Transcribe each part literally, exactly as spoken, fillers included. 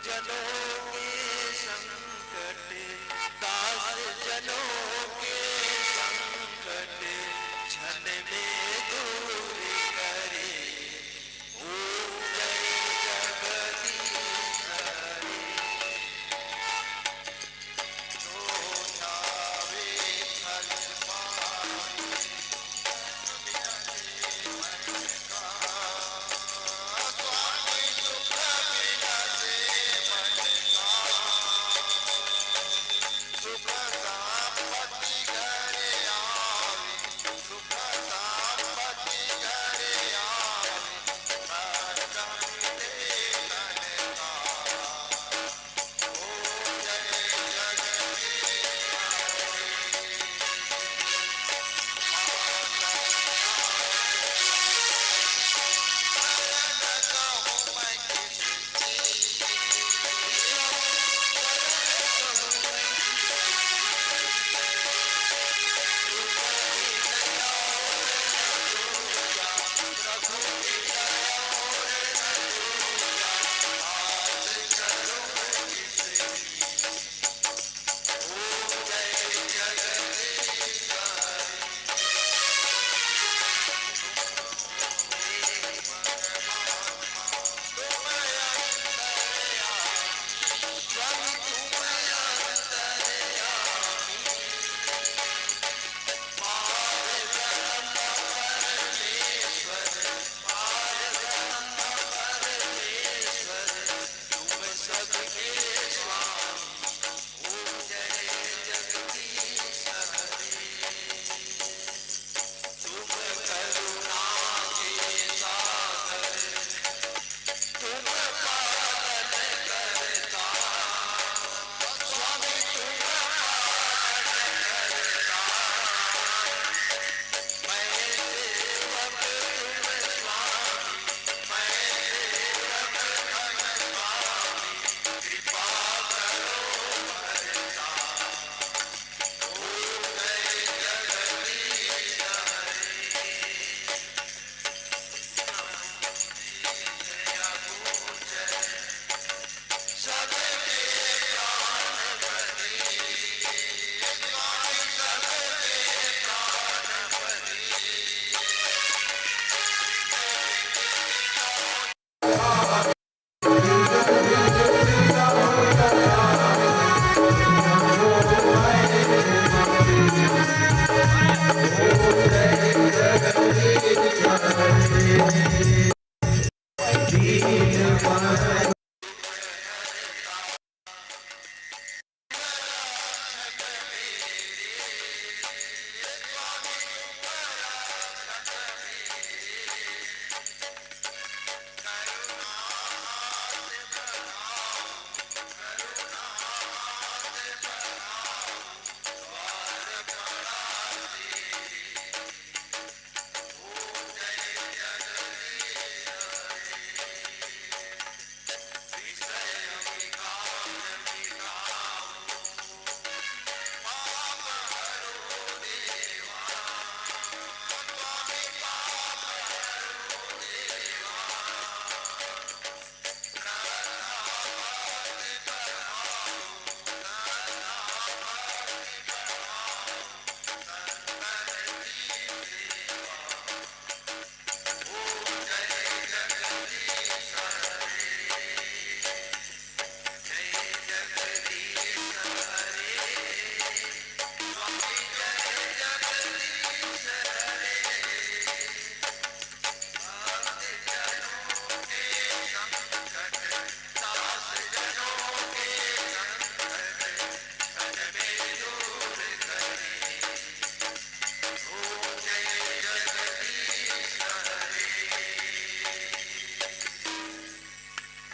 जनों के संकट, दास जनों के संकट, क्षण में दूर करे। ओम जय जगदीश हरे। जो ध्यावे फल पावे।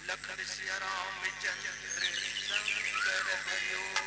Lakhan Siya Ramchandra Shankar Hariom.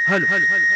Hello, hello, hello.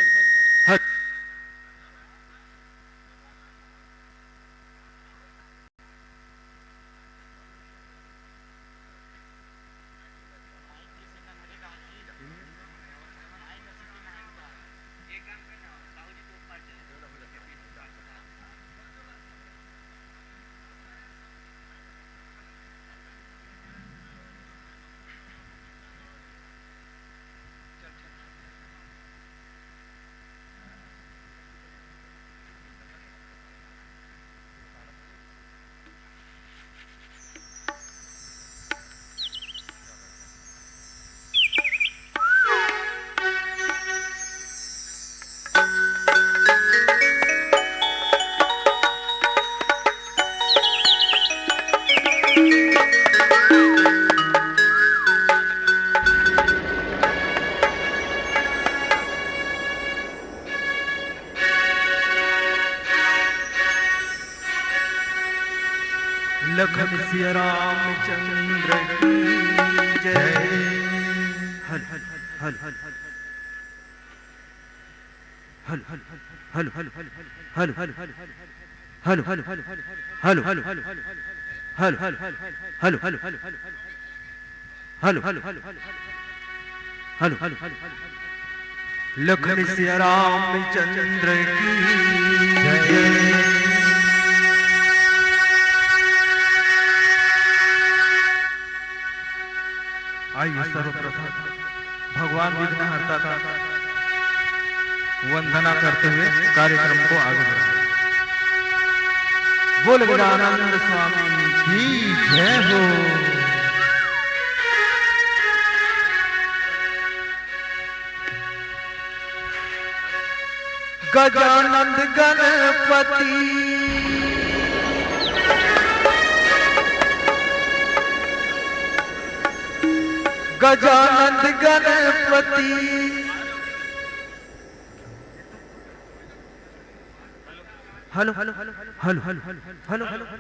Lakhan Siya Ramchandra की जय। हल, हल, हल, हल, हल। Hello, hello, hello, hello. Lakhan Siya Ramchandra की जय। आइए, सर्वप्रथम भगवान विघ्नहर्ता का वंदना करते हुए कार्यक्रम को आगे बढ़ाएं। बोल गजानंद स्वामी की जय हो। Gajanand Ganpati, Gajanand Ganpati. Hello, hello, hello, hello. Hello, hello, hello.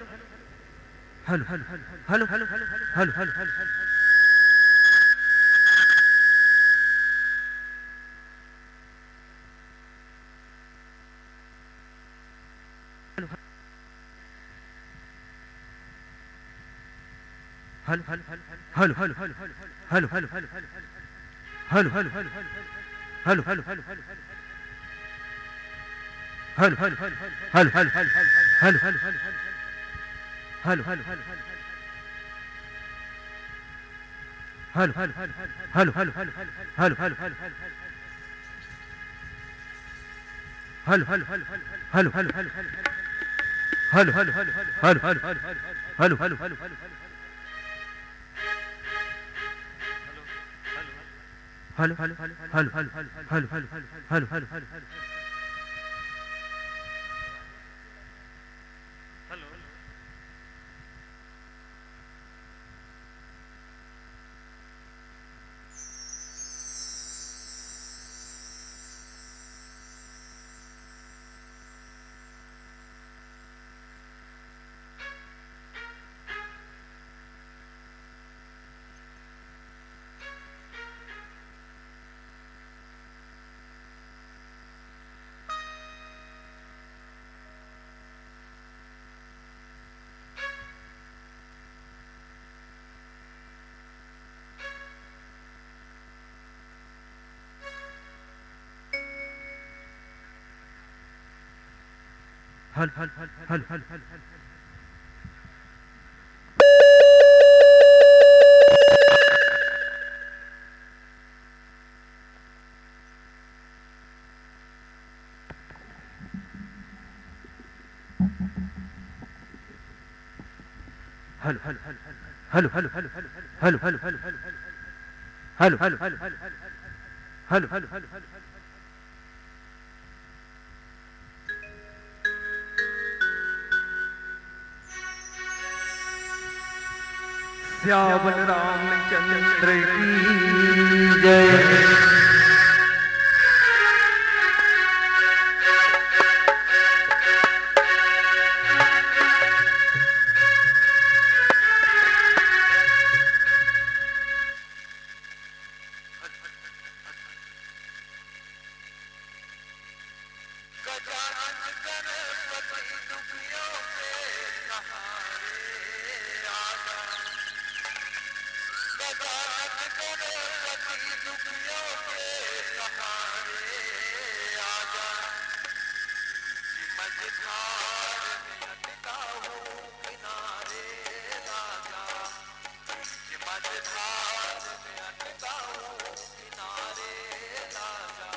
Hello, hello, hello, hello, hello, hello. Hello, hello, hello, hello, hello. Siyavar Ramchandra की जय। गजानन गणपति दुखियों के सहारे आजा। गजानन गणपति दुखियों के सहारे आजा। मझधार में अटका हूँ किनारे आजा। मझधार में अटका हूँ किनारे आजा।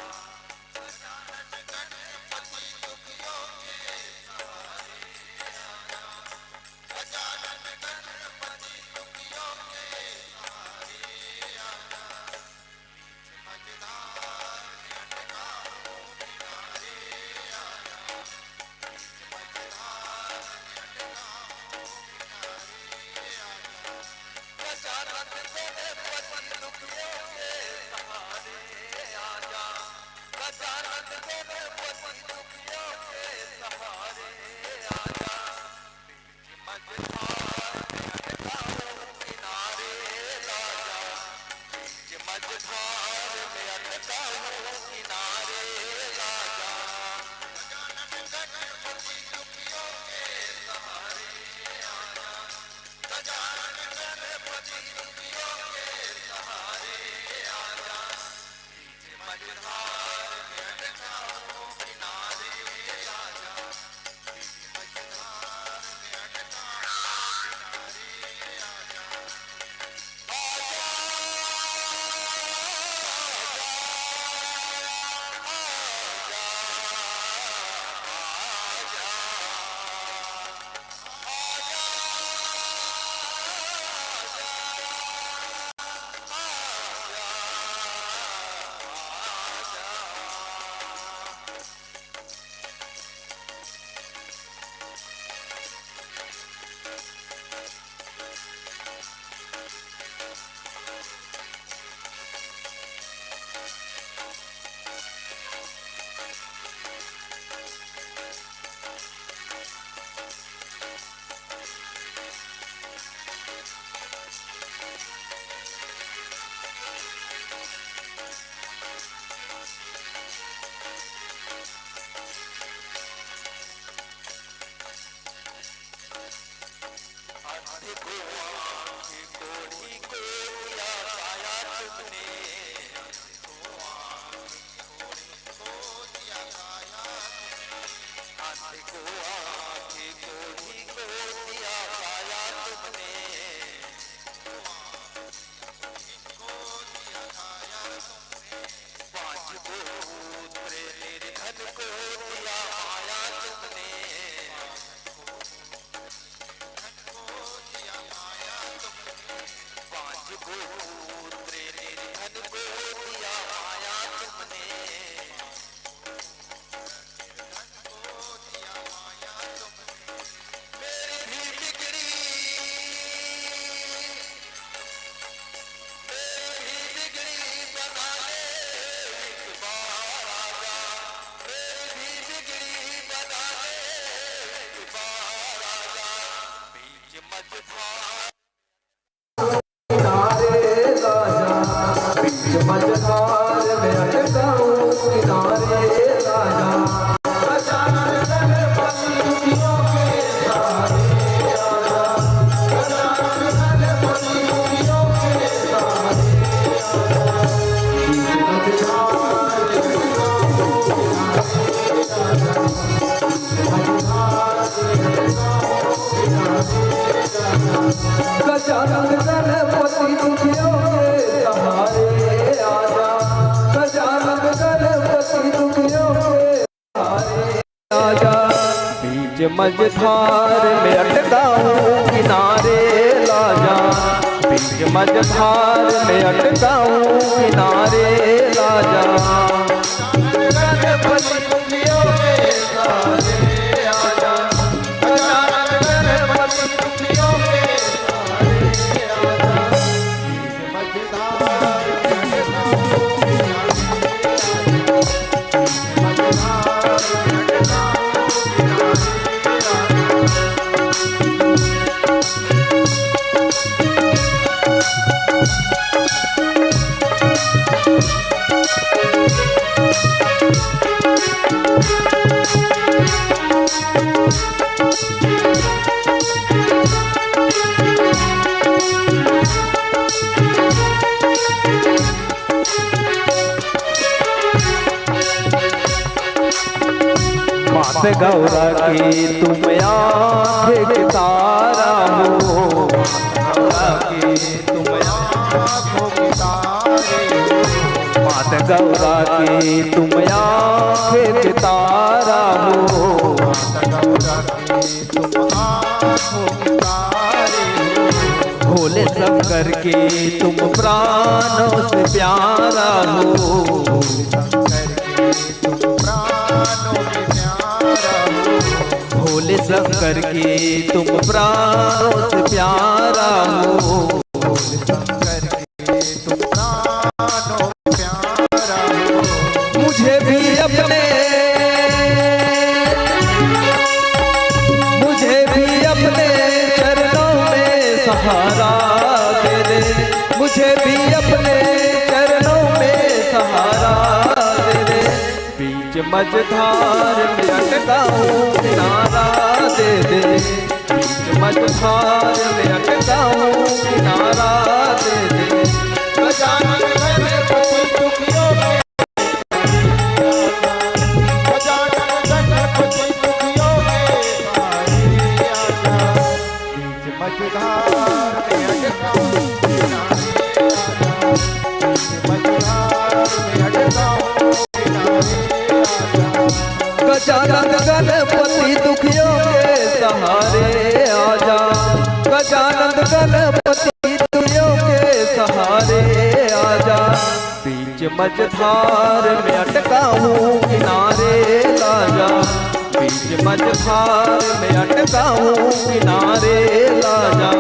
मझधार में अटका हूँ किनारे ला जा, बीच मझधार में अटका हूँ किनारे ला जा। मात गौरा की तुम आँखें के तारा हो, गौरा की तुम आँखों के तारे हो। मात गौरा की तुम आँखें के तारा हो, मात गौरा की तुम आँखों के तारे हो। भोले शंकर के तुम प्राणों से प्यारा हो, भोले शंकर के तुम प्राणों से प्यारा हो। भोले शंकर के तुम प्राणों से प्यारा हो, भोले शंकर के तुम प्राणों से प्यारा हो। मुझे भी अपने, मुझे भी अपने चरणों में सहारा दे दे, मुझे भी अपने चरणों में सहारा दे दे। बीच मझधार में अटका हूँ किनारा दे दे, बीच मझधार में अटका हूँ किनारा दे दे। गजानन गणपति दुखियों के, गजानन गणपति दुखियों के सहारे आजा। बीच मझधार में अटका हूँ किनारे आजा, बीच मझधार में अटका हूँ किनारे आजा। गजानन गणपति दुखियों के सहारे आजा, गजानन गणपति दुखियों के सहारे आजा। बीच मझधार में अटका हूँ किनारे ला जा, बीच मझधार में अटका हूँ किनारे ला जा।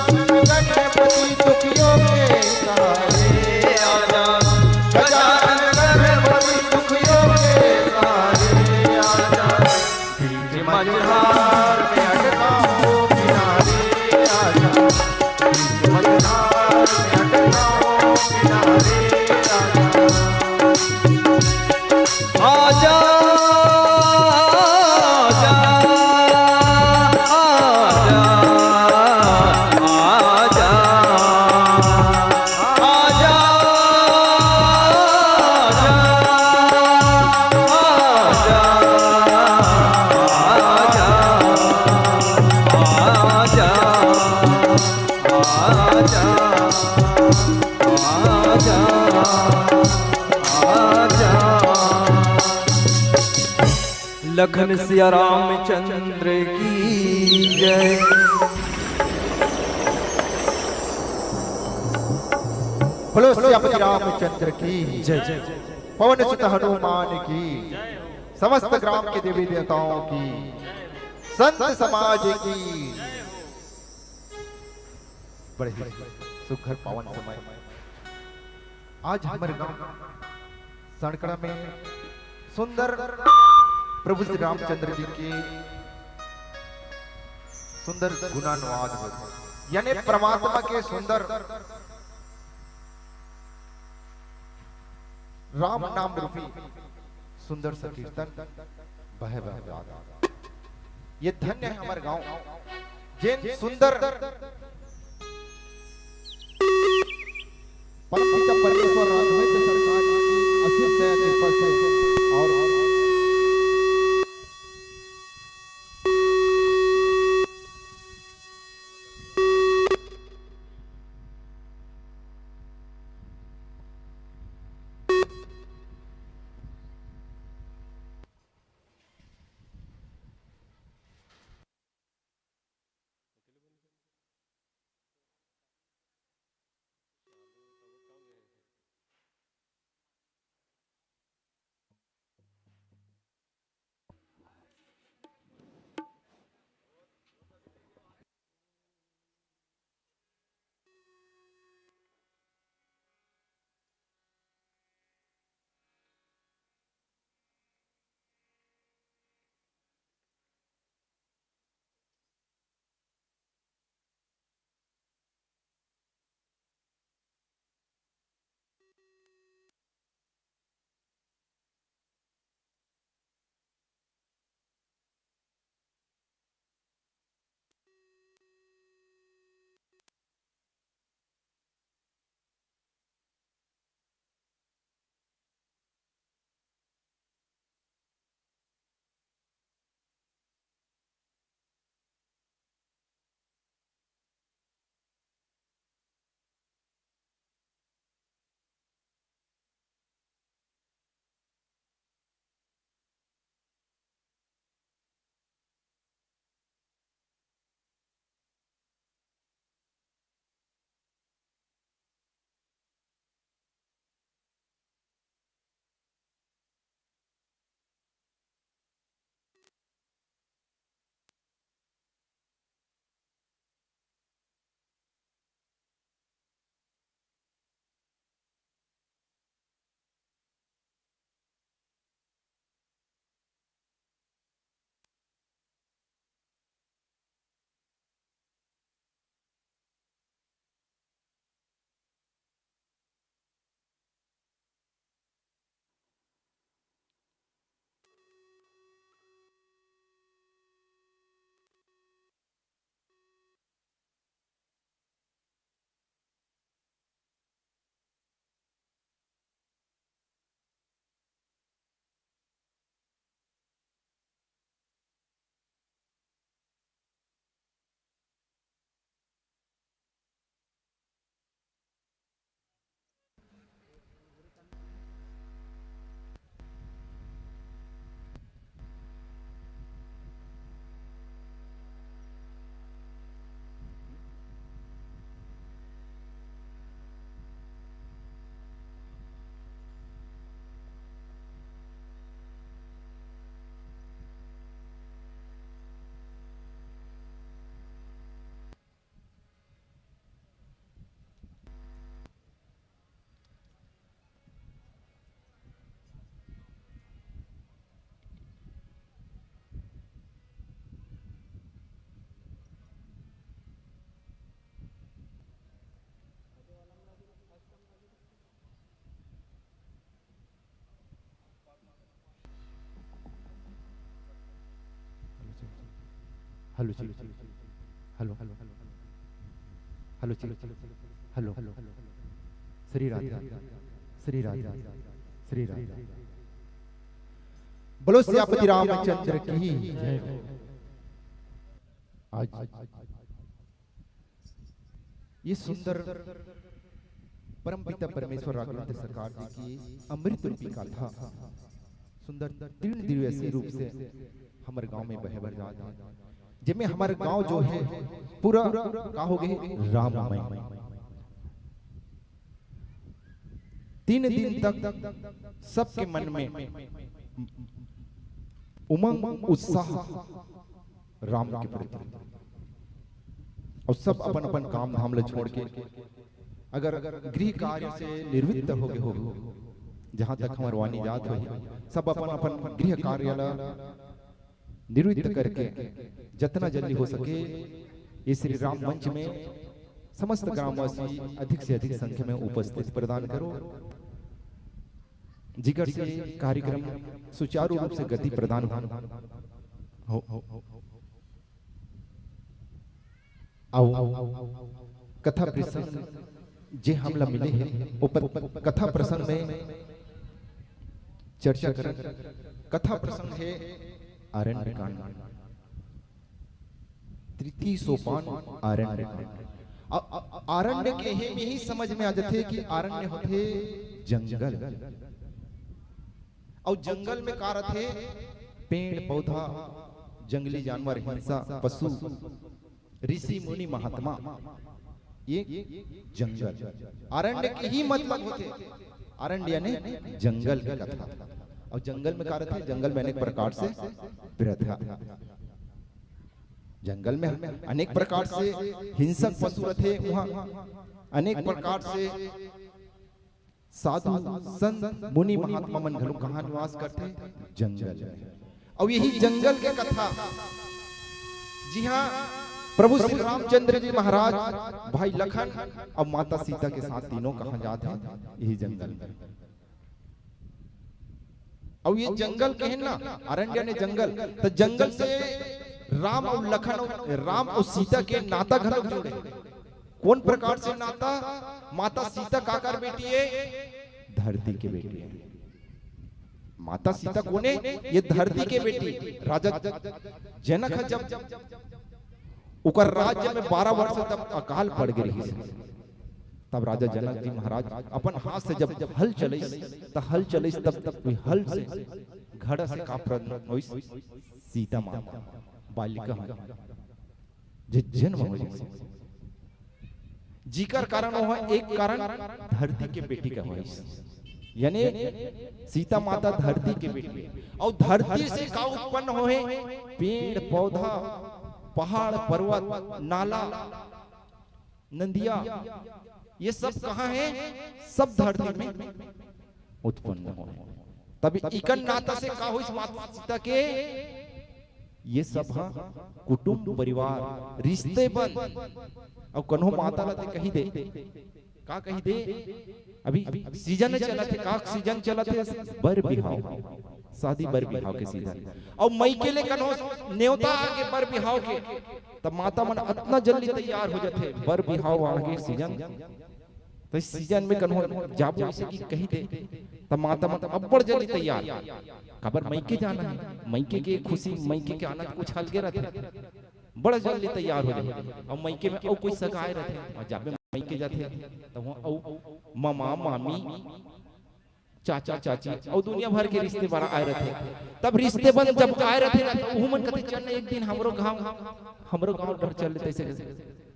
गणपति दुखियों के सहारे आजा, गजानन गणपति दुखियों के सहारे आजा। बीच मझधार में अटका हूँ किनारे आजा, बीच मझधार में अटका हूँ किनारे आजा। आजा, आजा, आजा, आजा। आजा, आजा, आजा, आजा, आजा, आजा, आजा, आजा। लखन सिया रामचंद्र की जय। बोलो सियापति रामचंद्र की जय। पवन सुत हनुमान की, समस्त ग्राम के देवी देवताओं की, संत समाज की। बड़े ही सुघर पावन समय। आज हमर गांव सड़कड़ा में सुंदर प्रभु श्री रामचंद्र जी के सुंदर गुणानुवाद हो, यानी परमात्मा के सुंदर राम नाम रूपी सुंदर सा कीर्तन बहे बहे गात। ये धन्य है हमर गांव, जेन सुंदर परमपिता परमेश्वर राघवेंद्र सरकार जी की असीम दया कृपा से और हेलो जी। हेलो। हेलो जी। हेलो। श्री राधे। श्री राधे। श्री राधे। बोलो सियापति रामचंद्र की जय। आज ये सुंदर परमपिता परमेश्वर राघवेंद्र सरकार जी की अमृत रूपी गाथा सुंदर तीन दिव्य रूप से हमर गांव में बहे बर जात हे, जेमे हमर गांव जो है पूरा का हो गए, राममय। तीन दिन तक सबके मन में उमंग उत्साह राम के प्रति, और सब अपन अपन काम धाम ले छोड़ के अगर गृह कार्य से निवृत्त हो गए हो, जहां तक हमर वाणी जात होही, सब अपन अपन गृह कार्य ला निवृत्त करके जतना जल्दी हो सके ये श्री राम मंच में समस्त ग्रामवासी अधिक से अधिक संख्या में उपस्थित प्रदान करो, जिकर से कार्यक्रम सुचारू रूप से गति प्रदान हो। हो, हो, हो। आओ, कथा प्रसंग जे हमला मिले हे, ओ प-, कथा प्रसंग में चर्चा करन। कथा प्रसंग हे आरण्य कांड, तृतीय सोपान आरण्य कांड। आ-, आ-, आरण्य के हे में ही समझ में आ जाथे कि आरण्य होथे जंगल, अउ जंगल में का रथे? पेड़ पौधा, जंगली जानवर, हिंसा, पशु, ऋषि मुनि महात्मा, ये जंगल। आरण्य के ही मतलब होथे, आरण्य यानी जंगल के कथा। अउ जंगल में का रथे? जंगल में अनेक प्रकार से प्रथा, जंगल में अनेक प्रकार से हिंसक पशु रथे, वहाँ अनेक प्रकार से साधु संत मुनि महात्मा मन घलो कहाँ निवास करथे? जंगल में। अउ यही जंगल के कथा, जिहाँ प्रभु श्री रामचंद्र जी महाराज, भाई लखन अउ माता सीता के साथ तीनों कहाँ जात हे? यही जंगल में। अउ ये जंगल कहे ना, अरण्य ने जंगल, त जंगल से राम अउ लखन अउ, राम अउ सीता के नाता घलो जुड़े। कोन प्रकार से नाता? माता सीता काकर बेटी हे? धरती के बेटी हे। माता सीता कोन हे? ये धरती के बेटी। राजा जनक ह जब ओकर राज्य में बारह वर्ष तक अकाल पड़ गे रहिस, तब राजा जनक जी महाराज अपन हाथ से जब हल चलइस, त हल चलइस, तब, तब कोई हल से घड़ा से का प्रदान होइस? सीता माता, बालिका ह जे जन्म होइस, जिकर कारण ओह एक कारण धरती के बेटी कहवाइस, यानी सीता माता धरती के बेटी। अउ धरती से का उत्पन्न होहे? पेड़ पौधा, पहाड़ पर्वत, नाला, नदिया, ये सब कहाँ हे? सब धरती में उत्पन्न होहे। तब इकर नाता से का होइस माता सीता के? ये सब ह कुटुंब परिवार, रिश्ते बंद। अउ कन्हो माता ला ते कही दे, का कही दे? अभी सीजन चलत हे, का सीजन चलत हे? बर बिहाव, शादी बर बिहाव के सीजन। अउ मइके ले कन्हो नेवता आगे बर बिहाव के, त माता मन अतना जल्दी तैयार हो जाथे, बर बिहाव आगे सीजन, त सीजन में कन्हो जाबो अइसे कि कही दे, त माता मन अब्बड़ जल्दी तैयार। काबर? मइके जाना हे, मइके के खुशी, मइके के आनंद कुछ अलगे रथे। बड़ा जल्दी तैयार हो जाही। अउ मइके में अउ कोई सगा आए रथे, अउ जाबे मइके जाथे, त वहाँ अउ मामा, मामी, चाचा, चाची अउ दुनिया भर के रिश्तेदार आए रथे। तब रिश्तेदार जब आए रथे ना, त उहू मन कथे, "चल ना, एक दिन हमरो गाँव, हमरो गाँव डहर चल लेते," अइसे, अइसे।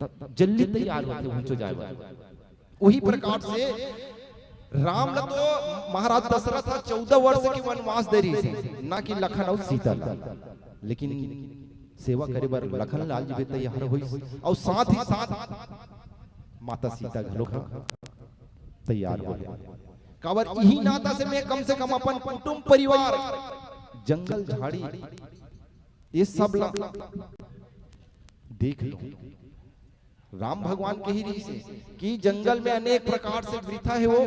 त जल्दी तैयार होथे, उहू जाए बर। उही प्रकार से राम ला तो महाराज दशरथ ह चौदह वर्ष के वनवास दे रहिस हे, ना कि लखन अउ सीता ला, लेकिन सेवा करे बर लखन लाल जी भी तैयार होइस, अउ साथ ही साथ माता सीता घलो ह तैयार होहे। काबर इही नाता से मैं कम से कम अपन कुटुंब परिवार, जंगल झाड़ी, ये सब ला देख लूं। राम भगवान के ही रहिस हे कि जंगल में अनेक प्रकार से वृथा हे, वो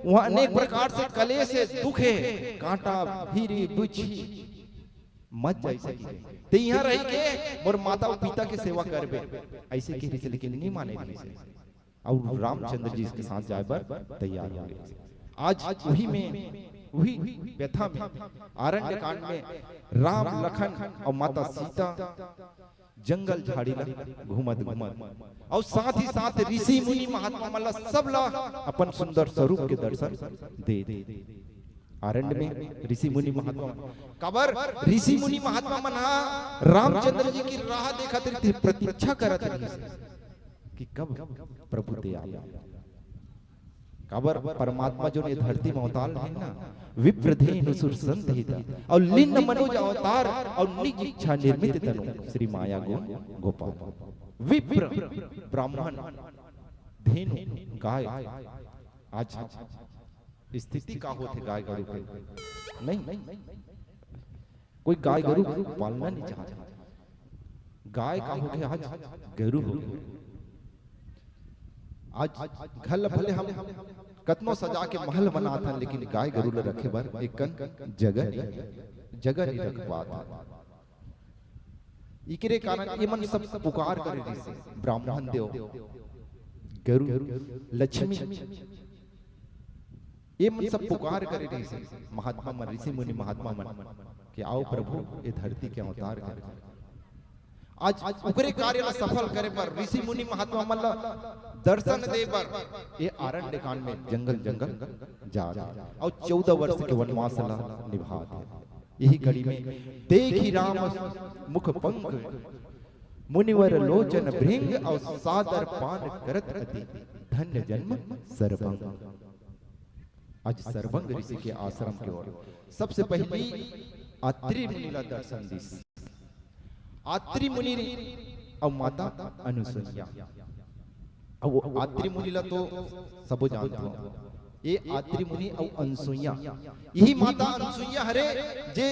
वहाँ अनेक प्रकार से कलेश हे, दुख हे, कांटा, भीरी, बिच्छी, मत जा, अइसे कहिस। ते इहाँ रहि के मोर माता अउ पिता के सेवा करबे, अइसे कहिस, लेकिन नइ माने रहिस। अउ रामचंद्र जी के साथ जाए बर तैयार हो गे। आज उही में, उही व्यथा में, आरण्य कांड में राम, लखन अउ माता सीता जंगल झाड़ी ला घूमत घूमत, अउ साथ ही साथ ऋषि मुनि महात्मा मन ला, सब ला अपन सुंदर स्वरूप के दर्शन दे दे। आरण्य में ऋषि मुनि महात्मा मन, काबर ऋषि मुनि महात्मा मन हा रामचंद्र जी के राह देखत रहिथे, प्रतीक्षा करत रहिथे कि कब प्रभु ते आबे। काबर परमात्मा जो ये धरती में अवतार है ना, विप्र धेनु सुर संत हिता, अउ लीन मनुज अवतार, अउ निज इच्छा निर्मित तनु, श्री माया गुण गोपाल। विप्र, ब्राह्मण, धेनु, गाय। आज स्थिति का होथे गाय गरु के? नहीं, कोई गाय गरु पालना नहीं चाहता। गाय का हो गे, आज गरु हो गे। आज घर ल भले हम कतनो सजा के महल बनात हन, लेकिन गाय गरु ल रखे बर एक कन जगह नहीं, जगह नहीं रख पात हन। इकरे कारण ये मन सब पुकार करे रहिसे, ब्राह्मण देव, गरु, लक्ष्मी, ये मन सब पुकार करे रहिसे महात्मा मन, ऋषि मुनि महात्मा मन, कि आओ प्रभु, ये धरती के अवतार करे। आज ओकरे कार्य ला सफल करे बर, ऋषि मुनि महात्मा मन ला दर्शन दे बर, ये आरण्य कांड में जंगल जंगल जात हे अउ चौदह वर्ष के वनवास ला निभात हे। यही कड़ी में देखि राम मुख पंख, मुनिवर लोचन भृंग, अउ सादर पान करत अति, धन्य जन्म सरभंग। आज सरभंग ऋषि के आश्रम के ओर सबसे पहली अत्रि मुनि ला दर्शन दिस। अत्रि मुनि अउ माता अनुसुईया। अब वो अत्रि मुनि ला तो सबो जानत हो, ये अत्रि मुनि अउ अनुसुईया, यही माता अनुसुईया हरे, जे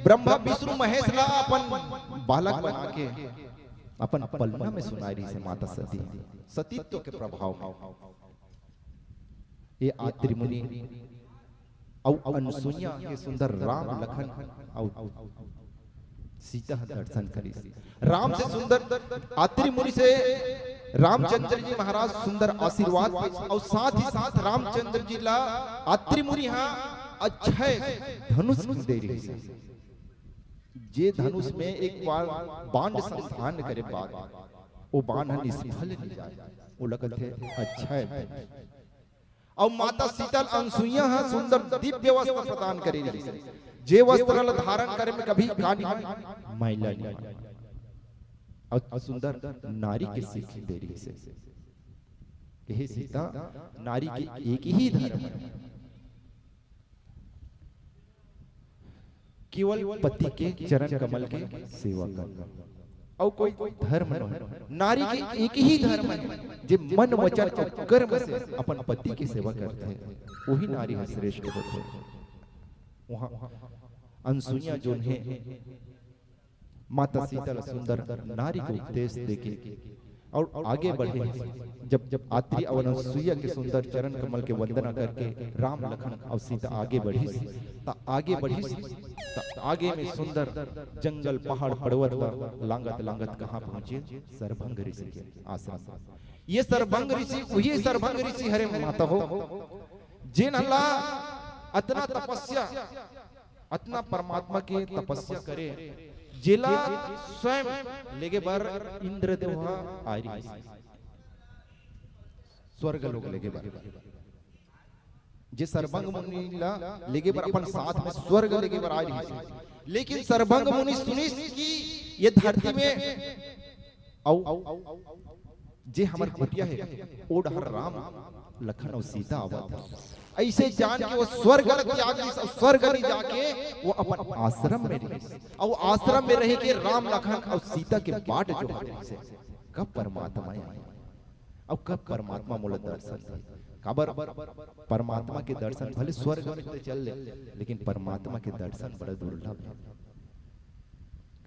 ब्रह्मा विष्णु महेश ला अपन बालक बना के अपन पलना में सुनाए रहिसे माता सती, सतीत्व के प्रभाव में। ये अत्रि मुनि अउ अनुसुईया के सुंदर राम, लखन अउ सीता ह दर्शन करिस। राम से सुंदर, अत्रि मुनि से रामचंद्र जी महाराज सुंदर आशीर्वाद पाइस अउ साथ ही साथ रामचंद्र जी ला अत्रि मुनि हा अक्षय धनुष दे रहिस। जे धनुष में एक बार बाण संधान करे बाद वो बाण ह निष्फल नहीं जाए, वो लगत हे अक्षय धनुष। अउ माता सीता ल अनुसुईया ह सुंदर दिव्य वस्त्र प्रदान करे रहिस, जे वस्त्र ल धारण करे में कभी का नहीं होय, मैला नहीं होय। अउ सुंदर नारी के सीख दे रहिस हे कि हे सीता, नारी के एक ही धर्म हे, केवल पति के चरण कमल के सेवा करना, अउ कोई धर्म नहीं। नारी के एक ही धर्म हे, जे मन, वचन अउ कर्म से अपन पति के सेवा करथे, वही नारी ह श्रेष्ठ होथे। वहाँ अनुसुईया जोन हे, माता सीता ला सुंदर नारी के उपदेश देके अउ आगे बढ़े। जब, जब अत्रि अउ अनुसुईया के सुंदर चरण कमल के वंदना करके राम, लखन अउ सीता आगे बढ़िस, त आगे बढ़िस, त आगे में सुंदर जंगल, पहाड़, पर्वत ला लांगत लांगत कहाँ पहुँचे? सरभंग ऋषि के आश्रम। ये सरभंग ऋषि, वही सरभंग ऋषि हरे माता हो, जेन ला अतना तपस्या, अतना परमात्मा के तपस्या करे, जेला स्वयं लेगे बर इंद्रदेव ह आय रहिस, स्वर्ग लोक लेगे बर। जे सरभंग मुनि ला लेगे बर अपन साथ में स्वर्ग लेगे बर आय रहिस, लेकिन सरभंग मुनि सुनिस कि ये धरती में अउ जे हमर कुटिया हे, ओ डहर राम, लखन अउ सीता आवत हे। अइसे जान के वो स्वर्ग ल त्याग दिस अउ स्वर्ग नहीं जाके वो अपन आश्रम में रहिस। अउ आश्रम में रह के राम, लखन अउ सीता के बाट जोहत रहिस हे, कब परमात्मा आही अउ कब परमात्मा मोला दर्शन दे। काबर परमात्मा के दर्शन भले स्वर्ग में तो चल ले, लेकिन परमात्मा के दर्शन बड़ा दुर्लभ हे।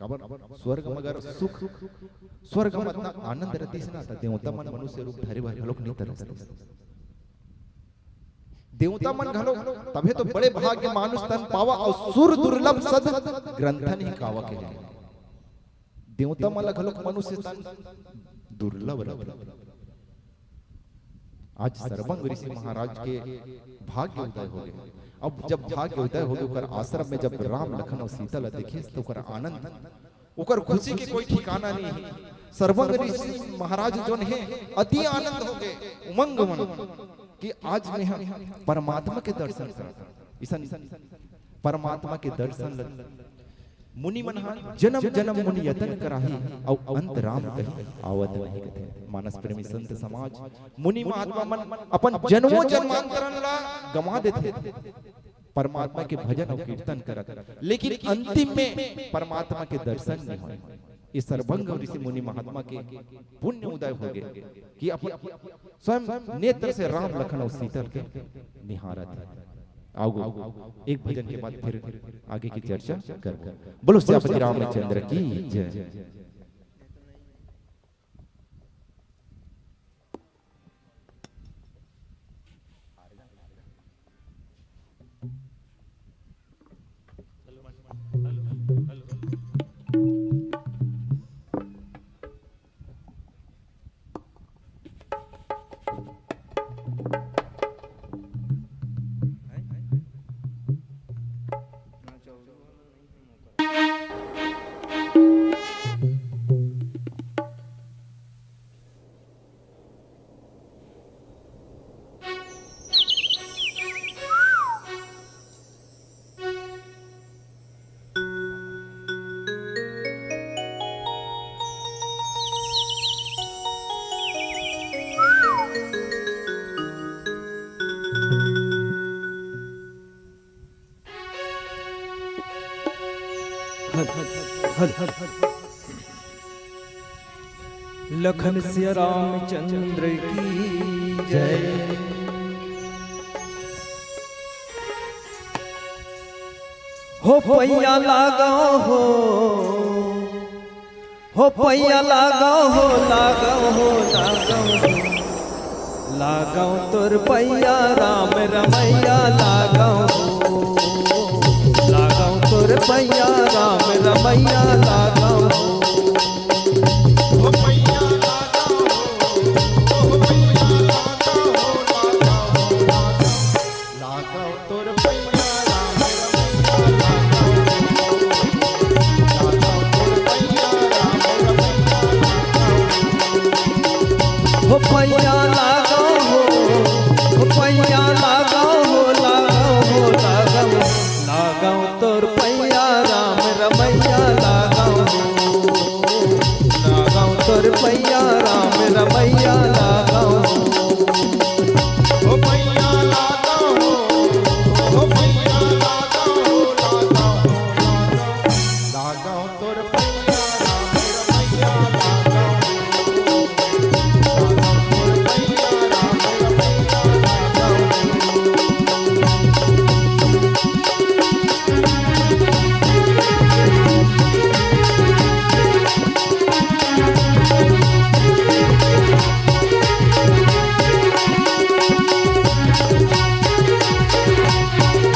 काबर स्वर्ग में अगर सुख, स्वर्ग में अतना आनंद रहितिस ना, त देवता मन मनुष्य रूप धरे बर घलोक नहीं तरसतिस। देवता मन घलो, तभे तो बड़े भाग्य मानुष तन पावा, अउ सुर दुर्लभ सद ग्रंथन ही गावा के हे। देवता मन ला घलो मनुष्य तन दुर्लभ रथे। आज सरबंग ऋषि महाराज के भाग्य उदय हो गे। अब जब भाग्य उदय हो गे, ओकर आश्रम में जब राम, लखन अउ सीता ला देखे, तो ओकर आनंद, ओकर खुशी के कोई ठिकाना नहीं हे। सरबंग ऋषि महाराज जोन हे, अति आनंद हो गे, उमंग मन, कि आज मैं ह परमात्मा के दर्शन करत हंव। इसन परमात्मा के दर्शन ल मुनि मन ह जन्म जन्म मुनि यतन कराही, अउ अंत राम कहीं आवत नहीं कथे। मानस प्रेमी संत समाज, मुनि महात्मा मन अपन जन्मों जन्मांतरन ला गंवा देथे परमात्मा के भजन अउ कीर्तन करत, लेकिन अंतिम में परमात्मा के दर्शन नहीं होय। ये सरबंग ऋषि मुनि महात्मा के पुण्य उदय हो गे कि अपन स्वयं नेत्र से राम, लखन अउ सीता के निहारत हे। आओ, एक भजन के बाद फिर आगे की चर्चा करबो। बोलो सियापति रामचंद्र की जय। लखन सिया रामचंद्र की जय। हो पैया लागव हो, हो पैया लागव हो, लागव हो, लागव हो। लागव तोर पैया राम रमैया लागव हो। लागव तोर पैया राम रमैया लागव हो। हो पैया लागव हो, हो पैया लागव हो, लागव हो, लागव। लागव तोर पैया राम रमैया लागव हो। लागव तोर पैया राम रमैया लागव हो। हो पैया लागव हो, हो पैया लागव हो, लागव हो, लागव। लागव तोर पैया राम रमैया लागव हो।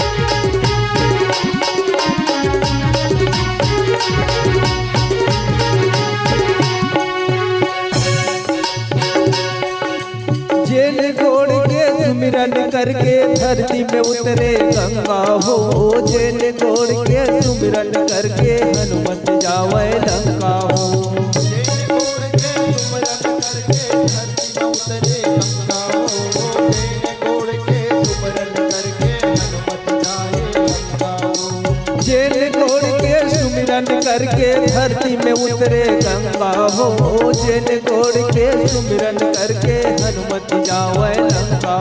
लागव तोर पैया राम रमैया लागव हो। जेन गोड़ के सुमिरन करके धरती में उतरे गंगा हो, जेन गोड़ के सुमिरन करके हनुमत जावय लंका हो। जेन गोड़ के सुमिरन करके धरती में उतरे गंगा हो, जेन गोड़ के सुमिरन करके हनुमत जावय लंका।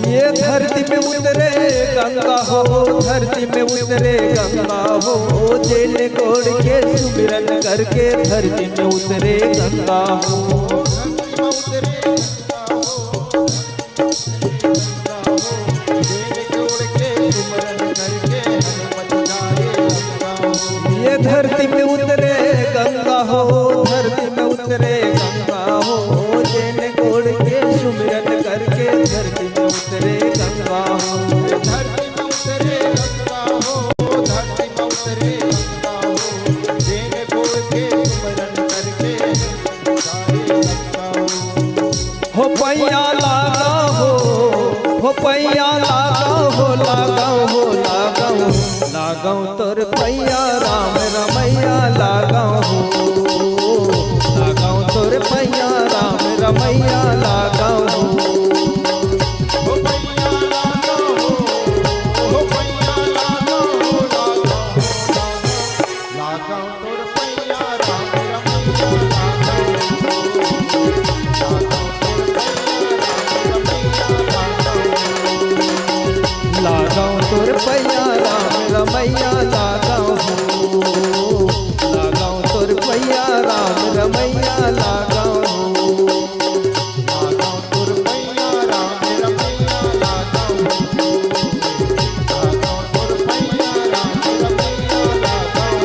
ये धरती में उतरे गंगा हो, धरती में उतरे गंगा हो, जेन गोड़ के सुमिरन करके धरती में उतरे गंगा हो। हो, धरती में उतरे गंगा हो, जेन गोड़ के सुमिरन करके धरती में उतरे गंगा हो। धरती में उतरे गंगा हो, धरती में उतरे गंगा हो, जेन गोड़ के सुमिरन करके उतारे गंगा हो। हो पैया लागा हो, हो पैया लागा हो, लागा हो, लागा हो, लागा हो तोर पैया राम रमैया लागा हो, लागा हो तोर पैया राम रमैया लागा हो। हो पैया लागा हो, हो पैया लागा हो, लागा हो, लागा हो। लागव तोर पैया राम रमैया लागव। लागव तोर पैया राम रमैया लागव। लागव तोर पैया राम रमैया लागव। लागव तोर पैया राम रमैया लागव। लागव तोर पैया राम रमैया लागव। लागव तोर पैया राम रमैया लागव।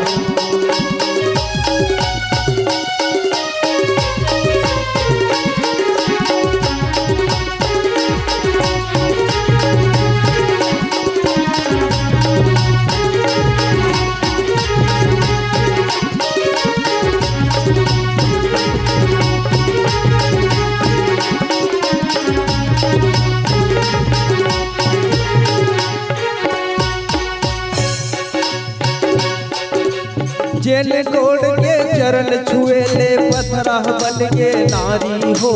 जेन गोड़ के चरण छुए ले पथरा बन के नारी हो,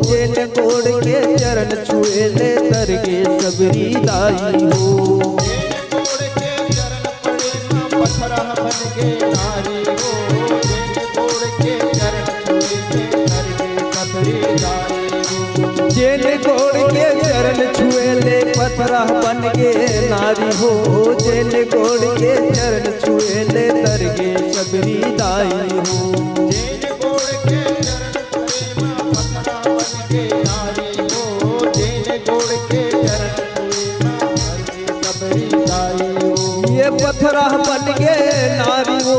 जेन गोड़ के चरण छुए ले तर के सबरी दाई हो। जेन गोड़ के चरण पड़े ना पथरा बन के नारी हो, जेन गोड़ के चरण छुए ले तर के सबरी दाई हो। जेन गोड़ के चरण छुए ले पथरा बन के नारी हो, जेन गोड़ के चरण छुए ले तर के सबरी दाई हो। जेन गोड़ के चरण छुए ले पथरा बन के नारी हो, जेन गोड़ के चरण छुए ले तर के सबरी दाई हो। ये पथरा बन के नारी हो,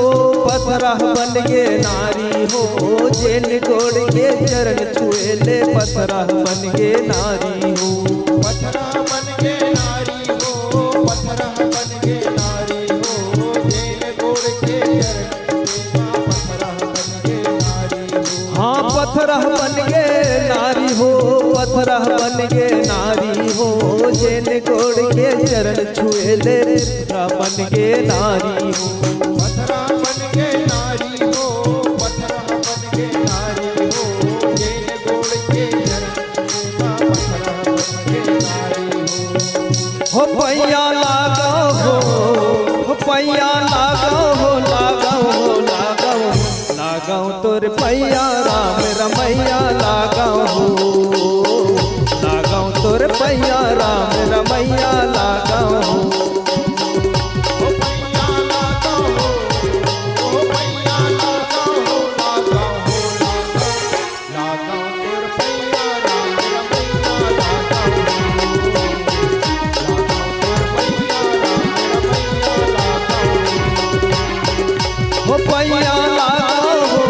पथरा बन के नारी हो, जेन गोड़ के चरण छुए ले पथरा बन के नारी हो। पथरा बन के नारी हो, पथरा बन के नारी हो, जेन गोड़ के चरण छुए ले पथरा बन के नारी हो। हाँ, पथरा बन के नारी हो, पथरा बन के नारी हो, जेन गोड़ के चरण छुए ले पथरा बन के नारी हो। पथरा बन के नारी हो, पथरा बन के नारी हो, जेन गोड़ के चरण छुए ले पथरा बन के नारी हो। हो पैया लागा हो, हो पैया लागा हो, लागा हो, लागा हो, लागा हो तोर पैया राम रमैया लागा हो, लागा हो तोर पैया राम रमैया लागा हो। हो पैया लागा हो,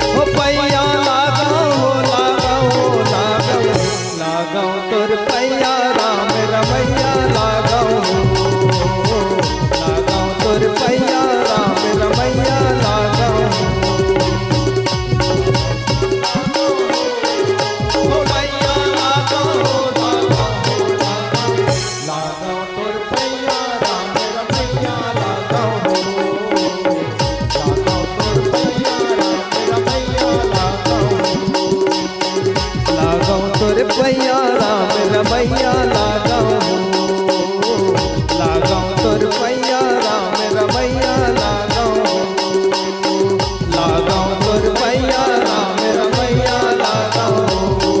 हो पैया लागा हो, लागा हो, लागा हो। लागव तोर पैया राम रमैया लागव। लागव तोर पैया राम रमैया लागव। हो पैया लागव हो, हो पैया लागव हो, लागव हो, लागव। लागव तोर पैया राम रमैया लागव हो। लागव तोर पैया राम रमैया लागव हो। लागव तोर पैया राम रमैया लागव हो। लागव तोर पैया राम रमैया लागव हो। लागव तोर पैया राम रमैया लागव हो।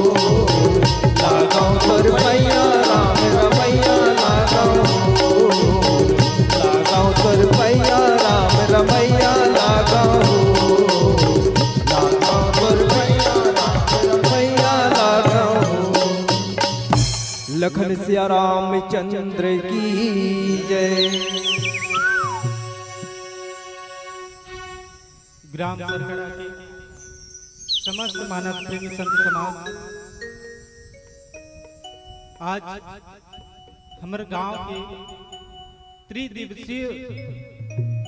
लागव तोर पैया राम रमैया लागव हो। लागव तोर पैया राम रमैया लागव हो। लागव तोर पैया राम रमैया लागव हो। लखन सिया रामचंद्र की जय। ग्राम सरकड़ा के समस्त मानस प्रेमी संत समाज, आज हमर गांव के त्रिदिवसीय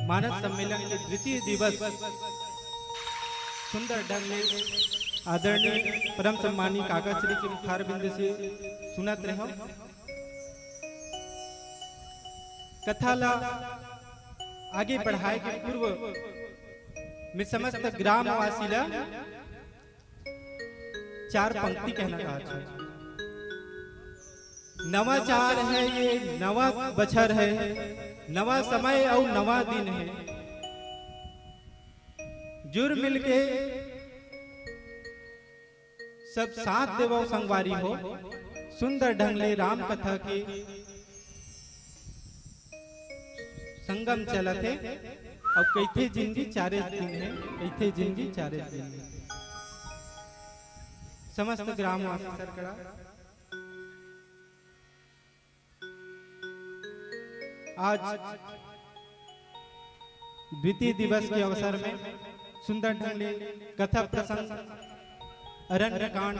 मानस सम्मेलन के द्वितीय दिवस सुंदर ढंग ले आदरणीय परम सम्मानी काका श्री के मुखारबिंद से सुनत रहो। कथा ला आगे बढ़ाए के पूर्व में समस्त ग्रामवासी ला चार पंक्ति कहना चाहत हूँ। नवाचार है ये, नवा बछर है, नवा समय अउ नवा दिन है। जुर मिलके सब साथ देवव संगवारी हो, सुंदर ढंग ले राम कथा के संगम चलत हे। अब कइथे जिंदगी चारे दिन हे, कइथे जिंदगी चारे दिन हे। समस्त ग्रामवासी सरकड़ा आज द्वितीय दिवस के अवसर में सुंदर ढंग ले कथा प्रसंग अरण्य कांड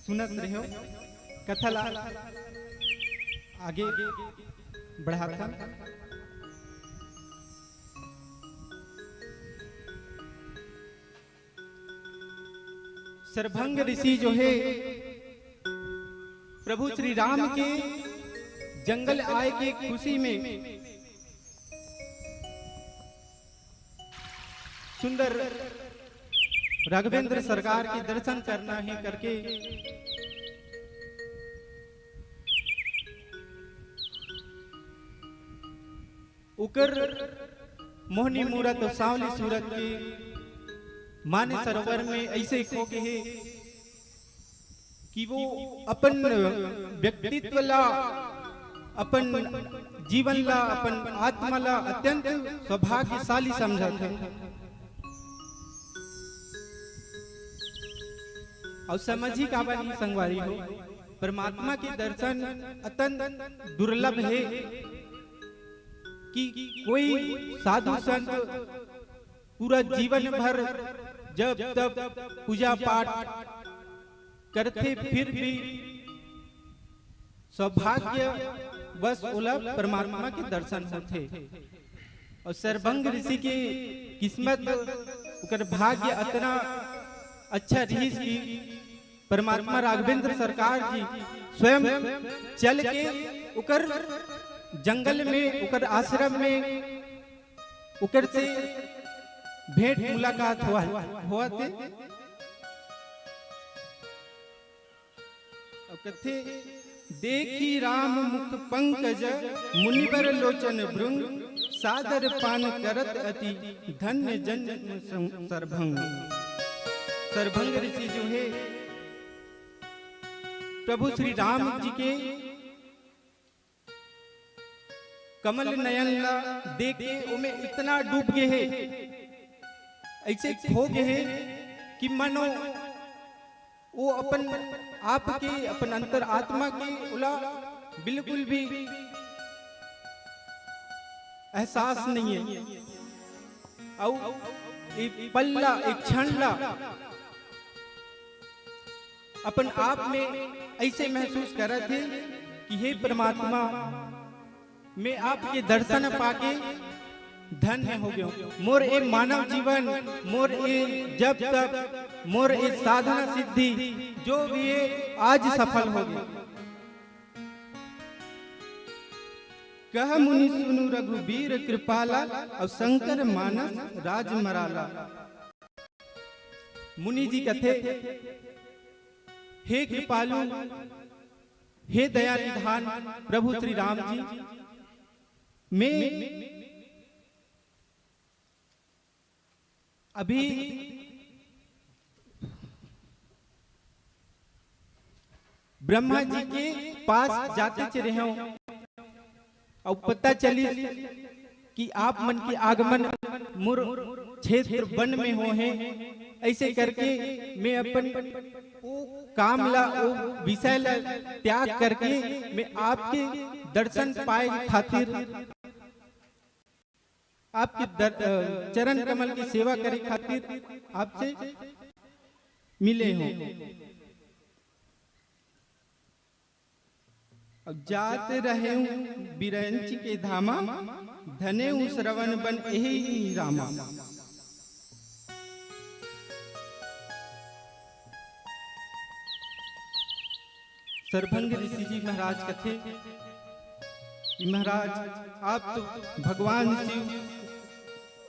सुनत रहो। कथा ला आगे बढ़ाथन। सरभंग ऋषि जो है प्रभु श्री राम के जंगल आए के खुशी में सुंदर राघवेंद्र सरकार के दर्शन करना है करके उकर मोहनी मूरत अउ सांवली सूरत के मानस सरोवर में ऐसे खो गे हे कि वो अपन व्यक्तित्व ला, अपन जीवन ला, अपन आत्मा ला अत्यंत सौभाग्यशाली समझत हे। अउ समझी काबर नहीं संगवारी हो, परमात्मा के दर्शन अत्यंत दुर्लभ हे कि कोई साधु संत पूरा जीवन भर जप तप पूजा पाठ करथे, फिर भी सौभाग्यवश ओला परमात्मा के दर्शन होथे। अउ सरभंग ऋषि के किस्मत, ओकर भाग्य अतना अच्छा रहिस कि परमात्मा राघवेंद्र सरकार जी स्वयं चल के ओकर जंगल में, ओकर आश्रम में ओकर से भेंट मुलाकात होवत हे। अउ कथे, "देखी राम मुख पंकज, मुनिवर लोचन भृंग, सादर पान करत अति, धन्य जन्म सं-, सरभंग।" सरभंग ऋषि जो हे प्रभु श्री राम जी के कमल नयन ला देख के ओमे इतना डूब गे हे, ऐसे खो गे हे कि मनो वो अपन आप के, अपन अंतर आत्मा के ओला बिल्कुल भी एहसास नहीं है। अउ एक पल ला, एक क्षण ला अपन आप में ऐसे महसूस करत हे कि हे परमात्मा, मैं आपके दर्शन पाके धन्य हो गयो। मोर ए मानव जीवन, मोर ए जप तप, मोर ए साधना सिद्धि, जो भी हे, आज सफल हो गयो। कह मुनि सुनु रघुबीर कृपाला, अउ शंकर मानस राज मराला। मुनि जी कथे, हे कृपालु, हे दया निधान प्रभु श्री राम जी, मैं अभी ब्रह्मा जी के पास जातेच रहेंव, अउ पता चलिस कि आप मन के आगमन मोर क्षेत्र वन में होहे। ऐसे करके मैं अपन ओ काम ला, ओ विषय ला त्याग करके मैं आपके दर्शन पाए खातिर आपके दर-, अ, चरण कमल की सेवा करे खातिर आपसे मिले हों। अब जात रहेंव बिरंच के धामा, धनेंव श्रवण बन एही रामा। सरभंग ऋषि जी महाराज कथे कि महाराज, आप तो भगवान शिव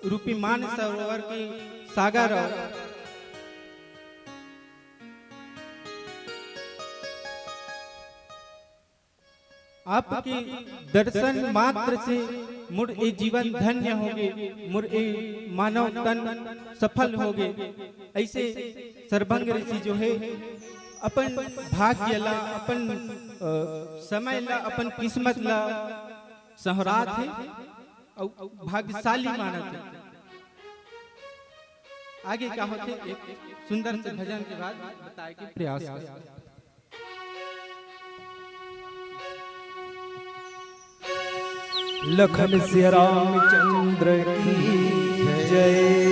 रूपी मानस सरोवर के सागर हो। आपके दर्शन मात्र से मोर ए जीवन धन्य होगे, मोर ए मानव तन सफल होगे। ऐसे सरभंग ऋषि जो है, अपन भाग्य ला, अपन, अ, समय ला, अपन किस्मत ला संहरात है अउ भाग्यशाली मानत है। आगे का होथे, एक सुंदर से भजन के बाद बताए के प्रयास करत। लखन सिया रामचंद्र की जय।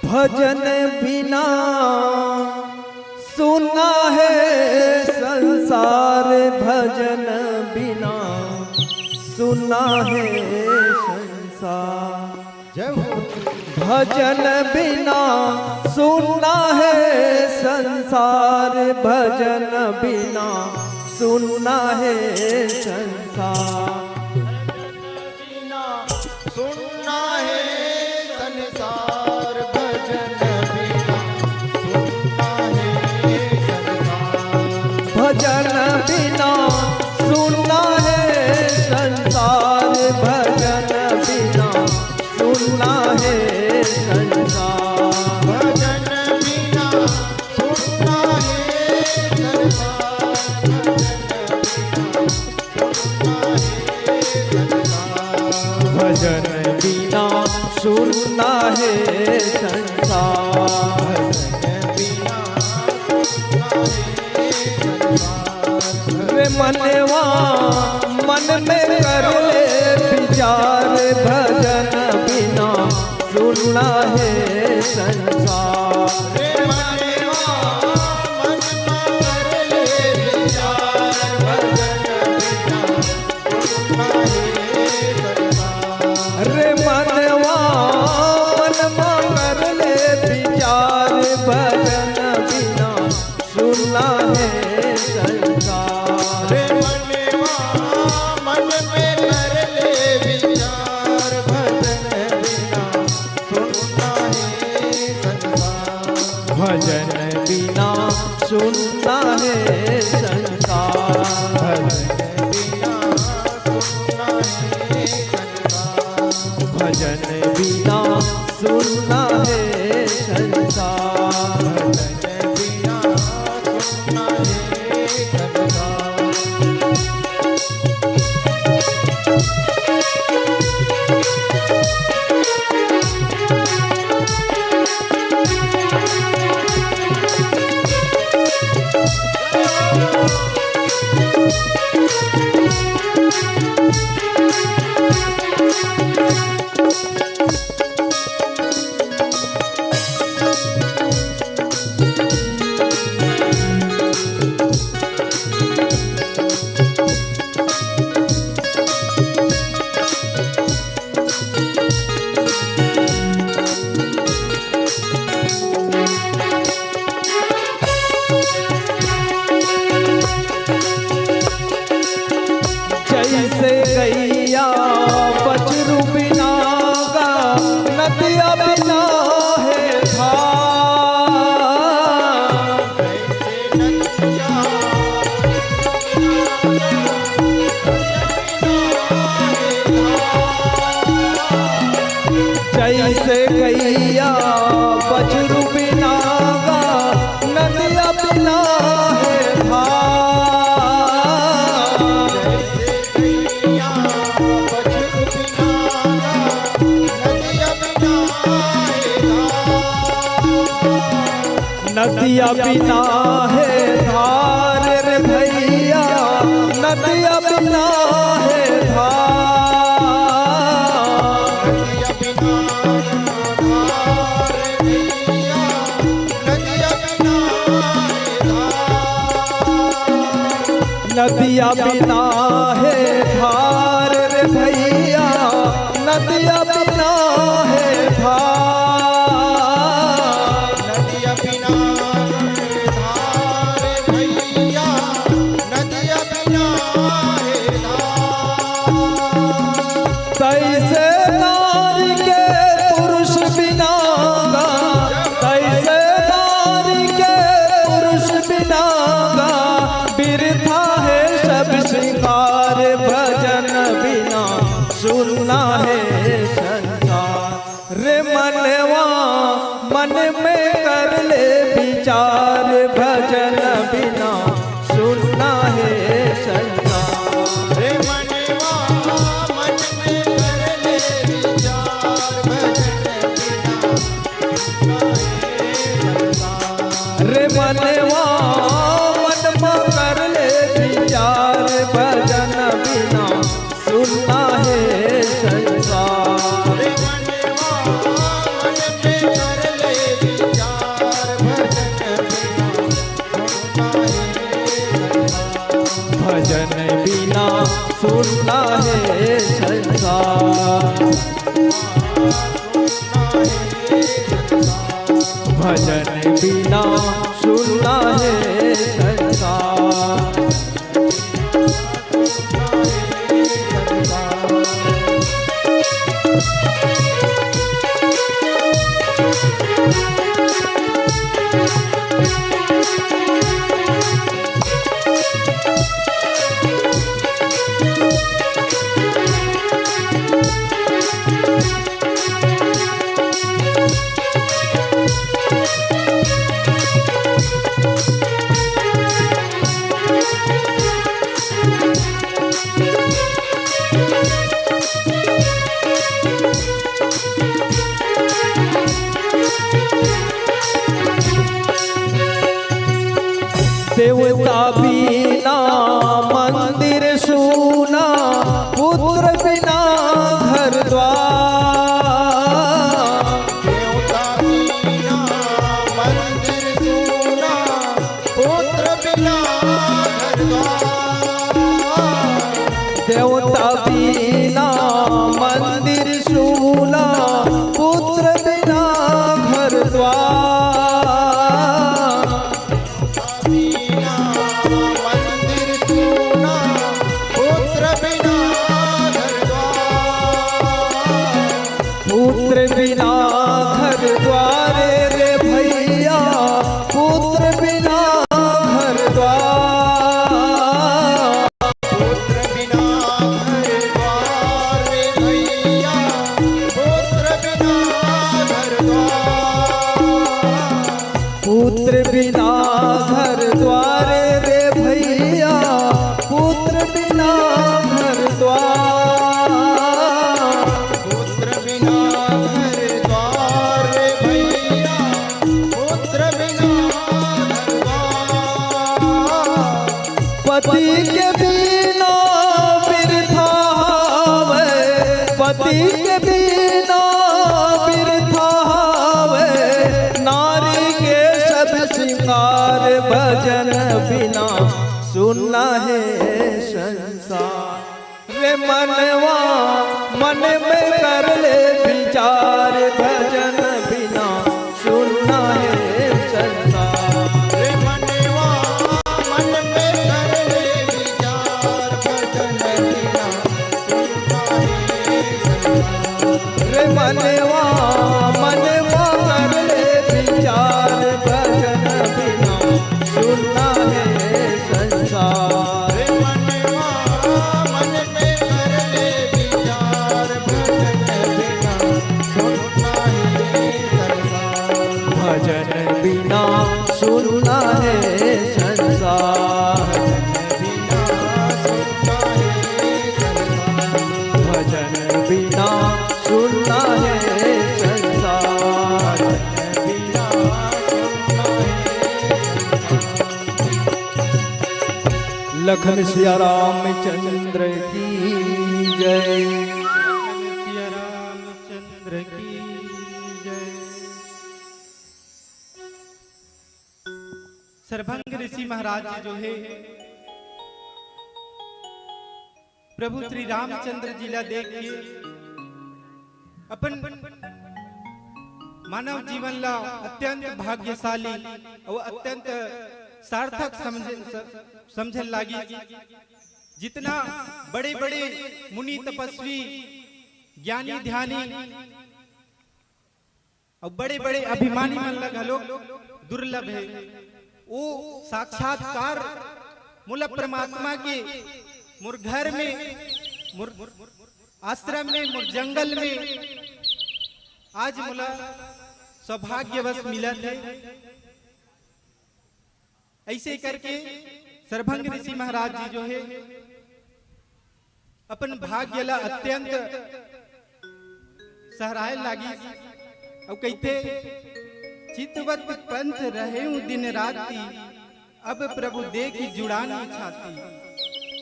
भजन बिना सुना है संसार, भजन बिना सुना है संसार। जय हो। भजन बिना सुना है संसार, भजन बिना सुना है संसार। बिना सुना है संसार, भजन बिना सुना है संसार। भजन बिना सुना है संसार, भजन बिना सुना है संसार। भजन बिना सुना है संसार, भजन बिना सुना है संसार। भजन बिना सुना है संसार। भजन बिना सुना है संसार। रे मनवा मन में कर ले विचार, भजन बिना सुना है संसार। रे मनवा मन में कर ले विचार, भजन बिना सुना है संसार। रे मनवा मन में कर ले विचार, भजन बिना सुना है संसार। रे मनवा मन में कर ले विचार, भजन बिना सुना है संसार। भजन बिना सुना है संसार। भजन बिना सुना है संसार। भजन बिना सुना है संसार। भजन बिना सुना है संसार। जैसे गैया बछरू बिना गा, नदिया बिना है धार। जैसे गैया बछरू बिना गा, नदिया बिना है धार। जैसे गैया बछरू बिना गा, नदिया बिना है धार। नदिया बिना है धार रे भैया, नदिया बिना हे धार रे भैया, नदिया बिना हे धार। नदिया बिना हे धार रे भैया, नदिया बिना हे धार। तैसे नारी के पुरुष बिना गा, तैसे नारी के पुरुष बिना गा, बिरथा हे सब श्रृंगार। भजन बिना सुन्ना हे संसार। रे मनवा मन में कर ले विचार, भजन बिना सुन्ना हे संसार। रे मनवा मन में कर ले विचार, भजन बिना सुन्ना हे संसार। रे मनवा मन में कर ले विचार, भजन बिना सुन्ना हे संसार। रे मनवा मन में कर ले विचार, भजन बिना सुन्ना हे संसार। भजन बिना सुन्ना हे संसार। भजन बिना सुन्ना हे संसार। देवता बिना मंदिर सूना, पुत्र बिना घर द्वार। देवता बिना मंदिर सूना, पुत्र बिना घर द्वार। देवता बिना मंदिर सूना, पुत्र बिना घर द्वार। बिना मंदिर सूना, पुत्र बिना घर द्वार। पुत्र बिना घर द्वार रे भैया, पुत्र बिना घर द्वार। पुत्र बिना घर द्वार रे भैया, पुत्र बिना घर द्वार। पुत्र बिना घर द्वार रे भैया, पुत्र बिना घर द्वार। पुत्र बिना घर द्वार रे भैया, पुत्र बिना घर द्वार। पति के बिना बिरथा हवे, पति के बिना बिरथा हवे, नारी के सब श्रृंगार। भजन बिना सुन्ना हे संसार। रे मनवा मन में कर ले विचार, भजन बिना सुन्ना हे संसार। रे मनवा मन में कर ले विचार, भजन बिना सुन्ना हे संसार। रे मनवा मन में कर ले विचार, भजन बिना सुन्ना हे संसार। रे मनवा मन में कर ले विचार, भजन बिना सुन्ना हे संसार। भजन बिना सुन्ना हे संसार। भजन बिना सुन्ना हे संसार। भजन बिना सुन्ना हे संसार। भजन बिना सुन्ना हे संसार। लखन सिया रामचंद्र की जय। लखन सिया रामचंद्र की जय। सरभंग ऋषि महाराज जी जो है, प्रभु श्री रामचंद्र जी ला देख के अपन मानव जीवन ला अत्यंत भाग्यशाली अउ अत्यंत सार्थक समझे, स-, समझे लागी। जितना बड़े-बड़े मुनि, तपस्वी, ज्ञानी, ध्यानी अउ बड़े-बड़े अभिमानी मन ला घलो दुर्लभ हे। वो साक्षात्कार मोला परमात्मा के मोर घर में, मोर आश्रम में, मोर जंगल में आज मोला सौभाग्यवश मिलत हे। ऐसे करके सरभंग ऋषि महाराज जी जो हे अपन भाग्य ला अत्यंत सहराए लागिस। अउ कहिथे, "चितवत पंथ रहेउ दिन राति, अब प्रभु देखि जुड़ानी छाती।"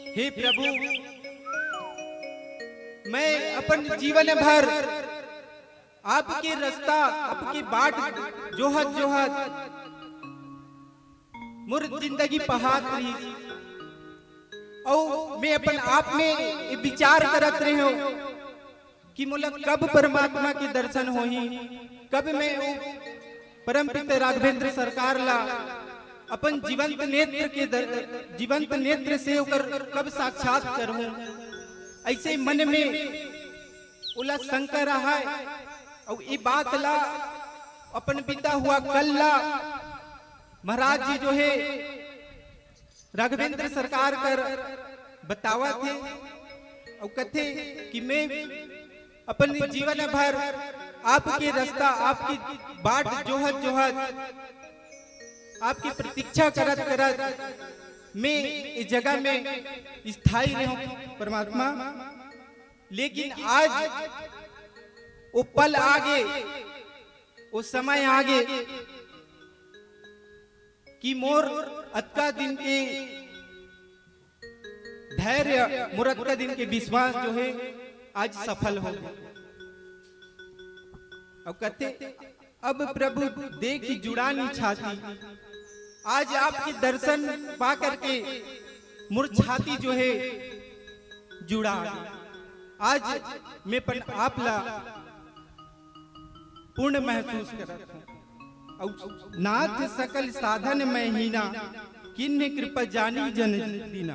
हे प्रभु, मैं अपन जीवन भर आपके रास्ता, आपके बाट जोहत जोहत मोर जिंदगी पहात रहिस। अउ मैं अपन आप में ये विचार करत रहेंव कि मोला कब परमात्मा के दर्शन होही, कब मैं वो परमपिता राघवेंद्र सरकार ला अपन जीवंत नेत्र के दर-, जीवंत नेत्र से ओकर कब साक्षात करहूं। ऐसे मन में ओला शंका रहय, अउ ये बात ला अपन बीता हुआ कल ला महाराज जी जो हे राघवेंद्र सरकार कर बतावत हे अउ कथे कि मैं अपन जीवन भर आपके रास्ता, आपकी बाट जोहत जोहत, आपकी प्रतीक्षा करत करत मैं इस जगह में स्थायी रहूं परमात्मा। लेकिन आज वो पल आगे, वो समय आगे कि मोर अतका दिन के धैर्य, मोर अतका दिन के विश्वास जो हे आज सफल हो गे। अब कथे, "अब प्रभु देखि जुड़ानी छाती।" आज आपके दर्शन पा करके मोर छाती जो हे जुड़ा। आज मैं अपन आप ला पूर्ण महसूस करत हूं। अउ नाथ सकल साधन में हीना, किन्ह कृपा जानी जन दीना।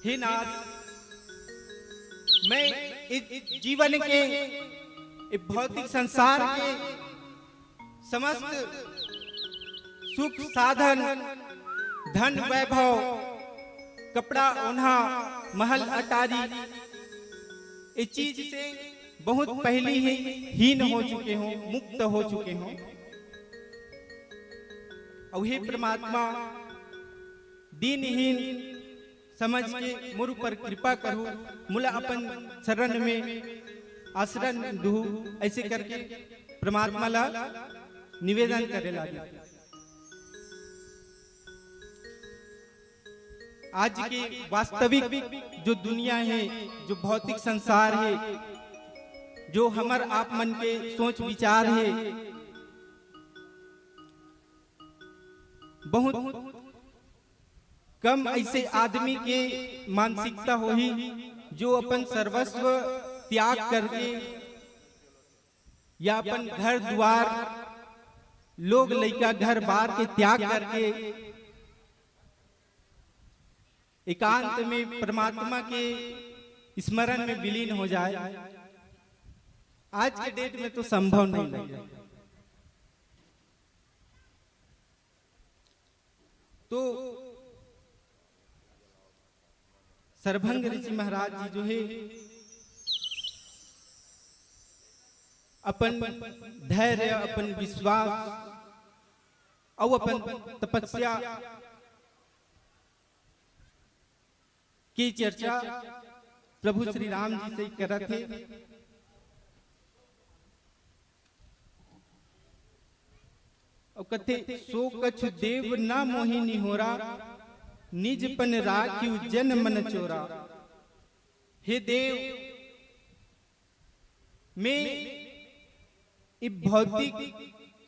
हे नाथ, मैं इस जीवन के, इस भौतिक संसार के समस्त सुख साधन, धन वैभव, कपड़ा ओन्हा, महल अटारी, ये चीज से बहुत पहली ही हीन हो चुके हों, मुक्त हो चुके हों। अउ हे परमात्मा, दीनहीन समझ के मोर ऊपर कृपा करहू, मोला अपन शरण में आश्रय दूहू। ऐसे करके परमात्मा ला निवेदन करे लागे। आज के वास्तविक जो दुनिया हे, जो भौतिक संसार हे, जो हमर आप मन के सोच विचार हे, बहुत कम ऐसे आदमी के मानसिकता होही जो अपन सर्वस्व त्याग करके या अपन घर दुआर, लोग लइका, घर बार के त्याग करके एकांत में परमात्मा के स्मरण में विलीन हो जाए। आज के डेट में तो संभव नहीं लगे। तो सरभंग ऋषि महाराज जी जो हे अपन धैर्य, अपन विश्वास अउ अपन तपस्या की चर्चा प्रभु श्री राम जी से करत हे। अउ कथे, "सो कछु देव ना मोहि निहोरा, निज पन राखिउ जन मन चोरा।" हे देव, मैं इ भौतिक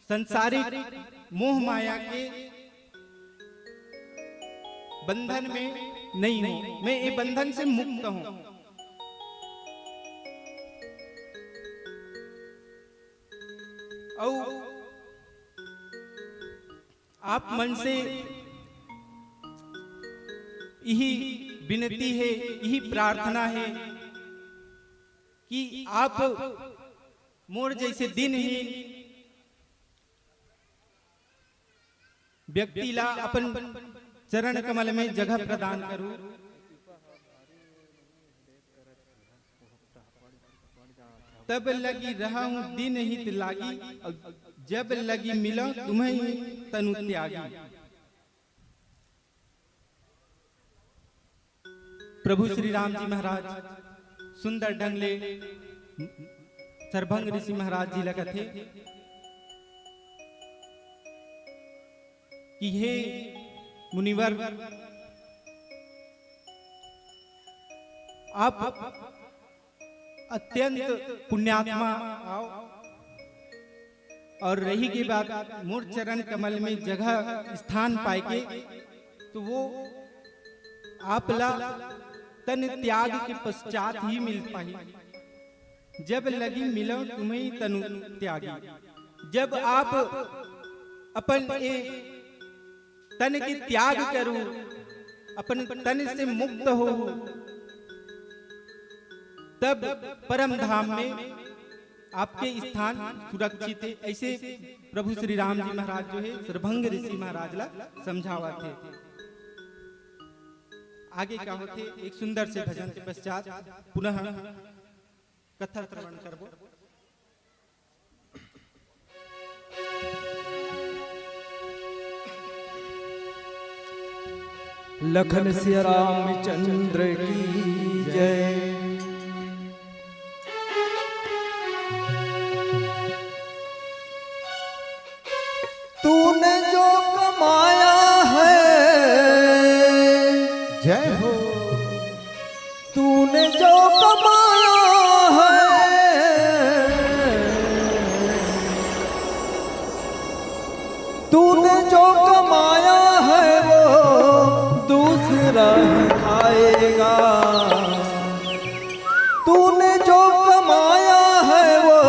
संसारिक मोह माया के बंधन में नहीं हूं, मैं ये बंधन से मुक्त हूं। अउ आप मन से यही विनती है, यही प्रार्थना है कि आप मोर जैसे दिनहीन व्यक्ति ला अपन चरण कमल में जगह प्रदान करूं। तब लगी रहहूं दिन हित लागी, अउ जब लगी मिलौं तुम्हें तनु त्यागी। प्रभु श्री राम जी महाराज सुंदर ढंग ले सरभंग ऋषि महाराज जी ला कथे कि हे मुनिवर, आप अत्यंत पुण्यात्मा आव, अउ रही के बात मोर चरण कमल में जगह स्थान पाए के, तो वो आप ला तन त्याग के पश्चात ही मिल पाही। जब लगी मिलौं तुम्हें तनु त्यागी, जब आप अपन ए तन के त्याग करू, अपन तन से मुक्त हो, तब परम धाम में आपके स्थान सुरक्षित है। ऐसे प्रभु श्री राम जी महाराज जो है सरभंग ऋषि महाराज ला समझावत हे। आगे का होथे, एक सुंदर से भजन के पश्चात पुनः कथा श्रवण करबो। लखन सिया रामचंद्र की जय। तूने जो कमाया है, जय हो। तूने जो कमाया है, तूने जो कमाया है वो दूसरा ही खाएगा। तूने जो कमाया है वो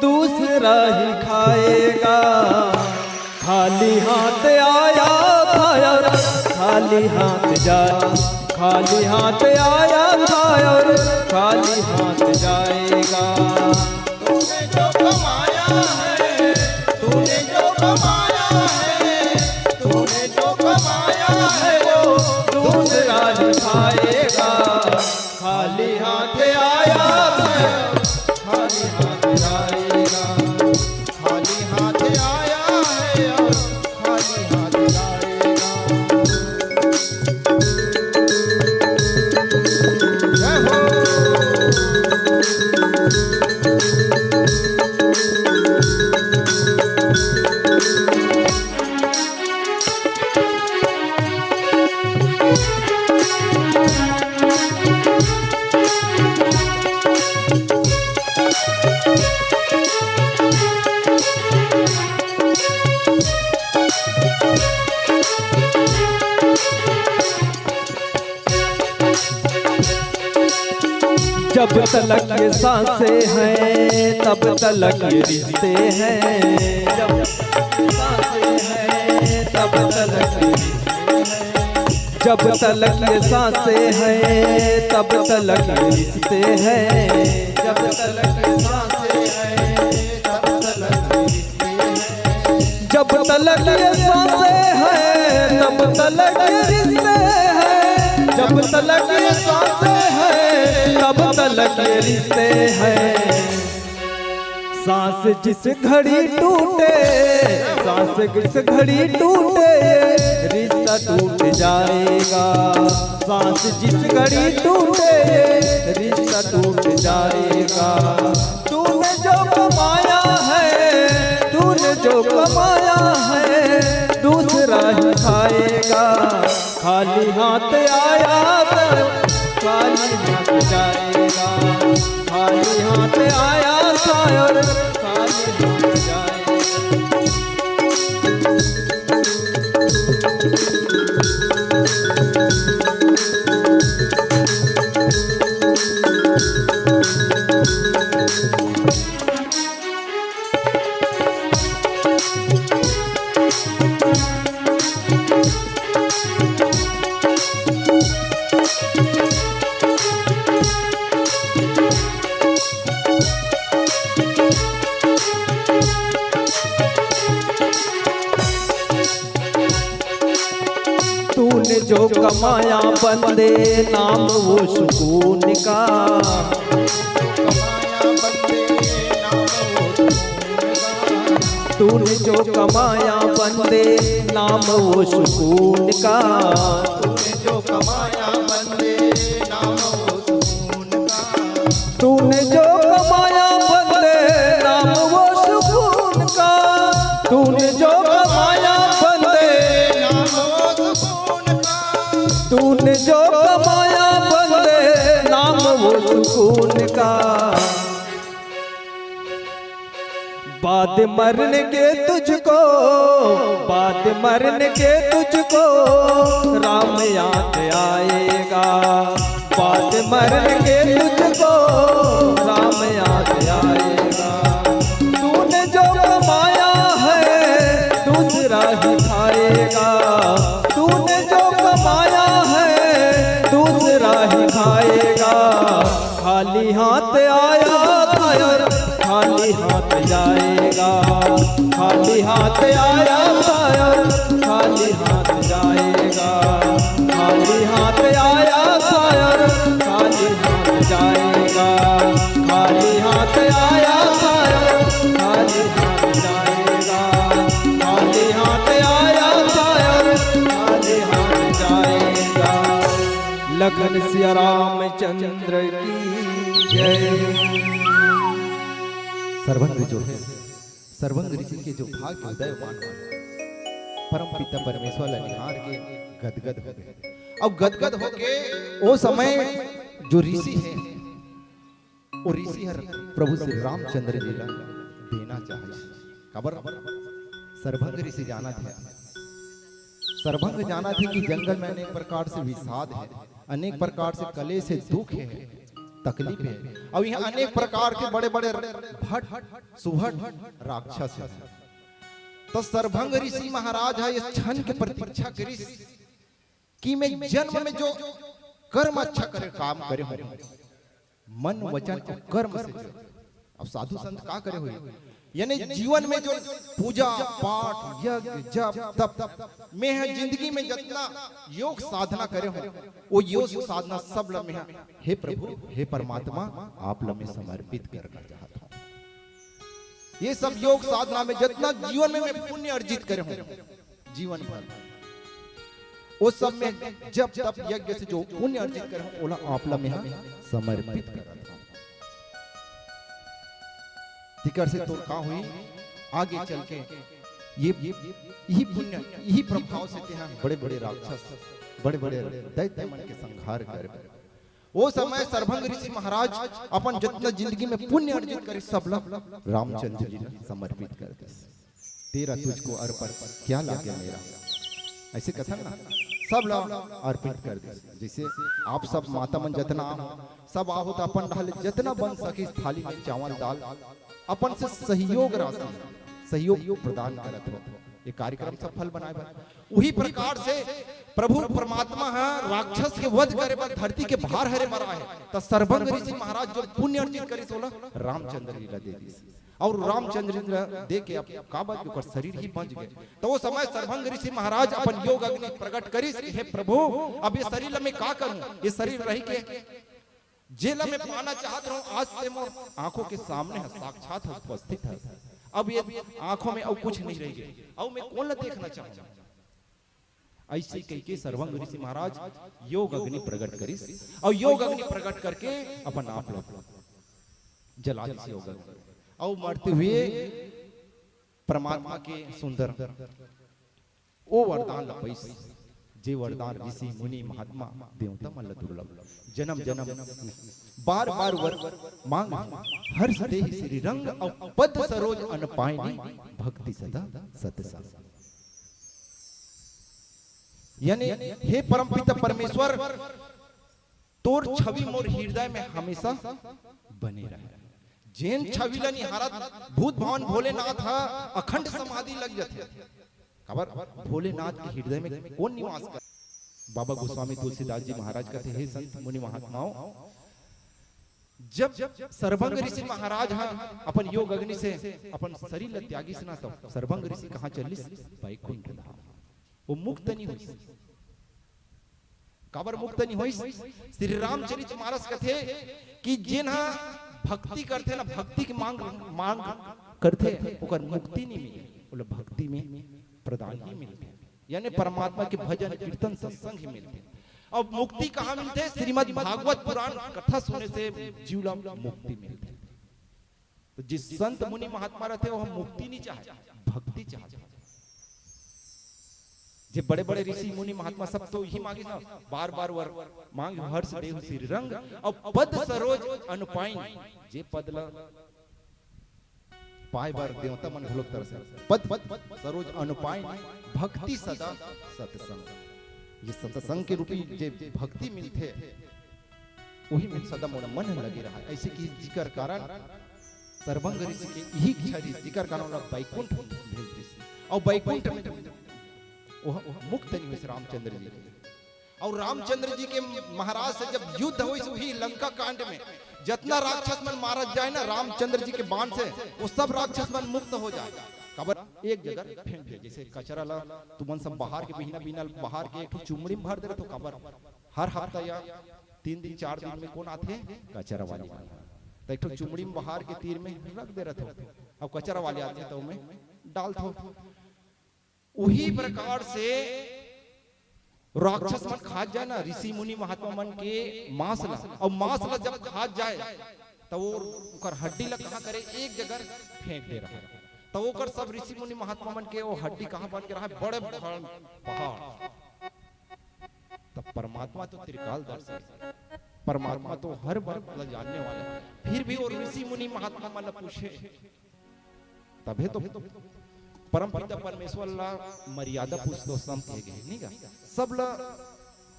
दूसरा ही खाएगा। खाली हाथ आया था और खाली हाथ जा, खाली हाथ आया था और खाली हाथ जाएगा। तूने जो कमाया है, तूने जो कमाया है, तूने जो कमाया है वो दूसरा ही खाएगा। खाली हाथ आया था, खाली हाथ जाएगा। खाली हाथ आया है और खाली हाथ जाएगा। जय हो। जब तलक ये सांसें हैं, तब तलक ये रिश्ते हैं। जब तलक ये सांसें हैं, तब तलक ये रिश्ते हैं। जब तलक ये सांसें हैं, तब तलक ये रिश्ते हैं। जब तलक ये सांसें हैं, तब तलक ये रिश्ते हैं। जब तलक ये सांसें हैं, तब तलक ये रिश्ते हैं। जब तलक ये सांसें हैं, तब तलक ये रिश्ते हैं। सांस जिस घड़ी टूटे, सांस जिस घड़ी टूटे, रिश्ता टूट जाएगा। सांस जिस घड़ी टूटे, रिश्ता टूट जाएगा। तूने जो कमाया है, तूने जो कमाया है, दूसरा ही खाएगा। खाली हाथ आया तो खाली हाथ जाएगा। खाली हाथ आया था और खाली हाथ जाएगा। कमाया बंदे नाम वो सुकून का। तूने जो कमाया बंदे नाम वो सुकून का। तूने जो कमाया बंदे नाम वो सुकून का। तूने जो कमाया बंदे नाम वो सुकून का। तूने जो कमाया बंदे नाम वो सुकून का। तूने जो कमाया बंदे नाम वो सुकून का। बाद मरने के तुझको, बाद मरने के तुझको राम याद आएगा। बाद मरने के तुझको राम याद आएगा। तूने जो कमाया है दूसरा ही खाएगा। तूने जो कमाया है दूसरा ही खाएगा। खाली हाथ आया था और खाली हाथ जाएगा। खाली हाथ आया था और खाली हाथ जाएगा। खाली हाथ आया था और खाली हाथ जाएगा। खाली हाथ आया था और खाली हाथ जाएगा। खाली हाथ आया था और खाली हाथ जाएगा। लखन सिया रामचंद्र की जय। सर्वंग जो है, सर्वंग ऋषि के जो भाग्य उदयमान हुए, परम पिता परमेश्वर ला निहार के गदगद हो गए। अब गदगद होके ओ समय जो ऋषि है, वो ऋषि हर प्रभु श्री रामचंद्र जी ला देना चाहे। काबर? सर्वंग ऋषि जानथे, सर्वंग जानथे कि जंगल में अनेक प्रकार से विषाद है, अनेक प्रकार से कलेश है, दुख है, तकलीफ है, अउ इहाँ अनेक प्रकार के बड़े-बड़े भट, सुभट राक्षस है। तो सर्वंग ऋषि महाराज ह ये क्षण के प्रतीक्षा करिस कि मैं जन्म में जो कर्म अच्छा करे, काम करे हों, मन, वचन अउ कर्म से जो, अब साधु संत का करे होही, यानी जीवन में जो पूजा पाठ, यज्ञ, जप, तप, मैं ह जिंदगी में जतना योग साधना करे हों, वो योग साधना सब ल मैं ह, हे प्रभु, हे परमात्मा, आप ल मैं समर्पित करना चाहत हों। ये सब योग साधना में जतना जीवन में मैं पुण्य अर्जित करे हों, जीवन भर। वो सब में जप तप यज्ञ से जो पुण्य अर्जित करे हों, ओला आप ला मैं ह समर्पित करत हों। तिकर से तोर का होही, आगे चल के ये, ये, यही पुण्य, यही प्रभाव से तेहा बड़े-बड़े राक्षस, बड़े-बड़े दैत्य मन के संहार करबे। ओ समय सर्वंग ऋषि महाराज अपन जतना जिंदगी में पुण्य अर्जित करिस, सब ला रामचंद्र जी ला समर्पित कर दिस। तेरा तुझको अर्पण, क्या लागे मेरा, ऐसे कथन ना, सब ला अर्पित कर दिस। जैसे आप सब माता मन जतना आहो, सब आहो त अपन डहर ले जतना बन सके थाली में चावल दाल, अपन से सहयोग राशि, सहयोग प्रदान करत हो ये कार्यक्रम सफल बनाए बर। उही प्रकार से प्रभु परमात्मा ह राक्षस के वध करे बर धरती के भार हरे बर आए हे, त सर्वंग ऋषि महाराज जो पुण्य अर्जित करिस ओला रामचंद्र जी ला दे दिस। अउ रामचंद्र जी ला दे के अब का बात, ओकर शरीर ही बच गे। त ओ समय सर्वंग ऋषि महाराज अपन योग अग्नि प्रकट करिस कि हे प्रभु, अब ये शरीर ला मैं का करूं, ये शरीर रहि के जेला मैं पाना चाहत रहूं, आज ते मोर आंखों के सामने ह, साक्षात ह, उपस्थित ह। अब ये आंखों में अउ कुछ नहीं रहि गे, अउ मैं कोन ला देखना चाहूं? ऐसे कहिके सर्वंग ऋषि महाराज योग अग्नि प्रकट करिस, अउ योग अग्नि प्रकट करके अपन आप ला जला दिस योग अग्नि, अउ मरते हुए परमात्मा के सुंदर ओ वरदान ल पाइस, जे वरदान ऋषि, मुनि, महात्मा, देवता मन ल दुर्लभ। जन्म जन्म बार बार वर मांग, हर्ष देहि श्री रंग अउ पद सरोज अनपायनी, भक्ति सदा सत संग। यानी हे परमपिता परमेश्वर, तोर छवि मोर हृदय में हमेशा बने रहे। जेन छवि ल निहारत भूत भवन भोलेनाथ ह अखंड समाधि लग जाथे। काबर? भोलेनाथ के हृदय में कोन निवास कर? बाबा गोस्वामी तुलसीदास जी महाराज कथे, हे संत मुनि महात्माओं, जब सर्वंग ऋषि महाराज ह अपन योग अग्नि से अपन शरीर ल त्यागिस ना, तो सर्वंग ऋषि कहाँ चलिस? बैकुंठ धाम। वो मुक्त नहीं होइस। काबर मुक्त नहीं होइस? श्री रामचरित मानस कथे कि जेन ह भक्ति करथे ना, भक्ति के मांग मांग करथे, ओकर मुक्ति नहीं मिले, ओला भक्ति में प्रदान ही मिलथे, यानी परमात्मा के भजन कीर्तन सत्संग ही मिलथे। अब मुक्ति कहाँ मिलथे? श्रीमद् भागवत पुराण कथा सुने से जीव ला मुक्ति मिलथे। तो जिस संत मुनि महात्मा रहथे, वो मुक्ति नहीं चाहे, भक्ति चाहथे। जे बड़े-बड़े ऋषि मुनि महात्मा सब तो यही मांगिस ना, बार-बार वर मांग हर्ष देहु श्री रंग, अउ पद सरोज अनुपाइन, जे पद ला पाए बर देवता मन घलोक तरसे। पद, पद सरोज अनुपाइन, भक्ति सदा सत्संग। ये सत्संग के रूपी जे भक्ति मिलथे, वही में सदा मोर मन लगे रहा। ऐसे कि जिकर कारण सर्वंग ऋषि के यही इच्छा रहिस, जिकर कारण ओला बैकुंठ भेज दिस। अउ बैकुंठ में ओह मुक्त नहीं होइस रामचंद्र जी। अउ रामचंद्र जी के महाराज से जब युद्ध होइस, वही लंका कांड में जतना राक्षस मन मारत जाए ना रामचंद्र जी के बाण से, वो सब राक्षस मन मुक्त हो जाए। काबर एक जगह फेंक दे, जैसे कचरा ला तुमन सब बहार के बिहना बिहना बहार के एक ठो चुमड़ी में भर दे रहे तो काबर हर हफ्ता या तीन दिन, चार दिन में कौन आथे? कचरा वाली मन। त एक ठो चुमड़ी में बहार के तीर में रख दे रथो, अब कचरा वाले आथे त ओमे डालथो। उही प्रकार से राक्षस मन खात जाए ना ऋषि मुनि महात्मा मन के मांस ला, अउ मांस ला जब खात जाए त वो ओकर हड्डी ला कहाँ करे? एक जगह फेंक दे रहा। त ओकर सब ऋषि मुनि महात्मा मन के वो हड्डी कहाँ बन के रहा? बड़े पहाड़, पहाड़। तब परमात्मा तो त्रिकालदर्शी है, परमात्मा तो हर बात ला जानने वाला है, फिर भी वो ऋषि मुनि महात्मा मन ला पूछे, तभे तो परमपिता परमेश्वर ला मर्यादा पुरुषोत्तम कहे गए, नहीं का? सब ला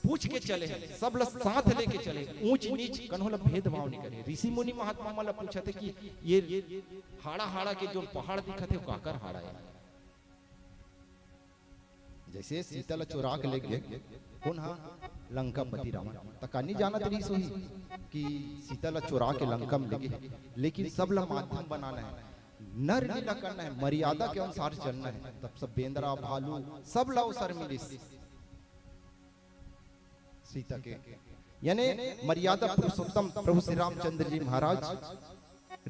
पूछ के चले हैं, सब ला साथ लेके चले, ऊंच नीच कन्हो ला भेदभाव नहीं करे। ऋषि मुनि महात्मा मन ला पूछा थे कि ये हाड़ा हाड़ा के जो पहाड़ दिखा थे, वो काकर हाड़ा है? जैसे सीता ला चोरा के ले गे, कौन हा? लंकापति रावण। त का नहीं जानत रहिस होही कि सीता ला चोरा के लंका में ले गे, लेकिन सब ला माध्यम बनाना है, नर लीला करना है, मर्यादा के अनुसार चलना है। तब सब बेंदरा, भालू, सब ला अवसर मिलिस सीता के, यानी मर्यादा पुरुषोत्तम प्रभु श्री रामचंद्र जी महाराज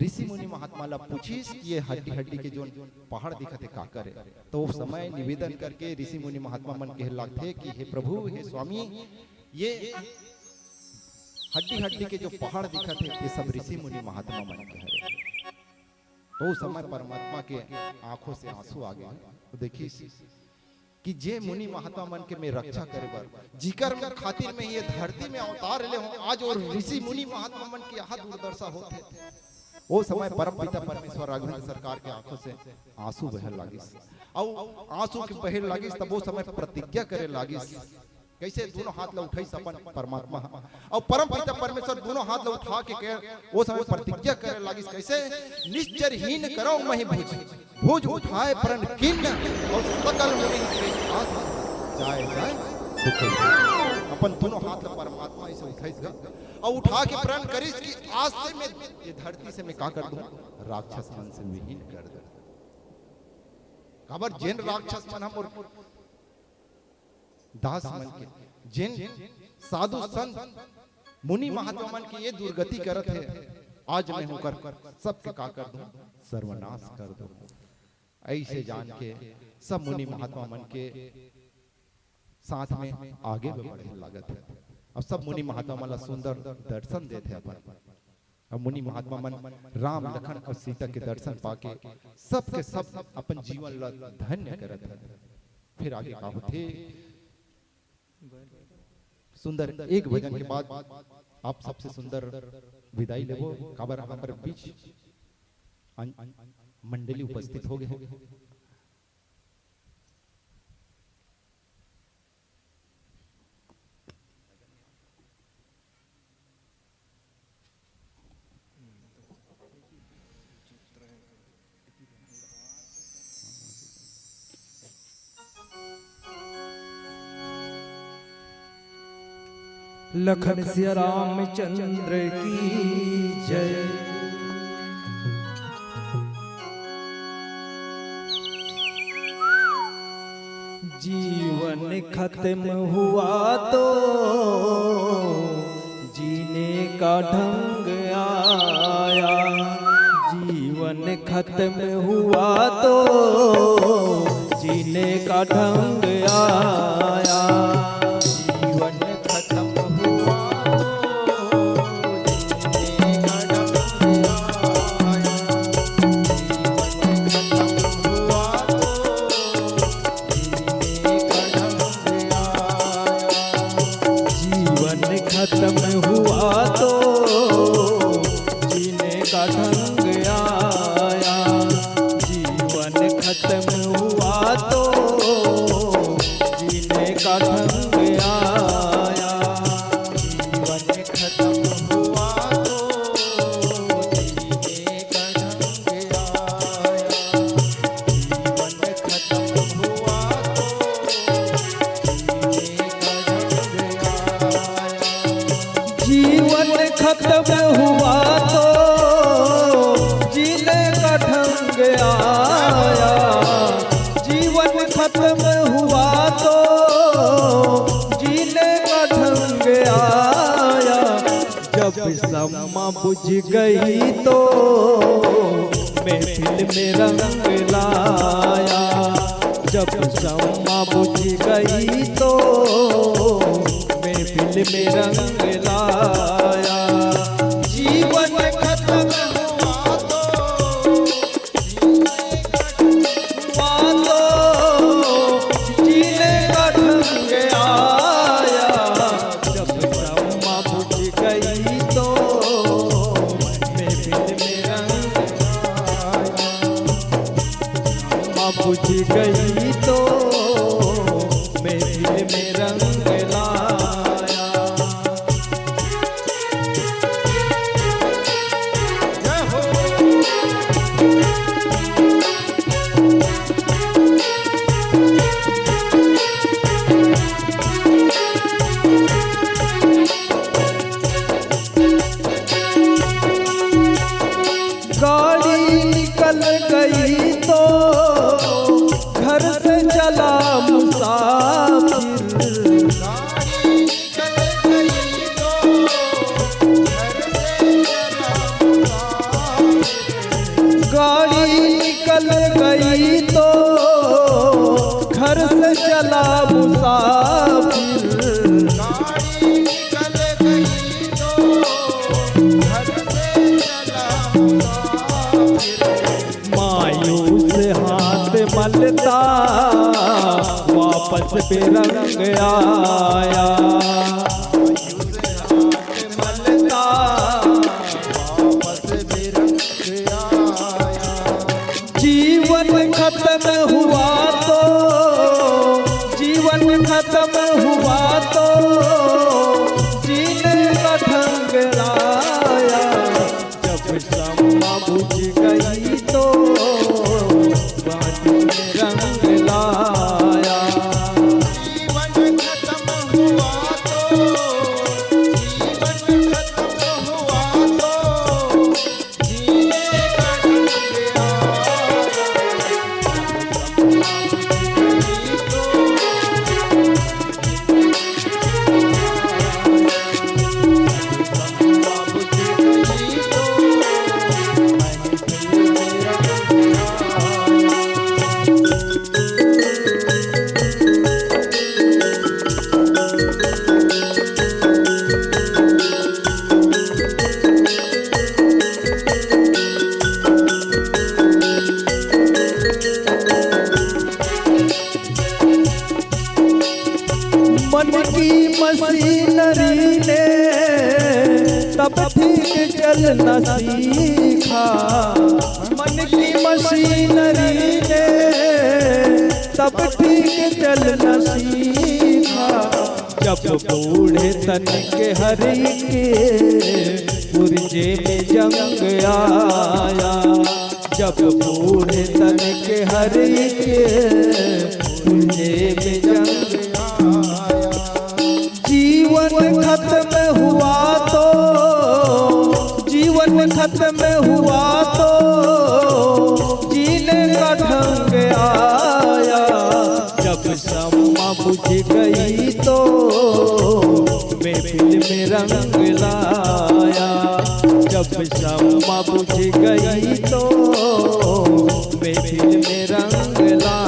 ऋषि मुनि महात्मा ला पूछिस कि ये हड्डी हड्डी के जोन पहाड़ दिखत हे, काकर हे? तो वो समय निवेदन करके ऋषि मुनि महात्मा मन कहे लागथे कि हे प्रभु, हे स्वामी, ये हड्डी हड्डी के जो पहाड़ दिखत हे, ये सब ऋषि मुनि महात्मा मन के हरे। तो उस समय परमात्मा के आंखों से आंसू आ गए। वो देखिस कि जे मुनि महात्मा मन के मैं रक्षा करे बर, जिकर खातिर मैं ये धरती में अवतार ले हूँ, आज और ऋषि मुनि महात्मा मन की यह दुर्दशा होत हे। ओ समय परम पिता परमेश्वर राघवेंद्र सरकार के आंखों से आंसू बहे लागिस। अउ आंसू के बहे लागिस, तब ओ समय प्रतिज्ञा करे लागिस। कैसे? दोनों हाथ ला उठाइस अपन परमात्मा ह। अउ परम पिता परमेश्वर दोनों हाथ ला उठा के कहे, ओ समय प्रतिज्ञा करे लागिस, कैसे? निश्चर हीन करौं महि भुज, भुज उठाए प्रण खिन्न, अउ सकल मुनि के आस जाए जाए सुख। अपन दोनों हाथ ला परमात्मा ऐसे उठाइस गा, अउ उठा के प्रण करिस कि आज से मैं ये धरती से मैं का कर दूं? राक्षस मन से विहीन कर दूं। काबर जेन राक्षस मन हमर दास मन के, जेन साधु संत मुनि महात्मा मन के ये दुर्गति करत हे, आज मैं ओकर सबके का कर दूं? सर्वनाश कर दूं। ऐसे जान के सब मुनि महात्मा मन के साथ में आगे बढ़े लागत हे। अब सब मुनि महात्मा मन ला सुंदर दर्शन देत हे अपन। अब मुनि महात्मा मन राम, लखन अउ सीता के दर्शन पाके सबके सब अपन जीवन ला धन्य करत हे। फिर आगे का होथे? सुंदर एक भजन के बाद आप सबसे सुंदर विदाई लेबो, काबर हमर बीच अन-, मंडली उपस्थित हो गए हे। लखन सिया रामचंद्र की जय। जीवन खत्म हुआ तो ढंग आया। जीवन खत्म हुआ तो जीने का ढंग आया। जीवन खत्म हुआ तो जीने का ढंग आया। जीवन खत्म हुआ तो जीने का ढंग आया। जीवन खत्म हुआ तो जीने का ढंग आया। जीवन खत्म हुआ तो जीने का ढंग आया। जीवन खत्म हुआ तो जीने का ढंग आया। जीवन खत्म हुआ तो जीने का ढंग आया। जीवन खत्म हुआ तो जीने का ढंग आया। जीवन खत्म हुआ तो जीने का ढंग आया। जब शम्मा बुझ गई तो महफिल में रंग लाया। जब शम्मा बुझ गई तो महफिल में रंग लाया। जीवन खत्म हुआ तो हुआ तो जीने का ढंग आया। जब शम्मा बुझ गई तो महफिल में रंग आया। शम्मा बुझ गई तो महफिल में रंग लाया। गाड़ी निकल गई तो घर से चला मुसाफिर। गाड़ी निकल गई तो घर से चला मुसाफिर। मायूस हाथ मलता वापस बेरंग आया। मलता वापस बेरंग आया। जीवन खत्म हुआ तो, जीवन खत्म हुआ तो जीने का ढंग लाया। जब शम्मा बुझ गई तो माटी में रंग लाया। जीवन खत्म हुआ तो, जीवन खत्म हुआ तो जीने का ढंग आया। मन की मशीनरी ने तब ठीक चलना सीखा। मन की मशीनरी ने तब ठीक चलना सीखा। जब बूढ़े तन के हर के पुर्जे में जंग आया। जब बूढ़े तन के हर के पुर्जे में जंग आया। जीवन खत्म हुआ तो, जीवन खत्म हुआ तो जीने का ढंग आया। जब शम्मा बुझ गई तो महफिल में रंग लाया। जब शम्मा बुझ गई तो महफिल में रंग लाया।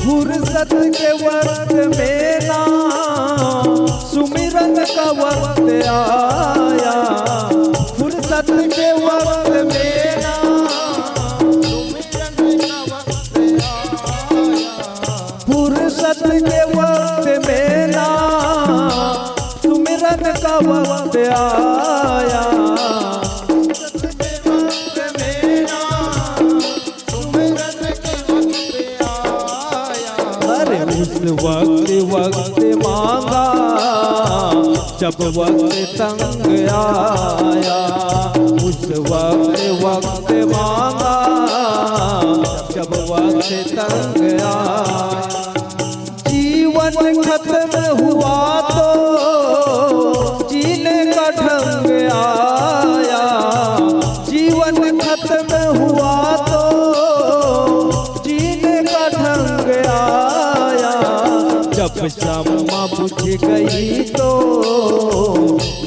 फुर्सत के वक्त में ना सुमिरन का वक्त आया। फुर्सत के वक्त में ना सुमिरन का वक्त आया। फुर्सत के वक्त में ना सुमिरन का वक्त आया। अरे उस वक्त वक्त मांगा, जब वक्त तंग आया। उस वक्त वक्त मांगा, जब वक्त तंग आया। जीवन खत्म हुआ तो जीने का ढंग आया। जीवन खत्म हुआ तो जीने का ढंग आया। जब शम्मा बुझ गई तो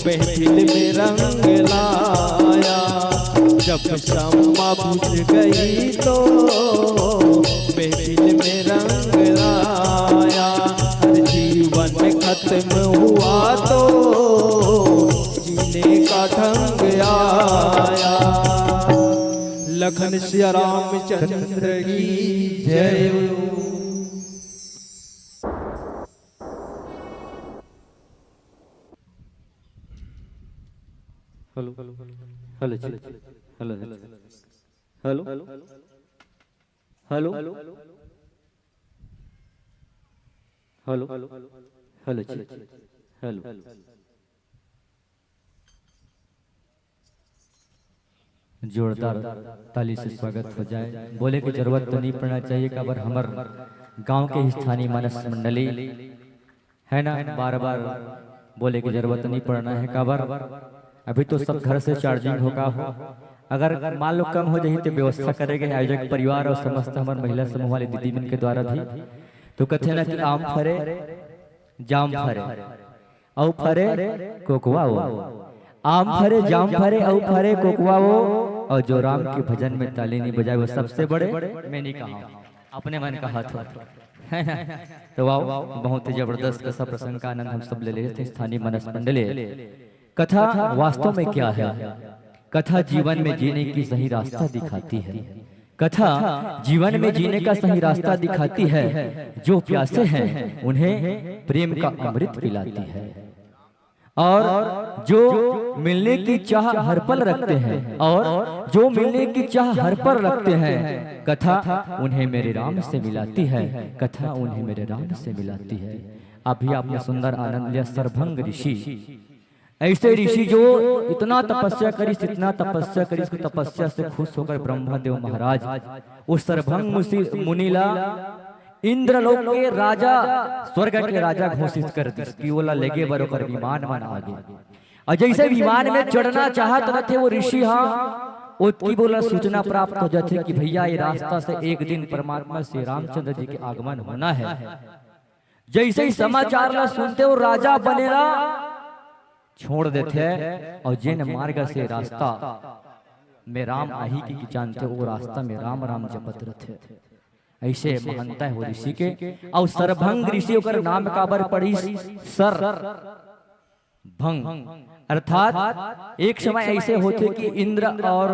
महफिल में रंग लाया। जब शम्मा बुझ गई तो महफिल में रंग लाया। हर जीवन खत्म हुआ तो जीने का ढंग आया। लखन सिया रामचंद्र की जय। Hello, hello, hello, hello, hello, hello, hello, hello, hello, hello, hello, hello, hello. जोरदार ताली से स्वागत हो जाए। बोले की जरूरत तो नहीं पड़ना चाहिए, काबर हमर गांव के स्थानीय मानस मंडली है ना, बार बार बोले की जरूरत नहीं पड़ना है, काबर अभी तो सब घर से चार्जिंग होगा हो। अगर मान लो कम हो जाही तो व्यवस्था करेंगे आयोजक परिवार और समस्त हमर महिला समूह वाले दीदी मन के द्वारा भी। तो कथे ना कि आम फरे, जाम फरे, अउ फरे कोकवा वो। आम फरे, जाम फरे, अउ फरे कोकवा वो। और जो राम के भजन में ताली नहीं बजाए वो सबसे बड़े, मैं नहीं कहा, अपने मन का हाथ हो। है ना? तो वाह, बहुत ही जबरदस्त कथा प्रसंग का आनंद हम सब ले लेते हैं। स्थानीय मानस मंडली, कथा वास्तव में क्या है? कथा जीवन में जीने की सही रास्ता दिखाती है। कथा जीवन में जीने का सही रास्ता दिखाती है। जो प्यासे हैं उन्हें प्रेम का अमृत पिलाती है। और जो मिलने की चाह हर पल रखते हैं, और जो मिलने की चाह हर पल रखते हैं, कथा उन्हें मेरे राम से मिलाती है, कथा उन्हें मेरे राम से मिलाती है। अभी आपने सुंदर आनंद लिया। सरभंग ऋषि, ऐसे ऋषि जो इतना तपस्या करिस, इतना तपस्या करिस, उसकी तपस्या से खुश होकर ब्रह्मा देव महाराज उस सरभंग मुसि-, मुनि ला इंद्रलोक के राजा, स्वर्ग के राजा घोषित कर दिस कि ओला लेगे बर ओकर विमान मन आगे। और जैसे विमान में चढ़ना चाहत रथे वो ऋषि हा, ओतकी बोला सूचना प्राप्त हो जाथे कि भैया, ये रास्ता से एक दिन परमात्मा श्री रामचंद्र जी के आगमन होना है। जैसे ही समाचार ला सुनथे वो राजा बने ला छोड़ देथे, और जेन मार्ग से रास्ता में राम आही के जानथे, वो रास्ता में राम राम जपत रथे। ऐसे महानता है वो ऋषि के। और सरभंग ऋषि ओकर नाम काबर पड़िस? सर भंग, अर्थात एक समय ऐसे होथे कि इंद्र और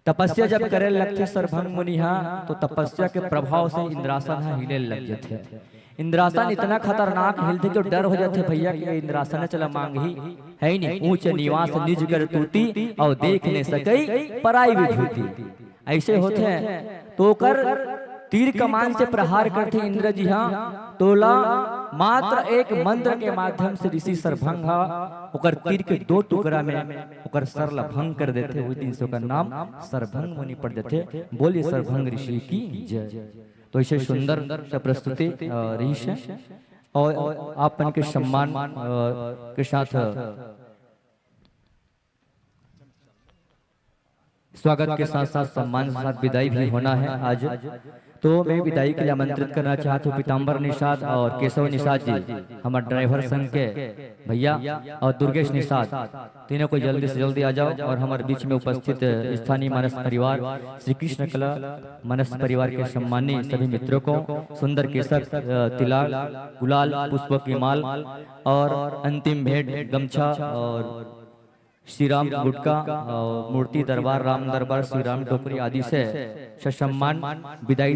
तपस्या जब करे लगथे सरभंग मुनि हा, तो तपस्या के प्रभाव से इंद्रासन हा हिले लग जथे। इंद्रासन इतना खतरनाक हिलथे कि डर हो जाथे भैया कि इंद्रासन चला मांगही, है ही नहीं। ऊंच निवास निज कर तूती, और देख न सकई पराई विभूति। ऐसे होथे तो ओकर तीर कमान से प्रहार करथे इंद्र जी हा, तोला मात्र एक मंत्र के माध्यम से ऋषि सरभंग हा ओकर तीर के दो टुकड़ा में ओकर सर ला भंग कर देथे। उही दिन से ओकर नाम सरभंग मुनि पड़ देथे। बोलिए सरभंग ऋषि की जय। तो ऐसे सुंदर सा प्रस्तुति, अ, रहिस हे। और आप मन के सम्मान, अ, के साथ, अ, स्वागत के साथ साथ सम्मान के साथ विदाई भी होना है आज। तो मैं विदाई के लिए आमंत्रित करना चाहता हूँ पीताम्बर निषाद और केशव निषाद जी, हमारे ड्राइवर संघ के भैया, और दुर्गेश निषाद, तीनों को जल्दी से जल्दी आ जाओ और हमारे बीच में उपस्थित स्थानीय मानस परिवार, श्री कृष्ण कला मानस परिवार के सम्मानी सभी मित्रों को सुंदर केसर, अ, तिलक, गुलाल, पुष्प की माल और अंतिम भेंट गमछा और श्री राम गुटका और मूर्ति दरबार, राम दरबार, श्री राम टोकरी आदि से ससम्मान विदाई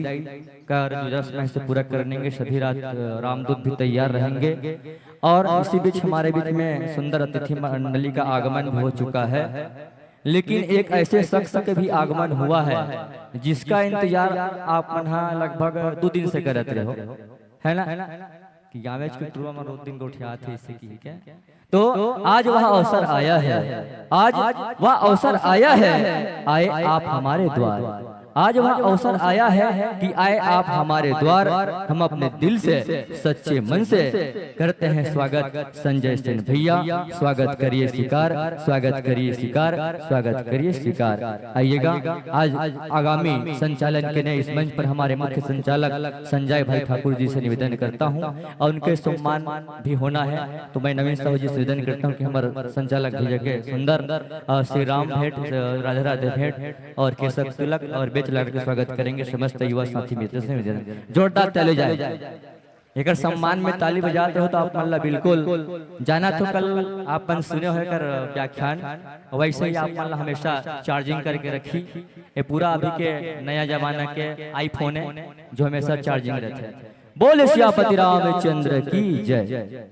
का रस्म से पूरा करने के सभी रात, अ, रामदूत भी तैयार रहेंगे। और इसी बीच हमारे बीच में सुंदर अतिथि मंडली का आगमन भी हो चुका है। लेकिन एक ऐसे शख्स के भी आगमन हुआ है जिसका इंतजार आप मन हा लगभग दो दिन से करत रहे हो, है ना? कि गाँवेच के टुरा मन रोज दिन गोठियात हे, इसे की क्या? तो आज वह अवसर आया है, आज वह अवसर आया है, आए आप हमारे द्वार। आज वह अवसर आया है कि आए आप हमारे द्वार। हम अपने दिल से, सच्चे मन से करते हैं स्वागत। संजय सेन भैया, स्वागत करिए स्वीकार, स्वागत करिए स्वीकार, स्वागत करिए स्वीकार। आइएगा, आज आगामी संचालन के लिए इस मंच पर हमारे मुख्य संचालक संजय भाई ठाकुर जी से निवेदन करता हूँ और उनके सम्मान भी होना है। तो मैं नवीन साहू जी से निवेदन करता हूँ कि हमारे संचालक भैया के सुंदर, अ, श्री राम भेंट, अ, राधे राधे भेंट और केसर तिलक और बेच लाड़ के स्वागत करेंगे समस्त युवा साथी मित्र से निवेदन। जोरदार ताली जाए। एकर सम्मान में ताली बजात रहो तो आप मन ला बिल्कुल जाना तो कल आप मन सुने हो एकर व्याख्यान, वैसे ही आप मन ला हमेशा चार्जिंग करके रखी। ये पूरा अभी के नया जमाना के iPhone है जो हमेशा चार्जिंग रहते हैं। बोले सियापति रामचंद्र की जय।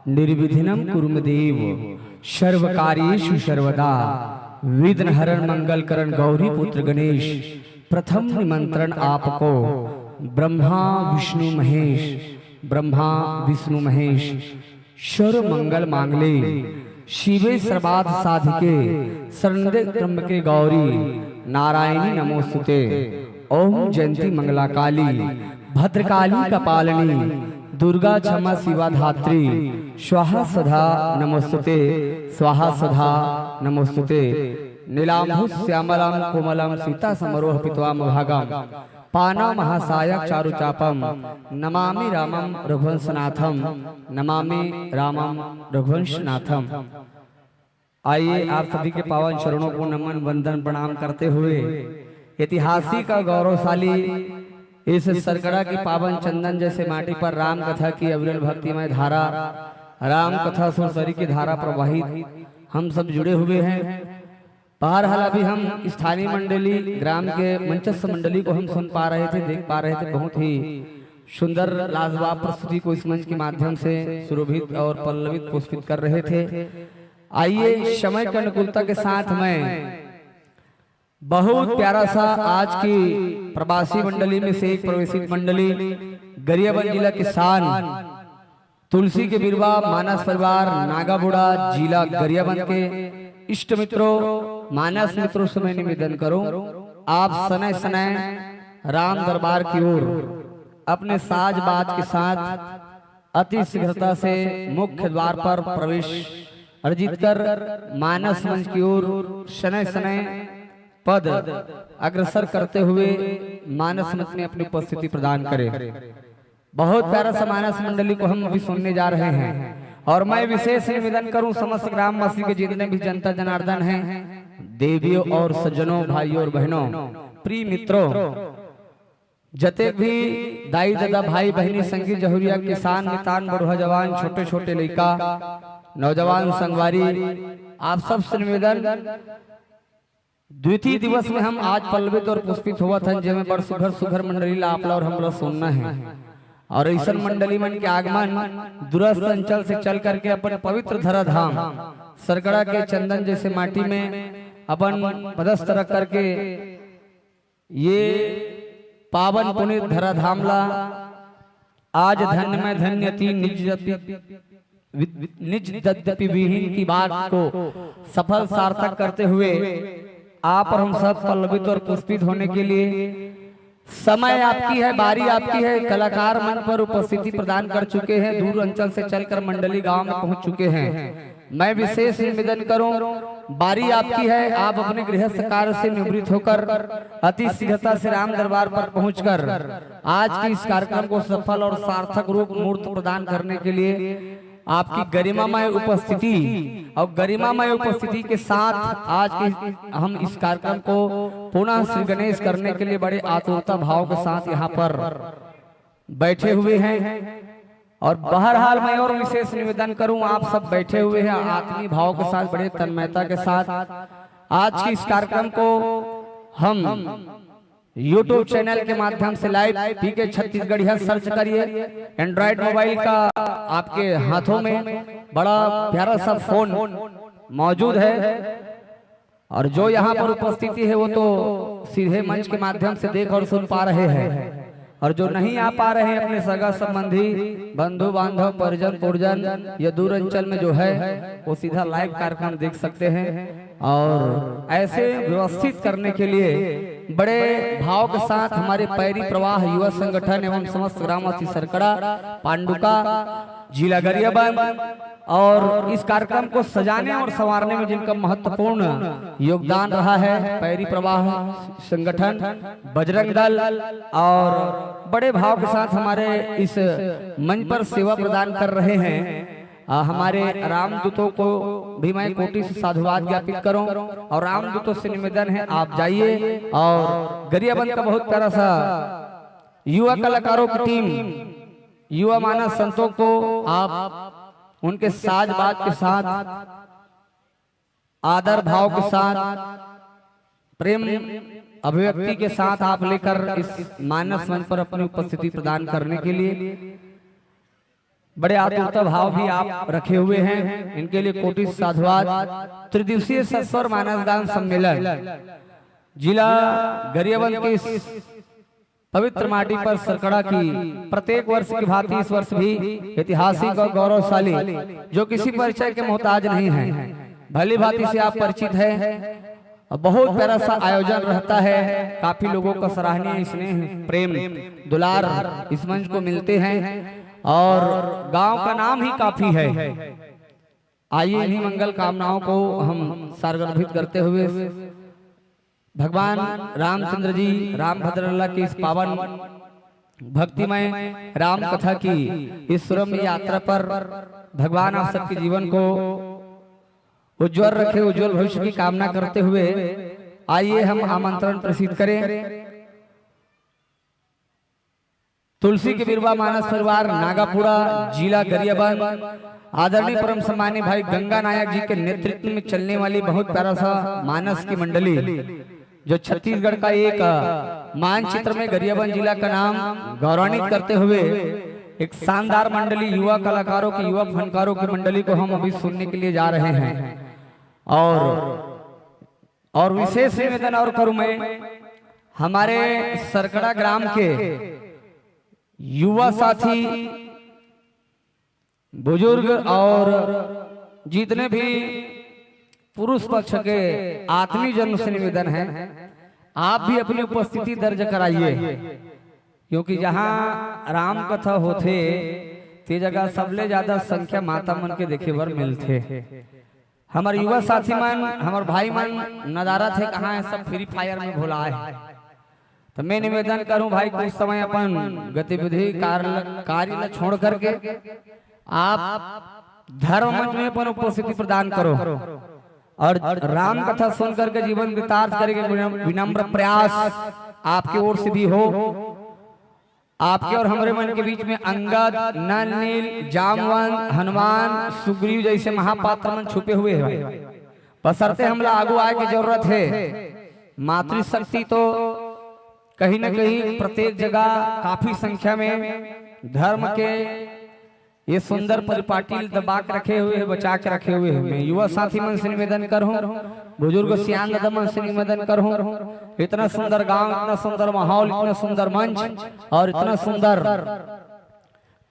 निर्विघ्नं कुरु मे देव सर्वकार्येषु सर्वदा। विघ्न हरण मंगल करण गौरी पुत्र गणेश। प्रथम निमंत्रण आपको ब्रह्मा विष्णु महेश, ब्रह्मा विष्णु महेश। सर्व मंगल मांगले शिवे सर्वार्थ साधिके शरण्ये त्र्यंबके गौरी नारायणी नमोस्तुते। ओम जयंती मंगला काली भद्रकाली कपालिनी दुर्गा क्षमा शिवा धात्री स्वाहा सदा नमोस्तुते, स्वाहा सदा नमोस्तुते। नीलांबुज श्यामलम कोमलम सीता समरोह पित्वा मभागम पाना महासायक चारु चापम नमामि रामम रघुवंशनाथम, नमामि रामम रघुवंशनाथम। आइए, आप सभी के पावन चरणों को नमन, वंदन, प्रणाम करते हुए ऐतिहासिक और गौरवशाली इस सरकड़ा की पावन चंदन जैसे माटी पर राम कथा की अविरल भक्तिमय धारा, राम कथा सुरसरी की धारा प्रवाहित हम सब जुड़े हुए हैं। बहरहाल, अभी हम स्थानीय मंडली, ग्राम के मंचस्थ मंडली को हम सुन पा रहे थे, देख पा रहे थे। बहुत ही सुंदर, लाजवाब प्रस्तुति को इस मंच के माध्यम से सुरभित और पल्लवित, पुष्पित कर रहे थे। आइए, समय की अनुकूलता के साथ मैं बहुत प्यारा सा आज की प्रवासी मंडली में से एक प्रवेशित मंडली, गरियाबंद जिला की शान, तुलसी के बिरवा, मानस परिवार, नागाबुड़ा, जिला गरियाबंद के इष्ट मित्रों, मानस मित्रों से मैं निवेदन करूं, आप सनय सनय राम दरबार की ओर अपने साज बाज के साथ अति शीघ्रता से मुख्य द्वार पर प्रवेश अर्जित कर मानस मंच की ओर सनय सनय पद अग्रसर करते हुए मानस मंच में अपनी उपस्थिति प्रदान करें। बहुत प्यारा सा मानस मंडली को हम अभी सुनने जा रहे हैं और मैं विशेष निवेदन करूं समस्त ग्रामवासी के जितने भी जनता जनार्दन हैं, देवियों और सज्जनों, भाइयों और बहनों, प्रिय मित्रों, जते भी दाई ददा, भाई बहनी, संगी जहुरिया, किसान मितान, बड़ुआ जवान, छोटे छोटे लइका, नौजवान संगवारी, आप सबसे निवेदन, द्वितीय दिवस में हम आज पल्लवित और पुष्पित होवत हन, जेमे बड़ सुघर सुघर मंडली ला आप ला और हमला सुनना है। और ऐसन मंडली मन के आगमन दूरस्थ अंचल से चल करके अपन पवित्र धराधाम सरकड़ा के चंदन जैसे माटी में अपन पदस्थ रख करके ये पावन पुनीत धराधाम ला आज धन्य में धन्य थी निज दत्ति-, वि-, निज दद्यपि विहीन की बात को सफल सार्थक करते हुए आप और हम सब पल्लवित और पुष्पित होने के लिए समय आपकी है, बारी आपकी है। कलाकार मंच पर उपस्थिति प्रदान कर चुके हैं, दूर अंचल से चलकर मंडली गांव में पहुंच चुके हैं। मैं विशेष निवेदन करूं, बारी आपकी है, आप अपने गृहस्थ कार्य से निवृत्त होकर अति शीघ्रता से राम दरबार पर पहुंचकर आज के इस कार्यक्रम को सफल और सार्थक रूप मूर्त प्रदान करने के लिए आपकी गरिमामय उपस्थिति और गरिमामय उपस्थिति के साथ आज के हम इस कार्यक्रम को पुनः श्री गणेश करने के लिए बड़े आतुरता भाव के साथ यहाँ पर बैठे हुए हैं। और बहरहाल मैं और विशेष निवेदन करूं, आप सब बैठे हुए हैं आत्मीय भाव के साथ, बड़े तन्मयता के साथ आज के इस कार्यक्रम को हम YouTube चैनल के माध्यम से लाइव पीके छत्तीसगढ़िया सर्च करिए। एंड्रॉयड मोबाइल का आपके हाथों में बड़ा प्यारा सा फोन मौजूद है और जो यहाँ पर उपस्थिति है वो तो सीधे मंच के माध्यम से देख और सुन पा रहे हैं, और जो नहीं आ पा रहे हैं अपने सगा संबंधी, बंधु बांधव, परिजन पुरजन या दूर अंचल में जो है वो सीधा लाइव कार्यक्रम देख सकते हैं। और ऐसे व्यवस्थित करने के लिए बड़े भाव के साथ हमारे पैरी प्रवाह युवा संगठन एवं समस्त ग्रामवासी सरकड़ा, पांडुका, जिला गरियाबंद और इस कार्यक्रम को सजाने और संवारने में जिनका महत्वपूर्ण योगदान रहा है, पैरी प्रवाह संगठन, बजरंग दल, और बड़े भाव के साथ हमारे इस मंच पर सेवा प्रदान कर रहे हैं आ, हमारे रामदूतों को भी मैं कोटि से साधुवाद ज्ञापित करूं और रामदूतों से निवेदन है, आप जाइए और गरियाबंद का बहुत प्यारा सा युवा कलाकारों की टीम, युवा मानस संतों को आप उनके साज बाज के साथ, आदर भाव के साथ, प्रेम अभिव्यक्ति के साथ आप लेकर इस मानस मंच पर अपनी उपस्थिति प्रदान करने के लिए बड़े आतुरता भाव भी आप रखे हुए हैं, इनके लिए कोटि साधुवाद। त्रिदिवसीय सस्वर मानस गान सम्मेलन जिला गरियाबंद के इस पवित्र माटी पर सरकड़ा की प्रत्येक वर्ष की भांति इस वर्ष भी ऐतिहासिक और गौरवशाली, जो किसी परिचय के मोहताज नहीं है, भली भांति से आप परिचित हैं। और बहुत प्यारा सा आयोजन रहता है, काफी लोगों का सराहनीय स्नेह, प्रेम, दुलार इस मंच को मिलते हैं और गांव का नाम ही काफी है। आइए, इन्हीं मंगल कामनाओं को हम सारगर्भित करते हुए भगवान रामचंद्र जी, रामभद्र लला की इस पावन भक्तिमय राम कथा की इस सुरम्य यात्रा पर भगवान आप सबके जीवन को उज्जवल रखे, उज्जवल भविष्य की कामना करते हुए आइए हम आमंत्रण प्रेषित करें। तुलसी के बिरवा मानस परिवार नागापुरा, जिला गरियाबंद, आदरणीय परम सम्मानी भाई गंगा नायक जी के नेतृत्व में चलने वाली बहुत प्यारा सा मानस की मंडली, जो छत्तीसगढ़ का एक, अ, मानचित्र में गरियाबंद जिला का नाम गौरवान्वित करते हुए एक शानदार मंडली, युवा कलाकारों की, युवा फनकारों की मंडली को हम अभी सुनने के लिए जा रहे हैं। और, और विशेष निवेदन और करूं मैं, हमारे सरकड़ा ग्राम के युवा साथी, बुजुर्ग और जितने भी पुरुष पक्ष के आत्मीय जन से निवेदन है, आप भी अपनी उपस्थिति दर्ज कराइए, क्योंकि जहां राम कथा होथे, ते जगह सबले ज्यादा संख्या माता मन के देखे बर मिलथे। हमर युवा साथी मन, हमर भाई मन नदारत हे, कहाँ हे सब, फ्री फायर में भुलाए हे। तो मैं निवेदन करूं भाई, कुछ समय अपन गतिविधि, कार्य, कार्य ला छोड़ करके आप धर्म मंच में अपन उपस्थिति प्रदान करो और राम कथा सुन करके जीवन कृतार्थ करे के विनम्र, विनम्र प्रयास आपके ओर से भी हो। आपके और हमरे मन के बीच में अंगद, नल नील, जामवंत, हनुमान, सुग्रीव जैसे महापात्र मन छुपे हुए हैं। बशर्ते हमला आगू आए के जरूरत हे। मातृशक्ति तो कहीं ना कहीं प्रत्येक जगह काफी संख्या में धर्म के ये सुंदर परिपाटी दबा के रखे हुए है, बचा के रखे हुए है। मैं युवा साथी मन से निवेदन करहूँ, बुजुर्ग सियान दादा मन से निवेदन करहूँ, इतना सुंदर गांव, इतना सुंदर माहौल, इतना सुंदर मंच और इतना सुंदर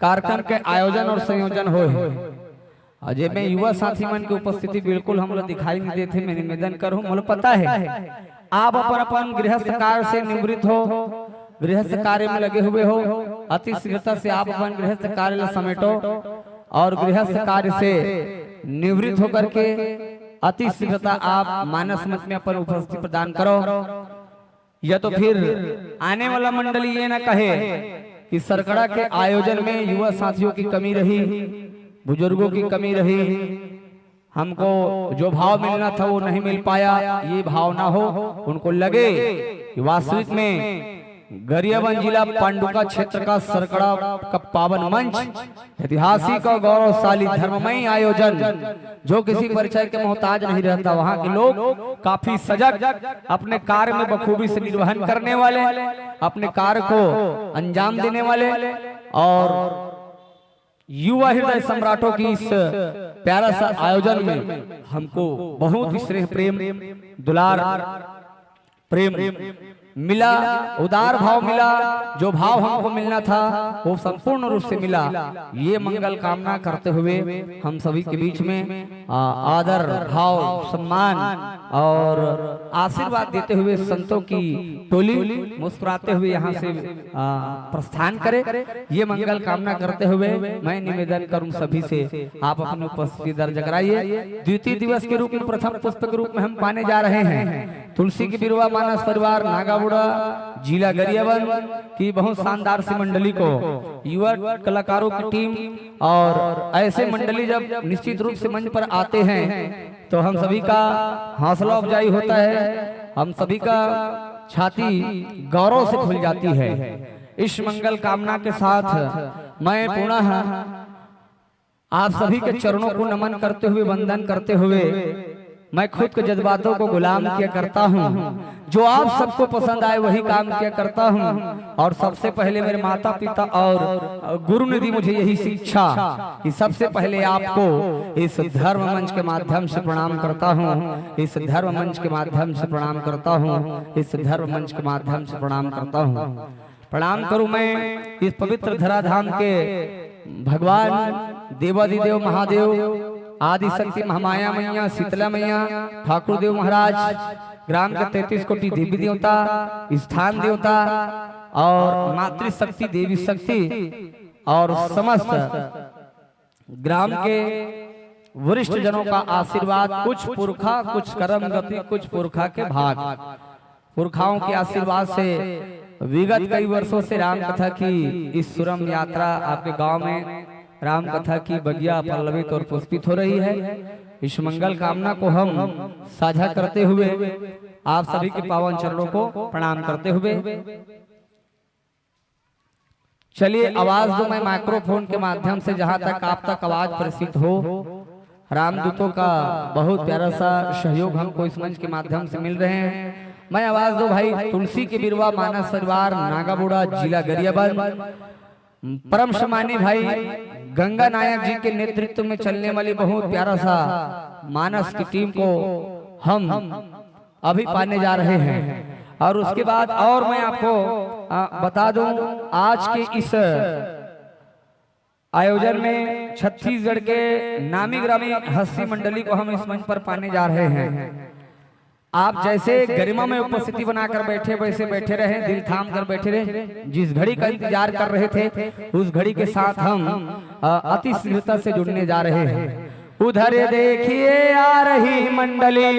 कार्यक्रम के आयोजन और संयोजन होए हे। और जे में युवा साथी मन के उपस्थिति बिल्कुल हमला दिखाई नहीं देते, मैं निवेदन करहूँ, मोला पता है आप अपन अपन गृहस्थ कार्य से निवृत्त हो, गृहस्थ कार्य में लगे हुए हो, अति शीघ्रता से आप अपन गृहस्थ कार्य ला समेटो और गृहस्थ कार्य से निवृत्त होकर के अति शीघ्रता आप मानस मंच में अपन उपस्थिति प्रदान करो। या तो फिर आने वाला मंडली ये ना कहे कि सरकड़ा के आयोजन में युवा साथियों की कमी रही, बुजुर्गों की कमी रही, हमको जो भाव मिलना था वो नहीं मिल पाया, ये भाव ना हो। उनको लगे कि वास्तविक में गरियाबंद जिला पांडुका क्षेत्र का सरकड़ा का पावन मंच, ऐतिहासिक और गौरवशाली धर्ममय आयोजन, जो किसी परिचय के मोहताज नहीं रहता। वहाँ के लोग काफी सजग, अपने कार्य में बखूबी से निर्वहन करने वाले, अपने कार्य को अंजाम देने वाले और युवा हृदय सम्राटों की इस प्यारा सा आयोजन में हमको बहुत ही स्नेह, प्रेम, दुलार, प्रेम मिला, उदार भाव मिला। जो भाव हमको मिलना था वो संपूर्ण रूप से मिला। ये मंगल कामना करते हुए हम सभी के बीच में आ, आदर, भाव, सम्मान और आशीर्वाद देते हुए संतों की टोली मुस्कुराते हुए यहाँ से आ, प्रस्थान करे। ये मंगल कामना करते हुए मैं निवेदन करूं सभी से, आप अपनी उपस्थिति दर्ज कराइए। द्वितीय दिवस के रूप में, प्रथम पुष्प के रूप में हम पाने जा रहे हैं तुलसी की बिरवा मानस परिवार नागाबुड़ा, जिला गरियाबंद की बहुत शानदार सी मंडली को, युवा कलाकारों की टीम। और ऐसे मंडली जब निश्चित रूप से मंच पर आते हैं तो हम सभी का हौसला अफजाई होता है, हम सभी का छाती गौरव से फूल जाती है। इस मंगल कामना के साथ मैं पुनः आप सभी के चरणों को नमन करते हुए, वंदन करते हुए, मैं खुद के जज्बातों को गुलाम किया करता हूँ। जो आप सबको पसंद आए वही काम किया करता हूँ। और सबसे पहले मेरे माता पिता और गुरु ने दी मुझे यही शिक्षा कि सबसे पहले आपको इस धर्म मंच के माध्यम से प्रणाम करता हूँ, इस धर्म मंच के माध्यम से प्रणाम करता हूँ, इस धर्म मंच के माध्यम से प्रणाम करता हूँ। प्रणाम करूं मैं इस पवित्र धराधाम के भगवान देवादिदेव महादेव, आदि शक्ति महामाया मैया, शीतला मैया, ठाकुर देव महाराज, ग्राम के तैंतीस कोटि देवी देवता, स्थान देवता और मातृशक्ति, देवी शक्ति और समस्त ग्राम के वरिष्ठ जनों का आशीर्वाद, कुछ पुरखा, कुछ कर्म गति, कुछ पुरखा के भाग। पुरखाओं के आशीर्वाद से विगत कई वर्षों से राम कथा की इस सुरम यात्रा, आपके गांव में राम कथा की बगिया पल्लवित और पुष्पित हो रही है। इस मंगल कामना को हम साझा करते हुए आप सभी के पावन चरणों को प्रणाम करते हुए चलिए, आवाज दो, मैं माइक्रोफोन के माध्यम से जहां तक आप तक आवाज प्रेषित हो। रामदूतों का बहुत प्यारा सा सहयोग हमको इस मंच के माध्यम से मिल रहे हैं। मैं आवाज दो भाई, तुलसी के बिरवा मानस परिवार नागाबुड़ा, जिला गरियाबंद, परम सम्मानी भाई गंगा नायक जी के नेतृत्व में चलने वाली बहुत प्यारा सा मानस की टीम को हम अभी पाने जा रहे हैं। और उसके बाद और मैं आपको आ, बता दूं, आज के इस आयोजन में छत्तीसगढ़ के नामी ग्रामी हस्ती मंडली को हम इस मंच पर पाने जा रहे हैं। आप जैसे गरिमा में उपस्थिति बनाकर बैठे, वैसे बैठे रहें, दिल थाम कर बैठे रहें। जिस घड़ी का इंतजार कर रहे थे, उस घड़ी के साथ हम अ, अति शीघ्रता से जुड़ने जा रहे हैं। उधर देखिए आ रही मंडली,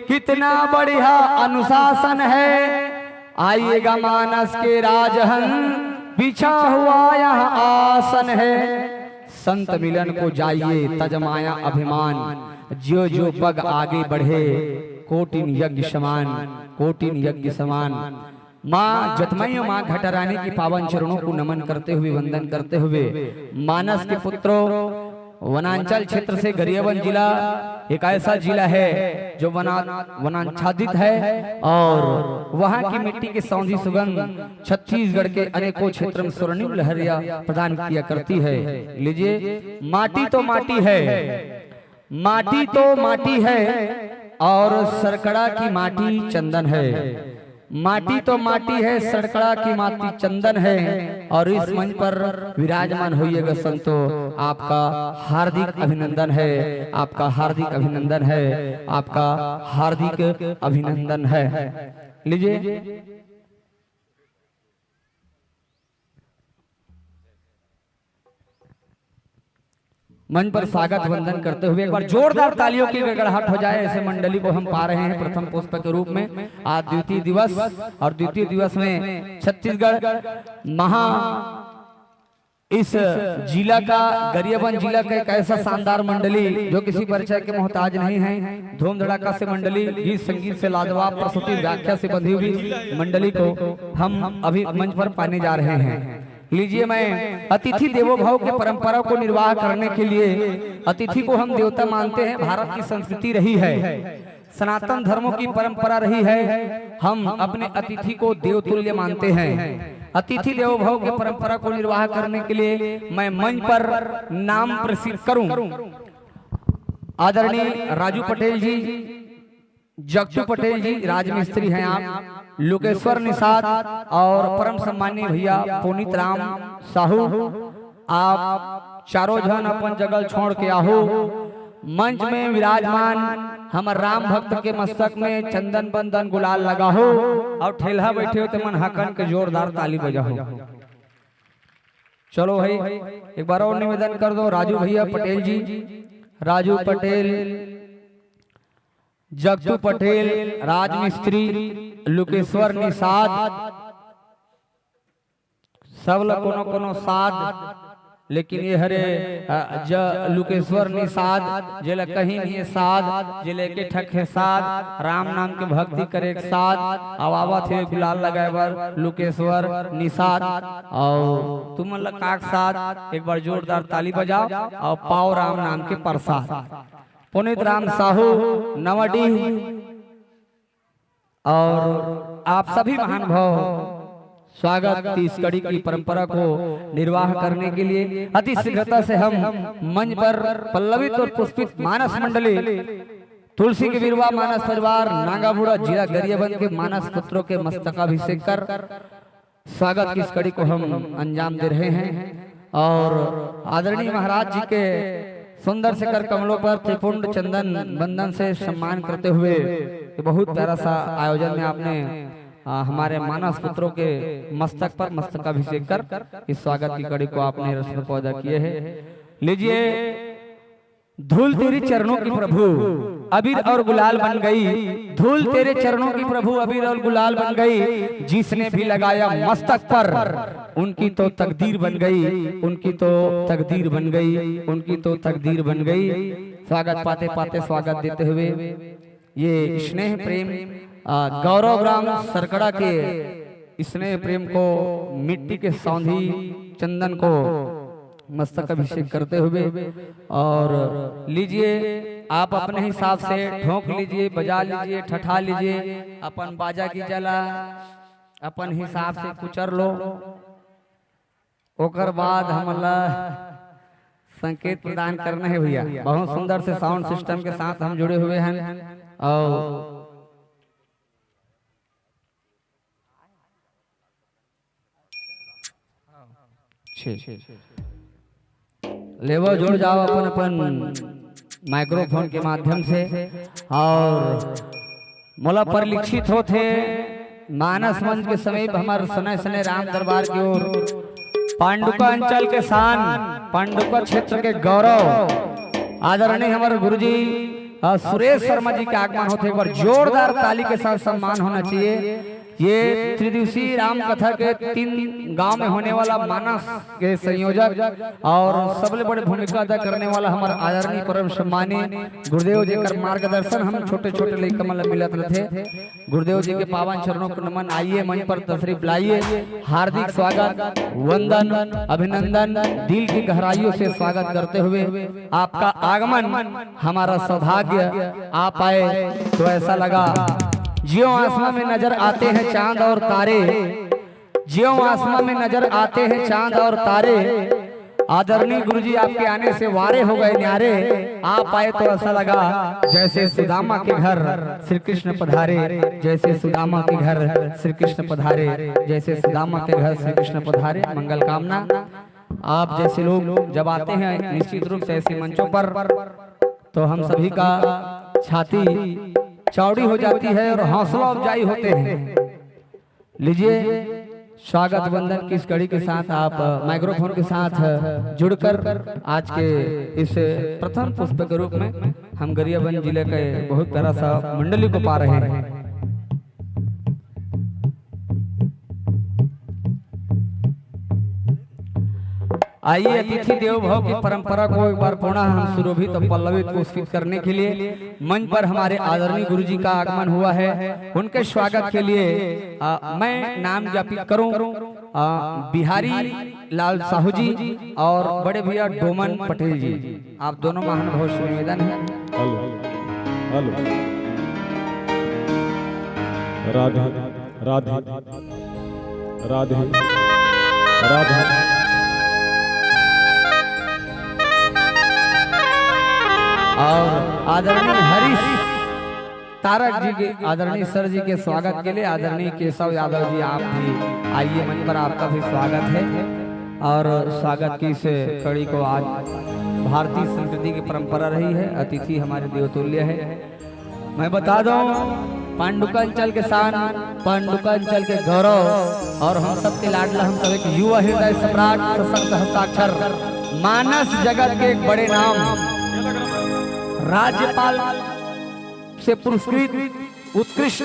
कितना बढ़िया अनुशासन है। आइएगा मानस के राजहंस, बिछा हुआ यहाँ आसन है। संत मिलन को जाइए, तजमाया अभिमान। ज्यो ज्यो पग आगे बढ़े, कोटिन यज्ञ समान, कोटिन यज्ञ समान। माँ जतमई, माँ घटारानी की पावन चरणों को नमन करते हुए, वंदन करते हुए, मानस के पुत्रों, वनांचल क्षेत्र से गरियाबंद जिला एक ऐसा जिला है जो वना-, वनाच्छादित है और वहाँ की मिट्टी की सौंधी सुगंध छत्तीसगढ़ के अनेकों क्षेत्र में स्वर्णिम लहरिया प्रदान किया करती है। लीजिए, माटी तो माटी है, माटी तो माटी है और सरकड़ा की माटी चंदन है। माटी तो माटी है, सरकड़ा की माटी चंदन है। और इस मंच पर विराजमान हुए ग संतो, आपका हार्दिक अभिनंदन है, आपका हार्दिक अभिनंदन है, आपका हार्दिक अभिनंदन है। लीजिए, मंच पर स्वागत वंदन करते हुए एक बार जोरदार तालियों की गड़गड़ाहट हो जाए। ऐसे मंडली को हम पा रहे हैं प्रथम पुष्प के रूप में। आज द्वितीय दिवस, और द्वितीय दिवस में छत्तीसगढ़ महा, इस जिला का, गरियाबंद जिला का एक ऐसा शानदार मंडली जो किसी परिचय के मोहताज नहीं है। धूम धड़ाका से मंडली, गीत संगीत से लाजवाब प्रस्तुति, व्याख्या से बंधी हुई मंडली को हम अभी मंच पर पाने जा रहे हैं। लीजिए, मैं अतिथि देवो भव के परंपरा को निर्वाह करने के लिए, अतिथि को हम देवता मानते हैं, भारत की संस्कृति रही है, सनातन धर्मों की परंपरा रही है, हम अपने अतिथि को देवतुल्य मानते हैं। अतिथि देवो भव के परंपरा को निर्वाह करने के लिए मैं मंच पर नाम प्रेषित करूं। आदरणीय राजू पटेल जी, जगतू पटेल जी, राजमिस्त्री हैं आप, लोकेश्वर निषाद और परम सम्मानीय भैया पुनीत राम साहू, आप चारों झन अपन जगह ल छोड़ के आहू। मंच में विराजमान हमर राम भक्त के मस्तक में चंदन बंदन गुलाल लगाहू और ठेलहा बैठे हो तेमन हकन के जोरदार ताली बजाहू। चलो भाई, एक बार और निवेदन कर दो, राजू भैया पटेल जी, राजू पटेल, जगतू पटेल, राजमिस्त्री, लुकेश्वर निषाद, सब ल कोनो कोनो साध, लेकिन ये हरे, अ, ज-, लुकेश्वर निषाद, जेला कहीं नहीं साध, जेला एके ठक हे साध, राम नाम के भक्ति करे के साध, अब आवत हे गुलाल लगाए बर लुकेश्वर निषाद। और तुमन ल काक साध, एक बार जोरदार ताली बजाओ और पाओ राम नाम के प्रसाद। पुनीत राम साहू, नवाडीह, और आप सभी महानुभाव स्वागत की इस कड़ी की परंपरा को निर्वाह करने के लिए अति शीघ्रता से हम मंच पर पल्लवित और पुष्पित मानस मंडली, तुलसी के बिरवा मानस परिवार, नांगाबूढ़ा, जिला गरियाबंद के मानस पुत्रों के मस्तकाभिषेक कर स्वागत की इस कड़ी को हम अंजाम दे रहे हैं। और आदरणीय महाराज जी के सुंदर से कर कमलों पर त्रिपुंड चंदन बंदन से सम्मान करते हुए ये बहुत प्यारा सा आयोजन में आपने, आ, हमारे मानस पुत्रों के मस्तक पर मस्तकाभिषेक कर इस स्वागत की कड़ी को आपने रस्म को अदा किए हैं। लीजिए, धूल तेरे चरणों की प्रभु अबीर और गुलाल बन गई, धूल तेरे चरणों की प्रभु अबीर और गुलाल बन गई, जिसने भी लगाया मस्तक पर उनकी तो तकदीर बन गई, उनकी तो तकदीर बन गई, उनकी तो तकदीर बन गई। स्वागत पाते पाते स्वागत देते हुए ये स्नेह प्रेम, आ, गौरव ग्राम सरकड़ा के स्नेह प्रेम को, मिट्टी के सौंधी चंदन को मस्तक अभिषेक करते हुए, और लीजिए, आप अपने हिसाब से ठोंक लीजिए, बजा लीजिए, ठठा लीजिए, अपन बाजा की जला अपन हिसाब से कुचर लो। ओकर बाद हमन ला संकेत प्रदान करना है भैया। बहुत सुंदर से साउंड सिस्टम के साथ हम जुड़े हुए हैं। और लेवो, जुड़ जाओ अपन अपन माइक्रोफोन के माध्यम से। और मोला परिलक्षित होथे मानस मंच के समीप हमर सने सने राम दरबार की ओर पांडुका अंचल के शान, पांडुका क्षेत्र के गौरव आदरणीय हमर गुरुजी, अ, सुरेश शर्मा जी के आगमन होथे। एक बार जोरदार ताली के साथ सम्मान होना चाहिए। ये त्रिदिवसीय राम कथा के तीन गांव में होने वाला मानस के संयोजक और सबले बड़े भूमिका अदा करने वाला हमर आदरणीय परम सम्मानीय गुरुदेव, जेकर मार्गदर्शन हम छोटे छोटे लइका मन ल मिलत रथे। गुरुदेव जी के पावन चरणों को नमन। आइए, मंच पर तशरीफ लाइए। हार्दिक स्वागत, वंदन, अभिनंदन, दिल की गहराइयों से स्वागत करते हुए आपका आगमन हमारा सौभाग्य। आप आए तो ऐसा लगा, ज्यों आसमां में नजर आते हैं चांद और तारे, ज्यों आसमां में नजर आते हैं चांद और तारे, आदरणीय गुरुजी, आपके आने से वारे हो गए न्यारे। आप आए तो ऐसा लगा जैसे सुदामा के घर श्री कृष्ण पधारे, जैसे सुदामा के घर श्री कृष्ण पधारे, जैसे सुदामा के घर श्री कृष्ण पधारे। मंगल कामना। आप जैसे लोग जब आते हैं निश्चित रूप से ऐसे मंचों पर, तो हम सभी का छाती चौड़ी हो जाती है और हौसला अफजाई होते हैं। लीजिए, स्वागत वंदन की इस कड़ी के साथ आप, अ, माइक्रोफोन के साथ, अ, जुड़कर आज के इस प्रथम पुष्प के रूप में हम गरियाबंद जिले के बहुत प्यारा सा मंडली को पा रहे हैं। आइए, अतिथि देवो भव की परंपरा को एक बार पुनः हम सुरभित और पल्लवित पुष्पित करने के लिए मंच पर हमारे आदरणीय गुरुजी का आगमन हुआ है। उनके स्वागत के लिए, अ, मैं नाम ज्ञापित करूं, अ, बिहारी लाल साहू जी और बड़े भैया डोमन पटेल जी, आप दोनों महानुभाव से निवेदन है। Hello, hello. राधे, राधे, राधे, राधे। और आदरणीय हरीश तारक जी के, आदरणीय सर जी के स्वागत के लिए आदरणीय केशव यादव जी, आप भी आइए, मंच पर आपका भी स्वागत है। और स्वागत की इस कड़ी को आज भारतीय संस्कृति की परंपरा रही है, अतिथि हमारे देवतुल्य है। मैं बता दूं, पांडुका अंचल के शान, पांडुका अंचल के गौरव और हम सबके लाडला, हम सब एक युवा हृदय सम्राट, सशक्त हस्ताक्षर, मानस जगत के एक बड़े नाम राज्यपाल से पुरस्कृत उत्कृष्ट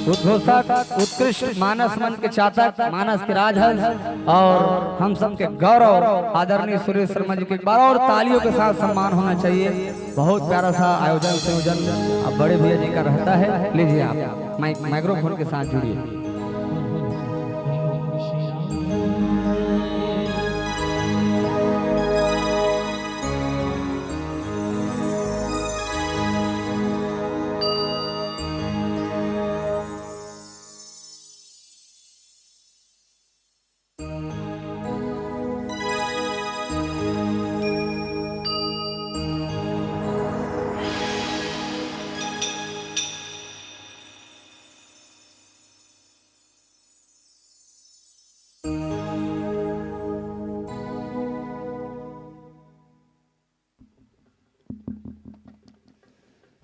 उद्घोषक, उत्कृष्ट मानस मन के चातक, मानस के राजहंस और हम सब के गौरव आदरणीय सुरेश शर्मा जी के एक बार और तालियों के साथ सम्मान होना चाहिए। बहुत प्यारा सा आयोजन संयोजन अब बड़े भैया जी का रहता है। लीजिए आप माइक, माइक्रोफोन के साथ जुड़िए।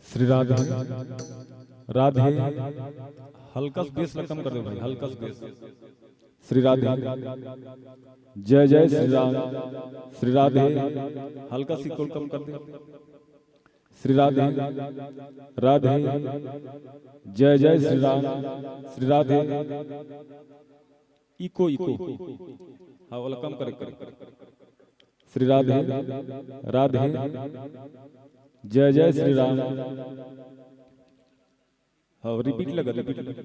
श्री राधे, राधे। हल्का सा बेस ला कम कर दो भाई, हल्का सा बेस। श्री राधे, जय जय श्री राम। श्री राधे, हल्का सा इक्वल कम कर दे। श्री राधे, राधे, जय जय श्री राम। श्री राधे, इको, इको। हाँ, वाला कम करे, करे। श्री राधे, राधे, जय जय श्री राम। हाँ, रिपीट लगा, रिपीट लगा।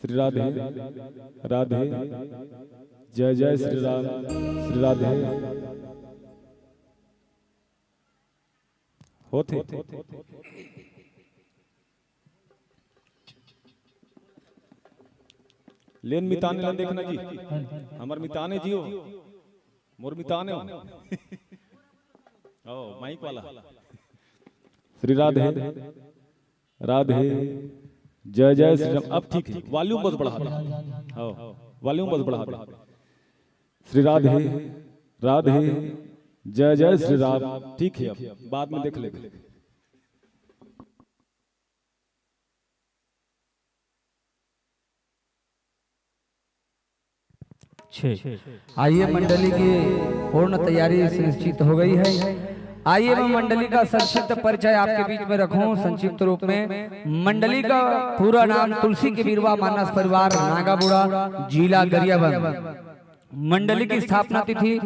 श्री राधे, राधे, जय जय श्री राम। श्री राधे। होथे। लेन मितान ला देखना जी, हमर मितान हे जी हो, मोर मितान हे हो। ओ, माइक वाला। श्री राधे, राधे, जय जय श्री राम। अब ठीक है, वॉल्यूम बस बढ़ा दे। हाँ, वॉल्यूम बस बढ़ा दे। श्री राधे, राधे, जय जय श्री राम। ठीक है, अब बाद में देख लेंगे। छः। आइए, मंडली की पूर्ण तैयारी सुनिश्चित हो गई है। आइए, मैं मंडली का संक्षिप्त परिचय आपके बीच में रखूं। संक्षिप्त रूप में, मंडली का पूरा नाम तुलसी के बीरवा मानस परिवार नागाबुड़ा, जिला गरियाबंद। मंडली की स्थापना तिथि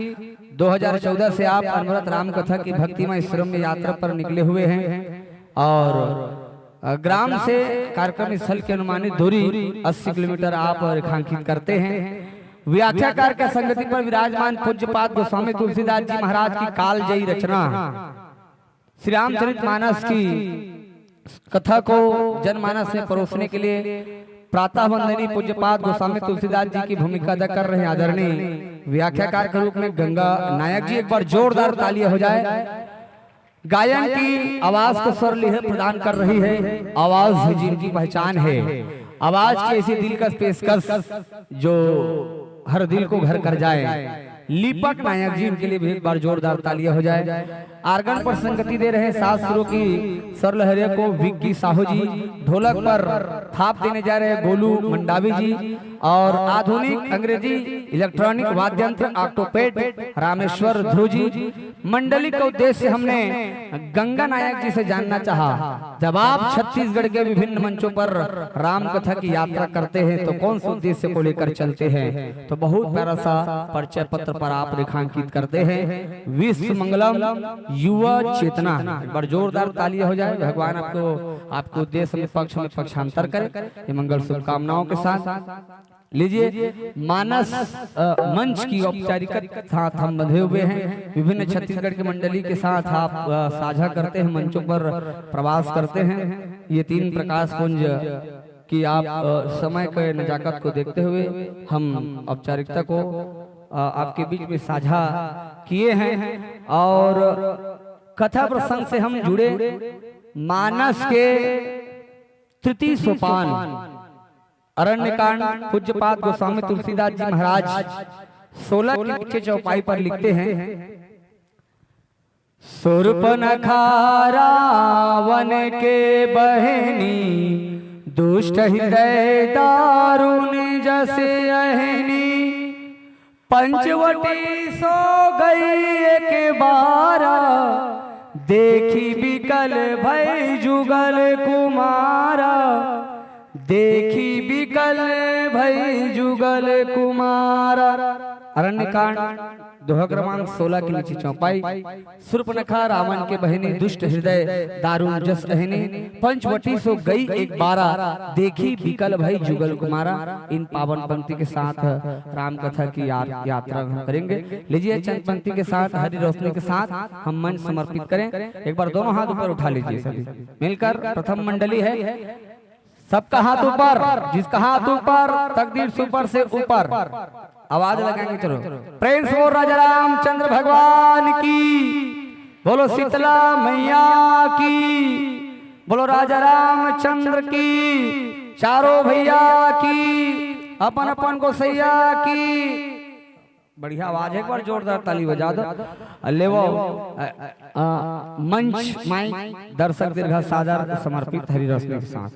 दो हज़ार चौदह से आप अनवरत राम कथा की भक्तिमय श्रव्य यात्रा पर निकले हुए हैं और अ, ग्राम से कार्यक्रम स्थल की अनुमानित दूरी अस्सी किलोमीटर आप रेखांकित करते हैं। व्याख्याकार के संगति पर विराजमान पूज्यपाद गोस्वामी तुलसीदास जी महाराज की कालजयी रचना श्री रामचरित मानस की कथा को जनमानस में परोसने के लिए प्रातः वंदनीय पूज्यपाद गोस्वामी तुलसीदास जी की भूमिका अदा कर रहे हैं आदरणीय व्याख्याकार के रूप में गंगा नायक जी। एक बार जोरदार तालियां हो जाए। गायन की आवाज को स्वर लय प्रदान कर रही है, आवाज ही जिनकी पहचान है। आवाज की ऐसी दिलकश पेशकश जो हर दिल को घर कर जाए। लीपक नायक जी, इनके लिए भी एक बार जोरदार तालियां हो जाए। आर्गन पर संगति दे रहे सात सुरों की स्वर लहरिया को विक्की साहू जी, ढोलक पर थाप देने जा रहे गोलू मंडावी जी, और आधुनिक अंग्रेजी इलेक्ट्रॉनिक वाद्य यंत्र ऑक्टोपेड रामेश्वर ध्रुव जी। मंडली का उद्देश्य हमने गंगा नायक जी से जानना चाहा, जब आप छत्तीसगढ़ के विभिन्न मंचों पर राम कथा की यात्रा करते हैं तो कौन से उद्देश्य को लेकर चलते हैं? तो बहुत प्यारा सा परिचय पत्र पर आप रेखांकित करते हैं। विश्व मंगलम युवा चेतना, एक बार जोरदार तालियां हो जाए। भगवान आपको, आपके उद्देश्य में, पक्ष में पक्षांतर करें। ये मंगल शुभकामनाओं के साथ लीजिए, मानस अ, मंच की औपचारिकता के साथ हम बंधे हुए हैं। विभिन्न छत्तीसगढ़ की मंडली के साथ आप अ, साझा करते हैं, मंचों पर प्रवास करते हैं। ये तीन प्रकाश पुंज की आप अ, समय के नजाकत को देखते हुए हम औपचारिकता को अ, आपके बीच में साझा किए हैं। और कथा प्रसंग से हम जुड़े, मानस के तृतीय सोपान अरण्यकांड, पूज्यपाद गोस्वामी तुलसीदास जी महाराज सोलह के नीचे चौपाई पर लिखते हैं, सूर्पनखा रावण के बहिनी, दुष्ट हृदय दारुण जस अहिनी। पंचवटी सो गई एक बारा, देखी बिकल भई जुगल कुमारा। देखी बिकल भई जुगल कुमारा। अरण्यकांड, दोहा क्रमांक सोलह के नीचे चौपाई। सूर्पनखा रावण के बहिनी, दुष्ट हृदय दारुण जस अहिनी। पंचवटी सो गई एक बारा, देखी बिकल भई जुगल कुमारा। इन पावन पंक्ति के साथ राम कथा की या-, यात्रा हम करेंगे। लीजिए, चंद पंक्ति के साथ, हरी रोशनी के साथ हम मंच समर्पित करें। एक बार दोनों हाथ ऊपर उठा लीजिए सभी मिलकर। प्रथम मंडली है, सबका हाथ ऊपर, जिसका हाथ ऊपर, तकदीर सुपर से ऊपर। आवाज लगाएंगे, चलो। प्रेम से बोल राजा रामचंद्र भगवान की, बोलो शीतला मैया की, बोलो राजा रामचंद्र की, चारों भैया की, अपन अपन गोसैया की। बढ़िया आवाज है, एक बार जोरदार ताली बजा दो। लेवो, अ, अ, मंच माइक दर्शक दीर्घा सादर समर्पित हरी रोशनी के साथ।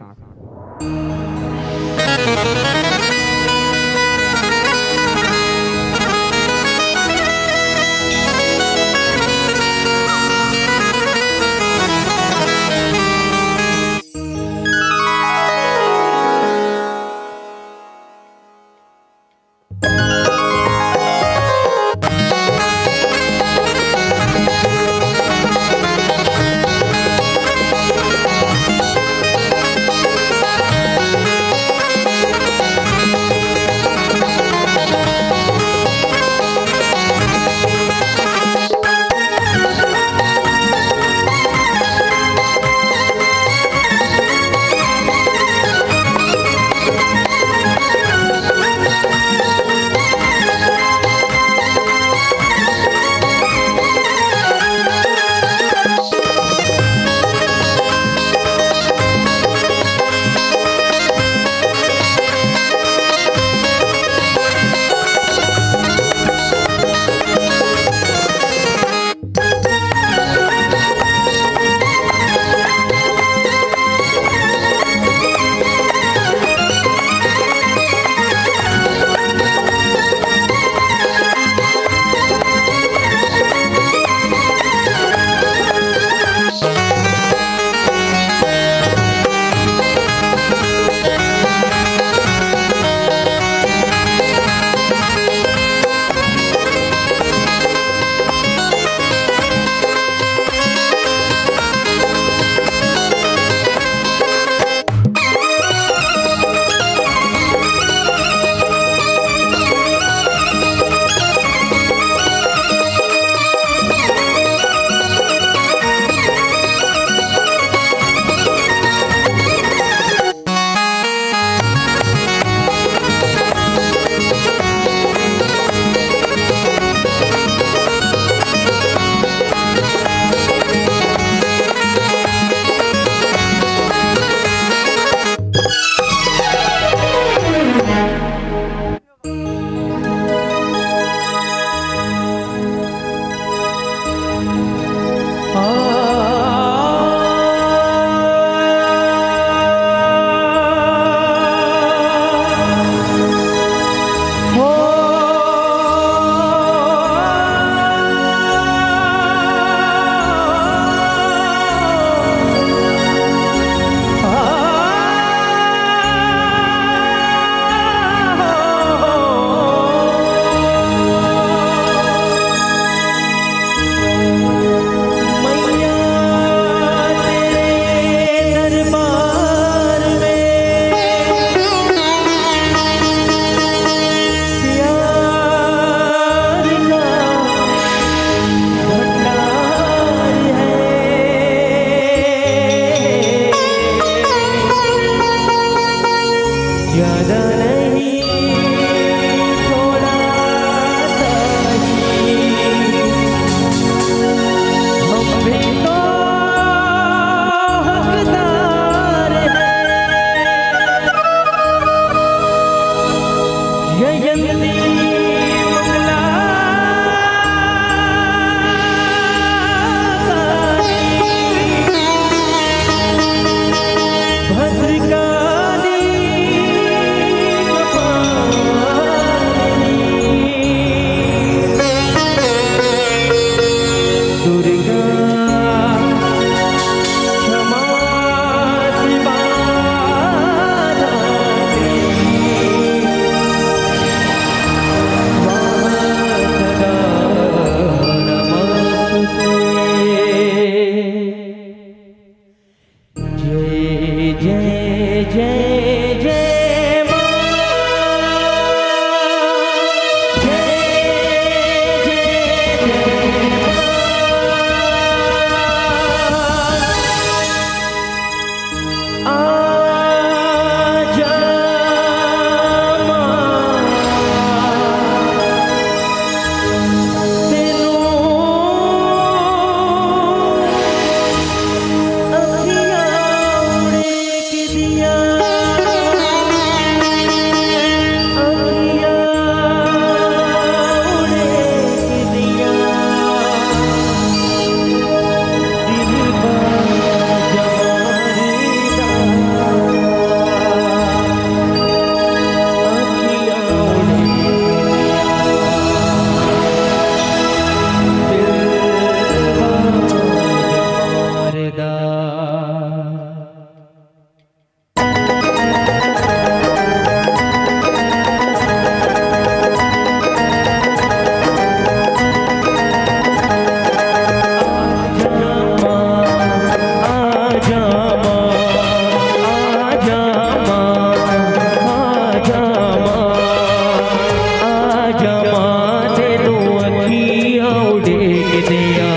दिया,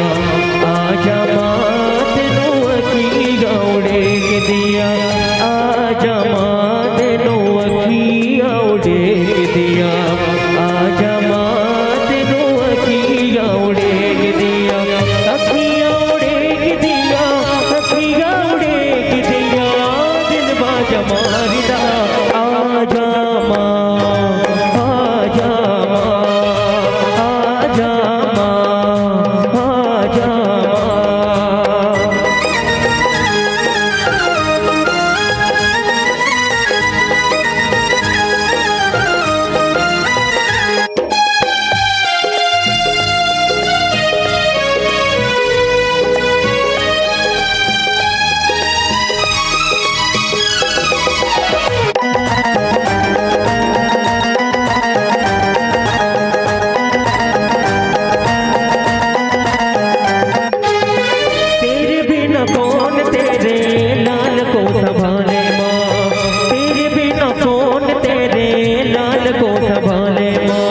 आजा माँ तेनू अखियाँ उड़ेक दिया, आजा माँ तेनू अखियाँ उड़ेक दिया, आजा माँ तेनू अखियाँ उड़ेक दिया, अखियाँ उड़ेक दिया, अखियाँ उड़ेक दिया, दिल बाजा मारिदा, आजा माँ, आजा माँ, आजा माँ, आजा माँ। तेरे बिना कौन तेरे लाल को संभाले माँ, तेरे बिना कौन तेरे लाल को संभाले माँ।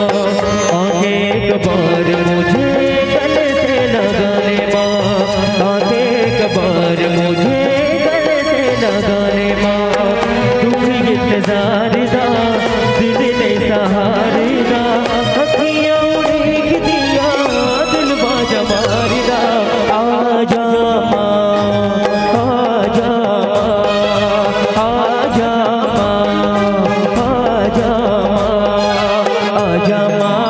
आके एक बार मुझे गले से लगा ले माँ, आके एक बार मुझे गले से लगा ले माँ। दुख इंतजार दा, दिल ने सहारे दा, अखियाँ उड़ेक दिया, दिल बाजा मारिदा। आजा माँ, आजा माँ, आजा माँ, आजा माँ, आजा माँ,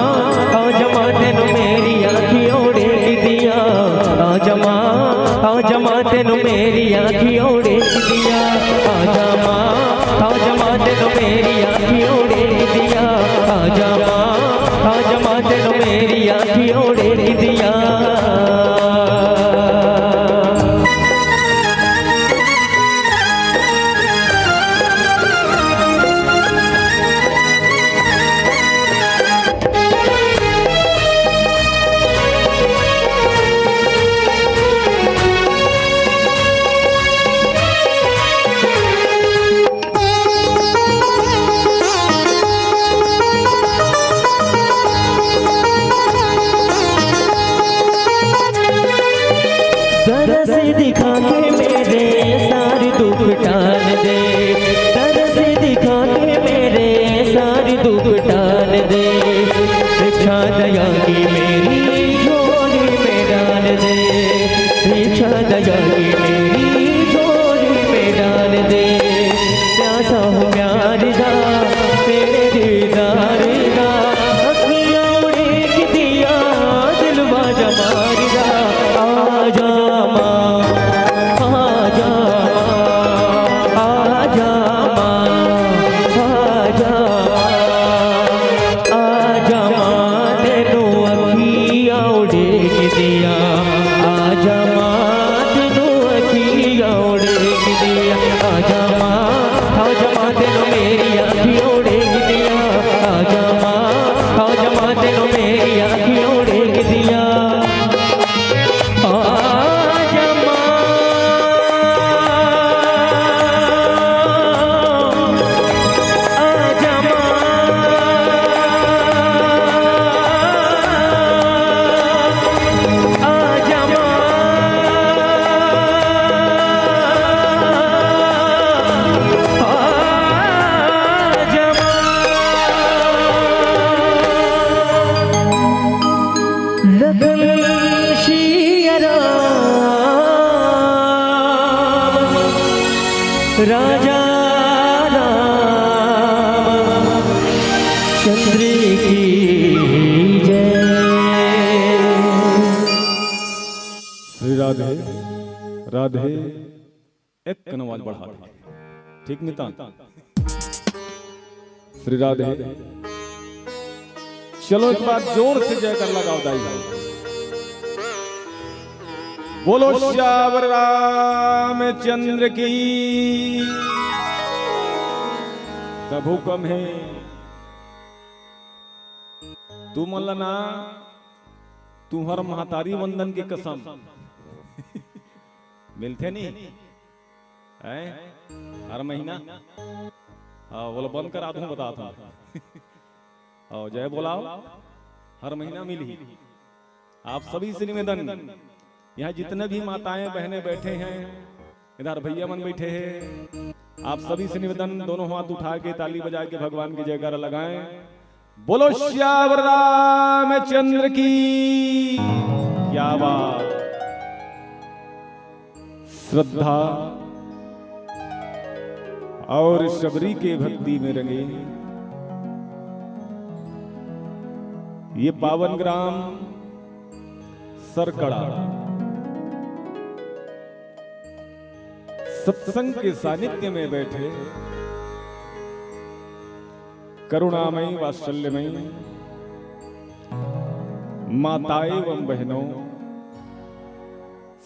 आजा माँ, तेनू मेरी आँखियाँ उड़ेक दिया, आजा माँ, आजा माँ, तेनू मेरी आँखियाँ उड़ेक दिया, आजा माँ, आजा माँ, तेनू मेरी आँखियाँ उड़ेक दिया, आजा माँ, आजा माँ, तेनू मेरी आँखियाँ उड़ेक दिया। तरस दिखा के मेरे सारे दुख टाल दे, तरस दिखा के मेरे सारे दुख टाल दे। इच्छा दया की मेरी झोली में डाल दे, इच्छा दया की मेरी झोली में डाल दे। प्यासा हूँ प्यार दा, तेरे दीदार दा, अखियाँ उड़ेक दिया, दिल बाजा मारिदा। आजा माँ, आजा माँ, आजा माँ, आजा माँ, आजा माँ, तेनू अखियाँ उड़ेक दिया, आजा माँ, तेनू अखियाँ उड़ेक दिया, आजा माँ, आजा माँ, तेनू मेरी आँखियाँ उड़ेक दिया, आजा माँ, आजा माँ, तेनू मेरी आँखियाँ उड़ेक दिया। आजा माँ, आजा माँ, आजा माँ, आजा माँ। लखन सिया राम, राजा राम चंद्र की जय। श्री राधे, राधे। एक कन आवाज बढ़ा दे। ठीक नितान। श्री राधे। चलो एक बार जोर से जयकार लगाओ दाई भाई। बोलो सियावर रामचंद्र की। तब हुक्म है। तू मन ला ना, तुहर महतारी वंदन के कसम। मिलथे नहीं? हैं? हर महीना? हाँ, बोलो बंद करा दूं, बता दूं। आओ, जय बोलाओ। हर महीना मिलही। आप सभी से निवेदन, यहाँ जितने भी माताएं बहनें बैठे हैं, इधर भैया मन बैठे हैं, आप सभी से निवेदन, दोनों हाथ उठा के, ताली बजा के भगवान की जयकारा लगाएं। बोलो सियावर रामचंद्र की। क्या बात। श्रद्धा और शबरी के भक्ति में रंगे ये पावन ग्राम सरकड़ा, सत्संग के सानिध्य में बैठे करुणामयी वात्सल्यमयी माताएं एवं बहनों,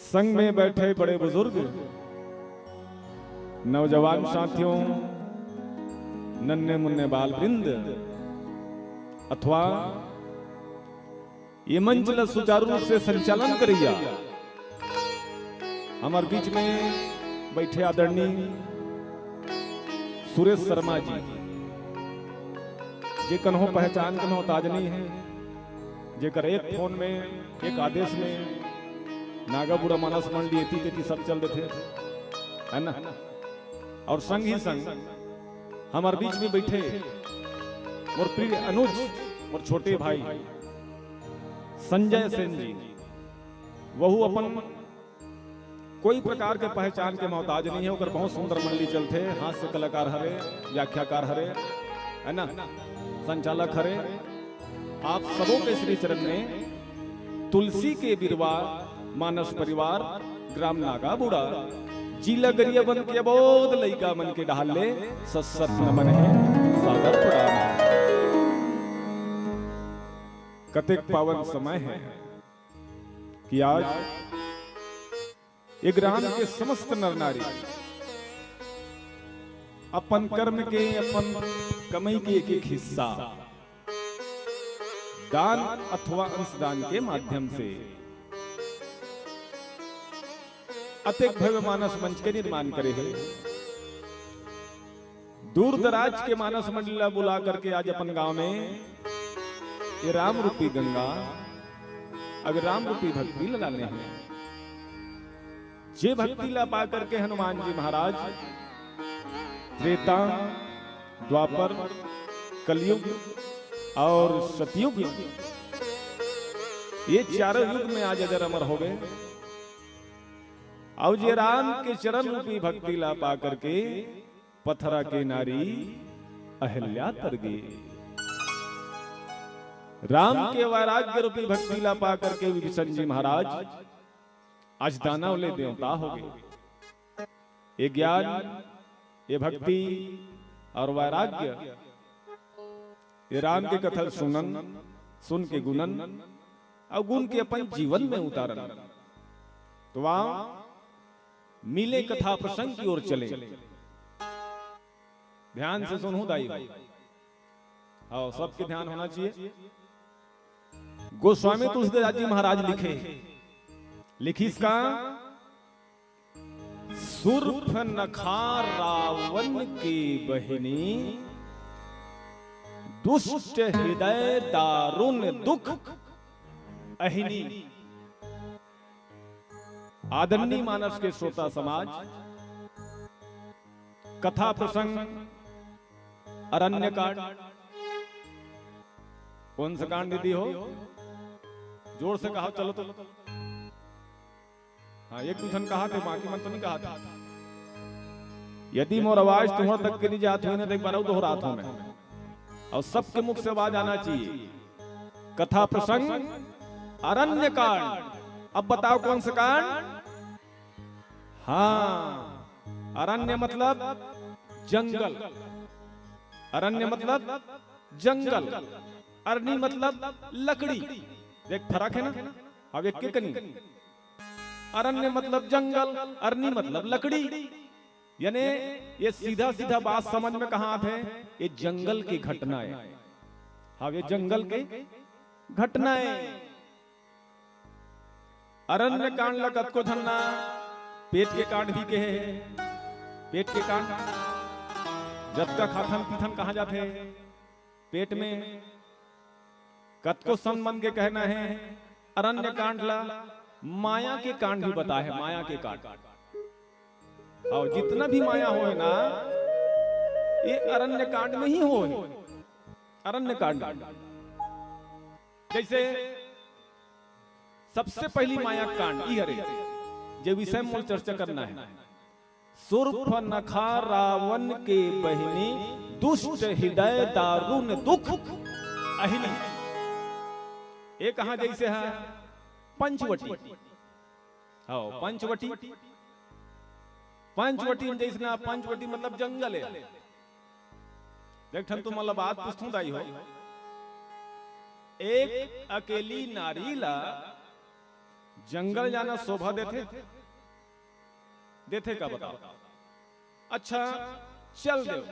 संग में बैठे बड़े बुजुर्ग, नौजवान साथियों, नन्हे मुन्ने बाल वृंद अथवा ये मंच ला सुचारू रूप से संचालन करइया हमर बीच में बैठे आदरणीय सुरेश शर्मा जी, जे कन्हो पहचान के मोहताज नहीं है, जेकर एक फोन में, एक आदेश में नागा बूढ़ा मानस मंडली एती तेती सब चल देथे, है ना? और संग ही संग हमर बीच में बैठे मोर प्रिय अनुज, मोर छोटे भाई संजय सेन जी, वहू अपन कोई प्रकार के पहचान के मोहताज नहीं है, ओकर बहुत सुंदर मंडली चलथे, हास्य कलाकार हरे, व्याख्याकार हरे, है ना, संचालक हरे। आप सबों के श्री चरण में तुलसी के बिरवा, मानस परिवार, ग्राम नागाबुड़ा, जिला गरियाबंद के अबोध लइका मन के डहार ले सत सत नमन है, सादर प्रणाम है। कतेक पावन समय है कि आज ये ग्राम के समस्त नर नारी अपन कर्म के, अपन कमई के एक एक हिस्सा दान अथवा अंशदान के माध्यम से अतेक भव्य मानस मंच के निर्माण करे हे। दूर दराज के मानस मंडली ला बुला करके आज अपन गांव में ये राम रूपी गंगा, अब राम रूपी भक्ति ला लाने हैं। जे भक्ति ला पा करके हनुमान जी महाराज त्रेता, द्वापर, कलयुग और सतयुग, ये चारों युग में आज अजर अमर हो गए। और जे राम के चरण रूपी भक्ति ला पा करके पथरा के नारी अहिल्या तर गे। राम के वैराग्य रूपी भक्ति ला पा करके विभीषण जी महाराज आज दानव ले देवता हो गए। ये ज्ञान, ये भक्ति और वैराग्य, ये राम के कथा सुनन, सुन के गुनन और गुन के अपन जीवन में उतारन। तो वहां मिले कथा प्रसंग की ओर चले। ध्यान से सुनहु दाई। आओ, सबके ध्यान होना चाहिए। गोस्वामी तुलसीदास जी महाराज लिखे, लिखिस का, सुर्पनखा रावण के बहिनी, दुष्ट हृदय दारुण दुख अहिनी। आदरणीय मानस के श्रोता समाज, कथा प्रसंग अरण्य कांड। कौन सा कांड दीदी हो? जोर से कहा, चलो तो। हाँ, एक दू झन कहा थे, बाकी मन तो नहीं कहा था। यदि मोर आवाज तुम्हारा तक के नहीं जात हुई ना, तो एक बार और दोहरात हूं मैं। और सबके मुख से आवाज आना चाहिए। कथा प्रसंग अरण्य कांड। अब बताओ कौन सा कांड? हाँ, अरण्य मतलब जंगल। अरण्य मतलब जंगल। अरनी मतलब लकड़ी। देख, फर्क है ना? अब एक के कनी। अरण्य मतलब जंगल, अरनी मतलब लकड़ी। यानी ये सीधा सीधा बात समझ में कहाँ आते हैं? ये जंगल की घटना है। हाँ, ये जंगल की घटना है। अरण्य कांड ला कतको झन ना पेट के कांड भी कहे। पेट के कांड, जतका खाथन पीथन कहाँ जाथे? पेट में। कतको संत मन के कहना है अरण्य कांड ला माया के कांड भी बताए हे, माया के कांड। अउ जितना भी माया होय ना, ये अरण्य कांड में ही होय, अरण्य कांड। जैसे सबसे पहली माया कांड ई हरे, जे विषय में मोला चर्चा करना हे। सुर्पनखा रावण के बहिनी, दुष्ट हृदय दारुण दुख अहिनी। ये कहा जैसे हे? पंचवटी। हाँ, पंचवटी। पंचवटी में जैसे ना, पंचवटी मतलब जंगल हे। देख ठन तुमन ला बात पूछथों दाई हो, एक अकेली नारी ला जंगल जाना शोभा देथे? देथे का बताओ? अच्छा, चल देव,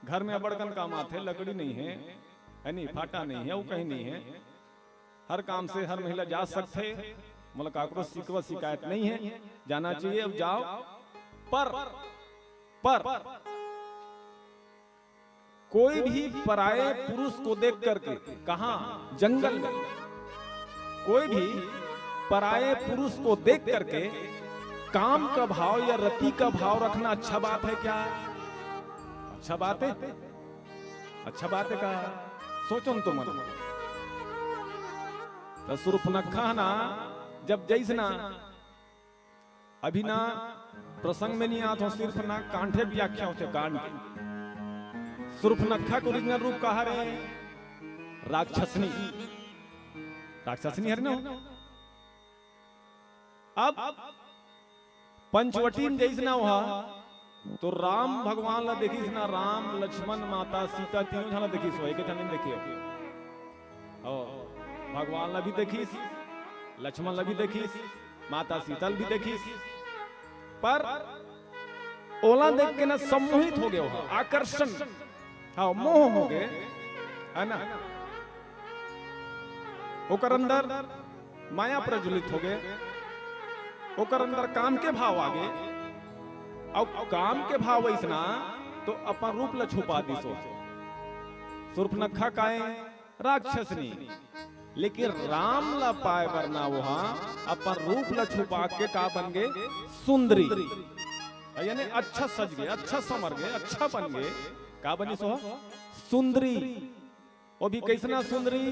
घर में अब्बड़ कन काम आथे, लकड़ी नहीं हे, हे नी, फाटा नहीं हे, अउ कहीं नहीं हे, हर काम से हर महिला जा सकथे, मोला काकरो शिकवा शिकायत नहीं हे, जाना चाहिए, अब जाव। पर, पर कोई भी पराये पुरुष को देख करके, कहाँ? जंगल में। कोई भी पराये पुरुष को देख करके काम का भाव या रति का भाव रखना अच्छा बात हे क्या? अच्छा बात हे? अच्छा बात हे का? सोचो न तुमन। त सुर्पनखा ना, जब जैसना अभी ना प्रसंग में नहीं आत हों, सिर्फ ना कांठे व्याख्या होथे कांड के। सुर्पनखा के original रूप का हरे? राक्षसनी। राक्षसनी हरे ना? अब पंचवटी में जैसे ना हुआ, तो राम भगवान ला देखिस ना, राम, लक्ष्मण, माता सीता तीनों झन ला देखिस, वो एक झन नहीं देखियो। अउ भगवान ला भी देखिस, लक्ष्मण ला भी देखिस, माता सीता ला भी देखिस, पर ओला देख के ना सम्मोहित हो गयो, आकर्षण, हाँ, मोह हो गए, हे ना? ओकर अंदर माया प्रज्वलित हो गए, ओकर अंदर काम के भाव आ गए। अब काम के भाव अइसना तो अपन रूप ला छुपा दिस ओ। सुर्पनखा काय? राक्षसनी। लेकिन राम ला पाए बर ना ओहा अपन रूप ला छुपा के का बन गए? सुंदरी। यानी अच्छा सज गए, अच्छा संवर गए, अच्छा बन गए। का बनिस ओ? सुंदरी। वो भी कैसना सुंदरी?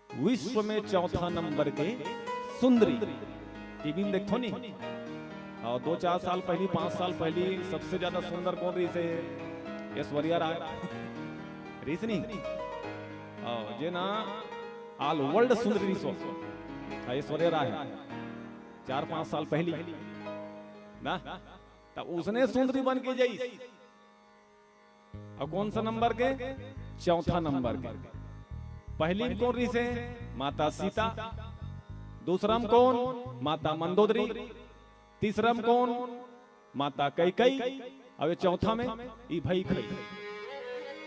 विश्व में चौथा नंबर के सुंदरी। टीवी में देखथो नी? अउ दो चार साल पहली, पांच साल पहली सबसे ज्यादा सुंदर कोन रहिस हे? ऐश्वर्या राय। रहिस नी? अउ जे ना all world सुंदरी रहिस ओ, हाँ, ऐश्वर्या राय। चार पांच साल पहली ना, त उसने सुंदरी बन के जाइस। अउ कौन सा नंबर के? चौथा नंबर के। पहली में कौन रहिस हे? माता सीता। दूसरा में कौन? माता मंदोदरी। तीसरा में कौन? माता कैकई। अउ ये चौथा में ई भई खई।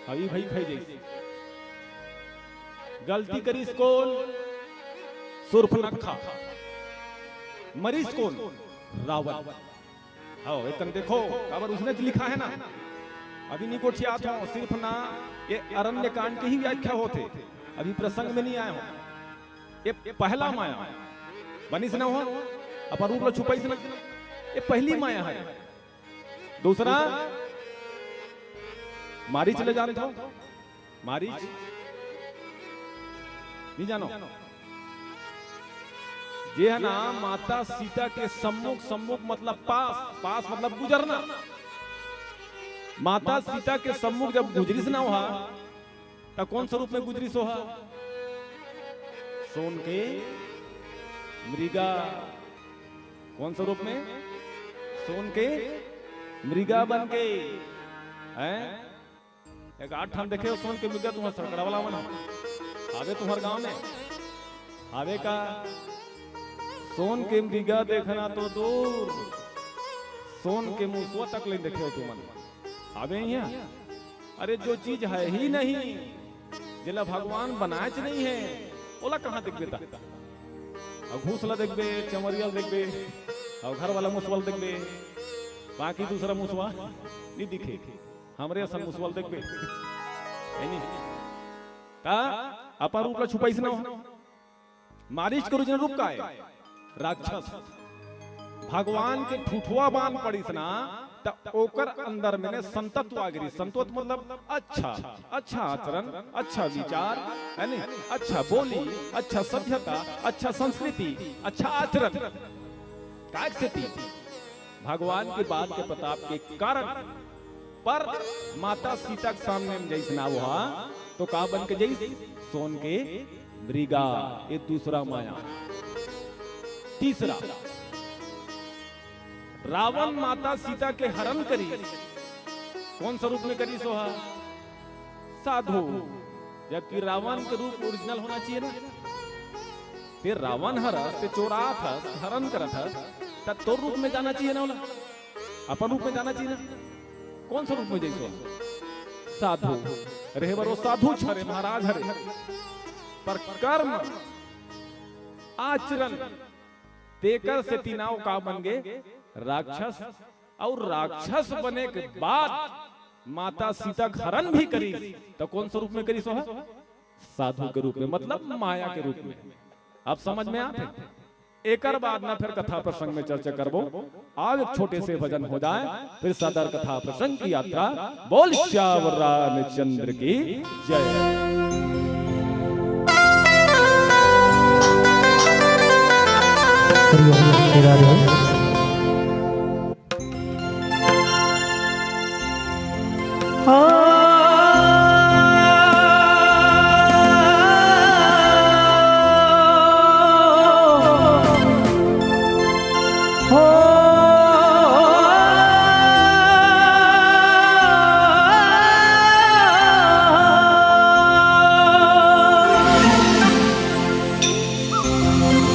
हाँ, ई भई खई जइसे। गलती करिस कौन? सुर्पनखा। मरिस कौन? रावण। हव, एतन देखो, काबर उसने तो लिखा हे ना। अभी नी गोठियात हों, सिर्फ ना ये अरण्य कांड के ही व्याख्या होथे। अभी प्रसंग में नी आए हों। ये पहला माया बनिस ना ओ, अपन रूप ला छुपाइस ना। ये पहली माया हे। दूसरा मारीच ला जानथो। मारीच? नी जानो? जे हे ना माता सीता के सम्मुख, सम्मुख मतलब पास, पास मतलब गुजरना। माता सीता के सम्मुख जब गुजरिस ना ओहा, त कौन स्वरूप में गुजरिस ओहा? सोन के मृगा। कौन स्वरूप में? सोन के मृगा बन के। हैं? एक आठ ठन देखे हो सोन के मृगा, तुम्हार सरकड़ा वाला मन हवे तुम्हार गांव में? हवे का? सोन के मृगा देखना तो दूर, सोन के मुसवा तक ले देखे हो तुमन। हवे इहाँ? अरे, जो चीज हे ही नहीं, जेला भगवान बनाएच नहीं हे, ओला कहाँ देखबे ता? अउ घूस ला देखबे, चमरिया ला देखबे, अउ घर वाला मुसवा ला देखबे, बाकी दूसरा मुसवा नी दिखे। हमरे असन मुसवा ल देखबे, हे नी? त अपन रूप ल छुपाइस ना ओ। मारीच के ओरिजिनल रूप का है? राक्षस। भगवान के ठुठुआ बान पड़िस ना, त ओकर अंदर में ने संतत्व आ गिरी। संतत्व मतलब अच्छा, अच्छा आचरण, अच्छा विचार, है नी? अच्छा बोली, अच्छा सभ्यता, अच्छा संस्कृति, अच्छा आचरण। काय सेती? भगवान के बाण के प्रताप के कारण। पर माता सीता के सामने में जइस ना ओहा, तो का बन के जइस? सोन के मृगा। ये दूसरा माया। तीसरा, रावण माता सीता के हरण करिस। कौन सा रूप में करिस ओहा? साधु। जबकि रावण के रूप ओरिजिनल होना चाहिए ना। ते रावण हरस, ते चोरात हस, हरण करत हस, त तोर रूप में जाना चाहिए ना ओला, अपन रूप में जाना चाहिए ना। कौन सा रूप में जइस ओहा? साधु। रहे बर ओ साधु हरे, महाराज हरे, पर कर्म, आचरण, तेकर सेती ना ओ का बन गे? राक्षस। अउ राक्षस बने के बाद माता सीता के हरण भी करिस, त कौन सा रूप में करिस ओहा? साधु के रूप में, मतलब माया के रूप में। अब समझ में आथे? एकर बाद ना फिर कथा प्रसंग में चर्चा करबो। आज एक छोटे से भजन हो जाए, फिर सदर कथा प्रसंग की यात्रा। बोल श्यावर रामचंद्र की जय। हरि ओम, श्री राधे।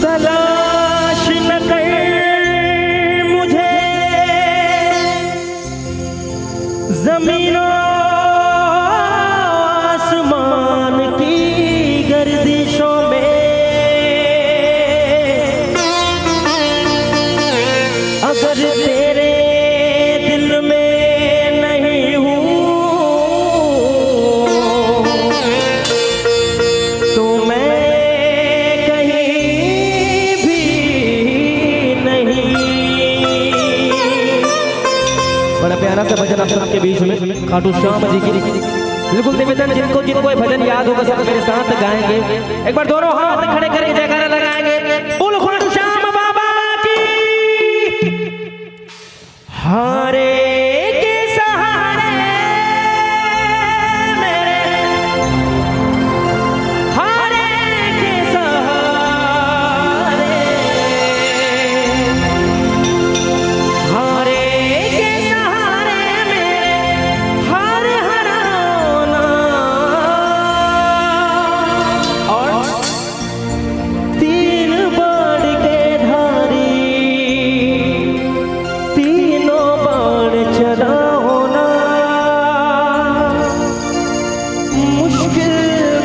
तलाश न कर मुझे जमीनों आसमान की गर्दिशों में। अगर तेरे दिल में नहीं हूँ, तो मैं कहीं भी नहीं। बड़ा प्यारा सा भजन आप सबके बीच में खाटू श्याम जी की। बिल्कुल निवेदन, जिनको जिनको ये भजन याद होगा, सब मेरे साथ गाएंगे। एक बार दोनों हाथ खड़े करके जयकारा लगाएंगे। बोलो खाटू श्याम बाबा की। हारे के सहारे मेरे, हारे के सहारे, हारे के सहारे मेरे, हार हराना। और तीन बाण के धारी, तीनों बाण चलाओ ना। मुश्किल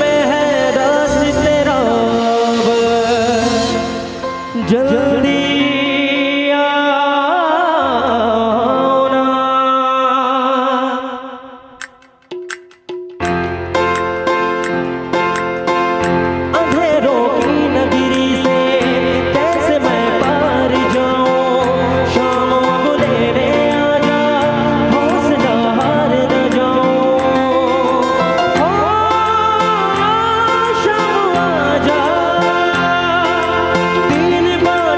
में है रास्ते राव, जल्दी आओ ना। अंधेरों की नगरी से कैसे मैं पार जाऊं? शाम अब लेने आजा, हौसला हार न जाऊं। ओ, शाम आजा, तीन बाण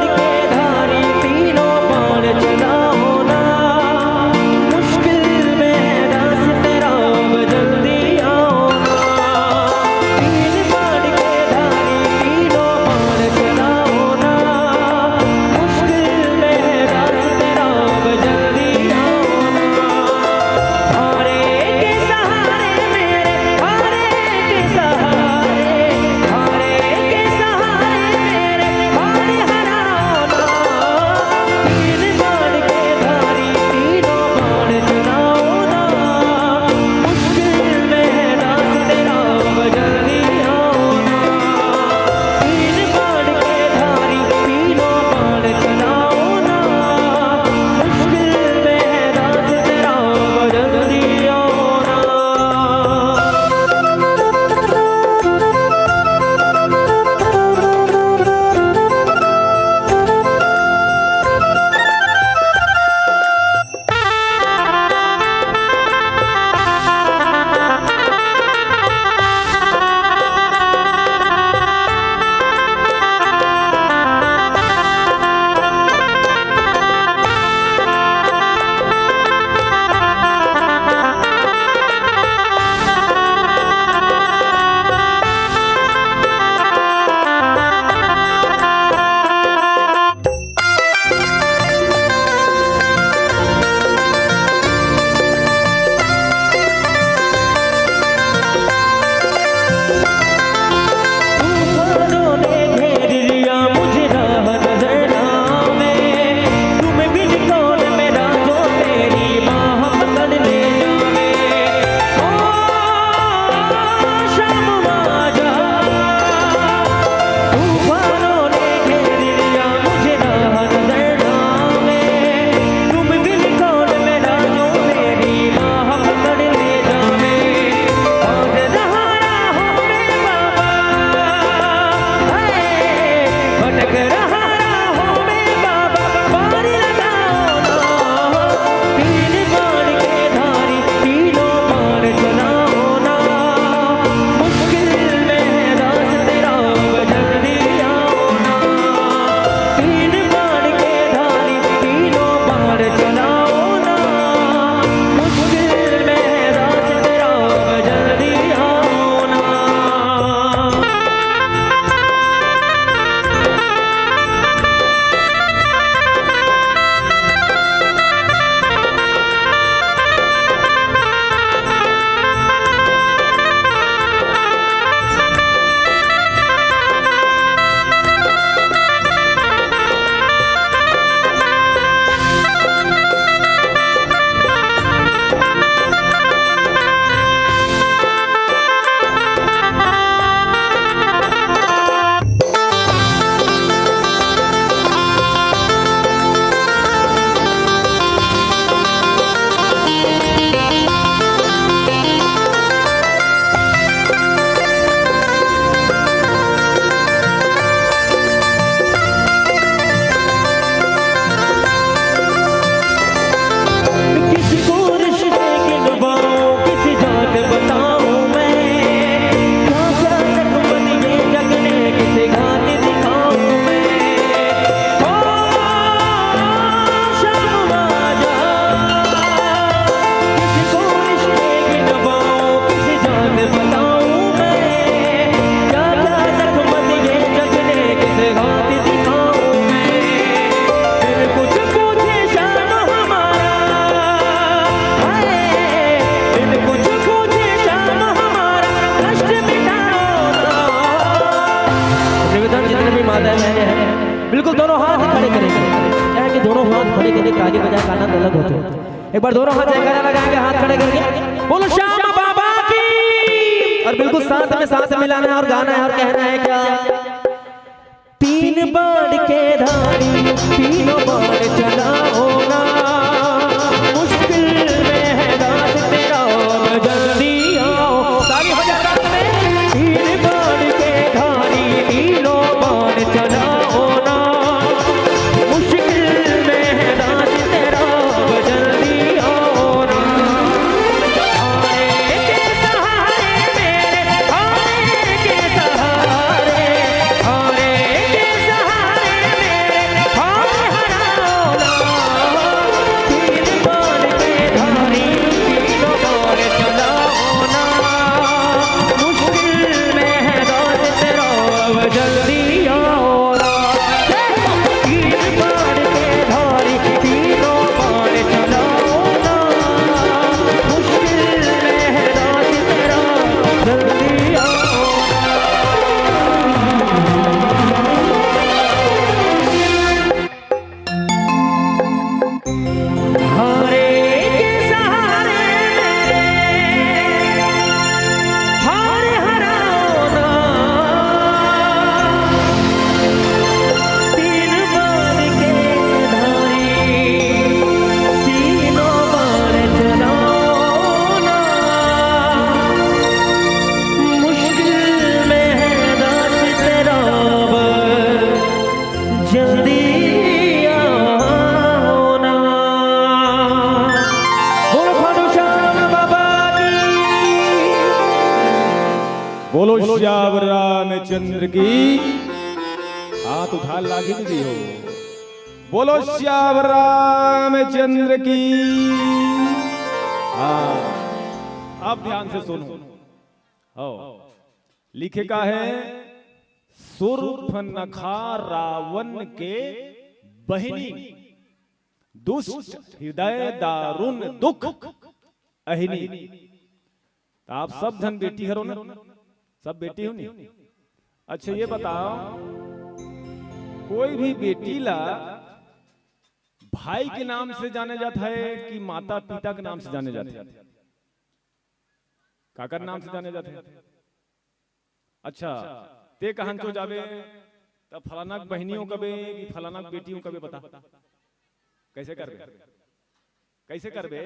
बिल्कुल दोनों हाथ खड़े करेंगे। क्या है कि दोनों हाथ खड़े करके ताली बजा के आनंद अलग होते हैं। एक बार दोनों हाथ जयकारा लगाएंगे, हाथ खड़े करके। बोलो श्याम बाबा की। और बिल्कुल साथ में, साथ मिलाना है और गाना है और कहना है क्या? तीन बाण के धारी, तीनों बाण चलाओ ना, मुश्किल में है दास तेरा, जल्दी आओ। ताली हो जाए साथ में। तीन बाण के धारी, तीनों बाण चलाओ ना, मुश्किल में है दास तेरा, जल्दी आओ ना। हारे के सहारे मेरे, हारे के सहारे, हारे के सहारे मेरे, हारे हराओ ना। तीन बाण के धारी, तीनों बाण चलाओ ना, मुश्किल में है दास तेरा, जल्दी आओ ना। तीन बाण के धारी, तीनों बाण चलाओ ना, मुश्किल में है दास तेरा, जल्दी आओ ना। हारे के सहारे मेरे, हारे हराओ ना। तीन बाण के धारी, तीनों बाण चलाओ ना। मुश्किल में है दास तेरा, जल्दी आओ ना। बोलो खाटू श्याम बाबा की। बोलो श्याम रामचंद्र की। हाथ उठा लागी दीदी हो। बोलो श्याम रामचंद्र की। हाँ, अब ध्यान से सुनो। हो, लिखे का है, सुर्पनखा रावण के बहिनी, दुष्ट हृदय दारुण दुख अहिनी। तो आप सब झन बेटी हरो ना, सब बेटी हो नी? अच्छा, ये बताओ, कोई भी बेटी ला भाई के नाम से जाने जाता है कि माता पिता के नाम से जाने जाता है? काकर नाम से जाने जाते हैं? अच्छा, ते कहन चो जाबे, तब फलाना के बहिनी हो कबे कि फलाना के बेटी हो कबे, बता, कैसे करबे? कैसे करबे?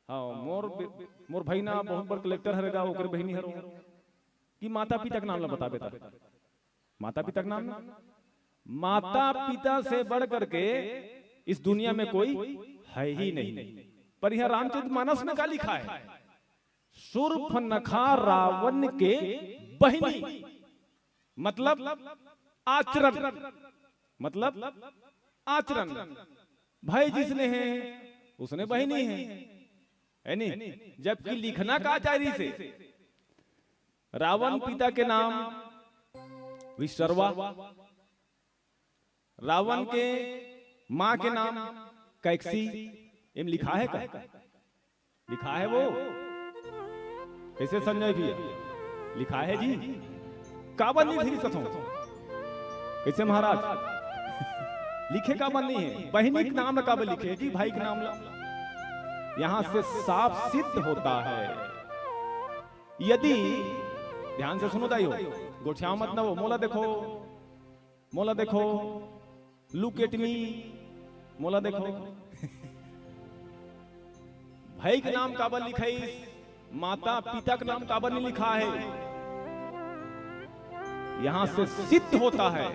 हाँ, मोर बे-, मोर भाई ना बहुत बड़ कलेक्टर हरे गा, ओकर बहिनी हरो, कि माता पिता के नाम ला बताबे ता। माता पिता के नाम ना? माता पिता से बढ़ करके इस दुनिया में कोई है ही नहीं। पर यहाँ रामचरित मानस में का लिखा है? सुर्पनखा रावण के बहिनी, मतलब आचरण, मतलब आचरण। भाई जिसने है, उसने बहिनी है, है नी? जबकि लिखना का चाही से, रावण पिता के नाम विश्रवा, रावण के माँ के नाम कैकसी, एम लिखा है का? लिखा है वो? कैसे संजय भैया? लिखा है जी। काबर नहीं लिख सकत हो? कैसे महाराज? लिखे काबर नहीं है? बहिनी के नाम काबर लिखे जी, भाई के नाम ला? यहाँ से साफ सिद्ध होता है, यदि, ध्यान से सुनो दाई हो, गोठियाओ मत ना वो, मोला देखो, मोला देखो, look at me, मोला देखो। भाई के नाम काबर लिखाइस, माता पिता के नाम काबर नहीं लिखा है? यहाँ से सिद्ध होता है,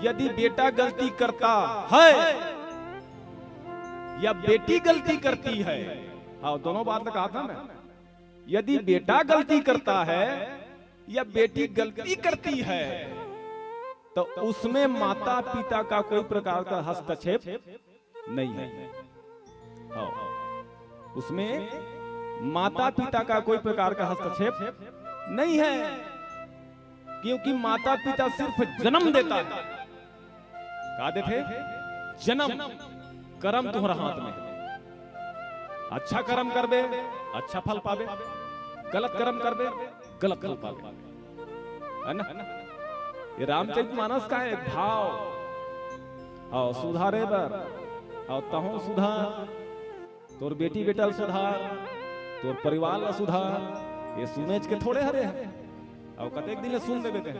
यदि बेटा गलती करता है या बेटी गलती करती है, हाँ, दोनों बात कहा था मैं, यदि बेटा गलती करता है या बेटी गलती करती है, तो उसमें माता पिता का कोई प्रकार का हस्तक्षेप नहीं है। हाँ, उसमें माता पिता का कोई प्रकार का हस्तक्षेप नहीं है, क्योंकि माता पिता सिर्फ जन्म देता है। का देथे? जन्म। करम तुम्हारा हाथ में। अच्छा करम करबे, अच्छा फल पाबे। गलत करम करबे, गलत फल पाबे। है ना? ये रामचरित मानस का एक भाव। हाँ, सुधारे बर। हाँ, तहूँ सुधार, तोर बेटी बेटा ल सुधार, तोर परिवार ल सुधार। ये सुनेच के थोड़े हरे हे। अउ कतेक दिन ले सुन लेबे ते।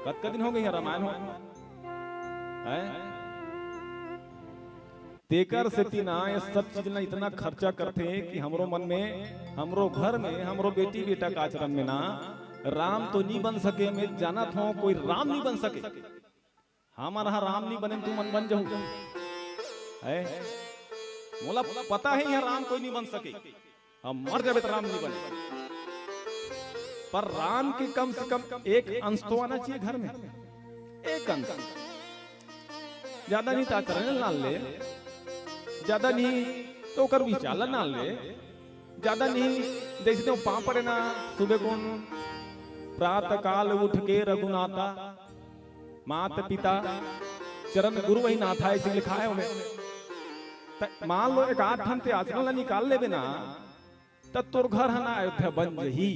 कतका दिन हो गई हे रामायण हो? हैं? तेकर सेती ना ये सब चीज ना इतना खर्चा करथे कि हमरो मन में, हमरो घर में, हमरो बेटी बेटा का आचरण में ना राम तो नी बन सके। मैं जानत हों कोई राम नी बन सके। हमन ह राम नी बने, तुमन बन जहू। है? मोला पता हे, यहाँ राम कोई नी बन सके। हम मर जाबे त राम नी बने। पर राम के कम से कम एक अंश तो आना चाहिए घर में। एक अंश। ज्यादा नहीं त आचरण ला ले, ज्यादा नहीं त ओकर विचार ला ले, ज्यादा नहीं, जैसे तो पाँव पड़े ना, सुबह कुन, प्रातः काल उठ के रघुनाथा, मात पिता चरण गुरु वही नाथा, ऐसे लिखा है ओमे। त मान लो एक आध ठन ते आचरण ला निकाल लेबे ना, त तोर घर ह ना अयोध्या बन जही।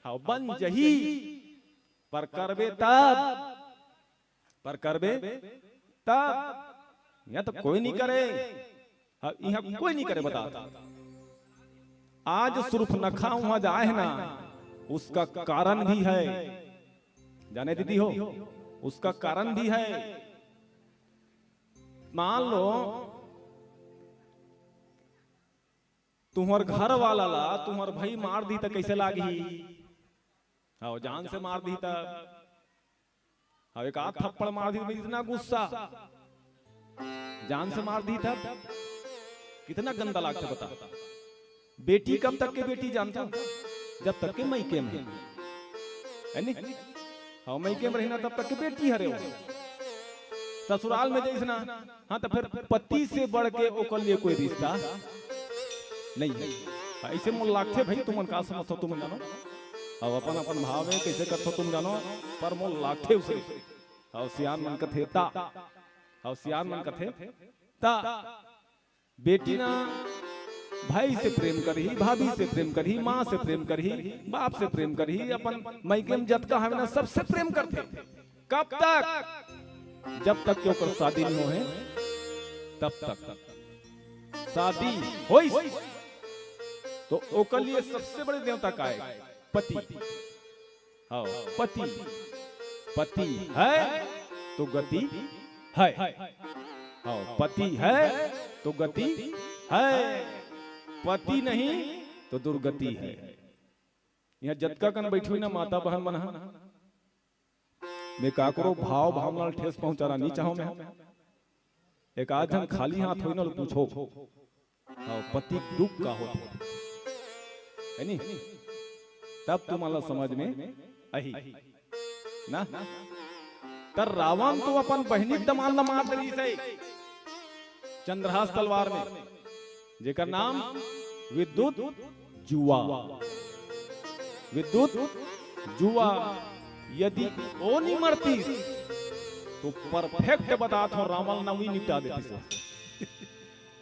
हाँ, बन जही। पर करबे तब, पर करबे तब। यहाँ तो कोई नहीं करे। हाँ, यहाँ कोई नहीं करे, बता। आज सुर्पनखा वहां जाए है ना, उसका कारण भी है। जाने दीदी हो, उसका कारण भी है। मान लो, तुम्हर घर वाला ला तुम्हर भाई मार दी त कैसे लागही? हाँ, जान से मार दी त, हाँ, एक आध थप्पड़ मार दी त इतना गुस्सा, जान से मार दी त कितना गंदा लागथे बता। बेटी कब तक के बेटी जानता? जब तक के मइके में, है नी? हाँ, मइके में रहिना तब तक के बेटी हरे हो। ससुराल में जइस ना, हाँ, त फिर पति से बढ़ के ओकर लिए कोई रिश्ता नहीं है। ऐसे मोर लागथे भाई, तुमन का समझथो तुमन जानो, अब अपन अपन भाव में कैसे करथो तुम जानो, पर मोर लागथे उसे। अउ सियान मन कथे ता, अउ सियान मन कथे ता। बेटी ना भाई से प्रेम करही, भाभी से प्रेम करही, माँ से प्रेम करही, बाप से प्रेम करही, अपन मइके में जतका हवे ना सबसे प्रेम करथे। कब तक? जब तक के ओकर शादी नहीं होहे, तब तक। शादी होइस तो ओकर लिए सबसे बड़े देवता का है? पति। हाँ, पति। पति है तो गति है। हाँ, पति है तो गति है, पति नहीं तो दुर्गति है। यहाँ जतका कन बैठी हुई ना माता बहन मन ह, मैं काकरो भाव भावना ल ठेस पहुंचाना नहीं चाहूं मैं। एक आध झन खाली हाथ होई ना, पूछो, हाँ, पति के दुख का होथे, है नी? तब तुम्हारा समझ में आही ना। त रावण तो अपन बहिनी के दमांद ला मार देलिस हे चंद्रहास तलवार में, जेकर नाम विद्युत जुआ, विद्युत जुआ। यदि ओ नी मरतीस तो परफेक्ट बतात हों, रावण ला वही निपटा देतीस।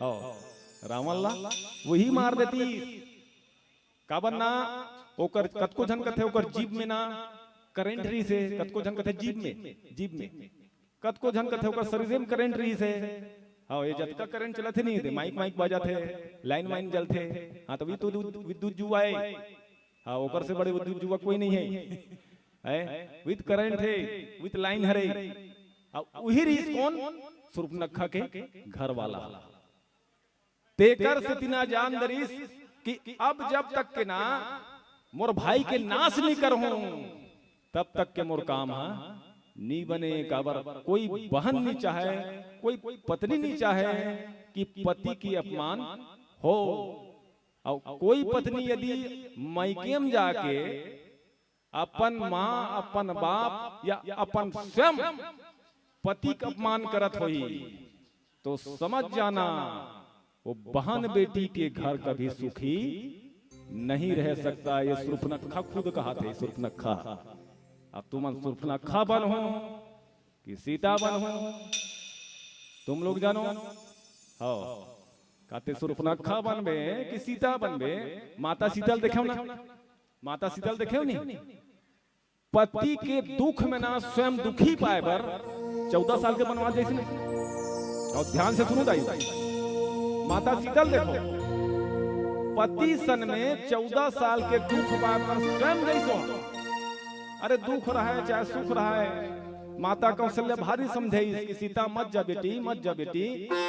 हाँ, रावण ला वही मार देतीस। काबर ना, ओकर कतको झन कथे ओकर जीभ में ना करंट रहिस हे, कतको झन कथे जीभ में, जीभ में, कतको झन कथे ओकर शरीर में करंट रहिस हे। हाँ, ये जतका करंट चलत हे नहीं, ते माइक माइक बजाथे, लाइन वाइन जलथे। हाँ, तो विद्युत, विद्युत जुआ हे। हाँ, ओकर से बड़े विद्युत जुआ कोई नहीं है, है विद करंट है, विद लाइन हरे। अब वही रहिस कोन? सुर्पनखा के घर वाला। तेकर सेती ना जान दरिस कि अब जब तक के ना मोर भाई के नाश नी करहूं, तब तक के मोर काम हा नी बने। काबर कोई बहन नी चाहे, कोई पत्नी नी चाहे कि पति की अपमान हो। अउ कोई पत्नी यदि मइके में जाके अपन माँ, अपन बाप या अपन स्वयं पति के अपमान करत होही, तो समझ जाना, वो बहन बेटी के घर कभी सुखी नहीं रह सकता। ये सुर्पनखा खुद कहाथे, सुर्पनखा। अब तुमन सुर्पनखा बनहू कि सीता बनहू, तुम लोग जानो। हाँ, कथे सुर्पनखा बनबे कि सीता बनबे? माता सीता ल देखेव ना, माता सीता ल देखेव नी? पति के दुख में ना स्वयं दुखी पाए बर चौदह साल के बनवास जइसे नहीं। अउ ध्यान से सुनहू दाई, माता सीता ल देखो, पति सन में चौदह साल के दुख पाए बर स्वयं जइसे हो। अरे दुख रहय चाहे सुख रहय, माता कौशल्या भारी समझाइस कि सीता मत जा बेटी, मत जा बेटी,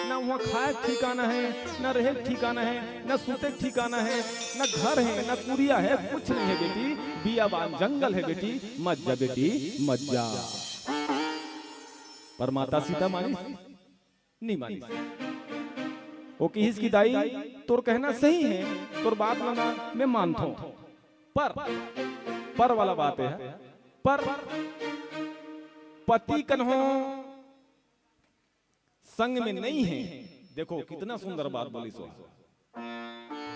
ना वहाँ खाए के ठिकाना है, ना रहे के ठिकाना है, ना सूते के ठिकाना है, ना घर है, ना कुरिया है, कुछ नहीं है बेटी, बियाबान जंगल है बेटी, मत जा बेटी, मत जा। पर माता सीता मानिस? नहीं मानिस। वो किहिस कि दाई, तोर कहना सही है, तोर बात ला मैं मानथों, पर, पर वाला बात है, पर पति कन्हो संग में नहीं है। देखो कितना सुंदर बात बोलिस।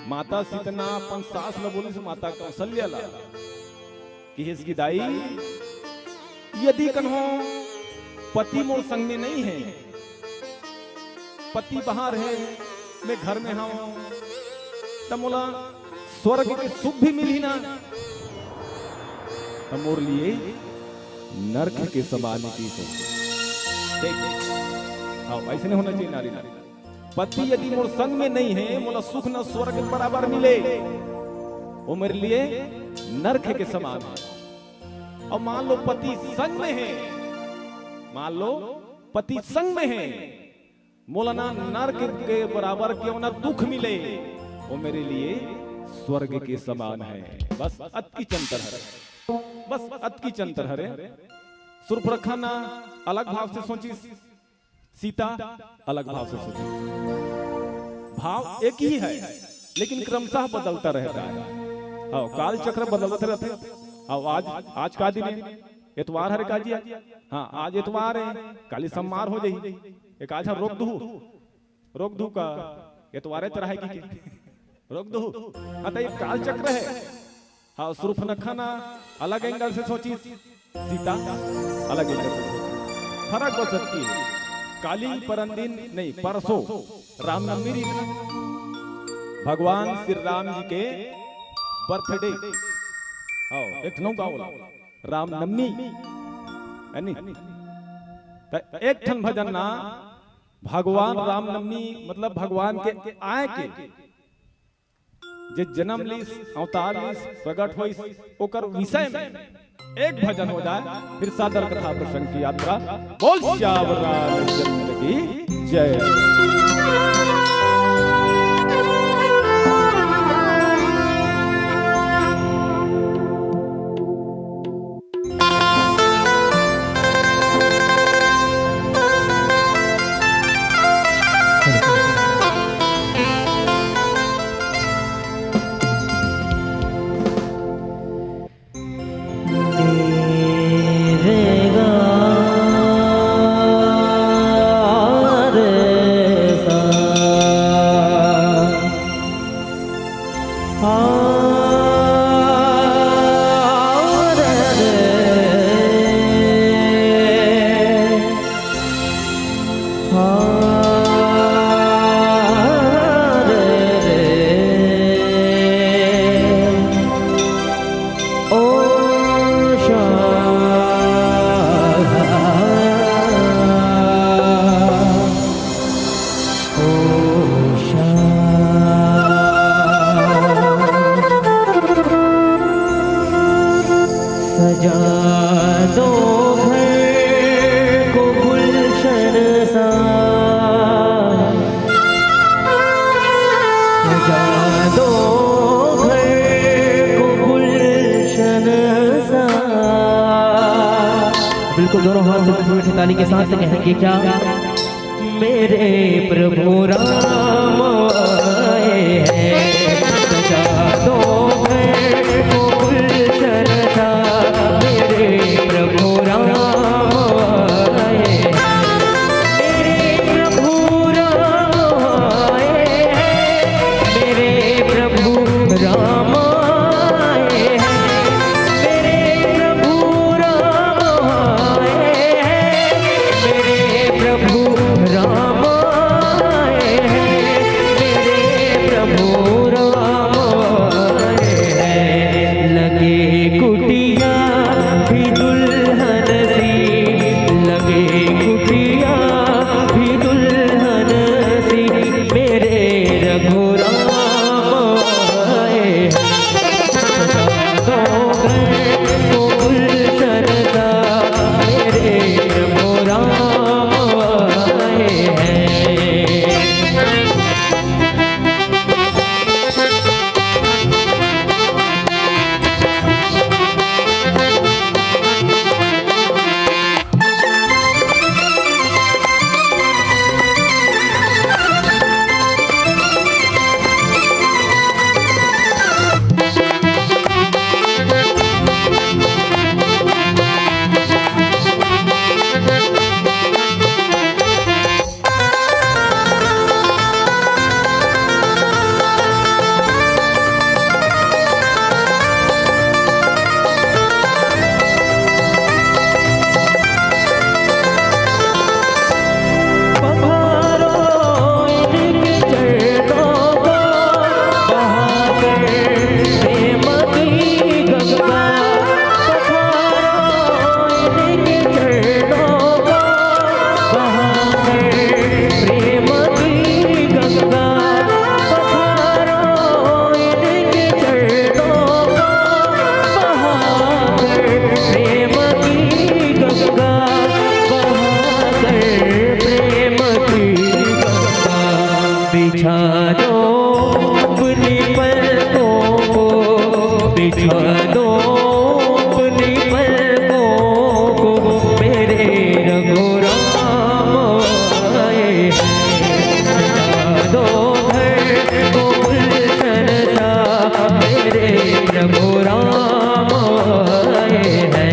माता सीता अपन सास ला बोलिस, माता कौशल्या ला, किहिस कि दाई, यदि कन्हो पति मोर संग में नहीं है, पति बाहर है, मैं घर में हूँ, त मोला स्वर्ग के सुख भी मिलही ना, त मोर लिए नरक के समान की हो। देख, हाँ, ऐसे नहीं होना चाहिए नारी, नारी। पति यदि मोर संग में नहीं है, मोला सुख न स्वर्ग के बराबर मिले, वो मेरे लिए नरक के समान है। और मान लो पति संग में है, मान लो पति संग में है, मोला ना नरक के बराबर क्यों ना दुख मिले, वो मेरे लिए स्वर्ग के समान है। बस अतकी अंतर है, बस अतकी अंतर है रे। सुर्पनखा ना अलग भाव से सोचिस, सीता अलग भाव से सोचिस। भाव एक ही है, लेकिन क्रमशः बदलता रहता है। हाँ, काल चक्र बदलत रहते। हाँ, आज, आज का दिन है? एतवार हरे का जी? हाँ, आज एतवार है, काली सम्मार हो जाही। एक आज हम रोक दू, रोक दू का एतवारे त रहय कि के? रोक दू। हाँ, त ये काल चक्र है। हाँ, सुर्पनखा ना अलग एंगल से सोचिस, सीता अलग एंगल से सोचिस। फरक बस अतकी है, काली परन दिन नहीं, परसों रामनवमी दिन भगवान श्री राम जी के बर्थडे। हाँ, एक ठन गाँव ला रामनवमी, है नी? त एक ठन भजन ना, भगवान रामनवमी मतलब भगवान के आए के, जे जन्म लीस, अवतार लीस, प्रगट होइस, ओकर विषय में एक भजन हो जाए, फिर सादर कथा प्रसंग की यात्रा। बोल सियावर रामचंद्र की जय। सजा दो घर को गुलशन सा, सजा दो घर को गुलशन सा। बिल्कुल, दोनों हाथ से मीठी ताली के साथ कहेंगे क्या? मेरे प्रभु राम आए हैं, सजा दो घर को गुलशन सा। मेरे प्रभु राम आए हैं, मेरे प्रभु राम आए हैं, मेरे प्रभु राम आए हैं, मेरे प्रभु राम आए हैं, मेरे प्रभु राम आए हैं, मेरे प्रभु बिछा दो अपनी पलकों को, बिछा दो अपनी पलकों को, मेरे रघुराम आए हैं। सजा दो घर को गुलशन सा, मेरे रघुराम आए हैं।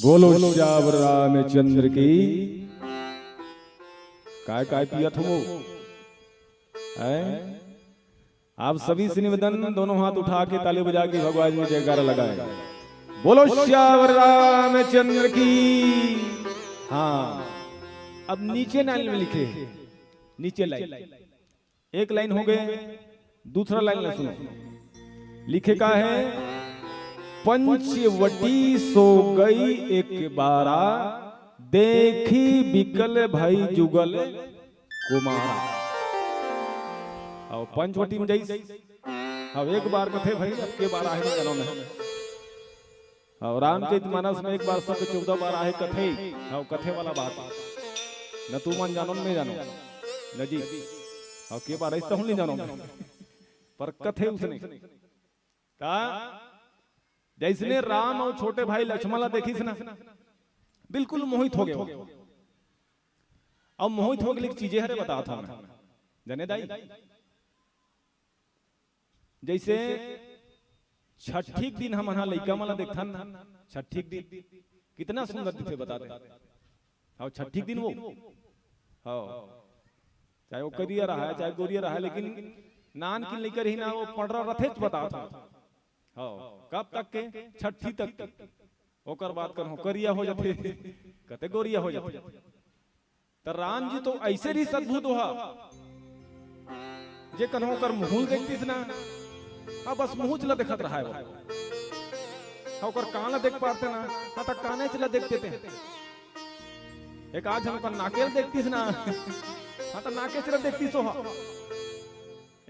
बोलो सियावर रामचंद्र की। काय काय पियत हो? हैं? आप सभी से निवेदन, दोनों हाथ उठा के ताली बजा के भगवान जी जयकारा लगाए। बोलो सियावर रामचंद्र की। हाँ, अब नीचे लाइन में लिखे, नीचे लाइन, एक लाइन हो गए, दूसरा लाइन ला सुनो। लिखे का है, पंचवटी सो गई एक बारा, देखी बिकल भई जुगल कुमारा। अउ पंचवटी में जइस, अब एक बार कथे भई, अब के बार आहे जनम में। अउ रामचरित मानस में एक बार सौ के चौदह बार आहे कथे, अउ कथे वाला बात। न तू मन जानो, न मैं जानो, न जी। अउ के बार अइस तहूँ नहीं जानो, पर कथे उसने। ता जइसने राम अउ छोटे भाई लक्ष्मण ला देखिस ना, बिल्कुल मोहित हो गए। अब मोहित हो गए चीजें हरे बतात हँव मैं, जने दाई। जइसे छठी के दिन हमन हा लइका मन ला देखथन ना, छठी के दिन कितना सुंदर दिखे बता दे। हाँ, छठी के दिन वो, हाँ, चाहे वो करिया रहा है, चाहे गोरिया रहा है, लेकिन नानकिन लइका रही ना, वो पंडरा रथेच बतात हँव। हव, कब तक के? छट्ठी तक के। ओकर बाद कन्हो करिया हो जाथे, कते गोरिया हो जाथे। त राम जी तो ऐसे रहिस अद्भुत ओहा, जे कन्हो ओकर मुहूं ल देखतिस ना, हाँ, बस मुहूंच ल देखत रहाय वो। हाँ, ओकर कान ल देख पारते ना, हाँ, त कानेच ल देखते ते। एक आध झन ओकर नाके ल देखतिस ना, हाँ, त नाकेच ल देखतिस ओहा।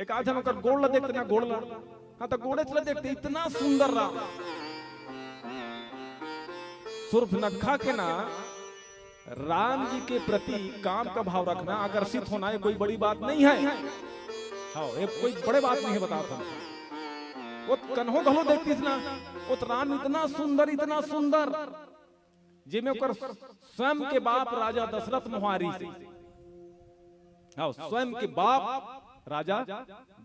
एक आध झन ओकर गोड़ ल देखते ना, गोड़ ल, हाँ, त गोड़ेच ल देखते, इतना सुंदर राम। सुर्पनखा के ना राम जी के प्रति काम का भाव रखना, आकर्षित होना, ये कोई बड़ी बात नहीं है। हाँ, ये कोई बड़े बात नहीं है, बतावत हंव। वो कन्हो घलो देखतिस ना, वो त राम इतना सुंदर, इतना सुंदर, जेमे ओकर स्वयं के बाप राजा दशरथ मोहारिस हे। हाँ, स्वयं के बाप राजा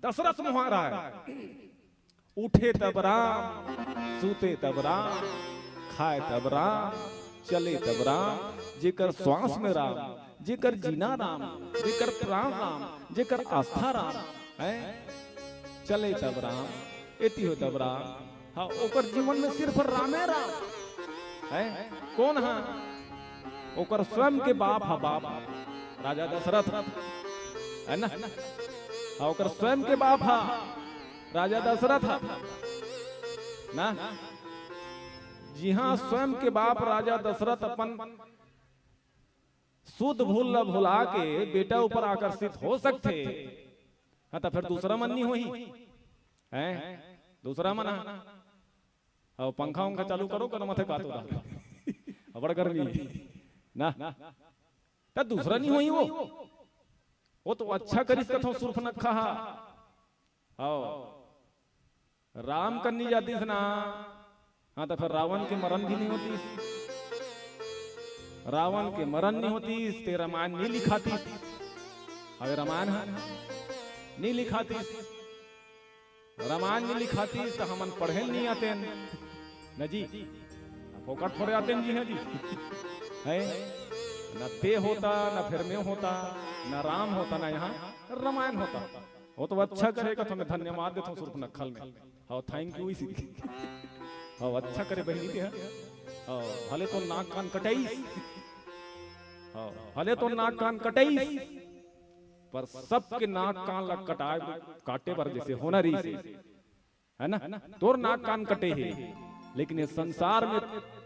दशरथ मोहारिस हे। उठे तब राम, सूते तब राम, खाए तब राम, चले तब राम, जेकर श्वास में राम, जेकर जीना राम, जेकर प्राण राम, जेकर आस्था राम, हैं? चले तब राम, एती हो तब राम। हाँ, ओकर जीवन में सिर्फ रामे राम। हैं? कोन हा? ओकर स्वयं के बाप हा बाप, राजा दशरथ, है ना? हाँ, ओकर स्वयं के बाप हा राजा दशरथ हा ना। जिहां स्वयं के बाप राजा दशरथ अपन सुध भूल ल भुला के बेटा ऊपर आकर्षित हो सकथे, हाँ, त फेर दूसरा मन नहीं होही, हैं? दूसरा मन हा। अब पंखा उंखा चालू करो, करो मथे का तो अबड़ गर्मी ना, त दूसरा नहीं होही वो। वो तो अच्छा करिस कथों सुर्पनखा हा। हाँ, राम कन्नी जातिस ना, हाँ, त फेर रावण के मरण भी नहीं होतिस, रावण के मरण नहीं होतिस, ते रामायण नहीं लिखातिस। अबे रामायण हा नहीं लिखातिस, रामायण नहीं लिखातिस, त हमन पढ़े नहीं आतेन न जी, फोकट थोड़े आतेन जी, हाँ जी, है न? ते होता, न फेर में होता, न राम होता, न यहाँ रामायण होता। वो तो अच्छा करे कथों, मैं धन्यवाद देथों सुर्पनखा ल में। हाँ, thank you इसी। हाँ, अच्छा करे बहिनी ते। हाँ, भले तो नाक कान कटाइस। हाँ, भले तो नाक कान कटाइस, पर सबके नाक कान ला कटाए, काटे बर जैसे होना रहिस हे, है ना? तोर नाक कान कटे हे, लेकिन ये संसार में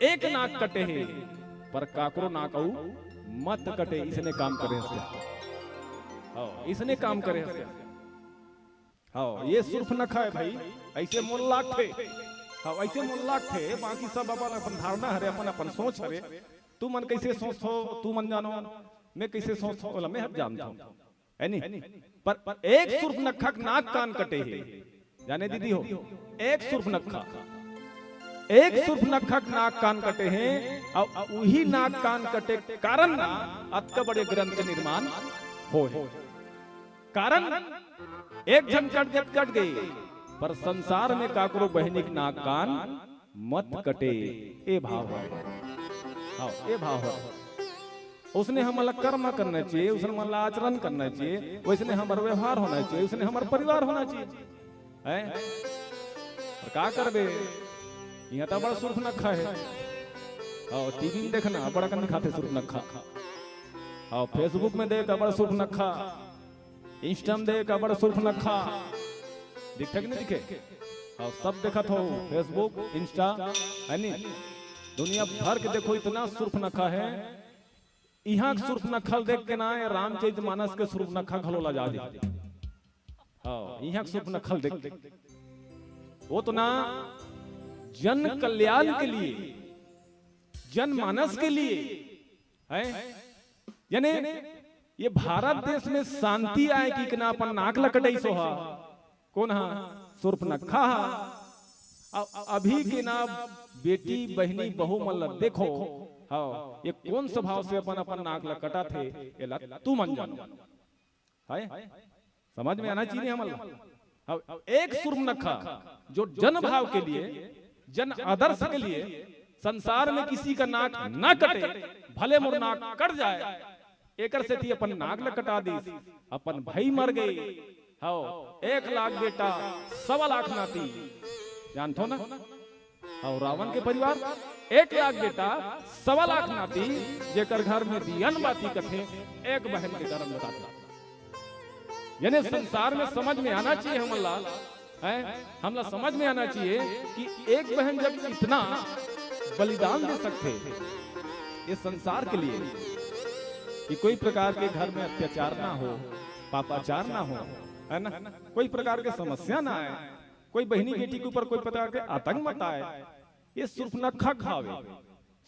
एक नाक कटे हे, पर काकरो नाक अउ मत कटे। इसने काम करे हस। हाँ, इसने काम करे हस। हाँ, ये सुर्पनखा हे भाई, ऐसे मोला लागथे। हाँ, ऐसे मोला लागथे, बाकी सब अपन अपन धारणा हरे, अपन अपन सोच हरे। तुमन कैसे सोचथो, तुमन जानो, मैं कैसे सोचथों, ओला मैं जानथों, है नी? पर एक सुर्पनखा के नाक कान कटे हे, जाने दीदी हो, एक सुर्पनखा, एक सुर्पनखा के नाक कान कटे हे, अउ उही नाक कान कटे के कारण ना अतका बड़े ग्रंथ के निर्माण होय हे। कारण एक झन कट गे त कट गे, पर संसार में काकरो बहिनी के नाक कान मत कटे, ए भाव हे। हाँ, ए भाव हे। उसने हमन ला कर्म करना चाहिए, उसने हमन ला आचरण करना चाहिए, वैसने हमर व्यवहार होना चाहिए, उसने हमर परिवार होना चाहिए, हैं? पर का करबे, इहाँ त बड़ सुर्पनखा हे। हाँ, टीवी में देखना, बड़ कन दिखाथे सुर्पनखा। हाँ, Facebook में देख, बड़ सुर्पनखा। Insta में देख, बड़ सुर्पनखा। दिखथे कि नहीं दिखे? हाँ, सब देखत हो, Facebook, Insta, है नी? दुनिया भर के देखो, इतना सुर्पनखा हे। इहाँ के सुर्पनखा ल देख के ना, ये रामचरित मानस के सुर्पनखा घलो लजा दे। हाँ, इहाँ के सुर्पनखा ल देख के। वो तो ना जन कल्याण के लिए, जनमानस के लिए, हैं? यानी ये भारत देश में शांति आए कि इकना अपन नाक ल कटाइस ओहा। कोन हा? सुर्पनखा हा। अ-, अभी के ना बेटी, बहिनी, बहू मन ल देखो, हाँ, ये कोन स्वभाव से अपन, अपन नाक ल कटाथे, एला तुमन जानो। है? समझ में आना चाहिए हमन ला। हाँ, एक सुर्पनखा जो जन भाव के लिए, जन आदर्श के लिए संसार में किसी का नाक ना कटे, भले मोर नाक कट जाए, एकर सेती अपन नाक ल कटा दीस, अपन भाई मर गे। हव, एक लाख बेटा, सवा लाख नाती। जानथो ना? अउ रावण के परिवार एक लाख बेटा, सवा लाख नाती, जेकर घर में दियन बाती कथे, एक बहन के करम बताथे। यानी संसार में समझ में आना चाहिए हमन ला, हैं? हमला समझ में आना चाहिए कि एक बहन जब इतना बलिदान दे सकथे ये संसार के लिए कि कोई प्रकार के घर में अत्याचार ना हो, पापाचार ना हो, है ना, कोई प्रकार के समस्या ना आए, कोई बहिनी बेटी के ऊपर कोई प्रकार के आतंक मत आए। ये सुर्पनखा खावे,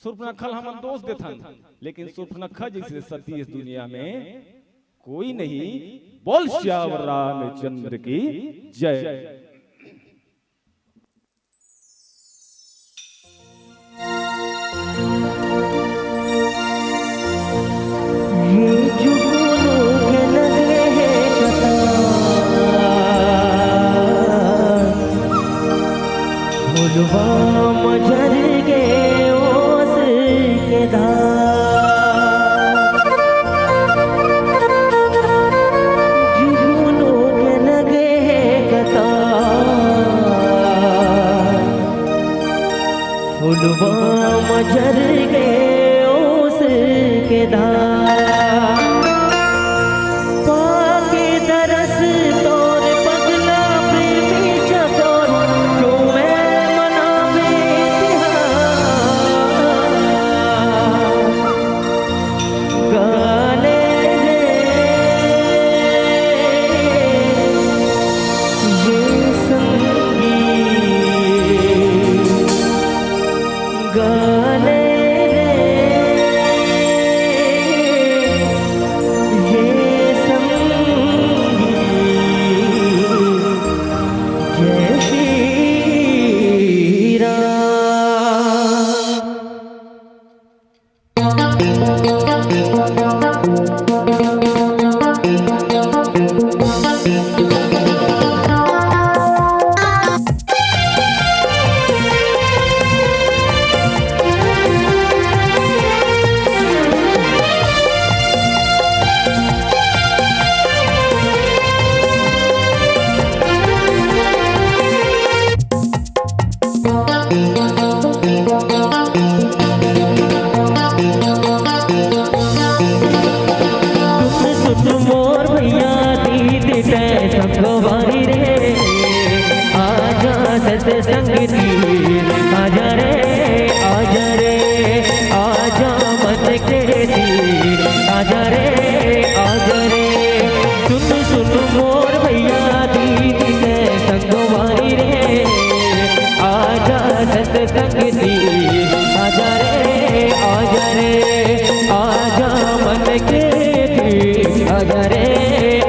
सुर्पनखा ल हमन दोष देथन, लेकिन सुर्पनखा जैसे सती इस दुनिया में कोई नहीं। बोल सियावर रामचंद्र की जय। ये जुगनू के लगे हे कथा, फुलवा मजर के ओस के धार। जुगनू के लगे हे कथा, फुलवा मजर गे ओस के धार। पाके दरस तोर पगला प्रेमी चकोर, चूमे मनावे तिहार। गाले रे ये संगी, गाले रे ये संगी, जय श्री राम। सुन सुन मोर भैया दीदी तै संगवारी रे, आजा सतसंग ती, आजा रे, आजा रे, आजा मन के ती, आजा रे, आजा रे। सुन सुन मोर भैया दीदी तै संगवारी रे, आजा सतसंग ती, आजा रे, आजा रे, आजा मन के ती, आजा रे,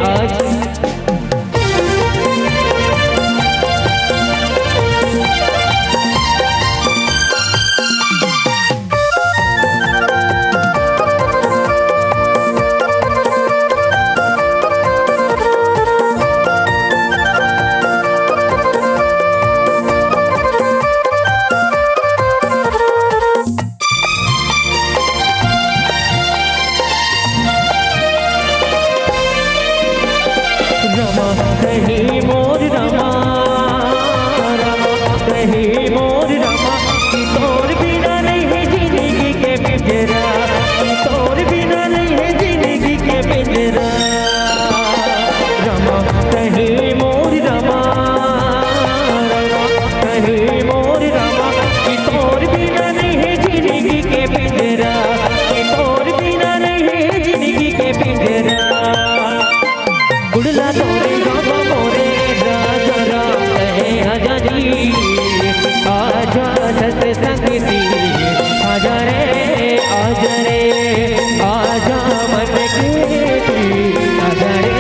आजा। रमा कही मोर रमा, रमा कही मोर रमा, कि तोर बिना नहीं है जिंदगी के पिंजरा, कि तोर बिना नहीं है जिंदगी के पिंजरा। रमा कही मोर रमा, रमा कही मोर रमा, कि तोर बिना नहीं है जिंदगी के पिंजरा, कि तोर बिना नहीं है जिंदगी के पिंजरा। गुड़ला तोरे गावा मोरे राजा राम कहे आजा जी, आजा सतसंग ती, आजा रे, आजा रे, आजा मन के ती, आजा रे,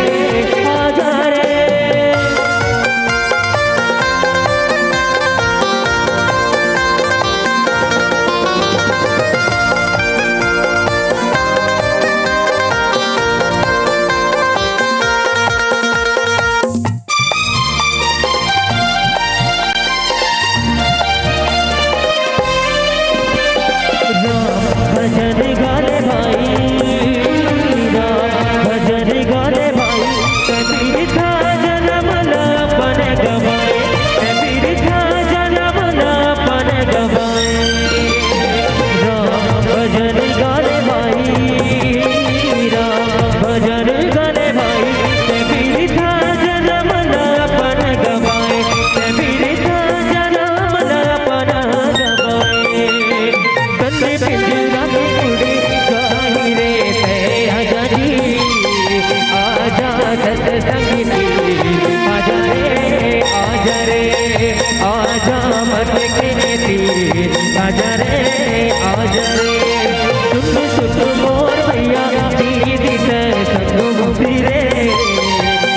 आजा रे। राम भजन गाले भाई, आजा रे, आजा रे, आजा मन के तीर, आजा रे, आजा रे। सुन, सुन मोर भैया, दीदी के संग घूमी रे।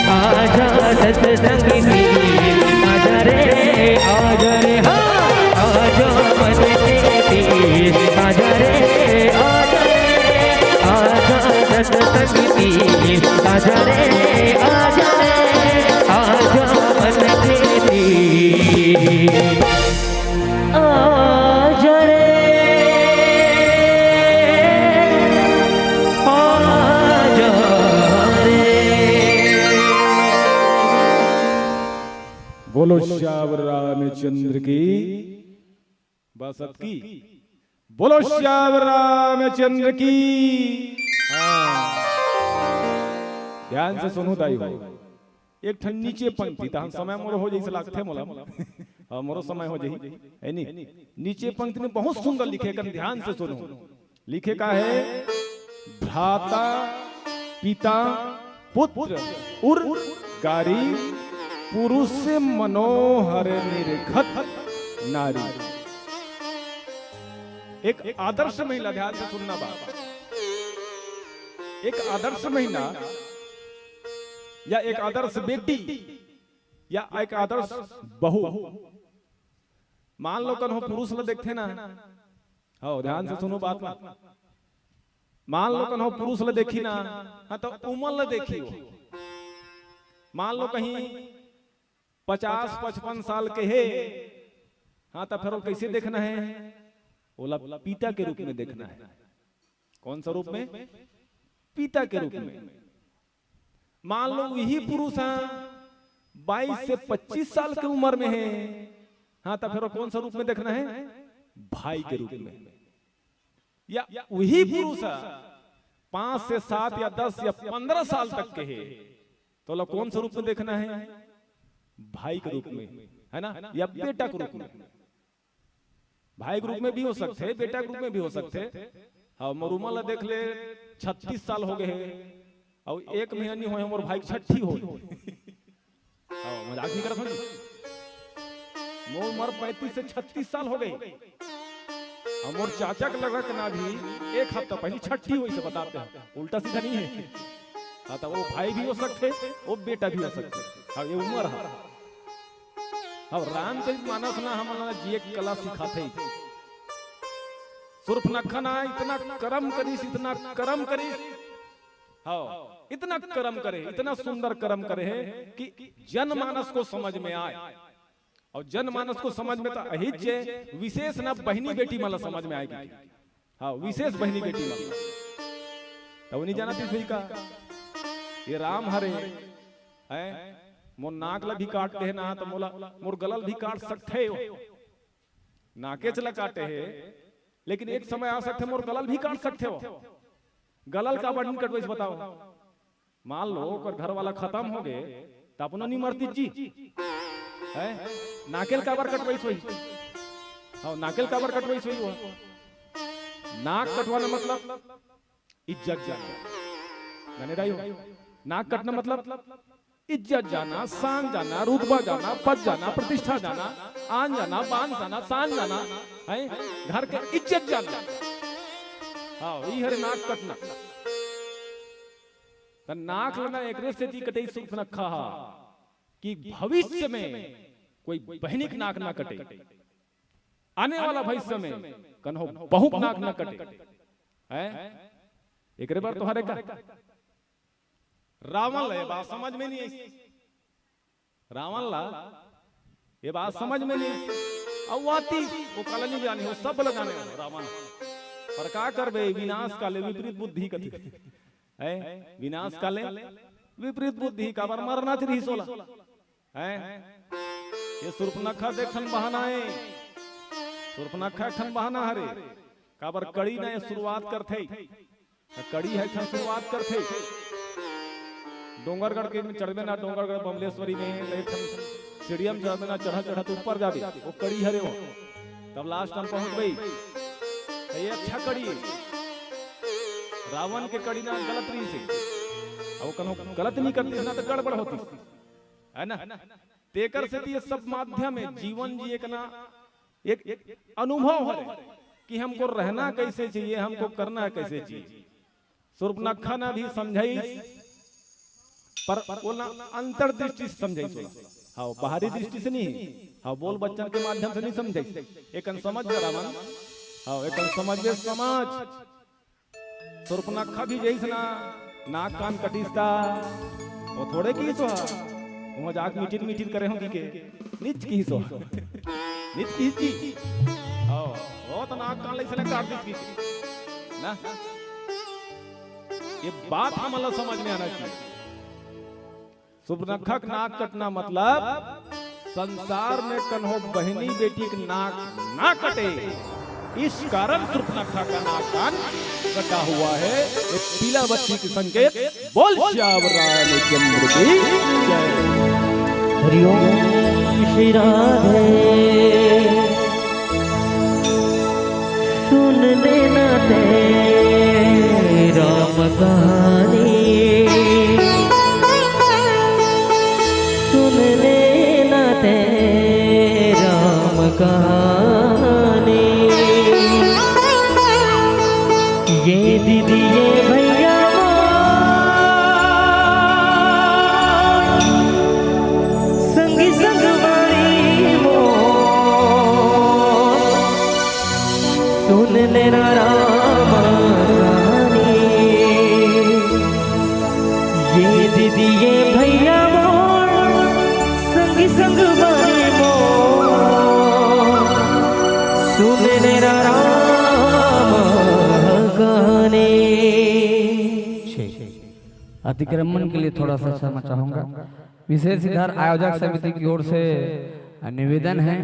आजा सतसंग तीर, आजा रे, आजा रे, हाँ। आजा मन के तीर, आजा रे, आजा रे, आजा सतसंग तीर, आजा रे, आजा रे, आजा मन के तीर, आजा रे, आजा रे। बोलो श्याम रामचंद्र की। बस अतकी। बोलो श्याम रामचंद्र की। हाँ। ध्यान से सुनहू दाई हो। एक ठन नीचे पंक्ति, तहन समय मोर हो जइसे लागथे मोला। हाँ, मोरो समय हो जही, है नी? नीचे पंक्ति में बहुत सुंदर लिखे, कन ध्यान से सुनहू। लिखे का है, भ्राता, पिता, पुत्र, उर, गारी, पुरुष मनोहर निर्घत नारी। एक आदर्श महिला, ध्यान से सुनना बात, एक आदर्श महिला या एक आदर्श बेटी या एक आदर्श बहू, मान लो कन्हो पुरुष ल देखथे ना, हो, ध्यान से सुनो बात ला। मान लो कन्हो पुरुष ल देखी ना, हाँ, तो उमर ल देखी हो। मान लो कहीं पचास पचपन साल के हे, हाँ, तो फिर वो कैसे देखना है? ओला पिता के रूप में देखना है। कौन सा रूप में? पिता के रूप में। मान लो वही पुरुष हा बाईस से पच्चीस साल के उम्र में है, हाँ, तो फिर वो कौन सा रूप में देखना है? भाई के रूप में। या वही पुरुष हा पाँच से सात या दस या पन्द्रह साल तक के है, तो ओला कौन सा रूप में देखना है? भाई के रूप में, है ना, या बेटा के रूप में। भाई के रूप में भी हो सकथे, बेटा के रूप में भी हो सकथे। हाँ, मोर उमर ला देख ले, छत्तीस साल हो गए हे, अउ एक महीना नहीं होए, मोर भाई के छट्ठी हो। हाँ, मजाक नहीं करत हूँ जी। मोर उमर पैंतीस से छत्तीस साल हो गए, अउ मोर चाचा के लड़का के ना भी एक हफ्ता पहले छट्ठी होइस हे, बताते हैं, उल्टा सीधा नहीं है। हाँ, तो वो भाई भी हो सकथे, वो बेटा भी हो सकथे। हाँ, ये उमर है। अब रामचरित मानस ना हमन ला जिए के कला सिखाथे। सुर्पनखा ना इतना करम करिस, इतना करम करिस, हाँ, इतना करम करे, इतना सुंदर करम करे है कि जनमानस को समझ में आए। और जनमानस को समझ में तो अहिच हे, विशेष ना बहिनी बेटी मन ला समझ में आए कि हाँ, विशेष बहिनी बेटी मन। तब नहीं जानत हे का, ये राम हरे, हैं? मोर नाक ला भी काट दे ना, तो मोला, मोर गला ला भी काट सकथे हो। नाकेच ला काटे हे, लेकिन एक समय आ सकथे, मोर गला ला भी काट सकथे हो। गला ला काबर नहीं कटवाइस, बताओ? मान लो, ओकर घर वाला खत्म हो गए, त अपनो नहीं मरती जी। हैं? नाके ल काबर कटवाइस होही? हाँ, नाके ल काबर कटवाइस होही वो? नाक कटवाना मतलब इज्जत जाना। जाने दाई हो? नाक कटना मतलब इज्जत जाना, शान जाना, रुतबा जाना, पद जाना, प्रतिष्ठा जाना, आन जाना, बान जाना, शान जाना, हैं? घर के इज्जत जाना। हाँ, ई हरे नाक कटना। त नाक ल ना एकरे सेती कटई सुर्पनखा हा कि भविष्य में कोई बहिनी के नाक ना कटे, आने वाला भविष्य में कन्हो बहू के नाक ना कटे। हैं? एकरे बर तो हरे का रावण ल ये बात समझ में नहीं आई। रावण ला ये बात समझ में नहीं। अब वाती वो काला नहीं जाने हो, सब ला जाने हो रावण। पर का करबे, विनाश काले विपरीत बुद्धि कथी है? विनाश काले विपरीत बुद्धि, काबर मरना चाहिए सोला है। ये सुर्पनखा देख ठन बहाना है, सुर्पनखा एक ठन बहाना हरे। काबर कड़ी ना ये शुरुआत करथे, कड़ी ह एक ठन शुरुआत करथे। डोंगरगढ़ के में चढ़बे ना, डोंगरगढ़ बमलेश्वरी में, त एक ठन सीढ़िया में चढ़बे ना, चढ़त चढ़त ऊपर जाबे, वो कड़ी हरे वो। तब लास्ट हम पहुंच गई, त ये अच्छा कड़ी हे। रावण के कड़ी ना गलत रहिसे। अउ कन्हो गलत नहीं करती ना, तो गड़बड़ होती, है ना? तेकर से तो ये सब माध्यम है, जीवन जी एक ना, एक अनुभव है कि हमको रहना कैसे चाहिए, हमको करना कैसे चाहिए। सुर्पनखा ना भी समझाई, पर ओला अंतर्दृष्टि से समझाई सोला। हाँ, बाहरी दृष्टि से नहीं, हाँ, बोल बच्चन के माध्यम से नहीं समझाई। एकन समझ जरा मन, हाँ, एकन समझ ले समाज। सुर्पनखा भी जइस ना, नाक कान कटिस ता, वो थोड़े किहिस हा, वो जाके मीटिर मीटिर करे हों कि के, निच किहिस हा, निच किहिस जी। हाँ, वो तो नाक कान लइसे ना काट दिस कि के। ना? ये बात हमन ला समझ में आना चाहिए। सुर्पनखा के नाक कटना मतलब संसार में कन्हो बहिनी बेटी के नाक ना कटे, इस कारण सुर्पनखा का नाक कान कटा हुआ है। ये पीला बत्ती के संकेत। बोल सियावर रामचंद्र की जय। हरिओम श्री राधे। सुन लेना ते राम कहानी, सुन लेना ते राम कहानी। ये दीदी ये भैया मोर, संगी संगवारी मोर, सुन लेना राम कहानी। ये दीदी ये भैया मोर, संगी संगवारी मोर, सुन लेना राम कहानी। अतिक्रमण के लिए थोड़ा सा क्षमा चाहूंगा। विशेष इधर आयोजक समिति की ओर से निवेदन है,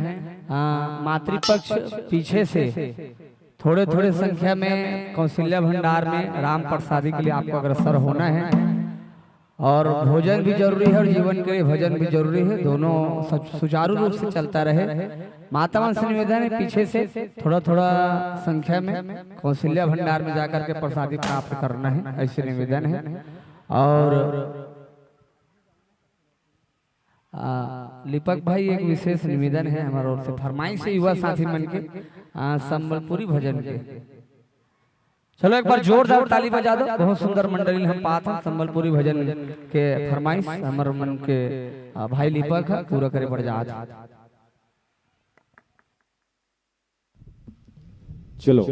आ, मातृपक्ष पीछे से थोड़े थोड़े संख्या में कौशल्या भंडार में राम प्रसादी के लिए आपको अग्रसर होना है। और भोजन भी जरूरी है और जीवन के लिए भजन भी जरूरी है, दोनों सच-, सुचारू रूप से चलता रहे। माता मन से निवेदन है, पीछे से थोड़ा थोड़ा संख्या में कौशल्या भंडार में जाकर के प्रसादी प्राप्त करना है, ऐसे निवेदन है। और आ, लिपक भाई, एक विशेष निवेदन है हमारे ओर से, फरमाइश है युवा साथी मन के, आ, संबलपुरी भजन के। चलो एक बार जोरदार ताली बजा दो, बहुत सुंदर मंडली हम पात हन, संबलपुरी भजन के फरमाइश हमर मन के, आ, भाई लिपक ह पूरा करे बर जात। चलो,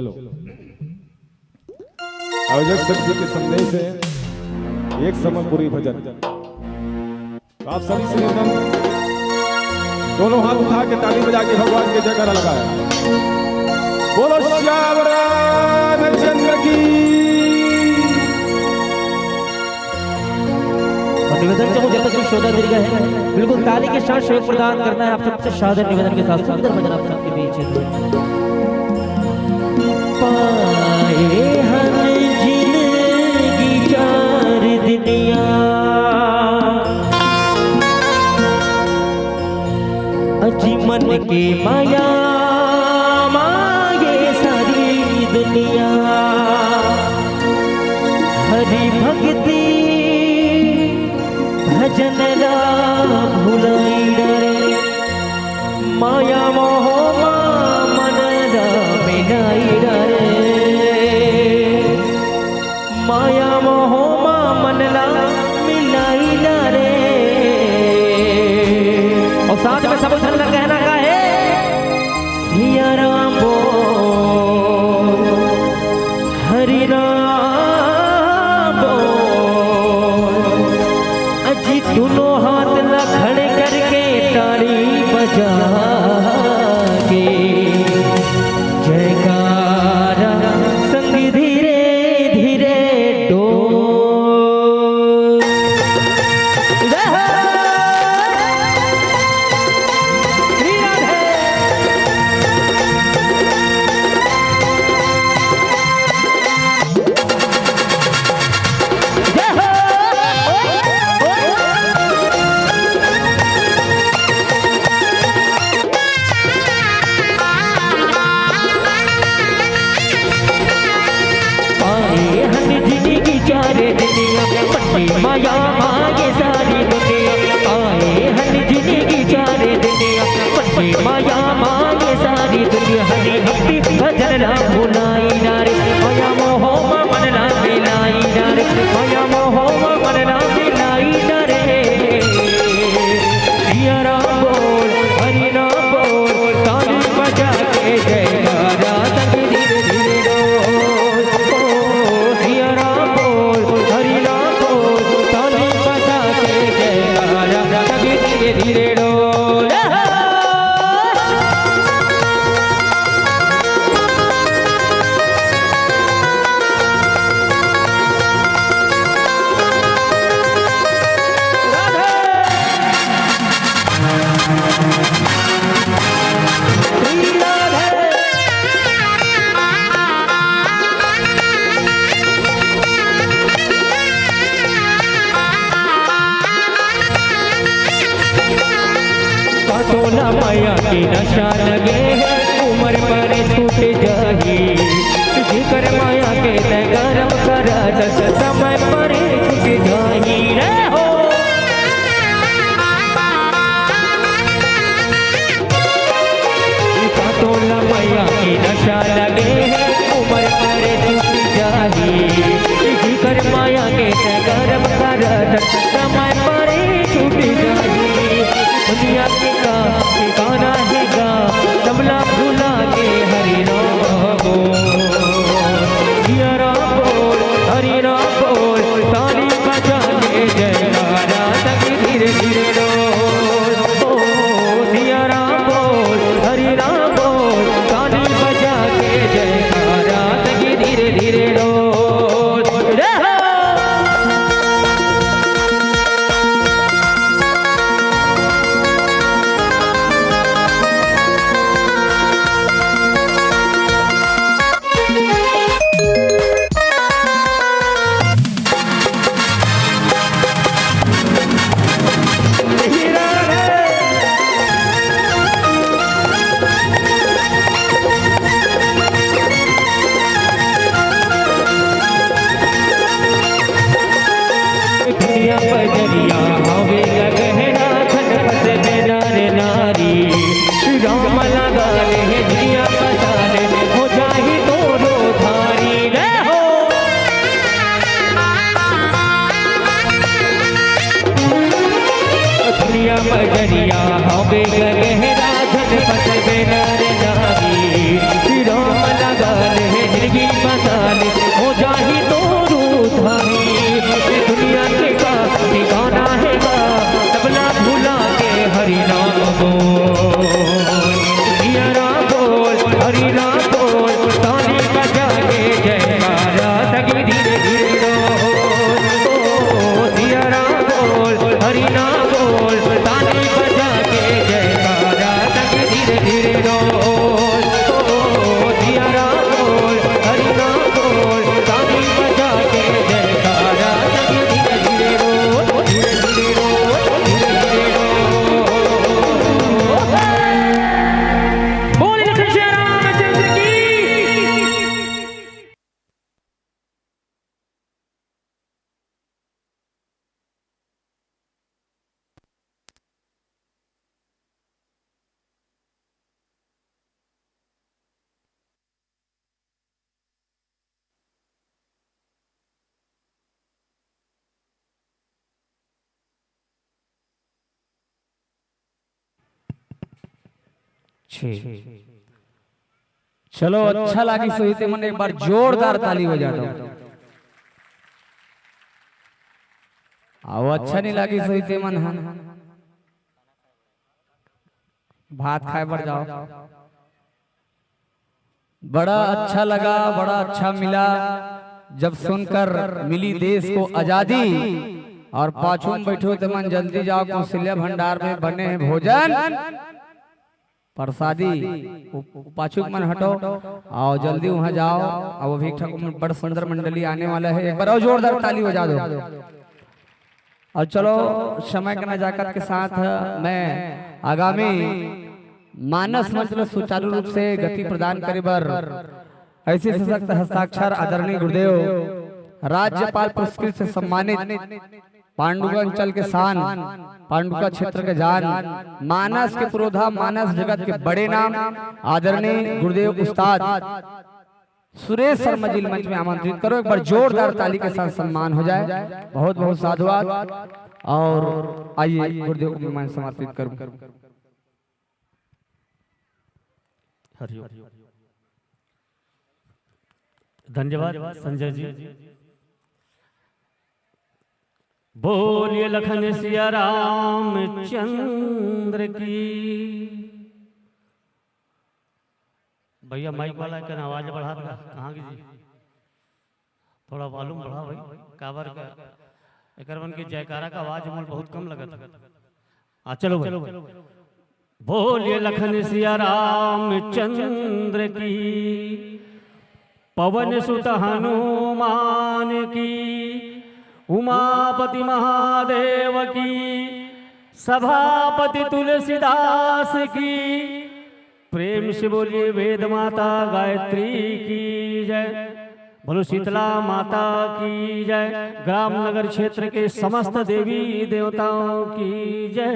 आयोजक समिति के संदेश है, एक संबलपुरी भजन। तो आप सभी से निवेदन, दोनों हाथ उठा के ताली बजा के भगवान के जयकारा लगाए। बोलो श्याम रामचंद्र की। और निवेदन चाहूँ, जब तक कोई श्रोता दीर्घ है, बिल्कुल ताली के साथ सहयोग प्रदान करना है आप सबसे सादर निवेदन के साथ। सुंदर भजन आप सबके बीच है। पाए हन जिनगी चार दुनिया, अजी मन के माया माये सारी दुनिया। हरि भक्ति भजन ला भुलाई डरे, माया मोह मा मन ला मिलाई डरे, माया मोह मा मन ला मिलाई डरे। और साथ में सब झन ला कहना का है, सिया राम बोल, हरि राम बोल। अजी दोनों हाथ ला खड़े करके ताली बजा के जयकारा संग धीरे धीरे डोल। जय हो। श्री राधे। जय हो। धीरे डोल। तोला माया के नशा लगे हे, उमर मरे छूट जाही। जेकर माया के तै गरम करत, समय मरे छूट जाही रे हो। तोला माया के नशा लगे हे, उमर मरे छूट जाही। जेकर माया के तै गरम करत, समय मरे छूट जाही। दुनिया के का ठिकाना हे गा, सबला भुला के हरि नाम बोल। जिया राम बोल, हरि नाम बोल, ताली बजा के जयकारा संग धीरे धीरे डोल। ओ जिया राम बोल, हरि नाम बोल, ताली बजा के जयकारा संग धीरे धीरे डोल। जय हो। दुनिया बजरिया हवे गहना खन फस में नर नारी। राम लगा ले जिया बसा ले, हो जाही तोरो धारी रे हो। दुनिया बजरिया हवे गहना खन फस में नर नारी। राम लगा ले जिंदगी बसा ले, हो जाही तोरो धारी। दुनिया के का ठिकाना हे गा, सबला भुला के हरि नाम बोल। जिया राम बोल, हरि नाम बोल, ताली बजा के जयकारा संग धीरे धीरे डोल। ओ जिया राम बोल, हरि नाम बोल, ताली बजा के जयकारा संग धीरे धीरे डोल। ओ जिया राम बोल, हरि नाम बोल, ताली बजा के जयकारा संग धीरे धीरे डोल, धीरे धीरे डोल, धीरे धीरे डोल। बोल श्री रामचंद्र की। छे। चलो, अच्छा लागिस होही ते मन एक बार जोरदार ताली बजा दो। अउ अच्छा नहीं लागिस होही ते मन ह भात खाए बर जाओ। बड़ा अच्छा लगा, बड़ा अच्छा मिला जब सुनकर मिली देश को आजादी। और पाछू में बैठे हो ते मन जल्दी जाओ, कौशल्या भंडार में बने हैं भोजन। प्रसादी, उ-, पाछू के मन हटो, आओ जल्दी वहां जाओ। अब अभी एक ठक बड़ सुंदर मंडली आने वाला है, एक बार और जोरदार ताली बजा दो। और चलो, समय के नजाकत के साथ मैं आगामी मानस मंच ल सुचारू रूप से गति प्रदान करे बर ऐसे सशक्त हस्ताक्षर आदरणीय गुरुदेव राज्यपाल पुरस्कृत से सम्मानित पांडुका अंचल के शान, पांडुका क्षेत्र के जान, मानस के पुरोधा, मानस जगत के बड़े नाम आदरणीय गुरुदेव उस्ताद सुरेश शर्मा जी मंच में आमंत्रित करो। एक बार जोरदार ताली के साथ सम्मान हो जाए। बहुत बहुत साधुवाद। और आइए गुरुदेव को मैं समर्पित करूं। हरिओम। धन्यवाद संजय जी। बोलिए लखन सिया रामचंद्र की। भैया, माइक वाला के आवाज बढ़ा दे, कहाँ की जी? थोड़ा वॉल्यूम बढ़ा भाई, काबर का एकर मन के जयकारा का आवाज मोल बहुत कम लगत है। हाँ, चलो भाई। बोलिए लखन सिया रामचंद्र की, पवन सुत हनुमान की, उमापति महादेव की, सभापति तुलसीदास की। प्रेम से बोलिए वेद माता गायत्री की जय, बोलो शीतला माता की जय, ग्राम नगर क्षेत्र के समस्त देवी देवताओं की जय।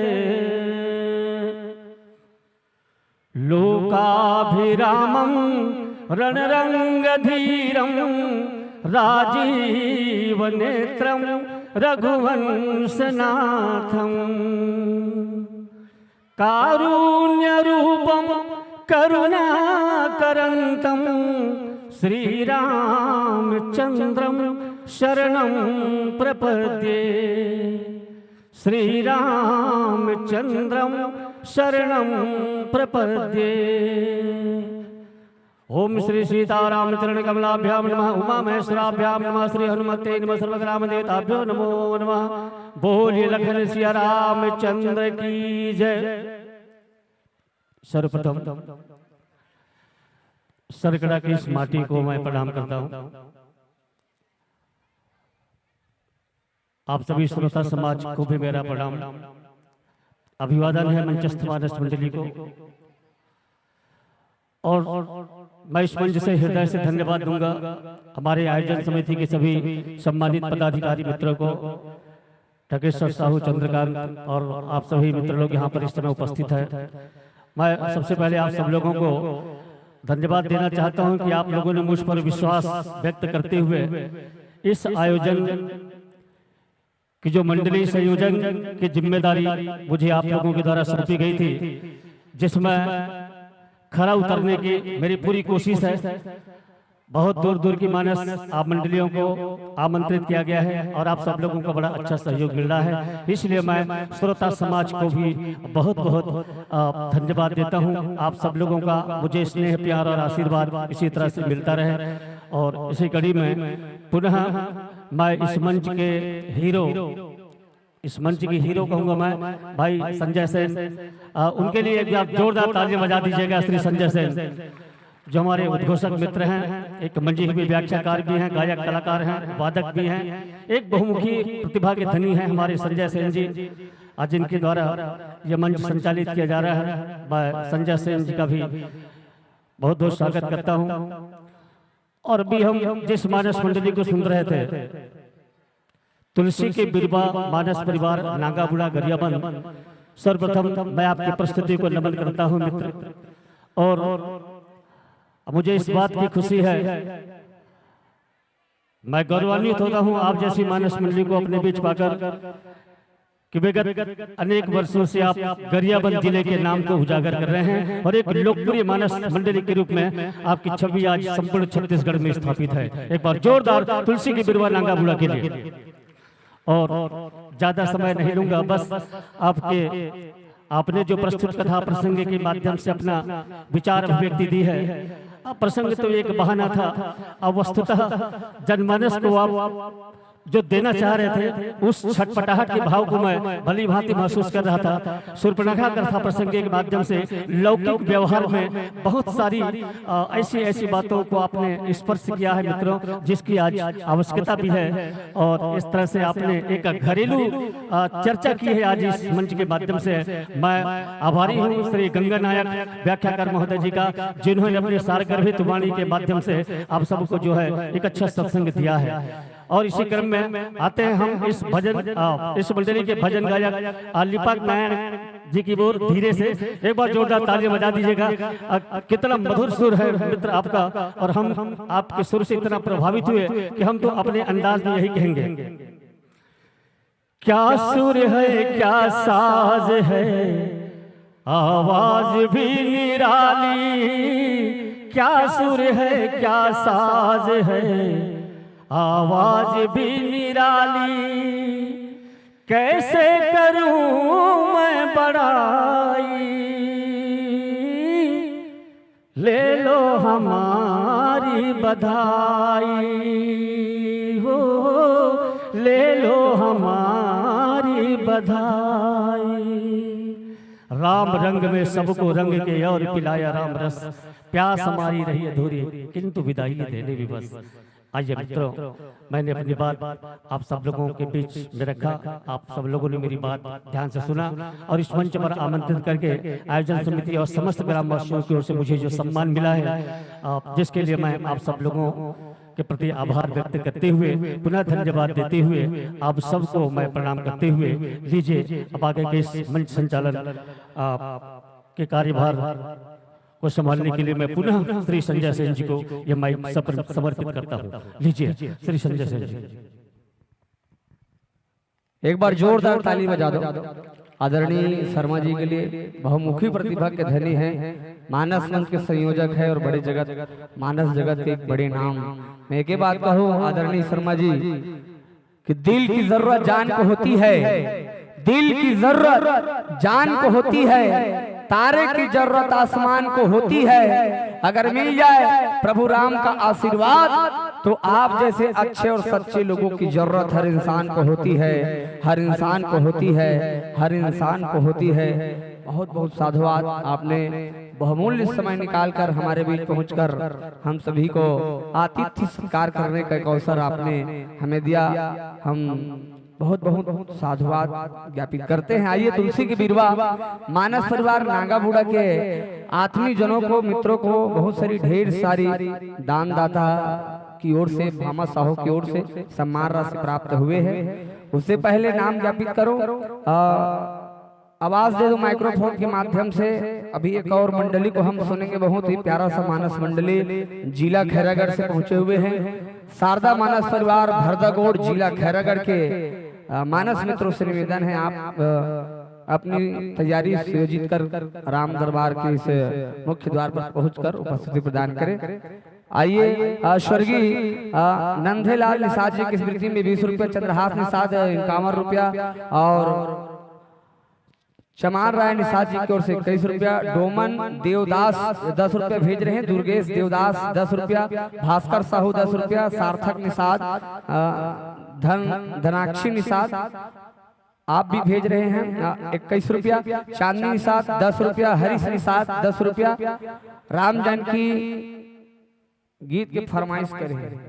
लोकाभिरामं रणरंगधीरं राजीवनेत्रं रघुवंशनाथं कारुण्यरूपं करुणाकरन्तं श्रीरामचन्द्रं शरणं प्रपद्ये। श्रीरामचन्द्रं शरणं प्रपद्ये। ओम श्री सीतारामचरण कमलाभ्याम नमः, उमा महेश्वराभ्याम नमः, श्री हनुमते नमः, सर्वग्राम देवताभ्यो नमो नमः। बोलिए लखन सिया रामचंद्र की जय। सर्वप्रथम सरकड़ा की इस माटी को मैं प्रणाम करता हूँ। आप सभी श्रोता समाज को भी मेरा प्रणाम, अभिवादन है मंचस्थ मानस मंडली को। और मैं इस मंच से हृदय से धन्यवाद दूंगा हमारे आयोजन समिति के सभी सम्मानित पदाधिकारी मित्रों को, टकेश्वर साहू, चंद्रकांत और आप सभी मित्र लोग यहाँ पर इस समय उपस्थित हैं। मैं सबसे पहले आप सब लोगों को धन्यवाद देना चाहता हूँ कि आप लोगों ने मुझ पर विश्वास व्यक्त करते हुए इस आयोजन कि जो मंडली संयोजन की जिम्मेदारी मुझे आप लोगों के द्वारा सौंपी गई थी, जिसमें खरा उतरने की मेरी पूरी कोशिश है। बहुत दूर दूर की मानस आप मंडलियों को आमंत्रित किया गया है और आप सब लोगों का बड़ा अच्छा सहयोग मिल रहा है, इसलिए मैं श्रोता समाज को भी बहुत बहुत धन्यवाद देता हूँ। आप सब लोगों का मुझे स्नेह, प्यार और आशीर्वाद इसी तरह से मिलता रहे। और इसी कड़ी में पुनः मैं इस मंच के हीरो, इस मंच की हीरो कहूंगा मैं, भाई संजय सेन, आ, उनके लिए एक बार जोरदार तालियां बजा दीजिएगा। श्री संजय सेन जो हमारे उद्घोषक मित्र हैं, एक मंजीफी व्याख्याकार भी हैं, गायक कलाकार हैं, वादक भी हैं, एक बहुमुखी प्रतिभा के धनी हैं हमारे संजय सेन जी। आज इनके द्वारा यह मंच संचालित किया जा रहा है, मैं संजय सेन जी का भी बहुत बहुत स्वागत करता हूँ। और अभी हम जिस मानस मंडली को सुन रहे थे, तुलसी के बिरवा मानस परिवार नांगाबुड़ा गरियाबंद, सर्वप्रथम मैं आपकी प्रस्तुति को नमन करता हूँ मित्र। और मुझे इस बात की खुशी है, मैं गौरवान्वित होता हूँ आप जैसी मानस मंडली को अपने बीच पाकर कि विगत अनेक वर्षों से आप गरियाबंद जिले के नाम को उजागर कर रहे हैं और एक लोकप्रिय मानस मंडली के रूप में आपकी छवि आज संपूर्ण छत्तीसगढ़ में स्थापित है। एक बार जोरदार तुलसी के बिरवा नांगाबुड़ा के लिए। और ज्यादा समय नहीं लूंगा, बस आपके, आपने जो प्रस्तुत कथा प्रसंग के माध्यम से अपना विचार अभिव्यक्ति दी है, अब प्रसंग तो एक बहाना था, अब वस्तुतः जनमानस को आप जो देना चाह रहे थे, उस छटपटाहट के भाव को मैं भली भांति महसूस कर रहा था। शूर्पणखा कथा प्रसंग के माध्यम से लौकिक व्यवहार में बहुत सारी, अ, ऐसी ऐसी बातों को आपने स्पर्श किया है मित्रों, जिसकी आज आवश्यकता भी है। और इस तरह से आपने एक घरेलू, अ, चर्चा की है आज इस मंच के माध्यम से। मैं आभारी हूँ श्री गंगा नायक व्याख्याकार महोदय जी का, जिन्होंने अपने सारगर्भित वाणी के माध्यम से आप सबको जो है एक अच्छा सत्संग दिया है। और इसी क्रम में आते हैं हम इस भजन, आ, इस मंडली के भजन गायक, आ, लिपाक नारायण जी की ओर धीरे से एक बार जोरदार तालियां बजा दीजिएगा। आ, कितना मधुर सुर है मित्र आपका, और हम आपके सुर से इतना प्रभावित हुए कि हम तो अपने अंदाज में यही कहेंगे। क्या सुर है, क्या साज है, आवाज भी निराली। क्या सुर है, क्या साज है, आवाज भी निराली। कैसे करूं मैं बड़ाई, ले लो हमारी बधाई हो, ले लो हमारी बधाई। राम रंग में सबको रंग के और पिलाया राम रस, प्यास हमारी रही अधूरी, किंतु विदाई देने भी बस। आइए मित्रों, मैंने अपनी बात आप सब लोगों के बीच में रखा, आप सब लोगों ने मेरी बात ध्यान से सुना और इस मंच पर आमंत्रित करके आयोजन समिति और समस्त ग्रामवासियों की ओर से मुझे जो सम्मान मिला है, अ, जिसके लिए मैं आप सब लोगों के प्रति आभार व्यक्त करते हुए, पुनः धन्यवाद देते हुए, आप सबको मैं प्रणाम करते हुए, लीजिए, अब आगे के इस मंच संचालन, अ, के कार्यभार को संभालने के लिए मैं पुनः श्री संजय सेन जी को यह माइक सपर-, समर्पित करता हूँ। लीजिए, श्री संजय सेन जी। एक बार जोरदार ताली बजा दो आदरणीय शर्मा जी के लिए। बहुमुखी प्रतिभा के धनी हैं, मानस मंच के संयोजक है और बड़े जगत, मानस जगत के एक बड़े नाम। मैं एक ही बात कहूँ आदरणीय शर्मा जी, कि दिल की जरूरत जान को होती है, दिल की जरूरत जान को होती है, तारे की जरूरत आसमान को होती है। अगर मिल जाए प्रभु राम का आशीर्वाद, तो आप जैसे अच्छे और सच्चे लोगों की जरूरत हर इंसान को होती है, हर इंसान को होती है, हर इंसान को होती है। बहुत बहुत साधुवाद, आपने बहुमूल्य समय निकालकर हमारे बीच पहुंचकर हम सभी को आतिथ्य सत्कार करने का एक अवसर आपने हमें दिया। हम बहुत बहुत साधुवाद ज्ञापित करते हैं। आइए, तुलसी के बिरवा मानस परिवार नागाबूढ़ा के आत्मीय जनों को, मित्रों को बहुत सारी, ढेर सारी दानदाता की ओर से, भामा साहू की ओर से सम्मान राशि प्राप्त हुए हैं। उससे पहले नाम ज्ञापित करो, अ, आवाज दे दो माइक्रोफोन के माध्यम से। अभी एक और मंडली को हम सुनेंगे, बहुत ही प्यारा सा मानस मंडली जिला खैरागढ़ से पहुंचे हुए हैं। शारदा मानस परिवार भरदागोड़ जिला खैरागढ़ के, अ, मानस मित्रों से निवेदन है, आप, अ, अपनी तैयारी सुयोजित कर राम दरबार के इस मुख्य द्वार पर पहुंचकर उपस्थिति प्रदान करें। आइए, अ, स्वर्गीय, अ, नंदेलाल निषाद जी की स्मृति में बीस रुपया, चंद्रहास निषाद इक्यावन रुपया और चमान राय निषाद जी की ओर से इक्कीस रुपया, डोमन देवदास दस रुपया भेज रहे हैं, दुर्गेश देवदास दस रुपया, भास्कर साहू दस रुपया, सार्थक निषाद, अ, धन, धनाक्षी निषाद, आप भी भेज रहे हैं, अ, इक्कीस रुपया, चांदनी निषाद दस रुपया, हरीश निषाद दस रुपया, राम जानकी गीत के फरमाइश करे हे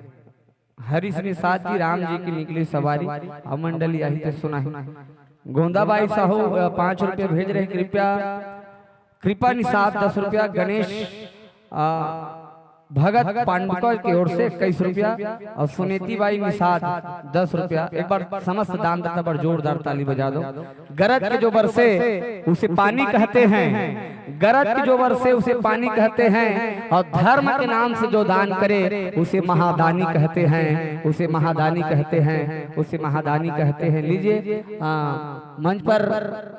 हरीश निषाद जी, राम जी की निकली सवारी, अउ मंडली आही ते सुनाही। गोंदाबाई साहू, अ, पाँच रुपया भेज रहे, कृपया, कृपा निषाद दस रुपया, गणेश, अ, भगत पांडुकर की ओर से इक्कीस रुपया अउ सुनीति बाई निषाद दस रुपया। एक बार समस्त दानदाता बर जोरदार ताली बजा दो। गरज के जो बरसे उसे पानी कहते हैं, गरज के जो बरसे उसे पानी कहते हैं, और धर्म के नाम से जो दान करे उसे महादानी कहते हैं, उसे महादानी कहते हैं, उसे महादानी कहते हैं। लीजिए, आ, मंच पर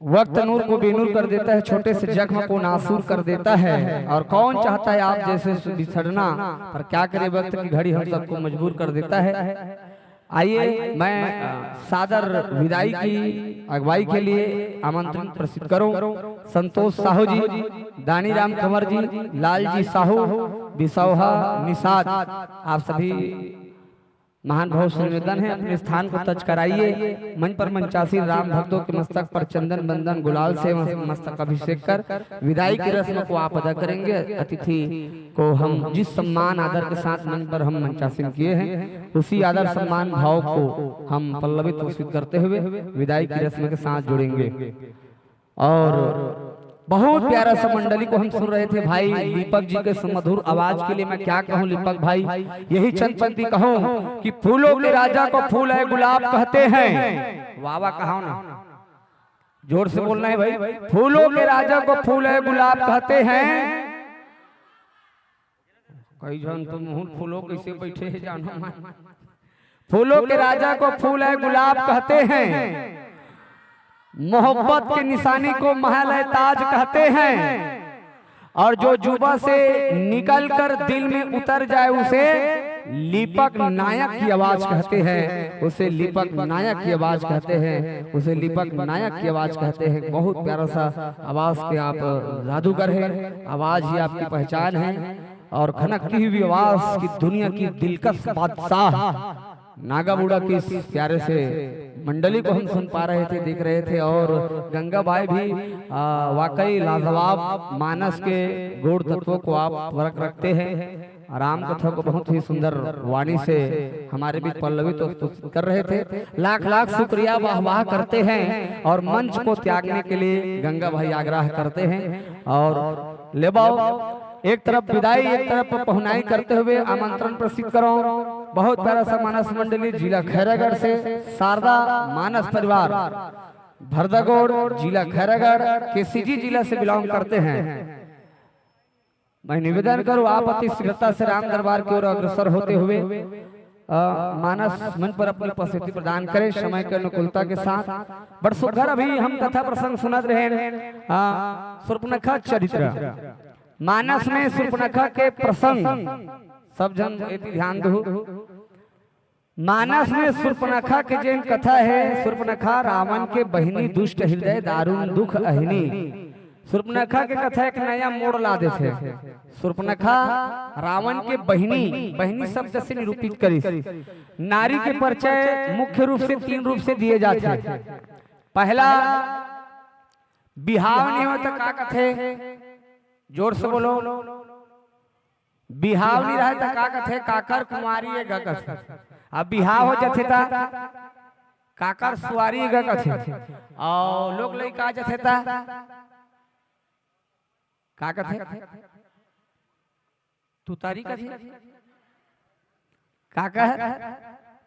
वक्त नूर को बेनूर कर देता है, छोटे से जख्म को नासूर कर देता है। और कौन चाहता है आप जैसे बिछड़ना, पर क्या करे, वक्त की घड़ी हम सबको मजबूर कर देता है। आइए, मैं, अ, सादर विदाई की अगुवाई के लिए आमंत्रण प्रेषित करूं संतोष साहू जी, दानी राम कंवर जी, लाल जी साहू, बिसौहा निषाद, आप सभी महानुभाव से निवेदन है, अपने स्थान को तज कराइए। मंच पर मंचासीन राम भक्तों के मस्तक पर चंदन बंदन गुलाल से मस-, मस्तक अभिषेक कर विदाई की रस्म को आप अदा करेंगे। अतिथि को हम जिस सम्मान आदर के साथ मंच पर हम मंचासीन किए हैं, उसी आदर सम्मान भाव को हम पल्लवित पुष्पित करते हुए विदाई की रस्म के साथ जुड़ेंगे। और बहुत प्यारा सा मंडली को हम सुन रहे थे भाई दीपक जी के सुमधुर आवाज के लिए। मैं क्या कहूं दीपक भाई, यही चंद पंक्ति कहूं कि फूलों के राजा को फूल है गुलाब कहते हैं। वाह वाह कहो ना, जोर से बोलना है भाई। फूलों के राजा को फूल है गुलाब कहते हैं। कई झन तो मुंह फूलो कैसे बैठे हैं जानो मन। फूलों के राजा को फूल है गुलाब कहते हैं, मोहब्बत की निशानी को महल है ताज कहते हैं, और जो जुबा से निकल कर दिल में उतर जाए उसे लीपक नायक की आवाज कहते हैं, उसे लीपक नायक की आवाज कहते हैं, उसे लीपक नायक की आवाज कहते हैं। बहुत प्यारा सा आवाज के आप जादूगर हैं, आवाज ही आपकी पहचान है। और खनकती हुई आवाज की दुनिया की दिलकश बादशाह नागा बूढ़ा की इस प्यारे से मंडली को हम सुन पा रहे थे, देख रहे थे। और गंगा भाई भी, आ, वाकई लाजवाब मानस के गूढ़ तत्वों को आप परख रखते हैं। राम कथा को बहुत ही सुंदर वाणी से हमारे बीच पल्लवित तो कर रहे थे। लाख लाख शुक्रिया, वाह वाह करते हैं और मंच को त्यागने के लिए गंगा भाई आग्रह करते हैं। और लेबाओ, एक तरफ विदाई, एक तरफ पहुनाई करते हुए आमंत्रण प्रस्तुत करो। बहुत प्यारा सा मानस मंडली जिला खैरागढ़ से, शारदा मानस परिवार भरदागोड़, जिला खैरागढ़, केसीजी जिला से बिलोंग करते हैं। मैं निवेदन करूं, आप अति शीघ्रता से राम दरबार की ओर अग्रसर होते हुए, अ, मानस मंच पर अपनी उपस्थिति प्रदान करें समय के अनुकूलता के साथ। बड़ सुघर अभी हम कथा प्रसंग सुनत रहे, अ, शूर्पणखा चरित्र, मानस में शूर्पणखा के प्रसंग, सब झन एती ध्यान दहू। मानस में शूर्पणखा के जेन कथा हे, शूर्पणखा रावण के बहिनी, दुष्ट हृदय दारुण दुख अहिनी। शूर्पणखा के कथा एक नया मोड़ ला देथे। शूर्पणखा रावण के बहिनी, बहिनी शब्द से निरूपित करिस। नारी के परिचय मुख्य रूप से तीन रूप से दिए जाथे। पहला, बिहाव नहीं होय त का कथे? जोर से बोलो। बिहाव नहीं रहे त का कथे? काकर कुंवारी ए गा कथे। अब बिहाव हो जाथे त काकर सुवारी ए गा कथे। और लोग लइका आ जाथे त का कथे? तुतारी कथे। का कहे?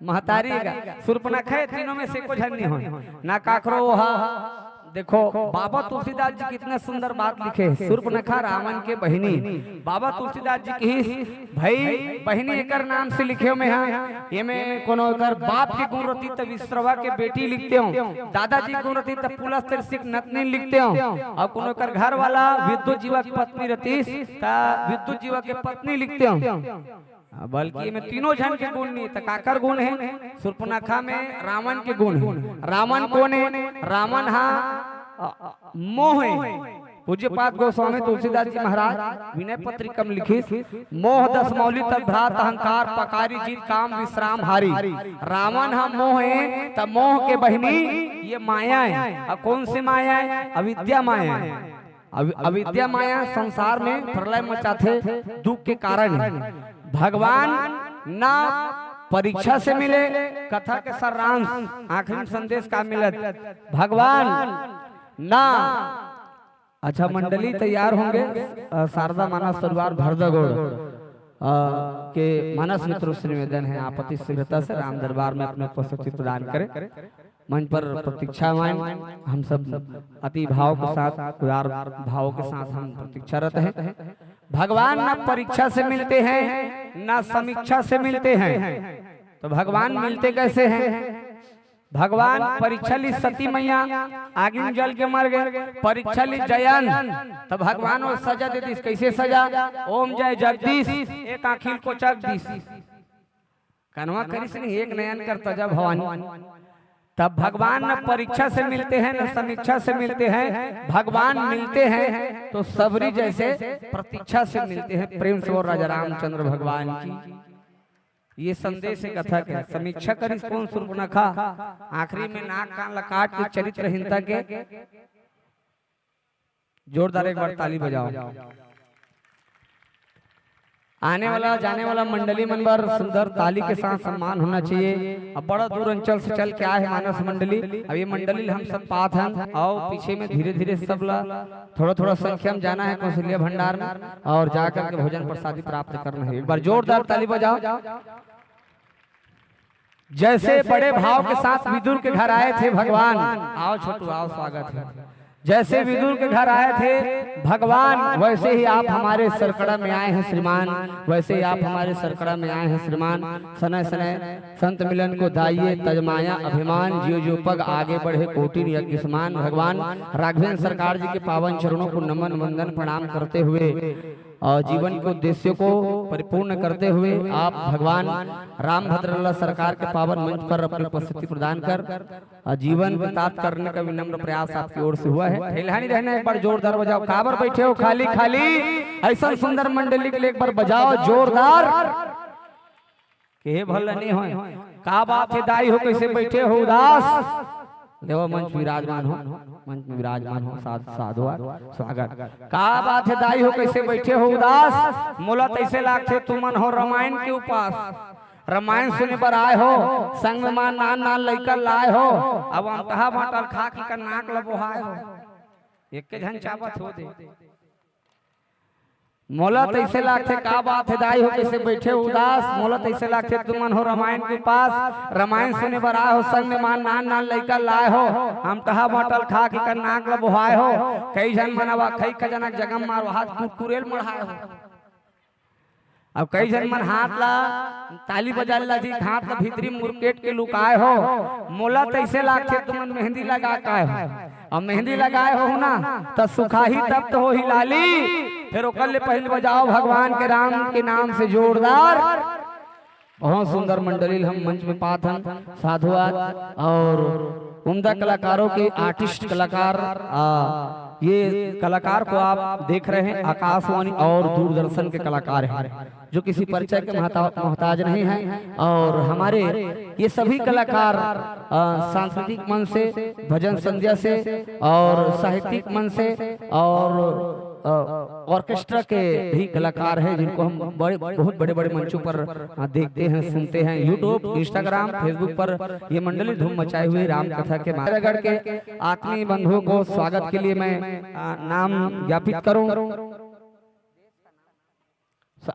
महतारी का। शूर्पणखा ए तीनों में से एको झन नहीं होय। ना काकरो ओहा। देखो, बाबा तुलसीदास जी कितना सुंदर बात लिखे हे, शूर्पणखा रावण के बहिनी। बाबा तुलसीदास जी कहिस, भाई, बहिनी एकर नाम से लिखे हों मैं हा, एमे कोनो एकर बाप के गुण रतिस त विश्रवा के बेटी लिखतेंव, दादाजी के गुण रतिस त पुलस्त्य ऋषि के नतनीन लिखतेंव, अउ कोनो एकर घर वाला विद्युत जीवा के पत्नी रतिस त विद्युत जीवा के पत्नी लिखतेंव। हाँ, बल्कि एमे तीनों झन के गुण नहीं, त काकर गुण हे? शूर्पणखा में रावण के गुण हे। रावण कोन हे? रावण हा, अ, अ, मोह हे। पूज्यपाद गोस्वामी तुलसीदास जी महाराज विनय पत्रिका में लिखिस, मोह दस मौलि तब भ्रात अहंकार पकारी जीत काम विश्राम हारी। रावण हा मोह हे, त मोह के बहिनी ये माया हे। अब कौन सी माया हे? अविद्या माया हे। अवि-, अविद्या माया संसार में प्रलय मचाथे, दुख के कारण हे। भगवान ना परीक्षा से मिले, कथा के सारांश, आखिरी में संदेश का मिलत, भगवान ना। अच्छा, मंडली तैयार होंगे, अ, शारदा मानस परिवार भरदागोड़, अ, के मानस मित्रों से निवेदन हे, आप अति शीघ्रता से राम दरबार में अपनी उपस्थिति प्रदान करें। मंच पर प्रतीक्षा में हम सब अति भाव के साथ, उदार भाव के साथ हम प्रतीक्षारत हैं। भगवान ना परीक्षा से मिलते हैं, ना समीक्षा से मिलते हैं। तो भगवान मिलते कैसे हैं? भगवान परीक्षा लीस सती मैया, आगी में जल के मर गे। परीक्षा लीस जयंत, त भगवान वो सजा दे दिस। कैसे सजा? ओम जय जगदीश, एक आँखी ल कोचक दिस। कनवा करिस नहीं, एक नयन कर तजा भवानी। तब भगवान न परीक्षा से मिलते हैं, न समीक्षा से मिलते हैं, भगवान मिलते हैं तो सबरी जैसे प्रतीक्षा से मिलते हैं। प्रेम से बोल राजा रामचंद्र भगवान की। ये संदेश हे कथा के। समीक्षा करिस कोन? शूर्पणखा। आखिरी में नाक कान ला काट के चरित्रहीनता के। जोरदार एक बार ताली बजाओ। आने वाला जाने वाला मंडली मन बर सुंदर ताली के साथ सम्मान होना चाहिए। अब बड़ा दूर अंचल से चल के आए हे मानस मंडली। अब ये मंडली हम सब पात हन, आओ पीछे में धीरे धीरे सब ला थोड़ा थोड़ा संख्या में जाना हे कौशल्या भंडार में और जा करके भोजन प्रसादी प्राप्त करना हे। एक बार जोरदार ताली बजाओ। जैसे बड़े भाव के साथ विदुर के घर आए थे भगवान, आओ छोटू आओ, स्वागत है। जैसे विदुर के घर आए थे भगवान, वैसे ही आप हमारे सरकड़ा में आए हैं श्रीमान, वैसे ही आप हमारे सरकड़ा में आए हैं श्रीमान। सनय सनय संत मिलन को दाइए तजमाया अभिमान, ज्यों ज्यों पग आगे बढ़े कोटिन यज्ञ समान। भगवान राघवेंद्र सरकार जी के पावन चरणों को नमन वंदन प्रणाम करते हुए और जीवन के उद्देश्यों को परिपूर्ण करते हुए आप भगवान रामभद्र लल्ला सरकार के पावन मंच पर अपनी उपस्थिति प्रदान कर और जीवन वृत्तांत करने का विनम्र प्रयास आपकी ओर से हुआ है। ठेलहानी रहना, एक बार जोरदार बजाओ। काबर बैठे हो खाली खाली, ऐसा सुंदर मंडली के लिए एक बार बजाओ जोरदार। के भल नहीं होय। का बात है दाई हो, कैसे बैठे हो उदास? लेवा मंच विराजमान हो, मंच में विराजमान हो, साध-, साधुवाद, स्वागत। का बात है दाई हो, कैसे बैठे हो उदास? मोला तैसे लागथे तुमन हो रामायण के उपास। रामायण सुने बर आए हो, संग में मां नान नान लइका लाए हो। अब अमतहा बांटल खा के कर नाक ल बोहाए हो। एक के झन चाबत हो दे। मोला तैसे लागथे, का बात है दाई हो, कैसे बैठे हो उदास? मोला तैसे लागथे तुमन हो रामायण के पास, रामायण सुने बर आए हो, संग में मां नान नान लइका लाए हो, अमतहा बांटल खा के कर नाक ल बोहाए हो। कई झन मन अब खई खजनक जगम मारो हाथ कुरकुरेल मढ़ाए हो। अब कई झन मन हाथ ला ताली बजा ला जी, हाथ ला भीतरी मुरकेट के लुकाए हो। मोला तैसे लागथे तुमन मेहंदी लगा के आए हो। अब मेहंदी लगाए हो ना, त सुखाही तब तो होही लाली। फिर ओकर ले पहले बजाओ भगवान के राम के नाम से जोरदार। बहुत सुंदर मंडली हम मंच में पात हन, साधुवाद। और उम्दा कलाकारों के आर्टिस्ट कलाकार, आ, ये कलाकार को आप देख रहे हैं आकाशवाणी और दूरदर्शन के कलाकार हैं, जो किसी परिचय के महता-, मोहताज नहीं हैं। और हमारे ये सभी कलाकार, आ, सांस्कृतिक मंच से, भजन संध्या से और साहित्यिक मंच से और, अ, ऑर्केस्ट्रा के भी कलाकार हैं, जिनको हम बड़े, बहुत बड़े-बड़े मंचों पर, अ, देखते हैं, सुनते हैं। YouTube, Instagram, Facebook पर ये मंडली धूम मचाए हुए राम कथा के माध्यम से। खैरागढ़ के आत्मीय बंधुओं को स्वागत के लिए मैं, अ, नाम ज्ञापित करूं।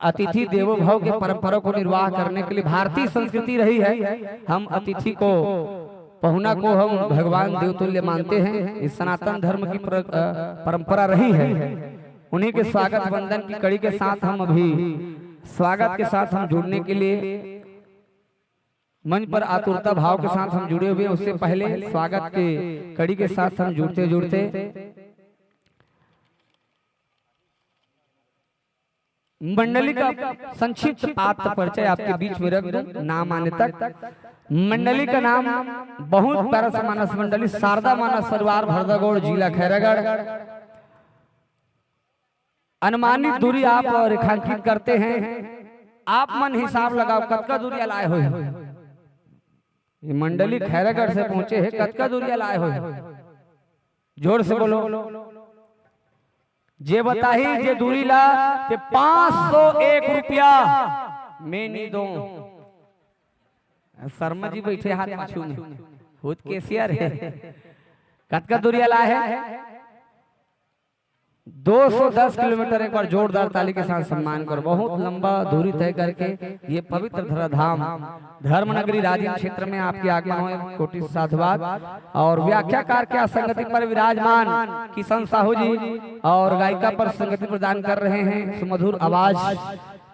अतिथि देवो भव के परंपरा को निर्वाह करने के लिए भारतीय संस्कृति रही है। हम अतिथि को, पहुना को हम भगवान देवतुल्य मानते हैं। इस सनातन धर्म की प्र-, अ, परंपरा रही है। उन्हीं के स्वागत वंदन की कड़ी के साथ हम अभी स्वागत के साथ हम जुड़ने के लिए मंच पर आतुरता भाव के साथ हम जुड़े हुए हैं। उससे पहले स्वागत के कड़ी के साथ हम जुड़ते जुड़ते मंडली का संक्षिप्त आत्म परिचय आपके बीच में रख दूं, नाम आने तक। मंडली का नाम बहुत प्यारा सा मानस मंडली, शारदा मानस परिवार, भरदागोड़, जिला खैरागढ़। अनुमानित दूरी आप रेखांकित करते हैं, आप मन हिसाब लगाओ कतका दूरी लाए हो। ये मंडली खैरागढ़ से पहुंचे है, कतका दूरी लाए हो? जोर से बोलो। जे बताही जे दूरी ला, ते पाँच सौ एक रुपया मैं नहीं दो। शर्मा जी बैठे हाथ पाछू में, खुद कैशियर है। कतका दूरी लाए है? दो सौ दस किलोमीटर। एक बार जोरदार ताली के साथ सम्मान करो। बहुत लंबा दूरी तय करके ये पवित्र धरा धाम धर्म नगरी राजिम क्षेत्र में आपके आगमन हो, कोटि साधुवाद। और व्याख्याकार के संगति पर विराजमान किशन साहू जी और गायिका पर संगति प्रदान कर रहे हैं सुमधुर आवाज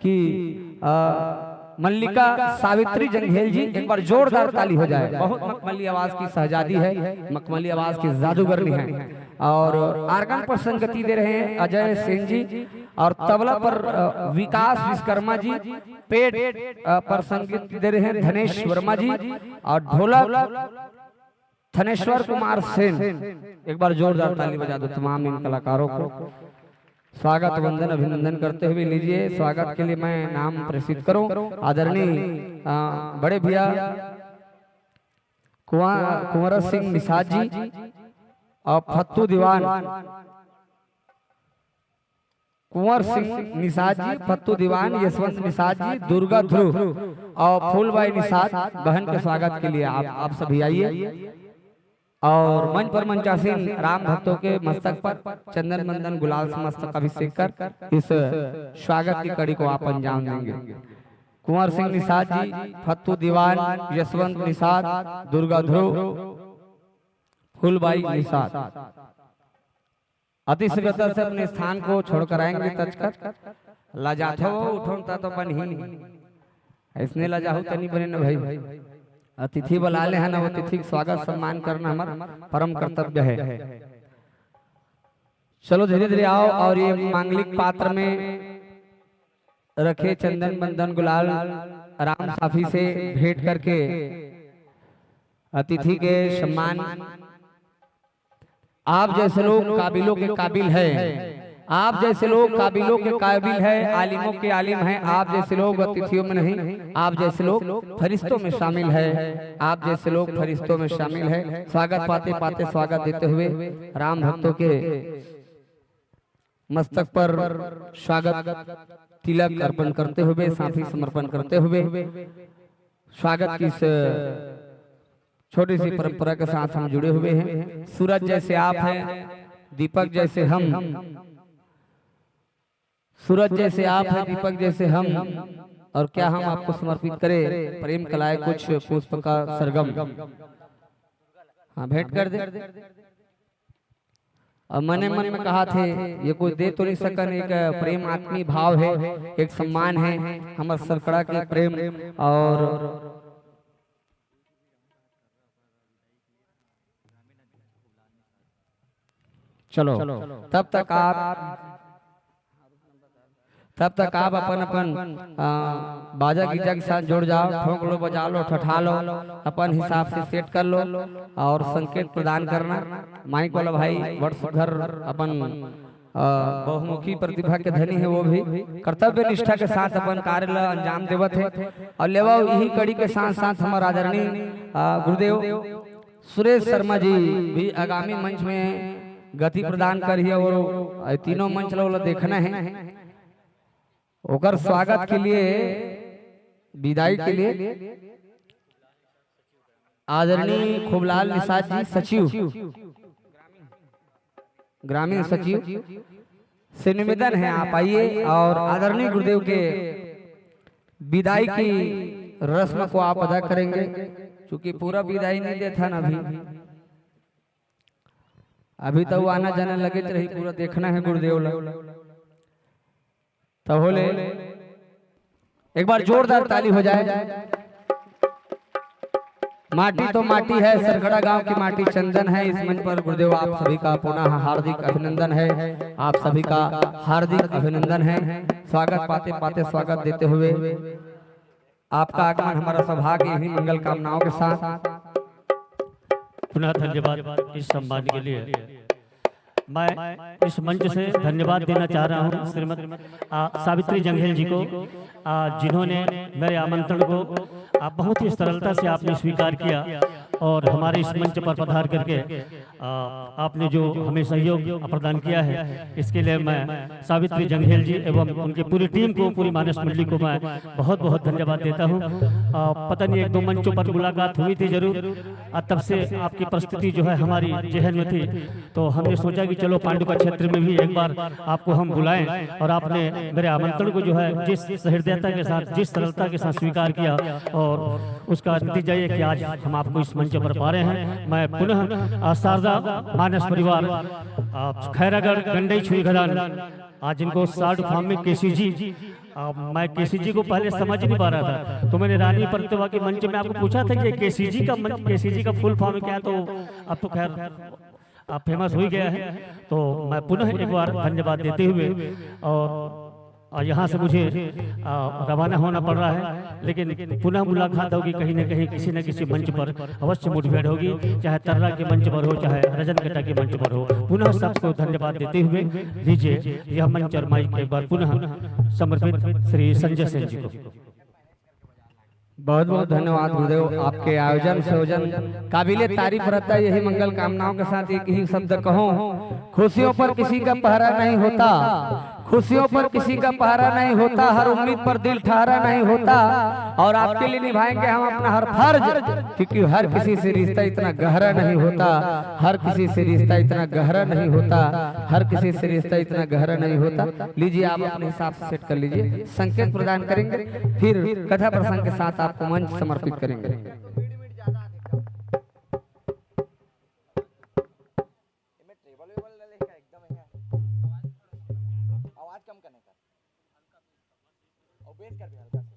की, अ, मल्लिका सावित्री जंघेल जी, एक बार जोरदार ताली हो जाए। बहुत मखमली आवाज की शहजादी है, मखमली आवाज की जादूगरनी है। और आर्गन पर संगति दे रहे हैं अजय सेन जी, और तबला पर, अ, विकास विश्वकर्मा जी, पेट, अ, पर संगति दे रहे हैं धनेश वर्मा जी, और ढोलक थनेश्वर कुमार सेन। एक बार जोरदार ताली बजा दो तमाम इन कलाकारों को। स्वागत वंदन अभिनंदन करते हुए लीजिए, स्वागत के लिए मैं नाम प्रेषित करूं आदरणीय, अ, बड़े भैया कुंवर, कुंवर सिंह निषाद जी और फत्तू दीवान, कुंवर सिंह निषाद जी, फत्तू दीवान, यशवंत निषाद जी, दुर्गा ध्रुव और फूलबाई निषाद बहन के स्वागत के लिए आप, आप सभी आइए। और मंच पर मंचासीन राम भक्तों के मस्तक पर चंदन वंदन गुलाल से मस्तक अभिषेक कर इस स्वागत की कड़ी को आप अंजाम देंगे। कुंवर सिंह निषाद जी, फत्तू दीवान, यशवंत निषाद, दुर्गा ध्रुव, फूलबाई निषाद अति शीघ्रता से अपने स्थान को छोड़कर आएंगे। तचकर लजाथो, उठो ता तो बन ही नहीं। इसने लजाहू तनी बने न भाई। अतिथि बुला ले है ना, वो अतिथि के स्वागत सम्मान करना हमारा परम कर्तव्य है। चलो धीरे धीरे आओ और ये मांगलिक पात्र में रखे चंदन बंदन गुलाल, राम साफी से भेंट करके अतिथि के सम्मान। आप जैसे लोग काबिलों के काबिल है, आप जैसे लोग काबिलों के काबिल है, आलिमों के आलिम हैं। आप जैसे लोग अतिथियों में नहीं, आप जैसे लोग फरिश्तों में शामिल है, आप जैसे लोग फरिश्तों में शामिल है। स्वागत पाते पाते स्वागत देते हुए राम भक्तों के मस्तक पर स्वागत तिलक अर्पण करते हुए, साफी समर्पण करते हुए स्वागत की इस छोटी सी परंपरा के साथ हम जुड़े हुए हैं। सूरज जैसे आप हैं, दीपक जैसे हम, सूरज जैसे आप हैं, दीपक जैसे हम, और क्या हम आपको समर्पित करें प्रेम कलाए कुछ पुष्प का सरगम। हाँ, भेंट कर दे। और मने मन में कहा थे, ये कुछ दे तो नहीं सकन, एक प्रेम आत्मी भाव है, एक सम्मान है हमर सरकड़ा के प्रेम। और चलो, तब तक आप तब तक आप अपन अपन आ, बाजा गीजा के साथ जुड़ जाओ, ठोंक लो, बजा लो, ठठा लो, अपन हिसाब से सेट कर लो और संकेत प्रदान करना। माइक वाला भाई बड़ सुघर अपन आ, बहुमुखी प्रतिभा के धनी है, वो भी कर्तव्य निष्ठा के साथ अपन कार्य ला अंजाम देवत है। और लेवा यही कड़ी के साथ साथ हमारा आदरणीय आ, गुरुदेव सुरेश शर्मा जी भी आगामी मंच में गति प्रदान करिए और ये तीनों मंच ला ओला देखना है। ओकर स्वागत के लिए, विदाई के लिए आदरणीय खूबलाल निषाद जी, सचिव, ग्रामीण सचिव से निवेदन है, आप आइए और आदरणीय गुरुदेव के विदाई की रस्म को आप अदा करेंगे। चूंकि पूरा विदाई नहीं देता ना अभी, अभी तो वो आना जाना लगे रही, पूरा देखना है गुरुदेव ला। तब होले एक बार जोरदार ताली हो जाए। माटी तो माटी है, सरगड़ा गांव की माटी चंदन है। इस मंच पर गुरुदेव आप सभी का पुनः हार्दिक अभिनंदन है, आप सभी का हार्दिक अभिनंदन है। स्वागत पाते पाते स्वागत देते हुए आपका आगमन हमारा सौभाग्य, यही मंगल कामनाओं के साथ। पुनः धन्यवाद इस सम्मान के लिए। मैं इस मंच से धन्यवाद देना चाह रहा हूँ श्रीमती आ, सावित्री जंघेल जी को, आ, जिन्होंने मेरे आमंत्रण को आ, बहुत ही सरलता से आपने स्वीकार किया और हमारे इस मंच पर पधार करके आ, आपने जो हमें सहयोग प्रदान किया है, इसके लिए मैं सावित्री जंघेल जी एवं उनकी पूरी टीम को, पूरी मानस मंडली को मैं बहुत बहुत धन्यवाद देता हूँ। आ, पता नहीं, एक दो मंचों पर मुलाकात हुई थी जरूर, आ, तब से आपकी प्रस्तुति जो है हमारी जहन में थी, तो हमने सोचा कि चलो पांडु का क्षेत्र में भी एक बार आपको हम बुलाएं, और आपने मेरे आमंत्रण को जो है जिस सहृदयता के साथ, जिस सरलता के साथ स्वीकार किया, और उसका नतीजा ये कि आज हम आपको इस मंच पर पा रहे हैं। मैं पुनः आ, शारदा मानस परिवार, आ, खैरागढ़ गंडई छुई घरान, आज इनको साल्ट फार्म में केसीजी, आ, मैं केसीजी को पहले समझ नहीं पा रहा था, तो मैंने रानी प्रतिभा के मंच में आपको पूछा था कि केसीजी का मंच, केसीजी का फुल फॉर्म क्या है, तो अब तो खैर अब फेमस हो ही गया है। तो मैं पुनः एक बार धन्यवाद देते हुए और, और यहाँ से मुझे आ, रवाना होना पड़ रहा है, लेकिन पुनः मुलाकात होगी कहीं ना कहीं किसी न किसी मंच पर, अवश्य मुठभेड़ होगी, चाहे तर्रा के मंच पर हो, चाहे रजन कटा के मंच पर हो। पुनः सबको धन्यवाद देते हुए लीजिए यह मंच और माइक एक बार पुनः समर्पित श्री संजय सेन जी को। बहुत बहुत धन्यवाद गुरुदेव, आपके आयोजन संयोजन काबिले तारीफ रहता है। यही मंगल कामनाओं के साथ एक ही शब्द कहूँ, खुशियों पर किसी का पहरा नहीं होता, खुशियों पर किसी का पहरा नहीं होता, हर उम्मीद पर दिल ठहरा नहीं होता। और आपके लिए निभाएंगे हम अपना हर फर्ज, क्योंकि हर किसी से रिश्ता इतना गहरा नहीं होता, हर किसी से रिश्ता इतना गहरा नहीं होता, हर किसी से रिश्ता इतना गहरा नहीं होता। लीजिए, आप अपने हिसाब से सेट कर लीजिए, संकेत प्रदान करेंगे, फिर कथा प्रसंग के साथ आपको मंच समर्पित करेंगे। आवाज कम करने का। और बेस कर भी हल्का सा।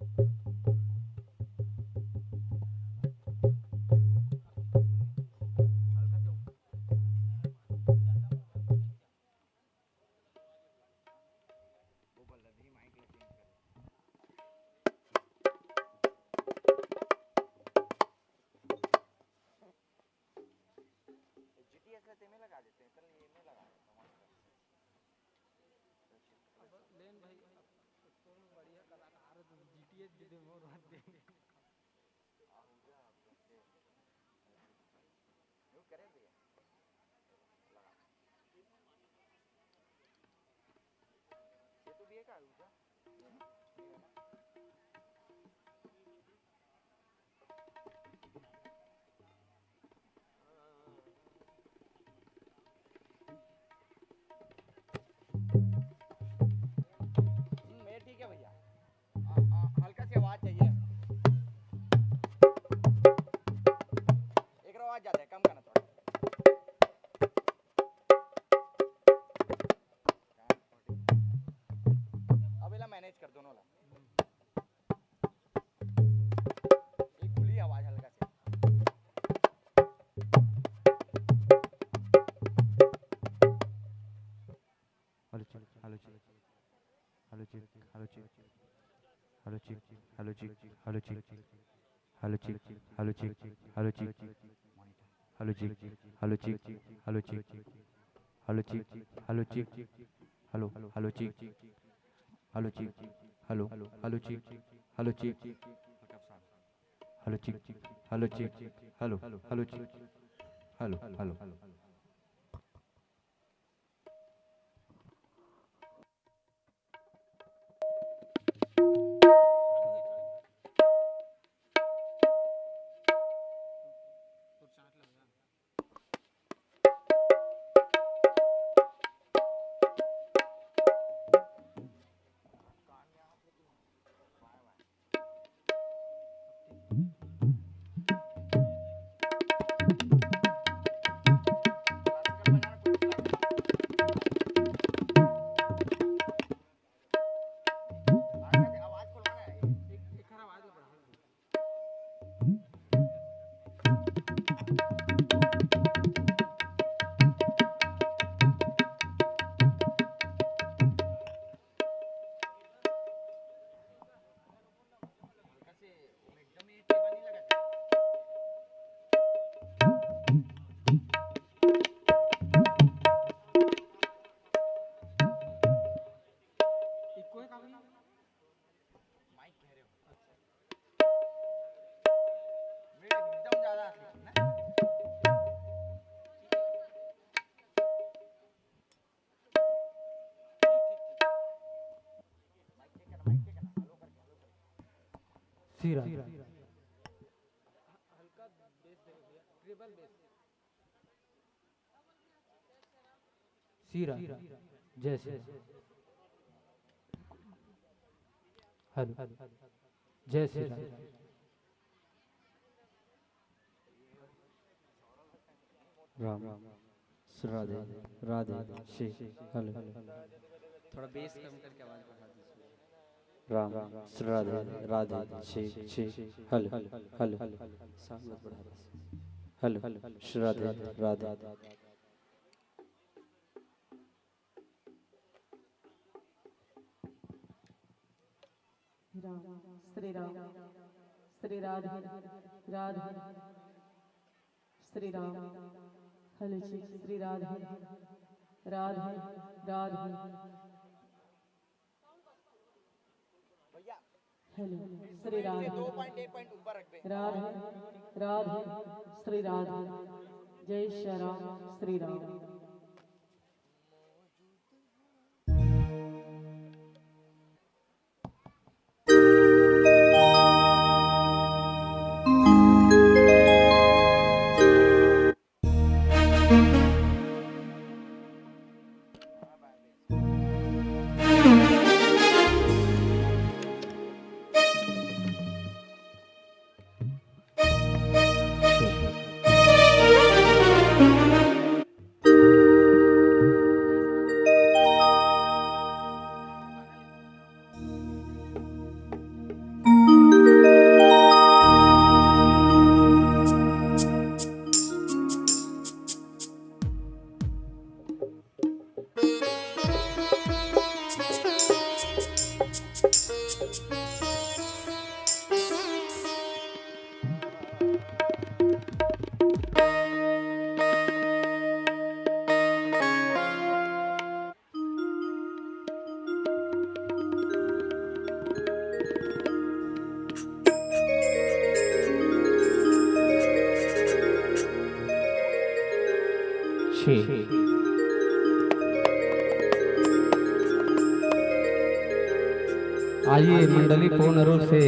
तेमे लगा लेते हैं, चल ये मैं लगा लेता हूँ, मस्त है। लेन भाई, अब तुम बढ़िया कलाकार हो, तुम डीटीएच दे दे, मोर मत दे। आहूजा, अब कैसे? यूं करे भैया, लगा। ये तो भी है क्या आहूजा? ये है ना? हम्म, ये ठीक है भैया। आ, आ, हल्का सी आवाज चाहिए। एक आवाज ज्यादा है, कम करना थोड़ा। अब एला मैनेज कर दोनों ला। एक खुली आवाज हल्का सी। Hello check, hello check, hello check, hello check, hello check, hello check, hello check, hello check, hello check, hello check, hello check, hello check, hello check, hello check, hello check, hello check, hello check, hello, hello check, hello check, hello, hello check, hello check, hello check, hello check, hello check, hello, hello check, hello, hello. Echo है का भैया? Mic कह रहे हो? Weight एकदम ज्यादा आती है ना? माइक चेक करना, माइक चेक करना, हेलो करके, हेलो करके। सीरा। हल्का बेस दे भैया, ट्रिपल बेस। सीरा। जय श्री राम। हेलो। जय श्री राम। राम। राधे। राधे। श्री। हेलो। थोड़ा बेस कम करके आवाज बढ़ा दीजिए। Ram. Radhe. Radhe. Shri. Shri. Hello. Hello. Sound मत बढ़ा दीजिए। हेलो। राधे। राधे। राम। श्री राम। श्री राधे। राधे। श्री राम। हेलो जी, श्री राधे। राधे। राधे। हेलो। श्री राधे। राधे। राधे। श्री राधे। जय श्री राम। श्री राम। ठीक। आइए, मंडली पूर्ण रूप से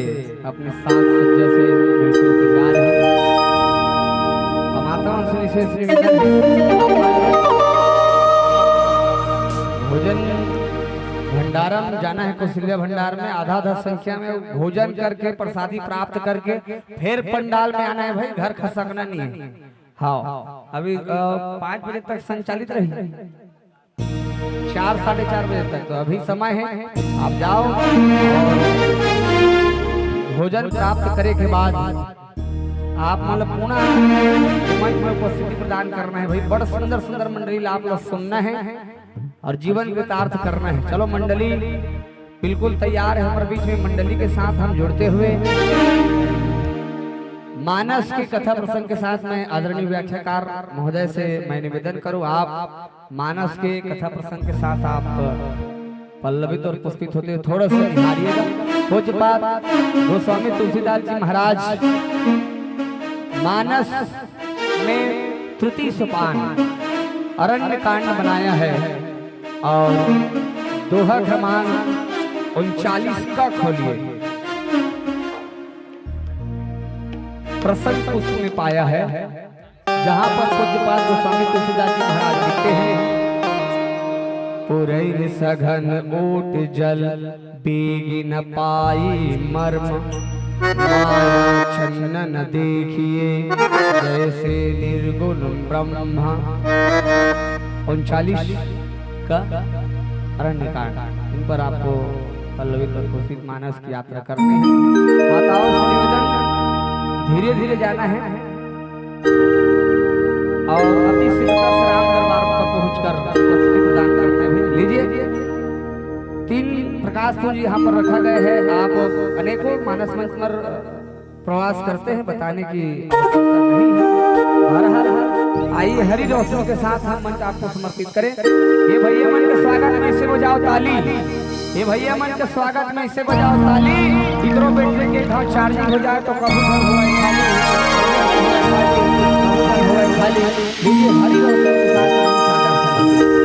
अपने साज सज्जा से बिल्कुल तैयार है। और माताओं से विशेष निवेदन है, भोजन भंडारा में जाना है, कौशल्या भंडार में आधा आधा संख्या में भोजन करके, प्रसादी प्राप्त करके फिर पंडाल में आना है भाई, घर खसकना नहीं है। हाँ, अभी अ, पाँच बजे तक संचालित रही, चार, साढ़े चार बजे तक, तो अभी समय है, आप जाओ। और भोजन प्राप्त करे के बाद आप मतलब पुनः मंच में उपस्थिति प्रदान करना है भाई। बड़ सुंदर सुंदर मंडली ला आप लोग सुनना है और जीवन कृतार्थ करना है। चलो मंडली बिल्कुल तैयार है हमारे बीच में, मंडली के साथ हम जुड़ते हुए मानस के कथा प्रसंग के साथ मैं आदरणीय व्याख्याकार महोदय से मैं निवेदन करूं, आप मानस के कथा प्रसंग के साथ आप पल्लवित और पुष्पित होते हुए थोड़ा सा निहारिएगा। पूज्यपाद गोस्वामी तुलसीदास जी महाराज मानस में तृतीय सोपान अरण्य कांड बनाया है और दोहा क्रमांक उनचालीस का खोलिए, प्रसंग पुष्प में पाया है, जहां पर पूज्यपाद गोस्वामी तुलसीदास जी महाराज लिखते हैं, पुरैर सघन ओट जल बेगिन पाई मर्म, माया छन्न न देखिए जैसे निर्गुण ब्रह्म। उनचालीस का अरण्यकांड, इन पर आपको पल्लवित और पुष्पित मानस की यात्रा करनी है। माताओं से निवेदन, धीरे धीरे जाना है और अति शीघ्रता से राम दरबार पर पहुंचकर उपस्थिति प्रदान करते हुए लीजिए। तीन प्रकाश पुंज यहाँ पर रखा गया है, आप अनेकों मानस मंच पर प्रवास करते हैं, बताने की आवश्यकता नहीं है। हर हर हर। आइए, हरि रोशनी के साथ हम मंच आपको समर्पित करें। ये भैया मन के स्वागत में इसे बजाओ ताली, ये भैया मन के स्वागत में इसे बजाओ ताली। इधरों बैठने के घाव चार्जिंग हो जाए तो कबूतर हुआ है खाली, कबूतर हुआ है खाली। ये हरि रोशनी के साथ हम स्वागत करते हैं।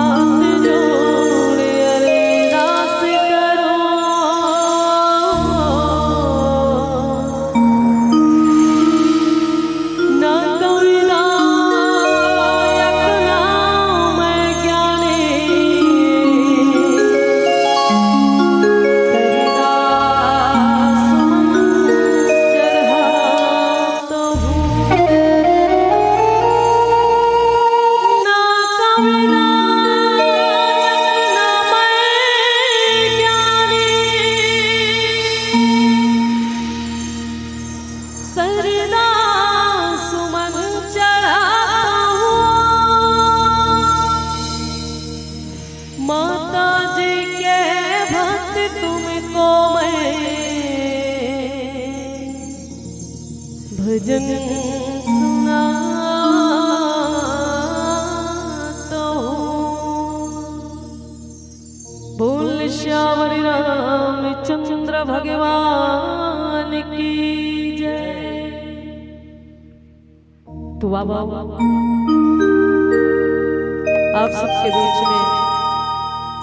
हाथ जोड़ अरदास करो, ना कोई लायक, ना मैं ज्ञानी, सदा सुमन चढ़ा तो हूँ। ना कवि नायक, ना मैं ज्ञानी, सरदा सुमन चढ़ाता हूँ। माता जी के भक्त तुमको मैं भजन सुनाता हूँ। बोल सियावर रामचंद्र भगवान की जय। तो बाबा, आप सबके बीच में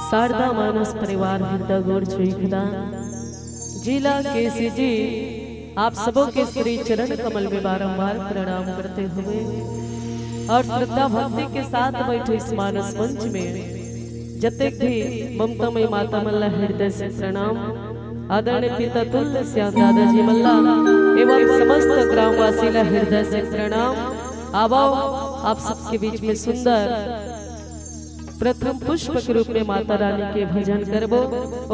शारदा मानस परिवार हृदय गोड़ छुई खदा जिला केसीजी, आप सबों के श्री चरण कमल में बारंबार प्रणाम करते हुए और श्रद्धा भक्ति के साथ बैठे इस मानस मंच में जतेक भी ममतामयी माता मन ला हृदय से प्रणाम, आदरणीय पिता तुल्य श्याम दादा जी मन ला एवं समस्त ग्रामवासी ला हृदय से प्रणाम। आवाओ, आप सबके बीच में सुंदर प्रथम पुष्प के रूप में माता रानी के भजन करबो।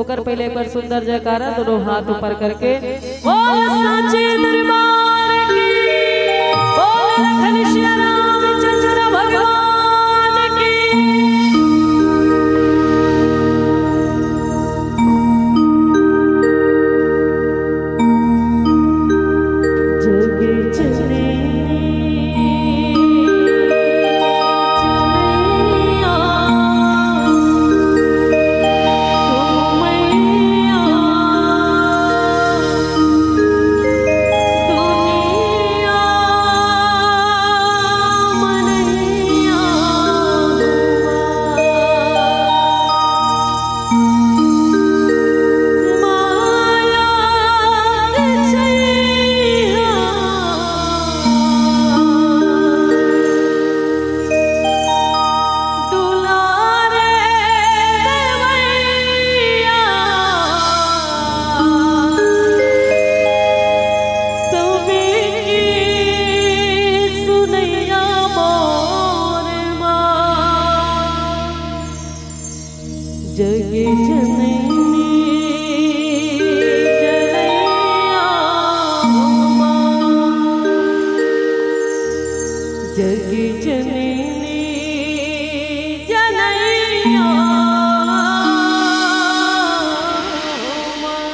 ओकर पहले एक बार सुंदर जयकारा, दोनों हाथ ऊपर करके, बोल साचे दरबार की, बोल लखन सिया रामचंद्र भगवान की। जग जननी जग जननी जनैया हो माँ, जग जननी जनैया हो माँ।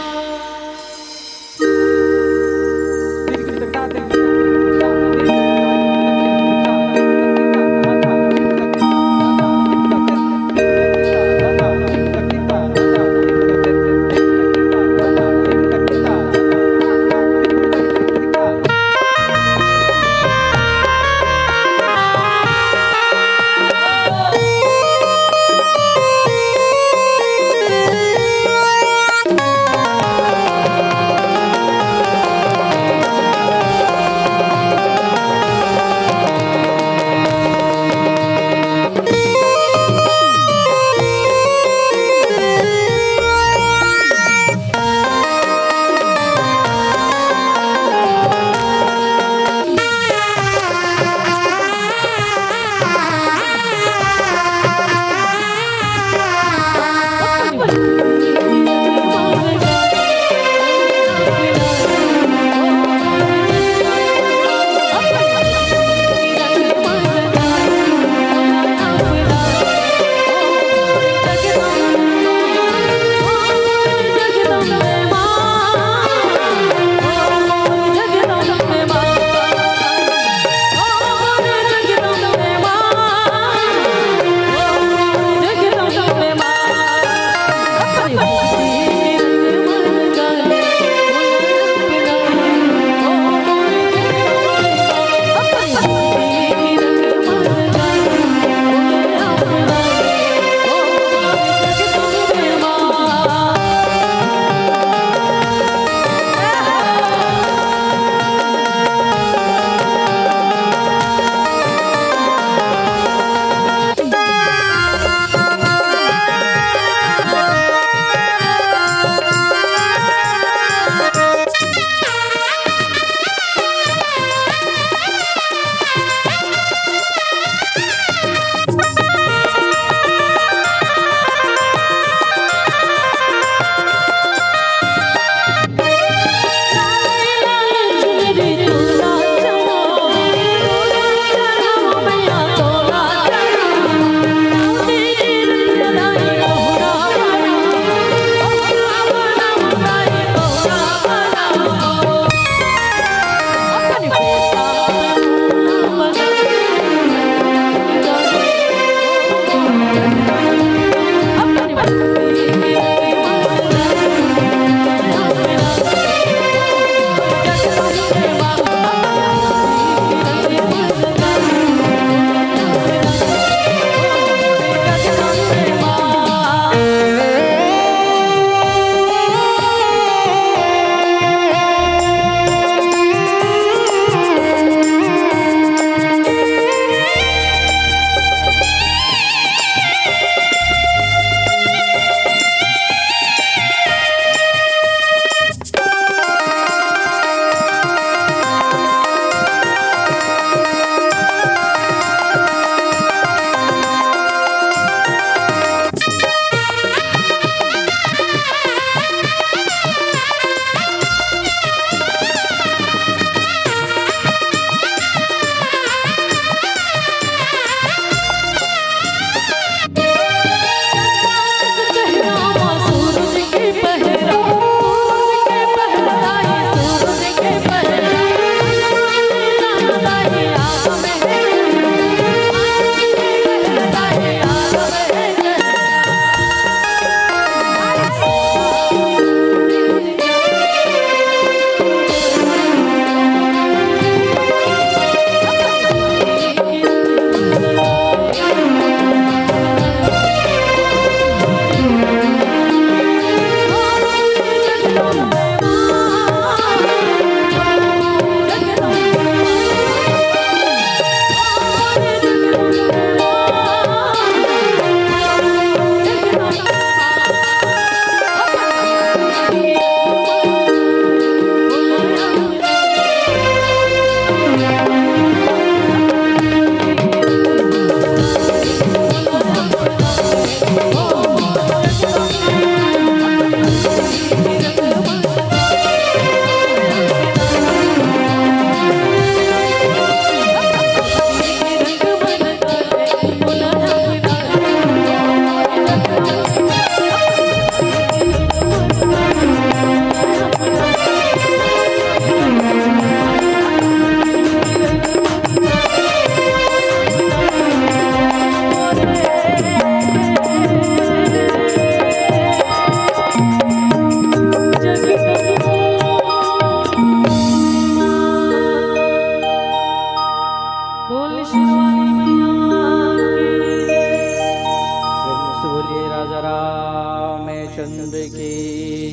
राजा रामचंद्र की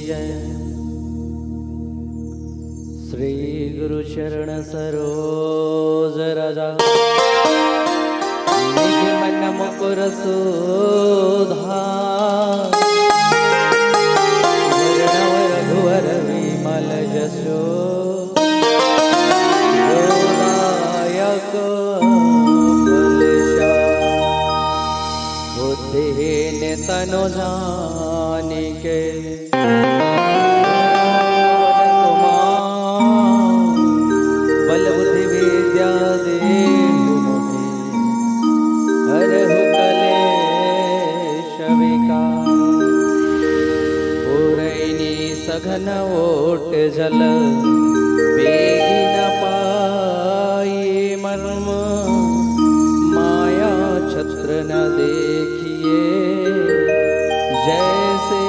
जय। श्री गुरु चरण सरोज रज, निज मन मुकुर सुधार। वरण रघुवर विमल जसु, जो दायक फल चारि। बुद्धिहीन तनु जानिके, बल बुद्धि विद्या देहु मोहे, हरहु कलेश विकार। पुरैनी सघन ओट जल, बेगी न पाई मर्म, माया छत्र न देखिए, जैसे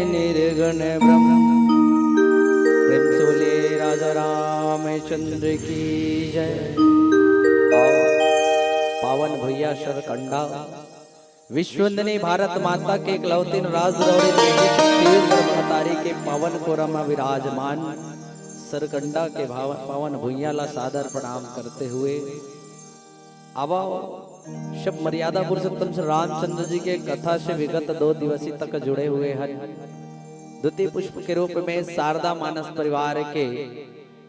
निर्गुण ब्रह्म। प्रेम से बोलिए राजा रामचंद्र की जय। आओ, पावन भुइयां सरकंडा, विश्वनंदिनी भारत माता के इकलौती राजरौरी बेटी छत्तीसगढ़ महतारी के पावन कोरा म विराजमान सरकंडा के भाव-, पावन भुइयां ला सादर प्रणाम करते हुए, अब सब मर्यादा पुरुषोत्तम श्री रामचंद्र जी के कथा से विगत दो दिवसी तक जुड़े हुए हन। द्वितीय पुष्प के रूप में शारदा मानस परिवार के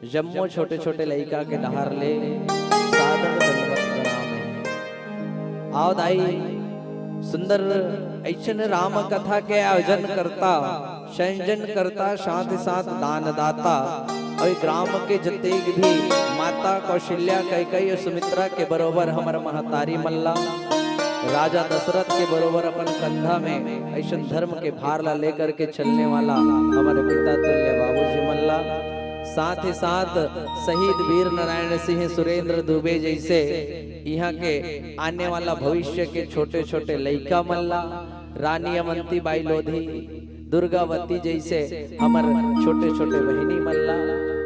जम्मो छोटे-छोटे लइका के डहर ले सादर दंडवत प्रणाम हे। आओ दाई, सुंदर अइसन राम कथा के आयोजन करता, संयोजन करता, साथ ही साथ दान दाता अउ ग्राम के जतेक भी माता कौशल्या, कैकई अउ सुमित्रा के बरोबर हमर महतारी मन ला, राजा दशरथ के बरोबर अपन कंधा में अइसन धर्म के भार ला लेकर के चलने वाला हमर पिता तुल्य बाबूजी मन ला, साथ ही साथ शहीद वीर नारायण सिंह सुरेंद्र दुबे जैसे इहाँ के आने वाला भविष्य के छोटे-छोटे लइका मन ला, रानी अवंती बाई लोधी, दुर्गावती जैसे हमर छोटे-छोटे बहिनी मन ला,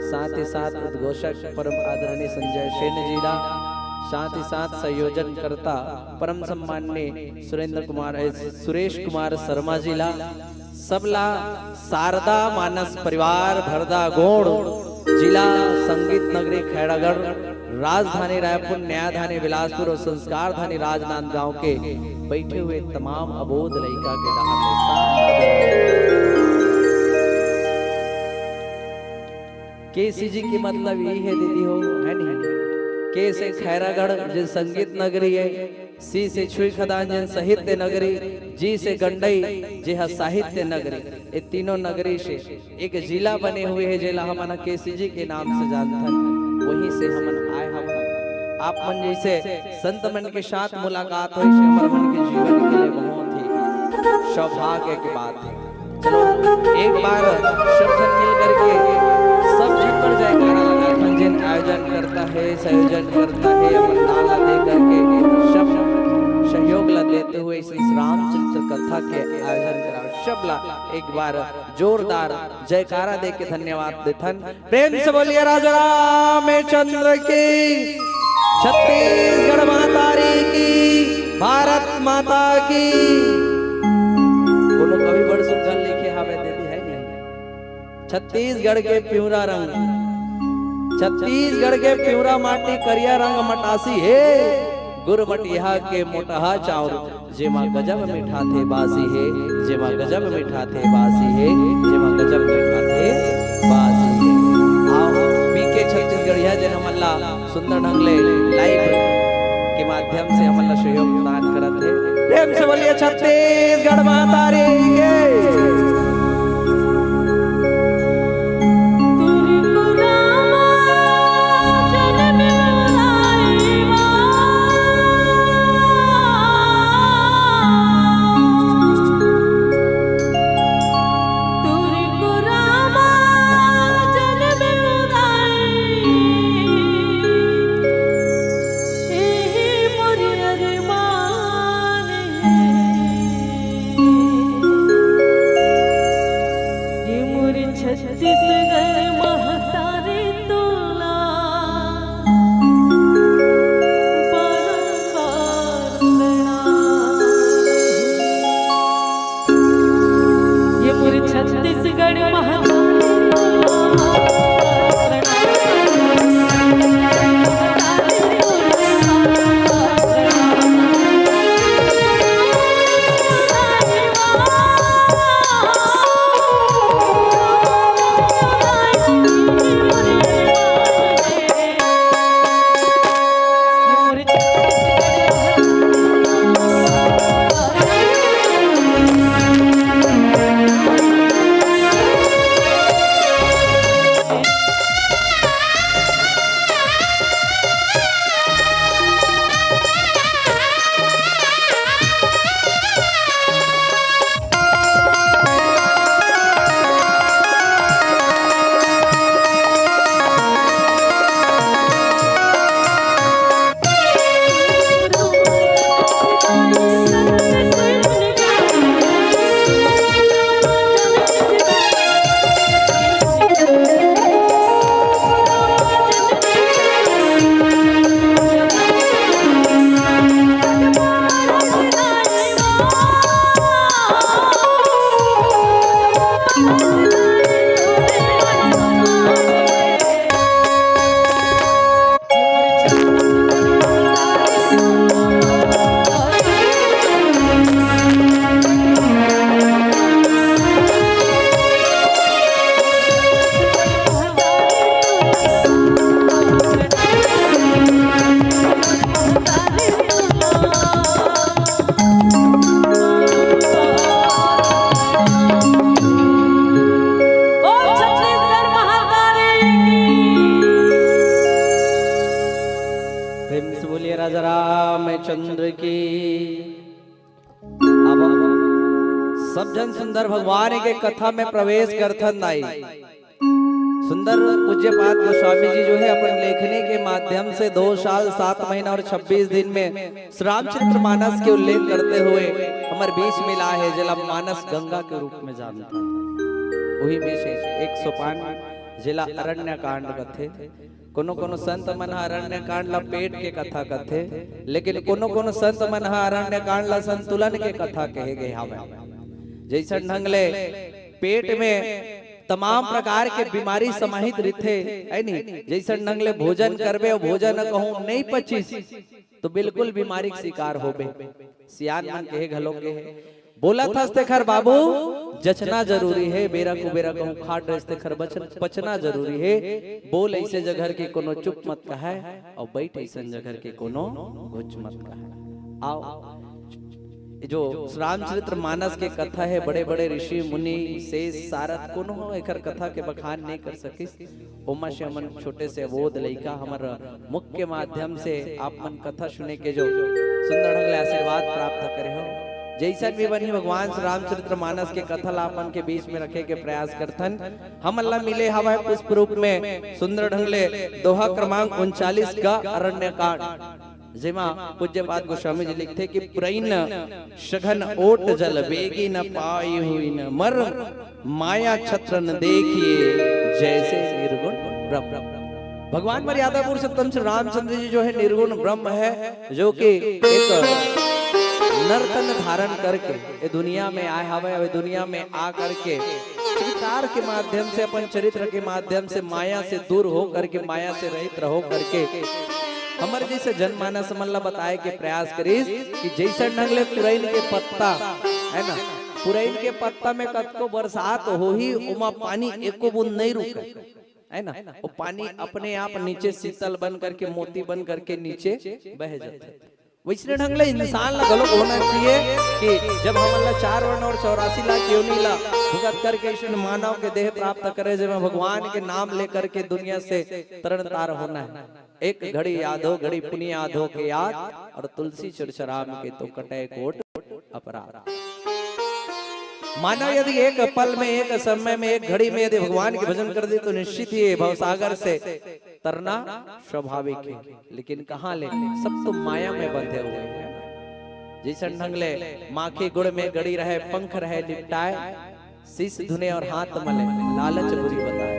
साथ ही साथ उद्घोषक परम आदरणीय संजय सेन जी ला, साथ ही साथ संयोजन करता परम सम्माननीय सुरेंद्र कुमार, ए, सुरेश कुमार शर्मा जी ला, सबला शारदा मानस परिवार भरदागोंड, जिला संगीत नगरी खैरागढ़, राजधानी रायपुर, न्यायधानी बिलासपुर अउ संस्कारधानी राजनांदगांव के बैठे हुए तमाम अबोध लइका के डहार ले शारदा। केसीजी के मतलब यही हे दीदी हो, हे नहीं? के से खैरागढ़, जे संगीत नगरी हे, सी से छुई खदान, जेन साहित्य नगरी, जी से गंडई, जे ह साहित्य नगरी। ये तीनों नगरी से एक जिला बने हुए हे, जेला हमन केसीजी के नाम से जानथन। वहीं से हमन आए हवन। आप मन जैसे संत मन के साथ मुलाकात होइस, हमर मन के जीवन के लिए बहुत ही सौभाग्य की बात हे। चलो, एक बार सब झन मिल करके सब झन पर जयकारा लगाथन, जेन आयोजन करता हे, संयोजन करता हे, अपन दान ला दे करके, सब सहयोग ला देते हुए इस, इस रामचरित्र कथा के आयोजन करा। सब ला एक बार जोरदार जयकारा दे के धन्यवाद देथन। प्रेम से बोलिए राजा रामचंद्र की, छत्तीसगढ़ महतारी की, भारत माता की। कोनो कवि बड़ सुंदर लिखे हवे, दीदी, हे नहीं? छत्तीसगढ़ के पिंवरा रंग, छत्तीसगढ़ के पिंवरा माटी करिया रंग मटासी हे, गुर मटिहा के मोटहा चाउर जेमा गजब मिठाथे बासी हे, जेमा गजब मिठाथे बासी हे, जेमा गजब मिठाथे बासी हे। आओ, पी के छत्तीसगढ़िया जेन हमन ला सुंदर ढंग ले live के माध्यम से हमन ला सहयोग प्रदान करत हे। प्रेम से बोलिए छत्तीसगढ़ महतारी के। बोल छत्तीसगढ़ महाकाली की। प्रेम से बोलिए राजा रामचंद्र की। अब सब झन सुंदर भगवान के कथा में प्रवेश करथन दाई। सुंदर पूज्यपाद गोस्वामी जी जो है अपन लेखनी के माध्यम से दो साल सात महीना और छब्बीस दिन में श्री रामचरित मानस के उल्लेख करते हुए हमर बीच में लाए हे, जेला मानस गंगा के रूप में जानथन। वही में से एक सोपान जेला अरण्य कांड कथे। कोनो कोनो संत मन ह अरण्य कांड ला पेट के कथा कथे, लेकिन कोनो कोनो संत मन ह अरण्य कांड ला संतुलन के कथा कहे गए हावय। जैसन ढंग ले पेट में तमाम प्रकार के बीमारी समाहित रिथे, है नी? जैसन ढंग ले भोजन करबे अउ भोजन कहूँ नहीं पचिस, तो बिल्कुल बीमारी के शिकार होबे। सियान मन कहे घलो के हे, बोलत हस तेखर बाबू जचना जरूरी हे, बेरा कुबेरा कहूँ खा डरेस तेखर बचन, पचना जरूरी हे। बोल ऐसे जगह के कोनो चुप मत कहय, अउ बैठ ऐसन जगह के कोनो घुच मत कहय। आओ, जो रामचरित्र मानस के कथा हे, बड़े-बड़े ऋषि मुनि, सेज सारद कोनो एकर कथा के बखान नहीं कर सकिस। ओमा से हमन छोटे से अबोध लइका हमर मुख के माध्यम से आप मन कथा सुने के जो सुंदर ढंग ले आशीर्वाद प्राप्त करे हो। जैसन भी बनी भगवान श्री रामचरित्र मानस के कथा ला आप मन के बीच में रखे के प्रयास करथन। हमन ला मिले हवय पुष्प रूप में सुंदर ढंग ले दोहा क्रमांक उनचालीस का अरण्य कांड। जेमा पूज्यपाद गोस्वामी जी लिखथे कि पुरैन सघन ओट जल बेगी न पाई हुई न मर माया छत्रन देखिए जैसे निर्गुण ब्रह्म। भगवान मर्यादा पुरुषोत्तम श्री रामचंद्र जी जो है निर्गुण ब्रह्म है, जो कि एक नर्तन धारण करके ये दुनिया में आए हवे, ये दुनिया में आ करके चरितार के माध्यम से, अपन चरित्र के माध्यम से माया से दूर हो करके, माया से रहित रहो करके हमर जैसे जनमानस मन ला बताए के प्रयास करिस कि जैसन ढंग ले पुरैन के पत्ता है ना, पुरैन के पत्ता में कतको बरसात होही, ओमा पानी एको बूंद नहीं रुके, है ना? वो पानी अपने आप नीचे शीतल बन करके, मोती बन करके नीचे बह जाथे। वैसने ढंग ले इंसान ला घलोक होना चाहिए कि जब हमन ला चार वर्ण और चौरासी लाख योनि ला भुगत करके कृष्ण मानव के देह प्राप्त करे, जेमा भगवान के नाम लेकर के दुनिया से तरण तार होना है। एक घड़ी याद हो, घड़ी पुनि याद हो के याद, और तुलसी चर्चा राम के तो कटे कोट अपराध। मानव यदि एक पल में, एक समय में, एक घड़ी में यदि भगवान के भजन कर दे, तो निश्चित ही ये भवसागर से तरना स्वाभाविक है। लेकिन कहाँ ले, सब तो माया में बंधे हुए हैं। जैसन ढंग ले माखी गुड़ में गड़ी रहे, पंख रहे लिपटाए, शीश धुने और हाथ मले, लालच बुरी बताए।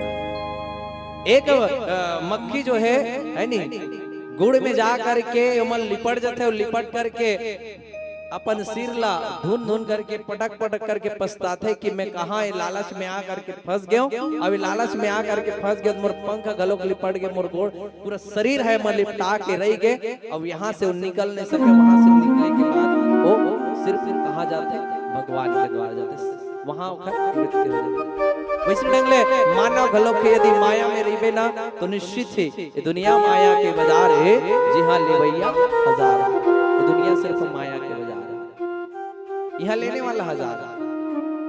एक अ, मक्खी जो है, है नी, गुड़ में जा करके ओमन लिपट जाते और लिपट करके अपन सिर ला धुन धुन करके, पटक पटक करके पछताथे कि मैं कहाँ ये लालच में आ करके फंस गयो। अब ये लालच में आ करके फंस गयो, मोर पंख घलोक लिपट गए, मोर गोड़ पूरा शरीर हे मैं लिपटा के रह गए। अब यहाँ से वो निकल नहीं सके। वहां से निकले के बाद वो सिर्फ कहाँ जाते, भगवान के द्वार जाते, वहां ओकर मृत्यु हो जाती। वैसे ढंग ले मानव घलोक के यदि माया में रहिबे ना, तो निश्चित ही ये दुनिया माया के बाजार हे, जिहाँ लेवैया हजार हे। ये दुनिया सिर्फ माया के बाजार हे, यहाँ लेने वाला हजार हे।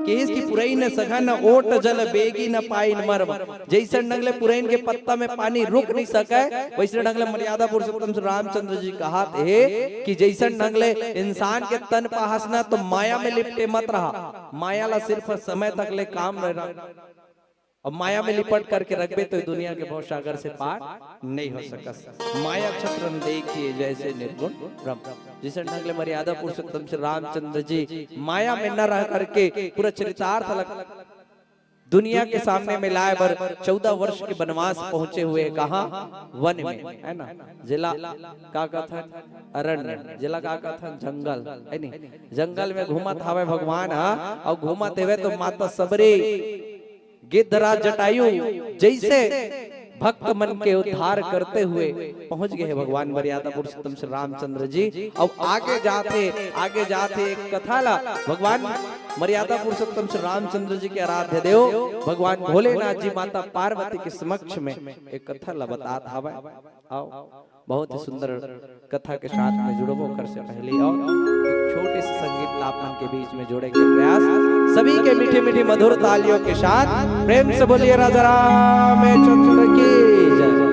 केहिस कि पुरइन सघन ओट जल, बेगी न पाइन मर्म। जैसन ढंग ले पुरइन के पत्ता में पानी रुक नहीं सके, वैसे ढंग ले मर्यादा पुरुषोत्तम श्री रामचंद्र जी कहत हे कि जैसन ढंग ले इंसान के तन पाहस ना, तो माया में लिपटे मत रहा। माया ला सिर्फ समय तक ले काम रहना। अब माया में लिपट करके रखबे तो दुनिया के भवसागर से पार नहीं हो सकस। माया छत्र न देखिए जैसे निर्गुण ब्रह्म। जैसे ढंग ले मर्यादा पुरुषोत्तम श्री रामचंद्र जी माया में न रह करके पूरा चरितार्थ लग दुनिया के सामने में लाए बर चौदह वर्ष के वनवास पहुंचे हुए, कहाँ? वन में, है ना? जिला का कथन? अरण्य। जिला का कथन? जंगल, है नी? जंगल में घूमत हवे भगवान हा, और घूमत हवे तो माता सबरी गिद्धराज जटायु जैसे भक्त मन के उद्धार करते हुए पहुंच गए हैं भगवान मर्यादा पुरुषोत्तम श्री रामचंद्र जी। अब आगे जाते, आगे जाते एक कथा ला भगवान मर्यादा पुरुषोत्तम श्री रामचंद्र जी के आराध्य देव भगवान भोलेनाथ जी माता पार्वती के समक्ष में एक कथा ला बतात हवे। आओ, बहुत ही सुंदर कथा के साथ में जुड़बो कर से पहले और एक छोटे से संगीत ला आप मन के बीच में जोड़े के प्रयास। सभी के मीठी मीठी मधुर तालियों के साथ प्रेम से बोलिए राजा रामचंद्र की जय।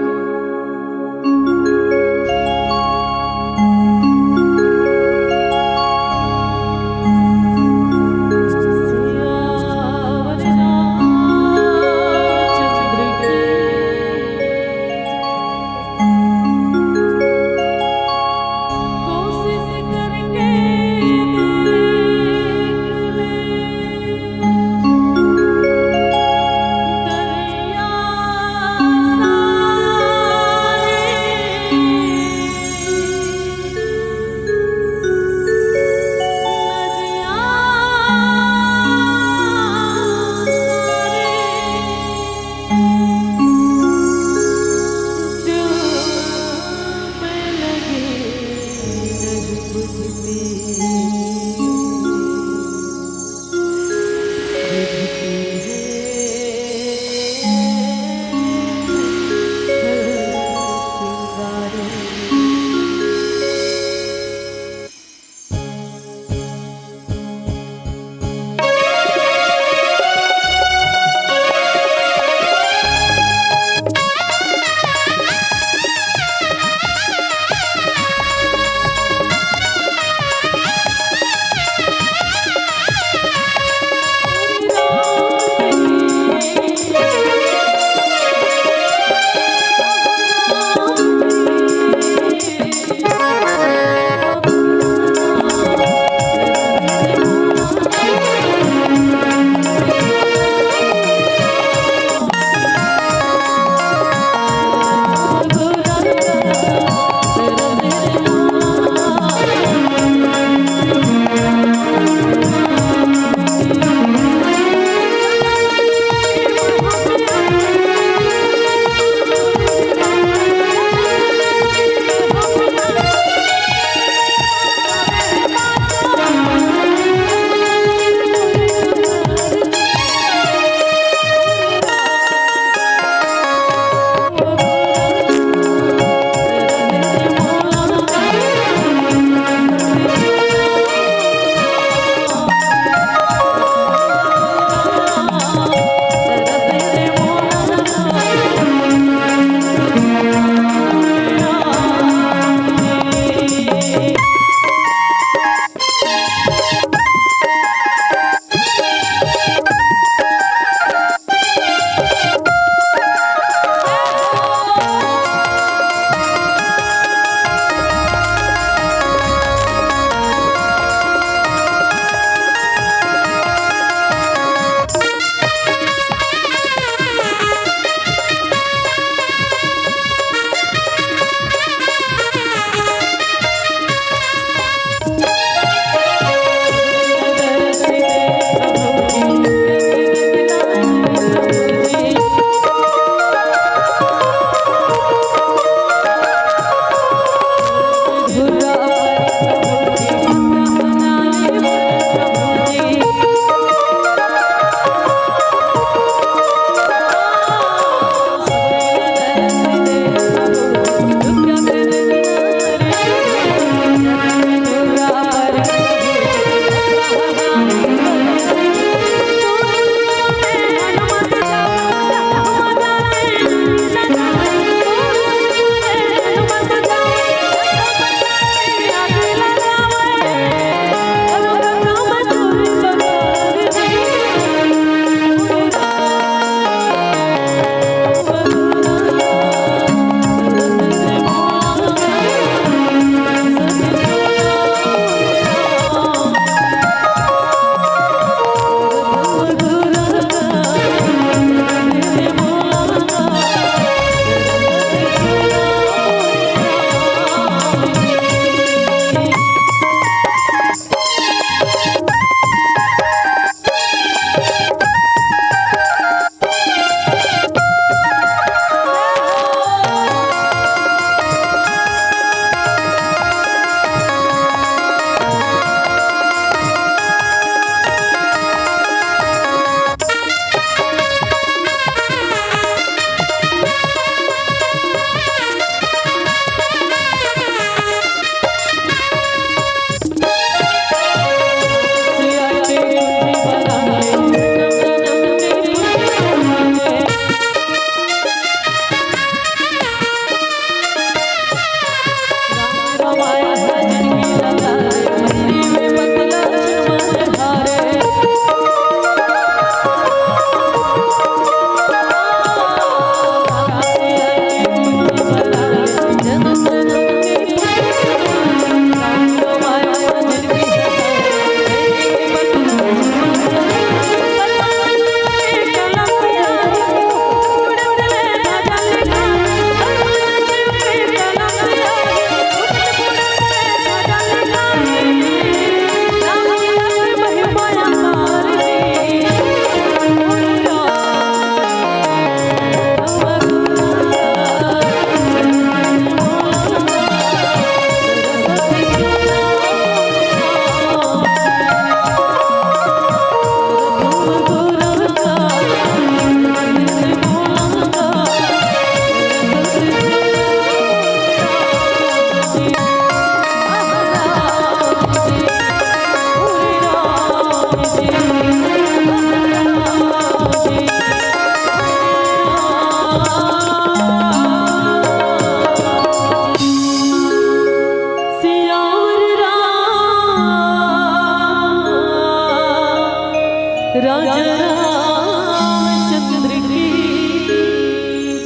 राजा रामचंद्र की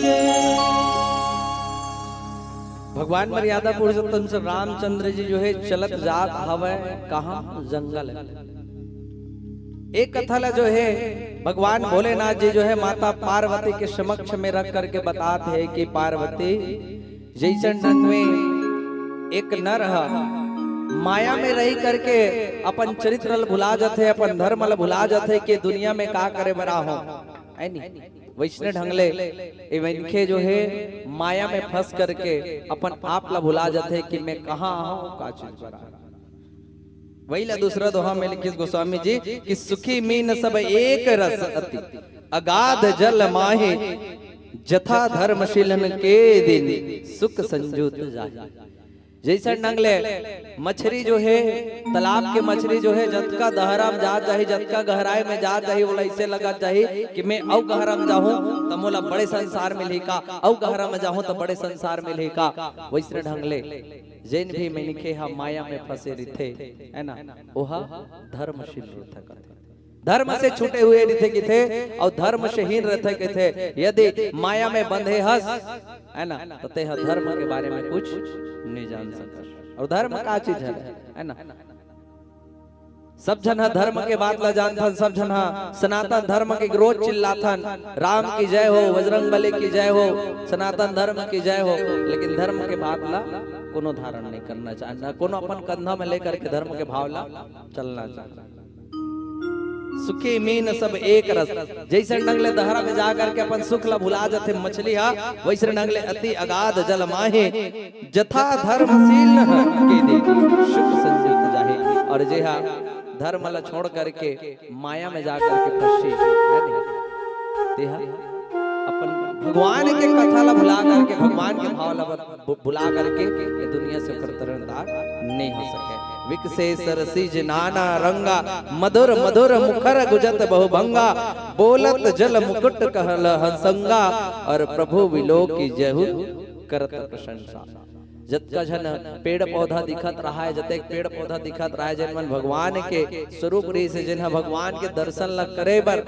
जय। भगवान मर्यादा पुरुषोत्तम श्री रामचंद्र जी जो है चलत जात हवय कहाँ? जंगल। एक कथा ला जो है भगवान भोलेनाथ जी जो है माता पार्वती के समक्ष में रख करके बतात हे कि पार्वती, जइसन ढंग में एक नर ह माया में रही करके अपन चरित्र ल भुला जथे, अपन धर्म ल भुला जथे कि दुनिया में का करे बर आहों, है नी? वइसने ढंग ले ए मनखे जो है माया में फंस करके अपन आप ल भुला जथे कि मैं कहाँ आहों, का चीज बर आहों। वही ला दूसरा दोहा में लिखिस गोस्वामी जी कि सुखी मीन सब एक रस अति, अगाध जल माहे, जथा धर्मशीलन के दिन सुख संजुत जाहे। जइसन ढंग ले मछरी जो है, तालाब के मछरी जो है, जतका गहरा में जात जाही, जतका गहराई में जात जाही, ओला अइसे लगत जाही कि मैं अउ गहरा में जाहूं त मोला बड़े संसार मिलही का, अउ गहरा में जाहूं त बड़े संसार मिलही का। वइसने ढंग ले जेन भी मनखे ह माया में फंसे रहिथे, है ना, ओहा धर्मशील रहिथे कथे। धर्म से छूटे हुए रहिथे कथे, अउ धर्म से हीन रहिथे कथे। यदि माया में बंधे हस, है ना, त तेहा धर्म के बारे में कुछ नहीं जान सकस। अउ धर्म का चीज है, है ना? सब झन ह धर्म के बात ला जानथन, सब झन ह सनातन धर्म के रोज चिल्लाथन, "राम की जय हो, बजरंग बली की जय हो, सनातन धर्म की जय हो", लेकिन धर्म के बात ला कोनो धारण नहीं करना चाहना, कोनो अपन कंधा में लेकर के धर्म के भाव ला चलना चाहना। सुखी मीन सब एक रस, जइसन ढंग ले गहरा में जा करके अपन सुख ला भुला जथे मछली हा, वइसन ढंग ले अति अगाध जल माहे, जथा धर्मशील न के दे, सुख संयुक्त जाहे। अउ जे हा धर्म ला छोड़ करके माया में जा करके फंसी, है नहीं? तेहा अपन भगवान के कथा ला भुला करके, भगवान के भाव ला बु-, बुला करके ये दुनिया से ओकर तरन तार नहीं हो सके। विकसे सरसिज नाना रंगा, मधुर मधुर मुखर गुजत बहुभंगा, बोलत जल मुकुट कहल हंसंगा, अउ प्रभु विलोकि जहु करत प्रशंसा। जतका झन पेड़ पौधा दिखत रहाय, जतेक पेड़ पौधा दिखत रहाय, जेन मन भगवान के स्वरूप रहिसे, जेन ह भगवान के दर्शन ला करे बर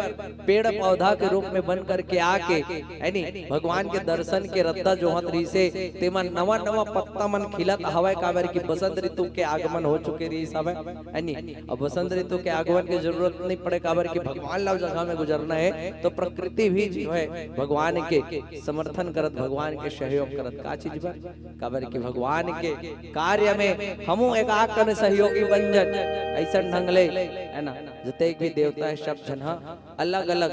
पेड़ पौधा के रूप में बन करके आके, है नी, भगवान के दर्शन के रद्दा जोहत रहिसे, तेमा नवा नवा पत्ता मन खिलत हवय, काबर कि बसंत ऋतु के आगमन हो चुके रहिस हवय, है नी। अब बसंत ऋतु के आगमन के जरूरत नहीं पड़े, काबर कि भगवान ला जगह में गुजरना है, तो प्रकृति भी जो है भगवान के समर्थन करत, भगवान के सहयोग करत का चीज बर, काबर कि भगवान के कार्य में हमू एक आक कन सहयोगी बन जन, अइसन ढंग ले, है ना, जतेक भी देवता है, सब झन ह अलग-अलग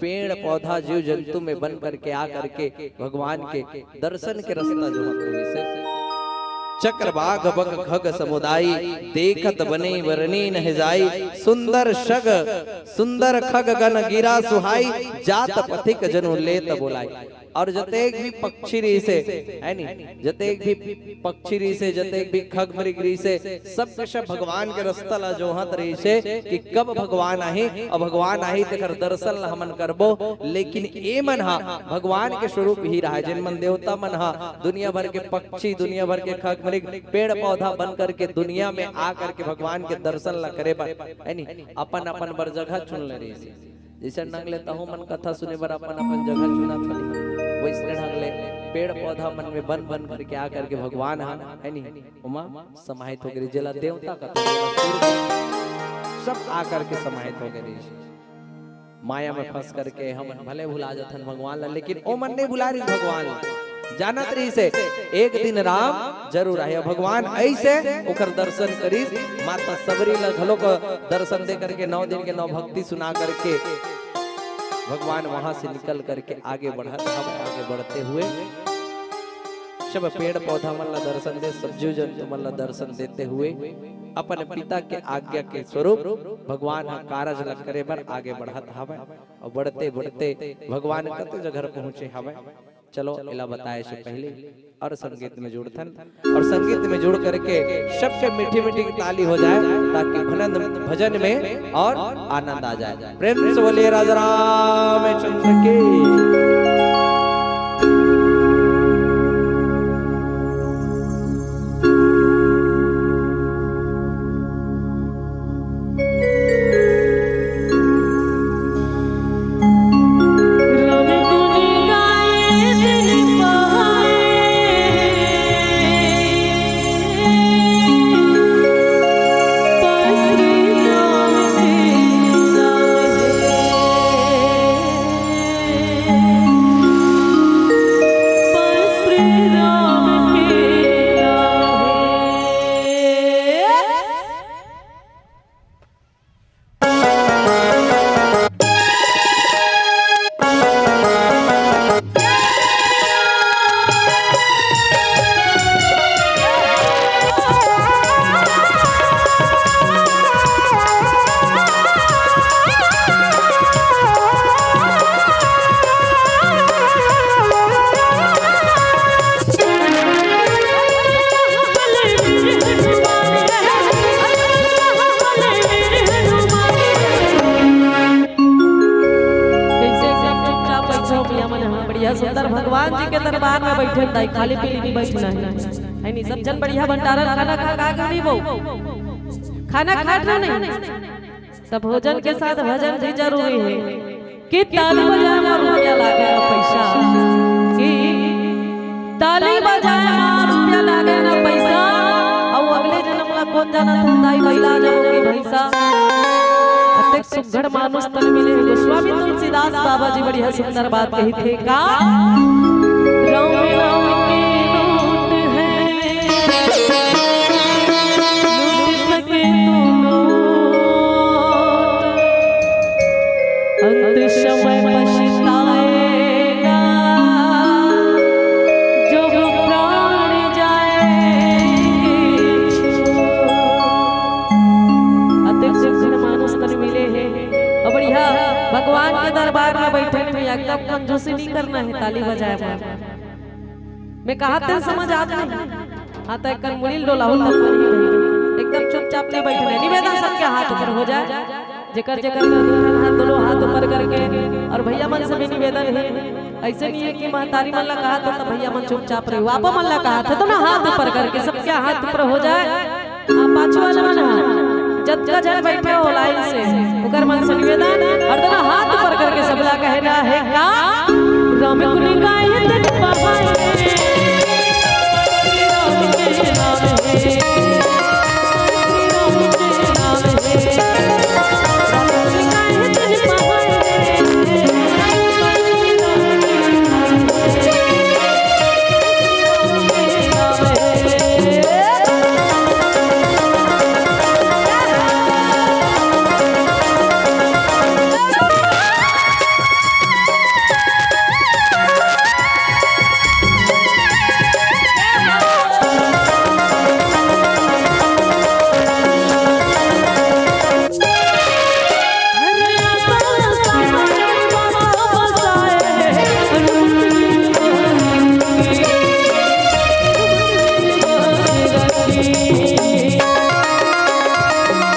पेड़ पौधा जीव जंतु में बन करके आ करके भगवान के दर्शन के रास्ता जो होत रहिसे। चक्र बाघ बक खग समुदाय, देखत बने बरनी नहिं जाई, सुंदर सग, सुंदर खग गन गिरा सुहाई, जात पथिक जनु लेत बोलाई। अउ जतेक भी पक्षी रहिसे, है नी, जतेक भी पक्षी रहिसे, जतेक भी खग मृग रहिसे, सब के सब भगवान के रास्ता ला जोहत रहिसे कि कब भगवान आही, अउ भगवान आही तेकर दर्शन ला हमन करबो। लेकिन ए मन हा भगवान के स्वरूप ही रहा, जेन मन देवता मन हा दुनिया भर के पक्षी, दुनिया भर के खग मृग, पेड़ पौधा बन करके दुनिया में आ करके भगवान के दर्शन ला करे बर, है नी, अपन अपन बर जगह चुन ले रहिसे। जइसन ढंग ले तहूं मन कथा सुने बर अपन अपन जगह चुनत हन, वइसने ढंग ले पेड़ पौधा मन में बन बन करके आ करके भगवान ह, है नी, ओमा समाहित हो गे, जेला देवता कथे, जेला सूर्य, सब आ करके समाहित हो गे। माया में फंस करके हमन भले भुला जाथन भगवान ला, लेकिन ओ मन नहीं भुला रहिस भगवान ला। जानत रहिसे एक दिन राम जरूर आही। भगवान अइसे ओकर दर्शन करिस, माता सबरी ला घलो को दर्शन दे करके नौ दिन के नौ भक्ति सुना करके भगवान वहां से निकल करके आगे बढ़त हवय। आगे बढ़ते हुए सब पेड़ पौधा मन ला दर्शन दे, सब जीव जंतु मन ला दर्शन देते हुए अपन पिता के आज्ञा के स्वरूप भगवान ह कारज ला करे बर आगे बढ़त हवय। अउ बढ़ते बढ़ते भगवान कत जगह पहुंचे हवय। चलो, एला बताए से पहले अउ संगीत में जुड़थन, अउ संगीत में जुड़ करके सबके मीठी मीठी ताली हो जाए, ताकि भनन-, भजन में अउ आनंद आ जाए। प्रेम से बोलिए राजा रामचंद्र की। सुंदर भगवान जी के दरबार में बैठे दाई, खाली पीली नहीं बैठना है, है नहीं? सब झन बढ़िया भंडारा खाना खा खा के नहीं वो खाना खात रहो नहीं, तब भोजन के साथ भजन भी जरूरी है। कि ताली बजाए मा रुपया लागे ना पैसा, कि ताली बजाए मा रुपया लागे ना पैसा, अउ अगले जन्म ला कोन जानत हे दाई बहिला जाबो कि भैंसा। अतेक सुघड़ मानुष तन मिले हे। गोस्वामी तुलसीदास बाबा जी बढ़िया सुंदर बात कहिथे का, राम नाम के लूट है, लूट सके तो लूट, अंत समय पछताएगा जब प्राण जाएंगे छोड़। अतेक सुघड़ मानुष तन मिले हे। अब बढ़िया भगवान के दरबार में बैठे में एकदम कंजूसी नहीं करना है, ताली बजाए बर। मैं कहा तेन समझ आत नहीं। हाँ, तो एक मुड़ी ल डोलाहू तब बनी भाई। एकदम चुपचाप नहीं बैठना है। निवेदन सबके हाथ ऊपर हो जाए। जेकर जेकर कर दो हाथ, दोनों हाथ ऊपर करके। और भैया मन से भी निवेदन है, ऐसे नहीं है कि महतारी मन ला कहा तो, तो भैया मन चुपचाप रहे। आपा मन ला कहा थे तो ना, हाथ ऊपर करके, सबके हाथ ऊपर हो जाए। हाँ, पाछू वाला मन ह, जतका झन बैठे हो लाइन से, ओकर मन से निवेदन, और दोनों हाथ ऊपर करके सबला कहना है का, राम गुण गाए दिन बहाए, राम के नाम है, राम के नाम है, राम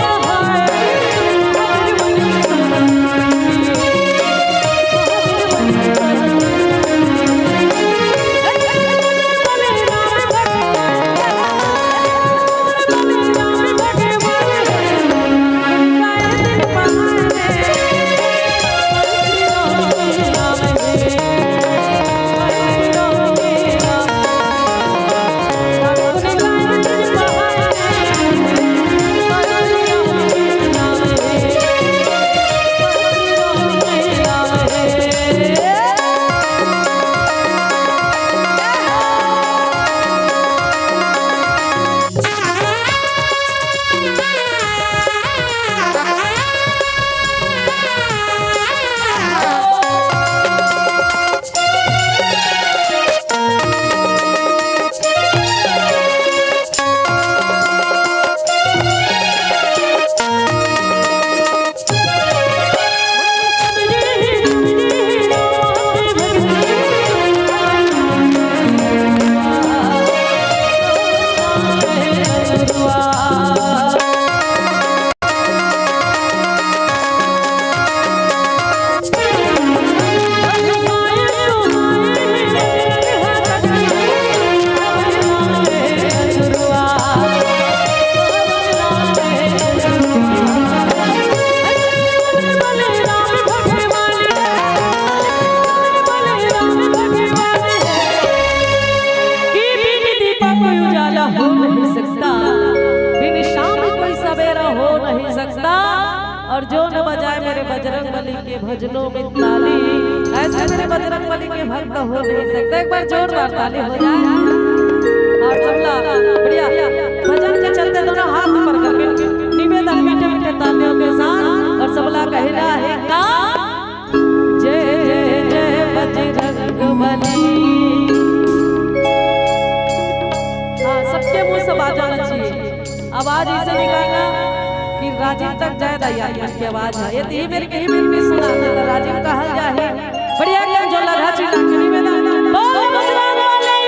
गुण गाए दिन बहाए। कि बिन दीपक कोई उजाला हो नहीं सकता, बिन शाम कोई सवेरा हो नहीं सकता। और जो न बजाए मेरे बजरंग बली के भजनों में ताली, ऐसे मेरे बजरंग बली के भक्त हो नहीं सकता। एक बार जोरदार ताली हो जाए। और सबला बढ़िया भजन के चलते दोनों हाथ ऊपर करके निवेदन मीठे मीठे तालियों के साथ, और सबला कहना है का, जय जय जय बजरंग बली। हाँ, सबके मुंह से बाज आना चाहिए। आवाज ऐसे निकालना कि राजिम तक जाए दाई, आत्मा की आवाज है। ये तीन बेर, कई बेर भी सुना था, तो राजिम कहा जाए। बढ़िया एकदम जो लगा चिल्ला के निवेदन। बोल बजरंग बली।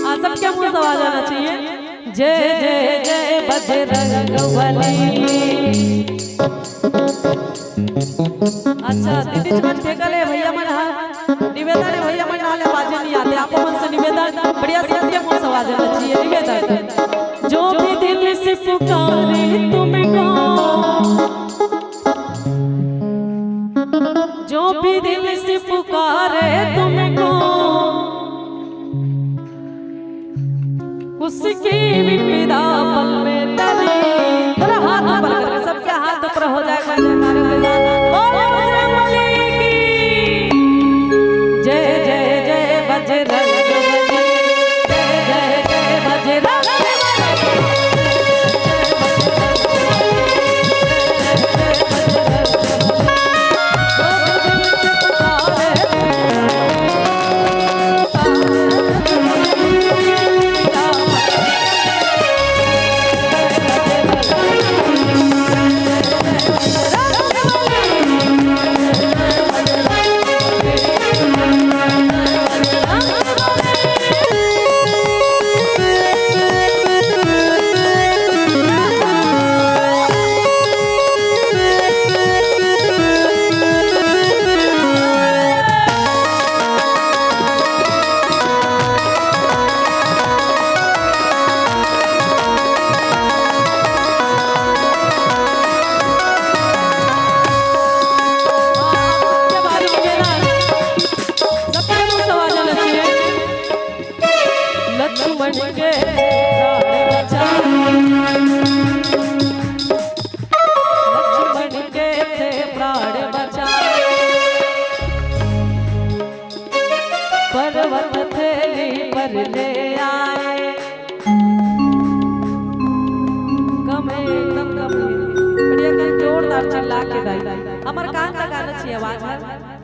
हाँ, सबके मुंह से आवाज आना चाहिए। जय जय जय बजरंग बली। अच्छा, दीदी जी मन ठेका ले भैया मन हा। निवेदन हे भैया मन, नाले आवाजे नहीं आते, आप मन से निवेदन, बढ़िया से दिया मन से आवाजे नचिए, निवेदन। जो भी दिल से पुकारे तुमको, जो भी दिल से पुकारे तुमको, उसकी विपदा पल में टली। थोड़ा हाथ ऊपर करके, सबके हाथ ऊपर हो जाए, कोई जयकारे के साथ। बोलो बजरंग बली की जय, जय, जय बजरंग बली, जय, जय, जय बजरंग बली। सबके मुंह से आवाज आना चाहिए। लक्ष्मण के प्राण बचाए, लक्ष्मण के थे प्राण बचाए, पर्वत थैली पर ले आए। कम है, एकदम कम है। बढ़िया, कम जोरदार चिल्ला के गाई। हमर कान तक आना चाहिए आवाज है।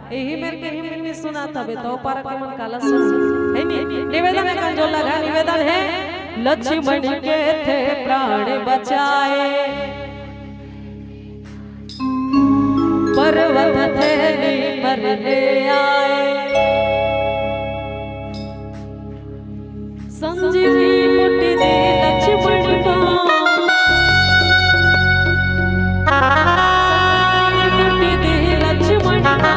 यही मेर कहीं में नहीं सुना तबे तो पर के मन काला सुन। है नहीं? निवेदन है, कम जोर लगा, निवेदन है। लक्ष्मण के थे प्राण बचाए, पर्वत थैली पर ले आए। संजीवनी बूटी दी लक्ष्मण को, संजीवनी बूटी दी लक्ष्मण को,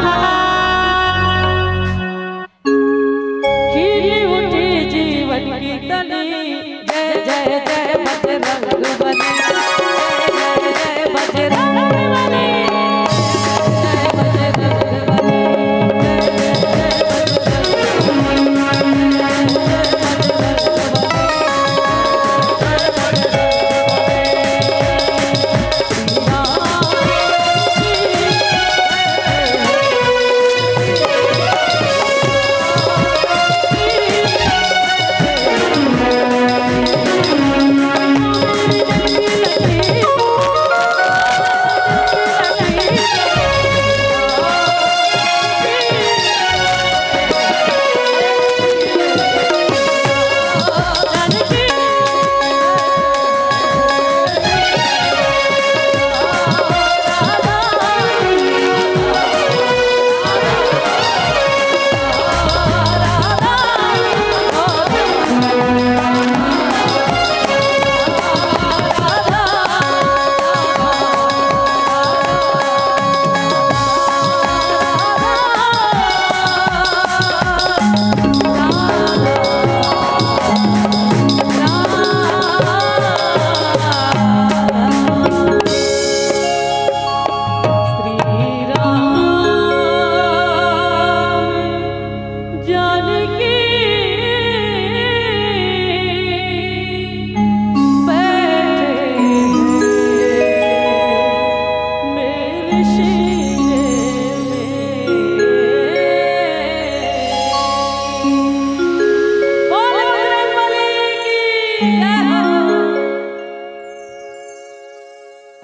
खिली उठी जीवन की तली। जय जय जय बजरंग बली, जय जय जय बजरंग बली। श्री राम जानकी बैठे हैं मेरे सीने में। बोलो बजरंग बली की जय हो।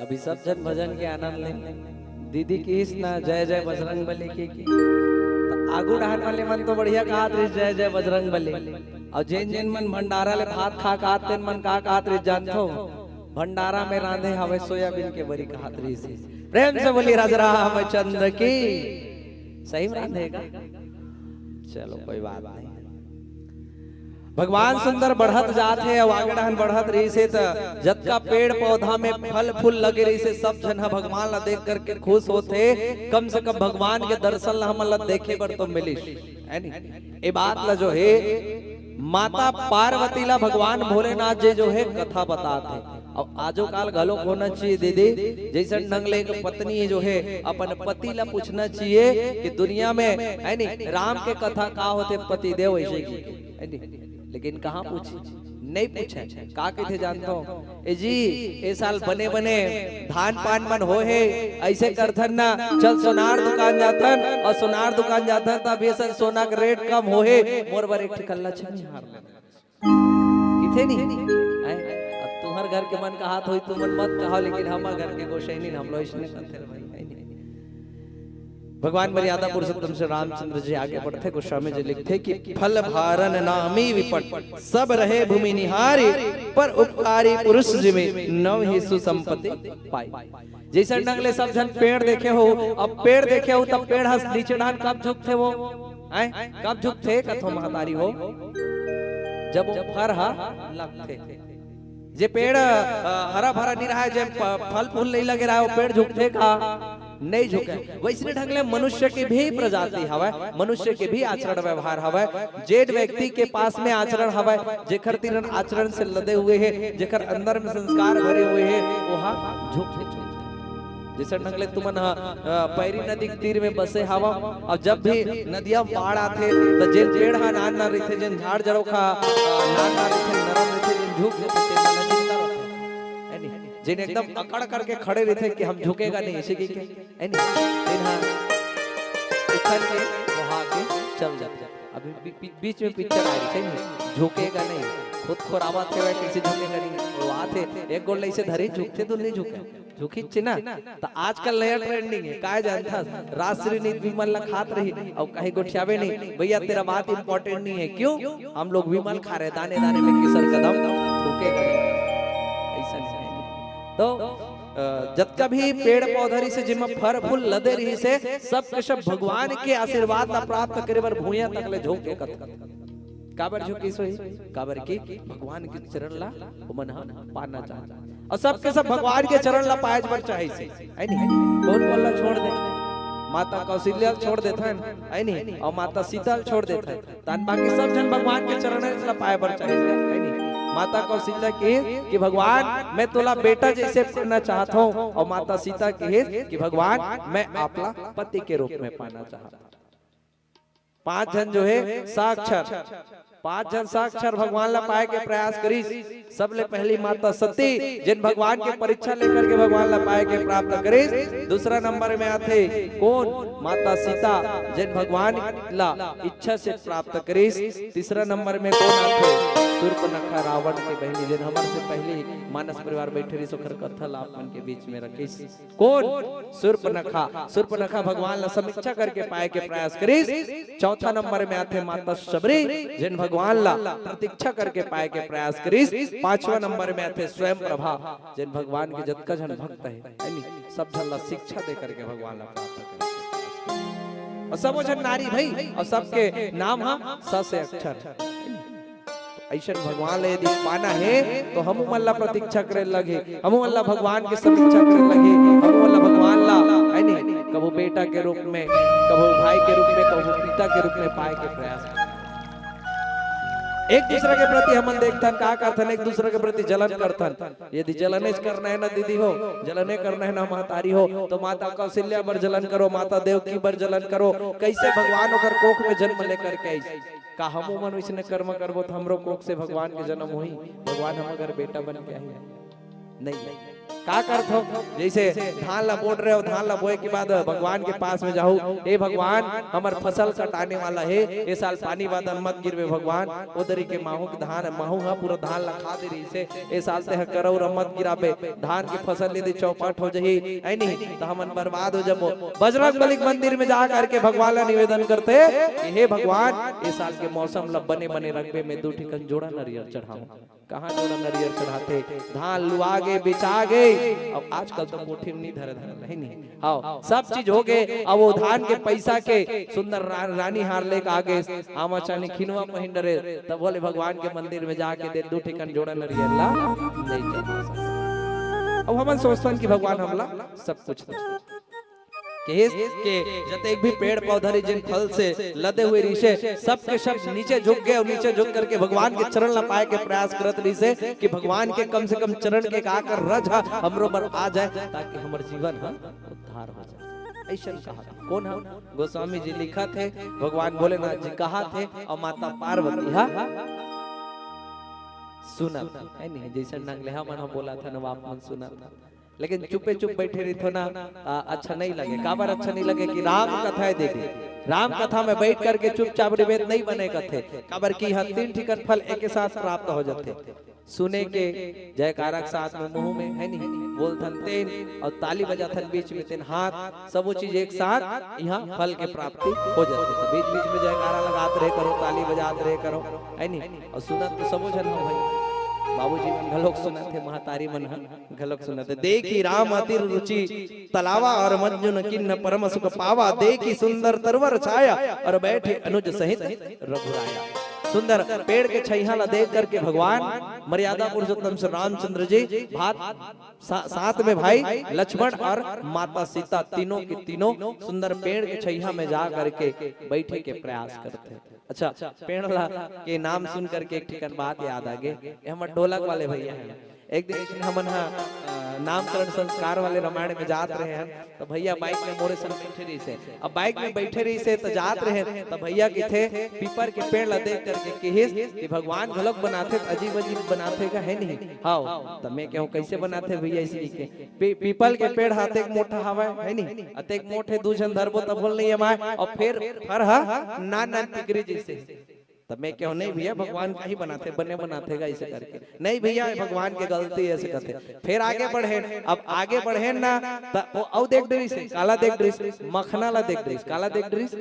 अभी सब झन भजन के आनंद ले। दीदी किहिस ना जय जय बजरंग बली की, की। त आगू डहर वाले मन तो बढ़िया कहत रहिस जय जय बजरंग बली। अउ जेन जेन मन भंडारा ले भात खा के आत, तेन मन का कहत रहिस जानथो? भंडारा में रांधे हवे सोयाबीन के बरी कहत रहिस। प्रेम से बोली राजा रामचंद्र की। सही में रांधे का? चलो कोई बात नहीं। भगवान सुंदर बढ़त जात हे, अउ आगे डहन बढ़त रहिस हे, त जतका पेड़ पौधा में फल फूल लगे रहिस हे, सब झन ह भगवान ला देख करके खुश होत हे। कम से कम भगवान के दर्शन ला हमन ला देखे बर तो मिलिस, है नी? ए बात ला जो हे, माता पार्वती ला भगवान भोलेनाथ जी जो हे कथा बतात हे। अउ आजो काल घलोक होना चाहिए दीदी, जइसन ढंग ले एक पत्नी जो हे अपन पति ला पूछना चाहिए कि दुनिया में, है नी, राम के कथा का होथे, पति देव ऐसे की, है नी? लेकिन कहाँ पूछी? नहीं पूछे। का कथे जानथो? ए जी, ए साल बने बने धान पान मन हो हे, ऐसे करथन ना, चल सोनार दुकान जाथन, अउ सोनार दुकान जाथन, तब ए साल सोना के रेट कम हो हे, मोर बर एक ठिकल्ला छेनी हार ले। किथे नहीं? आय, अब तुम्हर घर के मन कहात होही, तुमन मत कहो, लेकिन हमर घर के गोसाई नहीं, हम लोग इसने करते रहे भाई, है नहीं? भगवान मर्यादा पुरुषोत्तम श्री रामचंद्र जी आगे बढ़थे, गोस्वामी जी लिखथे कि फल भारण नामी विपट, सब रहे भूमि निहारी, पर उपकारी पुरुष जिमे नव ही सुसंपत्ति पाई। जइसन ढंग ले सब झन पेड़ देखे हो, अब पेड़ देखे हो तब पेड़ ह नीचे डान कब झुकथे वो? आय, कब झुकथे कथो महतारी हो? जब वो फर ह लगथे। जे पेड़, अ, हरा भरा नहीं रहा है, जे प-, फल फूल नहीं लगे रहा है, वो पेड़ झुकथे का? नहीं झुके। वैसने ढंग ले मनुष्य के भी प्रजाति हवय, मनुष्य के भी आचरण व्यवहार हवय। जेन व्यक्ति के पास में आचरण हवय, जेकर तीर आचरण से लदे हुए हे, जेकर अंदर में संस्कार भरे हुए हे, वो हा झुकथे, झुकथे। जइसन ढंग ले तुमन ह, अ, पैरी नदी के तीर में बसे हवव, अउ जब भी नदिया में बाढ़ आथे, त जेन पेड़ ह नान नान रहिथे, जेन झाड़ जरोखा, अ, नान नान रहिथे, नरम रहिथे, जेन झुक जथे, तेन नदी में तरफ, है नी? जेन एकदम अकड़ करके खड़े रहिथे कि हम झुकेगा नहीं, ऐसे कि क्या? है नी? तेन ह उखड़ के, बहा के चल जाथे। अभी बी-, बी-, बीच में पिक्चर आ रही है, झुकेगा नहीं, खुद खोरावत हे, वह कैसे झुकेगा नहीं? वो आथे, एक गोड़ ले ऐसे धरी, झुकथे तो नहीं झुके। झुकिच ना, त आजकल नया ट्रेंडिंग हे, काय जानथस? राजश्री नीत विमल ला खात रही, अउ कहीं गोठियावे नहीं, भैया तेरा बात इंपॉर्टेंट नहीं है। क्यों? हम लोग विमल खा रहे, दाने दाने में केसर कदम थूकेगा नहीं। ऐसा नहीं है। तो, अ, जतका भी पेड़ पौधा रहिस हे, जेमा फर फूल लदे रहिस हे, सब के सब भगवान के आशीर्वाद ला प्राप्त करे बर भुइयां तक ले झुक के कथा। काबर झुकिस होही? काबर कि भगवान के चरण ला ओमन ह पाना चाहत। अउ सबके सब भगवान के चरण ला पाए बर चाहे से, है नी? कौन कौन ला छोड़ दे? माता कौशल्या ला छोड़ देथन, है नी? अउ माता सीता ला छोड़ देथन। तन बाकी सब झन भगवान के चरण ला पाए बर चाहे से, है नी? माता कौशल्या के कि भगवान, मैं तोला बेटा जैसे पाना चाहत हूँ, अउ माता सीता के कि भगवान, मैं आपला पति के रूप में पाना चाहत हूँ। पांच झन जो हे साक्षर, पांच झन साक्षर भगवान ला पाए के प्रयास करिस। सबले पहली माता सती, जेन भगवान के परीक्षा लेकर के भगवान ला पाए के प्राप्त करिस। दूसरा नंबर में आथे कोन? माता सीता, जेन भगवान ला इच्छा से प्राप्त करिस। तीसरा नंबर में कोन आथे? सूर्पनखा, रावण के बहिनी, जेन हमर से पहली मानस परिवार बैठे रहिस, ओकर कथा ला आप मन के बीच में रखिस। कोन? सूर्पनखा। सूर्पनखा भगवान ला समीक्षा करके पाए के प्रयास करिस। चौथा नंबर में आथे माता शबरी, जेन भगवान ला प्रतीक्षा करके पाए के प्रयास करिस। पांचवा नंबर में आथे स्वयं प्रभा, जेन भगवान के जतका झन भक्त हे, है नी, सब झन ला शिक्षा दे करके भगवान ला प्राप्त करिस। अउ सबो झन नारी भई, अउ सबके नाम ह स से अक्षर। अइसन भगवान ला यदि पाना हे, तो हमू मन ला प्रतीक्षा करे लगही, हमू मन ला भगवान के समीक्षा करे लगही, हमू मन ला भगवान ला, है नी, कभू बेटा के रूप में, कभू भाई के रूप में, कभू पिता के रूप में पाए के प्रयास करही। एक दूसरा के प्रति हमन देखथन, का करथन, एक दूसरा के प्रति जलन करथन। यदि जलनेच करना हे ना दीदी हो, जलने करना हे ना महतारी हो, तो माता कौशल्या बर जलन करो, माता देवकी बर जलन करो। कैसे भगवान ओकर कोख में जन्म लेकर के आइस? का हमू मन वइसने कर्म करबो त हमरो कोख से भगवान के जन्म होही? भगवान हमर घर बेटा बन के आही? नहीं। का करथो? जैसे धान ला बोट रहे हो, धान ला बोए के बाद भगवान के पास में जाहू, "हे भगवान, हमर फसल कटाने वाला हे, ए साल पानी बादल मत गिरवे भगवान, ओ दरी के माहू के धान, माहू ह पूरा धान ला खा दे रहिस हे, ए साल तेह करौरा मत गिराबे, धान के फसल यदि चौपट हो जही, ऐ नहीं, त हमन बर्बाद हो जबो।" बजरंग बली के मंदिर में जा करके भगवान ला निवेदन करथे कि "हे भगवान, ए साल के मौसम ला बने बने रखबे, मैं दू ठिकन जोड़ा नरियर चढ़ाऊं।" कहाँ जोड़ा नरियर चढ़ाथे, धान लुआ गे, बेचा गे। अब आजकल तो कोठी में नहीं धरे, धरे नहीं, नहीं। हाँ, सब चीज हो गए। अब वो धान के पैसा के सुंदर रा-, रानी हार लेके आ गए, आमा चानी खिनवा पहिन डरे, तब बोले भगवान के मंदिर में जाके दे दू ठिकन जोड़ा नरियर ला नहीं चढ़ा सकते। अब हमन सोचथन कि भगवान हमला सब कुछ दे। कहिस के जतेक भी पेड़ पौधा रही, जिन फल से लदे हुए रिहिसे, सब के सब नीचे झुक गए और नीचे झुक करके भगवान के चरण ला पाए के प्रयास करत रिहिसे कि भगवान के कम से कम चरण के का कर रज ह हमरो बर आ जाए, ताकि हमर जीवन ह उद्धार हो जाए। ऐसन कहा कोन ह? गोस्वामी जी लिखत हे, भगवान भोलेनाथ जी कहत हे और माता पार्वती ह सुनत हे, है नहीं? जैसे नंगलेहा मन ह बोलत हे, नवाब मन सुनत हे। लेकिन चुपे चुप बैठे रहिथो ना, आ, अच्छा नहीं लगे। काबर अच्छा नहीं लगे कि राम कथा है, देखो, राम कथा में बैठ करके चुपचाप रिबे त नहीं बने कथे, काबर कि यहाँ तीन ठिकन फल एक साथ प्राप्त हो जाते। सुने के, जयकारा के साथ में मुंह में, है नहीं, बोलथन तेन और ताली बजाथन बीच में तेन हाथ, सब वो चीज एक साथ यहाँ फल के प्राप्ति हो जाते। तो बीच बीच में जयकारा लगात रहे करो, ताली बजात रहे करो, है नहीं? और सुनत तो सबो झन हो भाई, बाबूजी मन घलोक सुनत हे, महतारी मन ह घलोक सुनत हे। देखी राम अति रुचि तलावा, और मंजुन किन्न परम सुख पावा। देखी सुंदर तरवर छाया, और बैठे अनुज सहित रघुराया। सुंदर पेड़ के छैहा ला देख करके भगवान मर्यादा पुरुषोत्तम श्री रामचंद्र जी भात सा-, साथ में भाई लक्ष्मण और माता सीता, तीनों के तीनों सुंदर पेड़ के छैया में जा करके बैठे के प्रयास करते हैं। अच्छा, पेड़ ला के नाम सुन करके एक ठिकन बात याद आ गे। ये हमर ढोलक वाले भैया हैं। एक दिन इसने हमन हा, अ, नामकरण संस्कार वाले रामायण में जात रहे हैं, तो भैया बाइक में मोरे संग बैठे रहिसे। अब बाइक में बैठे रहिसे तो जात रहे, तो भैया किथे पीपर के पेड़ ला देख करके किहिस कि भगवान घलोक बनाथे, तो अजीब अजीब बनाथे का, है नहीं? हाँ, तो मैं कहूँ, कैसे बनाथे भैया इसी के? पी-, पीपल के पेड़ ह अतेक मोटा हवय, है नी? अतेक मोटे दू झन धरबो तभो ल नइ अमाय, अउ फेर फर ह नान नान टिकरी जइसे। तब मैं कहूँ, "नहीं भैया, भगवान का ही बनाथे, बने बनाथे गा," ऐसे करके। "नहीं भैया, ये भगवान के गलती है," ऐसे कहते। फेर आगे बढ़े, अब आगे बढ़े ना, त वो अउ देख डरिस, काला देख डरिस, मखना ला देख डरिस, काला देख डरिस।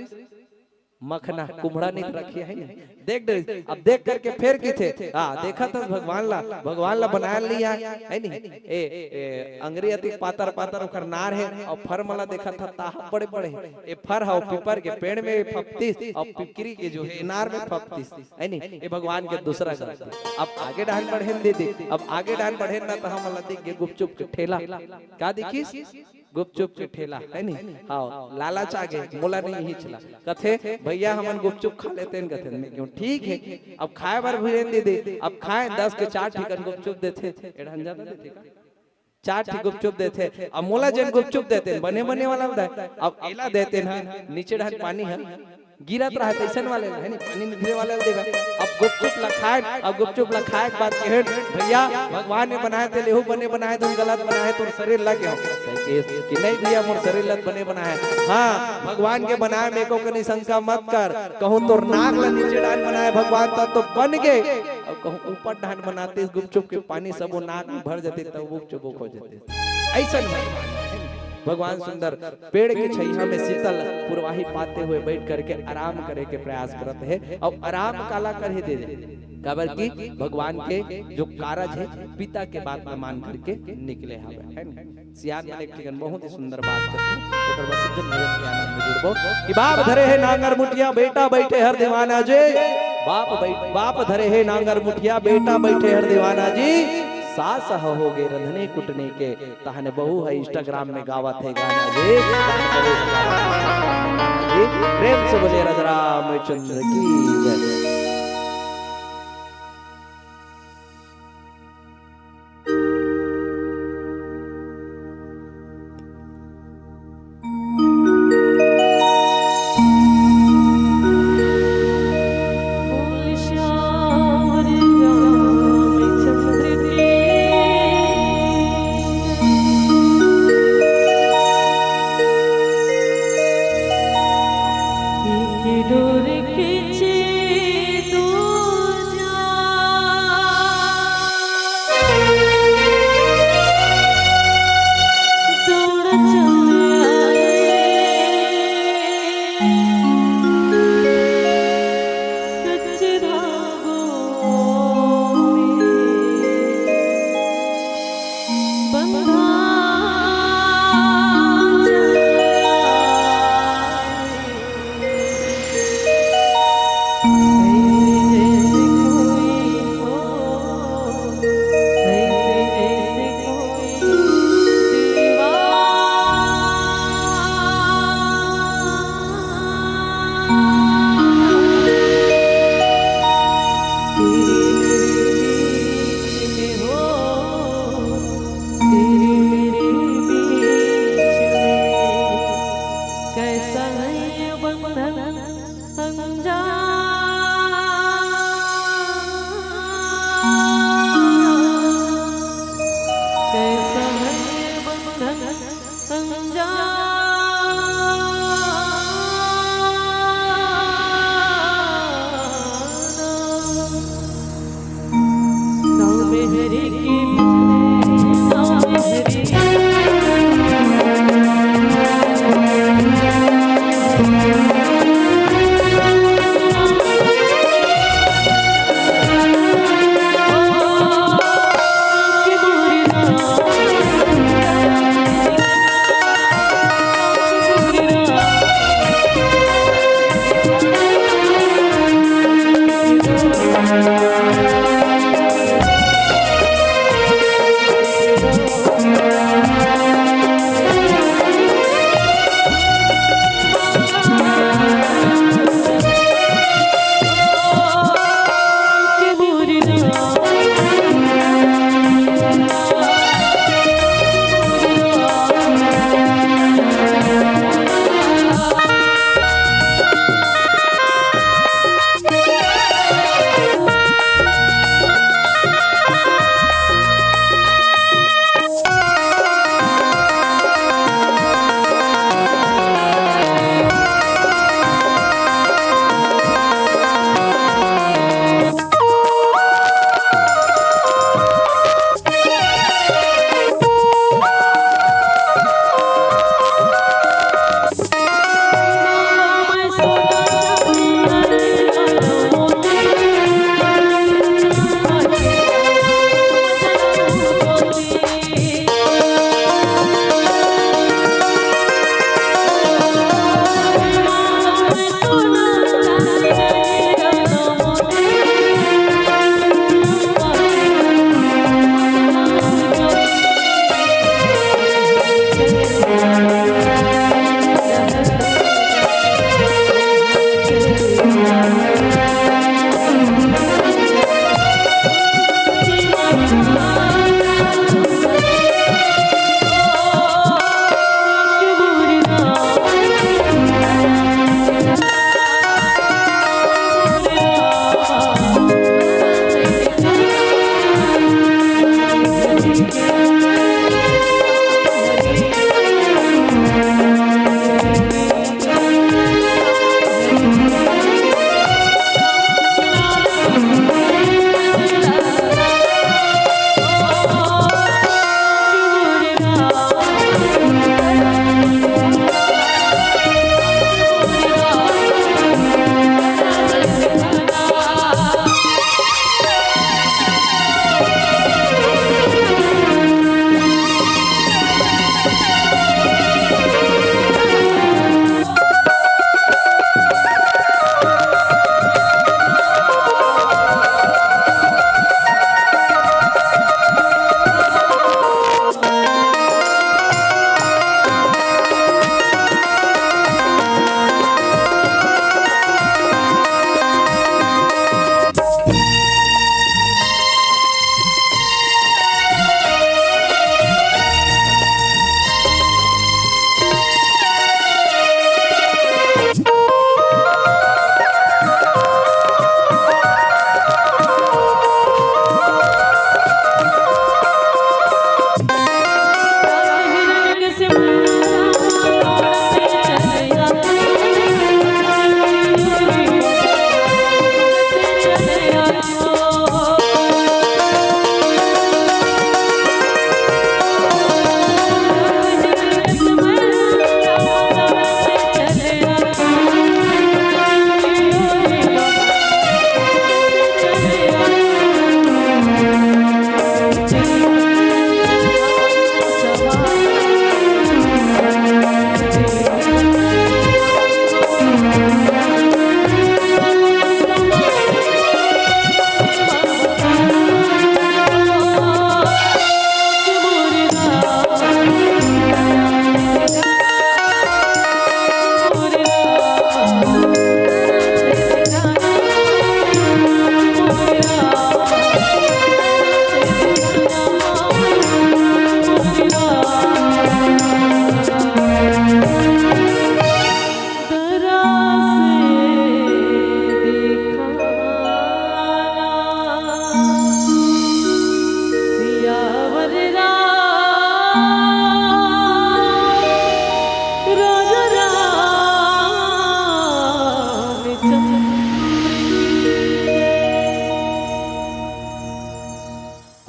मखना, कुम्हड़ा नहीं रखिया है ना, देख डरिस। अब देख करके फेर किथे, हाँ, देखा था भगवान ला, भगवान ला बनाए लिया है नी। ए, ए, अंगरी अति पातर पातर ओकर नार है, और फर मला देखा था ताहा बड़े बड़े है। ए फर हा पीपर के पेड़ में फपतिस, और पिकरी के जो है नार में फपतिस, है नी। ए भगवान के दूसरा गलती। अब आगे डाहन बढ़ेन दीदी, अब आगे डाहन बढ़ेन ना तो हमला दिख गे गुपचुप के ठेला। का दिखिस? गुपचुप के ठेला, है नी? हाँ, लालच आ गे, मोला नहीं हिचला। कथे, "भैया, हमन गुपचुप खा लेतेन," कथे। मैं कहूँ, "ठीक है।" अब खाए बर भी रेन दे दे। अब खाए दस के चार ठिकन गुपचुप देथे। एढ़न जाता देथे का? चार ठी गुपचुप देथे। अब मोला जेन गुपचुप देतेन, बने बने वाला ल दे। अब एला देतेन हा, नीचे ढान पानी हा। गिरत रहा तैसन वाले ला, है नी, पानी में गिरे वाले ला देगा। अब गुपचुप ला खाए, अब गुपचुप ला खाए के बाद कहे, "भैया, भगवान ने बनाए थे, लेहू बने बनाए, तुम गलत बनाए, तुम शरीर ला क्यों?" कि, कि नहीं भैया, मोर शरीर ला बने बनाए। हाँ, भगवान के बनाए में एको कनी शंका मत कर। कहूँ तोर नाक ला नीचे डाल बनाए भगवान, तब तो बन गए। अब कहूँ ऊपर डाल बनाते, इस गुपचुप के पानी सब वो नाक में भर जाते, तब वो चुबुक हो जाते। ऐसा नहीं। भगवान सुंदर पेड़ के छैया में शीतल पुरवाही पाते हुए बैठ करके आराम करे के प्रयास करत हे, और आराम काला करे दे दे, काबर कि भगवान के जो कारज है, पिता के बात में मान करके निकले हवे, है ना? सियान मन एक ठिकन बहुत ही सुंदर बात करते हैं, ओकर बाद सज्जन भजन के आनंद में जुड़बो कि बाप धरे है नांगर मुठिया, बेटा बैठे हर दीवाना जे। बाप बै-, बाप धरे है नांगर मुठिया, बेटा बैठे हर दीवाना जी। सास ह हो गए रंधने कुटने के, तहन बहू है Instagram में गावत है गाना जी। जी, प्रेम से बोलिए राजा रामचंद्र की जय। तेरे मेरे बीच में हो, तेरे मेरे बीच में कैसा है ये बंधन अनजान, कैसा है ये बंधन अनजान।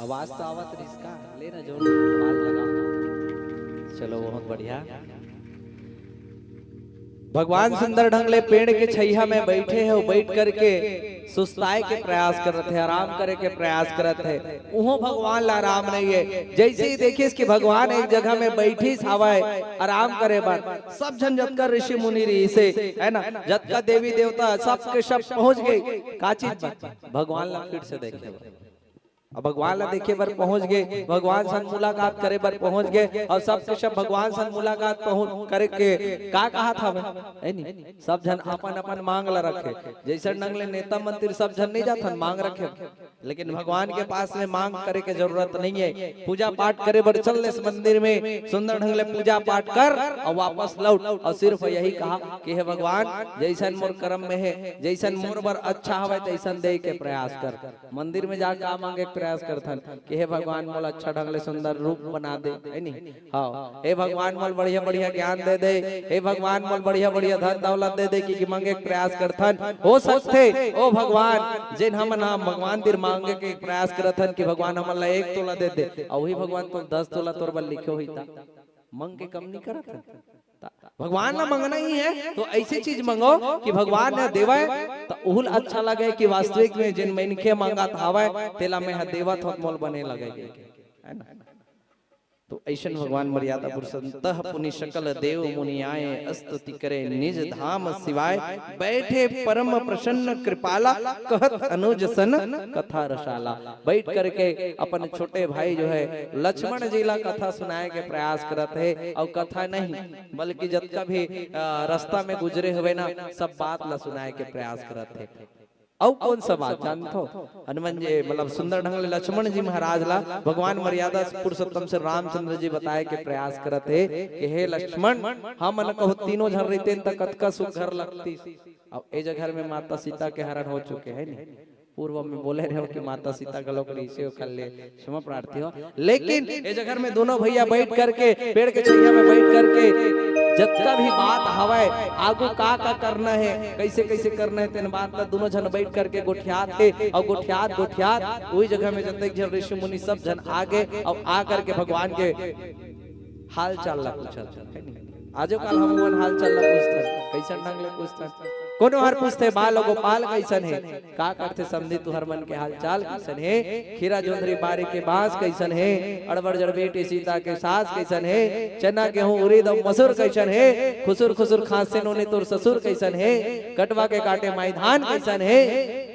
आवाज तो आवत रहिस का? ले ना जोर से आवाज लगा। चलो, बहुत बढ़िया। भगवान सुंदर ढंग ले पेड़ के छइहा में बइठे हे, बइठ करके सुस्ताए के प्रयास करत हे, आराम करे के प्रयास करत हे। उहों भगवान ला आराम नइ हे। जइसे ही देखिस कि भगवान एक जगह में बइठिस हावय, आराम करे बर, सब झन जतका ऋषि मुनि रहिसे, है ना, जतका देवी देवता, सब के सब पहुंच गे। का चीज बर? भगवान ला फिर से देखे बर। अब भगवान ला देखे बर पहुंच गे, भगवान सन मुलाकात करे बर पहुंच गे, अउ सब के सब भगवान सन मुलाकात पहुंच करे के का कहत हवे, है नी? सब झन अपन अपन मांग ला रखे। जइसन ढंग ले नेता मंत्री सब झन नइ जाथन मांग रखे, लेकिन भगवान के पास में मांग करे के जरूरत नइ हे। पूजा पाठ करे बर चल ले इस मंदिर में, सुंदर ढंग ले पूजा पाठ कर अउ वापस लौट, अउ सिर्फ यही कहा कि हे भगवान, जइसन मोर कर्म में हे, जइसन मोर बर अच्छा हवय, तइसन दे के प्रयास कर। मंदिर में जाके का मांगे के प्रयास करथन कि हे भगवान, मोला अच्छा ढंग ले सुंदर रूप बना दे, है नी? हाँ, हे भगवान, मोला बढ़िया बढ़िया ज्ञान दे दे, हे भगवान, मोला बढ़िया बढ़िया धन दौलत दे दे, कि, कि मांगे के प्रयास करथन। हो सकथे ओ भगवान, जेन हमन ह भगवान तीर मांगे के प्रयास करथन कि भगवान, हमन ला एक तोला दे दे, अउ वही भगवान तो दस तोला तोर बर लिखे होही, त मांग के कम नइ करत हन। त भगवान ला मांगना ही है, तो ऐसी चीज मांगो कि भगवान ह देवय, त उहू ला अच्छा लगे कि वास्तविक में जेन मनखे मांगत हावय, तेला मैं ह देवत हों, मोला बने लगे, है ना? तो अइसन भगवान मर्यादा पुरुषोत्तम, "तह पुनि सकल देव मुनि आए, स्तुति करे निज धाम शिवाय। बैठे परम प्रसन्न कृपाला, कहत अनुज सन कथा रसाला।" बइठ करके अपन छोटे भाई जो है लक्ष्मण जी ला कथा सुनाए के प्रयास करत हे, अउ कथा नहीं, बल्कि जतका भी, अ, रस्ता में गुजरे हवे ना, सब बात ला सुनाए के प्रयास करत हे। अउ कौन सा बात जानथो? हनुमान जी, मतलब, सुंदर ढंग ले लक्ष्मण जी महाराज ला भगवान मर्यादा पुरुषोत्तम श्री रामचंद्र जी बताए के प्रयास करत हे कि हे लक्ष्मण, हमन कहूं तीनों झन रहितेन त कतका सुघर लगतीस। अब ए जगह में माता सीता के हरण हो चुके हे नी। पूर्व में बोले रहे हो कि माता सीता घलोक रहिसे, ओखर ले क्षमा प्रार्थी हो, लेकिन ए जगह में दोनों भैया बइठ करके, पेड़ के छइहा में बइठ करके जतका भी बात हवय, आगू का का करना हे, कइसे कइसे करना हे, तेन बात ला दोनों झन बइठ करके गोठियात हे, अउ गोठियात गोठियात ओही जगह में जतेक झन ऋषि मुनि सब झन आ गे, अउ आ करके भगवान के हाल चाल ला पूछत हे। आजो काल हम मन हाल चाल ला पूछथन, कइसन ढंग ले पूछथन? कोनो हर पूछथे, "बाल गोपाल कइसन हे?" का करथे समधी, तुहर मन के हाल चाल कइसन हे? खीरा जोंधरी बारी के बांस कइसन हे? अड़बड़ जड़ बेटी सीता के सास कइसन हे? चना गेहूं उरीद अउ मसूर कइसन हे? खुसुर खुसुर खांसे नोनी तोर ससुर कइसन हे? कटवा के काटे माई धान कइसन हे?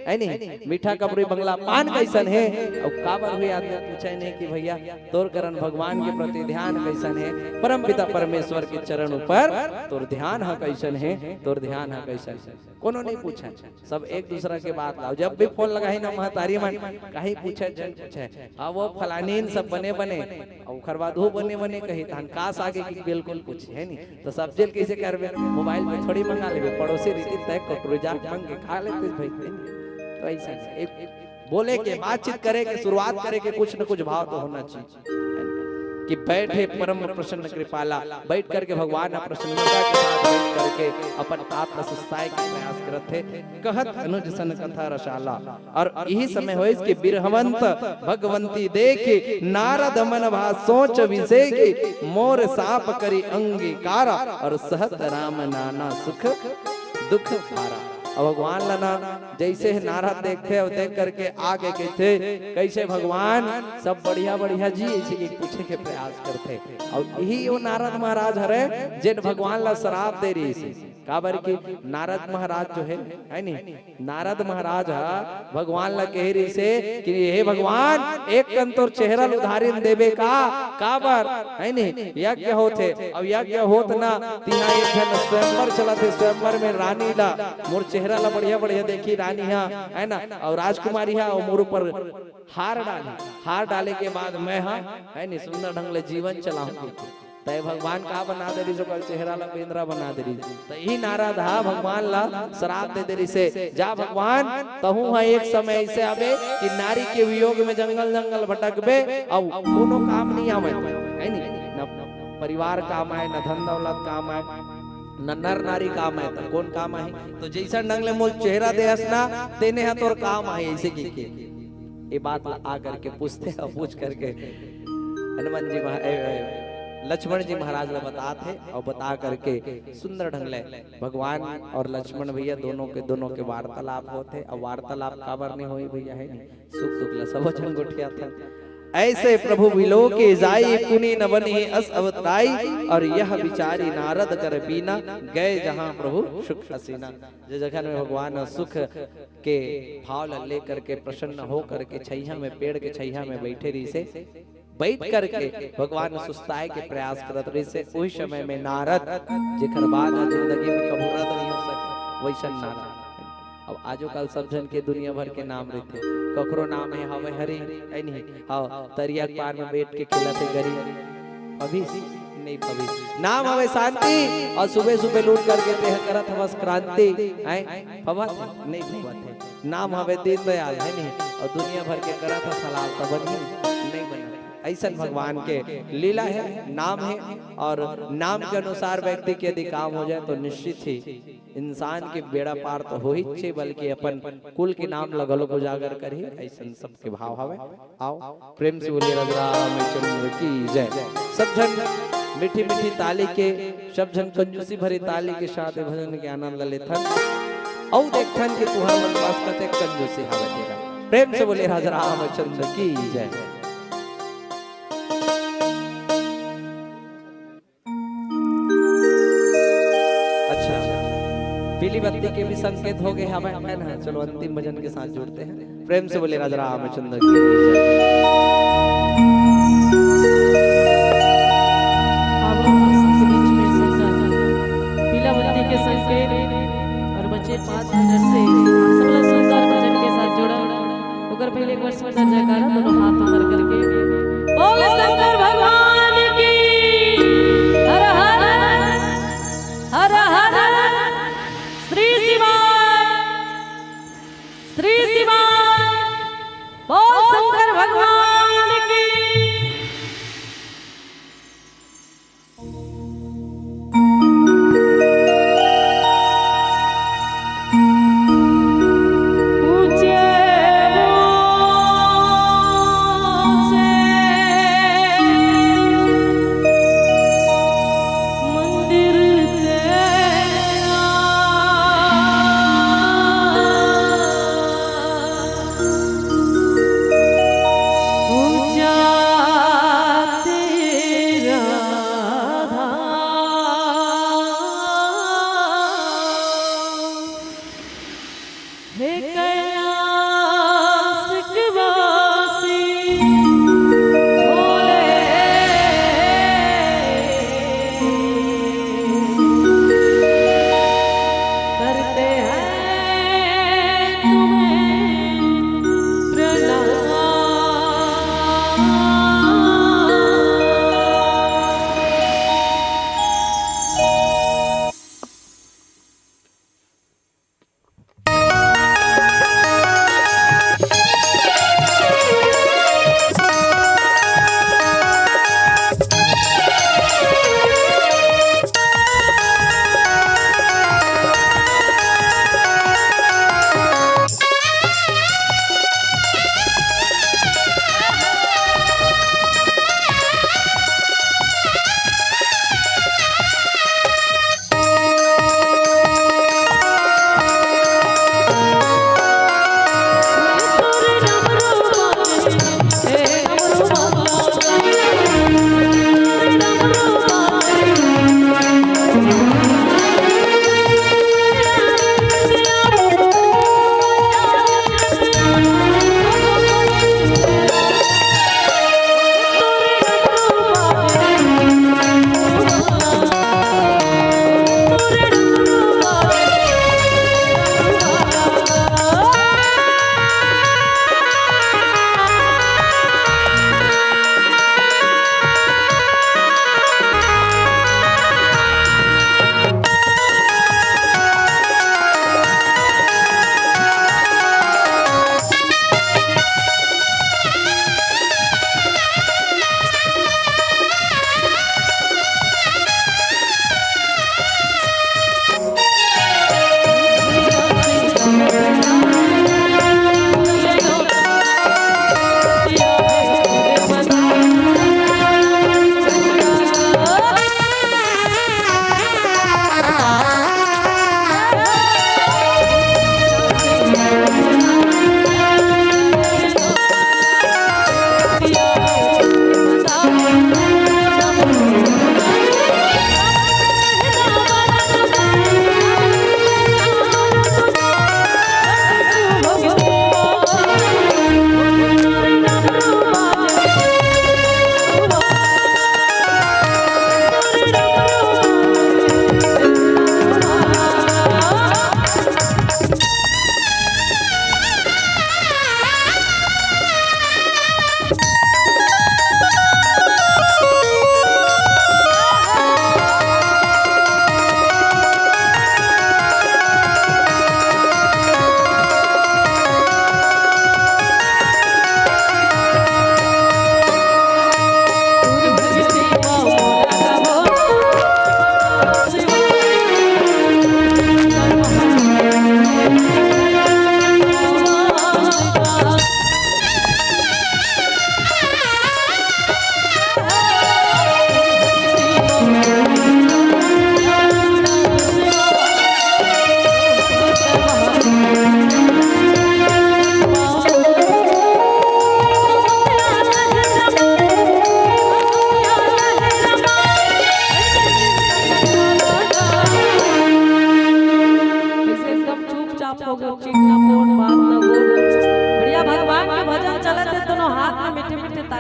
है नी? मीठा कबरी बंगला पान कइसन हे? अउ काबर हुई आदमी पूछे नहीं कि भैया, तोर करन भगवान के प्रति ध्यान कइसन हे? परम पिता परमेश्वर के चरण ऊपर तोर ध्यान ह कइसन हे? तोर ध्यान ह कइसन हे? कोनो नहीं पूछे, सब एक दूसरा के बात लाओ। जब भी फोन लगाही ना महतारी मन, कहीं पूछे, जन पूछे, "हाँ, वो फलानीन सब बने बने, अउ ओखर बाद वो बने बने कही, तहन कास आगे कि बिल्कुल कुछ है नहीं।" तो सब जेल कइसे करबे? मोबाइल पे थोड़ी मंगा लेबे, पड़ोसी रीति तय कटोरी जाके मांग के खा लेते भाई। तो ऐसा है, एक बोले के, बातचीत करे के, शुरुआत करे के, कुछ न कुछ भाव तो होना चाहिए। कि बैठे परम प्रसन्न कृपाला, बइठ करके भगवान ह प्रसन्नता के साथ बइठ करके अपन आप ला सुस्ताए के प्रयास करत हे। कहत अनुज सन कथा रसाला। अउ इही समय होइस कि बिरहवंत भगवंती देखि, नारद मन भा सोच विसेखि, मोर साप करि अंगीकारा, अउ सहत राम नाना सुख दुख पारा। अब भगवान ला ना जइसे हे नारद देखथे अउ देख करके आगे कहिथे, कइसे भगवान सब बढ़िया बढ़िया जी, अइसे के पूछे के प्रयास करथे। अउ इही वो नारद महाराज हरे जेन भगवान ला श्राप दे रहिस हे। काबर कि नारद महाराज जो हे, है नी, नारद महाराज ह भगवान ला कहे रहिस हे कि हे भगवान, एक कन तोर चेहरा ल उधारी म देबे का? काबर, है नी, यज्ञ होथे, अउ यज्ञ होत ना, तिहा एक झन स्वयंवर चलत हे, स्वयंवर में रानी ला, मोर चेहरा ला बढ़िया बढ़िया देखी रानी हा, है ना, अउ राजकुमारी हा, अउ मोर ऊपर हार डाली, हार डाले के बाद मैं हा, है नी, सुंदर ढंग ले जीवन चलाहूं। तय भगवान का बना दे रहिस, ओकर चेहरा ला बेंदरा बना दे रहिस। त इही नारद हा भगवान ला श्राप दे दे रहिस हे, "जा भगवान, तहूं हा एक समय अइसे आबे कि नारी के वियोग में जंगल जंगल भटकबे, अउ कोनो काम नहीं आवय, है नी? न परिवार काम आय, न धन दौलत काम आय, न नर नारी काम आय, त कौन काम आही? तो जइसन ढंग ले मोर चेहरा देहस ना, तेने हा तोर काम आही," अइसे कहिके। ये बात ला आ करके पूछथे अउ पूछ करके हनुमान जी महा-, ए, ए, लक्ष्मण जी महाराज ला बतात हे अउ बता करके सुंदर ढंग ले भगवान अउ लक्ष्मण भैया दोनों के, दोनों के वार्तालाप होथे। अउ वार्तालाप काबर नहीं होही भैया, हे नहीं? सुख दुख ला सबो झन गोठियाथन। ऐसे प्रभु बिलोके जाई, पुनि न बनी अस अवताई, अउ यह बिचारी नारद कर बीना, गए जहाँ प्रभु सुख हसीना। जे जगह में भगवान सुख के भाव ला लेकर के, प्रसन्न हो करके छैया में, पेड़ के छैया में बैठे रहिसे, बैठ करके भगवान सुस्ताए के प्रयास करत रहिसे, उही समय में नारद, जेकर बाद ह जिंदगी में कभू रद्द नहीं हो सके, वैसन नारद। अब आजो काल सब झन के दुनिया भर के नाम रहिथे, ककरो नाम हे हवे हरी, है नहीं? हाँ, तरिया के पार में बैठ के खेलत हे गरी, पबिस नहीं पबिस। नाम हवे शांति अउ सुबह सुबह लूट करके तेह करत हवस क्रांति, हैं? पबत नहीं पबत हे। नाम हवे दीनदयाल, है नहीं? अउ दुनिया भर के करत हस हलाल, तब नहीं, नहीं बनत। ऐसन भगवान के लीला हे, नाम हे, अउ नाम के अनुसार व्यक्ति के यदि काम हो जाए तो निश्चित ही इंसान के बेड़ा पार तो होही छे, बल्कि अपन कुल के नाम ल घलोक उजागर करही। ऐसन सबके भाव हवे। आओ, प्रेम से बोलिए राजा रामचंद्र की जय। सब झन मीठी मीठी ताली के, सब झन कंजूसी भरी ताली के साथ भजन के आनंद लेथन। अउ देखथन कि तुहर मन पास कते कंजूसी हवे तेरा। प्रेम से बोलिए राजा रामचंद्र की जय। अच्छा, पीली बत्ती के भी संकेत हो गए हवे, है ना? चलो, अंतिम भजन के साथ जुड़ते हैं। प्रेम से बोले राजा रामचंद्र की जय। अब आप सबके बीच में सुंदर पीला बत्ती के संकेत अउ बचे पाँच मिनट से सब लोग सुंदर भजन के साथ जुड़ा। ओकर पहले एक बार सुंदर जयकारा, दोनों हाथ ऊपर करके। बोल शंकर भगवान की। हर हर, हर हर, श्री शिवाय, श्री शिवाय। बोल शंकर भगवान की। ऊंचे ऊंचे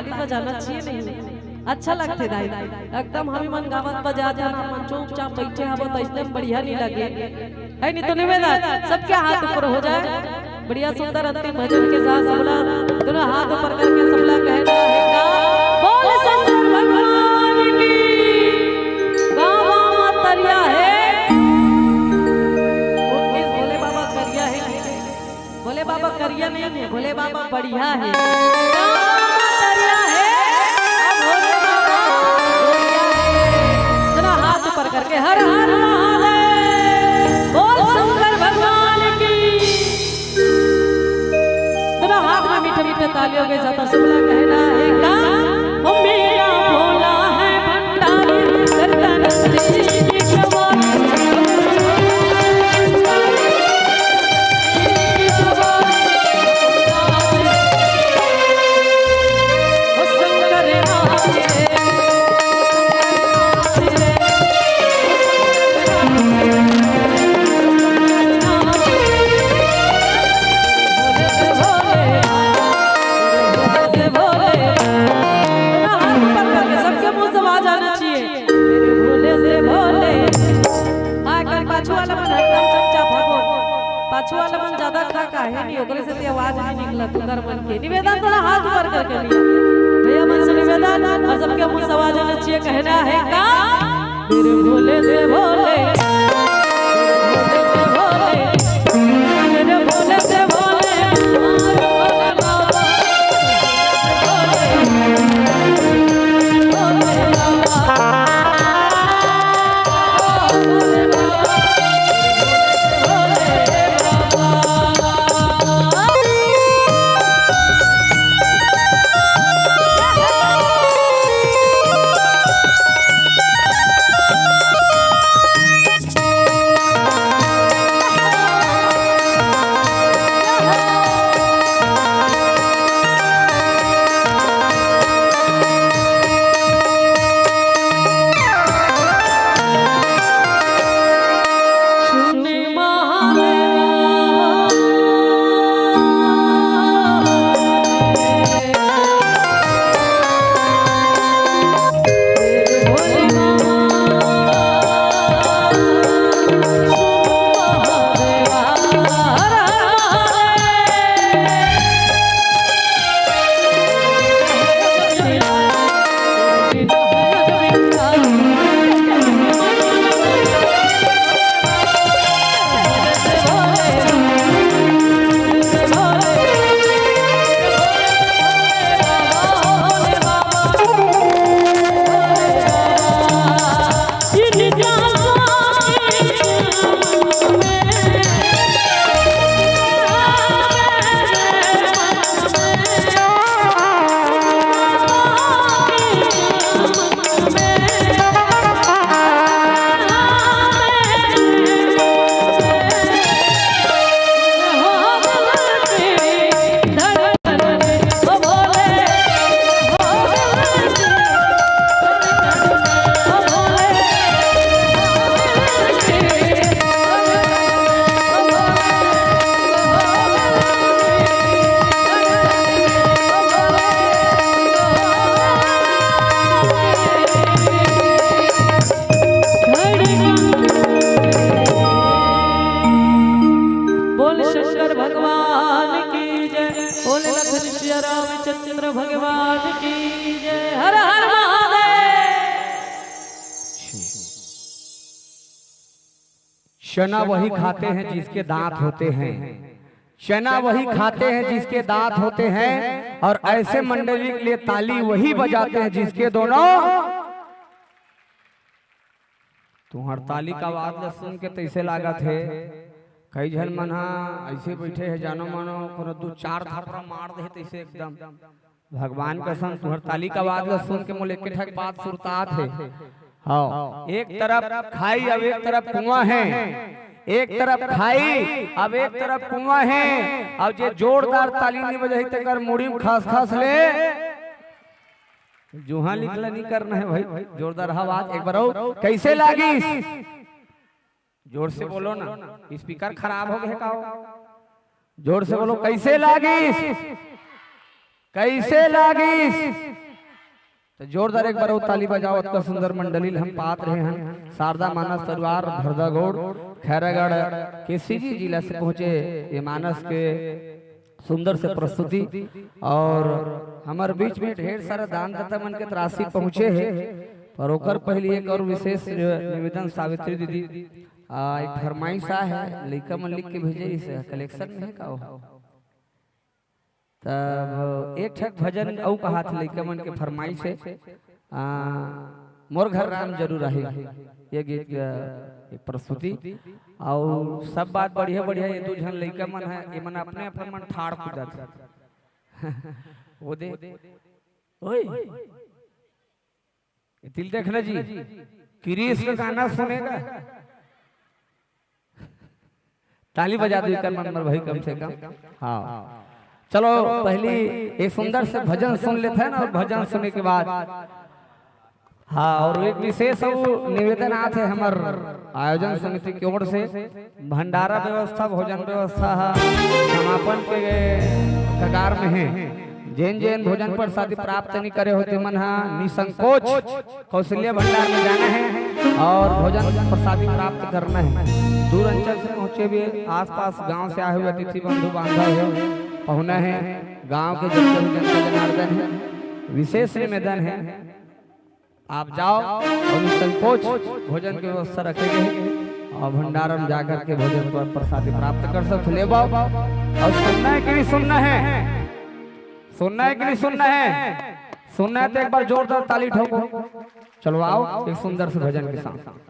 ताली बजाना चाहिए नहीं? अच्छा लगथे दाई, एकदम हमी मन गावत बजात हन, अपन चुपचाप बैठे हबो त एकदम बढ़िया नहीं लगे, है नहीं? तो निवेदन, सबके हाथ ऊपर हो जाए, बढ़िया सुंदर अंतिम भजन के साथ सबला दोनों हाथ ऊपर करके सबला कहना है का, बोल शंकर भगवान की। गाँव में तरिया है, उनके भोले बाबा करिया है, भोले बाबा करिया नहीं है, भोले बाबा बढ़िया है। गाँव में तरिया है, अब भोले बाबा बढ़िया है। जरा हाथ ऊपर करके हर हर महादेव, बोल शंकर भगवान की। दोनों हाथ में मीठे मीठे तालियों के साथ सबला कहना है का, ओ मेरा भोला है भंडारी, करता नंदी की सवारी। ओ शंकर महादेव। सबके मुंह से आवाज आना चाहिए, मेरे भोले से भोले। हाँ, कल पाछू वाला मन हरदम चुपचाप हबो, पाछू वाला मन ज्यादा खा का है नहीं, ओकरे से ते आवाज नहीं निकला, तू कर मन के निवेदन, थोड़ा हाथ ऊपर करके लिया। भैया मन से निवेदन, और सबके मुंह से आवाज आना चाहिए, कहना है का, मेरे भोले से भोले, मेरे भोले से भोले, मेरे भोले से भोले, भोले बाबा, भोले, भोले बाबा। बोल शंकर भगवान की जय, बोल लखन सिया रामचंद्र भगवान की जय। हर हर महादेव। चना वही खाते हैं जिसके दांत होते हैं, चना वही खाते हैं जिसके दांत होते हैं, और ऐसे मंडली के लिए ताली वही बजाते हैं जिसके दोनों। तुहर ताली का आवाज ल सुन के तैसे लागत हे, कई झन मन हा ऐसे बैठे हे, जानो मानो कोनो दू चार थपरा मार दे तैसे एकदम। भगवान कसम, तुहर ताली का आवाज ल सुन के मोला एक ठक बात सुरतात हे। हाँ, एक तरफ खाई, अब एक तरफ कुआं है, एक तरफ खाई, अब एक तरफ कुआं है। अब जे जोरदार ताली नहीं बजाही, तेकर मुड़ी में खस खस ले जुहा निकला नहीं करना है भाई, जोरदार आवाज एक बार और। कैसे लागिस? जोर से बोलो ना, स्पीकर खराब हो गए का हो? जोर से बोलो, कैसे लागिस? कइसे लागिस? त जोरदार एक बार अउ ताली बजाओ। अतका सुंदर मंडली ल हम पात रहे हन। शारदा मानस परिवार भरदागोड़ खैरागढ़ के सीजी जिला से पहुंचे ये मानस के सुंदर से प्रस्तुति। और हमर बीच में ढेर सारा दानदाता मन के त राशि पहुंचे हे, पर ओकर पहले एक और विशेष निवेदन, सावित्री दीदी, आ, एक फरमाइश आ हे, लइका मन लिख के भेजे रिहिस हे, कलेक्शन में हे का ओ? तब एक ठक भजन अउ कहात हे, लइका मन के फरमाइश हे, आ, मोर घर राम जरूर आही, ये गीत के प्रस्तुति। अउ सब बात बढ़िया बढ़िया, ये दू झन लइका मन हे, ये मन अपने अपन मन ठाड़ कूदत हे। वो दे, ओए, ये तिल देख ना जी, कृष्ण गाना सुनेगा। ताली बजा दो एकर मन में भाई, कम से कम। हाँ, चलो, पहली एक सुंदर से भजन सुन लेते हैं ना, और भजन सुनने के बाद, हाँ, और एक विशेष अउ निवेदन आत हे हमर आयोजन समिति की ओर से, भंडारा व्यवस्था, भोजन व्यवस्था ह समापन के कगार में हे। जेन जेन भोजन प्रसादी प्राप्त नहीं करे हो, ते मन ह निसंकोच कौशल्या भंडार में जाना हे और भोजन प्रसादी प्राप्त करना हे। दूर अंचल से पहुंचे हुए, आसपास गांव से आए हुए अतिथि बंधु बांधव हे, पहुना हे, गांव के जतने भी जनता जनार्दन हे, विशेष निवेदन हे, आप जाओ और निसंकोच भोजन की व्यवस्था रखे गए हे और भंडारा में जाकर के भोजन पर प्रसादी प्राप्त कर सकते, ले आओ। और सुनना है कि नहीं सुनना है? सुनना है कि नहीं सुनना है? सुनना है तो एक बार जोरदार ताली ठोको। चलो आओ एक सुंदर से भजन के साथ।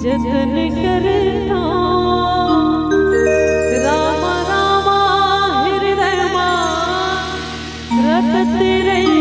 जतन करता राम राम हृदय मा रटत रही।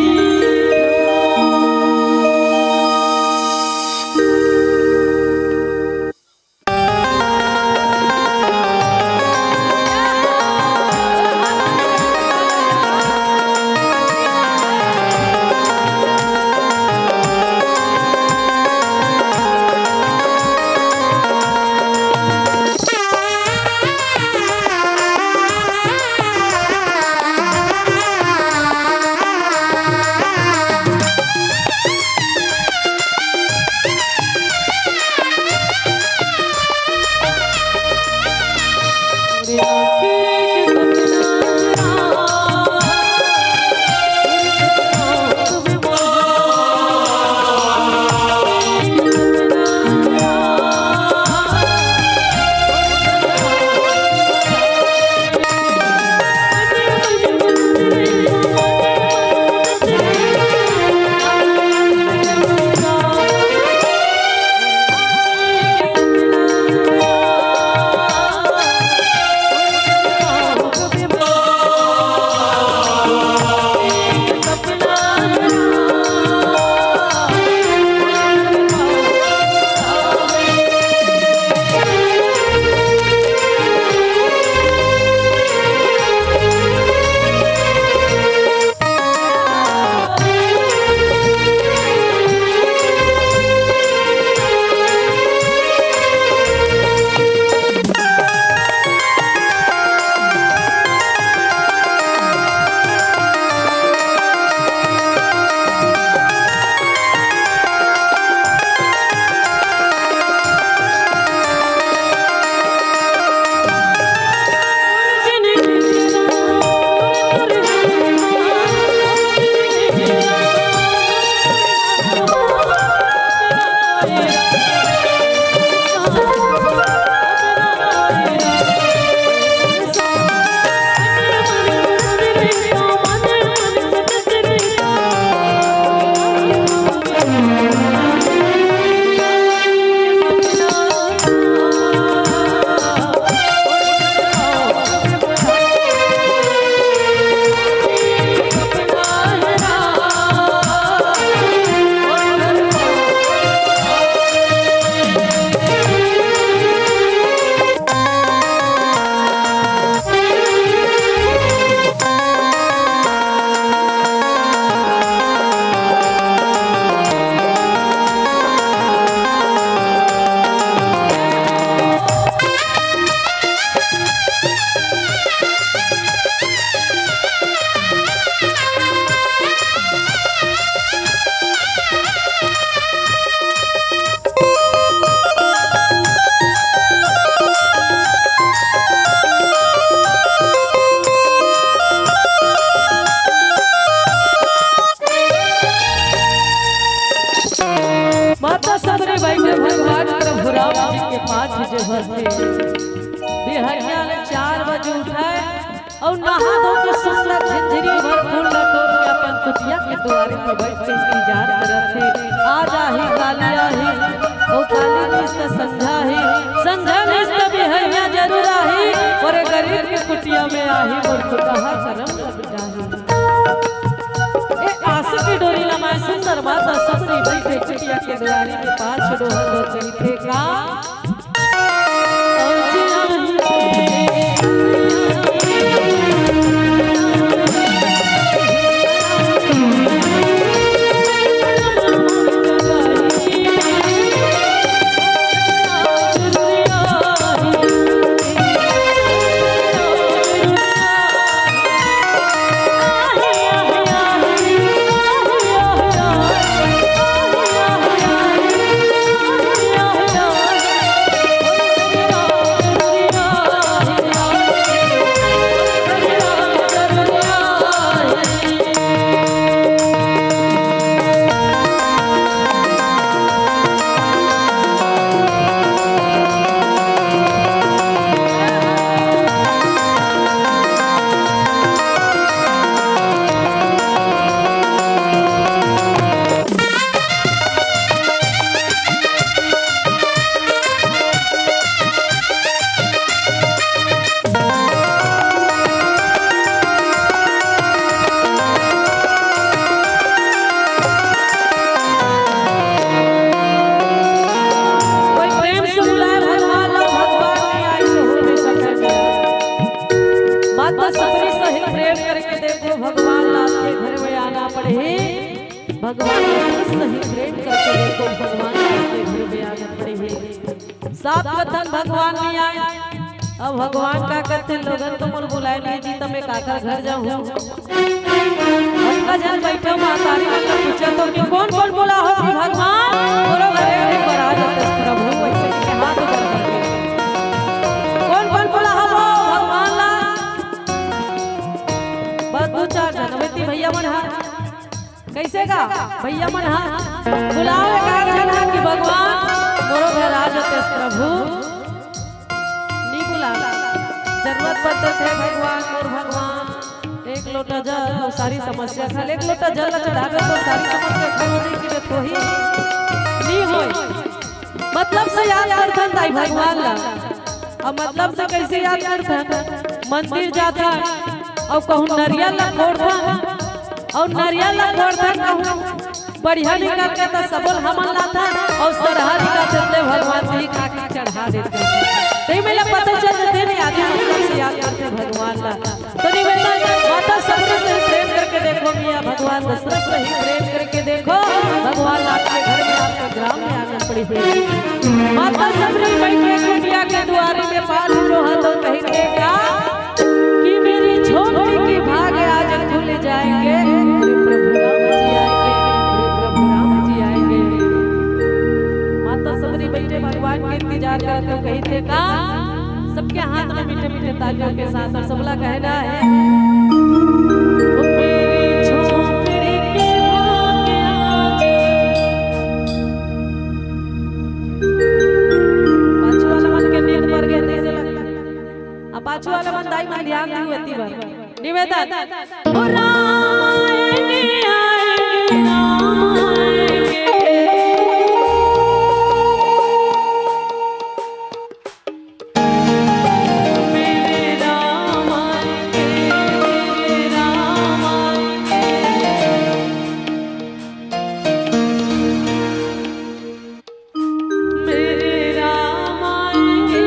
पाठ जो होथे, बिहनिया ले चार बजे उठय अउ नहा धो के सुंदर झिनझिरी भर फूल ल तोर के अपन कुटिया के दुआरे म बइठ के इंतजार करत हे। आज आही, काली आही, अउ काली किस्त संझा आही, संझा किस्त बिहनिया जरूर आही, अउ ए गरीब के कुटिया में आही, मोर फुटहा करम लग जाही। ए आस के डोरी ल माय सुंदर माता सबरी बइठे कुटिया के दुआरी में पाँच डोहर हो कहिथे का। कोई प्रेम से बुलाए भगवान ला, भगवान नहीं आई तो हो भी सकत हे। बात तो सबसे सही प्रेम करके देखो, भगवान ला आपके घर में आना पड़ही। भगवान ला सबसे सही प्रेम करके देखो, भगवान ला आपके घर में आना पड़ही। साफ कथन भगवान नहीं आए। अब भगवान का कथे, लोगन तो मोला बुलाए नहीं जी, त मैं काकर घर जाहूँ? अतका झन बइठे महतारी मन ला पूछत हो कि कोन कोन बोला हो कि भगवान, मोरो घरे एक बार आ जाते प्रभु, वइसे के हाथ ऊपर करके। कोन कोन बोला हो भगवान ला? बस दू चार झन, अबे ती भइया मन हा। कइसे का? भइया मन हा, बुलाओ एक आध झन हा कि भगवान, मोरो घर आ जाते प्रभु। नी बुला, जरूरत पड़ते थे भगवान, मोर भगवान, एक लोटा जल अउ सारी समस्या हल, एक लोटा जल ला चढ़ाबे त सारी समस्या हल हो जाही कि रे, होही? नी होय। मतलब से याद करथन दाई भगवान ला। अब मतलब से कइसे याद करथन? मंदिर जाथन अउ कहूँ नरियर ला फोड़थन, अउ नरियर ला फोड़थन कहूँ बढ़िया निकलथे त सबो ल हमन लाथन, अउ सरहा निकलथे त भगवान जी खा के चढ़ा देथे। तेमे ला पता चल जाथे नहीं, आदमी मतलब से याद करथे भगवान ला। तो निवेदन, माता सबरी से ही प्रेम करके देखो, मियाँ भगवान दशरथ से ही प्रेम करके देखो, भगवान आपके घर में, आपके ग्राम में आना पड़ही। माता सबरी बइठे कुटिया के दुआरी में पाँच डोहर हो कहिथे का कि मेरी झोपड़ी के भाग आज खुल जाएंगे, मेरे प्रभु राम जी आएंगे, मेरे प्रभु राम जी आएंगे। माता सबरी बइठे भगवान के इंतजार करत हो कहिथे का। सबके हाथ में मीठे मीठे तालियों के साथ, अउ सबला कहना है, ओ मेरी झोपड़ी के भाग आज। पाछू वाला मन के नींद पर गए, तइसे लगता। अब पाछू वाला मन दाई मन ध्यान दिहू एती बर। निवेदन। ओ राम आएंगे, आएंगे, राम आएंगे। मेरे राम आएंगे, मेरे राम आएंगे। मेरे राम आएंगे,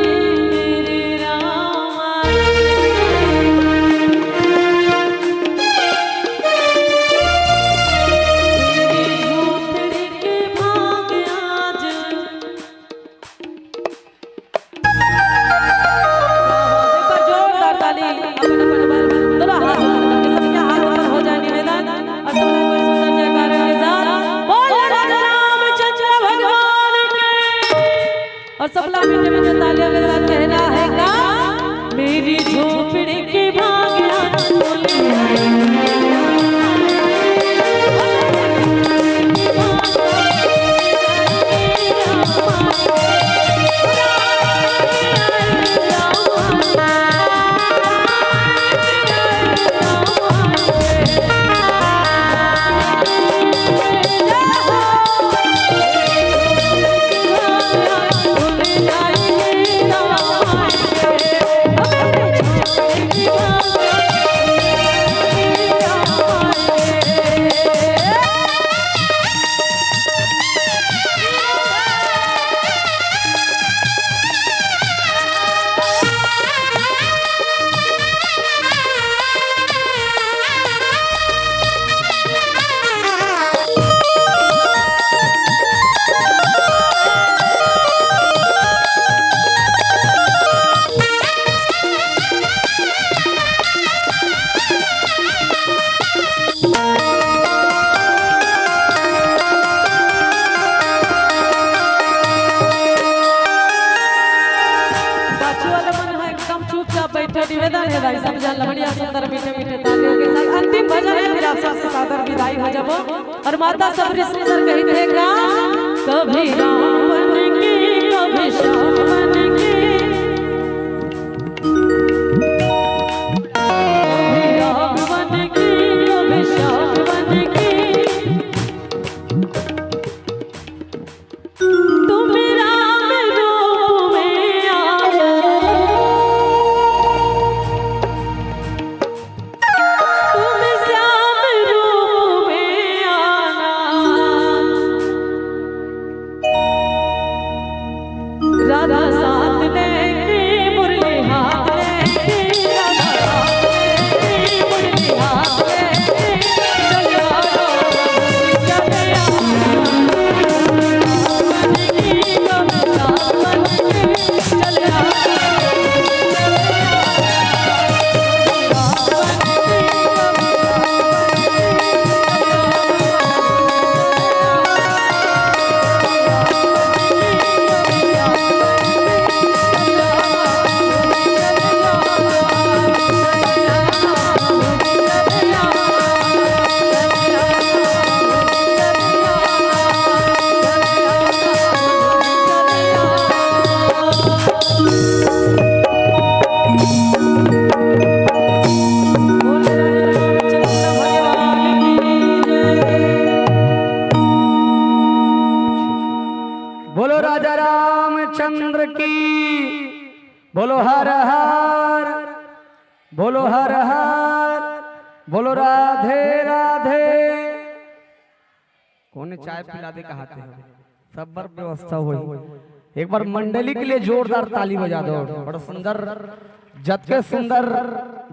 मेरे राम आएंगे। मेरी झोपड़ी के भाग आज। एक बार जोरदार ताली, अपन, अपन बल, दोनों हाथ ऊपर करके सबके हाथ ऊपर हो जाए निवेदन, और सब लोग एक बार सुंदर जयकारा के साथ, बोल राजा रामचंद्र भगवान की। और सब लोग मीठे मीठे तालियों के साथ कहना है का, मेरी झोपड़ी के भाग आज खुल गए। एक ठो निवेदन हे दाई, सब झन ला बढ़िया सुंदर मीठे मीठे तालियों के साथ अंतिम भजन हे, फिर आप सबसे सादर विदाई हो जाबो। अउ माता सबरी सुंदर कहिथे का, कभी राम बन के, कभी श्याम बन के, कभी राम बन के, कभी श्याम बन के। तुम राम रूप में आना, तुम श्याम रूप में आना। राधा साथ लेके, मुरली हाथ लेके, राधा साथ लेके, मुरली हाथ लेके, चल आ, चल आ। बोलो राजा रामचंद्र की, बोलो हर हर, बोलो हर हर, बोलो राधे राधे। कोने चाय पिला दे कहाथे? सब बर व्यवस्था होई। एक बार मंडली के लिए जोरदार ताली बजा दो। बड़ा सुंदर, जतके सुंदर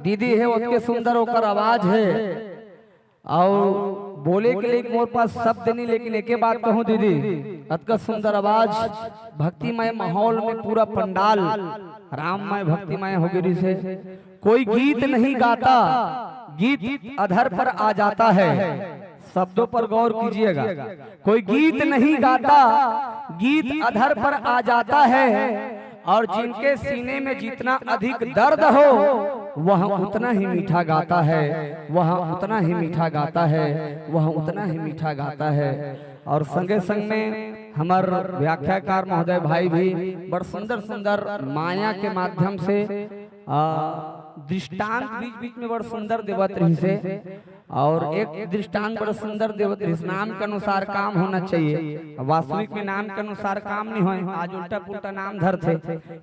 दीदी हे, ओतके सुंदर ओकर आवाज हे। अउ बोले के लिए मोर पास शब्द नहीं, लेकिन एके बात कहूँ दीदी, अतका सुंदर आवाज, भक्तिमय माहौल में पूरा पंडाल राममय भक्तिमय हो गिस हे। कोई गीत नहीं गाता, गीत अधर पर आ जाता है। शब्दों पर गौर कीजिएगा, कोई गीत नहीं गाता, गीत अधर पर आ जाता है। और जिनके सीने में जितना अधिक दर्द हो, वह उतना ही मीठा गाता है, वह उतना ही मीठा गाता है, वह उतना ही मीठा गाता है। और संगे संग में हमर व्याख्याकार महोदय भाई भी बड़ सुंदर सुंदर माया के माध्यम से, आ, दृष्टांत बीच बीच में बड़ सुंदर देवत रहिस हे। और एक दृष्टांत बड़ सुंदर देवत रहिस, नाम के अनुसार काम होना चाहिए। वास्तविक में नाम के अनुसार काम नहीं होय, आज उल्टा पुल्टा नाम धरथे।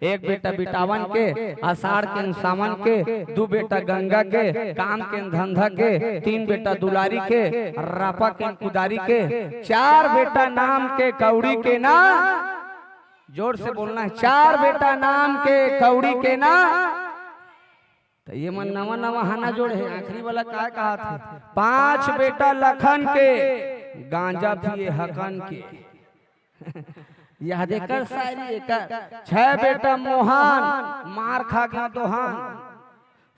एक बेटा बिटावन के, आषाढ़ के सावन के, दू बेटा गंगा के, काम के धंधा के, तीन बेटा दुलारी के, रापा के कुदारी के, चार बेटा नाम के कौड़ी के ना, जोर से बोलना है, चार बेटा नाम के कौड़ी के ना। तो ये मन नवा नवा हाना जोड़े हे, आखिरी वाला काय कहाथे? पांच बेटा लखन के, गांजा पिए हकन के। याद एकर शायरी एकर। छह बेटा मोहन, मार खा गया दोहन।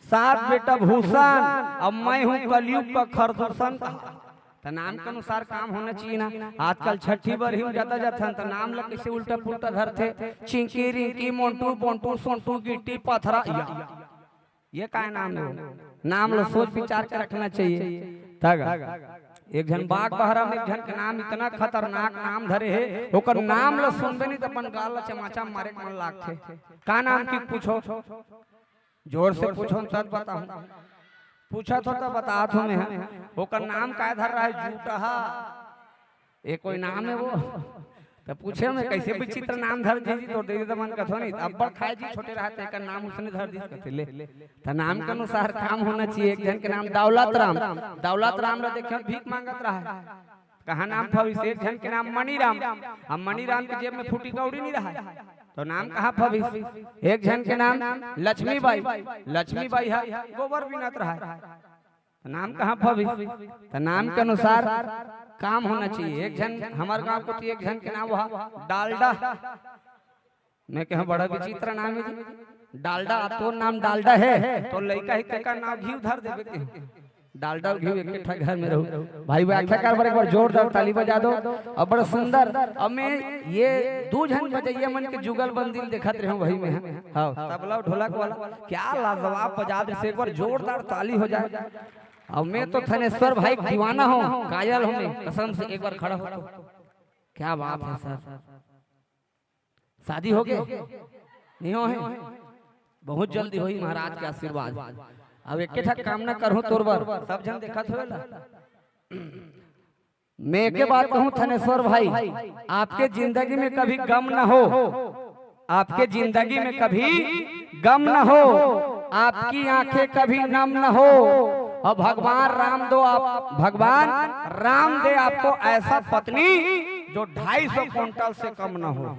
सात बेटा भूषण, अब मैं हूँ कलयुग का खरदूषण। त नाम के अनुसार काम होना चाहिए ना। आजकल छठी बर ही जाता जाथन, त नाम ला कैसे उल्टा पुल्टा धरथे। चिंकी, रिंकी, मोंटू, बोंटू, सोंटू, गिट्टी, पथरा, या। ये काय नाम लो? नाम लो सोच विचार के रखना चाहिए। तग एक झन बाग बहरा में एक झन के नाम इतना खतरनाक नाम धरे हे, ओकर नाम ला सुनबे नहीं त अपन गाल ला चमाचा मारे के मन लागथे। का नाम की पूछो? जोर से पूछो तब बताऊं। पूछत हो तब बतात हो मैं। ओकर नाम काय धर रहा है? जूठहा। ये कोई नाम है वो? तो पूछे मैं, कैसे विचित्र नाम धर दी जी, तो दे दे मन कथो नहीं। अब्बड़ खाए जी, छोटे रहते एकर नाम उसने धर दी कहते ले। तो नाम के अनुसार काम होना चाहिए। एक झन के नाम दौलत राम, दौलत राम ला देखे भीख मांगत रहा है। कहाँ नाम फविस? एक झन के नाम मणिराम। अब मणिराम के जेब में फूटी कौड़ी नहीं रहा है, तो नाम कहाँ फविस? एक झन के नाम लक्ष्मी बाई, लक्ष्मी बाई है, गोबर बीनत रहा है, तो नाम कहाँ फविस? तो नाम के अनुसार काम होना चाहिए। एक झन हमारे गांव को थी, एक झन के नाम वहा डालडा। मैं कहा बड़ा विचित्र नाम है जी, डालडा। अब तोर नाम डालडा है, तो लइका ही तेकर नाम घी धर देबे के। डालडा घी एक ठा घर में रहू। भाई व्याख्याकार बर एक बार जोरदार ताली बजा दो। और बड़ा सुंदर। अब मैं ये दू झन बजैया मन के जुगलबंदी ल देखत रहूं भाई मैं। हाँ, तबला ढोलक वाला क्या लाजवाब बजा दे, एक बार जोरदार ताली हो जाए। अब मैं तो थनेश्वर भाई दीवाना हूँ, कायल हूँ मैं, कसम से एक बार खड़ा हो तो। क्या बात है सर, शादी हो गए? नहीं हो है? बहुत जल्दी होई महाराज के आशीर्वाद। अब एक ठा कामना करहूं तोर बर, सब झन देखत होवेला। मैं एक बात कहूं थनेश्वर भाई, आपके जिंदगी में कभी गम ना हो, आपके जिंदगी में कभी गम ना हो, आपकी आंखें कभी नम ना हो, और भगवान राम दो आप, भगवान राम दे आपको ऐसा पत्नी जो ढाई सौ कुंटल से कम ना हो।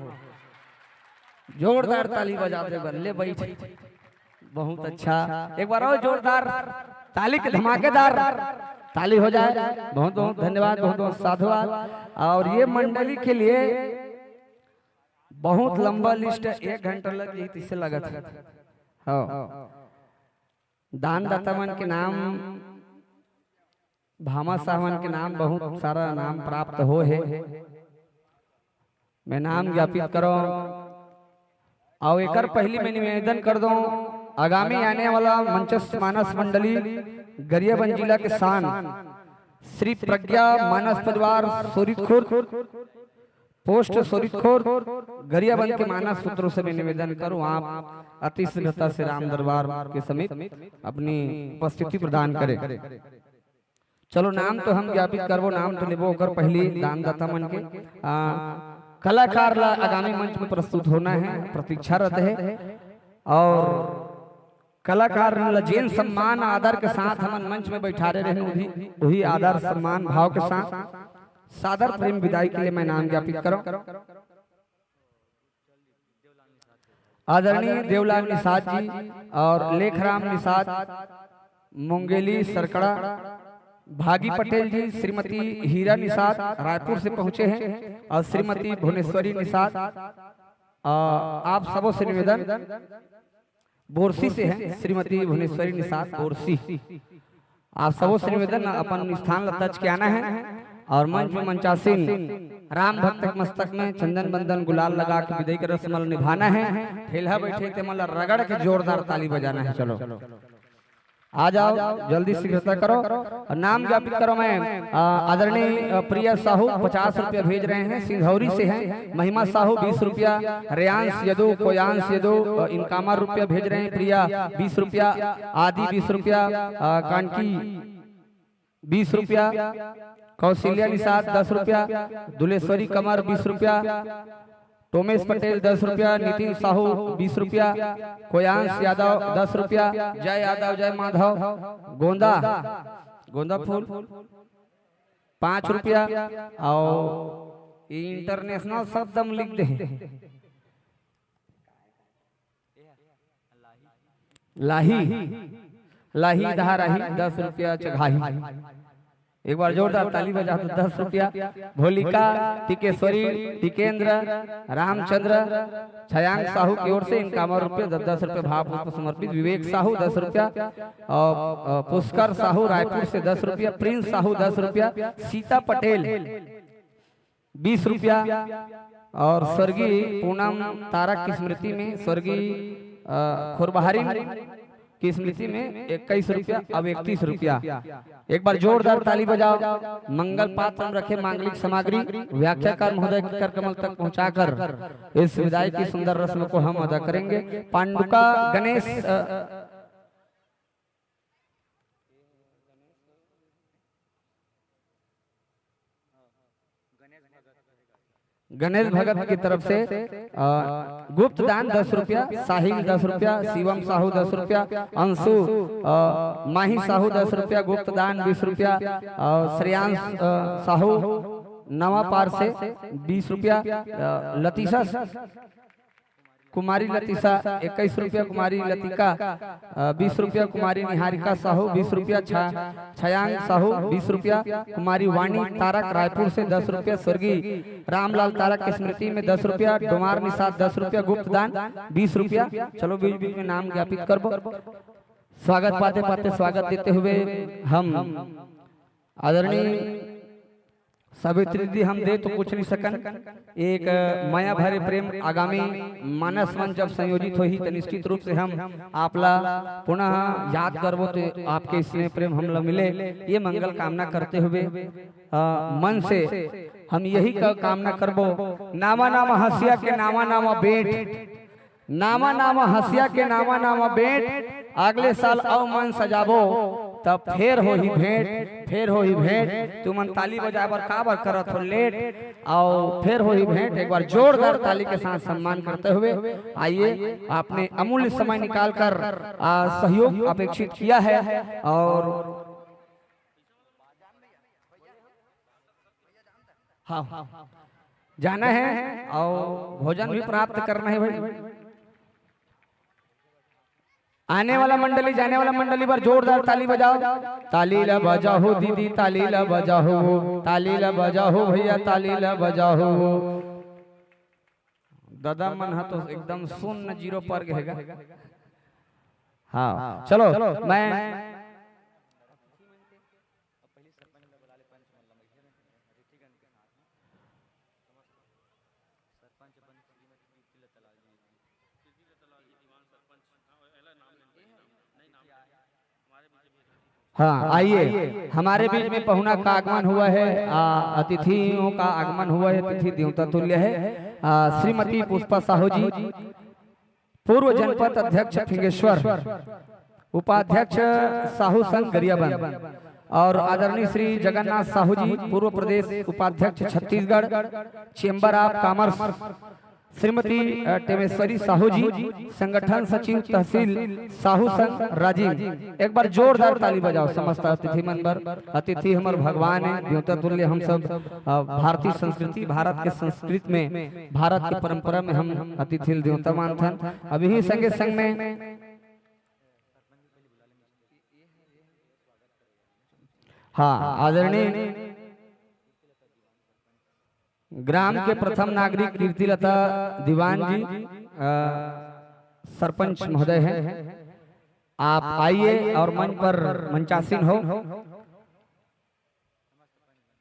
जोरदार ताली बजा दे बर, ले बैठ। बहुत अच्छा, एक बार और जोरदार ताली के धमाकेदार ताली हो जाए। बहुत बहुत धन्यवाद, बहुत बहुत साधुवाद। और ये मंडली के लिए बहुत लंबा लिस्ट है, एक घंटा लग जाई तइसे लगत है। हाँ, दानदाता मन के नाम, भामा साहब मन के नाम, बहुत सारा नाम प्राप्त हो है। मैं नाम ज्ञापित करो। और एकर पहली मैं निवेदन कर दो, आगामी आने वाला मंचस्थ मानस मंडली गरियाबंद जिला के शान श्री प्रज्ञा मानस परिवार सोरितखुर्द, पोस्ट सोरितखुर्द, गरियाबंद के मानस पुत्रों से मैं निवेदन करूं, आप अति शीघ्रता से राम दरबार के समीप अपनी उपस्थिति प्रदान करें। चलो, नाम तो हम ज्ञापित करबो, नाम तो लेबो, ओकर पहली दानदाता मन के, आ, कलाकार ला आगामी मंच में प्रस्तुत होना है, प्रतीक्षा रहते हैं। और कलाकार ला जेन सम्मान आदर के साथ हमन मंच में बैठारे रहे, वही, वही आदर सम्मान भाव के साथ सादर प्रेम विदाई के लिए मैं नाम ज्ञापित करूं। आदरणीय देवलाल निषाद जी और लेखराम निषाद, मुंगेली सरकड़ा, भागी पटेल जी, श्रीमती हीरा निषाद रायपुर से पहुंचे हैं, और श्रीमती भुवनेश्वरी निषाद, आ, आप सबों से निवेदन, बोरसी से हैं, श्रीमती भुवनेश्वरी निषाद बोरसी। आप सबों से निवेदन, अपन स्थान ला तज के आना है और मंच में मंचासीन राम भक्त के मस्तक में चंदन बंदन गुलाल लगा के विदाई के रस्म ला निभाना है। ठेलहा बैठे ते मन ला रगड़ के जोरदार ताली बजाना है। चलो, आ जाओ, जल्दी शीघ्रता करो। और नाम ज्ञापित करो, मैं, आ, आदरणीय, आ, प्रिया साहू पचास रुपया भेज रहे हैं, सिंघौरी से हैं। महिमा साहू बीस रुपया, रेयांश यदु, कोयांश यदु, आ, इनकामा रुपया भेज रहे हैं। प्रिया बीस रुपया, आदि बीस रुपया, आ, कानकी बीस रुपया, कौशल्या निषाद दस रुपया, दुलेश्वरी कमर बीस रुपया, टोमेश पटेल दस रुपया, नितिन साहू बीस रुपया, कोयांश यादव दस रुपया, जय यादव जय माधव, गोंदा, गोंदा फूल पाँच रुपया, और इंटरनेशनल शब्द हम लिख दे हैं। लाही, लाही धाराही दस रुपया चघाही। एक बार जोरदार ताली बजा दो, दस रुपया। भोलिका, टिकेश्वरी, टिकेंद्र, रामचंद्र, छयांक साहू की ओर से इनकामा रुपया, दस दस रुपया भाव पुष्प समर्पित। विवेक साहू दस रुपया, और, अ, पुष्कर साहू रायपुर से दस रुपया, प्रिंस साहू दस रुपया, सीता पटेल बीस रुपया, और स्वर्गीय पूनम तारक की स्मृति में, स्वर्गीय, अ, खुरबहारिन की स्मृति में इक्कीस रुपया, अब इकतीस रुपया। एक बार जोरदार ताली बजाओ। मंगल पात्र में रखे मांगलिक सामग्री व्याख्याकार महोदय के कर कमल तक पहुंचाकर इस विदाई की सुंदर रस्म को हम अदा करेंगे। पांडुका गणेश, अ, गणेश भगत की तरफ से, अ, गुप्त दान दस रुपया, साहिल दस रुपया, शिवम साहू दस रुपया, अंशु, अ, माही साहू दस रुपया, गुप्त दान बीस रुपया, और श्रेयांश, अ, साहू नवापार से बीस रुपया, अ, लतीशा कुमारी लतीशा इक्कीस रुपया, कुमारी लतिका, अ, बीस रुपया, कुमारी निहारिका साहू बीस रुपया, छा-, छयांक साहू बीस रुपया, कुमारी वाणी तारक रायपुर से दस रुपया, स्वर्गीय रामलाल तारक की स्मृति में दस रुपया, डोमार निषाद दस रुपया, गुप्त दान बीस रुपया। चलो, बीच बीच में नाम ज्ञापित करबो। स्वागत पाते पाते स्वागत देते हुए हम आदरणीय सावित्री दीदी हम दे तो कुछ नहीं सकन। एक मया भरे प्रेम आगामी मानस मन जब संयोजित होही तो निश्चित रूप से हम आपला पुनः याद करबो तो आपके स्नेह प्रेम हमला मिले, ये मंगल कामना करते हुए अ, मन से हम यही का कामना करबो। नामा नामा हंसिया के नामा नामा बेंट, नामा नामा हंसिया के नामा नामा बेंट, अगले साल अउ मन सजाबो तब फेर होही भेंट, फेर होही भेंट। तुमन ताली बजाए बर काबर करत हो लेट, अउ फेर होही भेंट। एक बार जोरदार ताली के साथ सम्मान करते हुए आइए, आपने अमूल्य समय निकाल कर आ, सहयोग अपेक्षित किया है और हाँ, जाना है और भोजन भी प्राप्त करना है भाई। आने वाला मंडली, जाने वाला मंडली बर जोरदार ताली बजाओ। ताली ला बजाओ दीदी, ताली ला बजाओ, ताली ला बजाओ भैया, ताली ला बजाओ। दादा मन हा तो एकदम सुन्न जीरो पर गएगा। हाँ, चलो, मैं हाँ, आइए, हमारे बीच में पहुना का आगमन हुआ है, आ, अतिथियों का आगमन हुआ है, अतिथि देवता तुल्य है। आ, श्रीमती पुष्पा साहू जी, पूर्व जनपद अध्यक्ष फिंगेश्वर, उपाध्यक्ष साहू संघ गरियाबंद, और आदरणीय श्री जगन्नाथ साहू जी, पूर्व प्रदेश उपाध्यक्ष Chhattisgarh chamber of commerce, Shrimati, अ, टेमेश्वरी साहू जी, संगठन सचिव तहसील साहू संघ राजिम। एक बार जोरदार ताली बजाओ समस्त अतिथि मन बर। अतिथि हमर भगवान है, देवता तुल्य हम सब, अ, भारतीय संस्कृति, भारत के संस्कृति में, भारत के परंपरा में हम अतिथि ल देवता मानथन। अभी ही संगे संग में, हाँ, आदरणीय ग्राम के प्रथम नागरिक कीर्तिलता दीवान जी, अ, सरपंच महोदय हैं, आप आइए और मंच पर मंचासीन हो।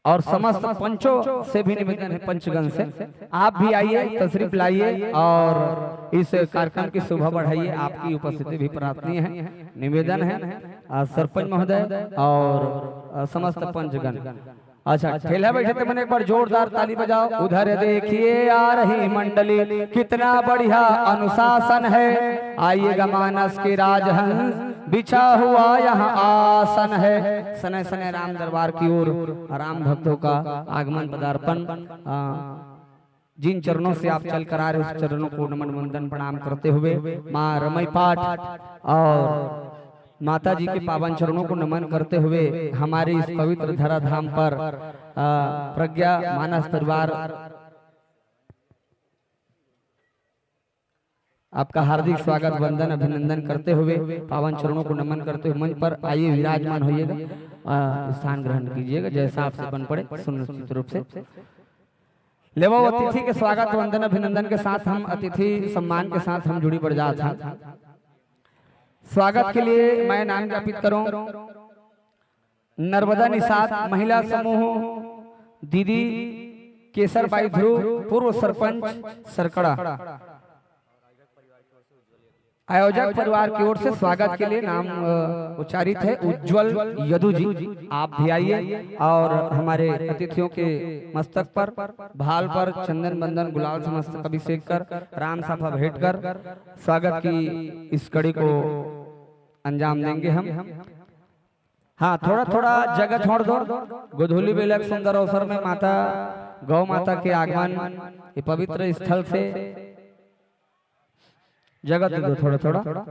और समस्त पंचों से भी निवेदन है, पंचगण से, आप भी आइए, तशरीफ लाइए और इस कार्यक्रम की शोभा बढ़ाइए। आपकी उपस्थिति भी प्रार्थनीय है, निवेदन है, अ, सरपंच महोदय और, अ, समस्त पंचगण। अच्छा, ठेला बैठे थे, मैंने एक बार जोरदार ताली बजाओ। उधर देखिए, आ रही मंडली, कितना बढ़िया अनुशासन है। आइएगा मानस के राजहंस, बिछा हुआ यहाँ आसन है। सने सने राम दरबार की ओर राम भक्तों का आगमन पदार्पण। आ, जिन चरणों से आप चल कर आ रहे, उस चरणों को नमन वंदन प्रणाम करते हुए माँ रमई पाठ और माता जी के पावन चरणों को नमन करते हुए हमारे इस पवित्र धरा धाम पर, आ, प्रज्ञा मानस परिवार आपका हार्दिक स्वागत, वंदन, अभिनंदन करते हुए पावन चरणों को नमन करते हुए मंच पर आइए, विराजमान होइएगा, आ, स्थान ग्रहण कीजिएगा, जैसा आपसे बन पड़े सुनिश्चित रूप से। लेवो अतिथि के स्वागत, वंदन, अभिनंदन के साथ हम अतिथि सम्मान के साथ हम जुड़ी बढ़ जात हैं। स्वागत के लिए मैं नाम ज्ञापित करूं, नर्मदा निषाद महिला समूह दीदी केसरबाई ध्रुव, पूर्व सरपंच सरकड़ा। आयोजक परिवार की ओर से स्वागत के लिए नाम, अ, उच्चारित है उज्जवल यदु जी। आप भी आइए और हमारे अतिथियों के मस्तक पर, भाल पर चंदन बंदन गुलाल से मस्तक अभिषेक कर, राम साफा भेंट कर स्वागत की इस कड़ी को अंजाम देंगे हम। हाँ, थोड़ा थोड़ा जगह छोड़ दो। गोधूली बेला के सुंदर अवसर में माता, गौ माता के आगमन, ये पवित्र स्थल से जगह दे दो थोड़ा थोड़ा।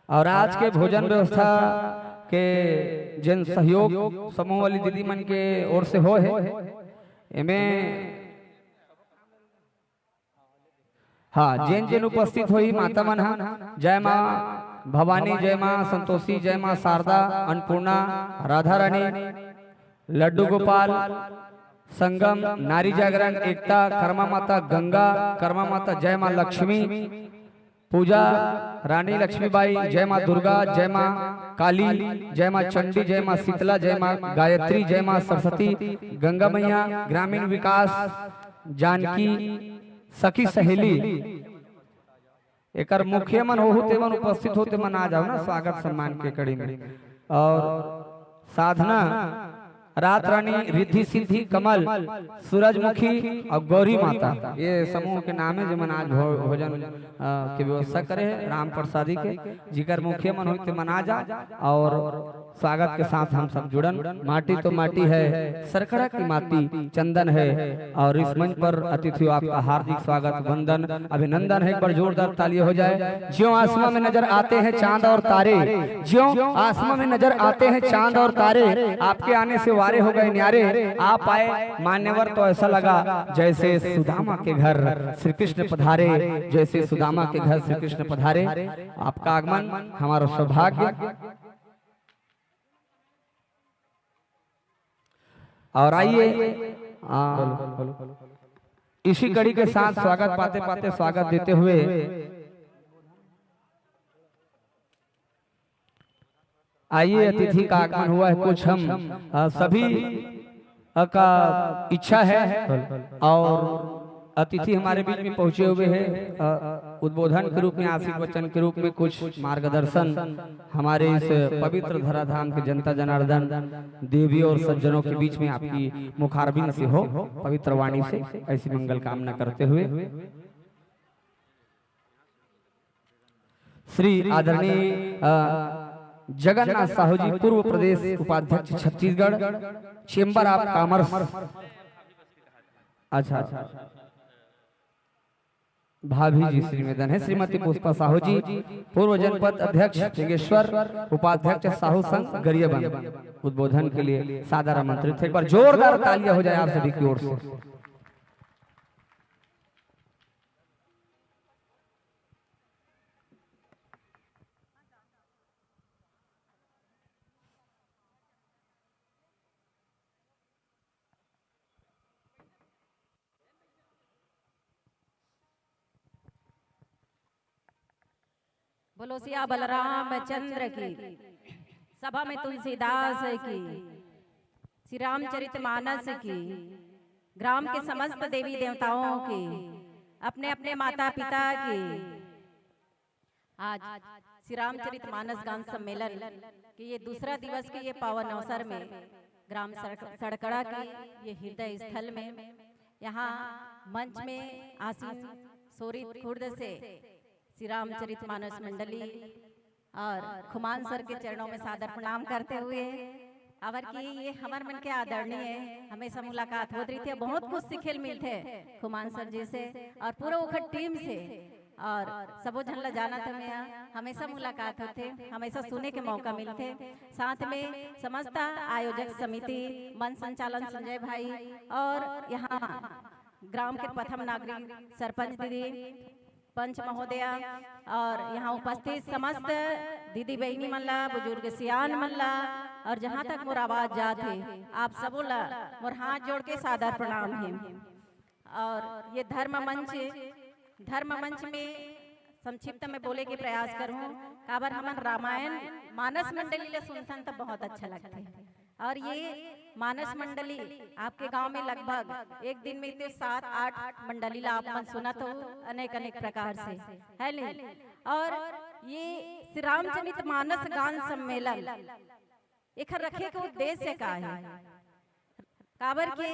और आज के भोजन व्यवस्था के जिन सहयोग समूह वाली दीदी मन के ओर से हो है, एमे हाँ, जेन जेन उपस्थित होही माता मन ह, जय माँ भवानी, जय माँ संतोषी, जय माँ शारदा, अन्नपूर्णा, राधा रानी, लड्डू गोपाल, संगम, नारी जागरण, एकता, कर्मा माता गंगा, कर्मा माता जय माँ लक्ष्मी, पूजा रानी लक्ष्मीबाई, जय माँ दुर्गा, जय माँ काली, जय माँ चंडी, जय माँ शीतला, जय माँ गायत्री, जय माँ सरस्वती, गंगा मैया, ग्रामीण विकास, जानकी, सखी सहेली, एकर मुखिया मन होहू, ते मन उपस्थित हो, ते मन आ जाओ ना स्वागत सम्मान के कड़ी में। और साधना, रात रानी, रिद्धि सिद्धि, कमल, सूरजमुखी और गौरी माता, ये समूह के नाम है, जेमन आज भो-, भोजन, अ, के व्यवस्था करे है राम प्रसादी के। जिकर मुखिया मन होई, ते मन आ जा और स्वागत के साथ हम सब जुड़न। माटी तो माटी है, सरकड़ा की माटी चंदन है, और इस मंच पर अतिथियों आपका हार्दिक स्वागत, वंदन, अभिनंदन है। एक बार जोरदार ताली हो जाए। ज्यों आसमां में नजर आते हैं चांद और तारे, ज्यों आसमां में नजर आते हैं चांद और तारे, आपके आने से वारे हो गए न्यारे। आप आए मान्यवर तो ऐसा लगा जैसे सुदामा के घर श्री कृष्ण पधारे, जैसे सुदामा के घर श्री कृष्ण पधारे। आपका आगमन हमारा सौभाग्य। और आइए, आ, इसी कड़ी के साथ स्वागत पाते पाते स्वागत देते हुए आइए, अतिथि का आगमन हुआ है। कुछ हम, आ, सभी, आ, का इच्छा है और अतिथि हमारे बीच में पहुंचे हुए हैं। आ, उद्बोधन के रूप में, आशीर्वचन के रूप में कुछ मार्गदर्शन हमारे इस पवित्र धराधाम के जनता जनार्दन, देवी और सज्जनों के बीच में आपकी मुखारबिंद से हो, पवित्र वाणी से ऐसी मंगल कामना करते हुए श्री आदरणीय, अ, जगन्नाथ साहू जी, पूर्व प्रदेश उपाध्यक्ष छत्तीसगढ़, चेंबर ऑफ कॉमर्स। अच्छा, अच्छा। भाभी जी से निवेदन है, श्रीमती पुष्पा साहू जी, पूर्व जनपद अध्यक्ष ढिंगेश्वर, उपाध्यक्ष साहू संघ गरियाबंद, उद्बोधन के लिए सादर आमंत्रित है। एक बार जोरदार तालियां हो जाए आप सभी की ओर से। बोलो सिया बलराम चंद्र की, सभा में तुलसीदास की, श्री रामचरित मानस की, ग्राम के समस्त देवी देवताओं की, अपने अपने माता पिता की। आज श्री रामचरित मानस गान सम्मेलन के ये दूसरा दिवस के ये पावन अवसर में ग्राम सड़क-, सड़कड़ा के ये हृदय स्थल में यहाँ मंच में आसीन सोरित खुर्द से श्री रामचरित मानस मंडली और खुमान सर के चरणों में सादर प्रणाम करते हुए, अबर कि ये हमर मन के आदरणीय है, हमेशा मुलाकात होत रहिथे, बहुत कुछ सीखे ल मिलथे खुमान सर जी से और पूरा ओखर टीम से। और सबो झन ला जानत हमें, हमेशा मुलाकात होथे, हमेशा सुने के मौका मिलथे। साथ में समस्त आयोजक समिति, मंच संचालन संजय भाई और यहाँ ग्राम के प्रथम नागरिक सरपंच दीदी, पंच महोदया और यहाँ उपस्थित समस्त दीदी बहिनी मन ला, बुजुर्ग सियान मन ला और जहाँ तक मोर आवाज जात हे, आप सबो ला मोर हाथ जोड़ के सादर प्रणाम हे। और ये धर्म मंच, धर्म मंच में संक्षिप्त में बोले के प्रयास करूँ, काबर हमन रामायण मानस मंडली ला सुनथन त बहुत अच्छा लगथे। और ये मानस मंडली आपके गांव में लगभग एक दिन में तो सात आठ मंडली ला आप मन सुनत हो, अनेक अनेक प्रकार से, है नहीं? और ये श्री रामचरित मानस गान सम्मेलन, एखर रखे के उद्देश्य का है? काबर के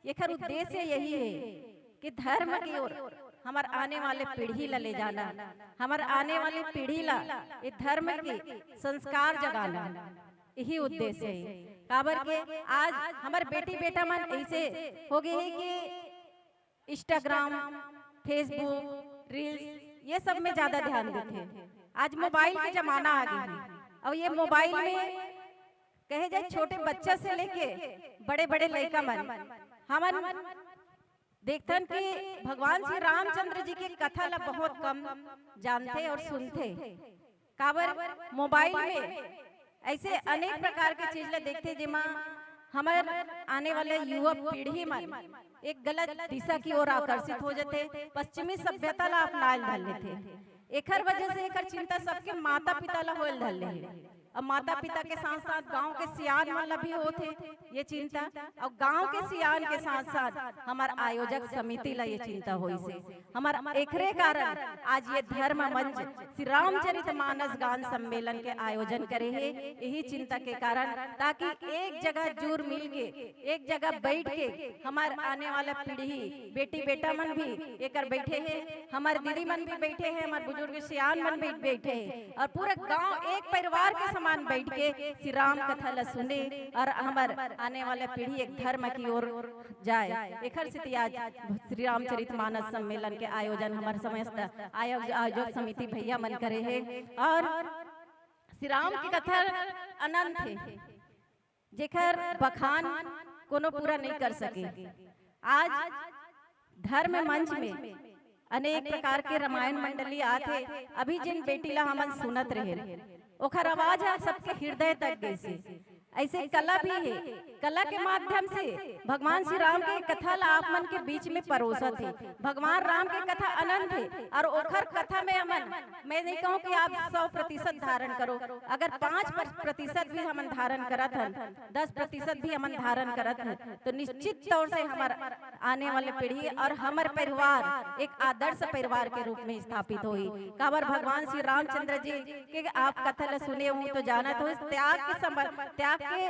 एखर उद्देश्य यही है कि धर्म की ओर हमर आने वाले पीढ़ी ला ले जाना, हमर आने वाली पीढ़ी ला ये धर्म के संस्कार जगाना, यही उद्देश्य है। काबर के आज हमर बेटी बेटा मन ऐसे हो गए हैं कि Instagram, Facebook, reels, ये सब में ज्यादा ध्यान देथे। आज मोबाइल के जमाना आ गए है और ये मोबाइल में कहे जाए छोटे बच्चा से लेके बड़े बड़े लइका मन, हमन देखथन कि भगवान श्री रामचंद्र जी के कथा ला बहुत कम जानथे और सुनथे। काबर मोबाइल में ऐसे अनेक प्रकार के चीज ला देखथे जेमा हमर आने वाले युवा पीढ़ी मन एक गलत दिशा की ओर आकर्षित हो जथे, पश्चिमी सभ्यता ला अपनाए ल धर लेथे। एखर वजह से एखर चिंता सबके माता पिता ला होए ल धर ले हे। अब माता पिता के साथ साथ गांव के सियान मन ला भी होथे ये चिंता, और गांव के सियान के साथ साथ हमर आयोजक समिति ला ये चिंता होइस हे। हमर एकरे कारण आज ये धर्म मंच श्री रामचरित मानस गान सम्मेलन के आयोजन करे हे, यही चिंता के कारण, ताकि एक जगह जुर मिल के, एक जगह बैठ के हमर आने वाला पीढ़ी, बेटी बेटा मन भी एकर बैठे हे, हमर दीदी मन भी बैठे हे, हमर बुजुर्ग सियान मन भी बैठे हे, और पूरा गांव एक परिवार के समान बैठ के श्री राम कथा ला सुने और हमर आने वाला पीढ़ी एक धर्म की ओर जाए। एखर सेती आज श्री रामचरित मानस सम्मेलन के आयोजन हमर समस्त आयोज-, आयोजक समिति भैया मन करे हे। और श्री राम की कथा अनंत हे, जेकर बखान कोनो पूरा नहीं कर सके। आज धर्म मंच में अनेक प्रकार के रामायण मंडली आत हे। अभी जिन बेटी ला हमन सुनत रहे, ओखर आवाज ह सबके हृदय तक गइसे। ऐसे कला भी हे, कला के माध्यम से भगवान श्री राम के कथा ला आप मन के बीच में परोसत हे। भगवान राम के कथा अनंत हे, और ओखर कथा में हमन, मैं नहीं कहूँ कि आप सौ प्रतिशत धारण करो, अगर पाँच प्रतिशत भी हमन धारण करत हन, दस प्रतिशत भी हमन धारण करत हन, तो निश्चित तौर से हमर आने वाले पीढ़ी और हमर परिवार एक आदर्श परिवार के रूप में स्थापित होही। काबर भगवान श्री रामचंद्र जी के आप कथा ला सुने हो तो जानत हो, त्याग के समर-, त्याग के,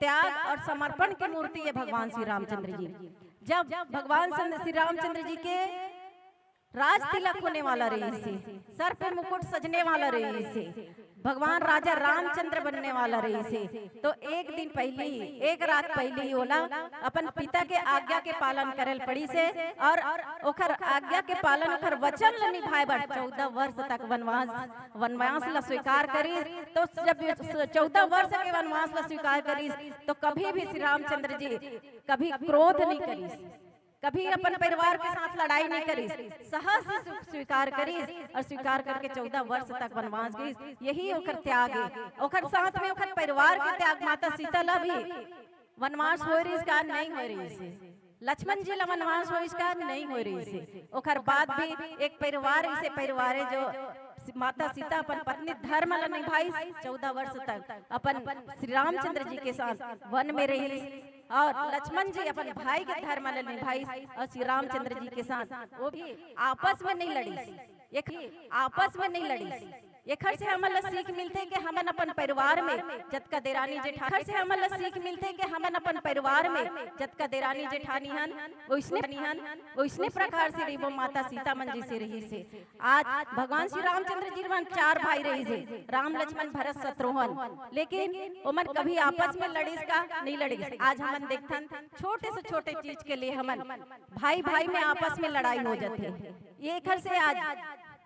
त्याग और समर्पण की मूर्ति है भगवान श्री रामचंद्र जी। जब भगवान श्री रामचंद्र जी के राज तिलक होने वाला रहिस हे, सर पे मुकुट सजने वाला रहिस हे, भगवान राजा रामचंद्र बनने वाला रहिस हे, तो एक दिन पहले ही, एक रात पहले ही ओला अपन पिता के आज्ञा के पालन करे ल पड़िस हे, और ओखर आज्ञा के पालन, ओखर वचन ल निभाए बर चौदह वर्ष तक वनवास, वनवास ला स्वीकार करिस। तो जब चौदह वर्ष के वनवास ला स्वीकार करिस, तो कभी भी श्री रामचंद्र जी कभी क्रोध नहीं करिस, कभी अपन परिवार के साथ लड़ाई नहीं करिस, सहर्ष स्वी-, स्वीकार करिस और स्वीकार करके चौदह वर्ष तक वनवास गइस। यही ओकर त्याग हे। ओकर साथ में ओकर परिवार के त्याग, माता सीता ला भी वनवास होए रहिस का, नहीं होए रहिस हे। लक्ष्मण जी ला वनवास होइस का, नहीं होए रहिस हे। ओकर बाद भी एक परिवार, इसे परिवार हे जो माता सीता अपन पत्नी धर्म ला निभाइस, चौदह वर्ष तक अपन श्री रामचंद्र जी के साथ वन में रहिस। और लक्ष्मण जी अपन भाई के धर्म ला निभाइस और श्री रामचंद्र जी के साथ वो भी आपस में नहीं लड़िस, एक आपस में नहीं लड़िस। एखर से हमन ला सीख मिलथे कि हमन अपन परिवार में जतका देरानी जेठानी, एखर से हमन ला सीख मिलथे कि हमन अपन परिवार में जतका देरानी जेठानी हन, ओइसने हन, ओइसने प्रकार से रहिबो, माता सीता मन जैसे रहिस हे। आज भगवान श्री रामचंद्र जी मन चार भाई रहिस हे, राम, लक्ष्मण, भरत, शत्रुघ्न, लेकिन ओमन कभी आपस में लड़िस का? नहीं लड़िस। आज हमन देखथन, छोटे से छोटे चीज के लिए हमन भाई भाई में आपस में लड़ाई हो जाथे। ये एखर से आज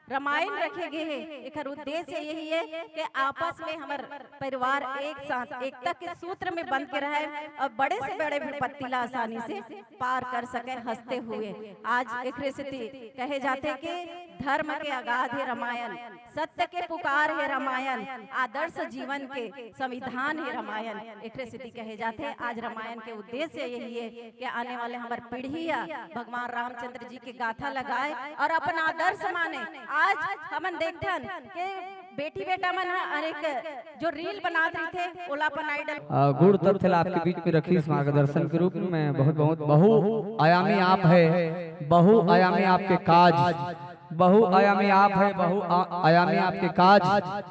रामायण रखे गे हे, एखर उद्देश्य यही हे कि आपस में हमर परिवार एक साथ एकता के सूत्र में बंध के रहे और बड़े से बड़े विपत्ति ला आसानी से पार कर सके हंसते हुए। आज एकरे सेती कहे जाथे कि धर्म के आगाध हे रामायण, सत्य के पुकार हे रामायण, आदर्श जीवन के संविधान हे रामायण। एकरे सेती कहे जाथे आज रामायण के उद्देश्य यही हे कि आने वाले हमर पीढ़ी ह भगवान रामचंद्र जी के गाथा ला गाए और अपन आदर्श माने। आज हमन देखथन कि बेटी बेटा मन ह अनेक जो रील बनात रहिथे, ओला अपन आइडल। अ, गुण तथ्य ला आपके बीच में रखिस मार्गदर्शन के रूप में। बहुत बहुत बहुआयामी आप है, बहुआयामी आपके काज, बहुआयामी आप है, बहुआयामी आपके काज।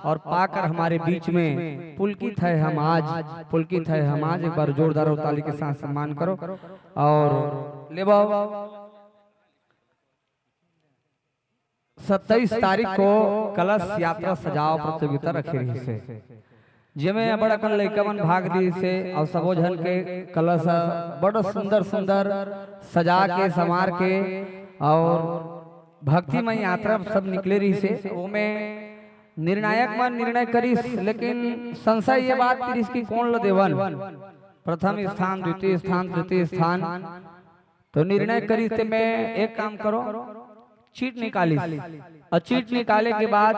और पाकर हमारे बीच में पुलकित है हम आज, पुलकित है हम आज। एक बार जोरदार ताली के साथ सम्मान करो। और लेवा सत्ताईस तारीख को कलश यात्रा सजाव प्रतियोगिता रखे रहिस हे, जेमे अबड़ अकन लइका मन भाग लिस हे और सबो झन के कलश ह बड़ सुंदर सुंदर सजा के, संवार के और भक्तिमय यात्रा सब निकले रहिस हे। ओमे निर्णायक मन निर्णय करिस, लेकिन संशय ये बात करिस कि कोन ल देवन, प्रथम स्थान, द्वितीय स्थान, तृतीय स्थान। तो निर्णय करिस ते मैं एक काम करो, चीट निकालिस और चीट निकाले के बाद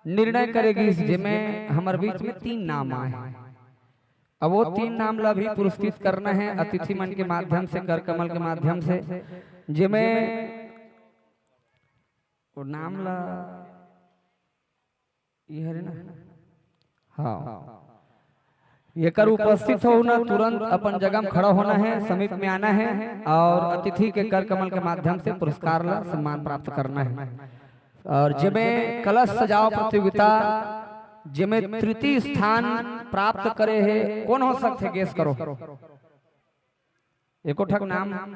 निर्णय करे गिस, जेमे हमर बीच में तीन नाम आए। अब वो तीन नाम ला भी पुरस्कृत करना है अतिथि मन के माध्यम से, कर कमल के माध्यम से, जेमे वो नाम ला, ये हरे ना, हाँ, एकर उपस्थित होना, तुरंत अपन जगह में खड़ा होना है, समीप में आना है और अतिथि के कर कमल के माध्यम से पुरस्कार ला सम्मान प्राप्त करना है। और जेमे कलश सजाव प्रतियोगिता, जेमे तृतीय स्थान प्राप्त करे हे, कौन हो सकथे, guess करो। एको ठक नाम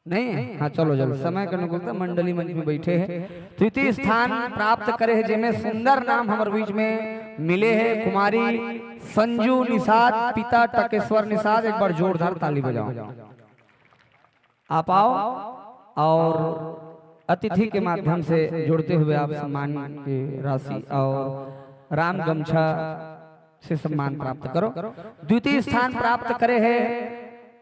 नहीं है? हाँ, चलो, चलो, समय के अनुकूलता, मंडली मंच में बैठे हैं। तृतीय स्थान प्राप्त करे हे, जेमे सुंदर नाम हमर बीच में मिले हे, कुमारी संजू निषाद, पिता टकेश्वर निषाद। एक बार जोरदार ताली बजाओ। आप आओ और अतिथि के माध्यम से जुड़ते हुए आप सम्मान की राशि और राम गमछा से सम्मान प्राप्त करो। द्वितीय स्थान प्राप्त करे हे,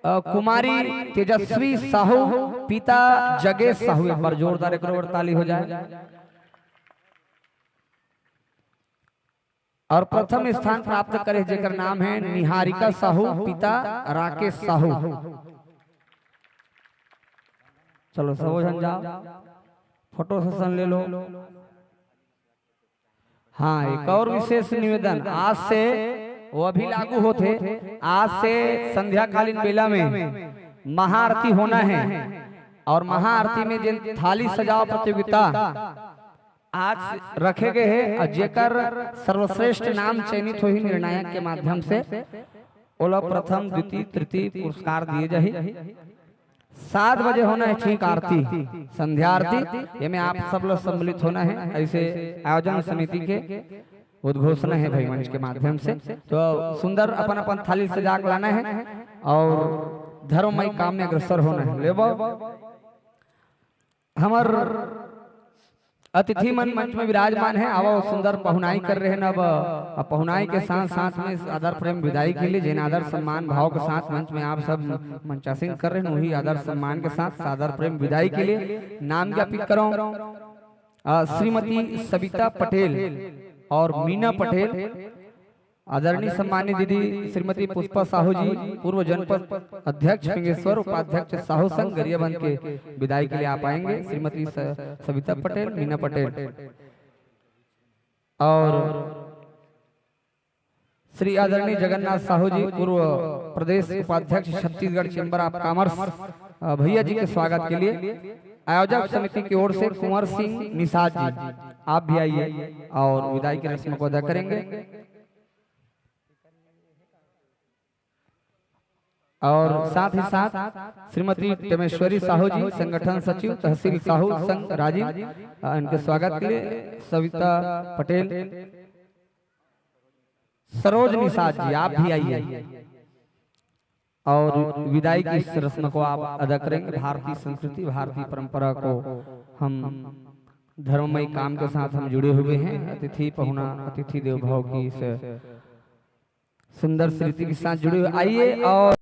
अ, कुमारी तेजस्वी साहू, पिता जगेश साहू। एक बार जोरदार एक बार ताली हो जाए। और प्रथम स्थान प्राप्त करे, जेकर नाम है निहारिका साहू, पिता राकेश साहू। चलो, सबो झन जाओ, फोटो सेशन ले लो। हाँ, एक और विशेष निवेदन, आज से वो अभी लागू होथे, आज से संध्याकालीन बेला में महाआरती होना है और महाआरती में जिन थाली सजाव प्रतियोगिता आज रखे गए हे, अउ जेकर सर्वश्रेष्ठ नाम चयनित होही निर्णायक के माध्यम से, ओला प्रथम, द्वितीय, तृतीय पुरस्कार दिए जाही। सात बजे होना है ठीक आरती, संध्या आरती, एमे आप सब लोग सम्मिलित होना है। ऐसे आयोजन समिति के उद्घोषणा है भाई मंच के माध्यम से। तो सुंदर अपन अपन थाली सजा के लाना है और धर्ममय काम में अग्रसर होना है। लेबो हमर अतिथि मन मंच में विराजमान है, आवो सुंदर पहुनाई कर रहे हैं। अब, अब पहुनाई के साथ साथ में आदर प्रेम विदाई के लिए, जेन आदर सम्मान भाव के साथ मंच में आप सब मंचासीन कर रहे हैं, वही आदर सम्मान के साथ सादर प्रेम विदाई के लिए नाम ज्ञापित करो, अ, श्रीमती सविता पटेल और मीना पटेल। आदरणीय सम्मानित दीदी श्रीमती पुष्पा साहू जी, पूर्व जनपद अध्यक्ष फिंगेश्वर, उपाध्यक्ष साहू संघ गरियाबंद के विदाई के लिए आप आएंगे। श्रीमती स-, सविता पटेल, मीना पटेल और श्री आदरणीय जगन्नाथ साहू जी, पूर्व प्रदेश उपाध्यक्ष छत्तीसगढ़ चैम्बर ऑफ कॉमर्स, अ, भैया जी के स्वागत के लिए आयोजक समिति की ओर से कुंवर सिंह निषाद जी, आप भी आइए और विदाई की रस्म को अदा करेंगे। और साथ ही साथ श्रीमती टेमेश्वरी साहू जी, संगठन सचिव तहसील साहू संघ राजिम, अ, इनके स्वागत के लिए सविता पटेल, सरोज निषाद जी, आप भी आइए और विदाई की इस रस्म को आप अदा करेंगे। भारतीय संस्कृति, भारतीय परंपरा को हम धर्ममय काम के साथ हम जुड़े हुए हैं। अतिथि पहुना, अतिथि देव भव की इस सुंदर स्मृति के साथ जुड़े हुए। आइए, और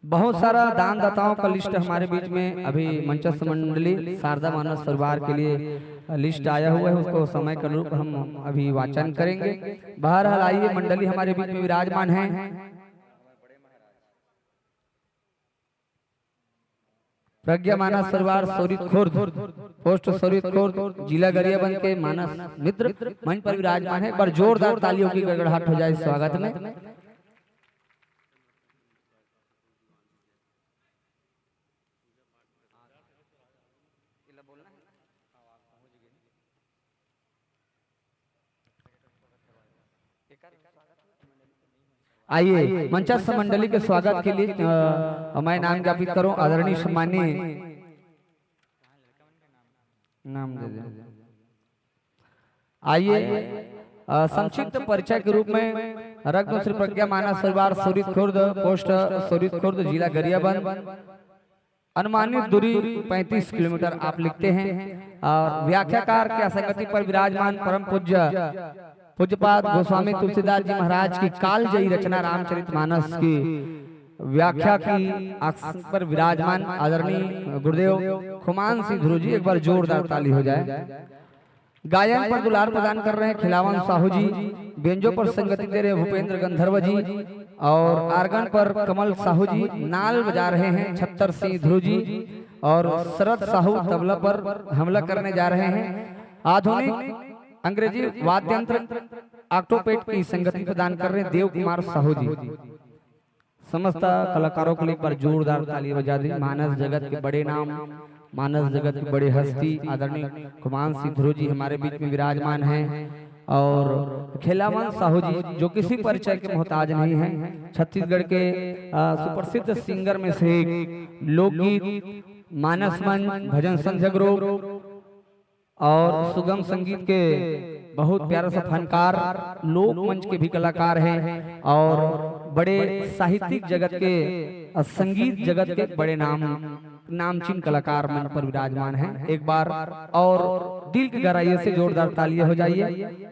बहुत सारा दानदाताओं का लिस्ट हमारे बीच में अभी मंचस्थ मंडली शारदा मानस परिवार के लिए लिस्ट आया हुआ है, उसको समय के अनुरूप हम अभी वाचन करेंगे। बहरहाल, आइए, मंडली हमारे बीच में विराजमान है। प्रज्ञा मानस परिवार सोरित खुर्द, पोस्ट सोरित खुर्द, जिला गरियाबंद के मानस मित्र मंच पर विराजमान है। एक बार जोरदार तालियों की गड़गड़ाहट हो जाए स्वागत में। आइए, मंचस्थ मंडली के स्वागत के लिए, अ, मैं नाम ज्ञापित करूं, आदरणीय सम्माननीय, नाम दे दें। आइए, अ, संक्षिप्त परिचय के रूप में रख दो श्री प्रज्ञा मानस परिवार सोरित खुर्द, पोस्ट सोरित खुर्द, जिला गरियाबंद। अनुमानित दूरी पैंतीस किलोमीटर आप लिखते हैं। और व्याख्याकार की असंगति पर विराजमान परम पूज्य पूज्यपाद गोस्वामी तुलसीदास जी महाराज की कालजयी रचना रामचरितमानस की व्याख्या की आसन पर विराजमान आदरणीय गुरुदेव खुमान सिंह ध्रुव जी, एक बार जोरदार ताली हो जाए। गायन पर दुलार प्रदान कर रहे हैं खिलावन साहू जी, बेंजो पर संगति दे रहे हैं भूपेंद्र गंधर्व जी, और आर्गन पर कमल साहू जी, नाल बजा रहे हैं छत्तर सिंह ध्रुव जी, और शरद साहू तबला पर हमला करने जा रहे हैं। आधुनिक अंग्रेजी वाद्य यंत्र ऑक्टोपेट की संगति प्रदान कर रहे हैं देव कुमार साहू जी। समस्त कलाकारों के लिए एक बार जोरदार ताली बजा दें। मानस जगत के बड़े नाम, मानस जगत की बड़ी हस्ती आदरणीय खुमान सिंह ध्रुव जी हमारे बीच में विराजमान हैं, और खेलावन साहू जी, जो किसी परिचय के मोहताज नहीं हैं, छत्तीसगढ़ के, अ, सुप्रसिद्ध सिंगर में से एक, लोकगीत, मानस मंच, भजन संध्या ग्रुप, और सुगम संगीत के बहुत प्यारा सा फनकार, लोक मंच के भी कलाकार हैं, और बड़े साहित्यिक जगत के, अ, संगीत जगत के बड़े नाम, नामचीन कलाकार मंच पर विराजमान हैं। एक बार और दिल की गहराइयों से जोरदार तालियां हो जाइए।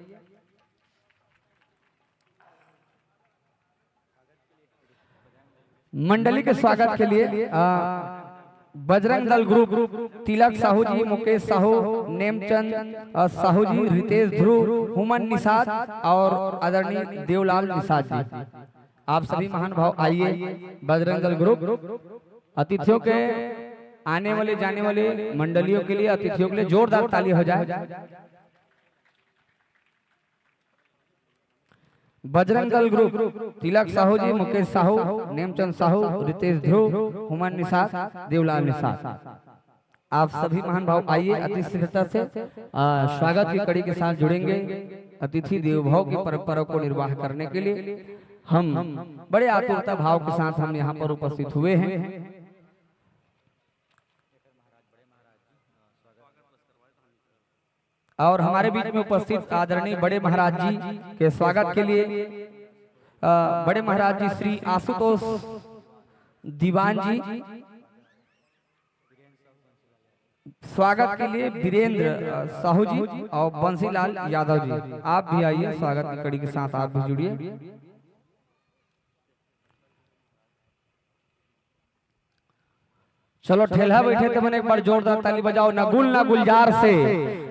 मंडली के स्वागत के लिए, अ, बजरंग दल ग्रुप, तिलक साहू जी, मुकेश साहू, नेमचंद, अ, साहू जी, रितेश ध्रुव, हुमन निषाद और आदरणीय देवलाल निषाद जी, आप सभी महानुभाव आइए। बजरंग दल ग्रुप अतिथियों के, आने वाले जाने वाले मंडलियों के लिए, अतिथियों के लिए जोरदार ताली हो जाए। बजरंग दल ग्रुप, तिलक साहू जी, मुकेश साहू, नेमचंद साहू, रितेश ध्रुव, हुमन निषाद, देवलाल निषाद, आप सभी महानुभाव आइए, अति श्रद्धा से, आ, स्वागत की कड़ी के साथ जुड़ेंगे। अतिथि देवभव की परंपरा को निर्वाह करने के लिए हम बड़े आतुरता भाव के साथ हम यहाँ पर उपस्थित हुए हैं। और हमारे बीच में उपस्थित आदरणीय बड़े महाराज जी के स्वागत के लिए, अ, बड़े महाराज जी श्री आशुतोष दीवान जी, स्वागत के लिए बीरेंद्र, अ, साहू जी और बंसीलाल यादव जी, आप भी आइए, स्वागत की कड़ी के साथ आप भी जुड़िए। चलो, ठेलहा बइठे ते मन एक बार जोरदार ताली बजाओ। ना गुल ना गुलजार से,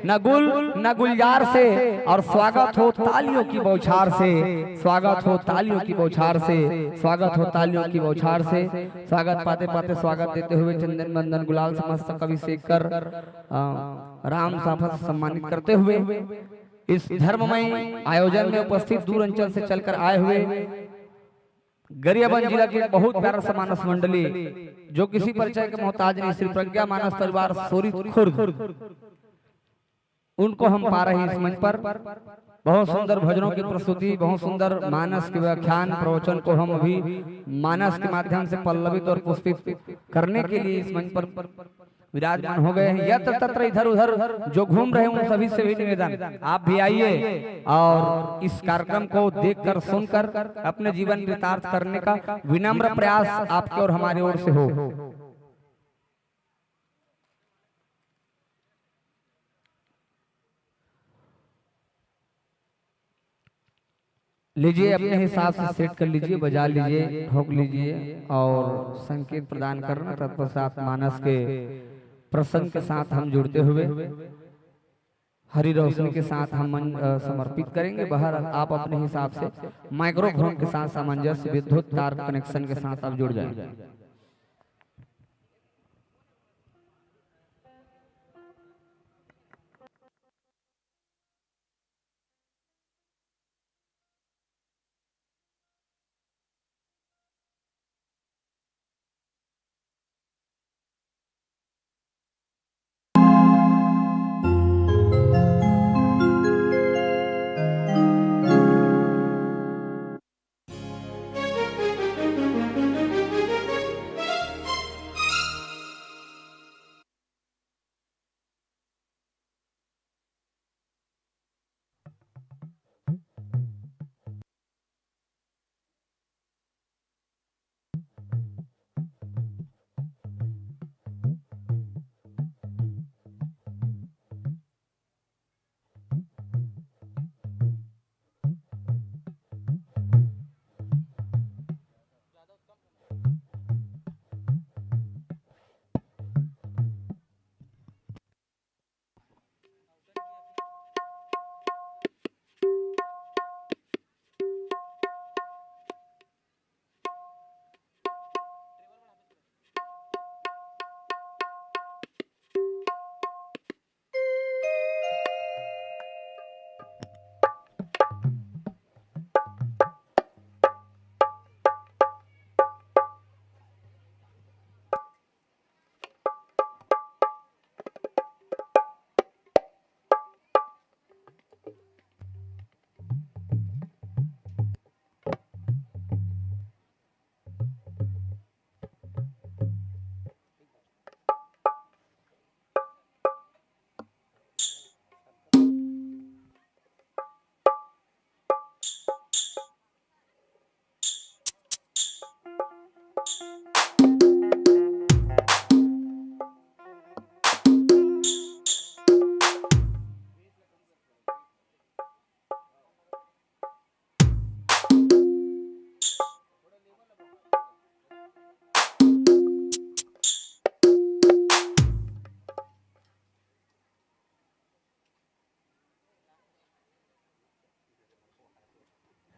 ना गुल ना गुलजार से, और स्वागत हो तालियों की बौछार से, स्वागत हो तालियों की बौछार से, स्वागत हो तालियों की बौछार से। स्वागत पाते पाते स्वागत देते हुए चंदन बंदन गुलाल समस्त कवि शेखर, अ, राम साफा से सम्मानित करते हुए इस धर्ममय आयोजन में उपस्थित दूर अंचल से चलकर आए हुए गरियाबंद जिला की एक बहुत प्यारा सा मानस मंडली, जो किसी परिचय के मोहताज नहीं, श्री प्रज्ञा मानस परिवार सोरी खुर्द, उनको हम पा रहे हैं इस मंच पर। बहुत सुंदर भजनों की प्रस्तुति, बहुत सुंदर मानस के व्याख्यान प्रवचन को हम अभी मानस के माध्यम से पल्लवित और पुष्पित करने के लिए इस मंच पर विराजमान हो गए हैं। यत्र तत्र इधर उधर जो घूम रहे हैं, उन सभी से भी निवेदन, आप भी आइए और इस कार्यक्रम को देखकर सुनकर अपने जीवन कृतार्थ करने का विनम्र प्रयास आपके और हमारी ओर से हो। लीजिए, अपने हिसाब से सेट कर लीजिए, बजा लीजिए, ठोक लीजिए और संकेत प्रदान करना। तत्पश्चात मानस के प्रसंग के साथ हम जुड़ते हुए हरी रोशनी के साथ हम मन, अ, समर्पित करेंगे। बहरहाल, आप अपने हिसाब से माइक्रोफोन के साथ सामंजस्य, विद्युत तार कनेक्शन के साथ आप जुड़ जाएं।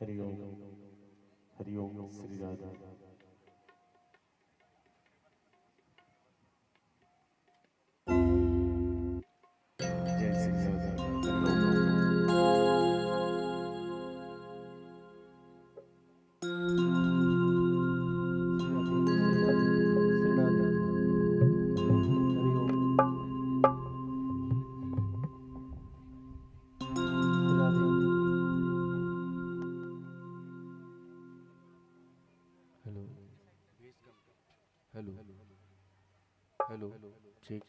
हरिओम। हरिओम श्री राधे। जय Shri Radhe. Hariom. Hello. Hello. Hello. Check.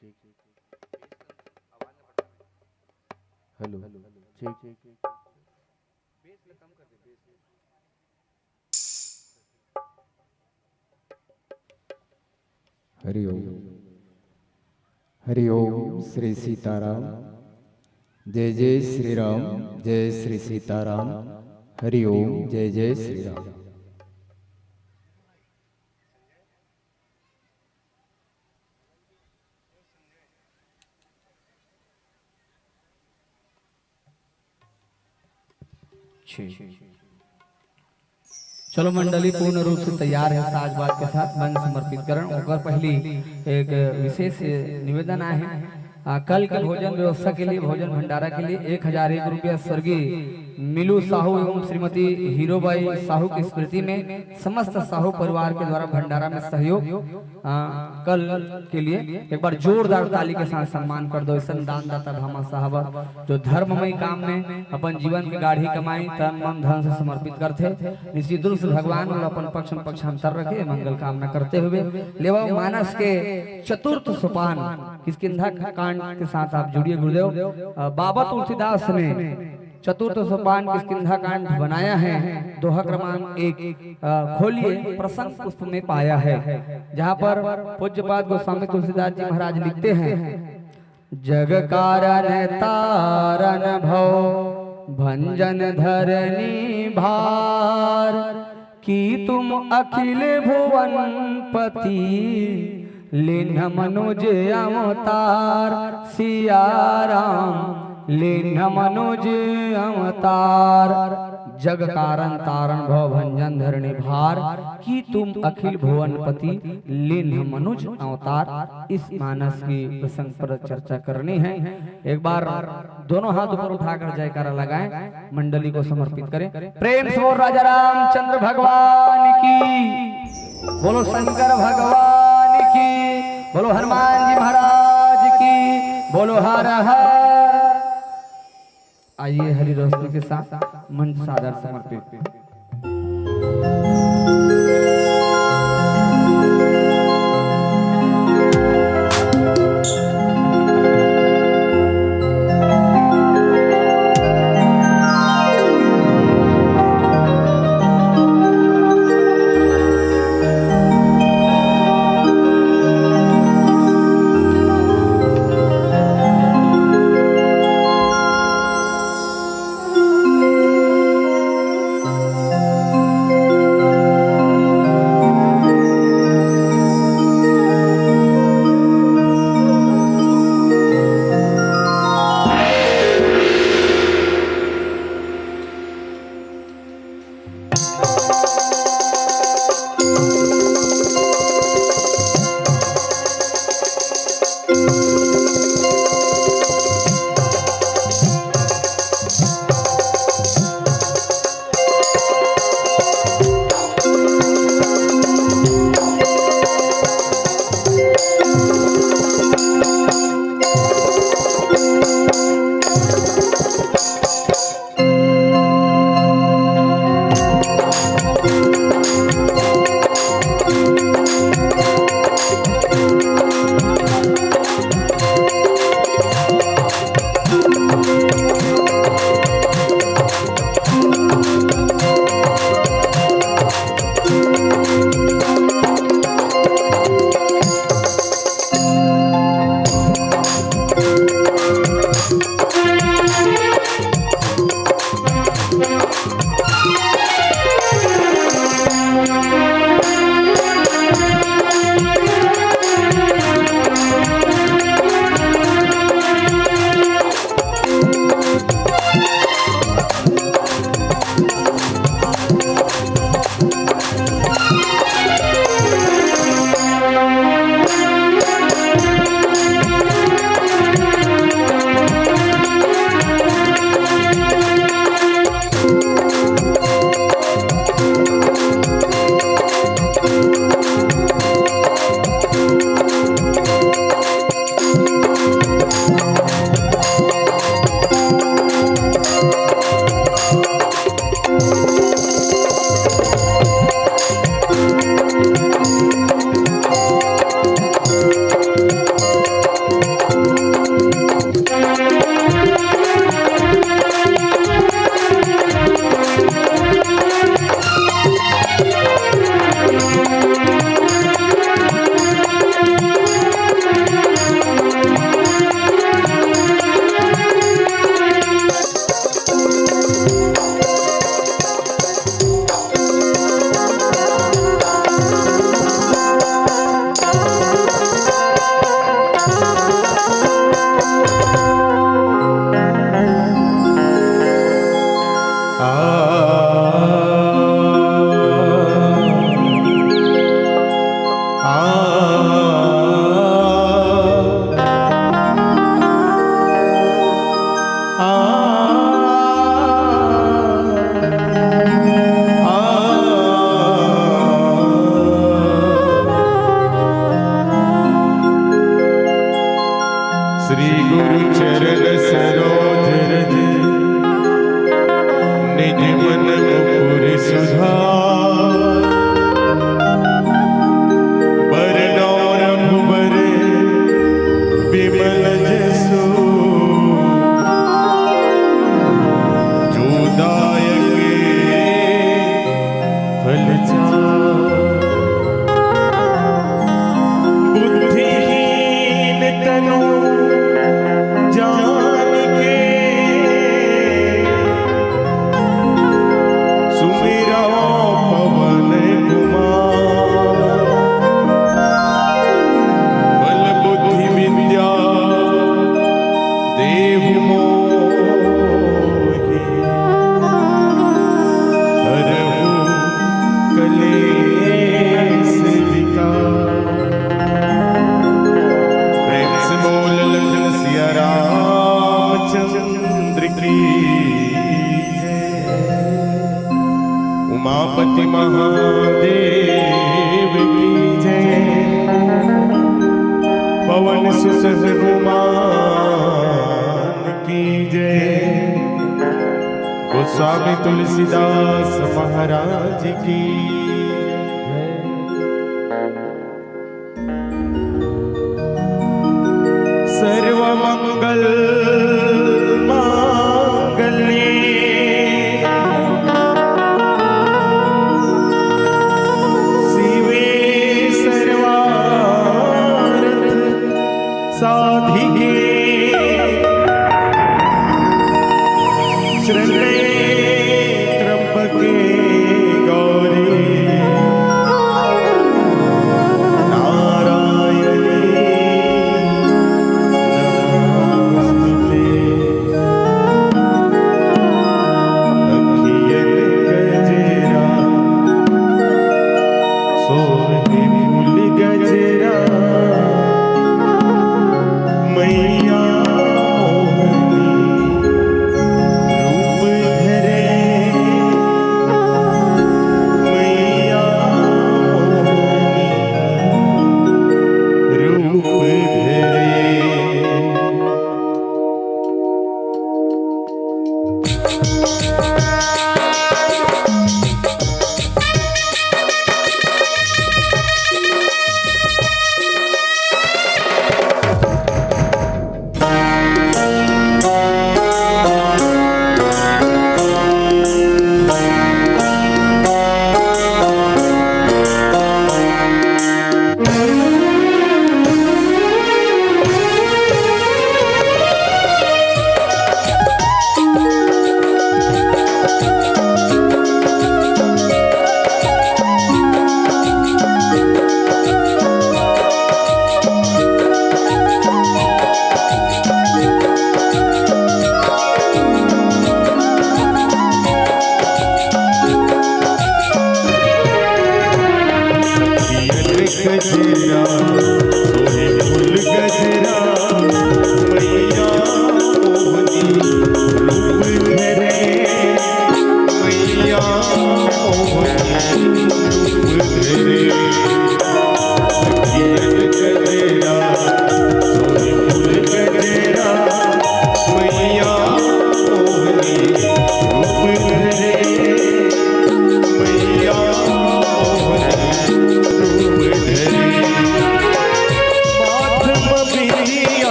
Hello. Check. Hariom. Hariom Shri Sitaram. जय जय श्री राम। जय श्री सीताराम। हरिओम। जय जय श्री राम। चलो मंडली पूर्ण रूप से तैयार है, साज बाज के साथ मंच समर्पित करण। ओकर पहली एक विशेष निवेदन आहे। आ, कल के भोजन व्यवस्था के लिए, भोजन भंडारा के लिए एक हजार एक रुपया स्वर्गीय मिलू साहू एवं श्रीमती हीरोबाई साहू की स्मृति में समस्त साहू परिवार के द्वारा भंडारा में सहयोग, आ, कल के लिए एक बार जोरदार ताली के साथ सम्मान कर दो। ऐसन दानदाता भामा साहब जो धर्ममय काम में अपन जीवन के गाढ़ी कमाई तन मन धन से समर्पित करथे, निश्चित रूप से भगवान ओला अपन पक्ष में पक्षांतर रखे, मंगल कामना करते हुए लेवा मानस के चतुर्थ सोपान किष्किंधा कांड के साथ आप जुड़िए गुरुदेव। अ, बाबा तुलसीदास ने चतुर्थ सोपान किष्किंधा कांड बनाया है, दोहा क्रमांक एक, अ, खोलिए, प्रसंग पुष्प में पाया है, जहाँ पर पूज्यपाद गोस्वामी तुलसीदास जी महाराज लिखते हैं, जग कारण तारण भव भंजन धरनी भार, की तुम अखिल भुवन पति, लीन्ह मनुज अवतार। सिया राम लीन्ह मनुज अवतार। जग कारण तारण भव भंजन धरनी भार, की तुम अखिल भुवन पति, लीन्ह मनुज अवतार। इस मानस की प्रसंग पर चर्चा करनी है। एक बार दोनों हाथ ऊपर उठाकर जयकारा लगाएं, मंडली को समर्पित करें। प्रेम से बोल राजा रामचंद्र भगवान की, बोलो शंकर भगवान की, बोलो हनुमान जी महाराज की, बोलो हर हर। आइए हरी रोशनी के साथ मंच सादर समर्पित। गुरु चरण सरोज रज, निज मन मुकुर सुधार। बरनउँ रघुबर बिमल जसु, जो दायक फल चार। बुद्धिहीन तनु जान के, सुमिरउ पवन कुमार। बल बुद्धि विद्या देहु मोहि, हरहु कलेस विकार। प्रेम से बोल लखन सिया रामचंद्र की जय। उमापति महादेव की जय। पवन सुत हनुमान की जय। गोस्वामी तुलसीदास महाराज की जय। सर्वमंगल मांगल्ये शिवे सर्वार्थ साधिके, शरण्ये त्र्यंबके गौरी नारायणी नमोस्तुते। अखियन गजरा सोहे फूल गजरा, मैया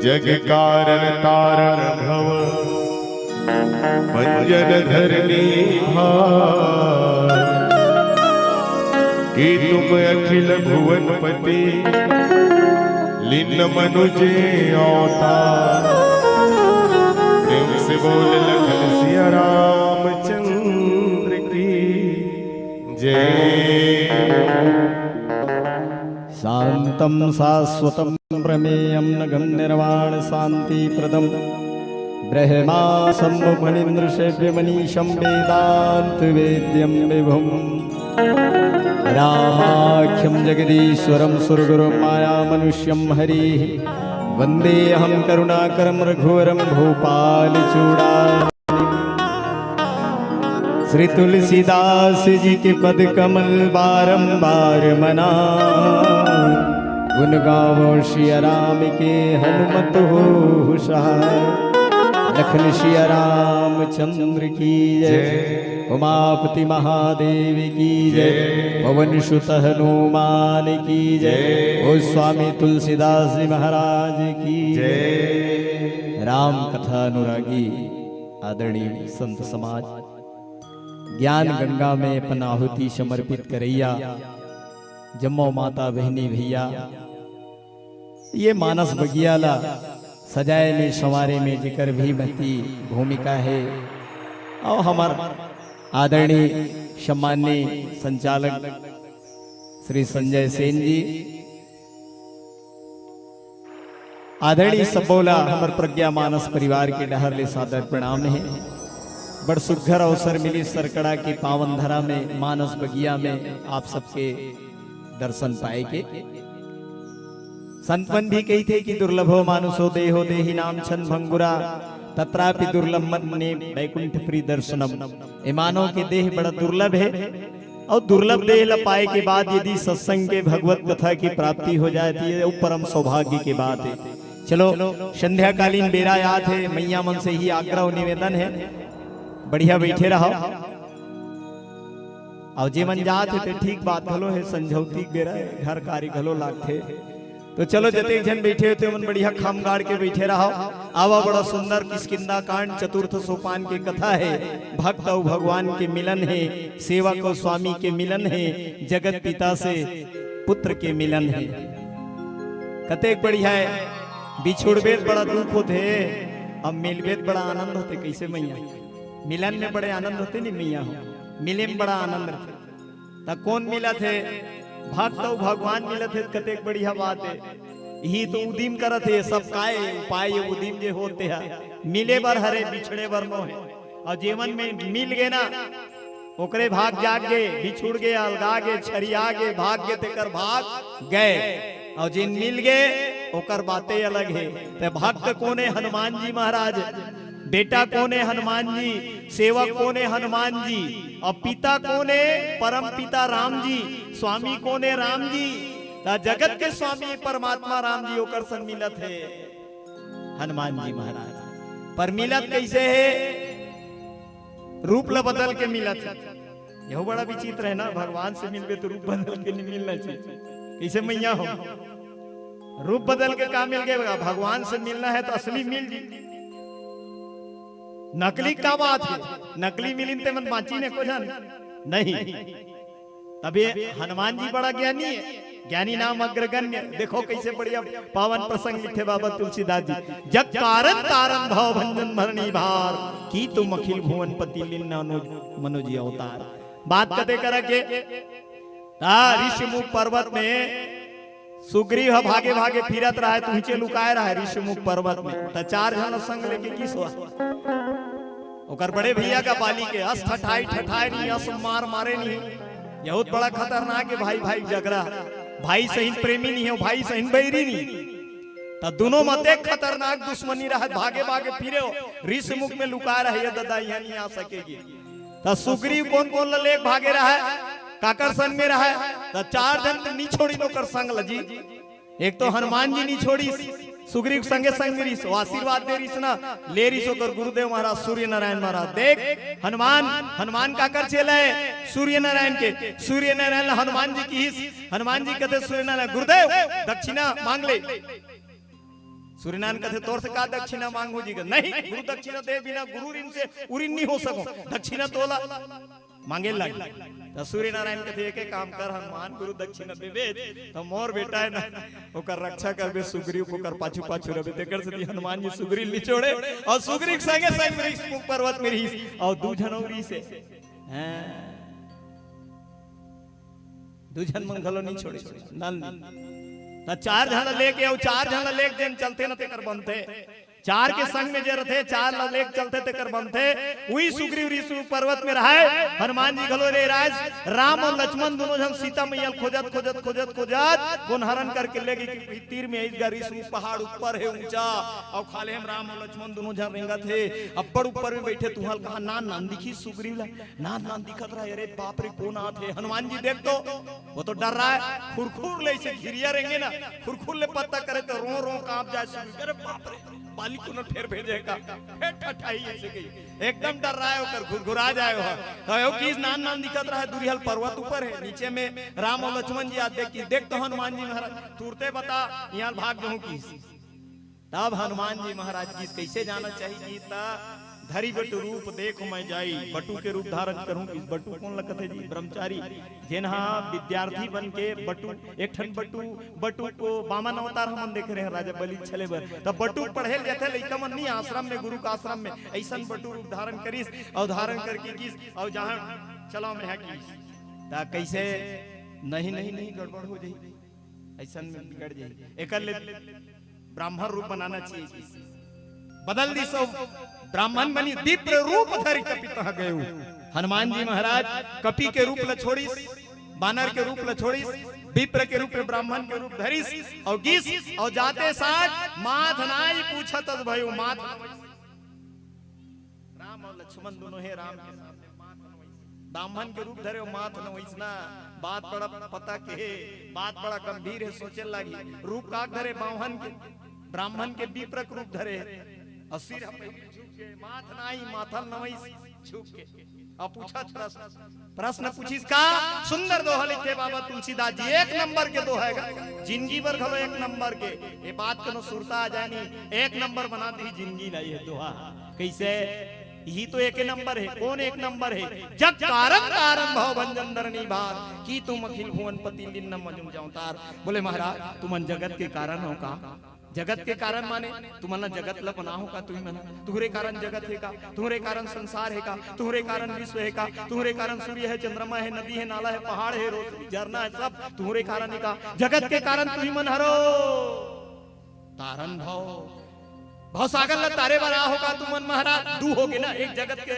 जग कारण तारण भव भंजन धरनी भार। कि तुम अखिल भुवन पति लीन मनुज अवतार। प्रेम से बोल लखन सिया रामचंद्र की जय। शांतं शाश्वतं प्रमेयं नघं निर्वाण शांति प्रदम ब्रह्मा सम्मुख मनीन्द्र सेव्य मनीषं वेदांत वेद्यं विभुम। रामाख्यं जगदीश्वरं सुरगुरुं माया मनुष्यं हरि। वंदे अहं करुणाकरं रघुवरं भूपाल चूड़ा। श्री तुलसीदास जी के पद कमल बारंबार मना। गुन गावो सिया राम के हनुमत हो सहाय। लखन सिया रामचंद्र की जय। उमापति महादेव की जय। पवन सुत हनुमान की जय। गोस्वामी तुलसीदास जी महाराज की जय। राम कथा अनुरागी आदरणीय संत समाज, ज्ञान गंगा में अपन आहुति समर्पित करैया जम्मो माता बहिनी भैया, ये मानस बगिया ला सजाए में संवारे में जेकर भी महती भूमिका है, अउ हमर आदरणीय सम्माननीय संचालक श्री संजय सेन जी, आदरणीय सब्बो ला हमर प्रज्ञा मानस परिवार के डहर ले सादर प्रणाम हे। बड़ सुघर अवसर मिलिस सरकड़ा के पावन धरा में, मानस बगिया में आप सबके दर्शन पाए के। संत मन भी कहिथे कि दुर्लभो मानुषो देहो देहिनाम छन भंगुरा तत्रापि दुर्लभम वै बैकुंठ प्रिय दर्शनम। ए मानव के देह बड़ा दुर्लभ हे, अउ दुर्लभ देह ला पाए के बाद यदि सत्संग के, भगवत कथा की प्राप्ति हो जाए, तो ये परम सौभाग्य के बात हे। चलो, संध्याकालीन बेरा आत हे, मैया मन से ही आग्रह अउ निवेदन हे, बढ़िया बैठे रहो। अउ जे मन जात हे, ते ठीक बात घलो हे, संझौती के बेरा हे, घर कार्य घलो लागथे। तो चलो, जतेक झन बैठे हो, ते मन बढ़िया खम गाड़ के बैठे रहो। आवा, बड़ा सुंदर किष्किंधा कांड चतुर्थ सोपान के कथा हे। भक्त अउ भगवान के मिलन हे, सेवक अउ स्वामी के मिलन हे, जगत पिता से पुत्र के मिलन हे। कतेक बढ़िया हे, बिछुड़बे त बड़ा दुख होथे, अब मिलबे त बड़ा आनंद होथे। कइसे मैया? मिलन में बड़े आनंद होथे नी मैया हो, मिले में बड़ा आनंद रथे। त कोन मिलत हे? भक्त अउ भगवान मिलत हे, त कतेक बढ़िया बात हे। इही तो उदिम करत हे, सब काय उपाय, ये उदिम जे होत हे, मिले बर हरे, बिछड़े बर नोहे। अउ जेमन में मिल गे ना, ओकरे भाग जाग गे, बिछुड़ गे, अलगा गे, छरिया गे, भाग गे, तेकर भाग गए। अउ जेन मिल गे, ओकर बाते अलग हे। ते भक्त कोन हे? हनुमान जी महाराज। बेटा कोन हे? हनुमान जी। सेवक कोन हे? हनुमान जी। अउ पिता कोन हे? परम पिता राम जी। स्वामी कोन हे? राम जी। त जगत के स्वामी परमात्मा राम जी, ओकर संग मिलत हे हनुमान जी महाराज। पर मिलत कइसे हे? रूप ल बदल के मिलत हे। यहू बड़ा विचित्र हे ना, भगवान से मिलबे त रूप बदल के नहीं मिलना चाहिए। कइसे मैया हो? रूप बदल के का मिल गे? भगवान से मिलना हे त असली मिल जी। नकली का बात हे? नकली मिलिन ते मन बाँचिन एको झन? नहीं। तभे हनुमान जी बड़ा ज्ञानी हे, ज्ञानी नाम अग्रगण्य। देखो कइसे बढ़िया पावन प्रसंग लिखे बाबा तुलसीदास जी। जग कारण तारण भव भंजन भरनी भार, की तुम अखिल भुवन पति लीन मनुज, मनुज अवतार। बात कते करा के? ता ऋषिमुख पर्वत में सुग्रीव ह भागे भागे फिरत रहय, त उहिंचे लुकाय रहय ऋषिमुख पर्वत में। त चार झन ल संग लेके गिस होवय। ओकर बड़े भैया का बाली के अस ठठाई ठठाय नहीं, अस मार मारे नहीं। यहूत बड़ा खतरनाक हे भाई, भाई झगरा। भाई सहिन प्रेमी नहीं हो, भाई सहिन बैरी नहीं। त दुनों म अतेक खतरनाक दुश्मनी रहय, भागे भागे फिरे हो, ऋषिमुख में लुकाय रहय, ये ददा इहाँ नहीं आ सकेगी। त सुग्रीव कोन कोन ल लेके भागे रहय, काकर संग में रहय? त चार झन त नी छोड़िन ओकर संग ल जी। एक तो हनुमान जी नी छोड़िस, सुग्रीव संगे संग में रिहिस, वो आशीर्वाद दे रिहिस ना, ले रिहिस ओकर गुरुदेव महाराज सूर्य नारायण महाराज। देख हनुमान, हनुमान काकर चेला हे? सूर्य नारायण के। सूर्य नारायण ल हनुमान जी किहिस, हनुमान जी कथे सूर्य नारायण, गुरुदेव दक्षिणा मांग ले। सूर्यनारायण कथे, "तोर से का दक्षिणा मांगहूं जी?" कथे, "नहीं, गुरु दक्षिणा दे बिना गुरु ऋण से उऋण नहीं हो सको, दक्षिणा तोला मांगे लागी।" त सूर्यनारायण कथे, "एक, एक काम कर हनुमान, गुरु दक्षिणा देबे त मोर बेटा हे ना, ओकर रक्षा करबे, सुग्रीव ओकर पाछू पाछू रहिबे।" तेकर सेती हनुमान जी सुग्रीव ल नी छोड़े अउ सुग्रीव के संगे संग ऋषिमूक पर्वत में रिहिस अउ दू झन अउ रिहिस हे। हां। दू झन मन घलो नी छोड़े, नल नी। त चार झन ला लेके, अउ चार झन ला लेके जेन चलथे न तेकर बनथे। चार के संग में जे रथे, चार ला लेके चलथे तेकर बनथे। उही सुग्रीव ऋषिमूक पर्वत में रहय, हनुमान जी घलो रे राज, राम अउ लक्ष्मण दूनों झन सीता मैया ल खोजत, खोजत, खोजत, खोजत, कोन हरन करके लेगे कि तीर में आइस गा, ऋषिमूक पहाड़ ऊपर हे ऊंचा, अउ खाल्हे म राम अउ लक्ष्मण दूनों झन रेंगत हे, अब्बड़ ऊपर में बइठे, तुंहर कहां नान नान दिखिस सुग्रीव ला। नान नान दिखत रहा, "अरे बाप रे, कोन आत हे?" हनुमान जी देख तो, वो तो डर रहा है, खुरखुर ले अइसे घिरिया रेंगे ना, खुरखुर ले पता करे त रों रों कांप जाय सुग्रीव, "अरे बाप रे, बाली कोनो ल फेर भेजे हे का?" फेर ठठाही अइसे कही, एकदम डर रहा है ओकर, घुरघुरा जाय ओ ह। त ओ किहिस नान नान दिखत रहा है, दूरिहा ल पर्वत ऊपर हे, नीचे में राम अउ लक्ष्मण जी आत देख किहिस, "देख तो हनुमान जी महाराज, तुरते बता, इहां ल भाग जहूं" किहिस। तब हनुमान जी महाराज जी कइसे जाना चाहिए कि त धरी बटु रूप देखो मैं जाई, बटु के रूप धारण करूं। किस बटु कोन ल कथे जी? ब्रह्मचारी, जेन हा विद्यार्थी बन के बटु, एक ठन बटु, बटु को बामन अवतार हमन देखे रहेन राजा बलि छले बर। त बटु पढ़े ल जाथे लइका मन नी आश्रम में, गुरु का आश्रम में, अइसन बटु रूप धारण करिस अउ धारण करके किहिस अउ जहां चलो मैं हा किहिस। त कइसे नहीं, नहीं, नहीं, गड़बड़ हो जाही। अइसन में बिगड़ जाही। एकर ले ब्राह्मण रूप बनाना चाहिए। बदल दिस अउ ब्राह्मण बनिस, विप्र रूप धरि कपि तहां गयो। हनुमान जी महाराज कपि के रूप ल छोड़िस, बानर के रूप ल छोड़िस, विप्र के रूप में ब्राह्मण के रूप धरिस अउ गिस अउ जाते साथ माथ नाई पूछत अस भयो, माथ राम अउ लक्ष्मण दूनों हे, राम के सामने माथ नवइस। ब्राह्मण के रूप धरे अउ माथ नवइस ना, बात बड़ा पता के हे, बात बड़ा गंभीर हे, सोचे लागी। रूप का धरे? बाम्हन के, ब्राह्मण के विप्र के रूप धरे अउ सिर ह पहिली झुक के, माथ नाई, माथा ल नवइस, झुक के। अउ पूछत प्रश्न, प्रश्न पूछिस का? सुंदर दोहा लिखे बाबा तुलसीदास जी, एक नंबर के दोहा हे गा, जिंदगी बर घलो एक नंबर के। ये बात कोनो सुरता आ जाय नी, एक नंबर बना दिही जिंदगी ला ये दोहा। कइसे? इही तो एके नंबर हे। कोन एक नंबर हे? जग कारण तारण भव भंजन धरनी भार, की तुम अखिल भुवन पति लीन न मजम जवतार। बोले महाराज, तुमन जगत के कारण हो का? जगत के कारण माने तुमन ला जगत ला बना हो का? तुही मन, तुहरे कारण जगत हे का? तुहरे कारण संसार हे का? तुहरे कारण विश्व हे का? तुहरे कारण सूर्य हे, चंद्रमा हे, नदी हे, नाला हे, पहाड़ हे, रोशनी, झरना हे, सब तुहरे कारण हे का? जगत के कारण तुही मन हरो। तारण भव, भवसागर ला तारे बर आ हो का तुमन महाराज? दू हो गे ना, एक जगत के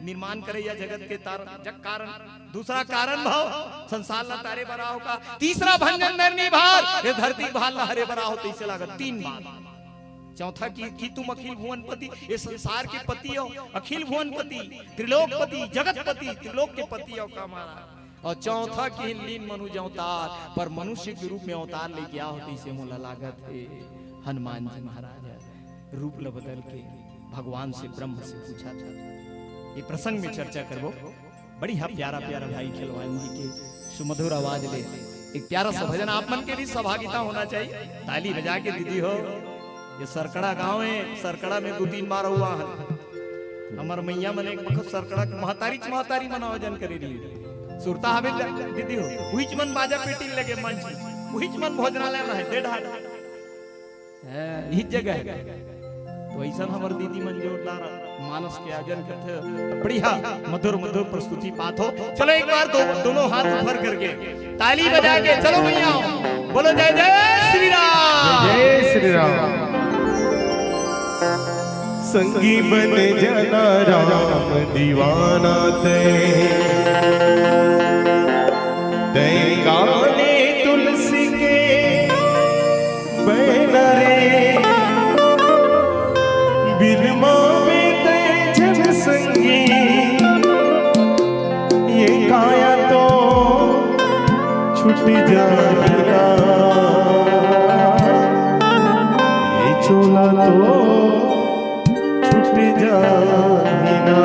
निर्माण करे या जगत के तार-, जग कारण, दूसरा कारण भव, संसार ला तारे बर आ हो का, तीसरा भंजन धरनी भार, ये धरती भार ला हरे बर आ हो, तइसे लागत तीन बात। चौथा कि, कि तुम अखिल भुवन पति, ये संसार के पति हो, अखिल भुवन पति, त्रिलोकपति, जगतपति, त्रिलोक के पति हो का महाराज? अउ चौथा किहिन लीन मनु जवतार, पर मनुष्य के रूप में अवतार लेके आ हो तइसे मोला लागत हे। हनुमान जी महाराज ह रूप ल बदल के भगवान से, ब्रह्म से पूछा था। ये प्रसंग में चर्चा करबो। बड़ी हा प्यारा प्यारा भाई खिलवान जी के सुमधुर आवाज ले एक प्यारा सा भजन। आप मन के भी सहभागिता होना चाहिए। ताली बजा के दीदी हो। ये सरकड़ा गांव हे, सरकड़ा में दू तीन बार हुआ हन। हमर मइया मन एक बखत सरकड़ा के महतारी च महतारी मन आयोजन करे रही। सुरता हवे ल-, दीदी हो, उहीच मन बाजा पेटी लगे मंच, उहीच मन भोजनालय रहे, डेढ़ हाथ। हैं, इहीच जगह हे। तो अइसन हमर दीदी मन जोरदार मानस के आयोजन करथे। बढ़िया मधुर मधुर प्रस्तुति पात हो। चलो एक बार दो, दोनों हाथ ऊपर करके ताली बजा के चलो भैया, बोलो जय जय श्री राम। जय श्री राम। संगी बन जाना राम दीवाना तैं, तैं गाने तुलसी के बैना रे। बिलमावे तैं झन संगी, ये काया तो छूट जाही ना, ये चोला तो छूट जाही ना।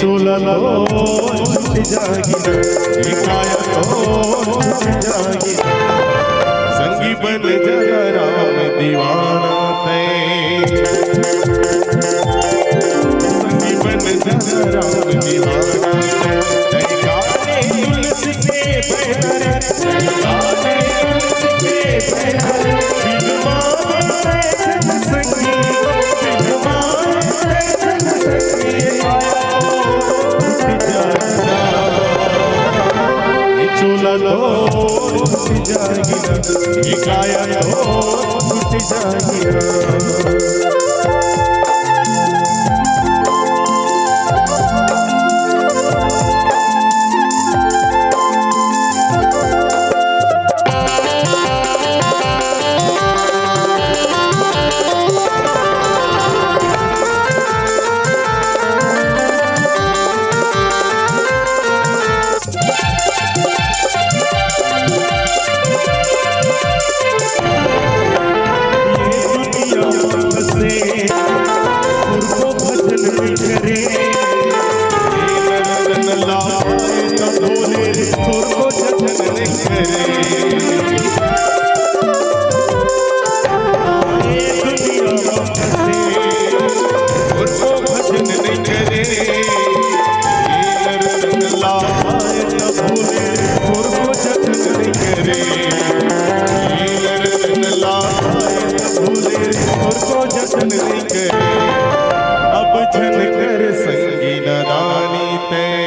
चोला तो छूट जाही ना, ये काया तो छूट जाही ना। संगी बन जा राम दीवाना तैं, संगी बन जा राम दीवाना तैं। जयकारे तुलसी के बहरे, जयकारे तुलसी के बहरे, बिन मांगे तैं जन संगी, बिन मांगे तैं जन संगी, काया तो छूट जाही ना, ये चोला तो छूट जाही ना, ये काया तो छूट जाही ना। ये दुनिया में बसे, उनको भजन नहीं करे। ये नंदन लाल का भोले, उनको जतन नहीं करे। ये दुनिया में बसे, उनको भजन नहीं करे। ये नंदन लाल का भोले, उनको जतन नहीं करे। ये नंदन लाल का भोले, उनको जतन नहीं करे। अब झन कर संगी नादानी तैं,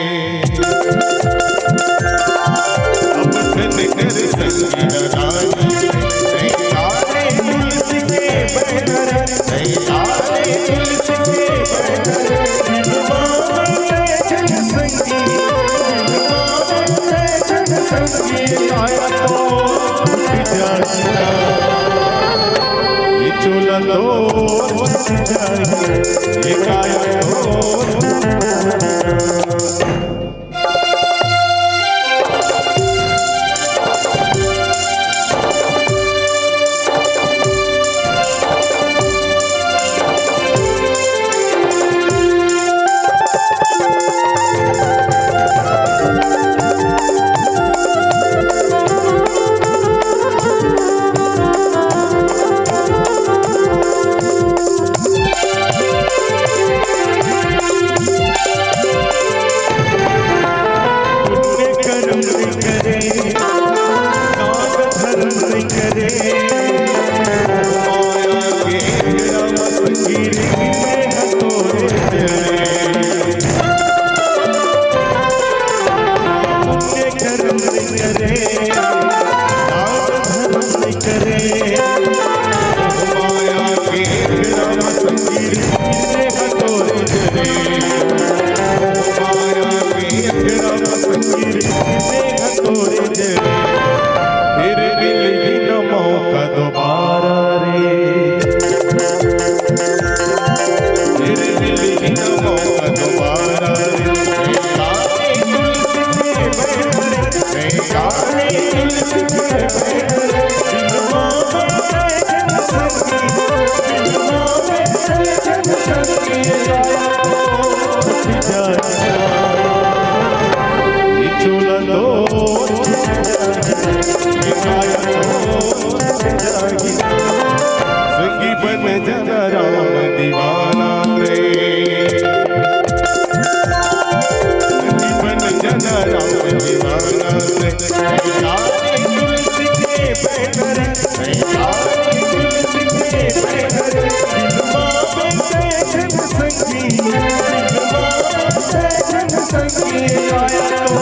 अब झन कर संगी नादानी तैं। जयकारे तुलसी के बहरे, जयकारे तुलसी के बहरे, बिन मांगे तैं जन संगी, बिन मांगे तैं जन संगी, काया तो छूट जाही ना, ये चोला तो छूट जाही ना, ये काया तो। पुण्य कर्म नहीं करे, दान धर्म नहीं करे, माया के रस गिर गिरे हथोरे चले। पुण्य कर्म नहीं करे, दान धर्म नहीं करे, माया के रस गिर गिरे हथोरे चले। माया के रस गिर गिरे हथोरे चले। फिर मिलही न मौका दोबारा रे, फिर मिलही न मौका दोबारा रे। जयकारे तुलसी के बहरे, जयकारे तुलसी के बहरे, बिन मांगे तैं जन संगी, बिन मांगे तैं जन संगी, काया तो छूट जाही ना, ये चोला तो छूट जाही ना, ये काया तो छूट जाही ना। संगी बन जा राम दीवाना तैं, संगी बन जा राम दीवाना तैं। जयकारे तुलसी के बहरे, जयकारे तुलसी के बहरे, बिन मांगे तैं जन संगी, बिन मांगे तैं जन संगी, काया तो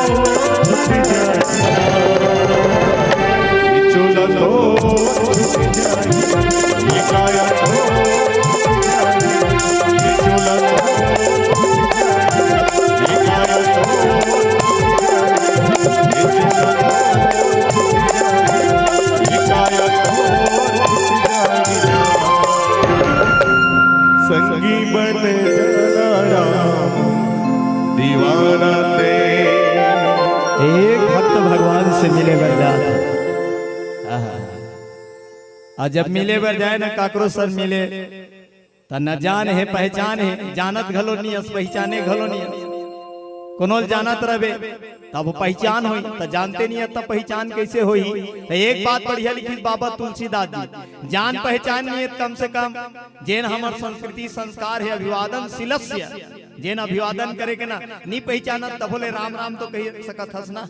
छूट जाही ना, ये चोला तो छूट जाही ना, ये काया तो छूट जाही ना, ये चोला तो छूट जाही ना, ये काया तो छूट जाही ना, ये चोला तो छूट जाही ना, ये काया तो छूट जाही ना। संगी बन जा राम दीवाना तैं। एक भक्त भगवान से मिले बर जात हे। आहा। अउ जब मिले बर जाय ना काकरो सर मिले, त न जान हे, पहचान हे, जानत घलो नी अस, पहचाने घलो नी अस। कोनो ल जानत रहिबे, तब पहचान होही, त जानते नइ हे, त पहचान कइसे होही? त एक बात बढ़िया लिखिस बाबा तुलसीदास जी, जान पहचान नइ हे, कम से कम जेन हमर संस्कृति संस्कार हे, अभिवादन शीलस्य, जेन अभिवादन करे के ना, नइ पहचानत, तभो ले राम राम तो कहि सकत हस ना।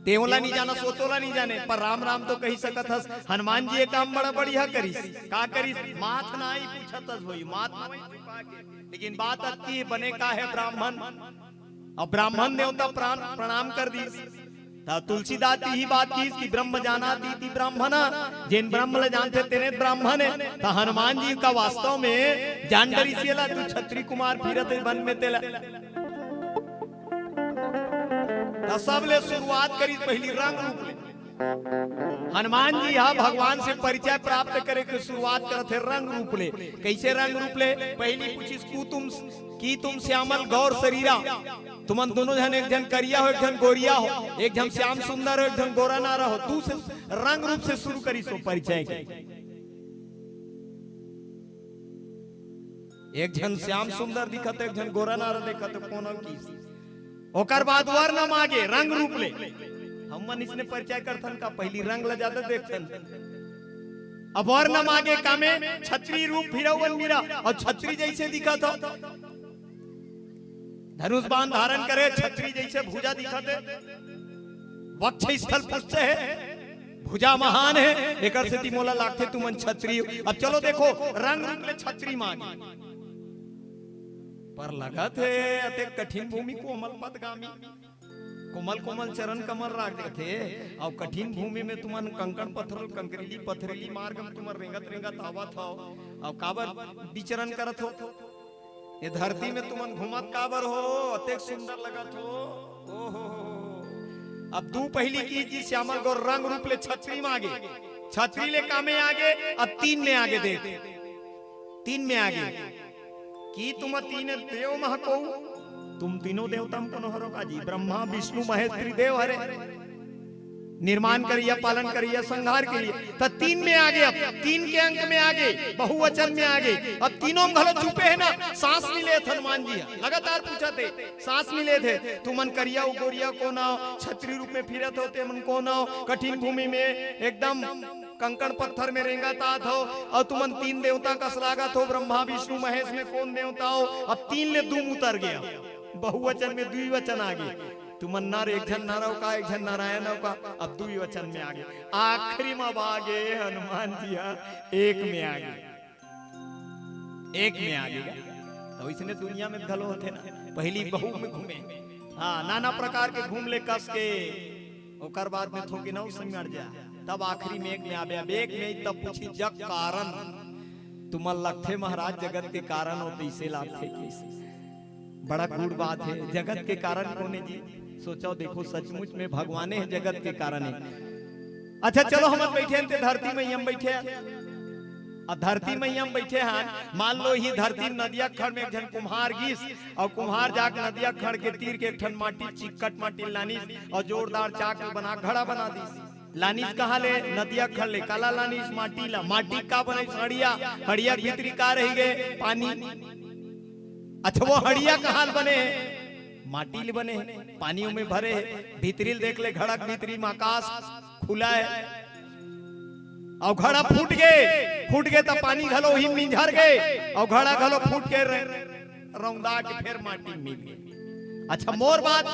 तें ओला नइ जानस, वो तोला नइ जाने, पर राम राम तो कहि सकत हस। हनुमान जी ये काम बड़ा बढ़िया करिस। का करिस? माथ नाहीं पूछत हस होही, माथ नाहीं छुपा के। लेकिन बात अतकी हे, बने का हे ब्राह्मण? अब ब्राह्मण देवता प्राण-, प्रणाम कर दिस। त तुलसीदास जी ही बात किस कि ब्रह्म जानाति इति ब्राह्मण, जेन ब्रह्म ल जानथे तेने ब्राह्मण हे। त हनुमान जी का वास्तव में जान डरिस एला, तू छत्री कुमार फिरत हे वन में तेला। त सबले शुरुआत करिस पहिली रंग रूप ले। हनुमान जी हा भगवान से परिचय प्राप्त करे के शुरुआत करत हे रंग रूप ले। कइसे रंग रूप ले? पहिली पूछिस, "कू तुम, की तुम श्यामल गौर शरीरा?" तुमन दोनों झन, एक झन करिया हो, एक झन गोरिया हो, एक झन श्याम सुंदर हो, एक झन गोरा नारा हो। तू से रंग रूप से शुरू करिस ओ परिचय के। एक झन श्याम सुंदर दिखत, एक झन गोरा नारा दिखत, कोनो किस। ओकर बाद वर्ण मागे, रंग रूप ले। हमन इसने परिचय करथन का, पहिली रंग ला जादा देखथन। अब वर्ण मागे कामे, छत्री रूप फिरउ वन मीरा, अउ छत्री जइसे दिखत हो। धनुष बाण धारण करे, छत्री जइसे भुजा दिखत हे, वक्ष स्थल पुष्ट हे, भुजा महान हे, एकर सेती मोला लागथे तुमन छत्री हो। अब चलो देखो, रंग रूप ले छत्री मागे। पर लगत हे अतेक कठिन भूमि कोमल पदगामी, कोमल कोमल चरण कमल राखथे, अउ कठिन भूमि में तुमन कंकड़ पत्थर, कंकरीली पथरीली मार्ग में तुमन रेंगत रेंगत आवत हो, अउ काबर विचरण करत हो? ये धरती में तुमन घूमत काबर हो? अतेक सुंदर लगत हो। ओहो। अब दू पहिली किस जी श्यामल गौर रंग रूप ले छत्री मागे, छत्री ले कामे आगे, अब तीन में आगे देख, तीन में आगे। की तुम तीन देव मह कोऊ, तुम तीनों देवता म कोनो हरो का जी? ब्रह्मा विष्णु महेश त्रिदेव हरे। निर्माण करिया, पालन करिया, संहार करिया। त तीन में आगे, अब तीन के अंक में आगे, बहुवचन में आगे। अब तीनों में घलो छुपे हे ना, सांस नइ लेत हनुमान जी ह। लगातार पूछत हे, सांस नइ लेत हे। तुमन करिया अउ गोरिया कोन हो, छत्री रूप में फिरत हो, तेमन कोन हो, कठिन भूमि में एकदम कंकड़ पत्थर में रेंगत आत हो, अउ तुमन तीन देवता कस लागत हो, ब्रह्मा विष्णु महेश में कोन देवता हो? अब तीन ले दू म उतर गे, बहुवचन में द्विवचन आगे। तुमन नर, एक झन नर हो का, एक झन नारायण हो का, अब द्विवचन में आगे। आखिरी में अब आगे हनुमान जी ह एक में आगे, एक में आगे गा। त वइसने दुनिया में घलो होथे ना, पहिली बहु में घूमे, हाँ, नाना प्रकार के घूम ले कस के, ओकर बाद में थोकिन अउ सिमट जा, तब आखिरी में एक में आबे। अब एक में तब पूछिस जग कारण, तुमन लगथे महाराज जगत के कारण हो, तइसे लागथे किस। बड़ा गूढ़ बात हे, जगत के कारण कोन हे जी? सोचव, देखो, सचमुच में भगवाने हे जगत के कारण हे। अच्छा, चलो, हमन बइठे हन ते धरती मइया म बइठे हन। अब धरती मइया म बइठे हन, मान लो इही धरती म नदिया खंड में एक झन कुम्हार गिस, अउ कुम्हार जाके नदिया खंड के तीर के एक ठन माटी, चिक्कट माटी लानिस, अउ जोरदार चाक में बना, घड़ा बना दिस। लानिस कहाँ ले? नदिया खंड ले। काला लानिस? माटी ला। माटी का बने? हड़िया। हड़िया के भीतरी का रहि गे? पानी। अच्छा, वो हड़िया कहाँ ले बने हे? माटी ले बने हे, पानी ओमे भरे हे। भीतरी ले देख ले, घड़ा के भीतरी म आकाश खुला हे। अउ घड़ा फूट गे, फूट गे त पानी घलो उही मिंझर गे, अउ घड़ा घलो फूट के र-, रौंदा के फेर माटी मिल गे। अच्छा, मोर बात,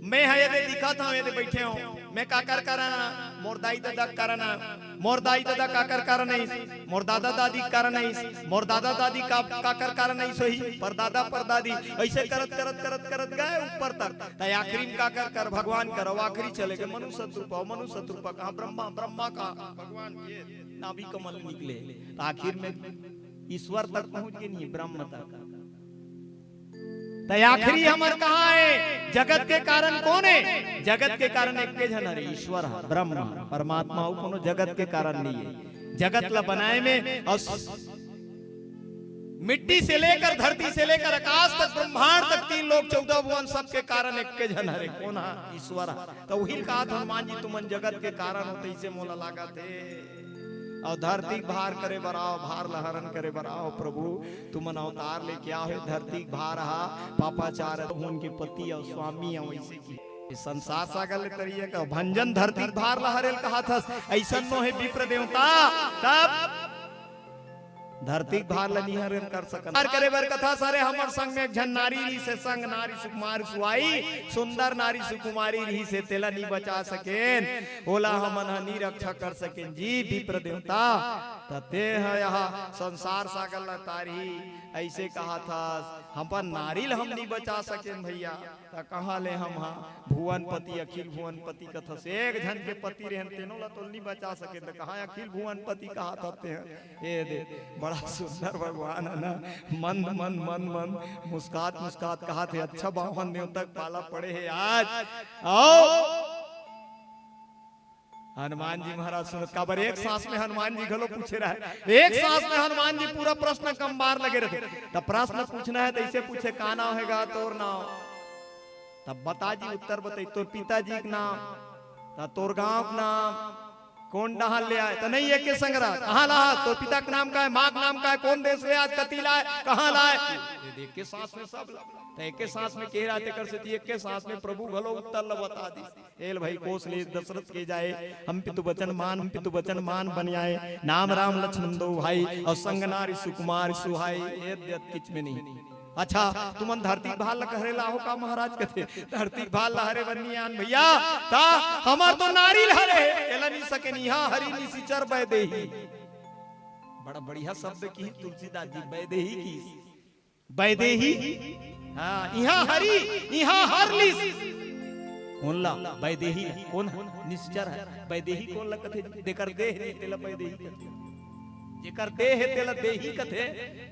मैं ह एदे दिखत हंव, एदे बइठे हंव, मैं काकर कारण आंव? मोर दाई ददा के कारण आंव। मोर दाई ददा काकर कारण आइस? मोर दादा दादी के कारण आइस। मोर दादा दादी का, काकर कारण आइस होही? परदादा परदादी। अइसे करत, करत, करत, करत गए ऊपर तक। त आखिरी म काकर कर? भगवान कर। अउ आखिरी चले गे मनुष्य रूपा, मनुष्य रूपा कहाँ? ब्रह्मा, ब्रह्मा कहाँ? भगवान के नाभि कमल निकले। त आखिर में ईश्वर तक पहुंच गे नहीं, ब्रह्म तक। त आखिरी हमर कहाँ हे? जगत के कारण कोन हे? जगत के कारण एक्के झन हरे, ईश्वर ह, ब्रह्म ह, परमात्मा, अउ कोनो जगत के कारण नइ हे। जगत ला बनाए में अउ स-, मिट्टी से लेकर, धरती से लेकर आकाश तक, ब्रह्मांड तक, तीन लोक चौदह भुवन, सबके कारण एक्के झन हरे। कोन ह? ईश्वर ह। त उही ल कहत हनुमान जी, तुमन जगत के कारण हो, तइसे मोला लागत हे। अउ धरती के भार करे बर आव, भार ल हरन करे बर आव प्रभु। तुमन अवतार लेके आव हे, धरती के भार हा पापाचार, उनके पति अउ स्वामी अउ ऐसे की ये संसार सागर ले तरिया का भंजन धरती के भार ल हरेल कहाथस, ऐसन नो हे विप्र देवता। तब धरती के भार ल निहरन कर सकन। भार करे बर कथा सरे हमर संग में एक झन नारी रहिस हे, संग नारी सुकुमारी सुहाई, सुंदर नारी सुकुमारी रहिस हे, तेला नी बचा सकेन, ओला हमन ह नी रक्षा कर सकेन जी विप्र देवता। त ते ह यह संसार सागर ल तारही, ऐसे कहाथस, अपन नारी ल हम नी बचा सकेन भैया। त कहाँ ले हम हा भुवनपति, अखिल भुवनपति कथस, एक झन के पति रहन तेनो ला तो नी बचा सके, त कहाँ अखिल भुवनपति कहाथस ते ह? ए दे, बड़ा सुंदर भगवान हे ना, मंद मंद मंद मंद मुस्कात मुस्कात कहाथे, अच्छा बामन देवता के पाला पड़े हे आज। आओ हनुमान जी महाराज सुनत, काबर एक सांस में हनुमान जी घलो पूछे रहे, एक सांस में हनुमान जी पूरा प्रश्न के अंबार लगे रहिथे। त प्रश्न पूछना हे त ऐसे पूछे, का नाव हे गा तोर नाव? तब बता जी, उत्तर बताई, तोर पिताजी के नाम, त तोर गांव के नाम, कोन डहार ले आय, त नहीं एके संग रहा, कहाँ ला, तोर पिता के नाम का हे, माँ के नाम का हे, कोन देश ले आय, कति ला आय, कहाँ ला आय? ये देख के सांस में सब ला, त एके सांस में कहे रहा, तेकर सेती एके सांस में प्रभु घलो उत्तर ला बता दिस। एल भाई कोसले दशरथ के जाए, हम पितु वचन मान, हम पितु वचन मान बन आए, नाम राम लक्ष्मण दो भाई, अउ संग नारी सुकुमारी सुहाई, ए देत किच में नहीं। अच्छा, तुमन धरती के भार ल हरे ला आहो का महाराज? कथे, धरती के भार ल हरे बर नी आन भैया, त हमर तो नारी ल हरे हे, एला नी सके, इहाँ हरी निशिचर बैदेही। बड़ा बढ़िया शब्द किहिस तुलसीदास जी, बैदेही किहिस। बैदेही। हाँ, इहाँ हरी, इहाँ हर लिस। कोन ला? बैदेही ला। कोन ह? निश्चर हे। बैदेही कोन ला कथे? जेकर देह नहीं तेला बैदेही कथे। जेकर देह हे तेला देही कथे।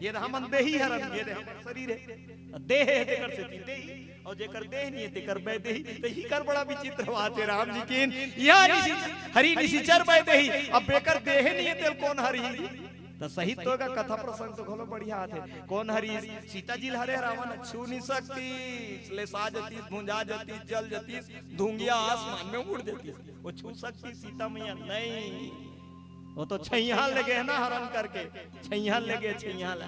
ये दे हमन देही हरन, ये दे हमर शरीर हे। देह हे तेकर सेती देही, अउ जेकर देह नहीं हे तेकर बैदेही। त इकर बड़ा विचित्र बात हे राम जी किहिन। इहाँ निशिचर, हरी निशिचर बैदेही। अब एकर देह नहीं हे तेल कोन हरी? त सही तो का कथा प्रसंग तो घलो बढ़िया आथे। कोन हरी? सीता जी ल हरे रावण छू नहीं सकतिस, लेसा जतिस, भुंजा जतिस, जल जतिस, धुंगिया आसमान में उड़ जतिस। वो छू सकतिस सीता मैया? नहीं। वो तो छैहा ले गे ना हरन करके, छैहा ले गे, छैहा ला।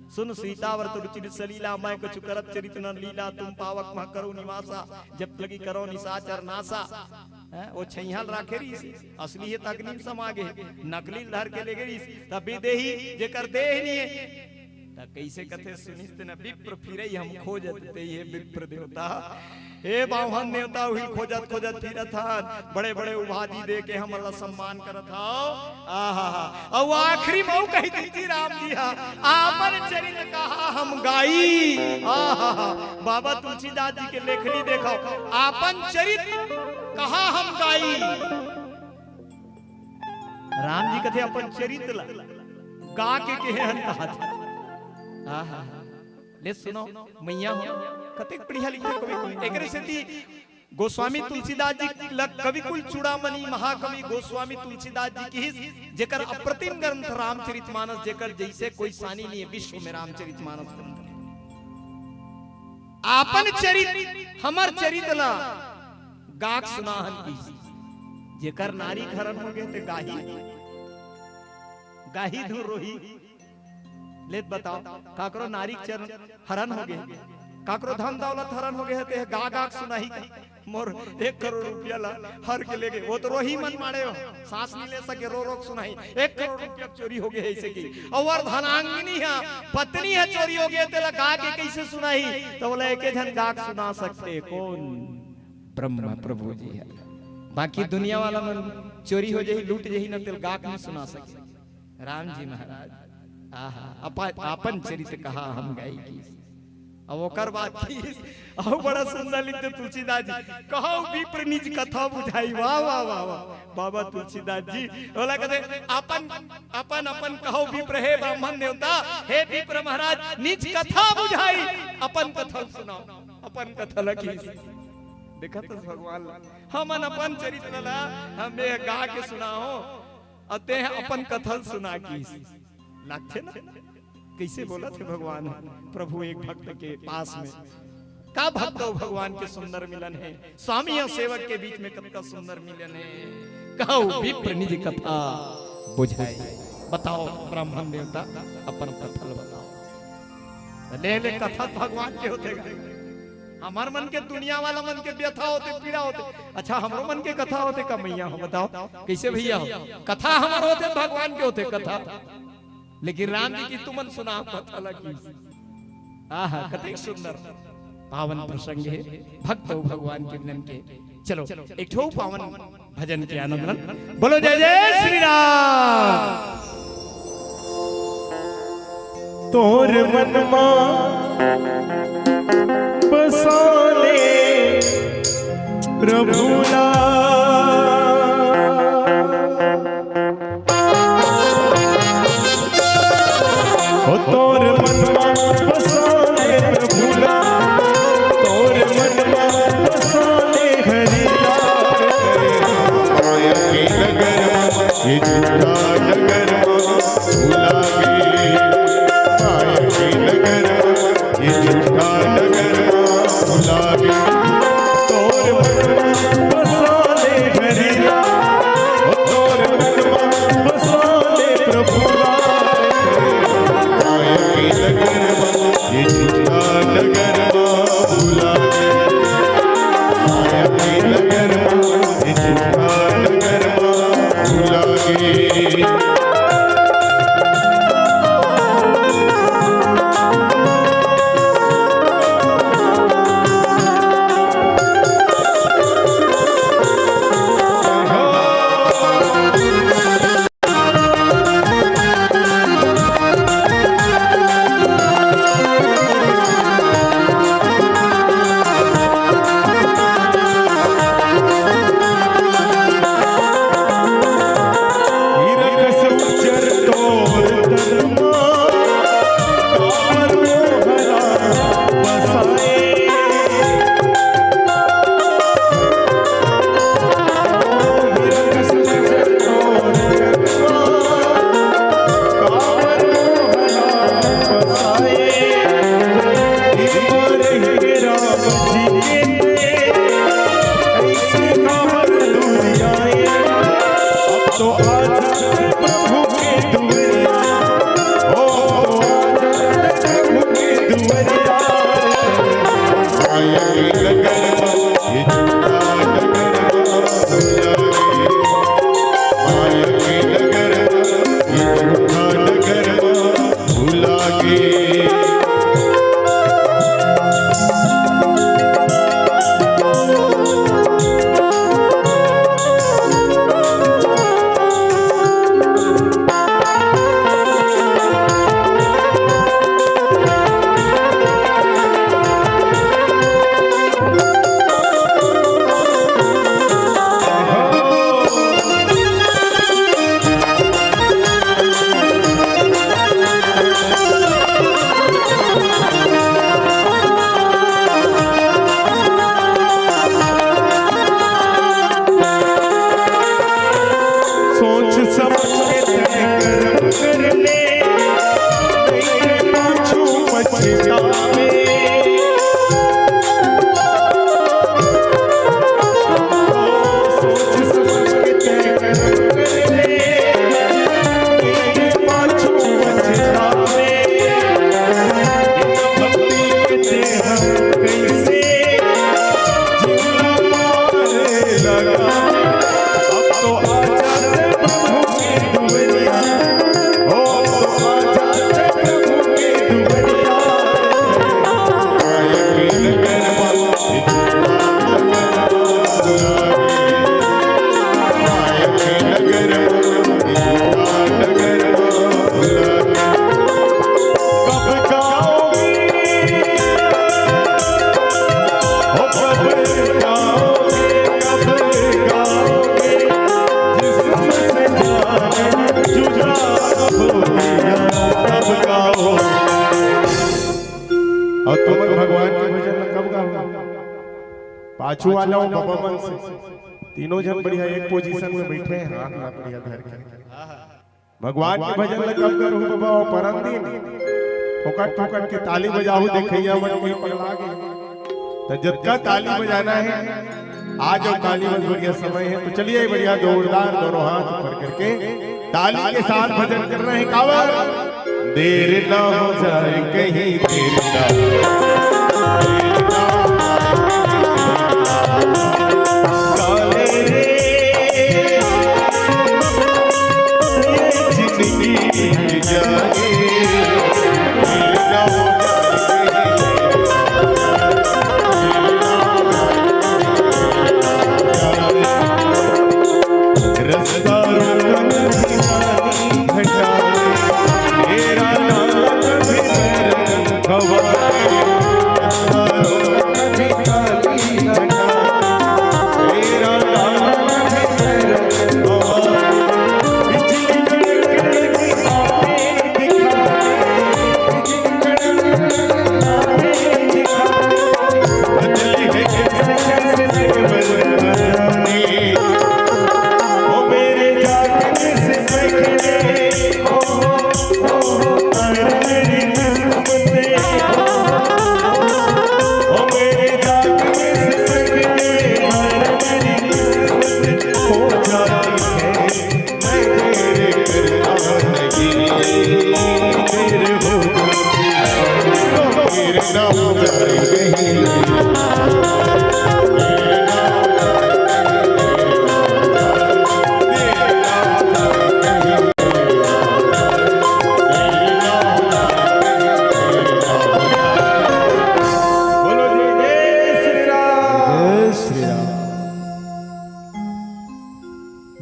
सुन सीता वर तोर चित सलीला, मैं कछु करत चरित न लीला, तुम पावक मह करो निवासा, जब लगी करो निशाचर नासा। हैं? वो छैहा ल राखे रहिस, असली हे त अग्नि म समा गे, नकली ल धर के ले गे रहिस, त बैदेही जेकर देह नहीं हे। त कइसे कथे सुनिस तेन विप्र फिरई हम खोजत, ते हे विप्र देवता। हे बाम्हन देवता, उही ल खोजत खोजत फिरत हन, बड़े बड़े उपाधि दे के हमन ला सम्मान करत हव। आहा, अउ आखिरी म अउ कहि दिस जी राम जी हा, आपन चरित कहा हम गाई। आहा, बाबा तुलसीदास जी के लेखनी देखव, आपन चरित कहा हम गाई। राम जी कथे अपन चरित ला गा के केहे हन कहाथे। आहा, ले सुनो, मैया हो, कतेक बढ़िया लिखथे कवि कुल। एकरे सेती गोस्वामी तुलसीदास जी ल कवि कुल चूड़ामणि महाकवि गोस्वामी तुलसीदास जी किहिस, जेकर अप्रतिम ग्रंथ रामचरितमानस, जेकर जइसे कोई सानी नहीं हे विश्व में रामचरितमानस ग्रंथ। आपन चरित, हमर चरित ला गा के सुना हन किहिस। जेकर नारी के हरन हो गे ते गाही, गाही धुन रोही। ले त बताव, काकरो नारी के चर-, हरन हो गे, काकरो धन दौलत हरन हो गे हे, ते गा गा के सुनाही का? मोर एक करोड़ रुपया ला हर के ले गे, वो तो रोही मन माड़े हो, सांस नहीं ले सके, रो रो के सुनाही। एक करोड़ रुपया चोरी हो गे हे अइसे कि, अउ अर्धनांगिनी हा, पत्नी हा चोरी हो गे, तेला गा के कइसे सुनाही? त बोला एके झन गा के सुना सकथे, कोन? ब्रह्मा प्रभु जी हा। बाकी दुनिया वाला मन चोरी हो जाही, लूट जाही ना, तेला गा के नहीं सुना सके। राम जी महाराज, आहा, अपा-, आपन चरित कहा हम गाई किहिस। अब ओकर बाद किहिस, अउ बड़ा सुंदर लिखथे तुलसीदास जी, कहउ विप्र निज कथा बुझाई। वाह, वाह, वाह, वाह। बाबा तुलसीदास जी, ओला कथे, अपन, अपन, अपन कहउ विप्र, हे बाम्हन देवता, हे विप्र महाराज, निज कथा बुझाई, अपन कथा ल सुनाव, अपन कथा ल किहिस। देखत हस भगवान ला, हमन अपन चरित्र ला, हमें गा के सुनाव, अउ ते ह अपन कथा ल सुना किहिस। लागथे ना? कइसे बोलथे भगवान, प्रभु एक भक्त के पास में। का भक्त अउ भगवान के सुंदर मिलन हे, स्वामी अउ सेवक के बीच में कतका सुंदर मिलन हे। कहउ विप्र निज कथा बुझाए। बताओ ब्राह्मण देवता, अपन कथा ल बताओ। ले ले, कथा भगवान के होथे गा। हमर मन के, दुनिया वाला मन के व्यथा होथे, पीड़ा होथे। अच्छा, हमरो मन के कथा होथे का मैया हो? बताओ कैसे भैया हो? कथा हमर होथे, भगवान के होथे कथा। लेकिन राम जी की तुमन सुनाव कथा ला की। आहा, कतेक सुंदर पावन प्रसंग हे। भक्त हो भगवान के, मिलन के। चलो, एक ठो पावन भजन के आनंद लन। बोलो जय जय श्री राम। तोर मन मा बसा ले प्रभु ला। ओ तोर मन मा बसा ले प्रभु ला, तोर मन मा बसा ले हरि ला। माया के नगर मा ये झूठा नगर मा भुला गे। माया के नगर मा ये झूठा नगर मा भुला गे। तोर मन मा बसा ले हरि ला, ओ तोर मन मा बसा ले प्रभु ला। माया के नगर मा ये झूठा नगर मा भुला गे। माया के नगर मा ये झूठा नगर मा भुला गे। सोच समझ के तय करम कर ले, नहीं पाछू पछतावे। सोच समझ के तय करम कर ले, नहीं पाछू पछतावे। भक्ति के तेहा कैसे जीना पार लगा। अब तो आ जाते प्रभु की दुआरिया, ओ, अब तो आ जाते प्रभु की दुआरिया। अउ तुमन भगवान के भजन ला कब गाहू? पाछू वाला अउ बबा मन से। तीनों झन बढ़िया एक पोजीशन में बइठे हे, हाथ ला बढ़िया धर के। भगवान के भजन ला कब करहू बबा? अउ परन दिन फोकट फोकट के ताली बजाहू, देखइया मन कोई पगला गे। त जतका ताली बजाना हे, आज जो काली बस बढ़िया समय है, तो चलिए बढ़िया जोरदार दोनों हाथ ऊपर करके ताली के साथ भजन कर रहे हैं। कावर, देर ना हो जाए कहीं, देर ना हो जाए, देर ना हो जाए, काले रे, ये जिंदगी बीत जाए।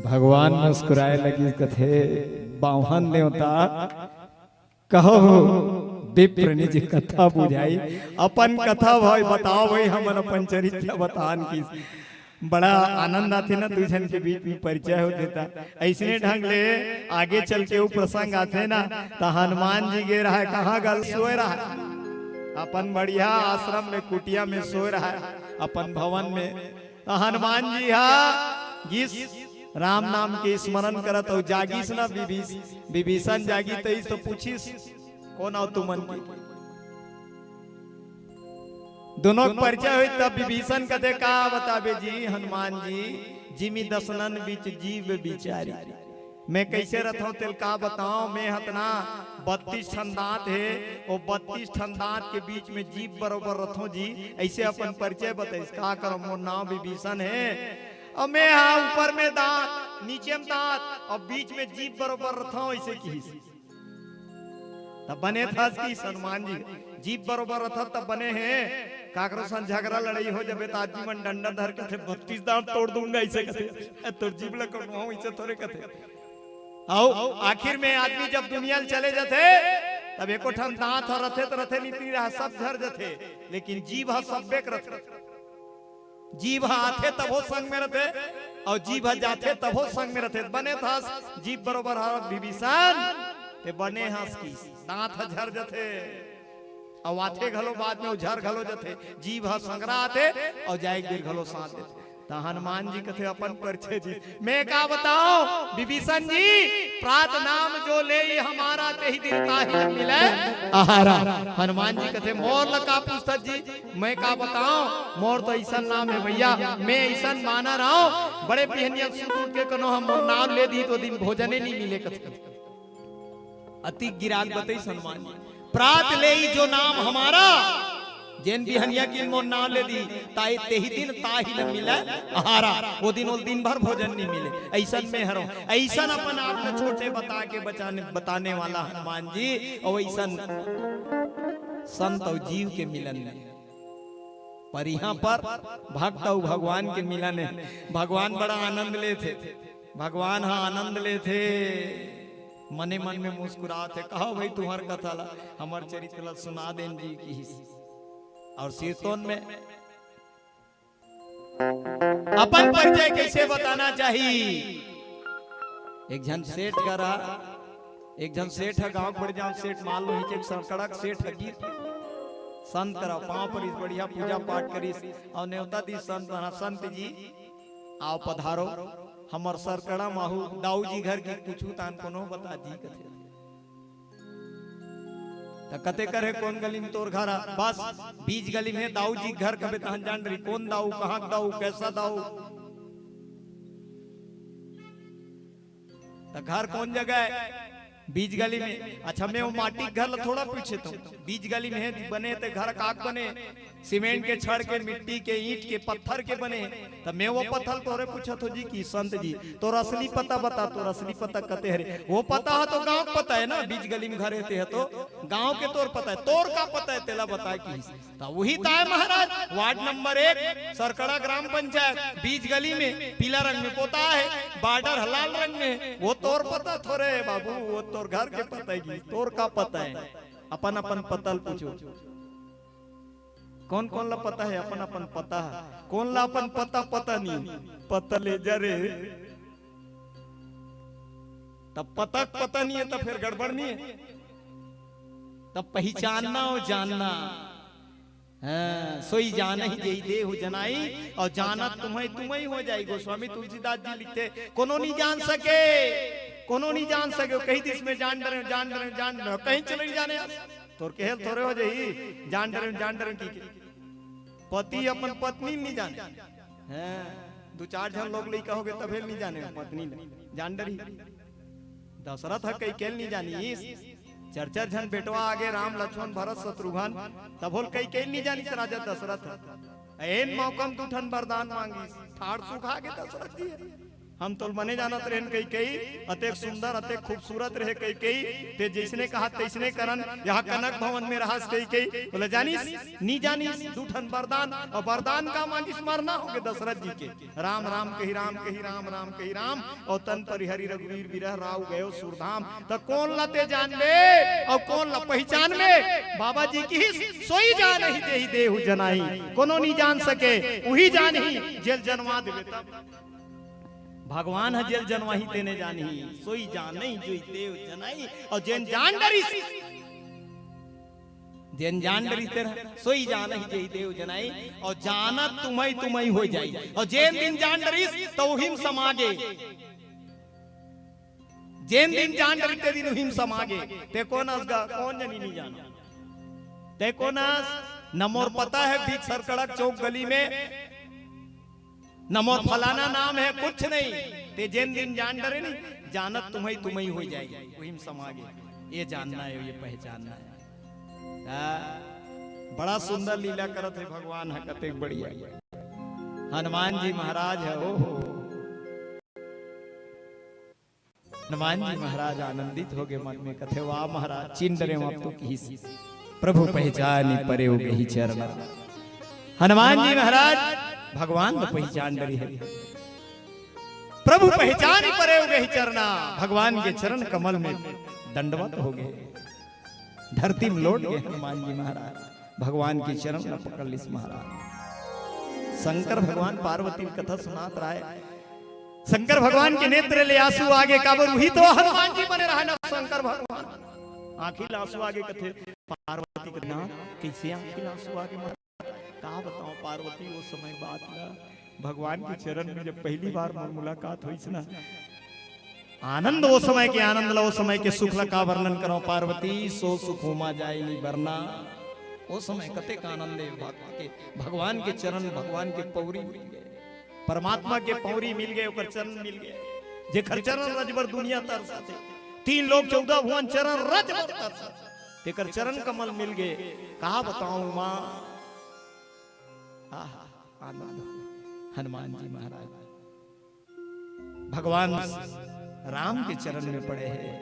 भगवान मुस्कुराए लगिस, कथे, "बाम्हन देवता, कहो विप्र निज कथा बुझाई।" अपन कथा भाई बताओ भाई, हमन अपन चरित्र बतान की। बड़ा आनंद आथे ना, दू झन के बीच में परिचय होथे त। अइसने ढंग ले आगे चल के वो प्रसंग आथे ना, त हनुमान जी गे रहय, कहाँ गल, सोए रहय, अपन बढ़िया आश्रम में, कुटिया में सोए रहय, अपन भवन में। त हनुमान जी हा गिस, राम नाम के स्मरण करत अउ जागिस ना विभीष-, विभीषण जागिस तइस तो पूछिस, "कोन अव तुमन के?" दोनों के परिचय होइस तब विभीषण कथे, "का बताबे जी हनुमान जी, जिमि दसनन बिच जीव बिचारी।" मैं कइसे रथंव तेला का बतांव, मैं हतना बत्तीस ठन दांत हे, वो बत्तीस ठन दांत के बीच में जीव बरोबर रथंव जी, अइसे अपन परिचय बताइस। का करंव, मोर नांव विभीषण हे, अउ मैं हा ऊपर में दांत, नीचे में दांत, अउ बीच में जीव बरोबर रथंव, अइसे किहिस। तब बने थस किहिस हनुमान जी, जीव बरोबर रथस तब बने हे, काकरो संग झगरा लड़ई हो जाबे त आदमी मन डंडा धर के कथे, "बत्तीस दांत तोड़ दूंगा," अइसे कथे, "ए, तोर जीव ल कटवाहूं," अइसे थोरे कथे। अउ आखिर में आदमी जब दुनिया ले चले जाथे, तब एको ठन दांत ह रथे त रथे, नीति रहा, सब झर जाथे, लेकिन जीव ह सब्बे के रथे। जीव ह आथे तभो संग में रथे, अउ जीव ह जाथे तभो संग में रथे। बने थस जीव बरोबर ह विभीषण, ते बने हस किहिस, दांत ह झर जाथे, अउ आथे घलो बाद में, अउ झर घलो जाथे। जीव ह संघरा आथे, अउ जाए के बेर घलो साथ देथे। त हनुमान जी कथे अपन परिचय जी, "मैं का बतांव विभीषण जी, प्रात नाम जो लेई हमारा, तेहि दिन ताहि न मिलै आहारा।" हनुमान जी कथे, "मोर ल का पूछथस जी, मैं का बतांव, मोर तो अइसन नाम हे भइया, मैं अइसन बानर हंव, बड़े बिहनिया सुत उठ के कोनो ह मोर नाम ले दिही त ओ दिन भोजने नइ मिले," कथे। अति गिरा के बतइस हनुमान जी, "प्रात लेई जो नाम हमारा, जेन बिहनिया किन मोर नाम ले दिही, ताहि तेहि दिन ताहि न मिलै आहारा, ओ दिन ओला दिन भर भोजन नइ मिले।" अइसन मैं हरंव, अइसन अपन आप ल छोटे बता के बचाने, बताने वाला हनुमान जी, अउ अइसन संत अउ जीव के मिलन में। पर इहां पर भक्त अउ भगवान के मिलन हे। भगवान बड़ा आनंद लेथे, भगवान ह आनंद लेथे, मने मन में मुस्कुराथे, "कहो भई तुंहर कथा ला, हमर चरित्र ला सुना देन जी," किहिस। अउ सिरतोन में अपन परिचय कइसे बताना चाही? एक झन सेठ करा, एक झन सेठ ह, गांव के बड़े जान सेठ, मान लो ही एक संकड़क सेठ ह गिर, संत करा पांव परिस, बढ़िया पूजा पाठ करिस अउ नेवता दिस संत मन ह, "संत जी, आओ पधारो, हमर सरकड़ा माहू दाऊ जी घर के कुछु तान कोनो बता दी," कथे। त त कते कर हे कोन गली में तोर घर? बस बीच गली में हे, दाऊ जी घर कबे तहन जान डरी। कोन दाऊ, कहाँ के दाऊ, कैसा दाऊ? त घर कोन जगह हे? बीच गली में। अच्छा, मैं वो माटी के घर ला थोड़ा पूछे तो, बीच गली में हे, बने ते घर काक बने, सीमेंट के, छड़ के, मिट्टी के, ईंट के, पत्थर के बने, त मैं वो पत्थर तोरे पूछत हो जी कि संत जी, तोर असली पता बता, तोर असली पता कते हरे? वो पता ह तो गांव के पता हे ना, बीच गली में घर हे ते ह तो गांव के तोर पता हे, तोर का पता हे तेला बता कि। त वही ताय महाराज, वार्ड नंबर एक, सरकड़ा ग्राम पंचायत, बीच गली में, पीला रंग में पोता हे, बॉर्डर ह लाल रंग में, वो तोर पता थोरे हे बाबू, वो तोर घर के पता हे कि तोर का पता हे? अपन अपन पता ल पूछो। कोन कोन ला पता हे अपन अपन पता? कोन ला अपन पता पता नहीं? पता ले जा रे। तब पता के पता नहीं हे, तब फिर गड़बड़ नहीं हे? तब पहचानना अउ जानना। हाँ, सोई जानही जेहि देहु जनाई, अउ जानत तुम्हइ तुम्हइ होइ जाई। गोस्वामी तुलसीदास जी लिखथे, कोनो नहीं जान सके, कोनो नहीं जान सके। कहि दिस में जान डरेंव, जान डरेंव, जान डरेंव, कहीं चले नहीं जाने। तोर केहे ल थोरे हो जाही, जान डरेंव, जान डरेंव कि, कि पति अपन पत्नी ल नहीं जाने। हैं, दू चार झन लोग लइका होगे तभे ल नहीं जाने पत्नी ल, जान डरही। दशरथ ह कइके ल नहीं जानिस, चार चार झन बेटवा आगे, राम लक्ष्मण भरत शत्रुघ्न, तभो ल कइके ल नहीं जानिस राजा दशरथ ह। एन मौका म दू ठन वरदान मांगिस, ठाड़ सुखा गे दशरथ जी। हम तोल बने जानत रहेन कइकेयी, अतेक सुंदर, अतेक खूबसूरत रहे कइकेयी, ते जइसने कहा तइसने करन, यहाँ कनक भवन में रहस कइकेयी। बोले, "जानिस? नी जानिस?" दू ठन वरदान, अउ वरदान का मांगिस? मरना होगे दशरथ जी के। राम राम कही राम कही राम राम कही राम, अउ तन परिहरी रघुवीर बिरह राउ गयो सुरधाम। त कोन ला ते जानबे, अउ कोन ला पहिचानबे? बाबा जी किहिस, "सोई जानही जेहि देहु जनाई।" कोनो नी जान सके, उही जानही, जेल जनवा देबे तब। भगवान ह जेल जनवाही तेने जानही, सोई जानही जेहि देहु जनाई। अउ जेन जान डरिस, जेन जान डरिस तेन, सोई जानही जेहि देहु जनाई। अउ जानत तुम्हइ तुम्हइ होइ जाई। अउ जेन दिन जान डरिस, त उही म समा गे। जेन दिन जान डरिस, ते दिन उही म समा गे। ते कोन अस गा, कोन जनी नी जान। ते कोन अस, न मोर पता हे बीच सरकड़ा के चौक गली में, न मोर फलाना नाम हे, कुछ नहीं। ते जेन दिन जान डरे नहीं, जानत तुम्हइ तुम्हइ होइ जाई, उही म समा गे। ये जानना हे, ये पहिचानना हे। हाँ, बड़ा सुंदर लीला करत हे भगवान ह, कतेक बढ़िया। हनुमान जी महाराज ह, ओहो। हनुमान जी महाराज आनंदित होगे मन में, कथे, "वाह महाराज, चिन डरेंव अब तो किहिस, प्रभु पहिचानि परेउ गहि चरना।" हनुमान जी महाराज भगवान ल पहिचान डरे हे। "प्रभु पहिचानि परेउ गहि चरना", भगवान के चरण कमल में दंडवत होगे। धरती म लोट गे हनुमान जी महाराज, भगवान के चरण ल पकड़ लिस महाराज। शंकर भगवान पार्वती ल कथा सुनात रहय, शंकर भगवान के नेत्र ले आंसू आगे, काबर उही तो हनुमान जी बने रहय ना शंकर भगवान। आंखी ल आंसू आगे, कथे पार्वती के, "ना, कइसे आंखी ल आंसू आगे महाराज?" का बतावंव पार्वती, ओ समय बात ला, भगवान के चरण में जब पहली बार मोर मुलाकात होइस ना, आनंद, ओ समय के आनंद ला, ओ समय के सुख ला का वर्णन करंव पार्वती, "सो सुख उमा जाय नहीं बरना।" ओ समय कतेक आनंद हे भक्त के, भगवान के चरण, भगवान के पौरी मिल गे, परमात्मा के पौरी मिल गे, ओकर चरण मिल गे, जेकर चरण रज बर दुनिया तरसथे, तीन लोक चौदह भुवन चरण रज बर तरसथे, तेकर चरण कमल मिल गे। का बतावंव माँ, आहा, आनंद हो। हनुमान जी महाराज भगवान राम के चरण में पड़े हे।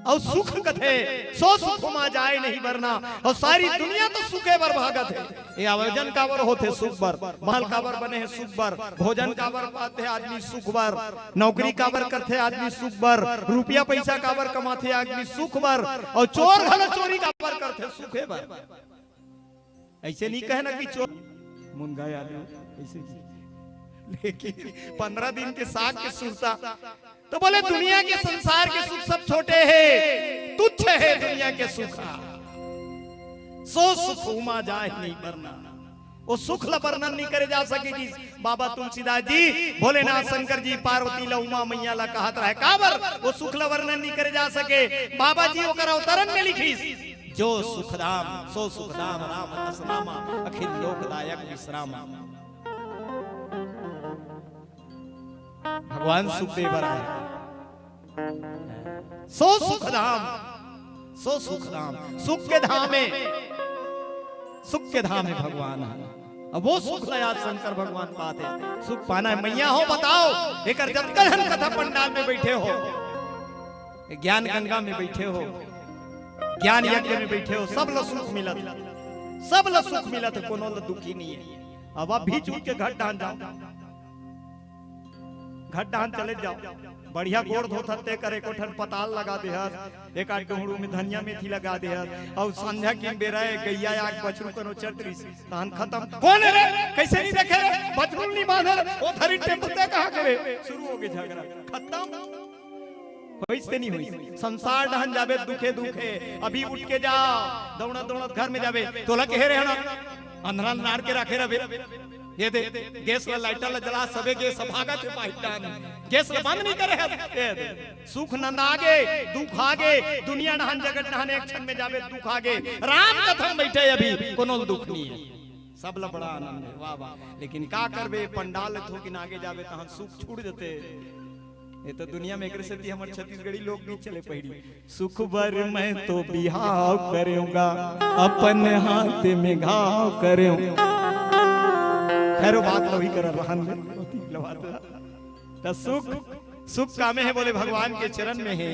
अउ सुख कथे, "सो सुख उमा जाय नहीं बरना।" अउ सारी दुनिया तो सुखे बर भागत हे। ये आयोजन काबर होथे सुख बर, महल काबर बने हे सुख बर, भोजन काबर पाथे आदमी सुख बर, नौकरी काबर करथे आदमी सुख बर, रुपया पैसा काबर कमाथे आदमी सुख बर, अउ चोर घलो चोरी काबर करथे सुखे बर। अइसे नहीं कहे ना कि चोर मुनगा आलू, अइसे नहीं। लेकिन पंद्रह दिन के साग के सुरता, तो बोले, "दुनिया के संसार के सुख सब छोटे हे, तुच्छ हे दुनिया के सुख। सो सुख उमा जाय नहीं बरना।" ओ सुख ला वर्णन नहीं करे जा सके जी। बाबा तुलसीदास जी, भोलेनाथ शंकर जी, पार्वती ला, उमा मैया ला कहत रहय, काबर ओ सुख ला वर्णन नहीं करे जा सके। बाबा जी ओकर अवतरण में लिखिस, जो सुखधाम सो सुखधाम राम तस नामा, अखिल लोकदायक विश्रामा। भगवान सुखदेव राय सो सुखधाम, सो सुखधाम, सुख के धाम हे, सुख के धाम हे भगवान हे। अब वो सुख ला आज शंकर भगवान पाथे। सुख पाना हे, मैया हो बताओ, एकर जतका झन कथा पंडाल में बइठे हो, ज्ञान गंगा में बइठे हो, ज्ञान यज्ञ में बइठे हो, सब ला सुख मिलत हे, सब ला सुख मिलत हे, कोनो ला दुखी नइ हे। अब आप भी चुन के घर डाल जाओ, घर डाहन चले जाओ, बढ़िया गोड़ धोथत ते करे एको ठन पताल लगा देहस, एक आध डोहड़ू में धनिया मेथी लगा देहस, अउ संझा के बेरा ए गइया या बछरू कोनो चटरिस, तहन खतम। कोन हे रे? कइसे नइ देखे रे? बछरू नइ बांधे रे? ओ धरी टेम्पू ते कहाँ के रे? शुरू होगे झगरा, खतम। होइस ते नइ होइस? संसार डहन जाबे दुखे दुखे, अभी उठ के जा, दौड़त दौड़त घर में जाबे, तोला कहे रे हना, अंधरा नार के राखे रहे। ए दे, गैस ला, लाइटर ला जला, सबे गैस भागत हे बाहिर डाहन। गैस ला बंद नइ करे हे। ए दे, सुख नंदागे, दुख आगे, दुनिया डहन जगत डहन एक क्षण में जाबे दुख आगे। राम कथा में बइठे अभी, कोनो दुख नइ हे, सब ला बड़ा आनंद हे। वाह वाह, लेकिन का करबे, पंडाल थोकिन आगे जाबे तहन सुख छूट जथे। ए तो दुनिया में एकरे सेती हमर छत्तीसगढ़ी लोकगीत चले पहिली, सुख बर मैं तो बिहाव करेंगा, अपन हाथ में घाव करेंगा। खैर, वो बात ला वही करा रहन दे। त सुख, सुख कामे हे बोले भगवान के चरण में हे।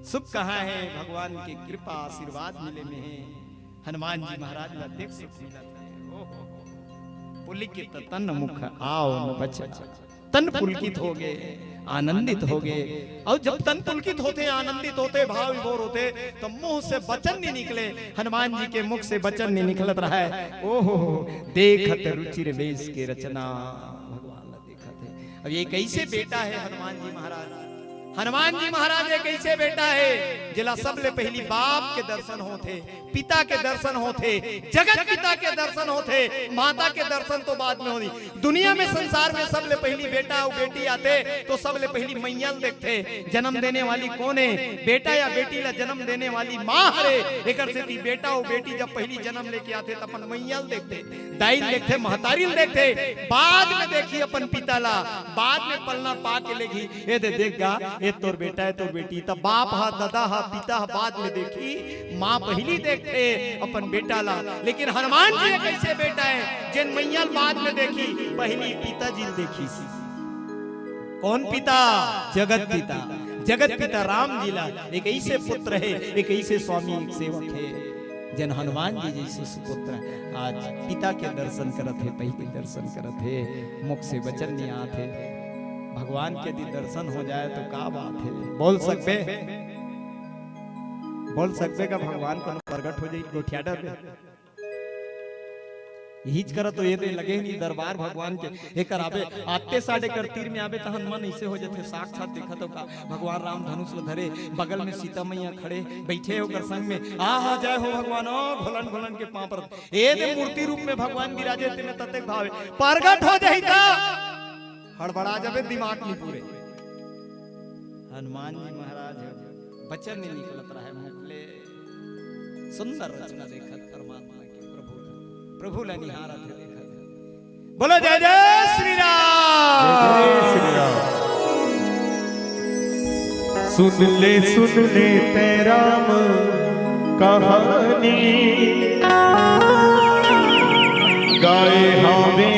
सुख कहाँ हे? भगवान के कृपा आशीर्वाद मिले में हे। हनुमान जी महाराज ला देख सुख मिलत हे। ओहो। पुलकित तन मुख आवै न बचन। तन पुलकित होगे, आनंदित होगे। अउ जब तन पुलकित होथे, आनंदित होथे, भाव विभोर होथे, त मुंह से बचन नइ निकले, हनुमान जी के मुख से बचन नइ निकलत रहय। ओहो, देखत रुचिर वेश के रचना, भगवान ला देखत हे। अब ए कइसे बेटा हे हनुमान जी महाराज? हनुमान जी महाराज ए कइसे बेटा हे, जेला सबले पहिली बाप के दर्शन होथे, पिता के दर्शन होथे, जगत पिता के दर्शन होथे, माता के दर्शन तो बाद में होही। दुनिया में, संसार में सबले पहिली बेटा अउ बेटी आथे, तो सबले पहिली मइया ल देखथे। जन्म देने वाली कोन हे? बेटा या बेटी ला जन्म देने वाली माँ हरे। एकर सेती बेटा अउ बेटी जब पहिली जन्म लेके आथे, त अपन मइया ल देखथे, दाई ल देखथे, महतारी ल देखथे, बाद में देखही अपन पिता ला, बाद में पलना पा के लेगही। ए दे, देख गा, ए तोर बेटा हे, तोर बेटी। त बाप ह, ददा ह, पिता ह बाद में देखही, माँ पहिली देखथे अपन बेटा ला। लेकिन हनुमान जी ह कइसे बेटा हे, जेन मइया ल बाद में देखही, पहिली पिताजी ल देखिस। कोन पिता? जगत पिता। जगत पिता राम जी ला, एक अइसे पुत्र हे, एक अइसे स्वामी, एक सेवक हे, जेन हनुमान जी जइसे सुपुत्र आज पिता के दर्शन करत हे, पहिली दर्शन करत हे, मुख से बचन नइ आत हे। भगवान के यदि दर्शन हो जाय त का बात हे? बोल सकबे? बोल सकबे का भगवान कोनो प्रगट हो जाही, गोठिया डरबे? इहीच करा तो ए दे लगे हे नी दरबार भगवान के। एकर आबे, आते साठ एकर तीर में आबे, तहन मन अइसे हो जथे, साक्षात देखत हो का भगवान राम धनुष ल धरे, बगल में सीता मइया खड़े, बइठे हे ओकर संग में। आहा, जय हो भगवान, ओ घोलन घोलन के पाँव परत। ए दे मूर्ति रूप में भगवान बिराजे, तेमे ततेक भाव हे, परगट हो जाही त हड़बड़ा जाबे, दिमाग नइ पूरे। हनुमान जी महाराज ह, बचन नइ निकलत रहय मुख ले। सुंदर रचना देखत परमात्मा के, प्रभु ला, प्रभु ला निहारत हे, देखत हे। बोलो जय जय श्री राम। जय श्री राम। सुन ले, सुन ले तैं राम कहानी, गाए हावे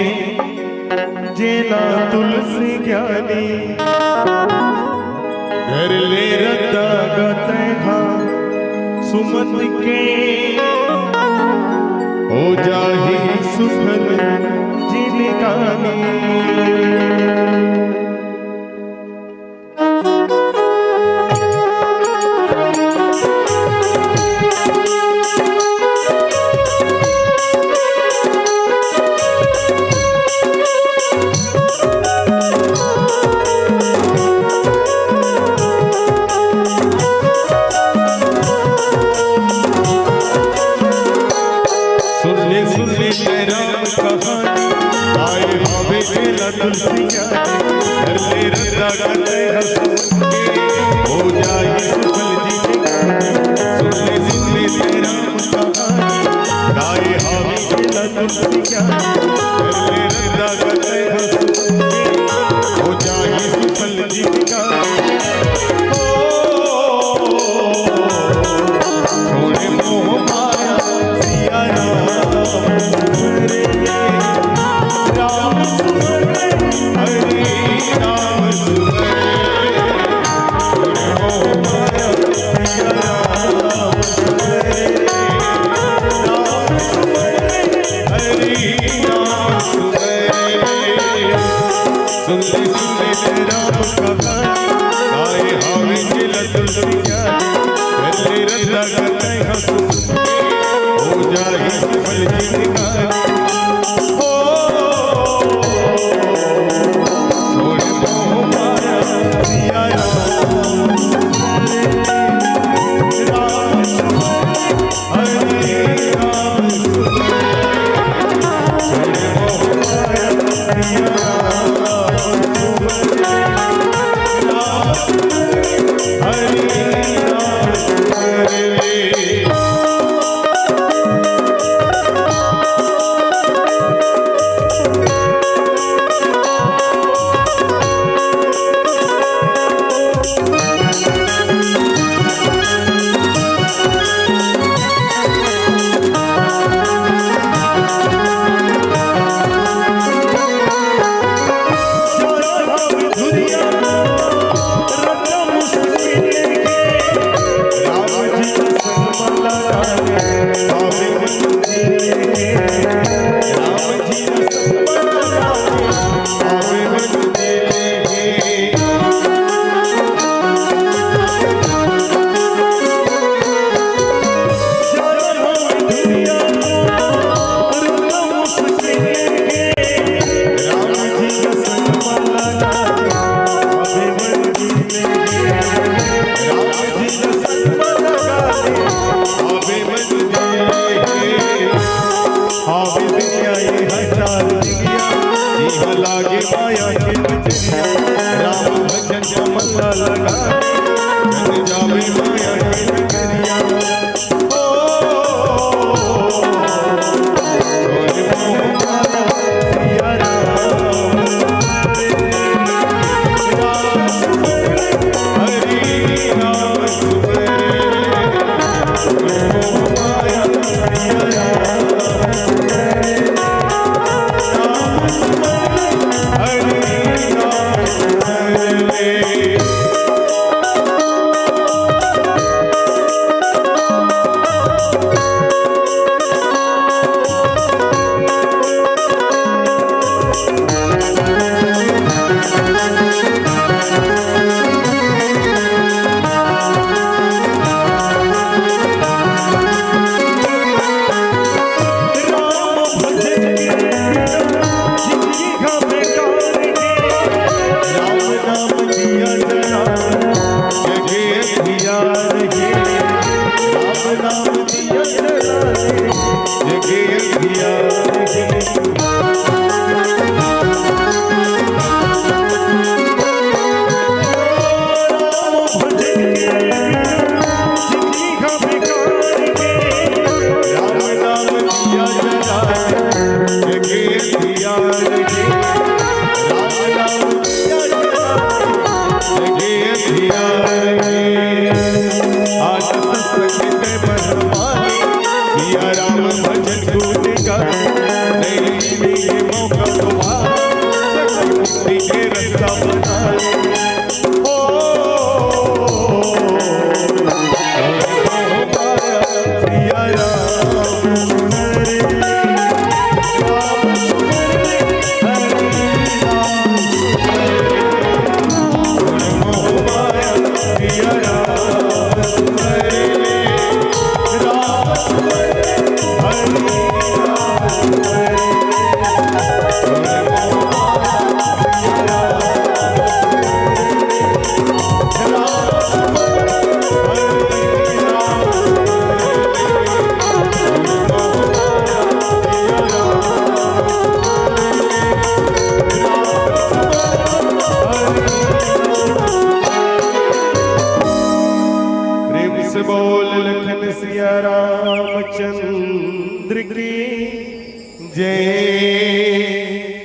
जेला तुलसी ज्ञानी। धर ले रद्दा गा तैं हा सुमत के, हो जाही सुफल जिनगानी। सुन ले, सुन ले, मैं राम कहानी, आए भावे केला तुलसी ज्ञानी, धर ले रद्दा गा तैं हा सुमत के, हो जाही सुफल जिनगानी। सुन ले, सुन ले, मैं गाय हावी खेला तुलसी क्या, कर ले रंदा गतय हंस, हो जाही सुफल जिनका। ओ, छोड़े मोह माया, सिया राम सुमरे, राम सुमरे, हरे राम सुमरे।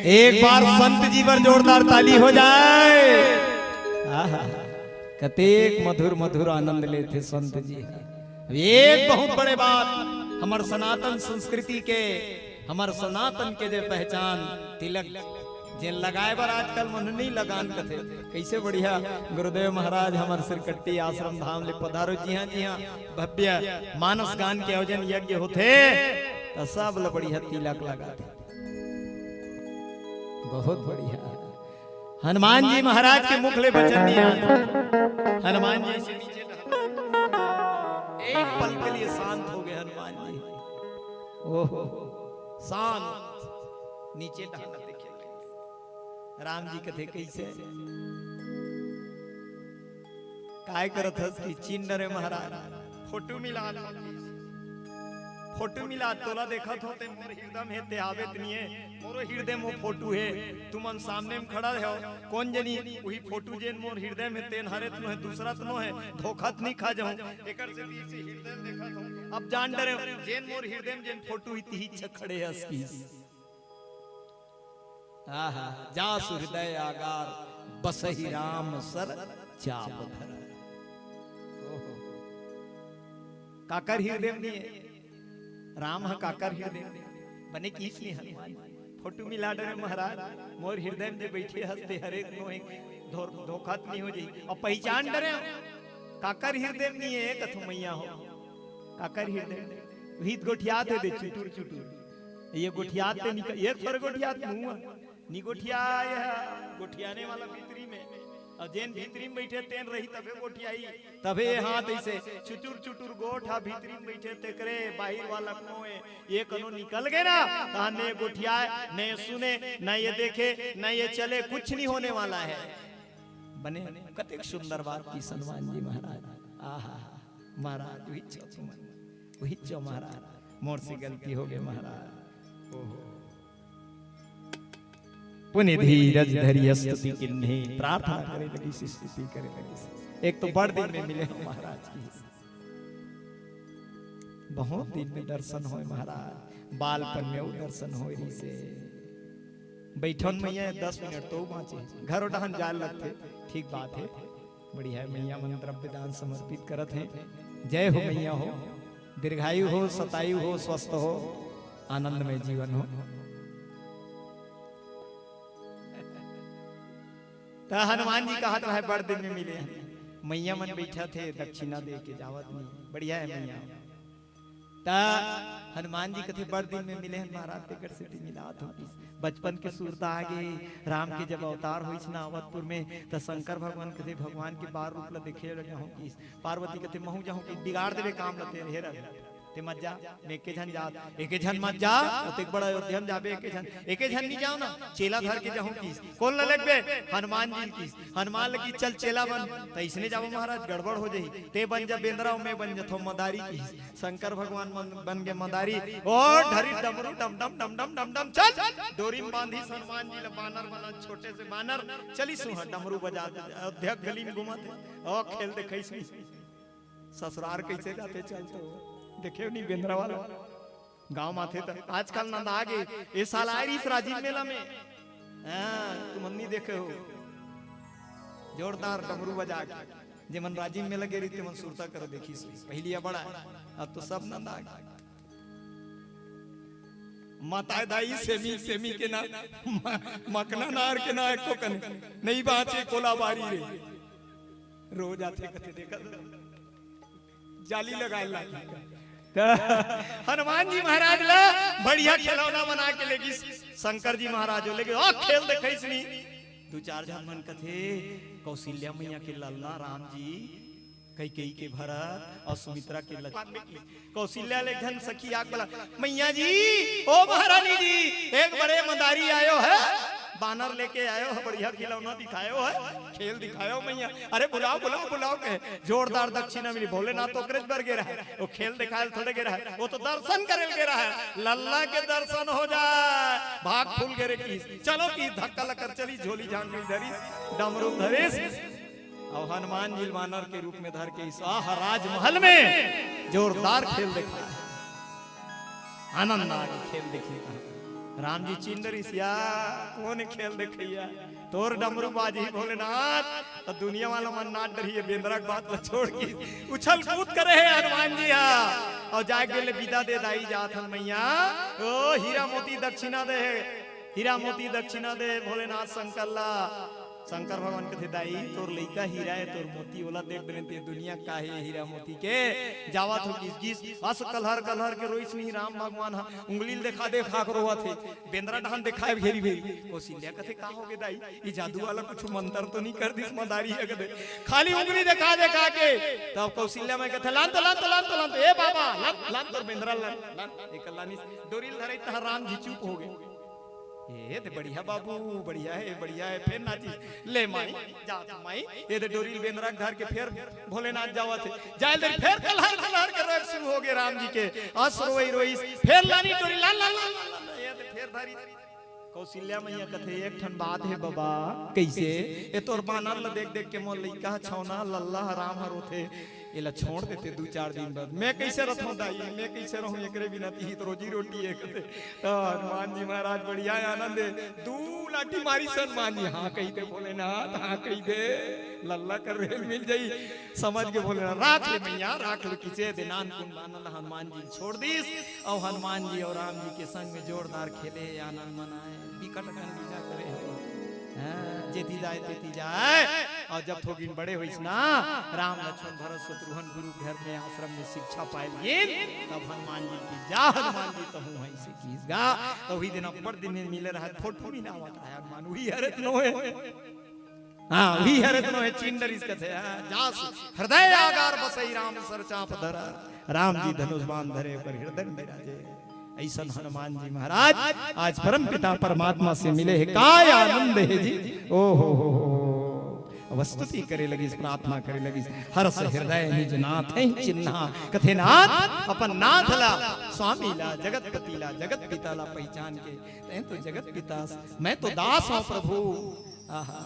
एक बार संत जी बर जोरदार ताली हो जाए। आहा, कतेक मधुर मधुर आनंद लेथे संत जी ह। अब एक बहुत बड़े बात, हमर सनातन संस्कृति के, हमर सनातन के जे पहचान तिलक, जेन लगाए बर आजकल मन नहीं लगान कथे, कैसे बढ़िया गुरुदेव महाराज हमर सिरकट्टी आश्रम धाम ले पधारो। जिहाँ जिहाँ भव्य मानस गान के आयोजन यज्ञ होथे, त सब ल बढ़िया तिलक लगाथे। बहुत बढ़िया। हनुमान जी महाराज के मुख ले वचन नहीं आया। हनुमान जी ऐसे नीचे टहल, एक पल के लिए शांत हो गए हनुमान जी। ओहो, शांत, नीचे टहल देखे। राम जी कथे, "कैसे?" "काय करत हस?" कि "चिन्ह रे महाराज, फोटो मिला ला।" "फोटो मिला, तोला देखत हो ते मोर हृदय में ते आवे त नहीं है, मोरो हृदय में फोटो है, तुमन सामने में खड़ा हो, कौन जनी वही फोटो जेन मोर हृदय में तेन हरे त नो है, दूसरा त नो है, धोखा त नहीं खा जाऊं, एकर से बीच से हृदय में देखत हो, अब जान डरे, जेन मोर हृदय में जेन फोटो ही तिही छ खड़े हस।" किस आहा, "जासु हृदय आगार बसहि राम सर चाप धर।" ओहो। काकर हृदय में नहीं है? राम ह काकर हृदय में? बने किहिस नहीं हनुमान। फोटो मिला डरे महाराज, मोर हृदय में जे बैठे हस ते हरे नो एक धो-, धोखा त नहीं हो जाई। अउ पहचान डरे, काकर हृदय में नहीं है, कथो मैया हो। काकर हृदय में? भीत गोठियात हे दे, चुटुर चुटुर। ये गोठियात ते निकल, ये थोड़े गोठियात मुंह। नी गोठियाय ह, गोठियाने वाला भीतरी में। अउ जेन भीतरी में बैठे तेन रही तभे गोठियाही, तभे ये हाथ ऐसे चुटुर चुटुर गोठ ह भीतरी में बैठे तेकरे, बाहिर वाला कोनो ए, ये कनो निकल गे ना, तहां ने गोठियाय, ने सुने, न ये देखे, न ये चले, कुछ नहीं होने वाला है। बने, कतेक सुंदर बात किहिस हनुमान जी महाराज। आहा, महाराज, वही चो तुमन, वही चो महाराज, मोर से गलती हो गई महाराज। ओहो। पुनि धीरज धरि स्तुति कीन्हे, प्रार्थना करे लगिस, स्तुति करे लगिस। एक तो बड़ दिन में मिले हो महाराज किहिस। बहुत दिन में दर्शन होय महाराज, बालपन में वो दर्शन होय रहिसे। बैठन मैया दस मिनट तो बांचे, घरो डहन जाय लगथे, ठीक बात है। बढ़िया है, मैया मन द्रव्य दान समर्पित करत हे। जय हो मैया हो, दीर्घायु हो, शतायु हो, स्वस्थ हो, आनंदमय जीवन हो। त हनुमान जी कहत रहे, "बड़ दिन में मिले हैं।" मैया मन बैठत हे, दक्षिणा दे के जावत नहीं। बढ़िया है मैया। त हनुमान जी कथे, "बड़ दिन में मिले हैं महाराज, तेकर सेती मिलात हो।" बचपन के सुरता आ गे, राम के जब अवतार होइस ना अवधपुर में, त शंकर भगवान कथे, "भगवान के बार रूप ल देखे ल जाहूं किहिस।" पार्वती कथे, "महूं जाहूं किहिस, बिगाड़ देबे काम ल तेरे, हे रघु।" ते मत जा, मैं एके झन जात, एके झन मत जा, ओतेक बड़ा अयोध्या में जाबे एके झन, एके झन नहीं जाओ ना, चेला धर के जाहूं किहिस। कोन ल लेगबे? हनुमान जी ल किहिस। हनुमान ल किहिस, "चल चेला बन।" त इसने जाबो महाराज, गड़बड़ हो जाही। ते बन जा बेंदरा, मैं बन जाथो मदारी किहिस। शंकर भगवान मन बन गे मदारी। ओ ढरी डमरू डम डम डम डम डम डम, चल। डोरी में बांधिस हनुमान जी ल बानर बना, छोटे से बानर। चलिस उहां डमरू बजा, अयोध्या गली में घूमत हे। ओ खेल देखइस नहीं। ससुरार कैसे जाथे, चल तो देखे नहीं बेंदरा वाला। गांव माथे त आजकल नंदा गे, ए साल आय रहिस राजिम मेला में। हां, तुमन नहीं देखे हो। जोरदार डमरू बजा के। जेमन राजिम मेला गे रहिस, तेमन सुरता करो देखिस। पहली बड़ा है, अब तो सब नंदा गे। माता दाई सेमी, सेमी के ना, म-, मकना नार के ना एको कने। नहीं बांचे कोलाबारी रे। रोज आथे कथे देखा तो। जाली लगाए लागी। त हनुमान जी महाराज ला बढ़िया खिलौना बना के लेगिस शंकर जी महाराज, लेकिन ओ खेल देखइस नहीं। दू चार झन मन कथे, "कौशल्या मैया के ललना राम जी, कैकेयी के भरत अउ सुमित्रा के लक्ष्मण।" कौशल्या ले एक झन सखी आके बोला, "मैया जी, ओ महारानी जी, एक बड़े मदारी आयो है, बानर लेके आयो है, बढ़िया खिलौना दिखायो है, खेल दिखायो मैया।" "अरे बुलाओ, बुलाओ, बुलाओ," कहे। जोरदार दक्षिणा मिली। भोलेनाथ तो ओकरेच बर गे रहा, वो खेल दिखायल थोड़े गे रहा, वो तो दर्शन करे गे रहा। लल्ला के दर्शन हो जाए, भाग खुल गे रे किहिस। चलो कि धक्का लकर चली, झोली झांकड़ी धरिस, डमरू धरिस। अउ हनुमान जी ल बानर के रूप में धर के इस आह राजमहल में जोरदार खेल देखा। आनंद आ गे खेल देखी। राम जी चिंदरिस या, कोन खेल देखइया, तोर डमरू बाजही भोलेनाथ, त दुनिया वाला मन नाच डरही, ये बेंदरा के बात ला छोड़ के उछल कूद करे हे हनुमान जी हा। अउ जाके ले बिदा दे दाई जात हन मैया, ओ हीरा मोती दक्षिणा दे, हीरा मोती दक्षिणा दे भोलेनाथ शंकर ला। शंकर भगवान कथे, "दाई, तोर लइका हीरा हे, तोर मोती ओला देख डरेन, ते दुनिया का हे हीरा मोती के?" जावत हो किस किस, अस कलहर कलहर के रोइस नहीं राम भगवान हा, उंगली ल देखा देखा के रोवत हे, बेंदरा डहन देखाए भेरी भेरी। कौशल्या कथे, "का होगे दाई, ये जादू वाला कुछ मंतर तो नहीं कर दिस मदारी हे?" कथे, "खाली उंगली देखा देखा के।" तब कौशल्या में कथे, "लान तो, लान तो, लान तो, लान तो, ए बाबा, लान, लान तोर बेंदरा लान, लान।" एक लानिस डोरी ल धरे, तहाँ राम जी चुप होगे। ए, ते बढ़िया बाबू, बढ़िया हे, बढ़िया हे। फेर नाचिस, "ले माई, जा तो माई।" ए, ते डोरी ल बेंदरा के धर के फेर भोलेनाथ जावत हे। जाय ल दे, फेर कलहर कलहर के रोए शुरू होगे राम जी के। अस रोई रोइस, फेर लानी डोरी, लान, लान, लान, लान, लान। ए, ते फेर धरी। कौशल्या मैया कथे, "एक ठन बात हे बबा।" "कइसे?" "ए, तोर बानर ल देख देख के मोर लइका ह छौना लल्ला ह राम ह रोथे।" एला छोड़ देते दू चार दिन बाद। मैं कइसे रथों दाई, मैं कइसे रहूं एकरे बिना, तिही तो रोजी रोटी हे कथे। तो हनुमान जी महाराज बढ़िया आनंद हे, दू लाठी मारिस हनुमान जी, "हाँ कहि दे भोलेनाथ, हाँ कहि दे, लल्ला कर रेल मिल जाई।" समझ के भोलेनाथ, "राख ले मैया, राख ले।" किसे दे नानकुन बानर ल हनुमान जी छोड़ दिस, अउ हनुमान जी अउ राम जी के संग में जोरदार खेले, आनंद मनाए, बिकट अकन लीला करे हे। हाँ, जेती जाय, तेती जाय। अउ जब थोकिन बड़े होइस ना, राम, लक्ष्मण, भरत, शत्रुघ्न गुरु घर में, आश्रम में शिक्षा पाय लीन, तब हनुमान जी के, "जा हनुमान जी, तहूं हइसे किस गा।" तो उही दिन अब्बड़ दिन में मिले रहत, फोटो भी ना आवत हे हनुमान, उही हरे त नोहे। हाँ, उही हरे त नोहे, चिंदरिस कथे, हाँ, "जासु हृदय आगार बसई राम सर चाप धरा।" राम जी धनुष बाण धरे, ओकर हृदय में बिराजे। अइसन हनुमान जी महाराज आज परम पिता परमात्मा से मिले हे। काय आनंद हे जी, ओ हो हो हो। अब स्तुति करे लगिस, प्रार्थना करे लगिस, "हर्ष हृदय निज नाथ ही चिन्हा।" कथे नाथ, अपन नाथ ला, स्वामी ला, जगतपति ला, जगत पिता ला पहिचान के, "तैं तो जगत पिता अस, मैं तो दास हंव प्रभु।" आहा।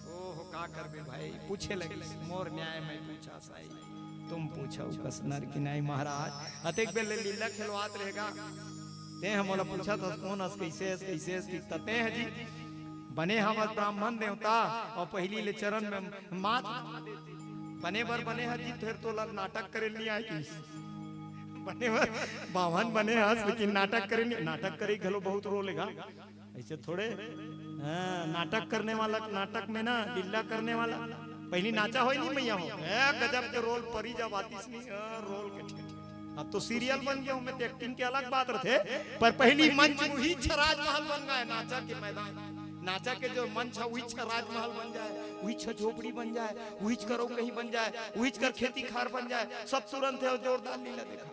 ओहो, का करबे भाई, पूछे लगिस, "मोर न्याय मैं पूछा साई, तुम पूछो कस नर की नाई।" महाराज, अतेक बेर ले लीला खेलवात रहे गा, तें ह मोला पूछत हस, "कोन अस, कइसे अस, कइसे अस?" कि ततें ह जी, "बने हवस ब्राह्मण देवता, अउ पहिली ले चरण में माथ बने बर बने हस जी, फेर तोला नाटक करे ल नइ आय किस? बने बर बाम्हन बने हस, लेकिन नाटक करे ल नइ, नाटक करे घलो बहुत रोल हे गा।" अइसे थोड़े, हाँ, नाटक करने वाला, नाटक में ना, लीला करने वाला, पहिली नाचा होय नहीं मैया हो, ए, गजब के रोल परी जब आतिस नहीं, हाँ, रोल के ठीक। अब तो सीरियल बन गे, ओमे तो एक्टिंग के अलग बात रथे, पर पहिली मंच उहीच राजमहल बन गे, नाचा के मैदान, नाचा के जो मंच हे, उहीच राजमहल बन जाय, उहीच झोपड़ी बन जाय, उहीच करो कहीं बन जाय, उहीच कर खेती खार बन जाय, सब तुरंत हे अउ जोरदार लीला देखा।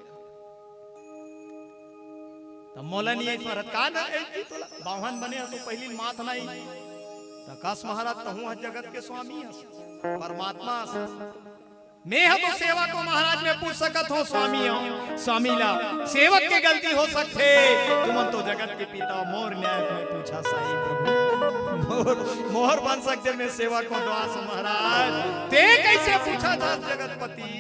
त मोला नइ अइस महाराज, का ना अइस जी तोला? बाम्हन बने हस तो पहिली माथ नइ। त कस महाराज, तहूं ह जगत के स्वामी हस, परमात्मा हस। मैं ह तो सेवक हंव महाराज, मैं पूछ सकत हंव स्वामी हंव, स्वामी ला। सेवक के गलती हो सकथे, तुमन तो जगत के पिता, मोर न्याय मैं पूछा साई प्रभु। मोर, मोर बन सकथे, मैं सेवक हंव, दास हंव महाराज। तें कइसे पूछत हस जगतपति?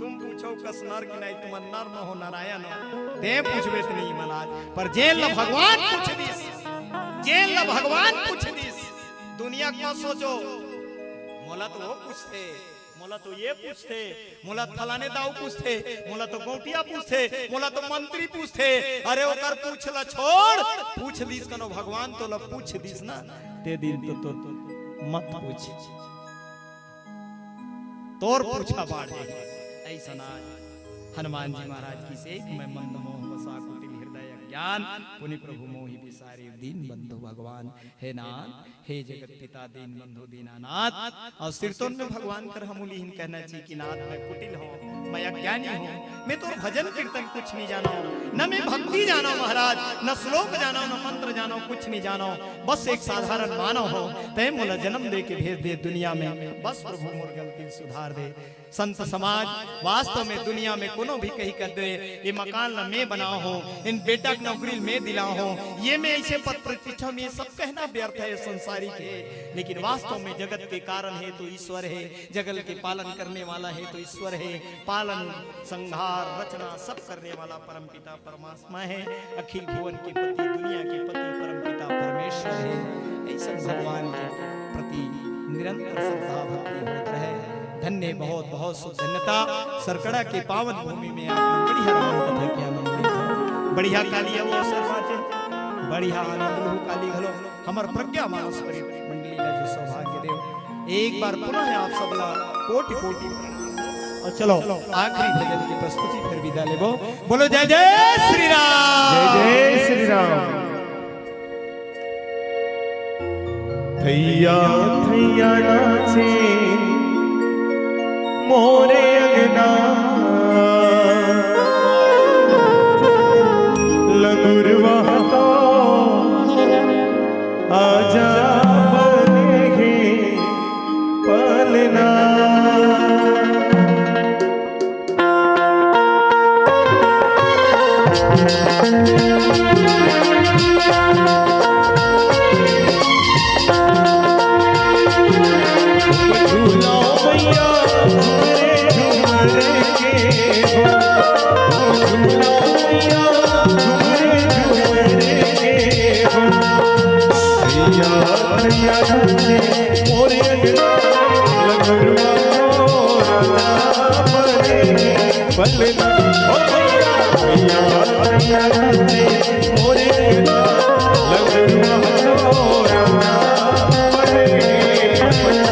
तुम पूछो कस नर की नाई, तुमन नर न हो नारायण हो, तें पूछबे त नहीं महाराज। पर जेन ल भगवान पूछ दिस, जेन ल भगवान पूछ दिस, दुनिया के मत सोचो, मोला तो वो पूछथे, मोला तो ये पूछथे, मोला फलाने दाऊ पूछथे, मोला तो गौटिया पूछथे, मोला तो मंत्री पूछथे। अरे ओकर पूछ ल छोड़, पूछ दिस कनो भगवान तोला पूछ दिस ना, ते दिन तो, तो मत पूछ। तोर पूछा बाढ़ जाही। अइसन आज हनुमान जी महाराज कहिसे कि मैं मंद मोह वसा कुटिल हृदय अज्ञान, पुनि प्रभु मोहि बिसारे दीन बंधु भगवान। हे नाथ, हे जगत पिता दीन बंधु दीनानाथ। अउ सिरतोन में भगवान कर हमू ल इहिन कहना चाहिए कि नाथ, मैं कुटिल हंव, मैं अज्ञानी हंव, मैं तोर भजन कीर्तन कुछ नहीं जानंव, न मैं भक्ति जानंव महाराज, न श्लोक जानंव, न मंत्र जानंव, कुछ नहीं जानंव, बस एक साधारण मानव हंव। तें मोला जन्म दे के भेज दे दुनिया में, बस प्रभु मोर गलती सुधार दे। संत समाज, वास्तव में दुनिया में कोनो भी कही कर दे, ये मकान ला मैं बनाओ हूँ, इन बेटा के नौकरी ला मैं दिलाओ हूँ, ये मैं ऐसे पद प्रतिष्ठा में, ये सब कहना व्यर्थ है, संसारिक है। लेकिन वास्तव में जगत के कारण है तो ईश्वर है, जगत के पालन करने वाला है तो ईश्वर है। पालन, संहार, रचना सब करने वाला परम पिता परमात्मा है। अखिल भुवन के पति, दुनिया के पति परम पिता परमेश्वर है। ऐसे भगवान के प्रति निरंतर श्रद्धा भक्ति होत रहे। धन्य, बहुत बहुत शुभ धन्यता। सरकड़ा के पावन भूमि में आप मन बढ़िया राम कथा के आनंद लेत हो। बढ़िया काली अवसर बाटे, बढ़िया आनंद लहू काली घलो। हमर प्रज्ञा मानस परिवार मंडली ला जो सौभाग्य देव, एक बार पुनः आप सब ला कोटि कोटि प्रणाम। और चलो, आखिरी भजन की प्रस्तुति, फिर विदा लेबो। बोलो जय जय श्री राम। जय जय श्री राम। थैया थैया नाचे मोरे अंगना, लंगुरवा तो आजा बने हे पलना। झूलो मैया झूमरे झूमरे के हो, झूलो मैया झूमरे झूमरे के हो। मैया मैया झूमरे मोरे अंगना, लंगुरवा मोरा बने बलना। ओ मैया, मैया, मैया, मोरे ना, लंगुरवा मोरा बने बलना।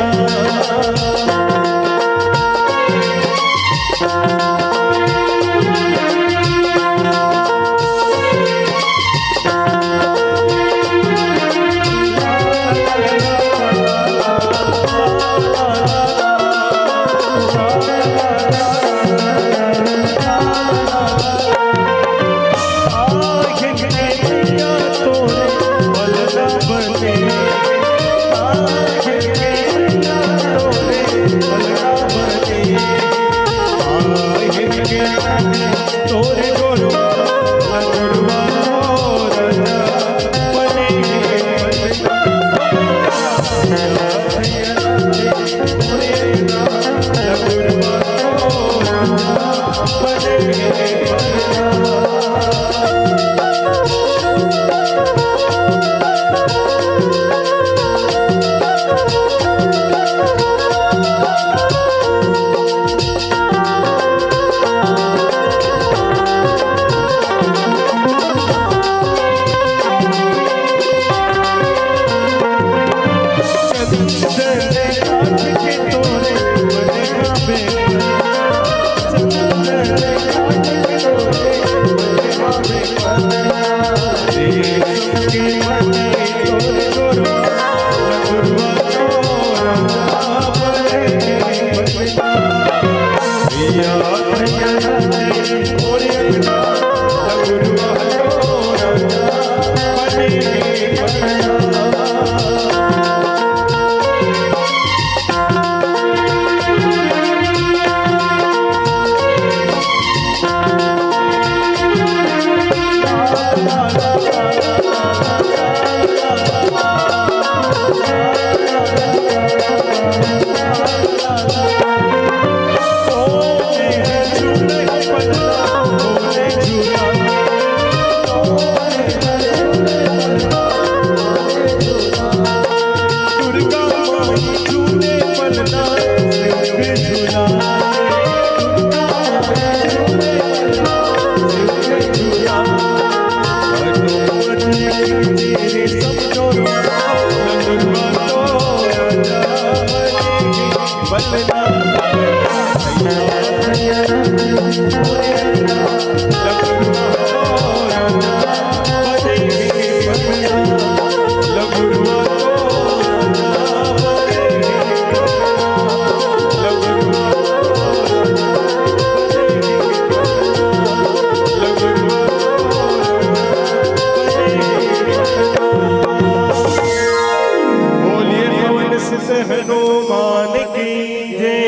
बोलिए पवन सुत हनुमान की जय।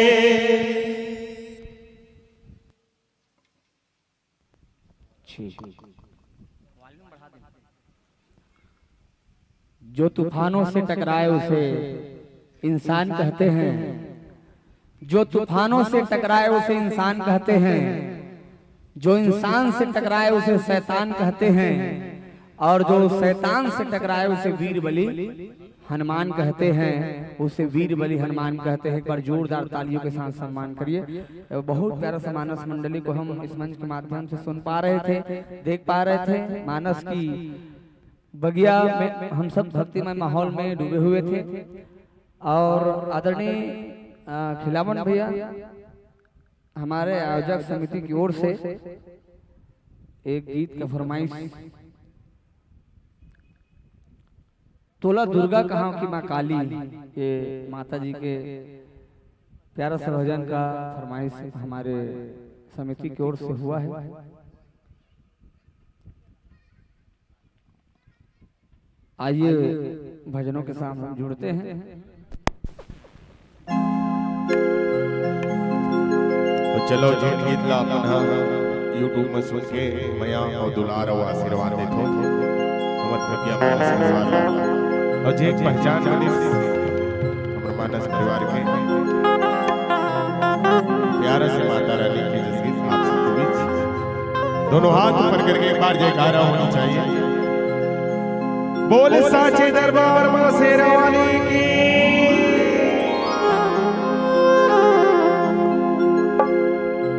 जो तूफानों से टकराए उसे इंसान कहते हैं, जो तूफानों से टकराए उसे इंसान कहते हैं, जो इंसान से टकराए उसे शैतान कहते हैं, और जो शैतान से टकराए उसे वीर बलि हनुमान कहते हैं, उसे वीर बलि हनुमान कहते हैं। एक बार जोरदार तालियों के साथ सम्मान करिए। बहुत प्यारा सा मानस मंडली को हम इस मंच के माध्यम से सुन पा रहे थे, देख पा रहे थे। मानस की बगिया में हम सब भक्तिमय माहौल में डूबे हुए थे और आदरणीय, अ, खिलावन भैया, हमारे आयोजक समिति की ओर से एक गीत का फरमाइश, तोला दुर्गा कहांव की माँ काली, ये माता जी के प्यारा सा भजन का फरमाइश हमारे समिति की ओर से हुआ है। आइए, भजनों के साथ हम जुड़ते हैं। तो चलो, जेन गीत ला अपन ह YouTube में सुन के मया अउ दुलार अउ आशीर्वाद देथो, हमर प्रज्ञा मानस परिवार ला। अउ जे पहचान बनिस हमर मानस परिवार के, प्यारा से माता रानी के जस गीत आप सबके बीच। दोनों हाथ ऊपर करके एक बार जयकारा होनी चाहिए। बोल साचे दरबार माँ शेरा वाली की।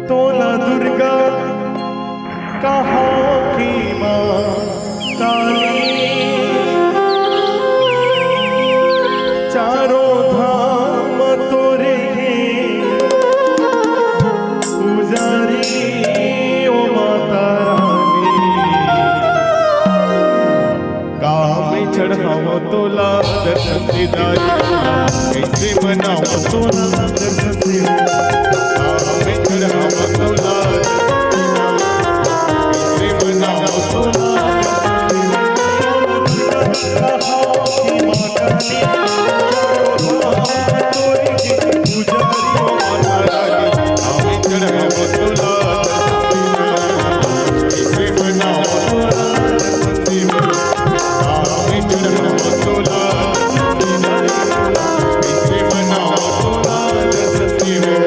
तोला दुर्गा कहांव की माँ काली, चारों धाम तोरे हे पुजारी ओ माता रानी। का मैं चढ़ावं तोला दर्शन दीदार, कइसे मनावं तोला दर्शन दीदार। का मैं चढ़ावं तोला दर्शन दीदार, कइसे मनावं तोला दर्शन दीदार।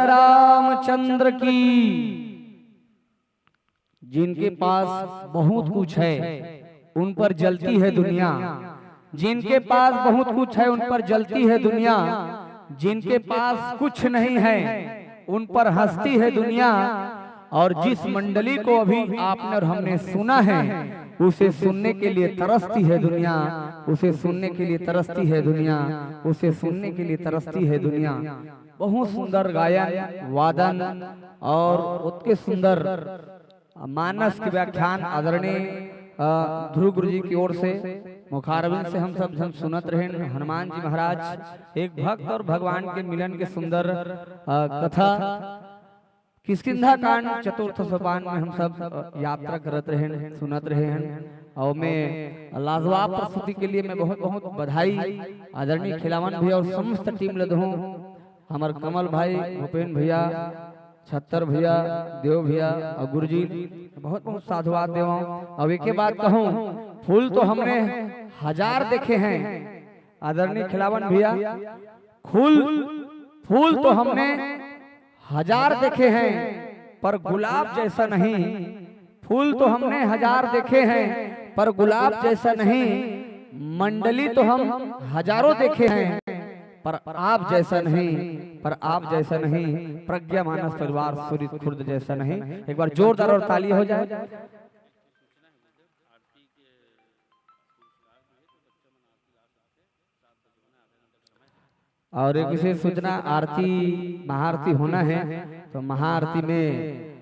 रामचंद्र की। जिनके पास बहुत कुछ है, उन पर जलती है दुनिया। जिनके पास बहुत कुछ है, उन पर जलती है दुनिया। जिनके पास कुछ नहीं है, उन पर हंसती है दुनिया। और जिस मंडली को अभी आपने और हमने सुना है, उसे सुनने के लिए तरसती है दुनिया। उसे सुनने के लिए तरसती है दुनिया। उसे सुनने के लिए तरसती है दुनिया। बहुत सुंदर गायन, वादन और उत्कृष्ट सुंदर मानस के व्याख्यान आदरणीय, अ, ध्रुव गुरु जी की ओर से मुखारविंद से हम सब जन सुनत रहेन। हनुमान जी महाराज एक भक्त और भगवान के मिलन के सुंदर, अ, कथा किष्किंधा कांड चतुर्थ सोपान में हम सब, अ, यात्रा करत रहेन, सुनत रहेन। और मैं लाजवाब प्रस्तुति के लिए मैं बहुत बहुत बधाई आदरणीय खिलावन भैया और समस्त टीम ल दूँ। हमर कमल भाई, भूपेन भैया, छत्तर भैया, देव भैया और गुरुजी, बहुत बहुत साधुवाद देवं। अब एके बात कहूँ, फूल तो हमने हजार देखे हैं आदरणीय खिलावन भैया, फूल, फूल तो हमने हजार देखे हैं, पर गुलाब जैसा नहीं। फूल तो हमने हजार देखे हैं, पर गुलाब जैसा नहीं। मंडली तो हम हजारों देखे हैं, पर आप जैसा नहीं, पर आप जैसा नहीं। प्रज्ञा मानस परिवार सूरत खुर्द जैसा नहीं। एक बार जोरदार और ताली हो जाए। और एक विशेष सूचना, आरती, महाआरती होना है, तो महाआरती में,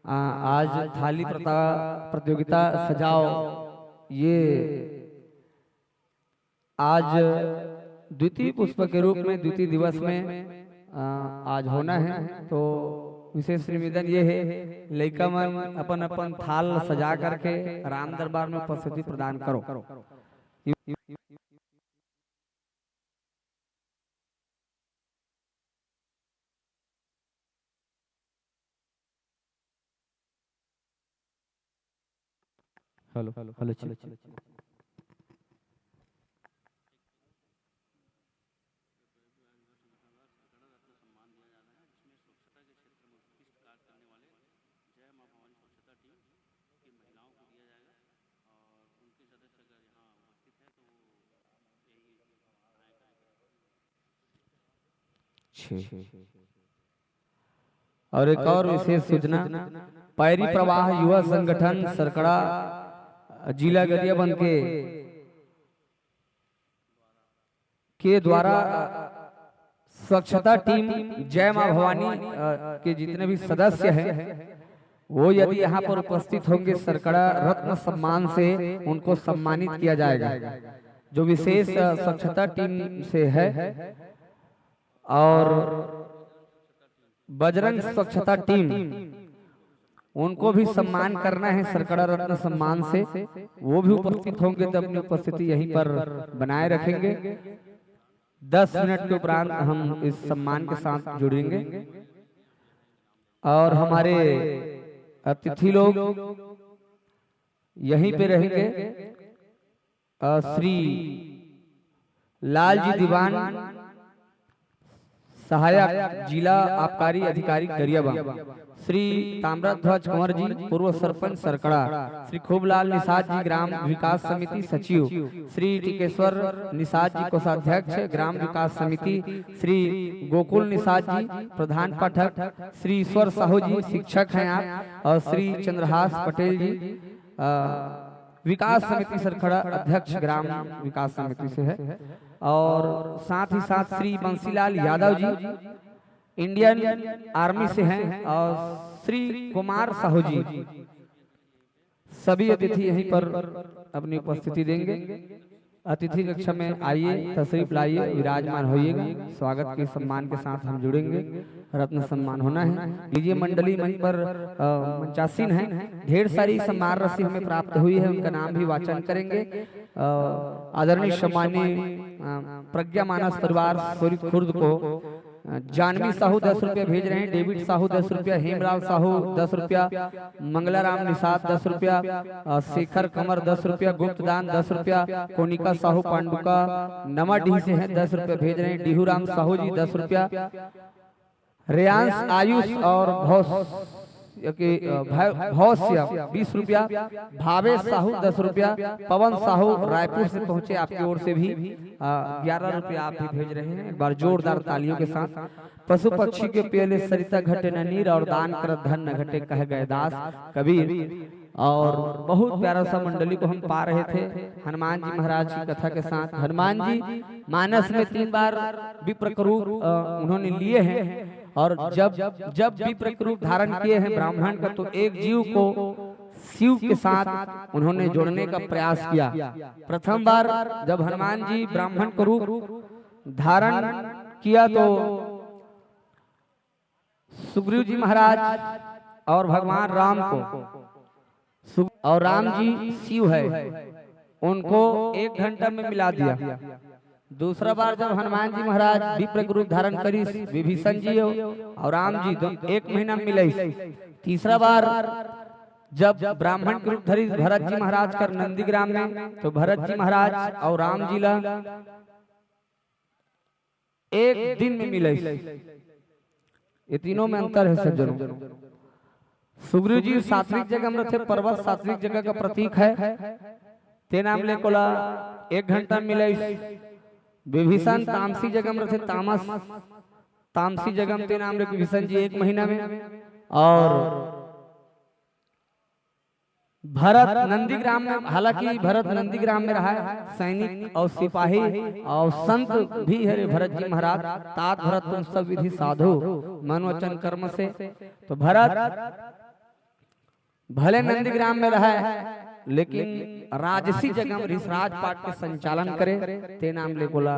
आ, आज थाली प्रता-, प्रतियोगिता सजाओ, ये आज द्वितीय पुष्प के रूप में द्वितीय दिवस में, आ, आज होना है। तो विशेष निवेदन ये है, लइका मन अपन अपन थाल सजा करके राम दरबार में उपस्थिति प्रदान करो। Hello, hello, check. छः। और एक और विशेष सूचना, पैरी प्रवाह युवा संगठन सरकड़ा जिला गरियाबंद के, के द्वारा स्वच्छता टीम जय मां भवानी, अ, के जितने भी सदस्य हैं, वो यदि यहाँ पर उपस्थित होंगे, सरकड़ा रत्न सम्मान से उनको सम्मानित किया जाएगा। जो विशेष, अ, स्वच्छता टीम से है और बजरंग स्वच्छता टीम, उनको भी सम्मान करना है सरकड़ा रत्न सम्मान से। वो भी उपस्थित होंगे तो अपनी उपस्थिति यहीं पर बनाए रखेंगे। दस मिनट के उपरांत हम इस सम्मान के साथ जुड़ेंगे और हमारे अतिथि लोग यहीं पे रहेंगे। अ, श्री लालजी दीवान, सहायक जिला आबकारी अधिकारी गरियाबंद, श्री ताम्रध्वज कंवर जी, पूर्व सरपंच सरकड़ा, श्री खूबलाल निषाद जी, ग्राम विकास समिति सचिव, श्री टिकेश्वर निषाद जी, कोषाध्यक्ष, ग्राम विकास समिति, श्री गोकुल निषाद जी, प्रधान पाठक, श्री ईश्वर साहू जी, शिक्षक हैं आप, और श्री चंद्रहास पटेल जी, अ, विकास समिति सरकड़ा अध्यक्ष ग्राम विकास समिति से है, और साथ ही साथ श्री बंसीलाल यादव जी इंडियन आर्मी से हैं, और श्री कुमार साहू जी, सभी अतिथि यहीं पर अपनी उपस्थिति देंगे। अतिथि कक्ष में आइए, तशरीफ लाइए, विराजमान होइएगा। स्वागत के सम्मान के साथ हम जुड़ेंगे, रत्न सम्मान होना है। लीजिए मंडली मंच पर, अ, मंचासीन है, ढेर सारी सम्मान राशि हमें प्राप्त हुई है, उनका नाम भी वाचन करेंगे। अ, आदरणीय सम्माननीय, अ, प्रज्ञा मानस परिवार सोरित खुर्द को, अ, जानवी साहू दस रुपया भेज रहे हैं, डेविड साहू दस रुपया, हेमलाल साहू दस रुपया, मंगलाराम निषाद दस रुपया, अ, शेखर कंवर दस रुपया, गुप्त दान दस रुपया, कोनिका साहू पांडुका नवाडीह से हैं, दस रुपया भेज रहे हैं, डीहू राम साहू जी दस रुपया, रेयांश आयुष और भौस-, के, अ, भै-, भौस्य बीस रुपया, भावेश साहू दस रुपया, पवन साहू रायपुर से पहुंचे, आपकी ओर से भी, अ, ग्यारह रुपया आप भी भेज रहे हैं। एक बार जोरदार तालियों के साथ। पशु पक्षी के पेले सरिता घटे न नीर, और दान करत धन न घटे कह गए दास कबीर। और बहुत प्यारा सा मंडली को हम पा रहे थे हनुमान जी महाराज की कथा के साथ। हनुमान जी मानस में तीन बार विप्र का रूप, अ, उन्होंने लिए हैं, और जब, जब विप्र का रूप धारण किए हैं ब्राह्मण का, तो एक जीव को शिव के साथ उन्होंने जोड़ने का प्रयास किया। प्रथम बार जब हनुमान जी ब्राह्मण का रूप धारण किया, तो सुग्रीव जी महाराज और भगवान राम को, सु-, और राम जी शिव है, उनको एक घंटा में मिला दिया। दूसरा बार जब हनुमान जी महाराज विप्र के रूप धारण करिस, विभीषण जी हो और राम जी दो, एक महीना में मिलइस। तीसरा बार जब ब्राह्मण के रूप धरिस भरत जी महाराज कर नंदीग्राम में, तो भरत जी महाराज और राम जी ला एक दिन में मिलइस। ये तीनों में अंतर है सज्जनों। सुग्रीव जी सात्विक जगह में रथे, पर्वत सात्विक जगह का प्रतीक है, ते नाम ले कोला एक घंटा में मिलइस। विभीषण तामसी जगह में रथे, तामस, तामसी जगह में ते नाम ले विभीषण जी एक महीना में। और भरत नंदीग्राम में, हालांकि भरत नंदीग्राम में रहा है, सैनिक और सिपाही और संत भी है रे भरत जी महाराज। तात भरत तुम सब विधि साधु मन वचन कर्म से। तो भरत भले नंदीग्राम में रहा है, लेकिन राजसी जगह में ऋषि राजपाट के संचालन करे, ते नाम ले बोला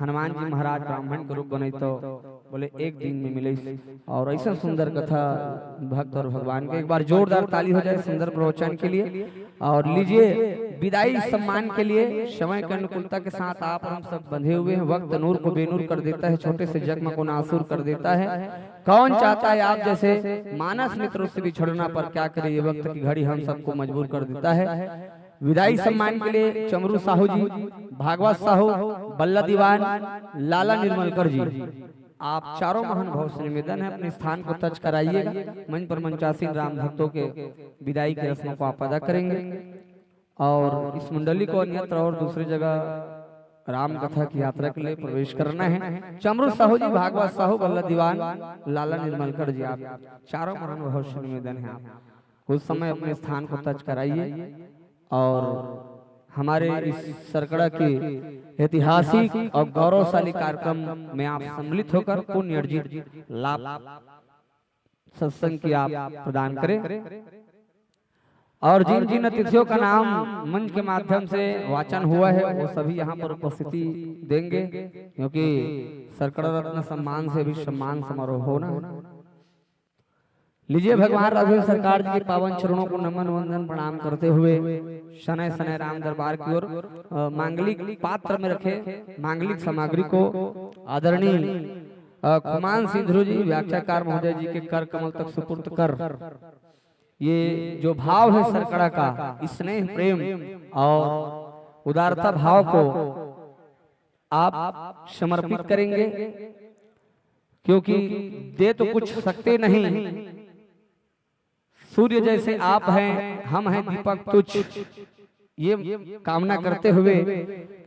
हनुमान जी महाराज ब्राह्मण के रूप बने तो बोले एक दिन में मिले। और ऐसा सुंदर कथा भक्त और भगवान के, एक बार जोरदार ताली हो जाए सुंदर प्रवचन के लिए। और लीजिए विदाई सम्मान के लिए समय के अनुकूलता के साथ आप हम सब बंधे हुए हैं। वक्त नूर को बेनूर कर देता है, छोटे से जख्म को नासूर कर देता है। कौन चाहता है आप जैसे मानस मित्रों से बिछड़ना, पर क्या करें ये वक्त की घड़ी हम सबको मजबूर कर देता है। विदाई सम्मान के लिए चमरू साहू जी, भागवत साहू, बल्ला दीवान, लाला निर्मलकर जी, आप चारों महानुभाव से निवेदन है, अपने स्थान को तज कराइए। मंच पर मंचासीन राम भक्तों के विदाई की रस्मों को आप अदा करेंगे और इस मंडली को अन्यत्र और दूसरी जगह राम कथा की यात्रा के लिए प्रवेश करना है। चमरू साहू जी, भागवत साहू, बल्ला दीवान, लाला निर्मलकर जी, आप चारों महानुभाव से निवेदन है, आप कुछ समय अपने स्थान को तज कराइए और हमारे इस सरकड़ा के ऐतिहासिक और गौरवशाली कार्यक्रम में आप सम्मिलित होकर पुण्य अर्जित लाभ सत्संग की आप प्रदान करें। और जिन जिन अतिथियों का नाम मंच के माध्यम से वाचन हुआ है, वो सभी यहाँ पर उपस्थिति देंगे, क्योंकि सरकड़ा रत्न सम्मान से भी सम्मान समारोह होना है। लीजिए, भगवान राघवेंद्र सरकार जी के पावन चरणों को नमन वंदन प्रणाम करते हुए शनय शनय राम दरबार की ओर, अ, मांगलिक पात्र में रखे मांगलिक सामग्री को आदरणीय, अ, खुमान सिंधु जी व्याख्याकार महोदय जी के कर कमल तक सुपुर्द कर, ये जो भाव है सरकड़ा का, स्नेह प्रेम और उदारता भाव को आप समर्पित करेंगे, क्योंकि दे तो कुछ सकते नहीं, सूर्य जैसे आप हैं, हम हैं दीपक तुच्छ। ये कामना करते हुए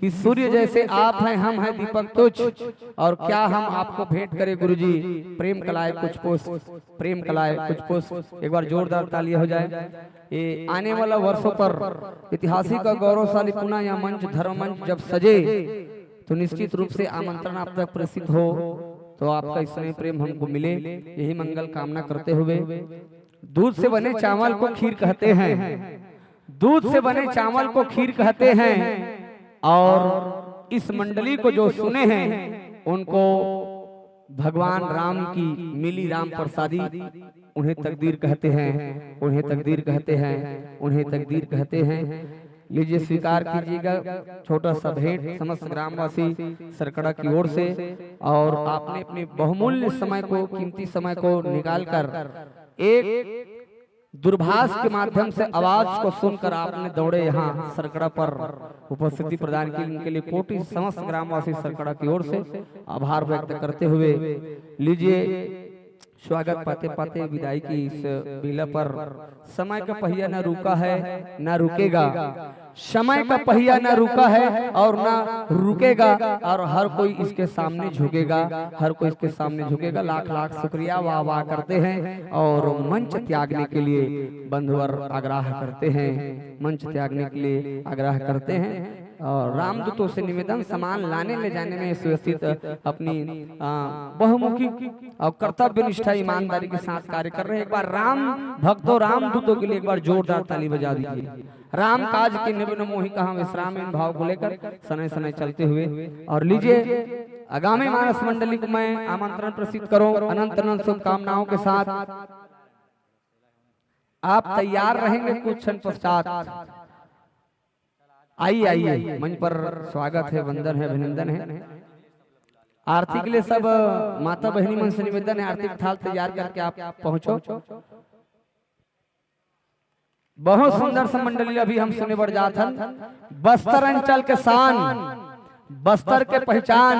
कि सूर्य जैसे आप हैं, हम हैं दीपक तुच्छ, और क्या हम आपको भेंट करें गुरुजी, प्रेम कलाए कुछ पुष्प, प्रेम कलाए कुछ पुष्प। एक बार जोरदार तालियां हो जाए। ये आने वाला वर्षों पर ऐतिहासिक और गौरवशाली पुनः यह मंच, धर्म मंच जब सजे, तो निश्चित रूप से आमंत्रण आप तक प्रेषित हो, तो आपका स्नेह प्रेम हमको मिले, यही मंगल कामना करते हुए, दूध से बने चावल को खीर कहते हैं, दूध से बने चावल को खीर कहते हैं। और इस मंडली को जो सुने हैं, उनको भगवान राम की मिली राम प्रसादी, उन्हें तकदीर कहते हैं, उन्हें तकदीर कहते हैं, उन्हें तकदीर कहते हैं। लीजिए, स्वीकार कीजिएगा छोटा सा भेंट समस्त ग्रामवासी सरकड़ा की ओर से। और आपने अपने बहुमूल्य समय को, कीमती समय को निकालकर एक दूरभाष के माध्यम से आवाज को सुनकर आपने दौड़े यहाँ सरकड़ा पर उपस्थिति प्रदान की, इनके लिए कोटि समस्त ग्रामवासी सरकड़ा की ओर से आभार व्यक्त करते हुए, लीजिए, स्वागत पाते पाते विदाई की इस बेला पर समय का पहिया न रुका है, न रुकेगा। समय का पहिया न रुका है और न रुकेगा, और हर कोई इसके सामने झुकेगा, हर कोई इसके सामने झुकेगा। लाख लाख शुक्रिया, वाह वाह करते हैं और मंच त्यागने के लिए बंधुवर आग्रह करते हैं, मंच त्यागने के लिए आग्रह करते हैं। और रामदूतों से निवेदन, सामान लाने ले जाने में सुव्यवस्थित अपनी, आ, बहुमुखी और कर्तव्य निष्ठा, ईमानदारी के साथ कार्य कर रहे हैं। एक बार राम भक्तों, रामदूतों के लिए एक बार जोरदार ताली बजा दीजिए। राम काज के निबन मोहि कहाँ विश्राम, इन भाव को लेकर सनय सनय चलते हुए। और लीजिए, आगामी मानस मंडली को मैं आमंत्रण प्रेषित करूं अनंत अनंत शुभकामनाओं के साथ। आप तैयार रहेंगे कुछ क्षण पश्चात। आइए, आइए, मंच पर स्वागत है, वंदन है, अभिनंदन है। आरती के लिए सब माता बहिनी मन से निवेदन है, आरती के थाल तैयार करके आप पहुंचो। बहुत सुंदर से मंडली अभी हम सुने बर जात हन। बस्तर अंचल के शान, बस्तर के पहचान,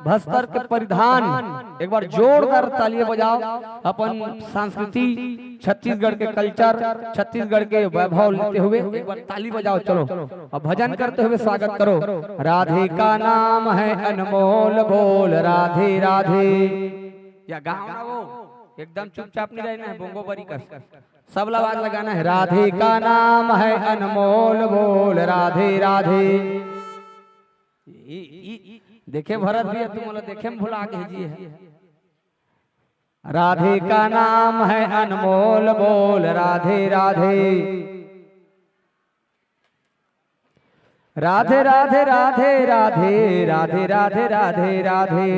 बस्तर के परिधान। एक बार जोरदार तालियां बजाओ, अपन संस्कृति, छत्तीसगढ़ के कल्चर, छत्तीसगढ़ के वैभव लेते हुए एक बार ताली बजाओ। चलो, अब भजन करते हुए स्वागत करो। राधे का नाम है अनमोल, बोल राधे राधे। या गाओ ना वो, एकदम चुपचाप नहीं रहना है, बोंगो बरी कर, सब आवाज लगाना है। राधे का नाम है अनमोल, बोल राधे राधे। ई, ई, देखे भरत भैया, तुम बोला देखे में भुला के जी है। राधे का नाम है अनमोल, बोल राधे राधे। राधे राधे राधे राधे राधे राधे राधे राधे।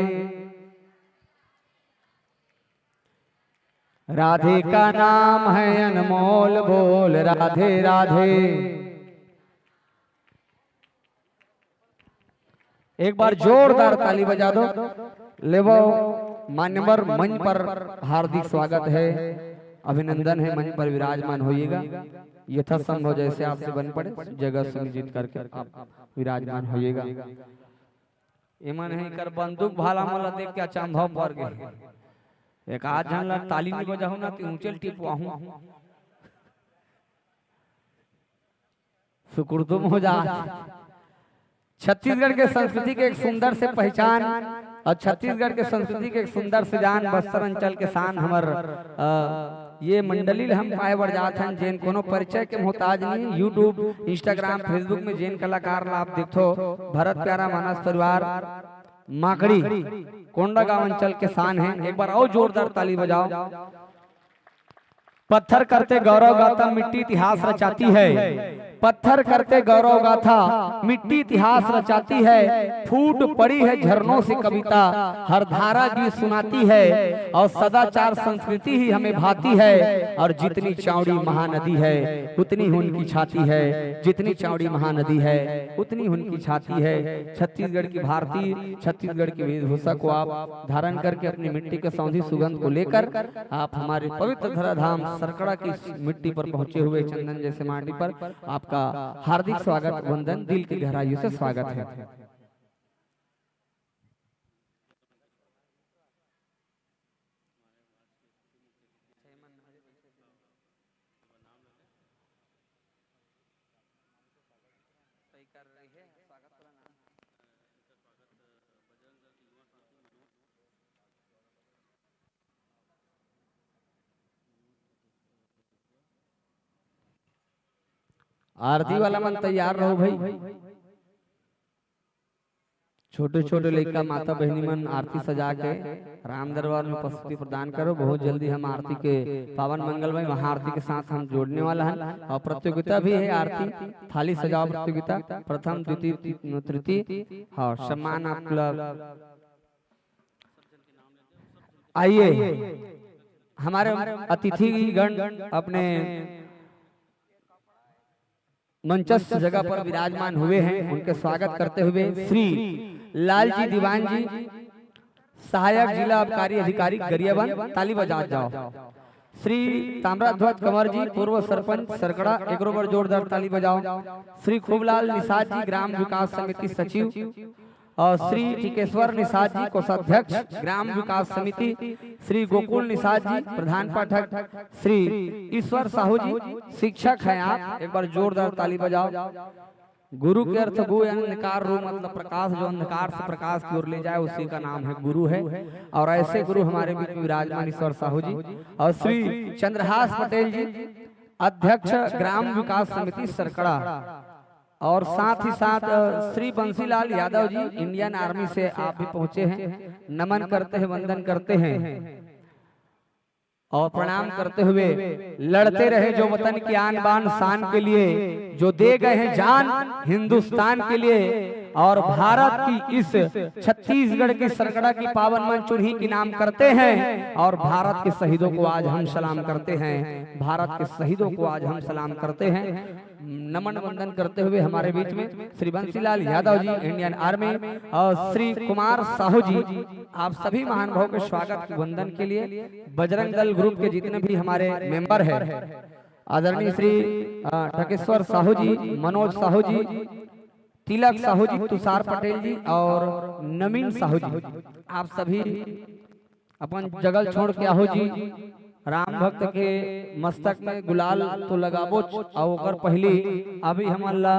राधे का नाम है अनमोल, बोल राधे राधे। एक बार जोरदार ताली बजा दो। लेवो, मान्यवर मंच पर हार्दिक स्वागत है, अभिनंदन है, मंच पर विराजमान होइएगा। यथासंभव जैसे आपसे बन पड़े, जगह सुनिश्चित करके आप विराजमान होइएगा। एमन है कर बंदूक भाला मन ला देख के अचंभव पड़ गए। एक आध झन ला ताली नहीं बजाहूं ना, तो ऊंचे टिपवाहूं। सुकुर्दुम हो जा। छत्तीसगढ़ के संस्कृति के एक सुंदर से पहचान और छत्तीसगढ़ के संस्कृति के एक सुंदर से जान, बस्तर अंचल के शान हमर, अ, ये मंडली ल हम पाए बर जात हन, जेन कोनो परिचय के मोहताज नहीं। YouTube, Instagram, Facebook में जेन कलाकार ला आप देखथो, भरत प्यारा मानस परिवार माकड़ी कोंडागांव अंचल के शान है। एक बार और जोरदार ताली बजाओ। पत्थर करते गौरव गाथा, मिट्टी इतिहास रचाती है। पत्थर करते गौरव गाथा, मिट्टी इतिहास रचाती है। फूट पड़ी है झरनों से कविता, हर धारा गीत सुनाती है। और सदाचार संस्कृति ही हमें भाती है। और जितनी चौड़ी महानदी है, उतनी ही उनकी छाती है। जितनी चौड़ी महानदी है, उतनी ही उनकी छाती है। छत्तीसगढ़ की भारतीय, छत्तीसगढ़ की वेशभूषा को आप धारण करके अपनी मिट्टी के सौंधी सुगंध को लेकर आप हमारे पवित्र धराधाम सरकड़ा की इस मिट्टी पर पहुंचे हुए, चंदन जैसे माटी पर आपका हार्दिक स्वागत, वंदन, दिल की गहराइयों से स्वागत है। आरती वाला मन तैयार रहो भाई। छोटे छोटे लइका, माता बहिनी मन आरती सजा के राम दरबार में उपस्थिति प्रदान करो। बहुत जल्दी हम आरती के पावन मंगल में महाआरती के साथ हम जोड़ने वाला हन। और प्रतियोगिता भी है, आरती थाली सजाओ प्रतियोगिता, प्रथम, द्वितीय, तृतीय। हाँ, सम्मान आप लोग आइए, हमारे अतिथिगण अपने मंचस्थ जगह पर विराजमान हुए हैं, उनके स्वागत करते हुए श्री लालजी दीवान जी, सहायक जिला आबकारी अधिकारी गरियाबंद, ताली बजा जाओ। श्री ताम्रध्वज कंवर जी, पूर्व सरपंच सरकड़ा, एक बार जोरदार ताली बजाओ। श्री खूबलाल निषाद जी, ग्राम विकास समिति सचिव, और श्री टिकेश्वर निषाद जी, कोषाध्यक्ष, ग्राम विकास समिति, श्री गोकुल निषाद जी, प्रधान पाठक, श्री ईश्वर साहू जी, शिक्षक हैं आप, एक बार जोरदार ताली बजाओ। गुरु के अर्थ गु यानी अंधकार, रू मतलब प्रकाश, जो अंधकार से प्रकाश की ओर ले जाए, उसी का नाम है गुरु है। और ऐसे गुरु हमारे बीच में विराजमान ईश्वर साहू जी और श्री चंद्रहास पटेल जी, अध्यक्ष, ग्राम विकास समिति सरकड़ा, और साथ ही साथ, अ, श्री बंसीलाल यादव जी, इंडियन आर्मी से आप भी पहुंचे हैं, नमन करते हैं, वंदन करते हैं और प्रणाम करते हुए, लड़ते रहे जो वतन की आन बान शान के लिए, जो दे गए हैं जान हिंदुस्तान के लिए, और भारत की इस छत्तीसगढ़ की सरकड़ा की पावन मंच उन्हीं की नाम करते हैं, और भारत के शहीदों को आज हम सलाम करते हैं, भारत के शहीदों को आज हम सलाम करते हैं। नमन वंदन करते हुए हमारे बीच में श्री बंसीलाल यादव जी, इंडियन आर्मी, और श्री कुमार साहू जी, आप सभी महानुभावों के स्वागत वंदन के लिए बजरंग दल ग्रुप के जितने भी हमारे मेंबर हैं, आदरणीय श्री, अ, टकेश्वर साहू जी, मनोज साहू जी, तिलक साहू जी, तुषार पटेल जी और नवीन साहू जी, आप सभी अपन जगल छोड़ के आहो जी। राम भक्त के मस्तक में गुलाल तो लगाबोच, अउ ओकर पहिली अभी हमन ला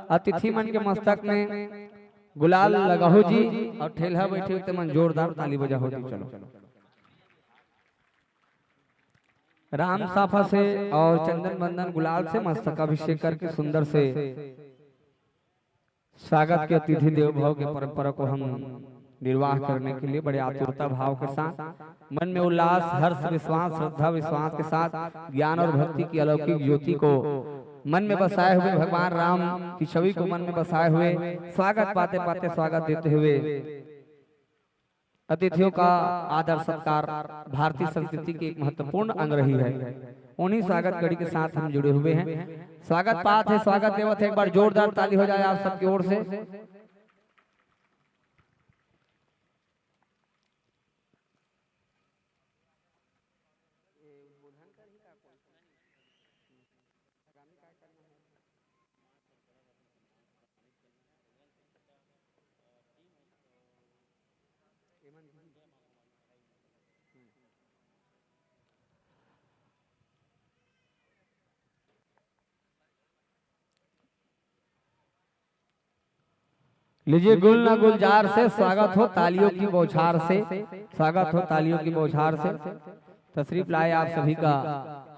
अतिथि मन के मस्तक में गुलाल लगाहो जी, और ठेलहा बैठे हो ते मन जोरदार ताली बजाहो जी। चलो, राम साफा से और चंदन बंदन गुलाल से मस्तक अभिषेक करके सुंदर से स्वागत के अतिथि देव भव के परंपरा को हम निर्वाह करने के लिए बड़े आतुरता भाव के साथ, मन में उल्लास, हर्ष, विश्वास, श्रद्धा, विश्वास के साथ ज्ञान और भक्ति की अलौकिक ज्योति को मन में बसाए हुए, भगवान राम की छवि को मन में बसाए हुए स्वागत पाते पाते स्वागत देते हुए, अतिथियों का आदर सत्कार भारतीय संस्कृति की एक महत्वपूर्ण अंग रही है। उन्हीं स्वागत कड़ी के साथ हम जुड़े हुए हैं। स्वागत पात है, स्वागत देवत है, एक बार जोरदार ताली हो जाए आप सबकी ओर से। लीजिए, गुल ना गुलजार से स्वागत हो, तालियों की बौछार से स्वागत हो, तालियों की बौछार से। तशरीफ लाए आप सभी का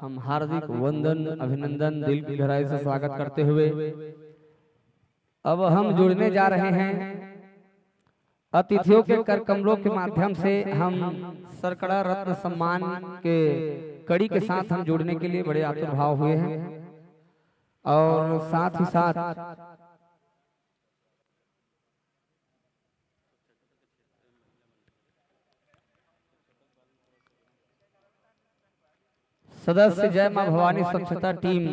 हम हार्दिक वंदन, अभिनंदन, दिल की गहराई से स्वागत करते हुए अब हम जुड़ने जा रहे हैं अतिथियों के कर कमलों के माध्यम से। हम सरकड़ा रत्न सम्मान के कड़ी के साथ हम जुड़ने के लिए बड़े आतुर भाव हुए हैं और साथ ही साथ सदस्य जय मां भवानी स्वच्छता टीम,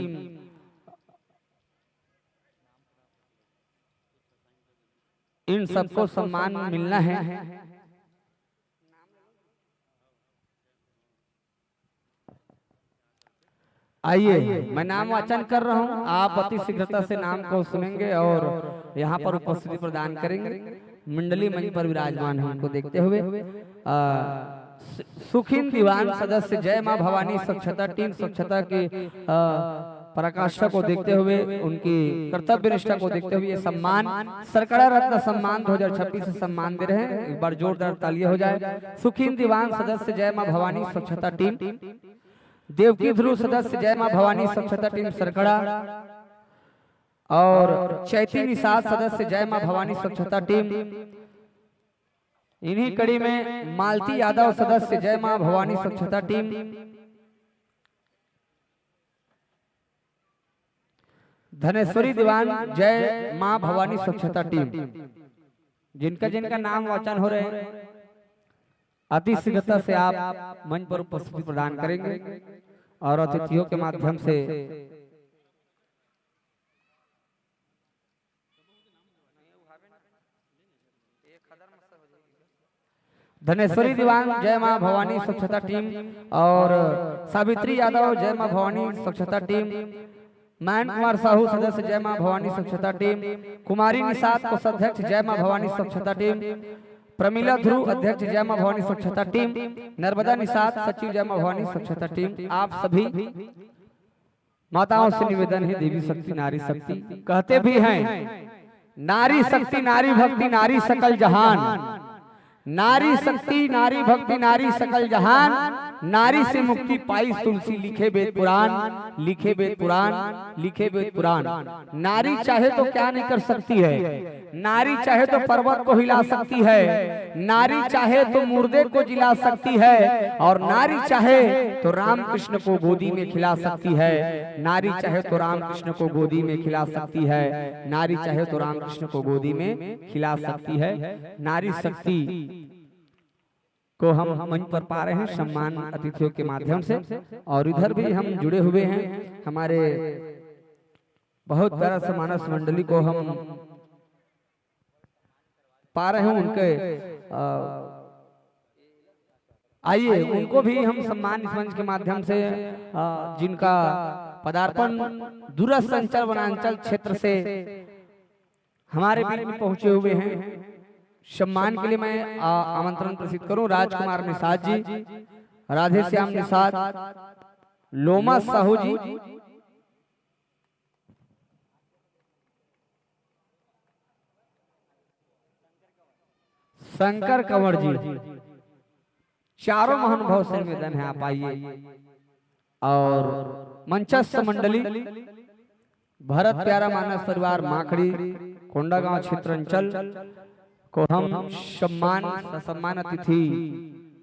इन सबको सम्मान मिलना है। आइए, मैं नाम वाचन कर रहा हूं, आप अति शीघ्रता से नाम को सुनेंगे और यहां पर उपस्थिति प्रदान करेंगे। मंडली मंच पर विराजमान है, उनको देखते हुए, अ, सु-, सुखिन दीवान, सदस्य जय मां भवानी स्वच्छता टीम, स्वच्छता के, अ, पराकाष्ठा को देखते हुए, उनकी कर्तव्य निष्ठा को देखते हुए ये सम्मान, सरकड़ा रत्न सम्मान दो हज़ार छब्बीस से सम्मान दे रहे हैं। एक बार जोरदार तालियां हो जाए। सुखिन दीवान, सदस्य जय मां भवानी स्वच्छता टीम, देवकी ध्रुव, सदस्य जय मां भवानी स्वच्छता टीम सरकड़ा, और चैती निषाद, सदस्य जय मां भवानी स्वच्छता टीम। इन्हीं कड़ी में मालती यादव, सदस्य जय मां भवानी स्वच्छता टीम। धनेश्वरी दीवान, जय मां भवानी स्वच्छता टीम। जिनका जिनका नाम वाचन हो रहे हैं, अति शीघ्रता से आप मंच पर उपस्थिति प्रदान करेंगे और अतिथियों के माध्यम से धनेश्वरी दीवान, जय मां भवानी स्वच्छता टीम, और सावित्री यादव, जय मां भवानी स्वच्छता टीम, मयंक कुमार साहू, सदस्य, जय मां भवानी स्वच्छता टीम। कुमारी निषाद, कोषाध्यक्ष, जय मां भवानी स्वच्छता टीम। प्रमिला ध्रुव, अध्यक्ष, जय मां भवानी स्वच्छता टीम। नर्मदा निषाद, सचिव, जय मां भवानी स्वच्छता टीम। आप सभी माताओं से निवेदन है, देवी शक्ति, नारी शक्ति कहते भी हैं, नारी शक्ति, नारी भक्ति, नारी सकल जहान। नारी शक्ति, नारी भक्ति, नारी सकल जहान। नारी से मुक्ति पाई तुलसी, लिखे वेद पुराण, लिखे वेद पुराण, लिखे वेद पुराण। नारी चाहे तो क्या नहीं कर सकती है। नारी चाहे तो पर्वत को हिला सकती है, नारी चाहे तो मुर्दे को जिला सकती है, और नारी चाहे तो रामकृष्ण को गोदी में खिला सकती है। नारी चाहे तो रामकृष्ण को गोदी में खिला सकती है, नारी चाहे तो रामकृष्ण को गोदी में खिला सकती है। नारी शक्ति को हम मंच पर पा रहे हैं सम्मान अतिथियों के माध्यम से, और इधर भी हम जुड़े हुए हैं। हमारे बहुत प्यारा सा मानस मंडली को हम पा रहे हैं उनके, अ, आइए, उनको भी हम सम्मान इस मंच के माध्यम से, अ, जिनका पदार्पण दूरस्थ अंचल वनांचल क्षेत्र से हमारे बीच में पहुंचे हुए हैं, सम्मान के लिए मैं, अ, आमंत्रण प्रेषित करूं राजकुमार निषाद जी, राधेश्याम निषाद, लोमा साहू जी, शंकर कंवर जी, चारों महानुभाव से निवेदन है, आप आइए। और मंचस्थ मंडली, भरत प्यारा मानस परिवार माखड़ी, कोंडागांव क्षेत्र अंचल को हम सम्मान, ससम्मान अतिथि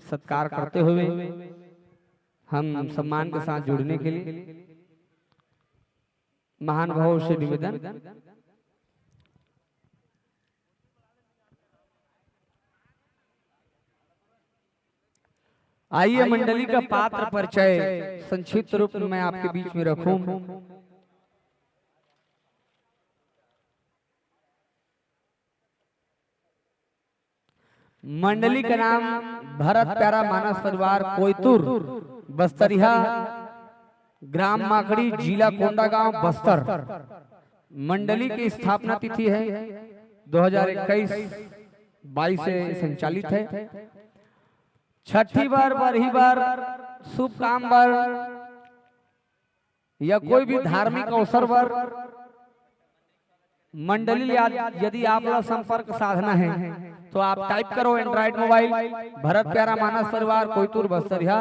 सत्कार करते हुए हम सम्मान के साथ जुड़ने के लिए महानुभाव से निवेदन। आइए, मंडली का पात्र परिचय संक्षिप्त रूप में मैं आपके बीच में रखूं। मंडली का नाम भरत प्यारा मानस परिवार कोयतुर बस्तरिया, ग्राम माकड़ी, जिला कोंडागांव, बस्तर। मंडली की स्थापना तिथि है दो हज़ार इक्कीस बाईस से संचालित है। छठी बर, बरही बर, शुभ काम बर या कोई भी धार्मिक अवसर बर मंडली ले यदि आप ला संपर्क साधना है तो आप टाइप करो एंड्रॉइड मोबाइल, भरत प्यारा मानस परिवार कोयतुर बस्तरिया,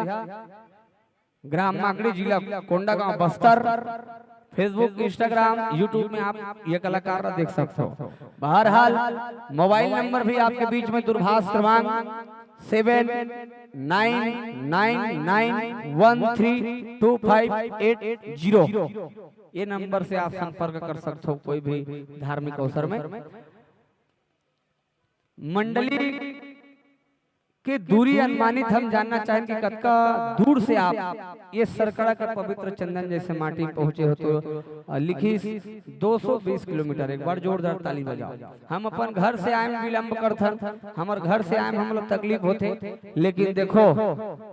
ग्राम माकड़ी, जिला Kondagaon, Bastar. Facebook, Instagram, YouTube में आप ये कलाकार ला देख सकते हो। बहरहाल, मोबाइल नंबर भी आपके बीच में, दूरभाष क्रमांक seven nine nine nine one three two five eight zero. ये नंबर से आप संपर्क कर सकते हो कोई भी धार्मिक अवसर में। मंडली के दूरी अनुमानित हम जानना चाहेन कि कतका दूर से आप ये सरकड़ा के पवित्र चंदन जैसे माटी पहुंचे हो तो, अ, लिखिस दो सौ बीस किलोमीटर। एक बार जोरदार ताली बजाओ। हम अपन घर से आए में विलंब करथन, हमर घर से आए में हम लोग तकलीफ होथे, लेकिन देखो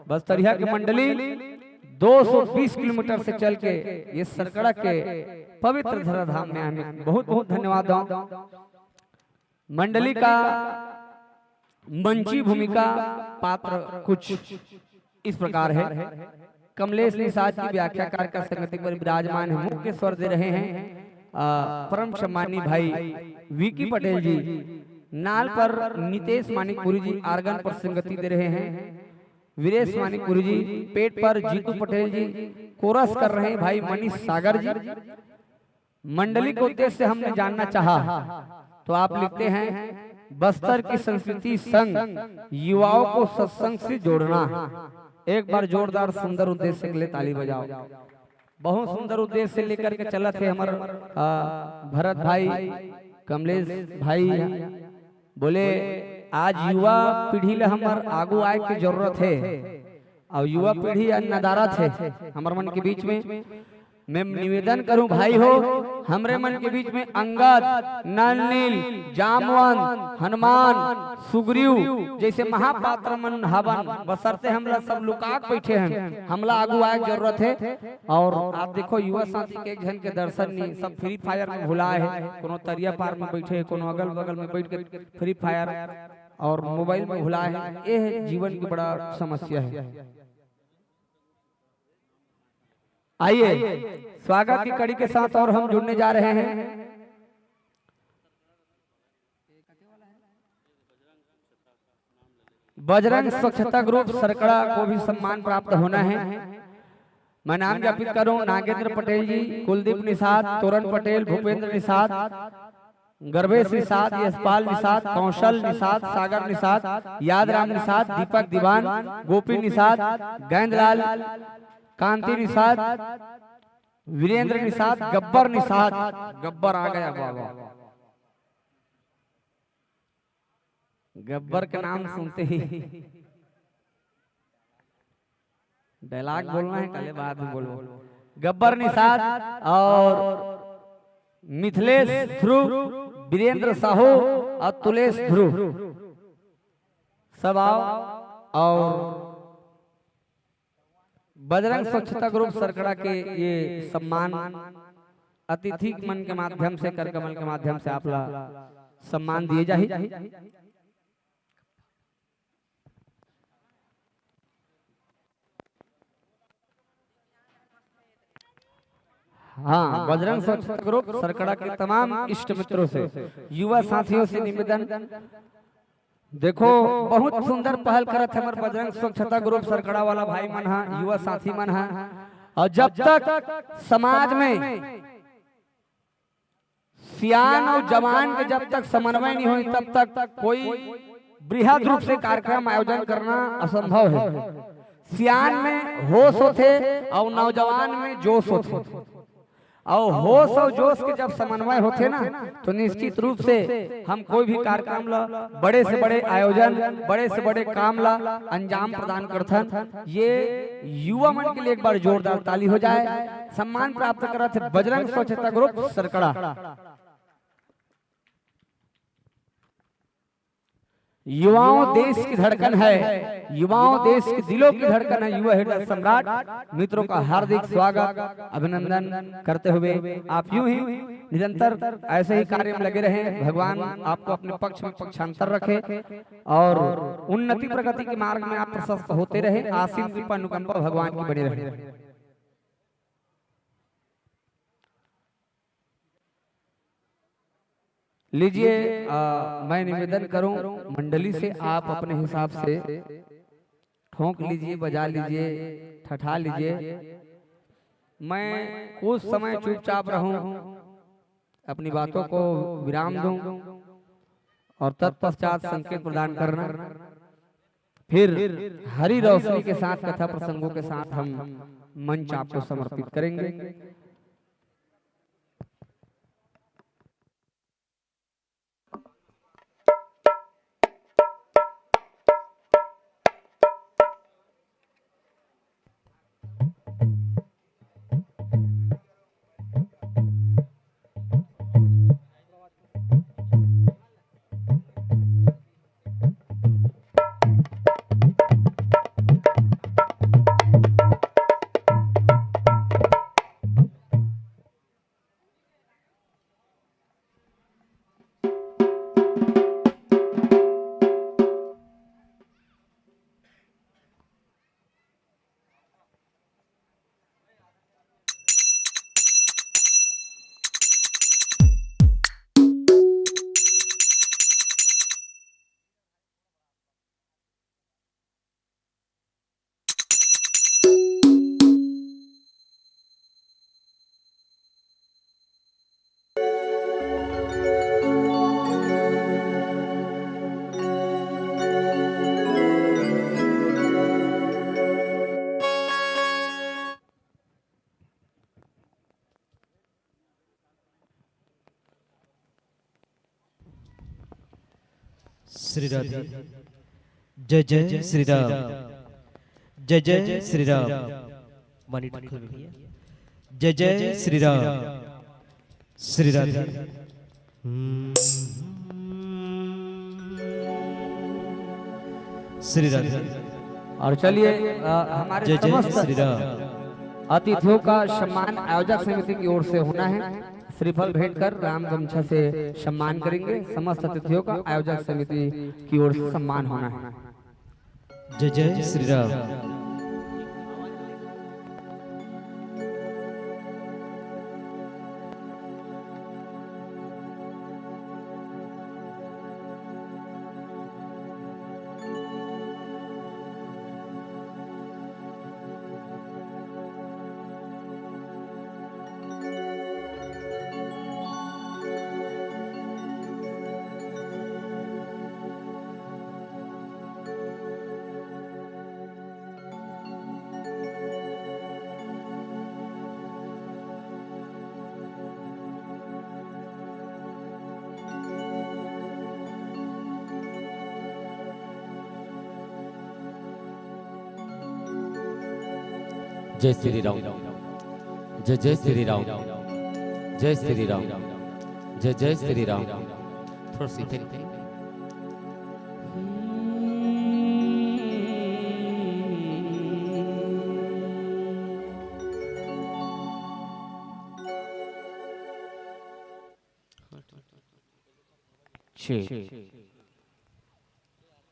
बस्तरिया के मंडली दो सौ बीस किलोमीटर से चल के ये सरकड़ा के पवित्र धराधाम में आए में बहुत बहुत धन्यवाद दो। मंडली का मंची भूमिका पात्र कुछ इस प्रकार है। कमलेश निषाद जी व्याख्याकार का संगति पर विराजमान है, मुख्य स्वर दे रहे हैं, अ, परम सम्मानी भाई वीकी पटेल जी। नाल पर नितेश मानिकपुरी जी आर्गन पर संगति दे रहे हैं। वीरेश मानिकपुरी जी, पेट पर जीतू पटेल जी, कोरस कर रहे हैं भाई मनीष सागर जी। मंडली के उद्देश्य से हमने जानना चाहा तो आप लिखते हैं, बस्तर की संस्कृति संग युवाओं को सत्संग से जोड़ना। एक बार जोरदार सुंदर उद्देश्य के लिए ताली बजाओ। बहुत सुंदर उद्देश्य से लेकर के चलत हे हमर, आ, भरत भाई, कमलेश भाई। बोले, आज युवा पीढ़ी ला हमर आगू आए के जरूरत हे, और युवा पीढ़ी आज नदारत हे हमर मन के बीच में। मैं निवेदन करूं भाई हो, हमरे मन के बीच में अंगद, नल नील, जामवंत, हनुमान, सुग्रीव जैसे महापात्र मन हवन, बसरते हमला सब लुका के बैठे हैं, हमला आगू आए के जरूरत है। और आप देखो, युवा साथी के एक झन के दर्शन नहीं, सब फ्री फायर में भुलाए है, कोनो तरिया पार में बैठे, कोनो अगल बगल में बैठ के फ्री फायर और मोबाइल में भुलाए है। ये है जीवन की बड़ा समस्या है। आइए, स्वागत की कड़ी के साथ और हम जुड़ने जा रहे हैं। बजरंग स्वच्छता ग्रुप सरकड़ा को भी सम्मान प्राप्त होना है। मैं नाम ज्ञापित करूं, नागेंद्र पटेल जी, कुलदीप निषाद, तोरन पटेल, भूपेंद्र निषाद, गर्वेश निषाद, यशपाल निषाद, कौशल निषाद, सागर निषाद, यादराम निषाद, दीपक दीवान, गोपी निषाद, गैंदलाल, कांति निषाद, वीरेंद्र निषाद, गब्बर निषाद। गब्बर आ गया बाबा। गब्बर के नाम सुनते ही डायलॉग बोलना है, कल बाद में बोलो। गब्बर निषाद और मिथिलेश ध्रुव, वीरेंद्र साहू और तुलेश ध्रुव, सब आओ। और बजरंग स्वच्छता ग्रुप सरकड़ा के ये सम्मान अतिथि मन के माध्यम से, कर कमल के माध्यम से आप ला सम्मान दिए जाही। हाँ, बजरंग स्वच्छता ग्रुप सरकड़ा के तमाम इष्ट मित्रों से, युवा साथियों से निवेदन, देखो, बहुत सुंदर पहल करत हे हमर बजरंग स्वच्छता ग्रुप सरकड़ा वाला भाई मन हा, युवा साथी मन हा। और जब तक समाज में सियान और जवान के जब तक समन्वय नहीं होई, तब तक कोई बृहद रूप से कार्यक्रम आयोजन करना असंभव है। सियान में होश होथे और नौजवान में जोश होथे। और होश और जोश के जब समन्वय होथे ना, तो निश्चित रूप से हम कोई भी कार्यक्रम ला, बड़े से बड़े आयोजन, बड़े से बड़े काम ला अंजाम प्रदान करथन। ये युवा मन के लिए एक बार जोरदार ताली हो जाए। सम्मान प्राप्त करत हे बजरंग स्वच्छता ग्रुप सरकड़ा। युवाओं देश की धड़कन है, युवाओं देश के दिलों की धड़कन है, युवा हृदय सम्राट। मित्रों का हार्दिक स्वागत, अभिनंदन करते हुए आप यूं ही निरंतर ऐसे ही कार्य में लगे रहें। भगवान आपको अपने पक्ष में पक्षांतर रखे और उन्नति प्रगति के मार्ग में आप प्रशस्त होते रहें। आशीष कृपा अनुकंपा भगवान की बनी रहे। लीजिए, अ, मैं निवेदन करूं मंडली से, आप अपने हिसाब से ठोंक लीजिए, बजा लीजिए, ठठा लीजिए। मैं कुछ समय चुपचाप रहूं, अपनी बातों को विराम दूं और तत्पश्चात संकेत प्रदान करना। फिर हरी रोशनी के साथ, कथा प्रसंगों के साथ हम मंच आपको समर्पित करेंगे। श्री राधे। जय जय श्री राम। जय जय श्री राम। मानिए, ठुकल भैया। जय जय श्री राम। श्री राधे। श्री राधे। और चलिए, अ, हमारे जय जय समस्त श्री राम। अतिथियों का सम्मान आयोजक समिति की ओर से होना है। श्रीफल भेंट कर राम गमछा से सम्मान करेंगे। समस्त अतिथियों का आयोजक समिति की ओर से सम्मान होना है। जय जय श्री राम। जय श्री राम। जय जय श्री राम। जय श्री राम। जय जय श्री राम। थोड़ी सी फिर।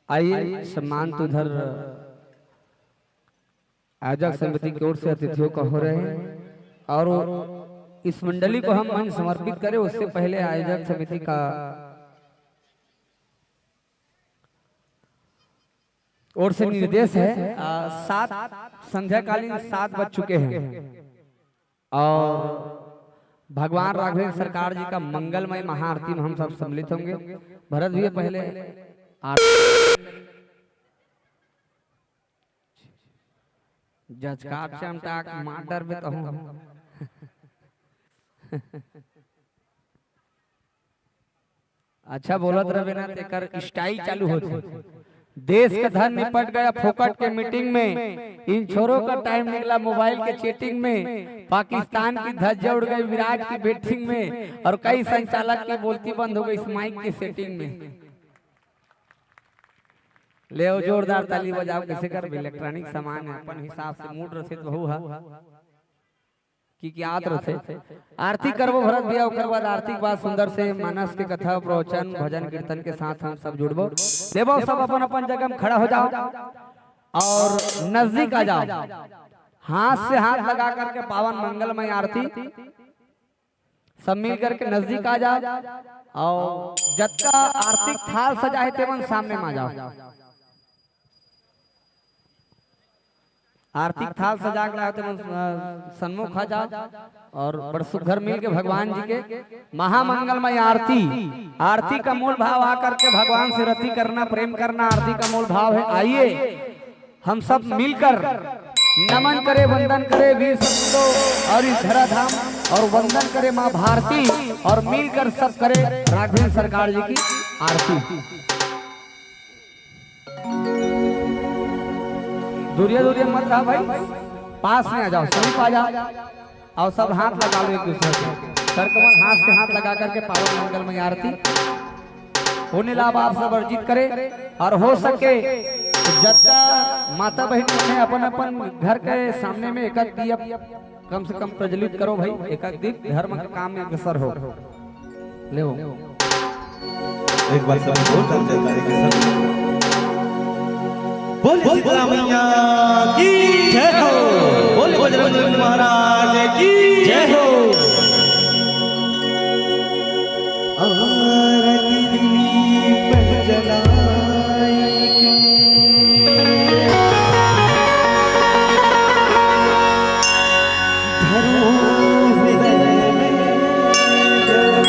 आइए, सम्मान तो उधर आयोजक समिति की ओर से अतिथियों का हो रहे हैं और इस मंडली को हम मंच समर्पित करें, उससे पहले आयोजक समिति का ओर से निर्देश है। आ, सात, संध्याकालीन सात बज चुके हैं और भगवान राघवेंद्र सरकार जी का मंगलमय महाआरती में हम सब सम्मिलित होंगे। भरत भैया पहले आरती। जचका चमटा के मार डरबे तहूँ। अच्छा बोलत रहे ना, तेकर स्टाइल चालू होत हे। देश का धन निपट गया फोकट के मीटिंग में, इन छोरों का टाइम निकला मोबाइल के चैटिंग में, पाकिस्तान की धज्जियां उड़ गई विराट की बैटिंग में, और कई संचालक की बोलती बंद हो गई इस माइक की सेटिंग में। ले आओ, जोरदार ताली बजाओ, किसे कर इलेक्ट्रॉनिक सामान है, अपन हिसाब से मूड रथे तो बहू हा। कि, कि आत रथे। आरती करबो भरत भैया, ओकर बाद आरती के बाद सुंदर से मानस के कथा, प्रवचन, भजन, कीर्तन के साथ हम सब जुड़बो। देवो सब अपन अपन जगह में खड़ा हो जाओ और नजदीक आ जाओ। हाथ से हाथ लगा करके पावन मंगलमय आरती सब मिल करके नजदीक आ जाओ और जतका आरती थाल सजा है तेमन सामने में आ जाओ। आरती थाल सजा के लाए तेमन, अ, सन्मुख आ जाओ और बड़ सुघर मिल के भगवान जी के महामंगलमय आरती, आरती का मूल भाव आकर के भगवान से रति करना, प्रेम करना आरती का मूल भाव है। आइए हम सब मिलकर नमन करे, वंदन करे वीर सपूतों और इस धराधाम, और वंदन करे माँ भारती, और मिलकर सब करे राघवेंद्र सरकार जी की आरती। दूरिया दूरिया मत रहा भाई, पास में आ जाओ, समीप आ जाओ, और सब हाथ लगा लो एक दूसरे को। कर कमल हाथ से हाथ लगा करके पावन मंगलमय आरती। पुण्य लाभ आप सब अर्जित करे और हो सके तो जतका माता बहन मन हे अपन अपन घर के सामने में एक एक दिया कम से कम प्रज्वलित करो भाई, एक एक दीप धर्म के काम में अग्रसर हो। ले हो। एक बार सब जोरदार जयकारे के साथ बोले शीतला मैया की जय हो, बोले बजरंग बली महाराज की जय हो। आरती दीप जलाए के धरो हृदय में जल।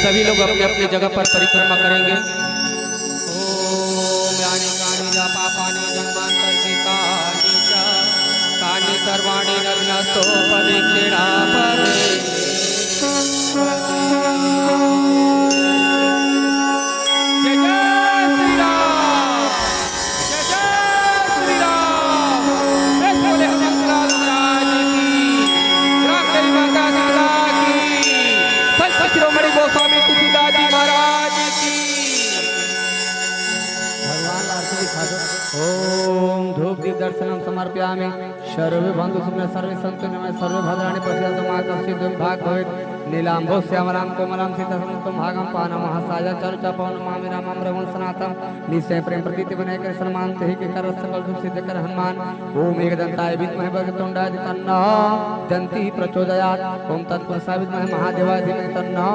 सभी लोग अपने अपने जगह पर परिक्रमा करेंगे। ओम यानि कानि च पापानि जन्मांतरकृतानि च, तानि सर्वाणि नद्यस्तु प्रदक्षिणा परे। जय जय श्री राम। जय जय श्री राम। प्रेम से बोले हनुमंत लाल महाराज की। रामदेवी माता की। संत शिरोमणि गोस्वामी तुलसीदास जी महाराज की। भगवान आरती दिखा दो। ओम धूप दीप दर्शनम समर्पयामि। सर्वे भवन्तु सुखिनः सर्वे सन्तु निरामयाः सर्वे भद्राणि पश्यन्तु मा कश्चित् दुःखं भाग्भवेत्। नीलाम्भोज श्यामलां कोमलां सीतासं भागं पाणौ महासाया चारु चापौ नमामि रामं रघुनन्दनं सनातनं। निश्चय प्रेम प्रीति विनय कर सन्मान तेहि के कर सकल सुख सिद्ध कर हनुमान। ओम एकदंताय विद्महे वक्रतुंडाय तन्नो दंती प्रचोदयात्। ओम तत्पुरुषाय विद्महे महादेवाय धीमहि तन्नो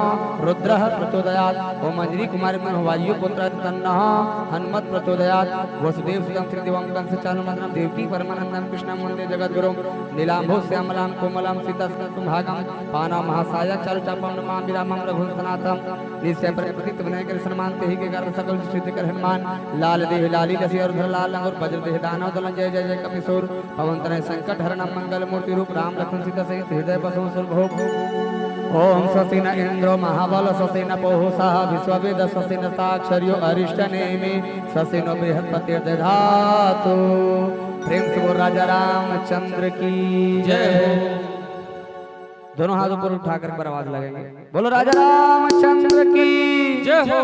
रुद्रः प्रचोदयात्। ओम अंजनी कुमार विद्महे वायु पुत्राय तन्नो हनुमत प्रचोदयात्। वसुदेव सुतं श्री देवं कंस चाणूरमर्दनं देवकी परमानंदं कृष्णं वंदे जगद्गुरुं। नीलाम्भोज श्यामलां कोमलां सीतासं भागं पाणौ महासाया चारु चापौ नमामि रामं रघुनन्दनं सनातनं। निश्चय प्रेम प्रीति विनय कर सन्मान तेहि के कर सकल सिद्ध कर हनुमान। लाल देह लाली लसी अरुधर लाल अंगुर वज्र देह दानव दलन जय जय जय कपिसूर। पवन तनय संकट हरणं मंगल मूर्ति रूप राम लखन सीता सहित हृदय बसहु सुरभूप। ओम शशिन इंद्रो महाबल शशिन पौः सह विश्ववेद शशिन साक्षर्यो अरिष्ट नेमि शशिनो बृहस्पतिर्दधातु। प्रेम से बोल राजा रामचंद्र की जय हो। दोनों हाथ ऊपर उठा कर एक बार आवाज लगाएंगे। बोलो राजा रामचंद्र की जय हो।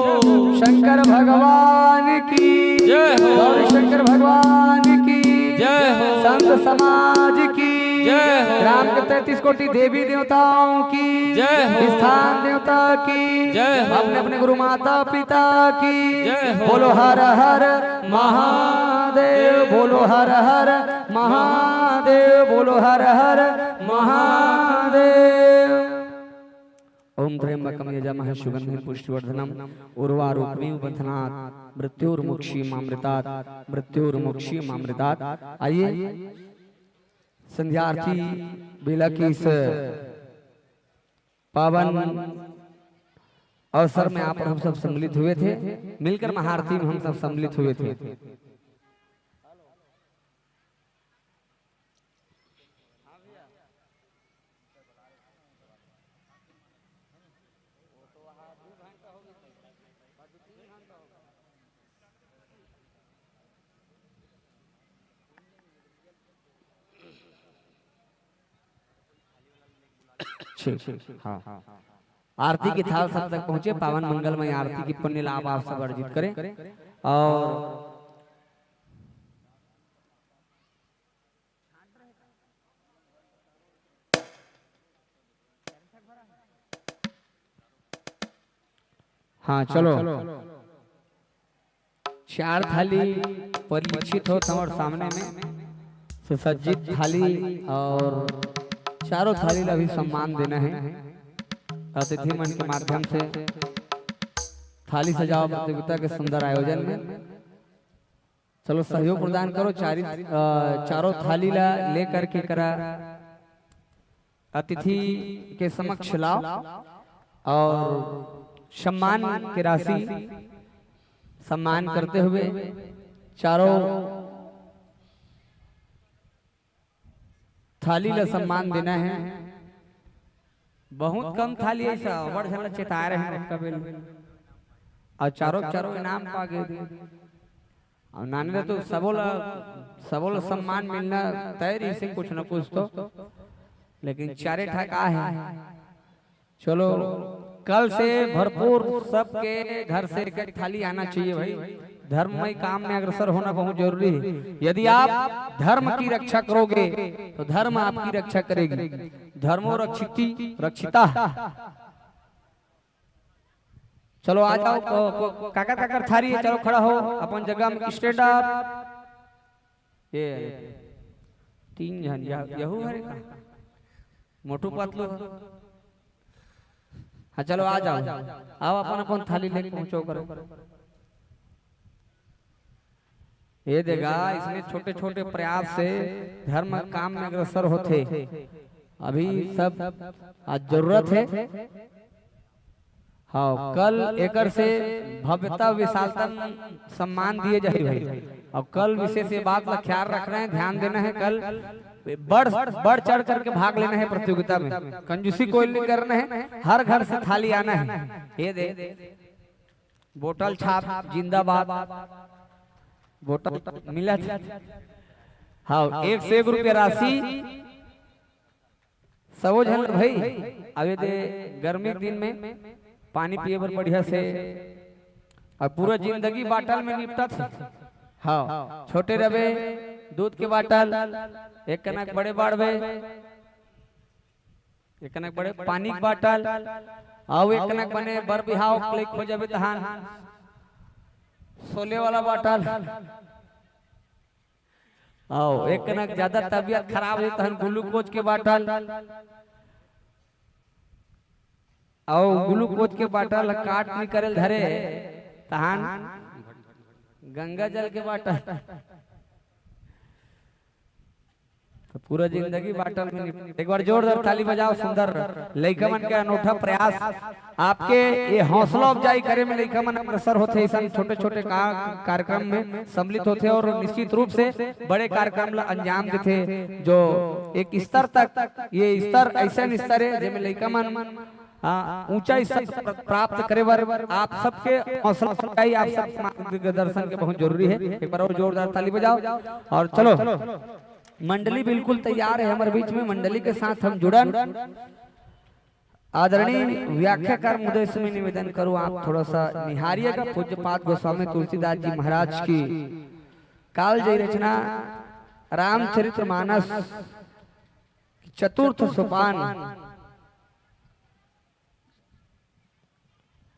शंकर भगवान की जय हो। गौरी शंकर भगवान की जय हो। संत समाज की जय हो। राम के तैंतीस कोटि देवी देवताओं की जय हो। स्थान देवता की जय हो। अपने अपने गुरु माता पिता की जय हो। बोलो हर हर महादेव, बोलो हर हर महादेव, बोलो हर हर महादेव। ओम त्र्यंबकम यजामहे सुगंधिम पुष्टिवर्धनम उर्वारुकमिव बंधनात् मृत्योर्मुक्षीयमामृतात्, मृत्योर्मुक्षीयमामृतात्। आइए, संध्या आरती बेला की इस पावन अवसर में आप हम सब सम्मिलित हुए थे, मिलकर महाआरती में हम सब सम्मिलित हुए थे। ठीक, हाँ। आरती की थाल सब तक पहुंचे, पावन मंगलमय आरती की पुण्य लाभ आप सब अर्जित करें। और हाँ, चलो। चार थाली परीक्षित होत हवय सामने में, सुसज्जित थाली और चारों थाली ला भी सम्मान देना है अतिथि मन के माध्यम से। थाली सजाओ प्रतियोगिता के सुंदर आयोजन में चलो सहयोग प्रदान करो। चारी, अ, चारों थाली ला लेकर के करा अतिथि के समक्ष लाओ और सम्मान के राशि सम्मान करते हुए चारों थाली ला सम्मान देना है। बहुत कम थाली ऐसा बड़ झन ला चेताए रहे हैं ओतका बेर, और चारों चारों इनाम पा गए। और नानी ला तो सबो ला, सबो ला सम्मान मिलना तय रहिसे कुछ न कुछ तो, लेकिन चारे ठा का है। चलो, कल से भरपूर सबके घर से एक एक थाली आना चाहिए भाई। धर्ममय काम में अग्रसर होना बहुत जरूरी है। यदि आप धर्म की रक्षा करोगे तो धर्म आपकी रक्षा करेगी। धर्मो रक्षिति रक्षिता। चलो आ जाओ, को, को, काकर काकर थारी है, चलो खड़ा हो अपन जगह में, स्टैंड अप। ये तीन झन यह, यहू हरे का? मोटू पतलू। हाँ चलो आ जाओ, आओ अपन अपन थाली लेके पहुंचो करो। ये देखा, इसमें छोटे छोटे प्रयास से धर्म काम में अग्रसर होते। अभी सब आज जरूरत है। हाँ, कल एकर से भव्यता विशालता सम्मान दिए जाही भाई। और कल विशेष ये बात का ख्याल रखना है, ध्यान देना है। कल बढ़ बढ़ चढ़ करके भाग लेना है प्रतियोगिता में, कंजूसी कोई नहीं करना है, हर घर से थाली आना है। ये दे, बोतल छाप जिंदाबाद, बोतल मिला। हाँ, एक से एक रुपया राशि सबो झन भाई। अबे दे गर्मी के दिन में पानी पिए बर बढ़िया से, और पूरा जिंदगी बाटल में निपटत हे। हाँ, छोटे रबे दूध के बाटल, एक कनक बड़े बाढ़बे, एक कनक बड़े पानी के बाटल, अउ एक कनक बने बर बिहाव के लइक हो जाबे तहान सोले वाला बाटल। अउ एक कनक ज्यादा तबीयत खराब हे तहन ग्लूकोज के बाटल, अउ ग्लूकोज के बाटल काट निकरे धरे तहान गंगा जल के बाटल। तो पूरा जिंदगी बाटल में निप-, एक बार जोरदार ताली बजाओ। सुंदर लइका मन के अनूठा प्रयास, आपके ये हौसला अफजाई करे में लइका मन अग्रसर होथे, ऐसा छोटे छोटे का-, कार्यक्रम में सम्मिलित होथे और निश्चित रूप से बड़े कार्यक्रम ला अंजाम देथे, जो एक स्तर तक, ये स्तर ऐसा स्तर है जेमे लइका मन, हाँ, ऊंचा स्तर प्र-, प्राप्त करे बर आप सबके हौसला अफजाई, आप सबके मार्गदर्शन के बहुत जरूरी है। एक बार और जोरदार ताली बजाओ और चलो। मंडली बिल्कुल तैयार है हमारे बीच में, मंडली के साथ हम जुड़न। आदरणीय व्याख्याकार महोदय से मैं निवेदन करूं, आप थोड़ा सा निहारिएगा। पूज्यपाद गोस्वामी तुलसीदास जी महाराज की कालजयी रचना रामचरित मानस चतुर्थ सोपान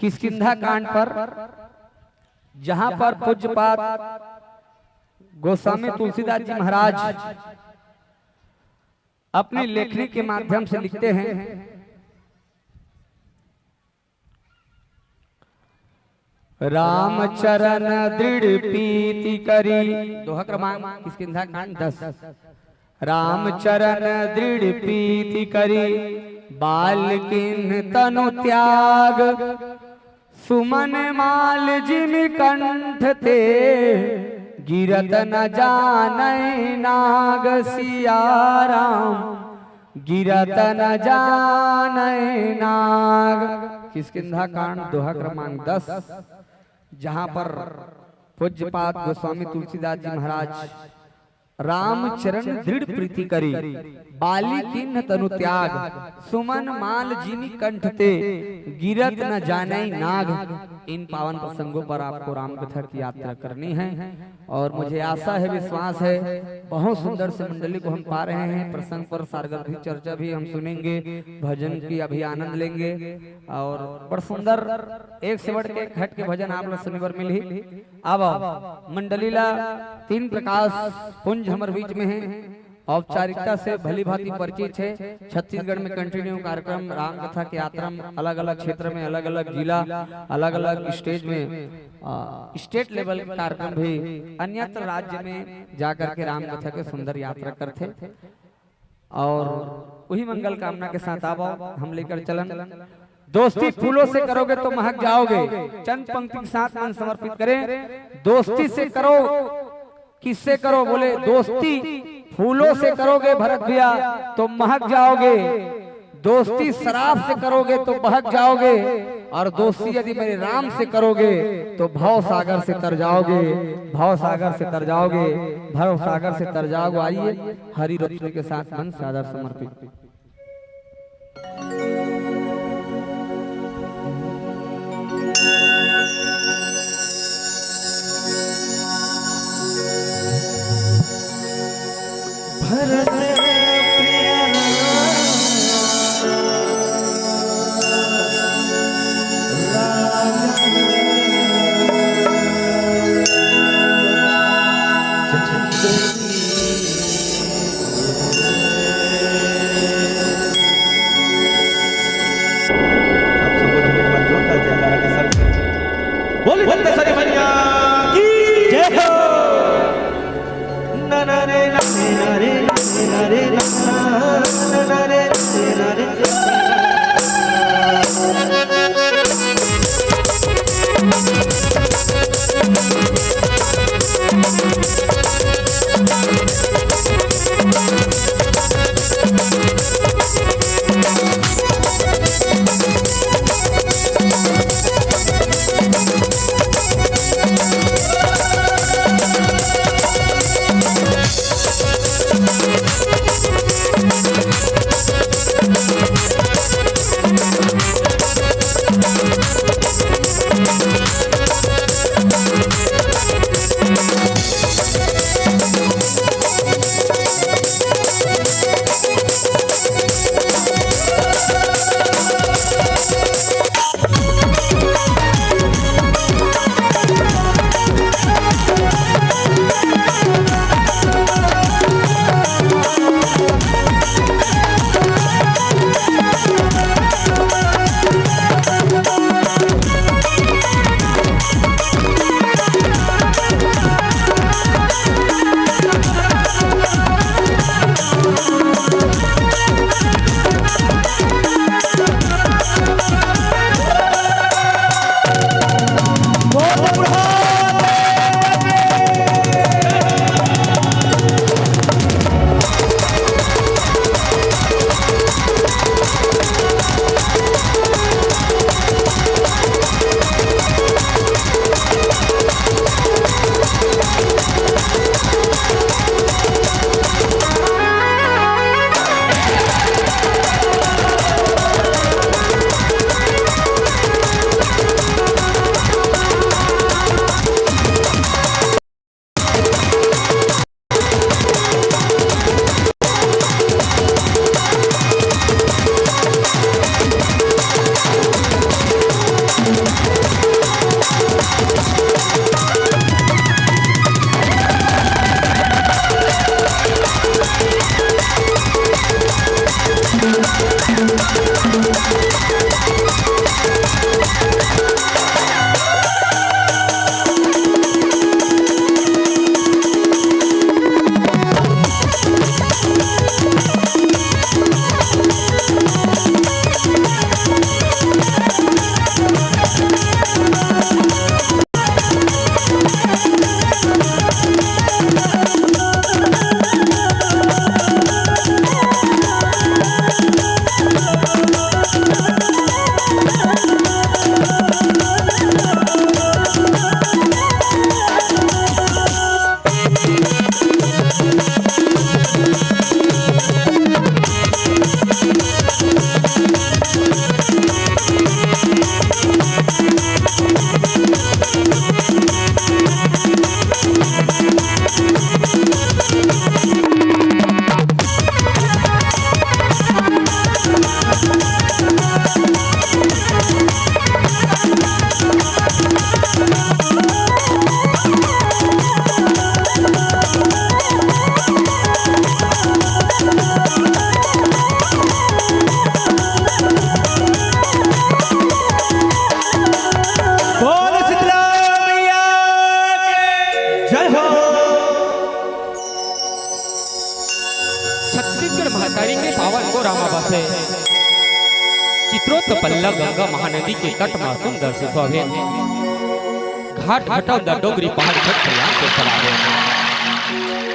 किष्किंधा कांड पर, जहां पर पूज्यपाद गोस्वामी तुलसीदास जी महाराज अपनी लेखनी के माध्यम से लिखते हैं, रामचरण दृढ़ प्रीति करी, दोहा क्रमांक किष्किंधा कांड दस। रामचरण दृढ़ प्रीति करी, बाल किन्ह तनु त्याग। सुमन माल जिमि कंठ ते, गिरत न जानइ नाग। सिया राम गिरत न जानइ नाग। किष्किंधा कांड दोहा क्रमांक दस, जहां पर पूज्यपाद गोस्वामी तुलसीदास जी महाराज रामचरण दृढ़ प्रीति करी, बाली किन्ह तनु त्याग। सुमन माल जिमि कंठ ते, गिरत न जानइ नाग। इन पावन प्रसंगों पर आपको राम कथा की यात्रा करनी है और मुझे आशा है, विश्वास है, बहुत सुंदर से मंडली को हम पा रहे हैं। प्रसंग पर सारगर्भित चर्चा भी हम सुनेंगे, भजन की अभी आनंद लेंगे और बड़ सुंदर एक से बढ़ के एक हट के भजन आप ला सुने बर मिलही। अब मंडली ला तीन प्रकाश पुंज हमर बीच में है, औपचारिकता से भली भांति परिचित है। छत्तीसगढ़ में कंटिन्यू कार्यक्रम राम कथा के यात्रा में अलग-अलग क्षेत्र में, अलग-अलग जिला, अलग-अलग स्टेज में, आ, स्टेट लेवल के कार्यक्रम भी अन्यत्र राज्य में जा करके राम कथा के सुंदर यात्रा करथे। और वही मंगल कामना के साथ आवो, हम लेकर चलन। दोस्ती फूलों से करोगे तो महक जाओगे। चंद पंक्ति के साथ मन समर्पित करें। दोस्ती से करो, किससे करो? बोले, दोस्ती फूलों से करोगे भरत भैया तो महक जाओगे, दोस्ती शराब से करोगे तो बहक जाओगे, और दोस्ती यदि मेरे राम से करोगे तो भव सागर से तर जाओगे, भव सागर से तर जाओगे, भव सागर से तर जाओगे। आइए, हरि रत्न के साथ मन सादर समर्पित। आप सबो झन एक बार जोरदार जयकारा के साथ बोल दंतेश्वरी मैया की जय हो। गंगा महानदी के तट म सुंदर सुशोभित घाट घटौंदा डोंगरी पहाड़ छठ प्रिया से सराबे।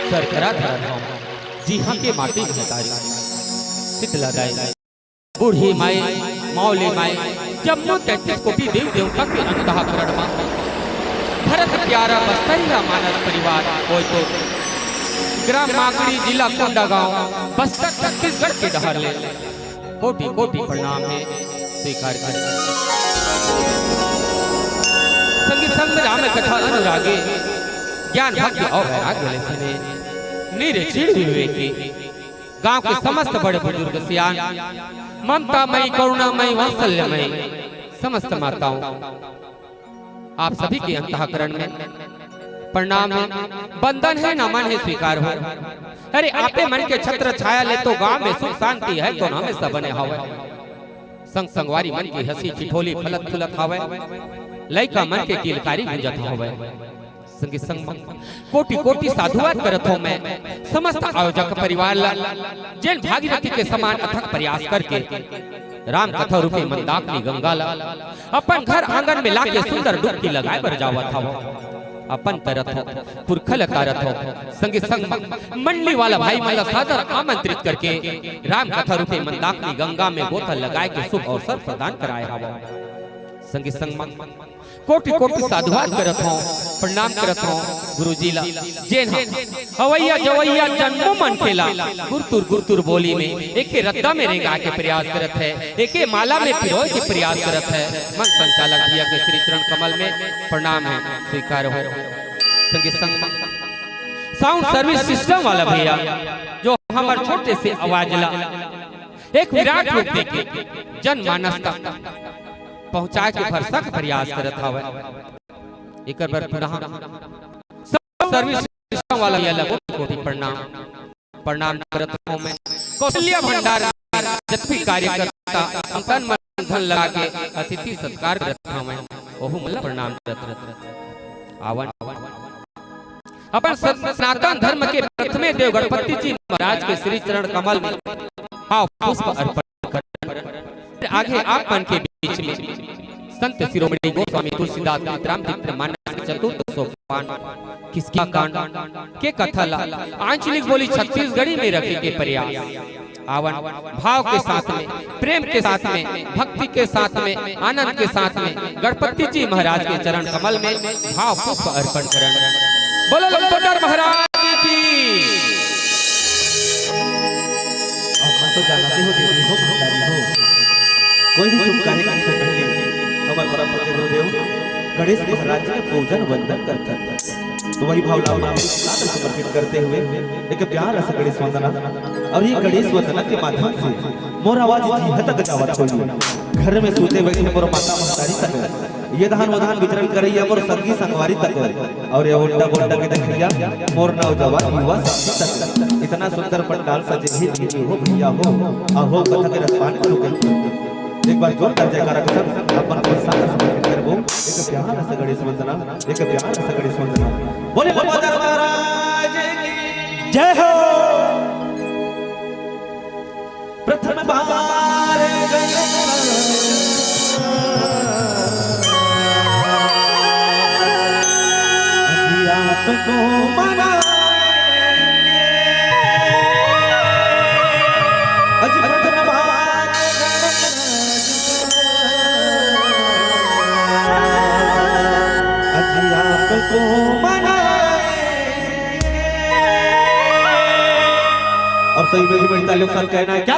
सरकरा धरत हौं जिहां के माटी महतारी शीतला दाई, बूढ़ी माई, मौली माई, जम्मो तैंतीस कोटि देव देवता के अंतःकरण म भरत प्यारा बस्तरिया मानस परिवार होय तो ग्राम माकड़ी, जिला कोंडागांव, बस्तर, छत्तीसगढ़ के डहर ले कोटि कोटि प्रणाम हे, स्वीकार करे। संगी संग राम कथा अनुरागे, ज्ञान भक्ति और वैराग्य ले सुने, निरे चिड़ विवेकी। गांव के समस्त बड़े बुजुर्ग सियान, ममता मई, करुणा मई, वात्सल्य मई, समस्त माताओं, आप सभी के अंतःकरण में प्रणाम हे, वंदन हे, नमन हे, स्वीकार हो। अरे, आपे मन के छत्र छाया ले तो गांव में सुख शांति है, तो हमेशा बने हवय। संग संगवारी मन के हंसी ठिठोली फलत फुलत हवय, लइका मन के किलकारी गूंजत हवय। संगी संग म कोटि कोटि साधुवाद करत हौं मैं समस्त आयोजक परिवार ला, जेन भागीरथी के समान अथक प्रयास करके राम कथा रूपी मंदाकिनी गंगा ला अपन घर आंगन में लाके सुंदर डुबकी लगाए बर जावत हवय। अपन तरत हौं, पुरखा ला तारत हौं, संगी संग म मंडली वाला भाई मन ला सादर आमंत्रित करके राम कथा रूपी मंदाकिनी गंगा में गोता लगाए के शुभ अवसर प्रदान कराए हवय। संगी संग म कोटि कोटि साधुवाद करत हौं, प्रणाम करत हौं गुरुजी ला, जेन ह अवइया जवइया जम्मो मनखे ला गुरतुर गुरतुर बोली में एके रद्दा में रेंगाए के प्रयास करत हे, एके माला में पिरोए के प्रयास करत हे। मंच संचालक भैया के श्री चरण कमल में प्रणाम हे, स्वीकार हो। संगे संग साउंड सर्विस सिस्टम वाला भैया जो हमर छोटे से आवाज ला एक विराट रूप देके जनमानस तक पहुंचाए के भरसक प्रयास करत हवय। एकर बर पुनः सब सर्विस सिस्टम वाला भैया ला कोटि कोटि प्रणाम, प्रणाम करत हौं मैं। कौशल्या भंडार जत भी कार्यकर्ता तन मन धन लगा के अतिथि सत्कार करत हवय, ओहू मन ला प्रणाम करत हौं। आवन अपन सनातन धर्म के प्रथमे देव गणपति जी महाराज के श्री चरण कमल में भाव पुष्प अर्पण करन। आगे आप मन के बीच में संत शिरोमणि गोस्वामी तुलसीदास कृत रामचरित मानस के चतुर्थ सोपान किसकिया कांड के कथा ला आंचलिक बोली छत्तीसगढ़ी में रखे के प्रयास। आवन भाव के साथ में, प्रेम के साथ में, भक्ति के साथ में, आनंद के साथ में गणपति जी महाराज के चरण कमल में भाव पुष्प अर्पण करन। बोलो लंबोदर महाराज की। आप मन तो जानते हो देवी हो, भंडारी हो, कोई भी शुभ कार्य करने से पहले हमारे परम पूज्य गुरुदेव गणेश महाराज जी के पूजन वंदन करते हैं। तो वही भाव लाभ को साथ समर्पित करते हुए एक प्यारा सा गणेश वंदना, और ये गणेश वंदना के माध्यम से मोर आवाज जिहां तक जावत होही, घर में सूते बैठे मोर माता महतारी तक, ये धान वो धान विचरण करइया मोर संगी संगवारी तक, और ये ओंडा बोंडा के देखइया मोर नौजवान युवा साथी तक। इतना सुंदर पंडाल सजे हे दीदी हो भैया हो, अहो कथा के रसपान करो कहिके। एक बार जोरदार जयकारा के साथ अपन को साथ समर्पित करबो। एक प्यारा सा गणेश वंदना, एक प्यारा सा गणेश वंदना। बोले बाबा महाराज की जय हो। प्रथम बार गणेश अभी आपको मनाएंगे। अज प्रथम बार गणेश अभी आपको मनाएंगे। और सही में भी तालियों के साथ कहना है क्या?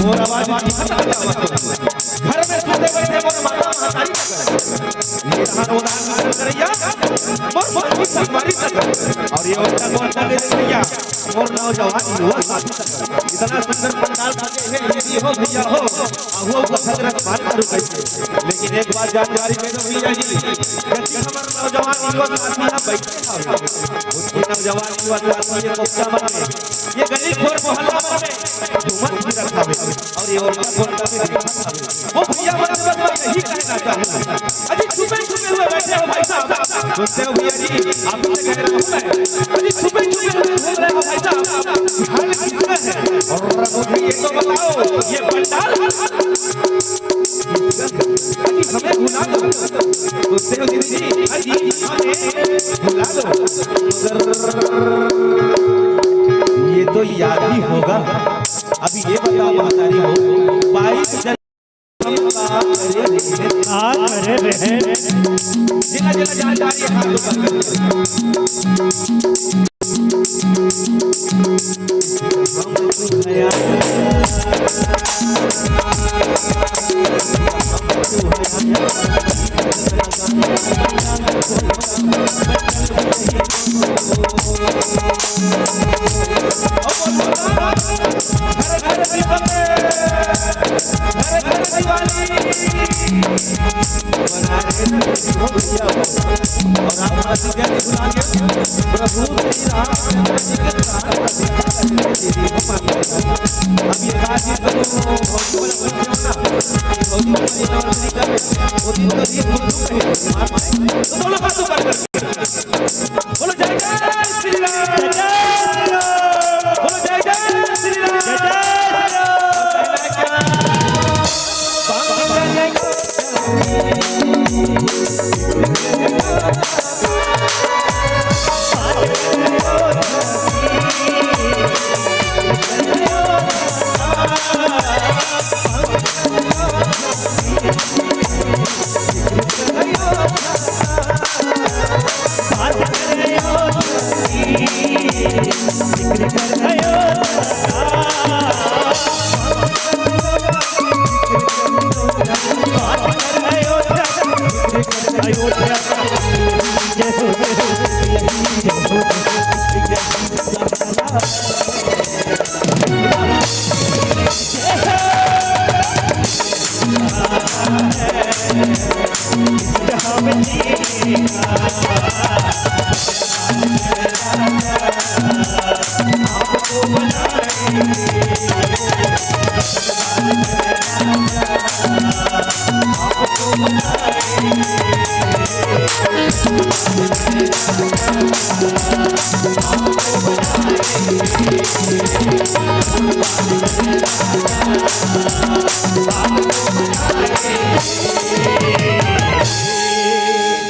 मोर आवाज दिखत हे का? घर में सुते बैठे मोर माता महतारी तक। ये तहान उदाहरण करैया, मोर माटी संगवारी तक। अउ ये ओतका कोन लगे रे भैया, मोर नौजवान युवा साथी तक। इतना सुंदर पंडाल सजे हे, दीदी हो, भैया हो, आहू अउ कथक रस बात करू कइसे। लेकिन एक बात जानकारी दे दो भैया जी, जब हमर नौजवान युवा साथी यहाँ बैठे हवे, उनके नौजवान युवा साथी ये मोर्चा मन में, ये गली खोर मोहल्ला मन में घूमत फिरत हवे अउ ये ओरका पोरका में दिखत हवे। वो भैया मन से बस मैं यही कहना चाहूँगा, अजी छुपे छुपे हुए बैठे हो भाई साहब, सुनते हो भैया जी, आप ही से कह रहा हूँ मैं, अजी छुपे छुपे हुए घूम रहे हो भाई साहब, घर किसमें है? और मुझे ये तो बताओ, ये पंडाल अजी, हमें भुला दो। तो देव दीदी जी, अजी, हमें भुला दो। मगर ये तो याद ही होगा। अभी ये बताओ महतारी हो, बाईस जनवरी का करे रहे। का करे रहे? जिला, जिला, जहाँ जा रही है, हाथ ऊपर करो। और आप हमारे जय गुलाम के प्रभु श्री रामचंद्र जी के प्राण प्रतिष्ठा करने के लिए हम आते हैं। अब ये बात ये करूँ, भौजी वाला बोल रहे हो ना, भौजी वाला ये नवरात्रि का है, वो दिन तो ये बोल चुके हैं, तो दोनों हाथों पर बोलो जय जय श्री राम। जय जय श्री राम। बोलो जय जय श्री राम। जय जय श्री राम।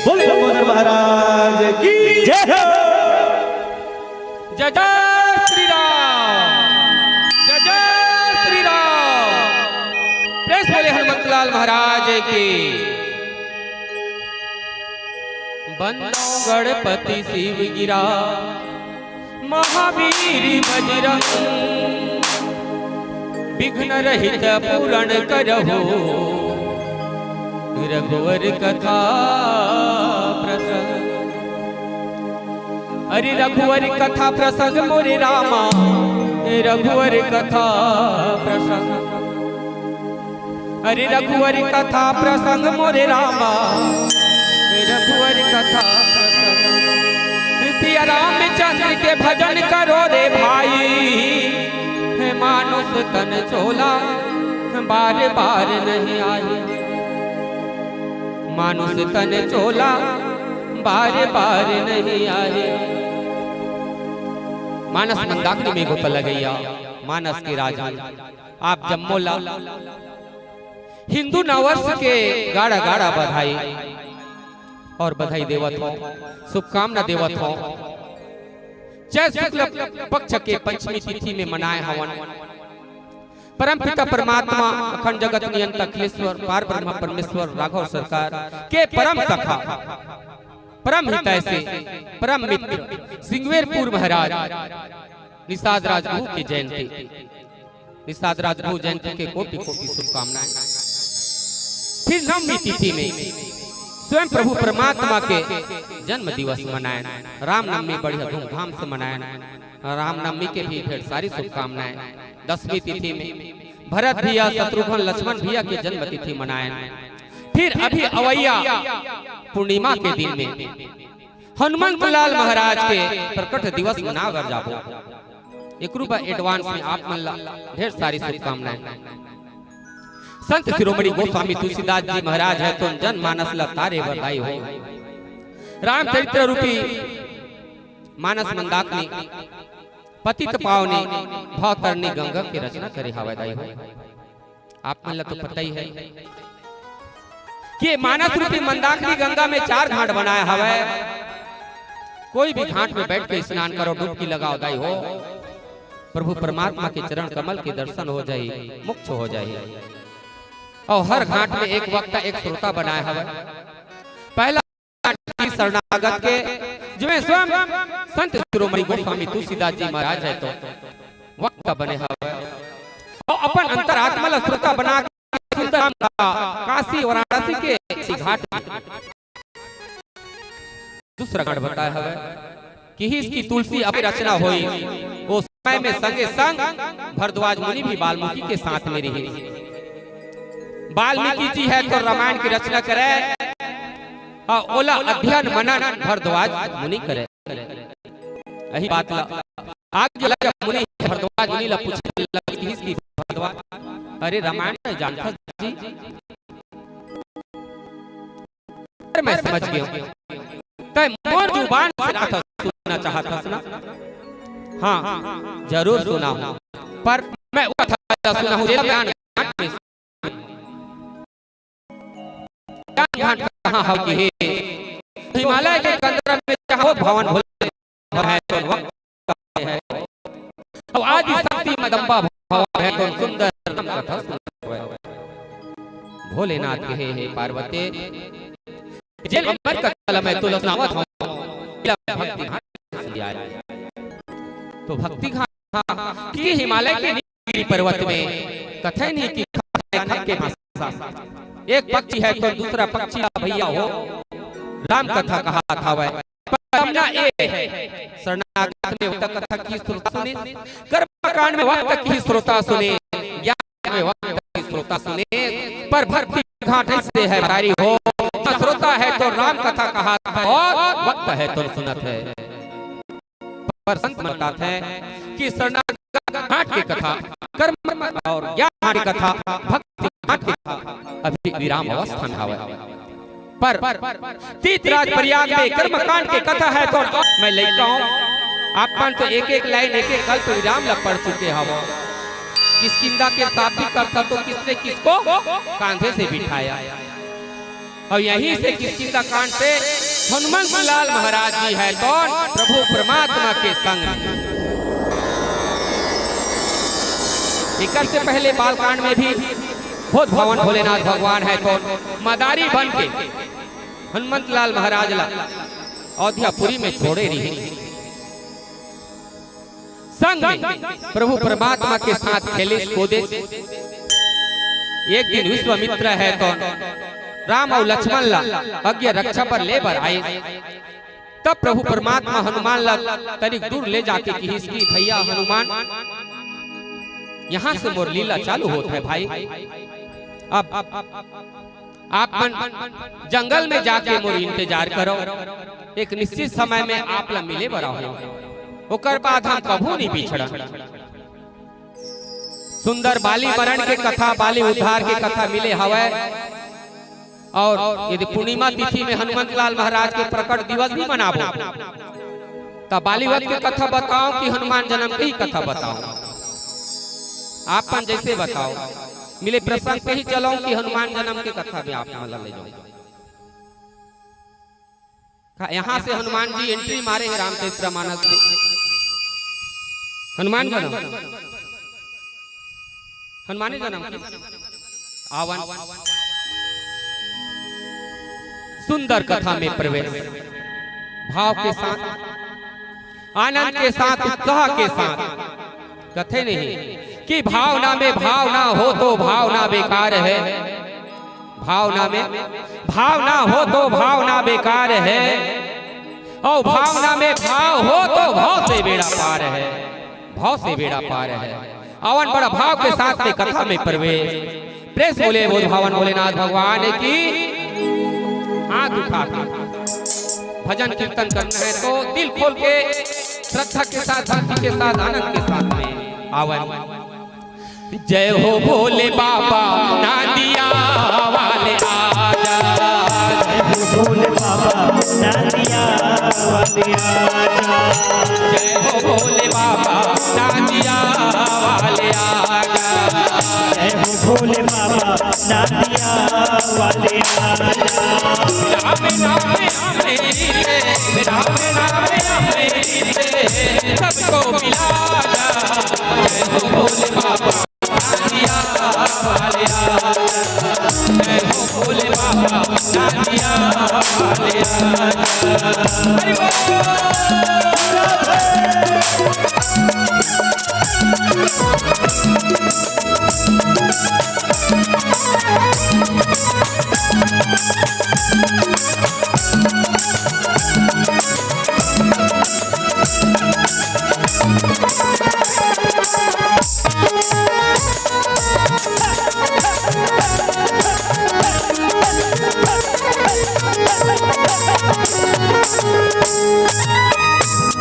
बोले लंबोदर महाराज की। जय हो। जय जय श्री राम, जय जय श्री राम। प्रेम से बोले हनुमंतलाल महाराज की। बंदो गणपति शिव गिरा, महावीर बजरंग, विघ्न रहित पूरण करहु, रघुवर कथा प्रसंग। अरे रघुवर कथा प्रसंग मोरे रामा, रघुवर कथा प्रसंग। अरे रघुवर कथा प्रसंग मोरे रामा, रघुवर कथा प्रसंग। सिया रामचंद्र के भजन करो रे भाई, हे मानुष तन चोला बार बार नहीं आई। मानुष तन चोला बार बार नहीं आई। मानस मंदाकिनी में गोता लगैया, मानस के राजा। आप जम्मो ला हिंदू नववर्ष के गाड़ा गाड़ा बधाई और बधाई देवत हो, शुभकामना देवत हो। चैत शुक्ल पक्ष के पंचमी तिथि में मनाए हवन। परम पिता परमात्मा अखंड जगत नियंता अखिलेश्वर पार ब्रह्म परमेश्वर राघव सरकार के परम सखा, परम हितैषी, परम मित्र सिंगवेरपुर महाराज निषाद राजगुरु की जयंती। निषाद राजगुरु जयंती के कोटि कोटि शुभकामनाएं। फिर नवमी तिथि में स्वयं प्रभु परमात्मा के जन्म दिवस मनाए, रामनवमी बढ़िया धूमधाम से मनाए। रामनवमी के भी ढेर सारी शुभकामनाएं। दसवीं तिथि में भरत भैया, शत्रुघ्न, लक्ष्मण भैया के जन्म तिथि मनाए। फिर अभी अवैया पूर्णिमा के दिन में हनुमंत लाल महाराज के प्रकट दिवस मनावर जाबो। एकरू बर advance में आप मन ला ढेर सारी शुभकामनाएं। संत शिरोमणि गोस्वामी तुलसीदास जी महाराज है तो जनमानस ला तारे बधाई हो। रामचरित्र रूपी मानस मंदाकिनी पतित पावनी भवतरणी गंगा के रचना करे हवय दाई हो। आप मन ला तो पता ही है कि मानस रूपी मंदाकिनी गंगा में चार घाट बनाए हवय। कोई भी घाट में बैठ के स्नान करो, डुबकी लगाओ दाई हो, प्रभु परमात्मा के चरण कमल के दर्शन हो जाही, मोक्ष हो जाही। और हर घाट में एक वक्ता, एक श्रोता बनाए हवय। पहला शरणागत के, जिसमें स्वयं संत शिरोमणि गोस्वामी तुलसीदास जी महाराज है तो वक्ता बने हवय। और अपन अंतरात्मा ला श्रोता बना के सुंदर राम का काशी वाराणसी के इसी घाट में दूसरा घाट बताया हवय कि इसकी तुलसी अपनी रचना हुई। वो समय में संगे संग भरद्वाज मुनि भी वाल्मीकि के साथ में रही। वाल्मीकि जी है तो रामायण की रचना करे, हाँ, ओला अध्ययन मनन भरद्वाज मुनि करे। यही बात ला आगे लगे मुनि भरद्वाज मुनि ला पूछे लगे कि इसकी भरद्वाज, अरे रामायण में जानता जी? अरे मैं समझ गया हूँ। तय मोर जुबान से कथा सुनना चाहत हस ना? हाँ, जरूर सुना हूँ, पर मैं वो कथा सुना हूँ जेला मैं अनघाट में ज्ञान घाट कहाँ हव कि हे हिमालय के कंदरा में चाहो भवन भोले है तो वक्त है। अब आदि शक्ति मदम्बा भवन है तो सुंदर राम कथा सुनत हवय। भोलेनाथ कहे हे पार्वती, जेन अमर कथा ल मैं तुला सुनावत हूँ, एला भक्ति घाट सुन आए। तो भक्ति घाट हाँ, कि हिमालय के नीलगिरी पर्वत में कथे नहीं कि खप है खप के भाषा। एक पक्षी है तो दूसरा पक्षी का भैया हो, राम कथा कहात हवय। पर तमना ए शरणागत में वक्त कथा की श्रोता सुने, कर्मकांड में वक्त की श्रोता सुने, ज्ञान में वक्त की श्रोता सुने, पर भक्ति घाट से है भारी हो। श्रोता है तो राम कथा कहात है और वक्त है तो सुनत है। पर संत बताते हैं कि शरणागत घाट की कथा, कर्म और ज्ञान घाट की कथा, भक्ति घाट की कथा अभी विराम अवस्था में हवय। पर तीर्थराज प्रयाग में कर्मकांड की कथा है तो मैं लइका हूँ, आप मन तो एक एक लाइन, एक एक कल्प विराम ला पढ़ चुके हवो। किष्किंधा के शाब्दिक अर्थ तो किसने किसको कांधे से बिठाया। अउ यहीं से किष्किंधा कांड से हनुमंत लाल महाराज जी हे तोन प्रभु परमात्मा के संग। एकर से पहले बालकांड में भी खुद भगवान भोलेनाथ भगवान हे तोन मदारी बन के हनुमंत लाल महाराज ला अयोध्यापुरी में छोड़े रहिन। संग में प्रभु परमात्मा के साथ खेलिस कूदिस। एक दिन विश्वामित्र हे तोन राम अउ लक्ष्मण ला अज्ञा रक्षा बर ले बर आइस। तब प्रभु परमात्मा हनुमान ला तनिक दूर ले जाके किहिस कि भैया हनुमान, यहाँ से मोर लीला चालू होत हे भाई। अब आप मन जंगल में जाके मोर इंतजार करव, एक निश्चित समय में आप ला मिले बर आहूं, ओकर बाद हम कभू नइ बिछड़न। सुंदर बाली मरण के कथा, बाली उद्धार के कथा मिले हवय, अउ यदि पूर्णिमा तिथि में हनुमंत लाल महाराज के प्रकट दिवस भी मनाबो, त बाली वध के कथा बताओं कि हनुमान जन्म के ही कथा बताओं? आप मन जइसे बताओ, मिले प्रसंग पे ही चलूं कि हनुमान जन्म के कथा में आप मन ला ले जाऊं? का यहाँ से हनुमान जी entry मारे हे रामचरित मानस के? हनुमान जन्म, हनुमाने जन्म के आवन। सुंदर कथा में प्रवेश, भाव के साथ, आनंद के साथ, उत्साह के साथ। कथे नहीं कि भावना में भाव ना हो तो भावना बेकार है। भावना में भाव ना हो तो भावना बेकार है, अउ भावना में भाव हो तो भव से बेड़ा पार है, भव से बेड़ा पार है। आवन बड़ा भाव के साथ में कथा में प्रवेश। प्रेम से बोले बोल भावन भोलेनाथ भगवान की। हाथ उठा के भजन कीर्तन करना है तो दिल खोल के, श्रद्धा के साथ, भक्ति के साथ, आनंद के साथ में आवन। जय हो भोले बाबा, नांदिया वाले आजा। जय हो भोले बाबा, नांदिया वाले आजा। जय हो भोले बाबा, नांदिया वाले आजा। जय हो भोले बाबा, नांदिया वाले आजा। राम नाम अमृत, राम नाम अमृत, सबको पिला जा। जय हो भोले बाबा, नांदिया वाले आजा। जय हो भोले बाबा, नांदिया वाले आजा। हरि बोल।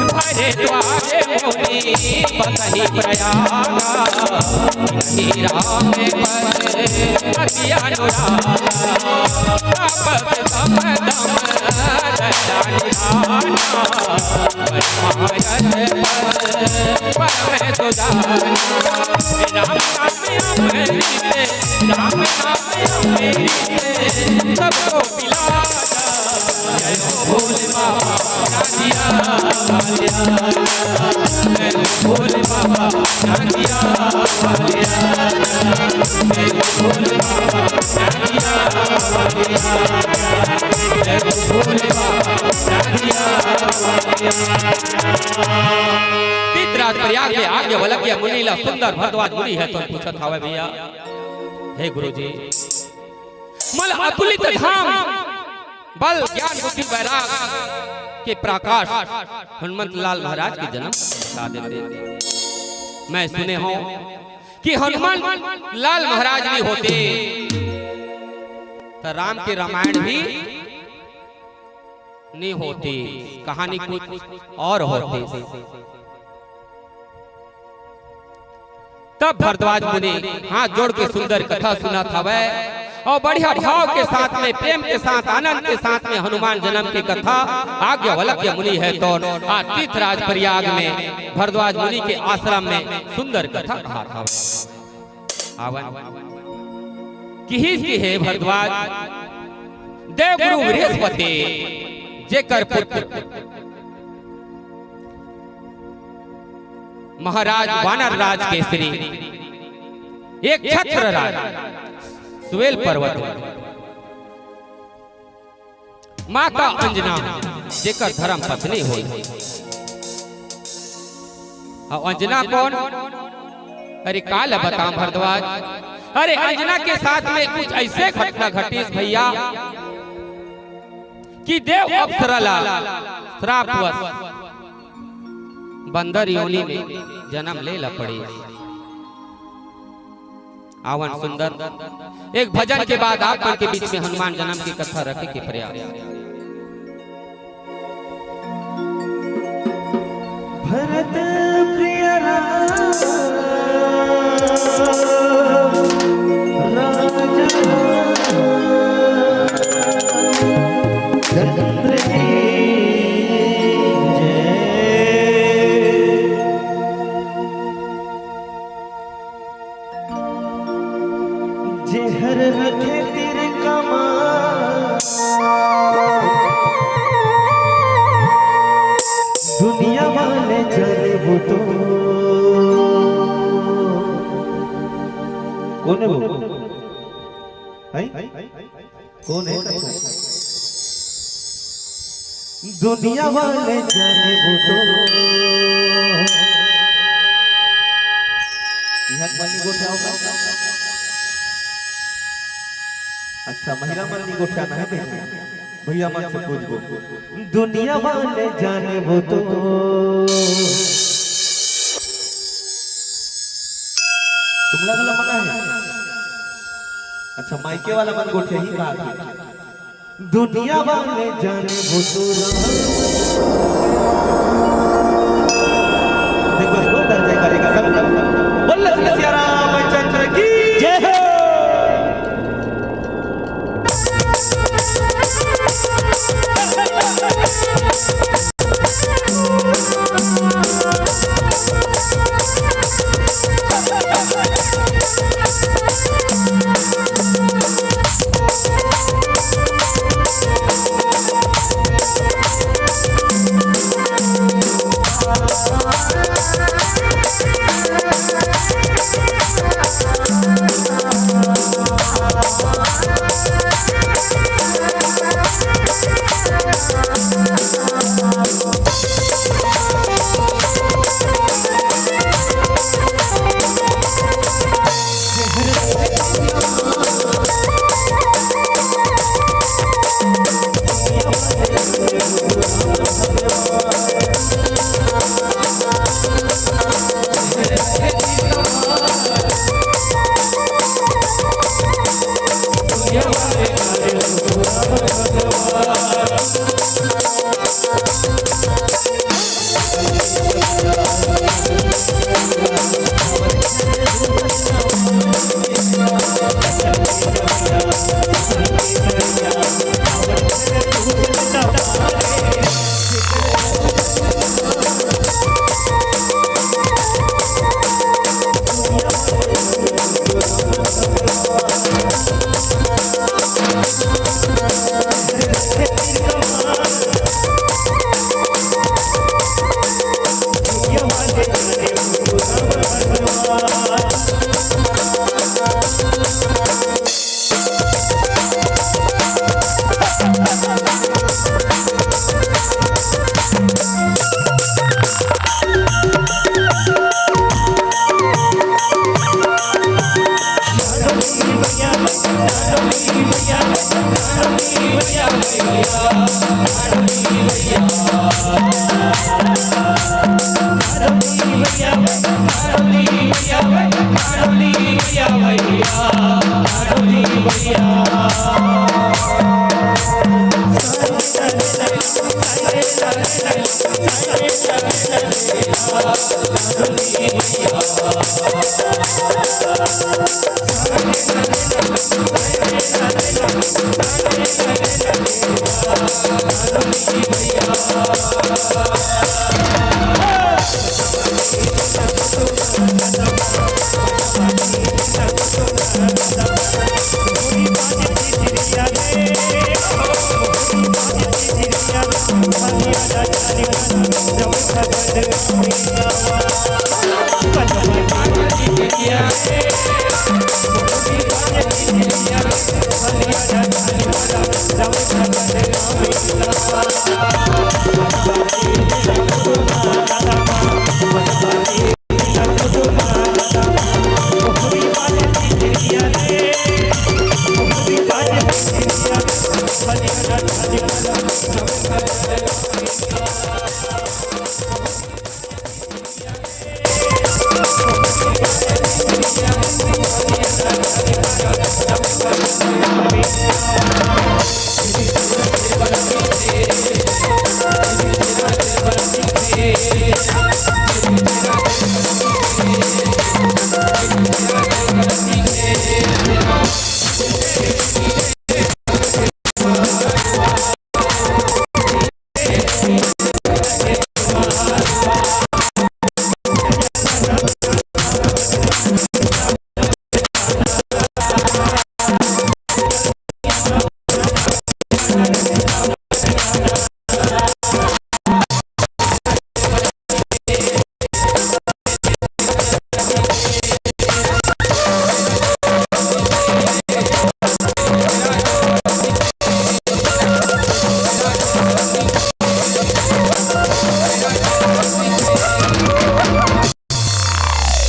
भरे द्वारे मोरी बसहि प्रयागा, इनहि राम पर अति अनुरागा। तापस दम दम दंडा निधाना, परमारथ पद परम सुजाना। राम नाम अमृत, राम नाम अमृत, सबको पिला जा। जय हो भोले बाबा, नांदिया वाले आजा। जय हो भोले बाबा, नांदिया वाले आजा। जय हो भोले बाबा, नांदिया वाले आजा। जय हो भोले बाबा, नांदिया वाले आजा। तीर्थराज प्रयाग में आज्ञवल्क्य मुनि ला सुंदर भरद्वाज मुनि हे तो पूछत हवे भैया, हे गुरुजी, मोला अतुलित धाम बल ज्ञान बुद्धि वैराग के प्रकाश हनुमंत लाल महाराज के जन्म बता देते। मैं सुने हूं कि हनुमंत लाल महाराज नइ होते त राम के रामायण भी नइ होती, कहानी कुछ और होती। तब भरद्वाज मुनि हाथ जोड़ के सुंदर कथा सुनात हवय अउ बढ़िया भाव के साथ में, प्रेम के साथ, आनंद के साथ में हनुमान जन्म के कथा आज्ञवल्क्य मुनि हे तो आ तीर्थराज प्रयाग में भरद्वाज मुनि के आश्रम में सुंदर कथा कहात हवय। आवन। किहिस कि हे भरद्वाज, देवगुरु बृहस्पति, जेकर पुत्र महाराज वानर राज केसरी, एक छत्र राज सुवेल पर्वत में माता अंजना, जेकर धर्म पत्नी होई। अउ अंजना कौन? अरे, का ल बताम भरद्वाज। अरे, अंजना के साथ में कुछ ऐसे घटना घटिस भैया, कि देव अप्सरा ला श्रापवश बंदर योनि में जन्म ले ला पड़े। आवन सुंदर, एक भजन के बाद आप मन के बीच में हनुमान जन्म की कथा रखे के प्रयास। भरत प्रिय राम, राजा चंद्र की जय। जेहर रखे तिरका मा, दुनिया वाले जाने वो तो। कौन है वो? हैं? कौन है? दुनिया वाले जाने वो तो। यहाँ मन नहीं गोठियाओ का? अच्छा, महिला मन नहीं गोठियाना है भैया। भैया मन से पूछबो। दुनिया वाले जाने वो तो। तुमला वाला मना है? अच्छा, मायके वाला मन गोठिया ही कहा था। दुनिया वाले जाने वो तो राम। देखो, जोरदार जयकारे का सब। बोल सिया रामचंद्र की जय हो।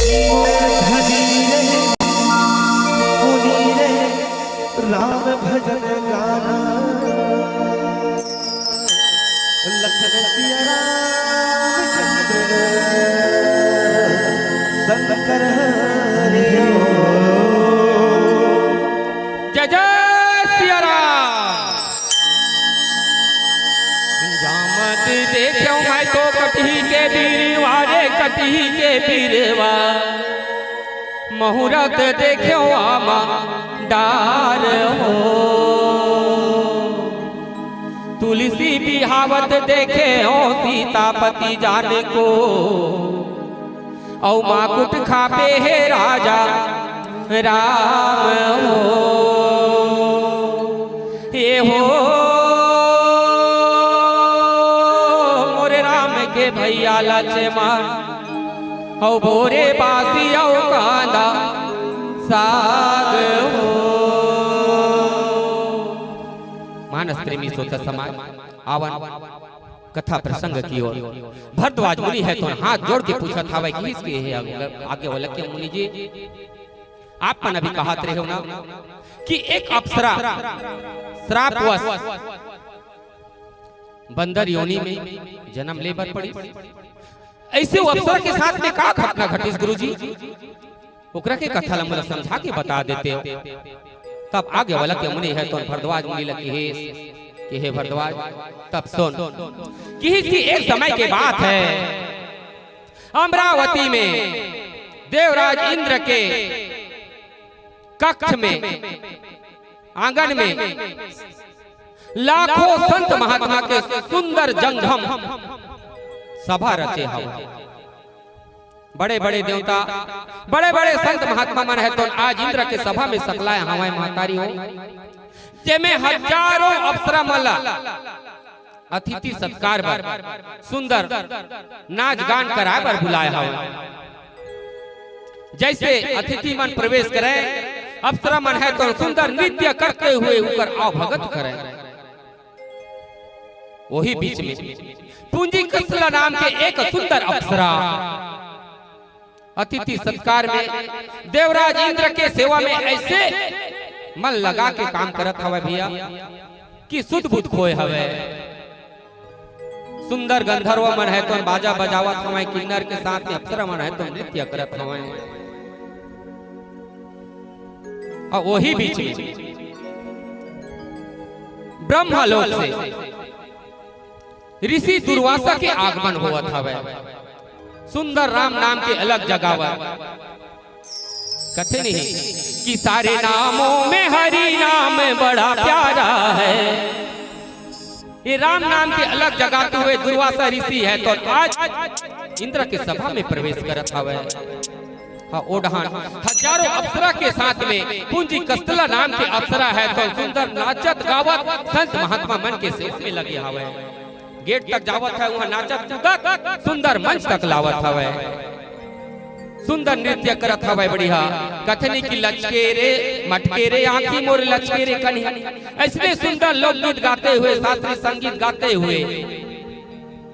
धनी रे, मुनि रे, राम भजन गाना। लखन सिया रामचंद्र शंकर हरि ओम। जय जय सिया राम। जामत देखेंव मैं तो कटही के बीरवा रे, कटही के बीरवा। मुहूर्त देखेंव आमा डार हो। तुलसी बिहावत देखेंव सीतापति जान को। अउ माकुट खापे हे राजा राम हो। हे हो मोरे राम के भैया लक्ष्मण, अउ बोरे बासी अउ कांदा साग हो। मानस प्रेमी श्रोता समाज, आवन कथा प्रसंग की ओर। भरद्वाज मुनि हे तो हाथ जोड़ के पूछत हावय कि इसके हे आगे वाला के मुनि जी, आप मन अभी कहत रहे हो ना कि एक अप्सरा श्रापवश बंदर योनि में जन्म ले बर पड़िस। अइसे वो अप्सरा के साथ में का घटना घटिस गुरुजी? ओकरा के कथा ला मोला समझा के बता देते हो। तब आगे वाला के मुनि हे तो भरद्वाज मुनि ला किहिस कि हे भरद्वाज, तब सुन, किहिस कि एक समय के बात हे, अमरावती में देवराज इंद्र के कक्ष में, आंगन में लाखों संत महात्मा के सुंदर जंगम सभा रचे हवय। बड़े-बड़े देवता, बड़े-बड़े संत महात्मा मन हे तो आज इंद्र के सभा में सकलाय हवय महतारी हो, जेमे हजारों अप्सरा मन ला अतिथि सत्कार बर, सुंदर नाच गान कराय बर बुलाय हवय। जइसे अतिथि मन प्रवेश करय, अप्सरा मन हे तो सुंदर नृत्य करते हुए उकर आवभगत करय। वही बीच में पूंजी कस्तला नाम के एक सुंदर अप्सरा अतिथि सत्कार में देवराज इंद्र के सेवा में अइसे मन लगा के काम करत हवय भैया कि सुध बुध खोय हवय। सुंदर गंधर्व मन हे तो बाजा बजावत हवय, किन्नर के साथ में अप्सरा मन हे तो नृत्य करत हवय। अउ वही बीच में ब्रह्मलोक से ऋषि दुर्वासा के आगमन होवत हवय। सुंदर राम नाम के अलख जगावत कथे नहीं कि सारे नामों में हरि नाम बड़ा प्यारा है। ये राम नाम के अलख जगाते हुए दुर्वासा ऋषि हे तो आज इंद्र के सभा में प्रवेश करत हवय। हाँ, ओ डहान हजारों अप्सरा के साथ में पूंजी कस्तला नाम के अप्सरा हे तो सुंदर नाचत गावत संत महात्मा मन के सेवा में लगे हवय। गेट तक जावत हे, उहाँ नाचत कूदत सुंदर मंच तक लावत हवय। सुंदर नृत्य करत हवय बढ़िया। कथे नी कि लचके रे मटके रे आँखी मोर लचके रे कन्हैया। अइसने सुंदर लोकगीत गाते हुए, शास्त्रीय संगीत गाते हुए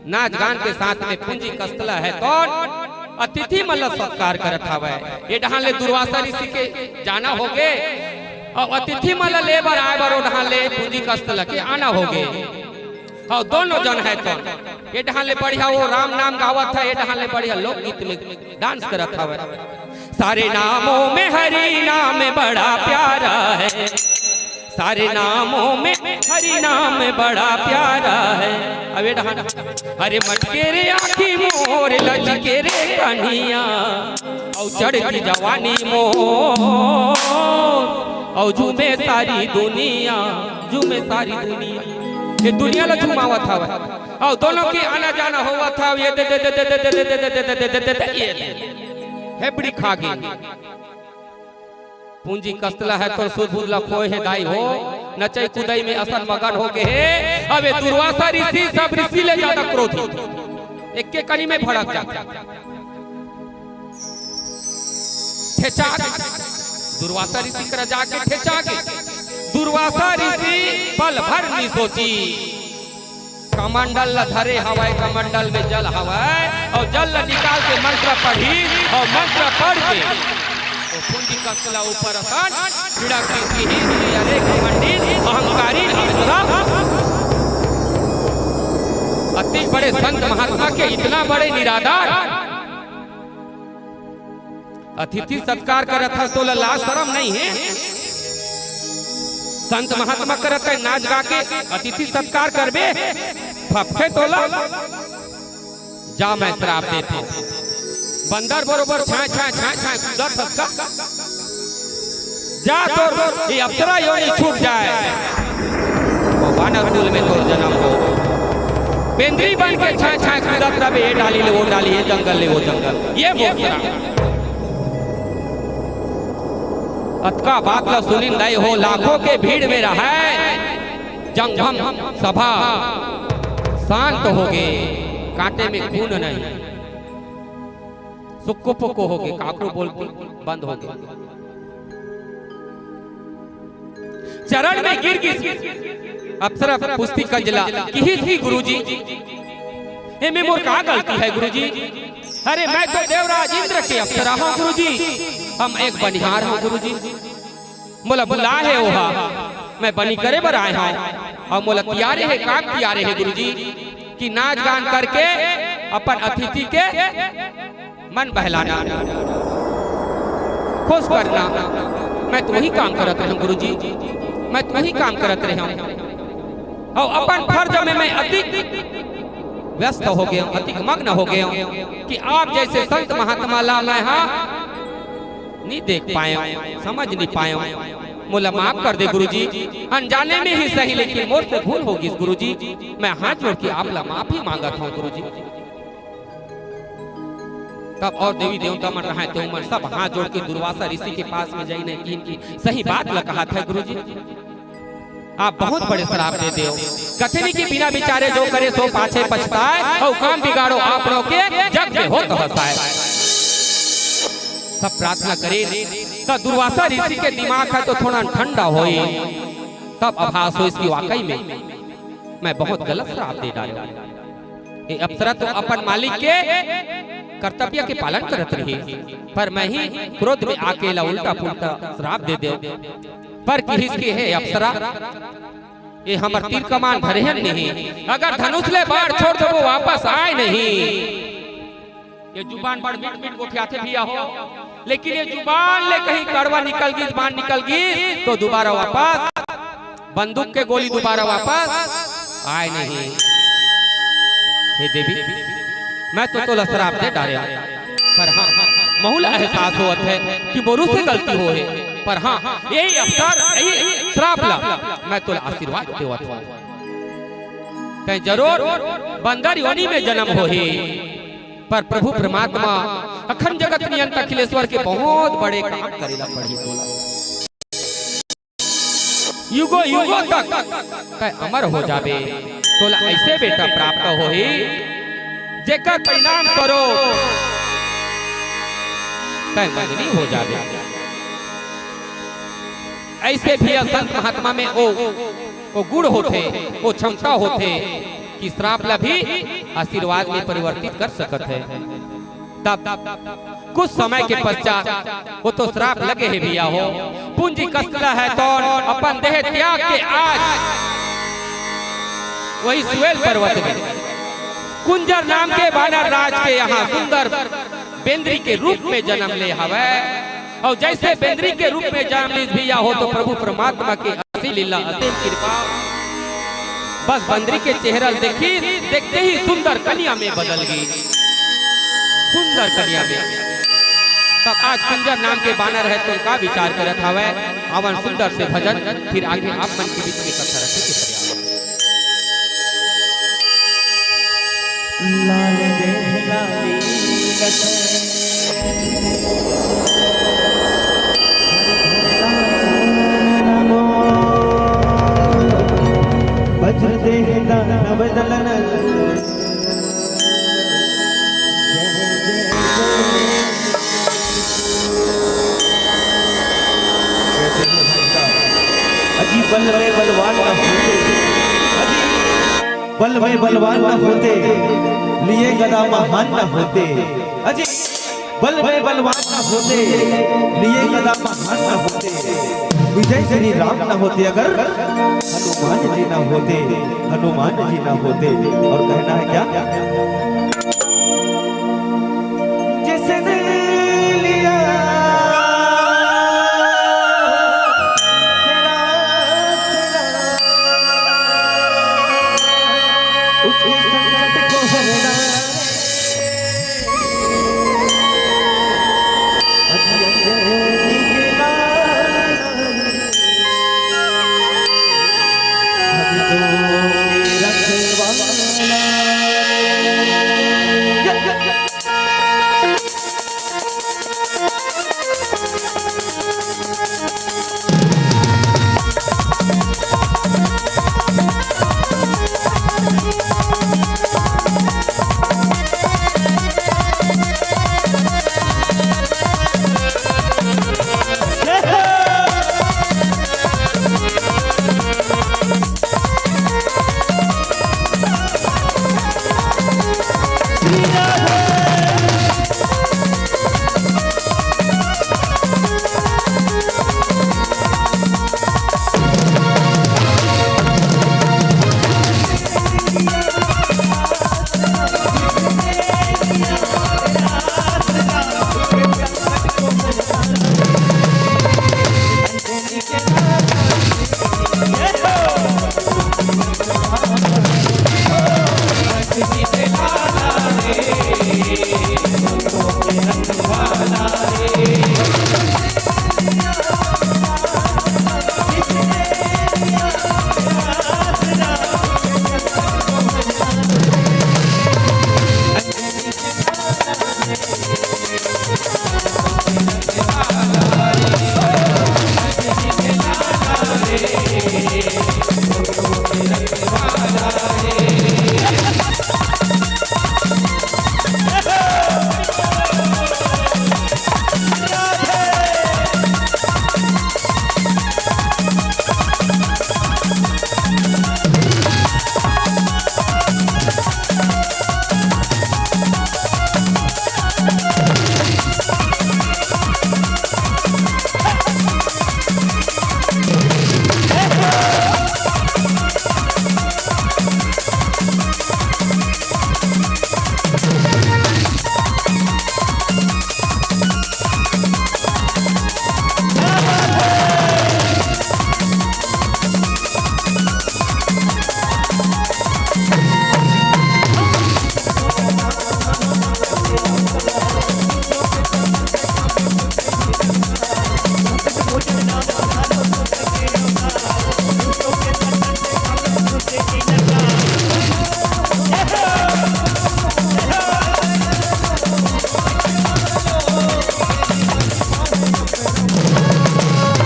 नाच गान के साथ में पूंजी कस्तला हे तोन अतिथि मन ला सत्कार करत हवय। ए डहान ले दुर्वासा ऋषि के जाना होगे अउ अतिथि मन ला ले बर आए बर ओ डहान ले पूंजी कस्तला के आना होगे। अउ दोनों जन हे तोन ए डहान ले बढ़िया ओ राम नाम गावत हे, ए डहान ले बढ़िया लोकगीत में डांस करत हवय। सारे नामों में हरि नाम बड़ा प्यारा है, सारे नामों में हरि नाम बड़ा प्यारा है। अब ए डहान, अरे मटके रे आँखी मोर लचके रे कन्हैया, अउ चढ़ती जवानी मोर, अउ झूमे सारी दुनिया, झूमे सारी दुनिया। ए दुनिया ला झुमावत हवय। अउ दोनों के आना जाना होवत हवय। ये दे दे दे दे दे दे दे दे दे दे दे दे दे ये दे। हेबड़ी खा गे। पूंजी कस्तला हे तोर सुध बुध ला खोए हे दाई हो, नचई कुदई में असन मगन होगे हे। अब ए दुर्वासा ऋषि सब ऋषि ले जादा क्रोधी, एके कनी में भड़क जाथे। ठेचा गे, दुर्वासा ऋषि करा जाके ठेचा गे। दुर्वासा ऋषि पल भर नी सोची, कमंडल ला धरे हवय, कमंडल में जल हवय, अउ जल ला निकाल के मंत्र पढ़ी, अउ मंत्र पढ़ के ओ पूंजी कस्तला ऊपर असन छिड़क दी, "हे, अरे घमंडी, अहंकारी, अप्सरा, अति बड़े संत महात्मा के इतना बड़े निरादर।" अतिथि सत्कार करत हस, तोला लाज शरम नइ हे? संत महात्मा करत हे, नाच गा के अतिथि सत्कार करबे, फपथे तोला। जा, मैं श्राप देत हंव। बंदर बरोबर छांय, छांय, छांय, छांय कूदत हस का? जा, तोर ये अप्सरा योनि छूट जाए। वो वानर कुल में तोर जन्म हो। बेंदरी बन के छांय छांय कूदत रहिबे, ये डाली ले वो डाली, ये जंगल ले वो जंगल, ये मोर श्राप। अतका बात ला सुनिन दाई हो, लाखों के भीड़ में रहय जंगम सभा, शांत होगे, कांटे में खून नहीं, सुक्को पुक्को होगे, काकरो बोल बंद होगे। चरण में गिर गिस अप्सरा पुस्तिकंजला, किहिस कि गुरुजी, एमे मोर का गलती हे गुरुजी? अरे मैं तो देवराज इंद्र के अप्सरा हंव गुरुजी, अउ मैं एक बनिहार हंव गुरुजी, मोला बुलाय हे ओहा, मैं बनी करे बर आय हंव, अउ मोला तियारे हे, काम तियारे हे गुरुजी, कि नाच गान करके अपन अतिथि के मन बहलाना, खुश करना, मैं तो वही काम करत रहेंव गुरुजी, मैं तो वही काम करत रहेंव। अउ अपन फर्ज में मैं अतिक व्यस्त होगे हंव, अतिक मग्न होगे हंव कि आप जइसे संत महात्मा ला मैं हा नी देख पाएंव, समझ नी पाएंव। मोला माफ कर दे गुरुजी, अनजाने में ही सही, लेकिन मोर से भूल हो गिस गुरुजी। मैं हाथ जोड़ के आप ला माफी मांगत हंव गुरुजी। तब अउ देवी देवता मन रहय, ते मन सब हाथ जोड़ के दुर्वासा ऋषि के पास में जाइन, किहिन कि सही बात ला कहत हे गुरुजी, आप बहुत बड़े श्राप दे देव। कथे नी कि बिना विचारे जो करे सो पाछे पछताय, अउ काम बिगाड़ो आपनो के जग में होत हसाय। सब प्रार्थना करे त दुर्वासा ऋषि के दिमाग हे तो थोड़ा ठंडा होय, तब आभास होय इसकी वाकई में मैं बहुत गलत श्राप दे डारेंव। ये अप्सरा तो अपन मालिक के कर्तव्य के पालन करत रहिस, पर मैं ही क्रोध में आके ला उल्टा पुल्टा श्राप दे देंव। पर किहिस कि हे अप्सरा, ये हमर तीर कमान धरे हन नहीं, अगर धनुष ले बाण छोड़ देबो वापस आय नहीं। ये जुबान बड़ मीठ मीठ गोठियाथे भैया हो, लेकिन ये जुबान ले कहीं कड़वा निकल गिस, बाण निकल गिस, तो दुबारा वापस बंदूक के गोली दुबारा वापस आय नहीं। हे देवी, मैं तो तोला श्राप दे डारेंव, पर हाँ, महू ला एहसास होवत हे कि मोरू से गलती होय हे, पर हाँ, यही अप्सरा, यही श्राप ला मैं तोला आशीर्वाद देवत हंव। तैं जरूर बंदर योनि में जन्म होही, पर प्रभु परमात्मा अखंड जगत नियंता अखिलेश्वर के बहुत बड़े काम करे ला पड़ही तोला। युगों युगों तक तैं अमर हो जाबे। तोला ऐसे बेटा प्राप्त होही, जेकर परिणाम स्वरूप तैं बंदनी हो जाबे। ऐसे भी संत महात्मा में ओ, ओ गुण होथे, ओ क्षमता होथे कि श्राप ला भी आशीर्वाद में परिवर्तित कर सकत हे। तब कुछ समय के पश्चात वो तो श्राप लगे हे भैया हो। पूंजी कष्ट ला है तौन अपन देह त्याग के आज वही सुएल पर्वत में कुंजर नाम के बानर राज के यहाँ सुंदर बेंदरी के रूप में जन्म ले हवय। अउ जैसे बेंदरी के रूप में जन्म लीस भैया हो तो प्रभु परमात्मा के असीम लीला, असीम कृपा। बस बंदरी के चेहरा देखी, देखते ही सुंदर कन्या में बदल गई, सुंदर कन्या में। तब आज कुंजर नाम के बानर है तो का विचार करत हवय, अवन सुंदर से भजन, फिर आगे आप मन के बीच में कथा रखे के प्रयास। लाल देह लाली लखन, हरि भरता नमो। वज्र देह दानव दलन, जय जय जय। अजी बल में बलवान न होते, अजी बल में बलवान न होते, लिए गदा महान न होते। अजी बल में बलवान न होते, लिए गदा महान न होते, विजय श्री राम न होते, अगर हनुमान जी न होते, हनुमान जी न होते। और कहना है क्या? जिसने लिया तेरा आसरा, उसके संकट को हरना। अजी अंजनी के लाल, भक्तों के रखवाला।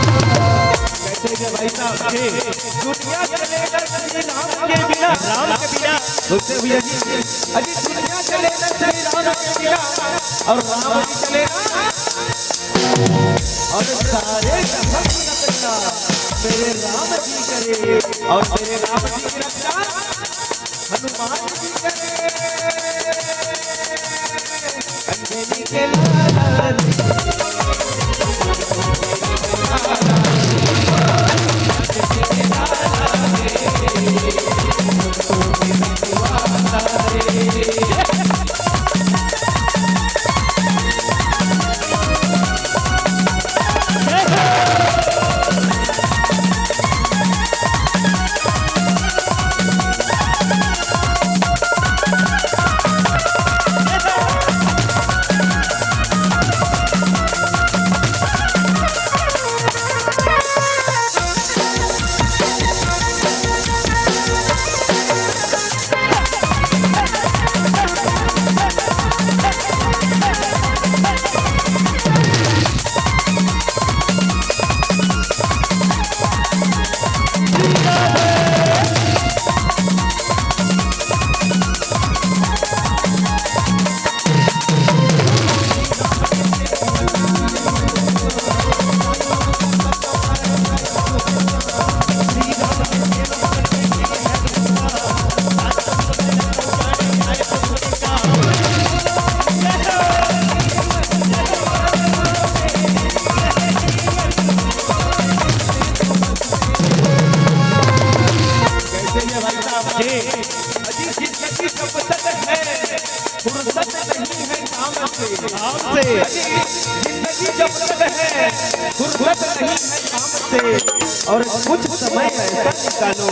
कहते हैं भाई साहब कि दुनिया चलेगा श्री राम के बिना। राम के सोचते भैया जी, अजी दुनिया चले ना श्री राम के बिना, और राम जी चले ना, और सारे जहां की रक्षा मेरे राम जी करे, और मेरे राम जी की रक्षा हनुमान जी करे। अंजनी के लाल कैसे ये भाई साहब? जी। अजी जिंदगी जब तक है, फुर्सत नहीं है काम से। काम से। अजी जिंदगी जब तक है, फुर्सत नहीं है काम से। और कुछ समय ऐसा निकालो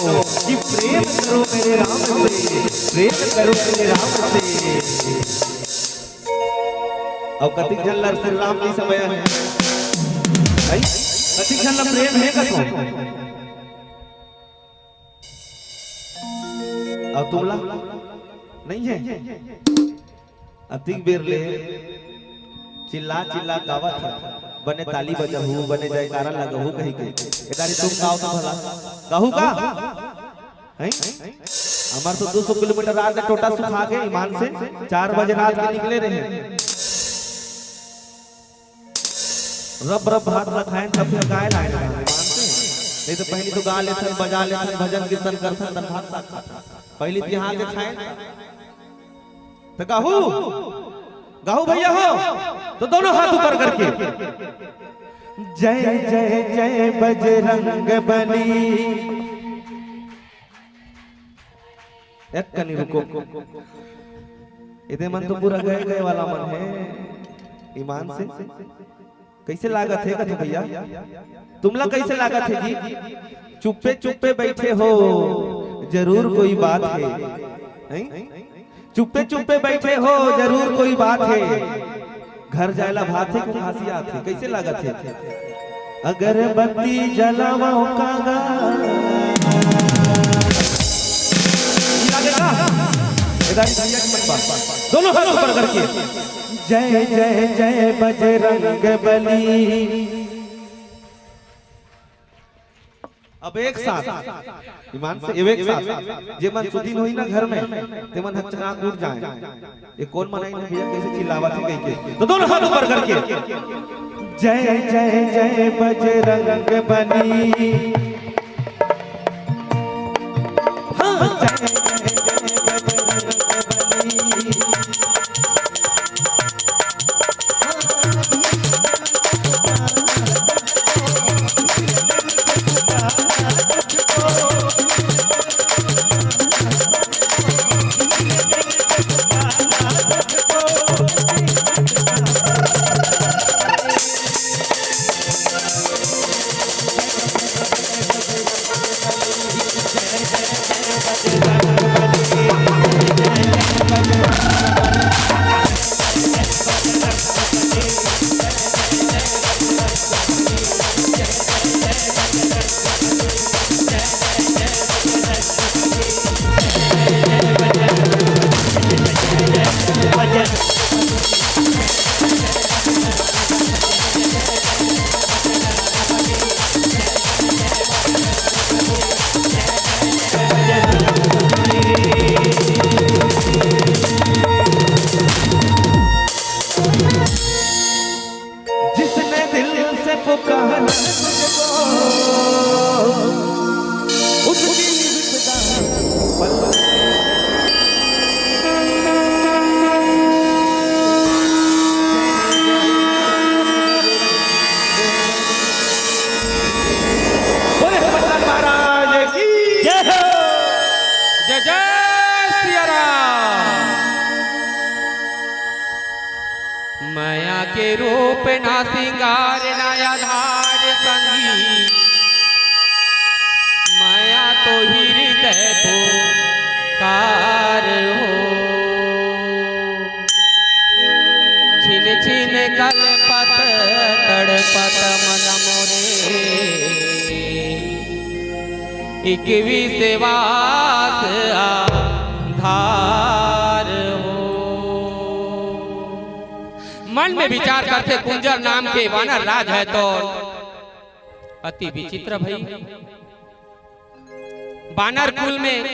कि प्रेम करो मेरे राम से, प्रेम करो मेरे राम से। अब कतिक झन ला श्री राम जी समय है, भाई? कतिक झन ला प्रेम है कसो? अउ तुमला नइ हे? अतिक बेर ले चिल्ला चिल्ला गावत हे, बने ताली बजाहू, बने जयकारा लगाहू कहि के। ए दारी तुम गाव तो भला, गाहू का? हैं? हमर तो दू सौ किलोमीटर रात के टोटा सुखा के ईमान से चार बजे रात के निकले रहे। रब रब भात ला खाएन, तब फिर गाय लाएन ईमान से। नहीं तो पहली तो गा लेथन, बजा लेथन, भजन कीर्तन करथन, तब भात साग खाथन। पहली तो यहाँ के खाएन। तो गाहू, गाहू भैया हो, तो दोनों हाथ ऊपर करके, जय जय जय बजरंग बली। एक कनी रुको, एदे मन तो पूरा गए गए वाला मन हे। ईमान से कैसे लागत हे कथो भैया? तुमला कैसे लागत हे जी? चुप्पे चुप्पे बैठे हो, जरूर कोई बात हे, हैं? चुप्पे चुप्पे बैठे हो, जरूर कोई बात हे। घर जाए ला भात हे कि खांसी आत हे? कैसे लागत हे? अगरबत्ती जलावो कागा। ये आगे का? इधर भैया की बात। दोनों हाथ ऊपर करके, जय जय जय बजरंग बली। अब एक साथ, ईमान से, अब एक साथ, जे मन सुतीन होही ना घर में, ते मन हकचका के उठ जाए। ये कोन मन आइन हे भैया, कैसे चिल्लावत हे कहि के? तो दोनों हाथ ऊपर करके, जय जय जय बजरंग बली। हाँ, जय जय जय बजरंग बली। मया के रूप ना सिंगार ना आधार संगी, मया तो हृदय पुकार हो। छिन छिन कलपत तड़पत मन मोरे, एक विश्वास आधार हो। मन में विचार करथे कुंजर नाम के बानर राज हे तो अति विचित्र भई। बानर कुल में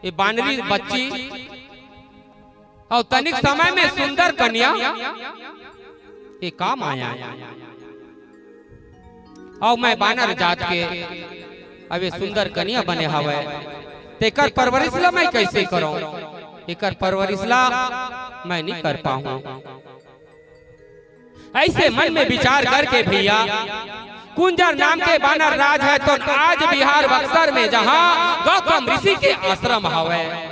ये बानरी बच्ची अउ तनिक समय में सुंदर कन्या ये का माया। अउ मैं बानर जात के अब ये सुंदर कन्या बने हवय, तेकर परवरिश ला मैं कइसे करंव? एकर परवरिश ला मैं नइ कर पाहूं। अइसे मन में विचार करके भइया, कुंजर नाम के बानर राज हे तो आज बिहार बक्सर में जहां गौतम ऋषि के आश्रम हवय,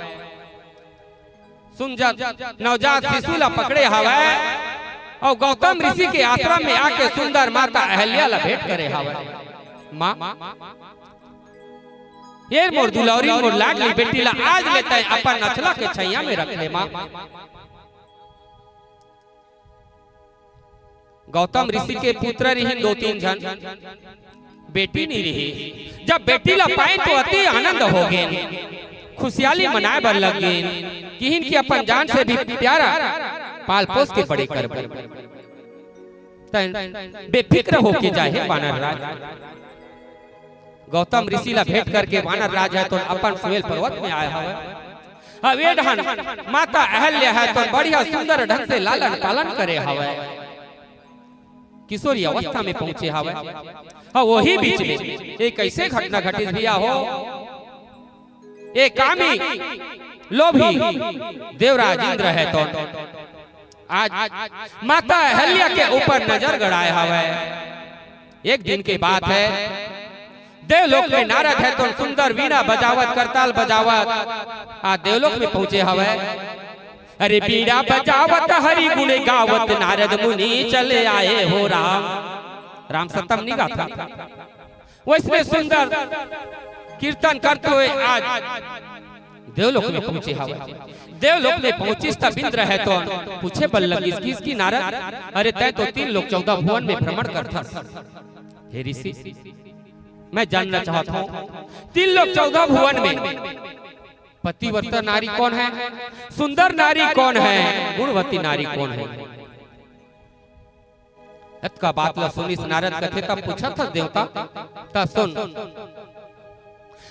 सुंदर नवजात शिशु ला पकड़े हवय अउ गौतम ऋषि के आश्रम में आके सुंदर माता अहल्या ला भेंट करे हवय। माँ, ये मोर दुलौरी, मोर लाडली बेटी ला आज ले तैं अपन नथला के छैया में रख ले माँ। गौतम ऋषि के पुत्र रिहिन दो तीन झन, बेटी नइ रिहिस। जब बेटी ला पाएन तो अति आनंद हो गेन, खुशियाली मनाए बर लग गेन, किहिन कि अपन जान से भी प्यारा पाल पोस के बड़े करबो। तैं बेफिक्र होके जाहे बानर राज। गौतम ऋषि ला भेंट करके बानर राज हे तो अपन सुमेल पर्वत में आए हवय। अब ये डहन माता अहल्या हे तो बढ़िया सुंदर ढंग से लालन पालन करे हवय, किशोरी अवस्था में पहुंचे हवय। हाँ, वही बीच में एक अइसे घटना घटिस भइया हो, ये कामी लोभी देवराज इंद्र हे तो आज माता अहल्या के ऊपर नजर गड़ाए हवय। एक दिन के बात हे, देवलोक में नारद हे तो सुंदर वीणा बजावत, करताल बजावत आज देवलोक में पहुंचे हवय। अरे बीड़ा बजावत हरि गुण गावत नारद मुनि चले आए हो राम। राम सतम नइ गाथा। वइसने सुंदर कीर्तन करते हुए आज देवलोक में पहुंचे हवय। देवलोक में पहुंचिस तब इंद्र हे तो पूछे बर लगिस कि नारद, अरे तैं तो तीन लोक चौदह भुवन में भ्रमण करथस। हे ऋषि, मैं जानना चाहत हंव, तीन लोक चौदह भुवन में पतिव्रता नारी कोन हे, सुंदर नारी कोन हे, गुणवती नारी कोन हे? अतका बात ला सुनिस नारद कथे, तब पूछत हस देवता, त सुन,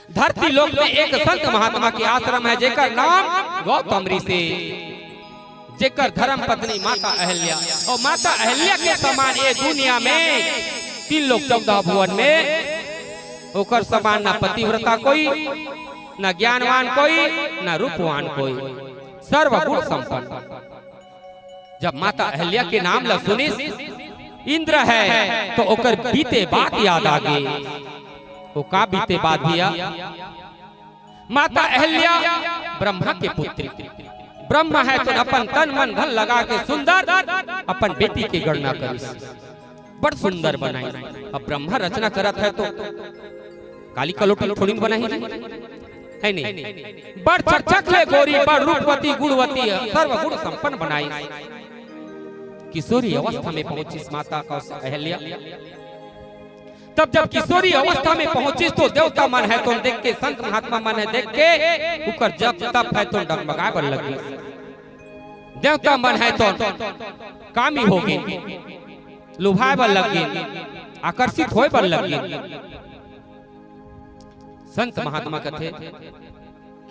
धरती लोक में एक संत महात्मा के आश्रम हे, जेकर नाम गौतम ऋषि, जेकर धर्म पत्नी माता अहल्या, अउ माता अहल्या के समान ये दुनिया में तीन लोक चौदह भुवन में ओकर समान ना पतिव्रता कोई, ना ज्ञानवान कोई, ना रूपवान कोई, सर्वगुण संपन्न। जब माता अहल्या के नाम ला सुनिस इंद्र हे तो ओकर बीते बात याद आ गे। वो का बीते बात भइया? माता अहल्या ब्रह्मा के पुत्री, ब्रह्मा हे तो अपन तन मन धन लगा के सुंदर अपन बेटी के गढ़ना करिस, बड़ सुंदर बनाइस। अब ब्रह्मा रचना करत हे तो काली कलोटी थोड़ी बनाही, हे नहीं? बड़ चकचक ले गोरी, बड़ रूपवती गुणवती, सर्वगुण संपन्न बनाइस। किशोरी अवस्था में पहुंचिस माता कौश अहल्या। तब जब किशोरी अवस्था में पहुंचिस तो देवता मन हे तो देख के, संत महात्मा मन हे देख के उकर जप तप हे तो डगमगाए बर लगिस। देवता मन हे तो कामी हो गे, लुभाए बर लग गे, आकर्षित होए बर लग गे। संत महात्मा कथे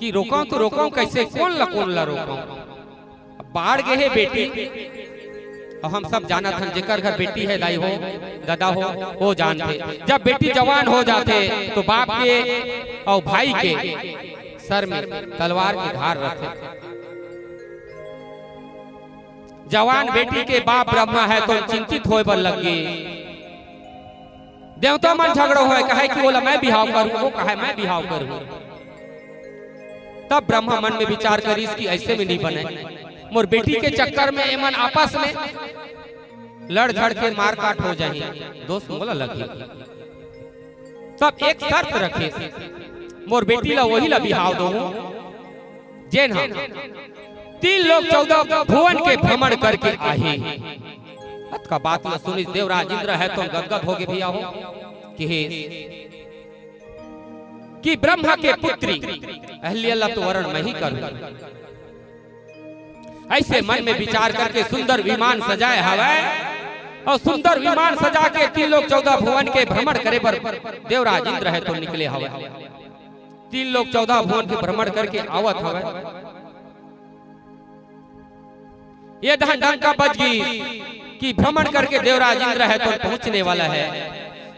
कि रोकंव तो रोकंव कइसे, कोन ला कोन ला रोकंव? अब बाढ़ गे हे बेटी, अउ हम सब जानत हन, जेकर घर बेटी हे, दाई हो, ददा हो, वो जानथे। जब बेटी जवान हो जाथे तो बाप के अउ भाई के सर में तलवार के धार रथे। जवान बेटी के बाप ब्रह्मा हे तो चिंतित होए बर लग गे। देवता मन झगड़ो होय, कहे कि ओला मैं बिहाव करूं, वो कहे मैं बिहाव करूं। तब ब्रह्मा मन में विचार करिस कि अइसे में नइ बने, मोर बेटी के चक्कर में एमन आपस में लड़ झड़ के मारकाट हो जाही, दोष मोला लगही। तब एक शर्त रखे, मोर बेटी ला वही ला बिहाव दो, जेन हा तीन लोक चौदह भुवन के भ्रमण करके आही। अतका बात ला सुनिस देवराज इंद्र ह तो गदगद होगे भैया हो, कि हे, कि ब्रह्मा के पुत्री अहल्या ला तो वरण मैं ही करूं। ऐसे मन में विचार करके सुंदर विमान सजाए हवय अउ सुंदर विमान सजा के तीन लोक चौदह भुवन के भ्रमण करे बर देवराज इंद्र ह तो निकले हवय। तीन लोक चौदह भुवन के भ्रमण करके आवत हवय। ये दहन डंका बज गई कि भ्रमण करके देवराज इंद्र ह तो पहुंचने वाला है।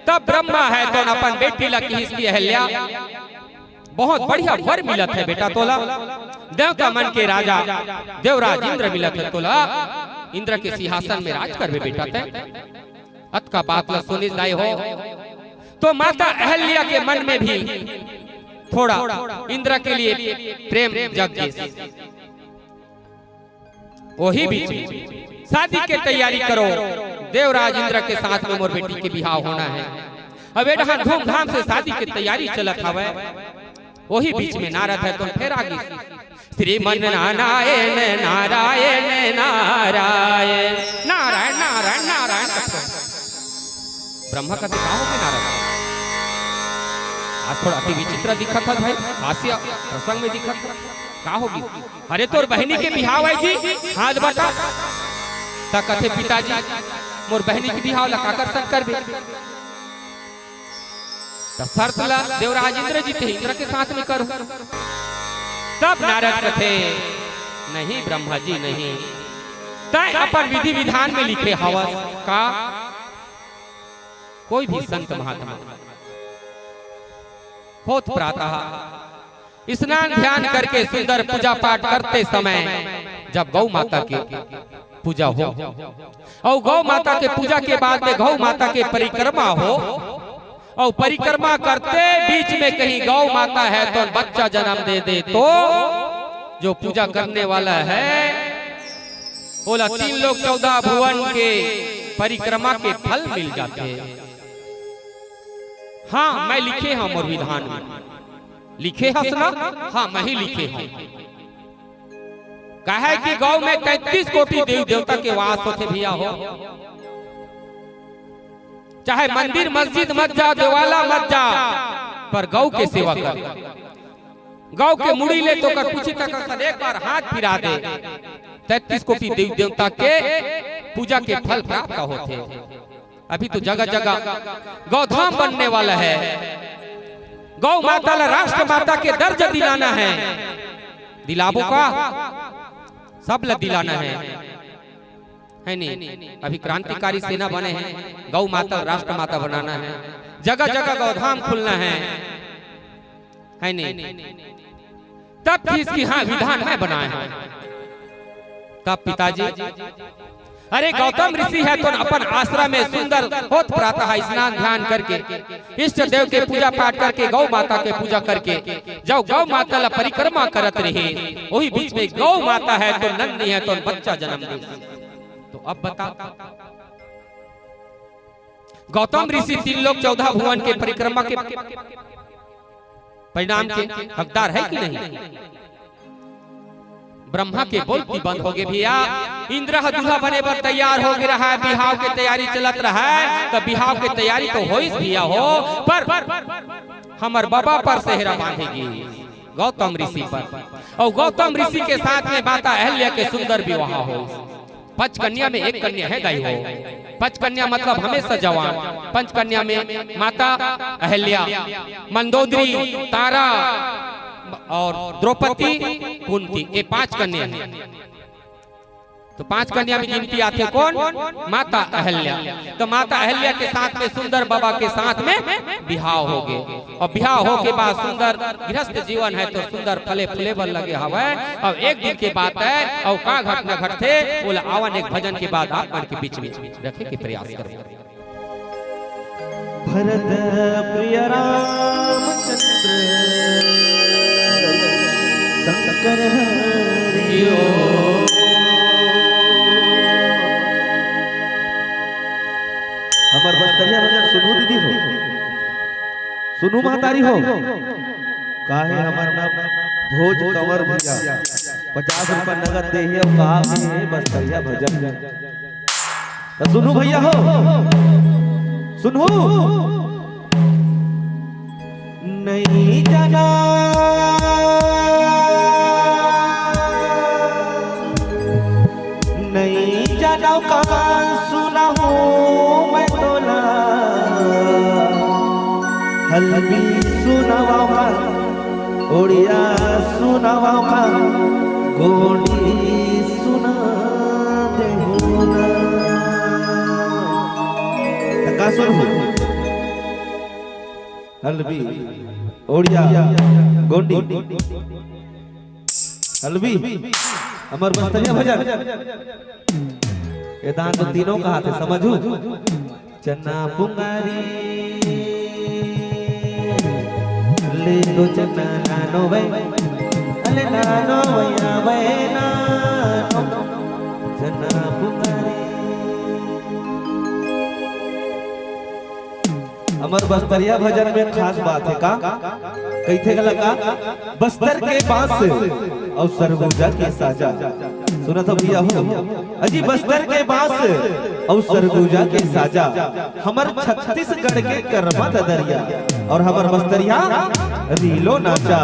तब ब्रह्मा ह तो अपन बेटी ला किहिस कि अहल्या, बहुत बढ़िया वर मिलत हे बेटा तोला, देवता मन के राजा देवराज इंद्र मिलत हे तोला, इंद्र के सिंहासन में राज करबे बेटा तैं। अतका बात ला सुनिस दाई हो, तो माता अहल्या के मन में भी थोड़ा इंद्र के लिए प्रेम जग गिस। वही बीच में शादी के तैयारी करो, देवराज इंद्र के साथ में मोर बेटी के बिहाव होना है। अब ए डहन धूमधाम से शादी के तैयारी चलत हवय। वही बीच में नारद ह तो फेर आ गिस, श्रीमन नारायण नारायण नारायण नारायण नारायण नारायण। ब्रह्मा कथे, का होगे नारद? आज थोड़ा अति विचित्र दिखत हस भाई, हास्य प्रसंग में दिखत हस। का होगे? अरे तोर बहिनी के बिहाव आय जी, हाथ बता। त कथे, पिताजी, मोर बहिनी के बिहाव ला काकर संग करबे? त शर्त ला देवराज इंद्र जी ते इंद्र के साथ में करो। तब नारद कथे, नहीं ब्रह्मा जी नहीं, तैं अपन विधि विधान में लिखे हवस का? कोई भी संत महात्मा होत प्रातः स्नान ध्यान करके सुंदर पूजा पाठ करते समय जब गौ माता के पूजा हो अउ गौ माता के पूजा के बाद में गौ माता के परिक्रमा हो अउ परिक्रमा करते बीच में कहीं गौ माता ह तो बच्चा जन्म दे दे तो जो पूजा करने वाला है ओला तीन लोक चौदह भुवन के परिक्रमा के फल मिल जाथे। हाँ, मैं लिखे हंव मोर विधान में। लिखे हस ना? हाँ, मैं ही लिखे हंव। काहे कि गौ में तैंतीस कोटि देवी देवता के वास होथे भैया हो। चाहे मंदिर मस्जिद मत जा, देवाला मत जा, पर गौ के सेवा कर। गौ के मुड़ी ले तो कर पूछी तक असन एक बार हाथ फिरा दे, तैंतीस कोटि देवी देवता के पूजा के फल प्राप्त होथे। अभी तो जगह जगह गौधाम बनने वाला है। गौ माता ला राष्ट्र माता के दर्जा दिलाना है। दिलाबो का? सब ला दिलाना है, है नहीं? अभी क्रांतिकारी सेना बने हैं, गौ माता ला राष्ट्र माता बनाना है, जगह जगह गौधाम खुलना है, है नहीं? तब किहिस कि हाँ, विधान मैं बनाए हंव। तब पिताजी, अरे गौतम ऋषि ह तो अपन आश्रम में सुंदर होत प्रातः स्नान ध्यान करके इष्ट देव के पूजा पाठ करके गौ माता के पूजा करके जब गौ माता ला परिक्रमा करत रहे, वही बीच में गौ माता ह तो नंदी ह तो बच्चा जन्म दे। तो अब बता, गौतम ऋषि तीन लोक चौदह भुवन के परिक्रमा के परिणाम के हकदार है कि नहीं? ब्रह्मा के बोलती बंद होगे भैया। इंद्र ह दूल्हा बने बर तैयार होगे रहा है, बिहाव के तैयारी चलत रहा है, तो बिहाव के तैयारी तो होइस भैया हो, पर हमर बबा पर सेहरा बांधे गिस गौतम ऋषि पर, अउ गौतम ऋषि के साथ में माता अहल्या के सुंदर विवाह होइस। पंच कन्या में एक कन्या है दाई हो। पंच कन्या मतलब हमेशा जवान। पंच कन्या में माता अहल्या, मंदोदरी, तारा अउ द्रौपदी, कुंती, ये पांच कन्या है। तो पांच कन्या में गिनती आथे कोन? माता अहल्या। तो माता अहल्या के साथ में सुंदर बबा के साथ में बिहाव होगे। अउ बिहाव होके बाद सुंदर गृहस्थ जीवन है तो सुंदर फले फूले बर लगे हवय। अउ एक दिन के बात है, अउ का घटना घटथे, ओला आवन एक भजन के बाद आप मन के बीच में रखे के प्रयास करबो। भरत प्रिय रामचंद्र शंकर हरि ओम। हमर बस्तरिया भजन सुनहू दीदी हो, सुनहू महतारी हो। काहे हमर नाम भोज कंवर भैया पचास रुपया नगद दे हे अउ कहा के हे बस्तरिया भजन। त सुनहू भैया हो, सुनहू। नइ जानव, नइ जानव का सुनाहूँ मैं तोला। हल्बी सुनावव का, ओड़िया सुनावव का, गोंडी सुना देहू ना। त का सुनहूँ? हल्बी, ओड़िया, गोंडी। हल्बी, हमर बस्तरिया भजन। ए दान तो तीनों कहाथे, समझहू। चना पुंगारी, ले दो चना नानो वे, अले नानो वैया वे नानो, चना पुंगारी। हमर बस्तरिया भजन में खास बात हे का? कहिथे घला का? बस्तर के बांस अउ सरगुजा के साजा। सुनत हो भैया हो? अजी बस्तर के बांस अउ सरगुजा के साजा। हमर छत्तीसगढ़ के करमा ददरिया अउ हमर बस्तरिया रीलो नाचा,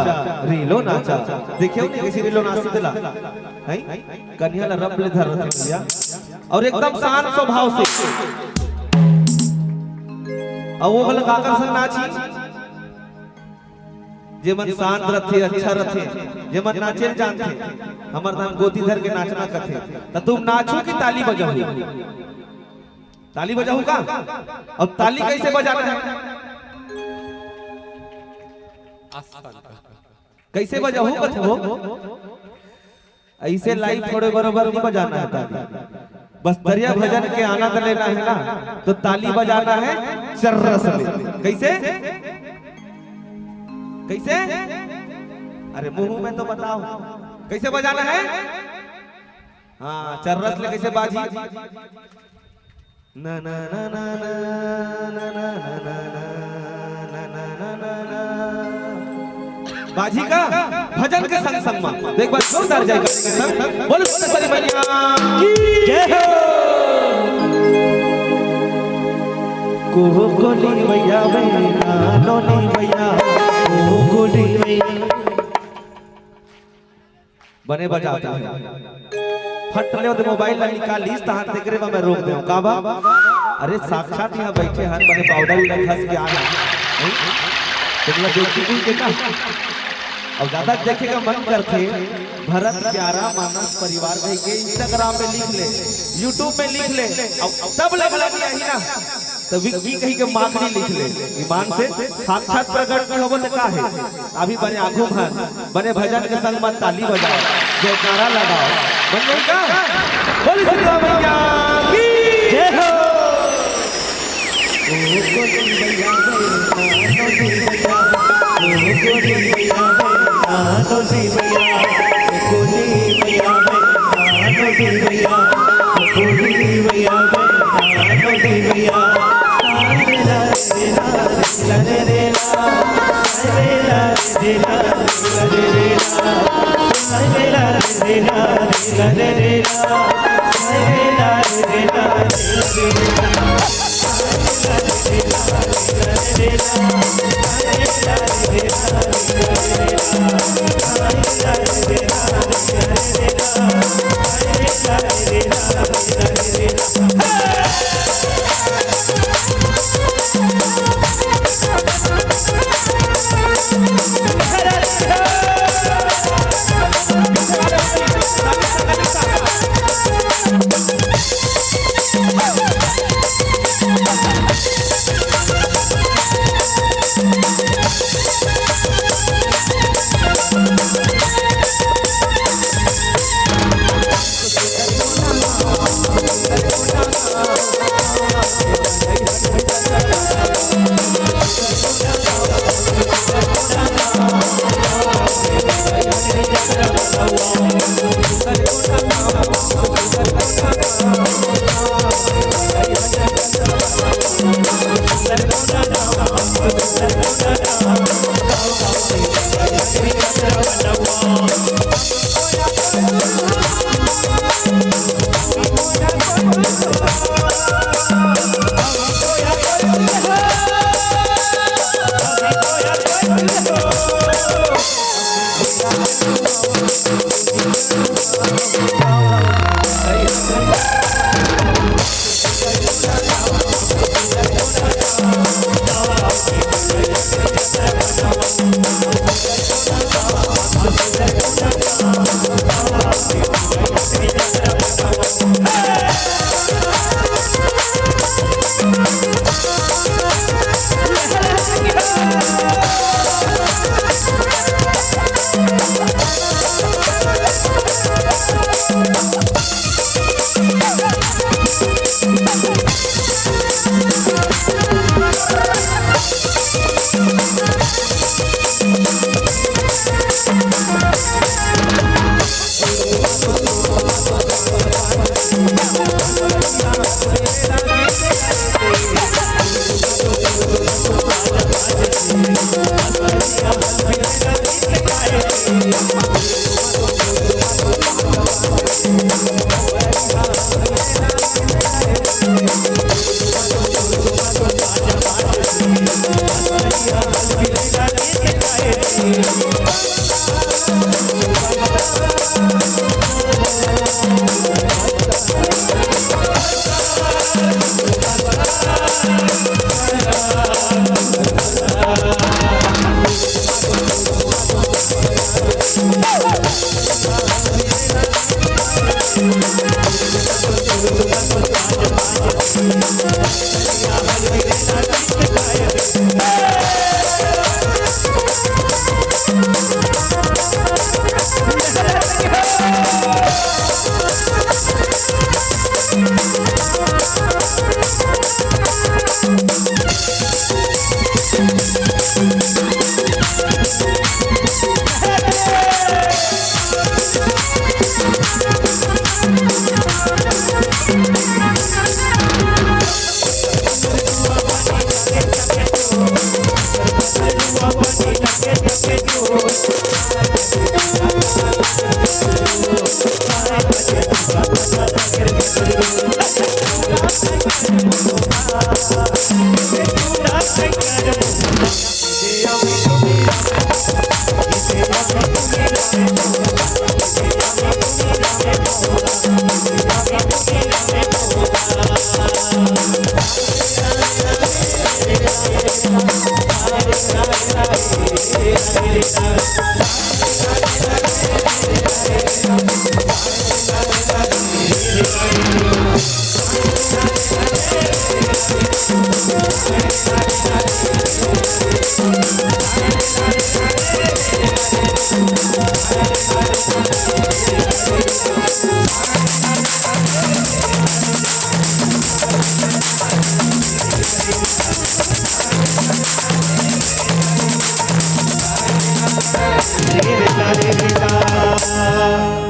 रीलो नाचा। देखे हो नहीं कैसे रीलो नाच देला? हैं? कनिहा ला रब ले धर रथे भैया। अउ एकदम शांत स्वभाव से। अउ वो वाला काकर संग नाची, जे मन शांत रथे, अच्छा रथे, जे मन नाचे ल जानथे, हमर धान गोती धर के नाचना कथे। त तुम नाचहू कि ताली बजाहू? ताली बजाहू का? अउ ताली कैसे बजाना हे? कैसे बजाहू कथो? ऐसे लाइव थोड़े बरोबर नहीं बजाना हे ताली। बस्तरिया भजन के आनंद लेना हे ना, तो ताली बजाना हे चर्रस ले। कैसे? कैसे? अरे मुंह में तो बताओ, कैसे बजाना हे? हाँ, चर्रस ले कैसे बाजी? ना, ना, ना, ना, ना। बाजी का भजन के संग संग मा। तो एक बार जोरदार जयकार के संग बोलो, बोलो सरी मैया की जय हो। कोहकोली मैया वे, नानोली मैया, कोहकोली मैया। बने बजात हे। फट ले ओदे मोबाइल ला निकालिस, तहां तेकरे मा मैं रोक देंव। का बा? अरे साक्षात इहां बइठे हन, बने पाउडर उडर घस के आए हन। नहीं? तुमला देखी कोई देखा? अउ ज्यादा देखे का मन करथे, भरत प्यारा मानस परिवार कहिके Instagram में लिख ले, YouTube में लिख ले, अउ तब ले बोला कि यही ना, त विक्की कहिके माकड़ी लिख ले। ईमान से साक्षात प्रगट नहीं होबो त का हे? अभी बने आगू मा बने भजन के संग मा ताली बजाओ, जयकारा लगाओ। बन गई का? बोली दुर्गा मैया की जय हो।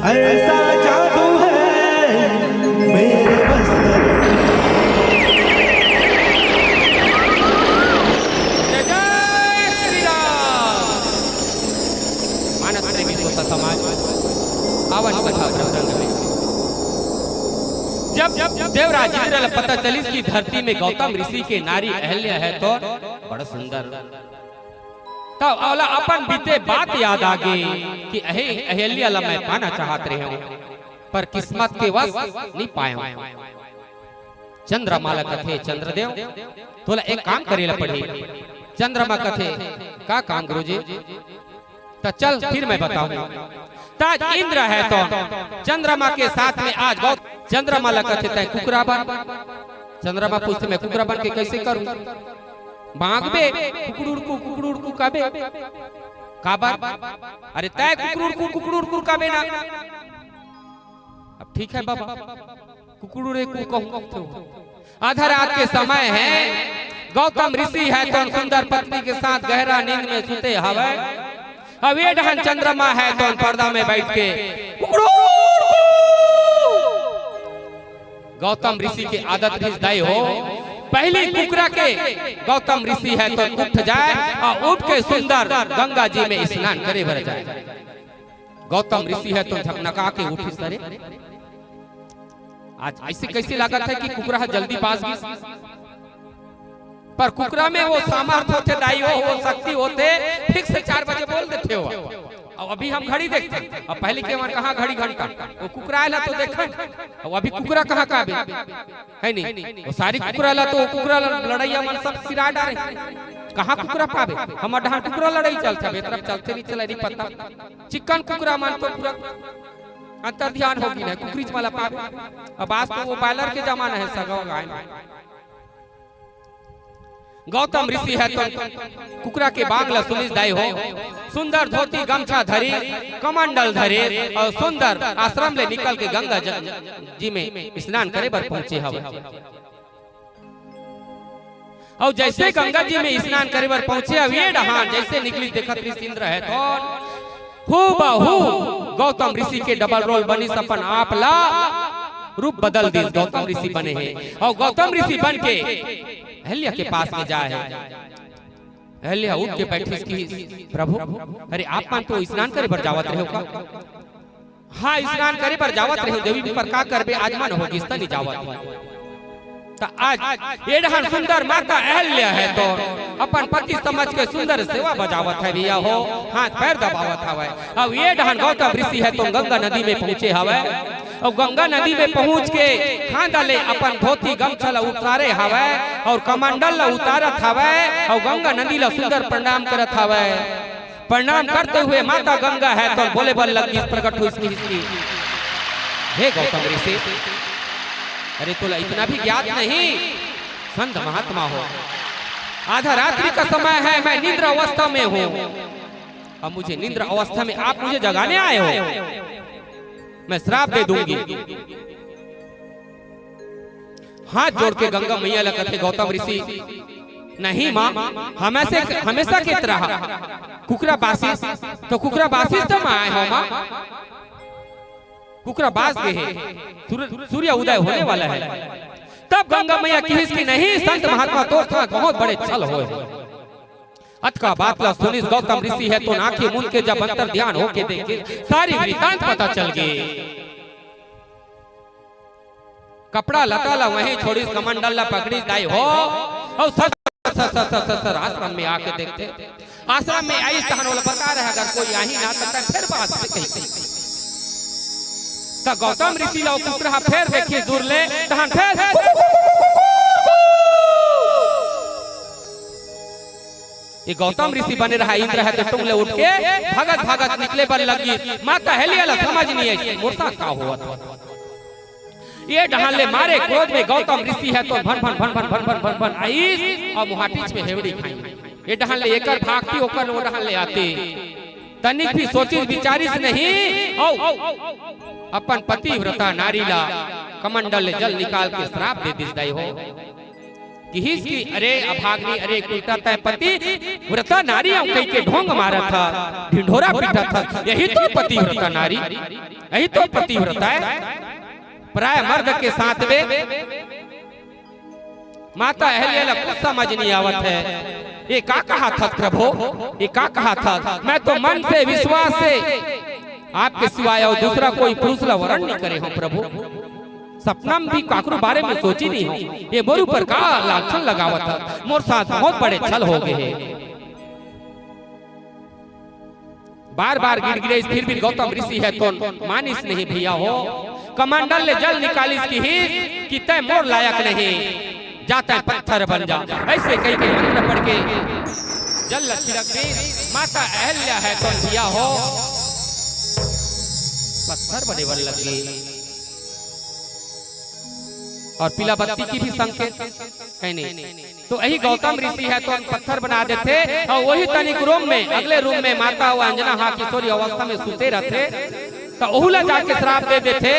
ऐसा जादू है मेरे बस्तर। जय जय श्री राम। मानस प्रेमी श्रोता समाज, पावन कथा प्रसंग में जब, जब देवराज इंद्र ला पता चलिस कि धरती में गौतम ऋषि के नारी अहल्या है तो बड़ा सुंदर, तब ओला अपन बीते बात याद आ गे कि अहे अहल्या ला मैं पाना चाहत रहेंव, पर किस्मत के वश नी पाएंव। चंद्रमा ला कथे, "चंद्रदेव, तोला एक काम करे ला पड़ही।" चंद्रमा कथे, "का काम गुरुजी?" "त चल फिर मैं बताहूं।" त आज इंद्र हे तो चंद्रमा के साथ में आज गौ-, चंद्रमा ला कथे, "तैं कुकरा बन।" चंद्रमा पूछथे, "मैं कुकरा बन के कइसे करूं?" "मांगबे, कुकड़ुड़कू, कुकड़ुड़कू काबे।" "काबर?" "अरे तैं कुकड़ुड़कू, कुकड़ुड़कू काबे ना।" "अब ठीक है बाबा, कुकड़ुड़कू कहूं।" आधा रात के समय हे, गौतम ऋषि हे तो सुंदर पत्नी के साथ गहरा नींद में सुते हवय। अब ए डहन चंद्रमा हे तो पर्दा में बैठ के कुकड़ुड़कू। गौतम ऋषि के आदत रिहिस दाई हो, पहली कुकरा के गौतम ऋषि हे तो उठ जाय अउ उठ के सुंदर गंगा जी में स्नान करे बर जाय। गौतम ऋषि हे तो झकनका के उठिस, "अरे, आज अइसे कइसे लागत हे कि कुकरा ह जल्दी बाज गिस?" पर कुकरा में वो सामर्थ होथे दाई, वो, वो शक्ति होथे, ठीक से चार बजे बोल देथे वो। अब अभी हम घड़ी देखथन, अब पहली के मन कहाँ घड़ी घंटा, वो कुकरा आय ला तो देखन, अब अभी कुकरा कहाँ काबे, हे नहीं? वो सारी कुकरा ला तो, वो कुकरा ला लड़इया मन सब सिरा डारे, कहाँ कुकरा पाबे? हमर डहन कुकरा लड़ई चलथे, ए तरफ चलथे नहीं चले नहीं पता। चिक्कन कुकरा मन तो पूरा अंतर ध्यान हो गिस हे, कुकरीच मन ला पाबे। अब आज तो वो बॉयलर के जमाना हे, सगा गाय। गौतम ऋषि हे तो कुकरा के बांग ला सुनिस दाई हो, सुंदर धोती गमछा धरिस, कमंडल धरिस अउ सुंदर आश्रम ले निकल के गंगा ज-, जी में स्नान करे बर पहुंचे हवय। अउ जइसे गंगा जी में स्नान करे बर पहुंचे, अब ए डहन जइसे निकलिस, देखत रिहिस इंद्र हे तो हूबहू गौतम ऋषि के डबल रोल बनिस अपन आप ला। रूप बदल दिस, गौतम ऋषि बने हे। अउ गौतम ऋषि बन के अहल्या के पास में जाए हे। अहल्या उठ के बैठिस कि, "प्रभु, अरे आप मन तो स्नान करे बर जावत रहे हो का?" "हाँ, स्नान करे बर जावत रहे हो देवी, पर का करबे, आज मन हो गिस त नहीं जावत हो।" त आज ये डहन सुंदर माता अहल्या हे तो अपन पति समझ के सुंदर सेवा बजावत हे भैया हो, हाथ पैर दबावत हवय। अब ये डहन गौतम ऋषि हे तो गंगा नदी में पहुंचे हवय। अउ गंगा नदी में पहुंच के खांदा ले अपन धोती गमछा ला उतारे हवय अउ कमंडल ला उतारत हवय अउ गंगा नदी ला सुंदर प्रणाम करत हवय। प्रणाम करते हुए माता गंगा हे तो बोले बर लग गिस, प्रकट होइस कि, "हे गौतम ऋषि, अरे तोला इतना भी ज्ञात नहीं, संत महात्मा हो, आधा रात्रि का समय है, मैं निद्रा अवस्था में हूँ, अब मुझे निद्रा अवस्था में आप मुझे जगाने आए हो, मैं श्राप दे दूंगी।" हाथ जोड़ के गंगा मैया ला कथे गौतम ऋषि, "नहीं माँ, हमेशा, हमेशा के तरह कुकरा बासिस, तो कुकरा बासिस तो मैं आए हो माँ, कुकरा बास गे हे, सूर-, सूर्य उदय होने वाला है।" तब गंगा मैया किहिस कि, "नहीं संत महात्मा, तोर साथ बहुत बड़े छल होए हे।" अतका बात ला सुनिस गौतम ऋषि हे तो आंखी मूंद के जब अंतर ध्यान होके देखे, सारी वृतांत पता चल गे। कपड़ा लता ला वहीं छोड़िस, कमंडल ला पकड़िस दाई हो, अउ sir, sir, sir, sir, sir, sir आश्रम में आके देखथे। आश्रम में आइस तहन ओला बता रहे, "अगर कोई आही ना, त तैं फेर बात से कही।" त गौतम ऋषि ला ओ कुकरा ह फेर देखिस दूर ले, तहन फेर ये गौतम ऋषि बने रहा, इंद्र हे तो टुंग ले उठ के भागत भागत निकले बर लग गिस। माता अहल्या ला समझ नहीं आई, "मोर साथ का होवत हे?" ये डहन ले मारे क्रोध में गौतम ऋषि हे तो भन भन भन भन आइस अउ मुहाटिच में हेवड़ी खाई। ये डहन ले एकर भागती, ओकर ओ डहन ले आती। तनिक भी सोचिस विचारिस नहीं, अउ अपन पतिव्रता नारी ला कमंडल ले जल निकाल के श्राप दे दिस दाई हो। किहिस कि, "अरे अभागनी, अरे कुलटा तैं पतिव्रता नारी अउ कहि के ढोंग मारत हस, ढिंढोरा पीटत हस, यही तो पतिव्रता नारी, यही तो पतिव्रता हे।" पराय मर्द के साथ में माता अहल्या ला कुछ समझ नहीं आवत हे। ये का कहत हस प्रभु, ये का कहत हस? मैं तो मन से विश्वास से आपके सिवाय अउ दूसरा कोई पुरुष ला वरण नहीं करे हों प्रभु। सपना में भी काकरो बारे में सोची नहीं हों। ये मोर ऊपर का लांछन लगावत हस, मोर साथ बहुत बड़े छल हो गे हे। बार बार गिड़गिड़ाइस, फिर भी गौतम ऋषि हे तो मानिस नहीं भैया हो। कमंडल ले जल निकालिस, किहिस कि तैं मोर लायक नहीं, जा तैं पत्थर बन जा। ऐसे कहि के मंत्र पढ़ के जल ला छिड़क दिस। माता अहल्या हे तो भैया हो, पत्थर बने बर लग गे। अउ पीला बत्ती के भी संकेत हे नहीं। तो यही गौतम ऋषि हे तो पत्थर बना देथे अउ वही तनिक रूम में, अगले रूम में माता अउ अंजना हा किशोरी अवस्था में सुते रहिथे, त ओहू ला जाके श्राप दे देथे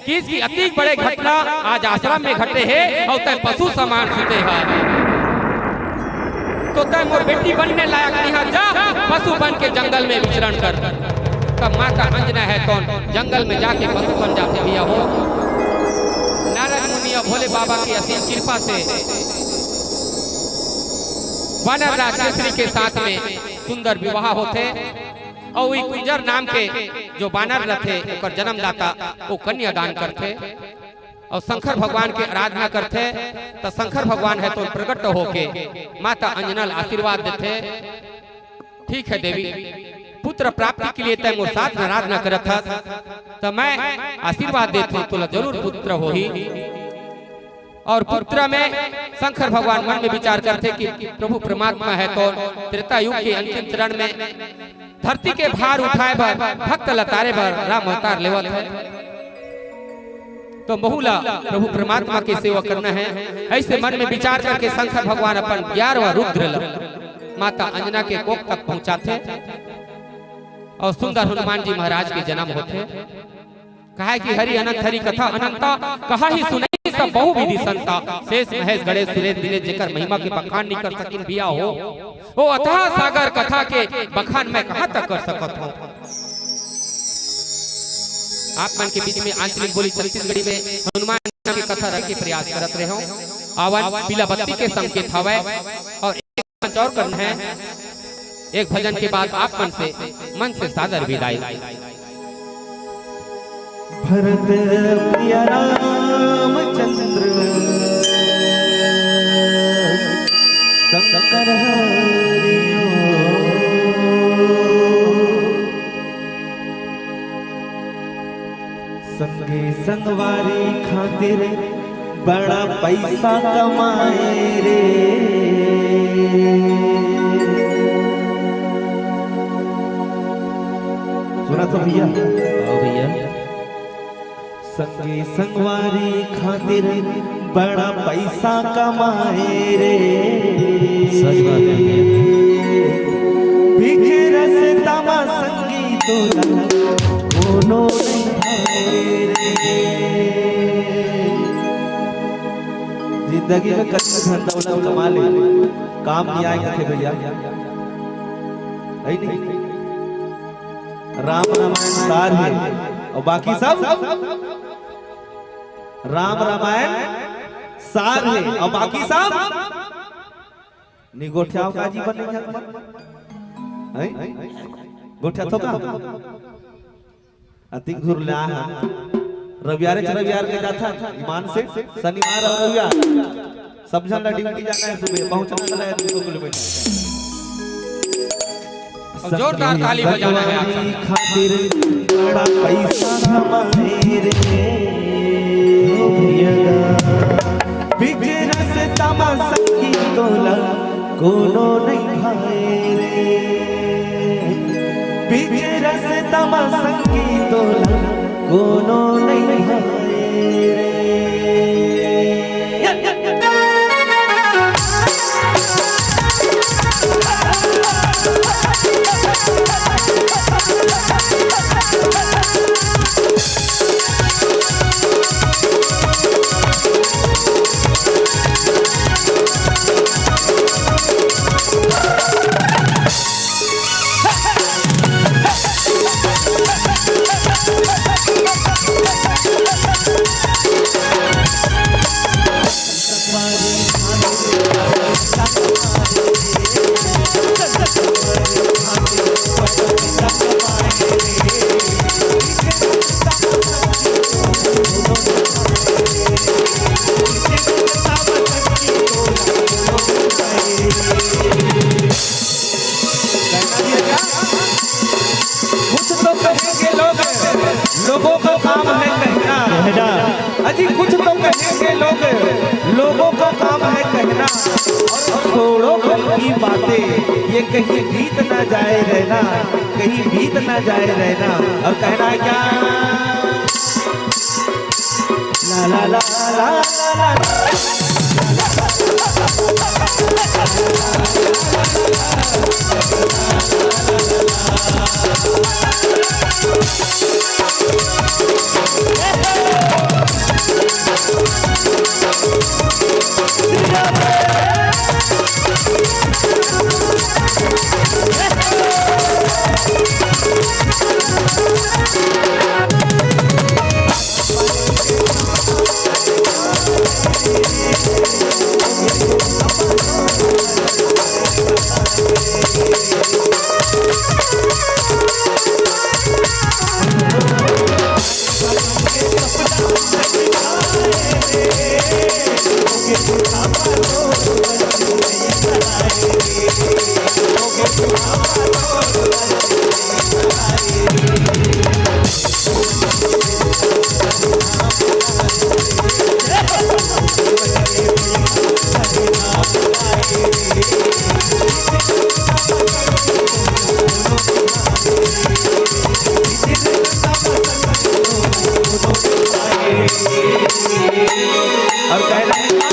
कि इसकी अति बड़े घटना आज आश्रम में घटे हे अउ तैं पशु समान सुते हा, तो तैं मोर बेटी बनने लायक नहीं हा, जा पशु बन के जंगल में विचरण कर। तब माता अंजना हे तो जंगल में जाके पशु बन जाथे भैया हो। नारद मुनि अउ भोले बाबा की असीम कृपा से बानर राज केसरी के साथ में सुंदर विवाह होथे अउ ई कुंजर नाम के जो बानर रथे ओकर जन्मदाता वो कन्यादान करथे अउ शंकर भगवान के आराधना करथे। त शंकर भगवान हे तो प्रकट होके माता अंजना ल आशीर्वाद देथे। ठीक है देवी, पुत्र प्राप्ति के लिए तैं मोर साथ में आराधना करत हस, त मैं आशीर्वाद देत हूँ, तोला जरूर पुत्र होही। अउ पुत्र में शंकर भगवान मन में विचार करथे कि प्रभु परमात्मा हे तो त्रेता युग के अंतिम चरण में धरती के भार उठाए बर, भक्त ल तारे बर राम अवतार लेवत हे। तो महू ला प्रभु परमात्मा के सेवा करना हे। ऐसे मन में विचार करके शंकर भगवान अपन ग्यारहवाँ रुद्र ल माता अंजना के कोख तक पहुंचाथे अउ सुंदर हनुमान जी महाराज के जन्म होथे। कहे कि हरि अनंत हरि कथा अनंता, कहा ही सुनई सब बहु विधि संता। शेष महेश गणेश सुरेश दिनेश जेकर महिमा के बखान नहीं कर सकिन भैया हो, वो अथाह सागर कथा के बखान मैं कहाँ तक कर सकत हूँ। आप मन के बीच में आंचलिक बोली छत्तीसगढ़ी में हनुमान के कथा रखे के प्रयास करत रहे हो। आवन पीला बत्ती के संकेत हवय और एक मंच और करना है। एक भजन के बाद आप मन से, मन से सादर विदाई। भरत प्रिय रामचंद्र शंकर हरि ओम। संगी संगवारी खातिर बड़ा पैसा कमाए रे। सुना तो भैया? हाँ भैया। संगी संगवारी खातिर बड़ा पैसा कमाए रे। सच बात है भैया। बीच रस्ता मा संगी तोला कोनो नहीं भाए रे। जिंदगी में कतको धन दौलत कमा ले, काम नहीं आए कथे भैया। है नहीं? राम रामायण सार है और बाकी सब राम रामायण सार है और बाकी सब निगोठियाव का जीवन नहीं जाता है। गोठिया तो का अतिक दूर ले आए हैं। रविवार के, रविवार के जाता है ईमान से, शनिवार और रविवार सब झन ला ड्यूटी जाना है, सुबह पहुंचना है दो सौ किलोमीटर। अब जोरदार ताली बजाना है आप सब। खातिर बड़ा पैसा कमाए रे भैया। बीच रस्ता मा संगी तोला कोनो नहीं भाए रे। बीच रस्ता मा संगी तोला कोनो नहीं भाए रे। कुछ तो कहेंगे लोग, लोगों का काम है कहना। कहना। अजी कुछ तो कहेंगे लोग, लोगों का काम है कहना। और छोड़ो कल की बातें, ये कहीं बीत ना जाए रहना, कहीं बीत ना जाए रहना। और कहना है क्या? ला ला ला ला ला ला। और कह रहे हैं,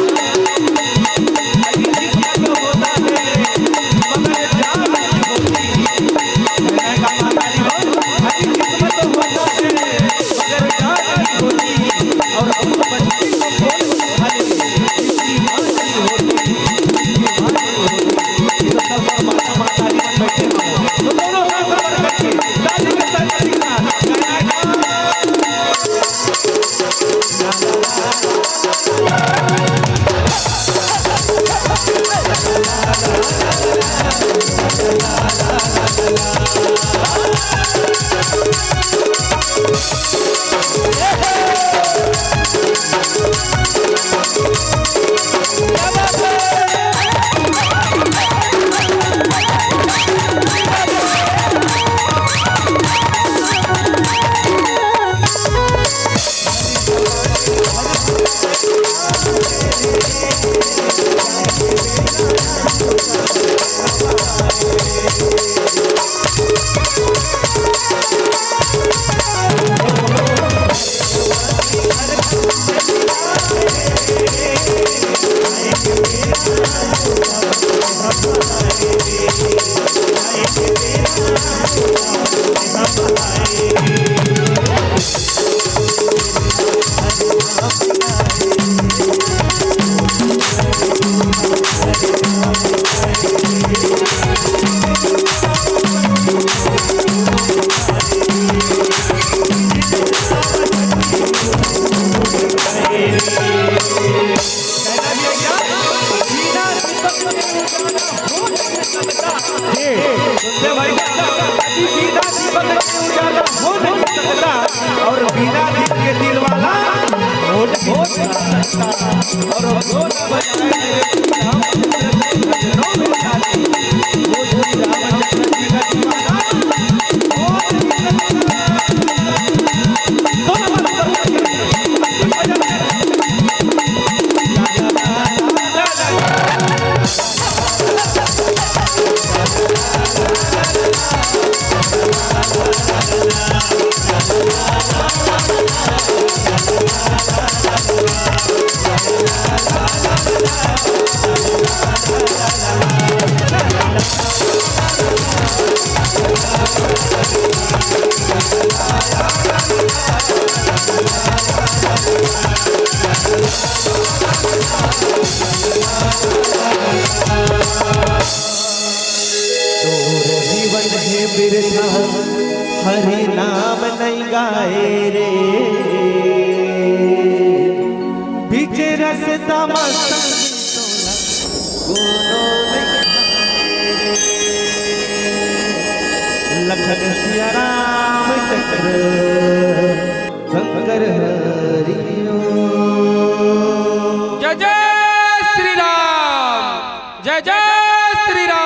और बिना दीप के दिल वाला हो नहीं सकता। और तोर जीवन हे बिरथा, हरि नाम नहीं गाए रे। बीच रस्ता मस्त कोनो नहीं आए रे। लखन सिया राम चक्र शंकर हरि ओम। जय जय श्री राम, जय जय श्री राम।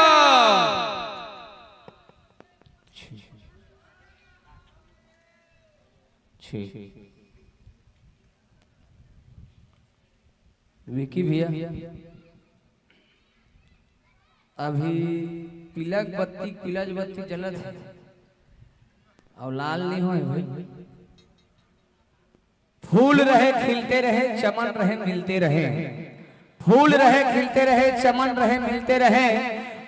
छी। विकी भैया, अभी पीला बत्ती, पीला बत्ती जलत हे, अउ लाल नहीं होय भाई। फूल रहे, खिलते रहे, चमन रहे, मिलते रहे। फूल रहे, खिलते रहे, चमन रहे, मिलते रहे।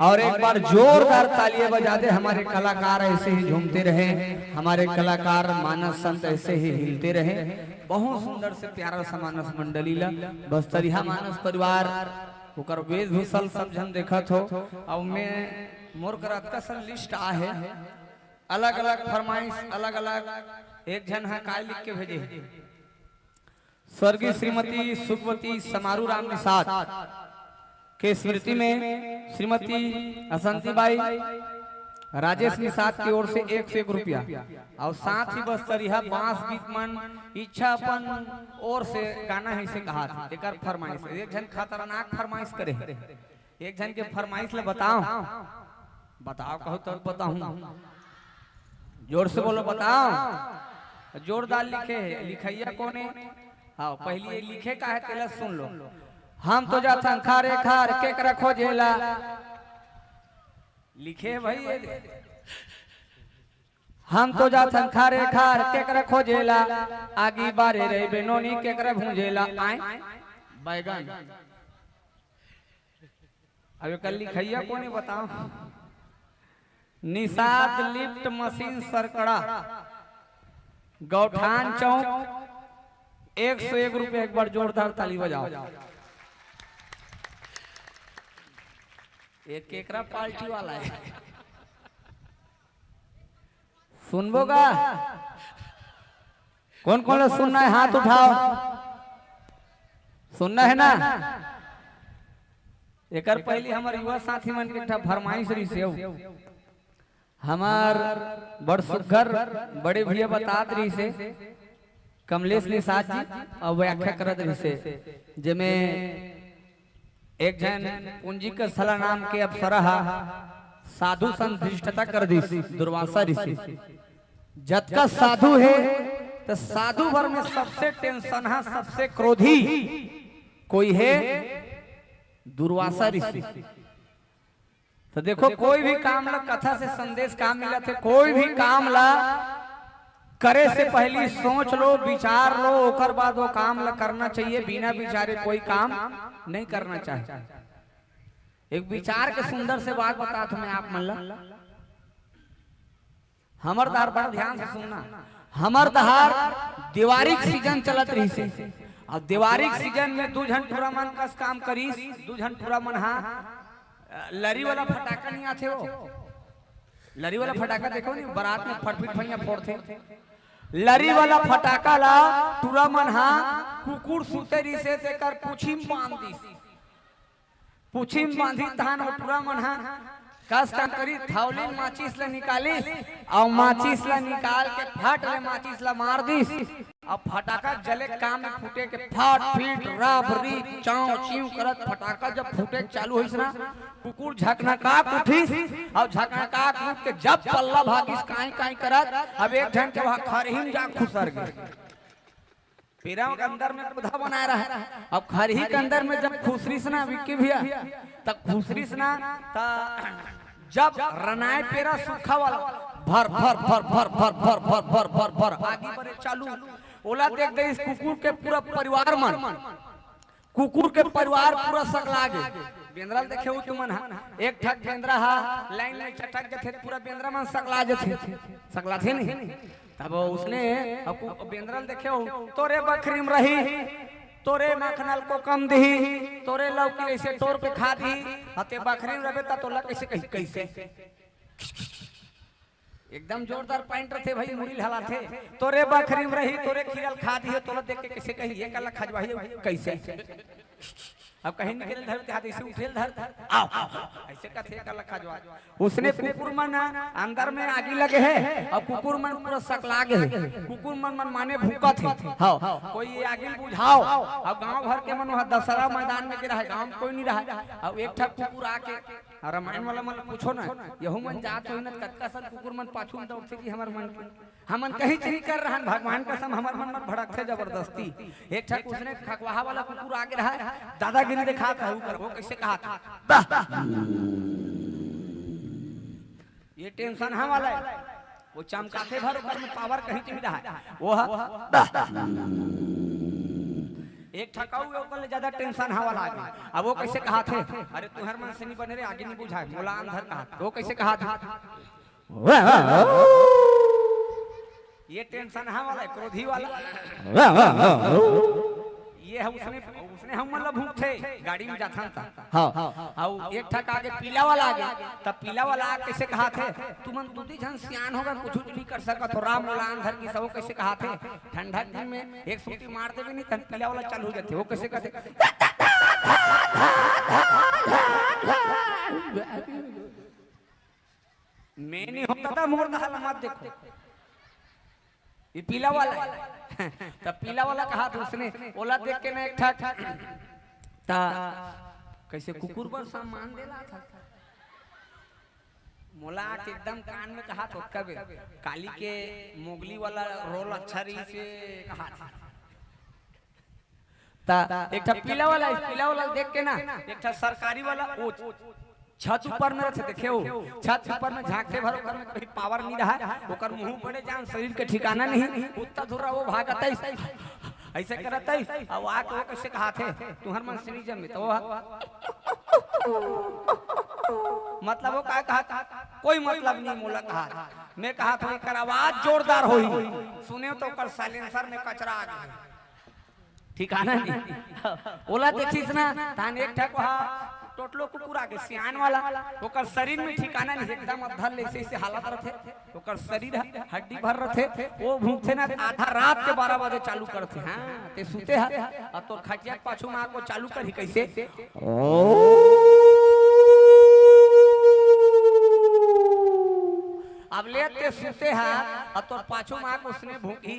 और एक बार जोरदार तालियां बजा दे, हमारे कलाकार ऐसे ही झूमते रहे, हमारे कलाकार मानस संत ऐसे ही हिलते रहे। बहुत सुंदर से प्यारा सा मानस मंडली ला, बस्तरिहा मानस परिवार, ओकर वेशभूषा ल सब झन देखत हो। अब मैं, मोर करा अतका सन लिस्ट आहे, अलग-अलग फरमाइश, अलग-अलग। एक झन ह काय लिख के भेजे हे, स्वर्गीय श्रीमती सुखवती समारू राम निषाद के स्मृति में श्रीमती असंती बाई राजेश निषाद की ओर से एक सौ एक रुपया, और साथ ही बस्तरिहा बांस गीत मन इच्छा अपन ओर से गाना हे से कहा थे, एकर फरमाइश। एक झन खतरनाक फरमाइश करे हे। एक झन के फरमाइश ल बताओ, बताओ कहो तब बताहूं। जोर से बोलो, बताओ। जोरदार लिखे हे, लिखइया कोन हे? हाँ, पहली ये लिखे का हे, तेला सुन लो। हम तो जाथन खारे खार, केकरा खोजेला। लिखे हे भाई ये। हम तो जाथन खारे खार, केकरा खोजेला। आगी बारे रहिबे नोनी, केकरा भूंजेला। आय बैगन। अब एकर लिखइया कोन हे बताओ? निषाद लिफ्ट मशीन सरकड़ा, गौठान चौक, एक सौ एक रुपया। एक बार जोरदार ताली बजाओ। ये केकरा पार्टी वाला हे? सुनबो गा? कोन कोन ला सुनना हे, हाथ उठाओ। सुनना है ना? एकर पहली हमर युवा साथी मन के एक ठा फरमाइश रहिस हे। हमर बड़ सुग्घर बड़े भैया बतात रहिस हे, कमलेश निषाद जी, अउ व्याख्या करत रहिस हे, जेमे एक झन पूंजी के सला नाम के अप्सरा हा साधु संधृष्टता कर दिस दुर्वासा ऋषि। जतका साधु हे, त साधु भर में सबसे टेंशन हा, सबसे क्रोधी कोई हे, दुर्वासा ऋषि। तो देखो, कोई भी काम ला, कथा से संदेश का मिलत हे, कोई भी काम ला करे से पहली सोच लो, विचार लो, ओकर बाद वो काम ला करना चाहिए। बिना विचारे कोई काम नहीं करना चाहिए। एक विचार के सुंदर से बात बतात हँव मैं आप मन ला। हमर डहर बड़ ध्यान से सुनना, हमर डहर देवारी के सीजन चलत रहिस हे। अब देवारी के सीजन में दू झन टूरा मन कस काम करिस, दू झन टूरा मन हा, अ, लरी वाला फटाका नहीं आथे वो, लरी वाला फटाका देखो नहीं, बारात में फटफिट भैया फोड़थे, लरी वाला फटाका ला टूरा मन हा कुकुर सुते रहिस हे तेकर पूछी में बांध दिस। पूछी में बांधी तहान ओ टूरा मन हा कस काम करिस, थौली माचिस ला निकालिस, अउ माचिस ला निकाल के फट ले माचिस ला मार दिस। अब फटाका जले काम में फूटे के फट फीट रब री चाव चीव करत फटाका जब फूटे चालू होइस ना, कुकुर झकनकाक उठिस, अउ झकनकाक उठ के जब पल्ला भागिस काई काई करत, अब एक झन के वहाँ खरही में जा खुसर गे। पेरा के अंदर में पौधा बनाए रहा। अब खरही के अंदर में जब खुसरिस ना विक्की भैया, तब खुसरिस ना, त जब रनाए पेरा सूखा वाला भर भर भर भर भर भर भर भर भर भर आगी बरे चालू, ओला देख दे इस कुकुर के पूरा परिवार मन, कुकुर के परिवार पूरा सकला गे। बेंदरा ल देखे हो तुमन हा, एक ठक बेंदरा हा लाइन में चटक जथे, पूरा बेंदरा मन सकला जथे, सकलाथे नहीं। तब उसने अब कु-, बेंदरा ल देखे हो, तोरे बखरी में रही, तोरे मखना ल कोकम दिही, तोरे लौकी अइसे टोर के खा दिही, अते बखरी में रबे त तोला कइसे कही, कइसे? एकदम जोरदार point रथे भाई, मुड़ी ल हलाथे। तोरे बखरी में रही, तोरे खीरा ल खा दिही, तोला देख के कइसे कही, ये काला खजवाही कइसे? अब कहीं निकले ल धर, ते हाथ अइसे उठे ल धर, आओ, आओ, आओ, अइसे कथे काला खजवा। उसने कुकुर मन अंदर में आगी लगे हे, अउ कुकुर मन पूरा सकला गे हे। कुकुर मन मन माने भूकत हे। हाँ, कोई ये आगी ल बुझाओ। अब गांव भर के मन वहाँ दशहरा मैदान में गिरा हे, गांव में कोई नहीं रहा। अब एक ठक कुकुर आके, रामायण वाला मन पूछो ना, यहू मन जात होही ना, कतका सन कुकुर मन पाछू में दौड़थे जी हमर मन के। हमन कहीं चीज कर रहन, भगवान कसम हमर मन मत भड़कथे जबरदस्ती। एक ठक उसने खकवाहा वाला कुकुर आगे रहा, दादागिरी दिखात रहू कर, वो कइसे कहा था? ये टेंशन हा वाला हे, वो चमकाथे भर ओकर में पावर कहीं चीज रहा। वो हा, एक ठक अउ ओकर ले ज्यादा टेंशन हा वाला आगे। अब वो कइसे कहा थे? अरे तुहर मन से नहीं बने रे, आगी नहीं बुझाए, मोला अंधर कहा। वो कइसे कहा था? ये टेंशन हा वाला हे, क्रोधी वाला। ये हे उसने, उसने हम मतलब भूखथे, गाड़ी में जाथन त। हाँ। अउ एक ठक आगे पीला वाला आगे, त पीला वाला आगे कइसे कहा थे? तुमन दू दी झन सियान होगा, कुछ नहीं कर सकत हो। राम लान धर की सब कइसे कहा थे? ठंडा दिन में एक सूटी मार देबे नहीं, तहन पीला वाला चालू हो जाथे। वो कइसे कहथे? मैं नहीं होता था, मोर दाल मत देखो। ये पीला वाला हे। त पीला वाला कहा था उसने, ओला देख के ना एक ठक। त कइसे कुकुर बर सम्मान देला था। मोला आके एकदम कान में कहा था, कबे काली के मोगली वाला रोल अच्छा रहिसे कहा था। त एक ठा पीला वाला, पीला वाला देख के ना, एक ठा सरकारी वाला, वो छत ऊपर में रथे, देखे हो, छत ऊपर में झांकथे भर, ओकर में कहीं पावर नहीं रहा, ओकर मुंह बड़े जान, शरीर के ठिकाना नहीं, उत्ता धुर्रा वो भागत है, अइसे करत है। अब आके वो कइसे कहा थे, तुहर मन से नहीं जमे, त वो हा-, मतलब वो का कहा था, कोई मतलब नहीं मोला कहा। मैं कहा था, एकर आवाज जोरदार होही, सुने त ओकर साइलेंसर में कचरा आ गया। ठिकाना नहीं। ओला देखिस ना, तहन एक ठक वहा टोटलो कुकुर आगे सियान वाला, ओकर शरीर में ठिकाना नहीं, एकदम अद्धर ले ऐसे, ऐसे हालत रथे, ओकर शरीर ह-, हड्डी भर रथे, वो भूंकथे ना, आधा रात के बारह बजे चालू करथे। हाँ, ते सुते ह, अउ तोर खटिया के पाछू में आके वो चालू करही कैसे? ओ। अब ले ते सुते ह, अउ तोर पाछू में आके उसने भूंकही,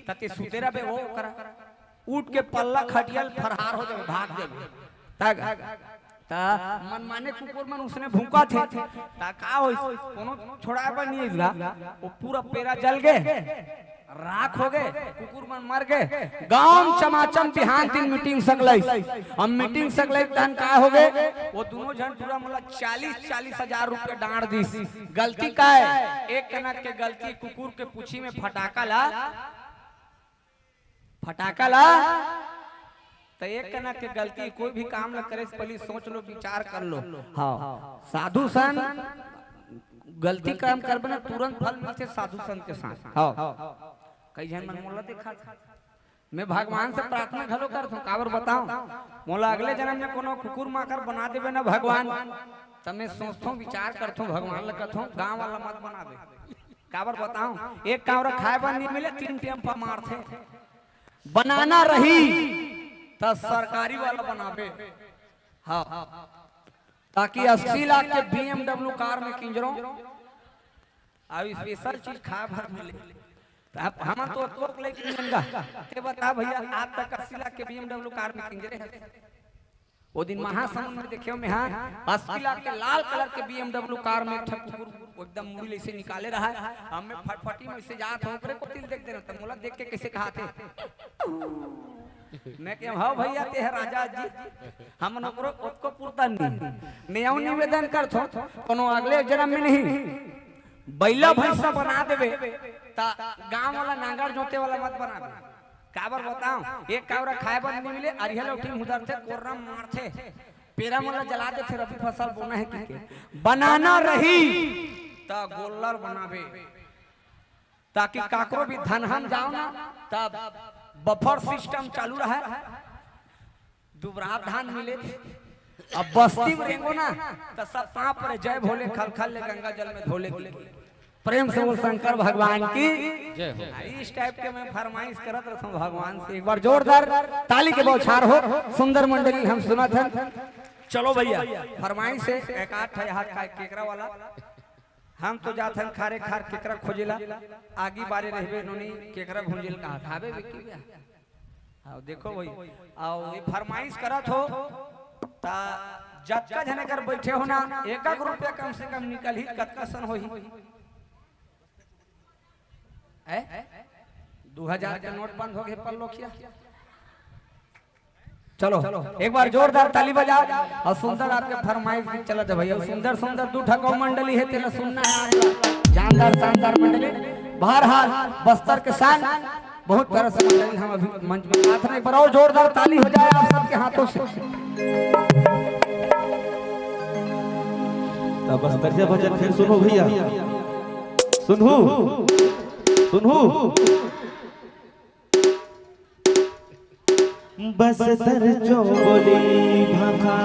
त ते सुते रहबे वो करा। उठ के पल्ला खटिया ल फरहार हो जाबे, भाग जाबे। तग, त मनमाने कुकुर मन उसने भूंकथे, त का होइस? कोनो छोड़ाए बर नहीं अइस गा। वो पूरा पेरा जल गे, राख हो गे, कुकुर मन मर गे। गांव चमाचम बिहान दिन मीटिंग सकलइस। अब मीटिंग सकलइस तहन का हो गे? वो दुनों झन टूरा मोला चालीस, चालीस हजार रुपया डांड़ दिस। गलती का है? एक कनक के गलती, कुकुर के पूछी में फटाका ला फटाका ला, त एक कनक के गलती, कोई भी काम ला करे से पहले सोच लो, विचार कर लो। हाँ, साधु संत, गलती काम करबे ना, तुरंत फल मिलथे साधु संत के साथ। हाँ, कई झन मन मोला देखा था, मैं भगवान से प्रार्थना घलो करथों, काबर बताऊं, मोला अगले जन्म में कोनो कुकुर माकर बना देबे ना भगवान, त मैं सोचथों, विचार करथों, भगवान ला कथों, गांव वाला मत बनाबे। काबर बताऊं, एक कांवरा खाए बर नहीं मिले, तीन टाइम पर मारथे। बनाना रही त सरकारी वाला बनाबे। हाँ, ताकि अस्सी लाख के बीएमडब्ल्यू कार में किंजरो, अब स्पेशल चीज खाए बर मिले। त अब हमन तो ओतको लेके नहीं गा। ते बता भैया, आज तक अस्सी लाख के बीएमडब्ल्यू कार में किंजरे है? वो दिन महासमुंद में देखे में, हाँ, अस्सी लाख के लाल कलर के बीएमडब्ल्यू कार में एक ठा कुकुर एकदम मुड़ी ले से निकाले रहा है। हम मैं फटफटी में से जात हूँ, ओकरे कोती देख देना, त मोला देख के कैसे कहा थे? मैं कहे, "हाँ भैया, ते है राजा जी।" हमन ओकरो ओतको पुरता नहीं। मैं अउ निवेदन करथों, कोनो अगले जन्म में नहीं, बैला भैंसा बना देबे, त गांव वाला नांगर जोते वाला मत बनाबे। काबर बताऊं, एक कांवरा खाए बर नहीं मिले, अरिहा लौठी मुदरथे, कोर्रा मारथे, पेरा मन ला जला देथे, रबी फसल बोना है कि के। बनाना रही त गोल्लर बनाबे, ताकि काकरो भी धनहन जाओ ना, तब बफर सिस्टम चालू रहे, दुबराव धान मिले। अब बस्ती में रेंगो ना, त सब पाँव परे, "जय भोले, खल खल ले गंगा जल में धोले" की। प्रेम से बोल शंकर भगवान की। जय हो। आ, इस टाइप के मैं फरमाइश करत रहता हूँ भगवान से। एक बार जोरदार ताली के बौछार हो, सुंदर मंडली हम सुनत हन। चलो भैया, फरमाइश है, एक आध ठा हाथ का केकरा वाला। हम तो जात हन खारे खार केकरा खोजेला, आगी बारे रहबे नोनी केकरा भूंजेल कहा खाबे बिक्की बे। आओ देखो भाई, आओ ये फरमाइश करत हो, ता जतका झने कर बैठे हो ना, एक एक रुपया कम से कम निकलही, कतका सन होही? ए? दू हजार के नोट बंद हो गए पल्लोखिया। चलो, एक बार जोरदार ताली बजाओ। और सुंदर आपके फरमाइश भी चलत है भैया। सुंदर सुंदर दू ठको मंडली है, तेला सुनना है आप। जानदार शानदार मंडली, बहरहाल बस्तर के शान। बहुत प्यारा सा मंडली हम अभी मंच में आत हैं। एक बार और जोरदार ताली हो जाए आप सबके हाथों से। त बस्तरिया भजन फिर सुनहू भैया, सुनहू, सुनहू। बस्तर चोली भाखा।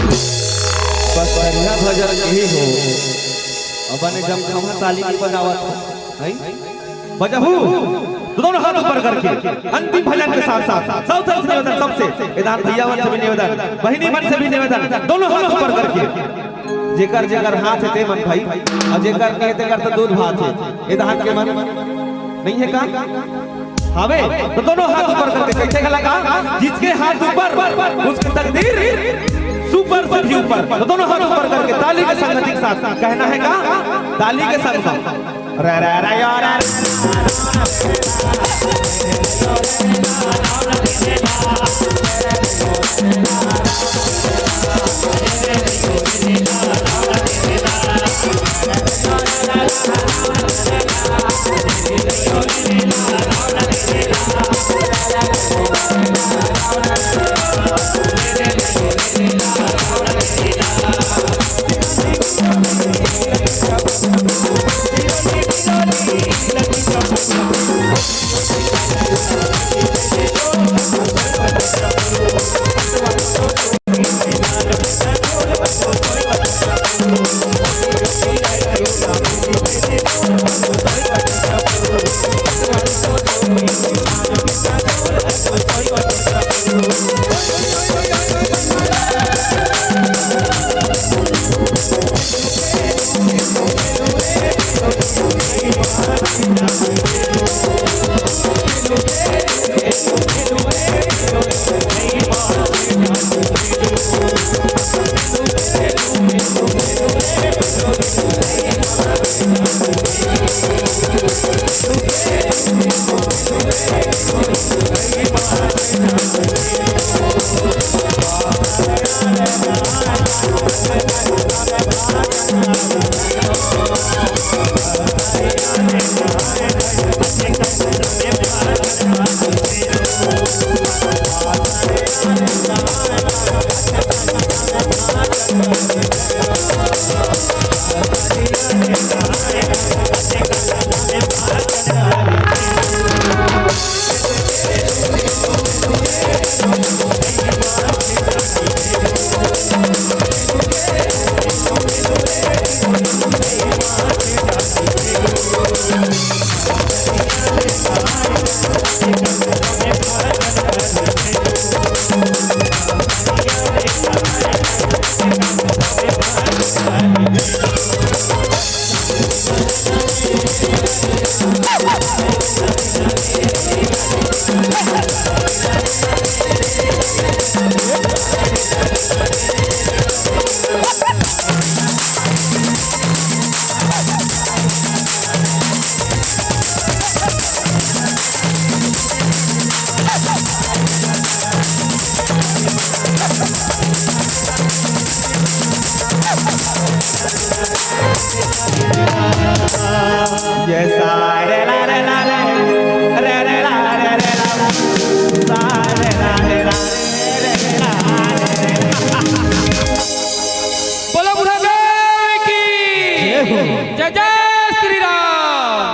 बस बढ़िया भजन यही हो। अब बने जमखम ताली भी बजावत हो, हैं? बजाहू, दोनों हाथ ऊपर करके अंतिम भजन के साथ साथ सब तरफ से निवेदन, सबसे, ए दान भैया मन से भी निवेदन, बहिनी मन से भी निवेदन, दोनों हाथ ऊपर करके, जेकर जेकर हाथ हे ते मन भाई, अउ जेकर नहीं हे तेकर तो दूध भात हे, ए दान के मन नहीं हे का? हावे, तो दोनों हाथ ऊपर करके कैसे गला का? जिसके हाथ ऊपर, उसकी तकदीर सुपर से भी ऊपर। तो दोनों हाथ ऊपर करके ताली के संगति के साथ कहना हे का? ताली के संग। रा, रा, रा, या, रा, रा। जय सारे ला रे ला रे, रे रे ला रे रे ला, सारे ला रे ला रे, रे रे ला रे रे ला। बोलो बुढ़ा देव की जय हो। जय जय श्री राम।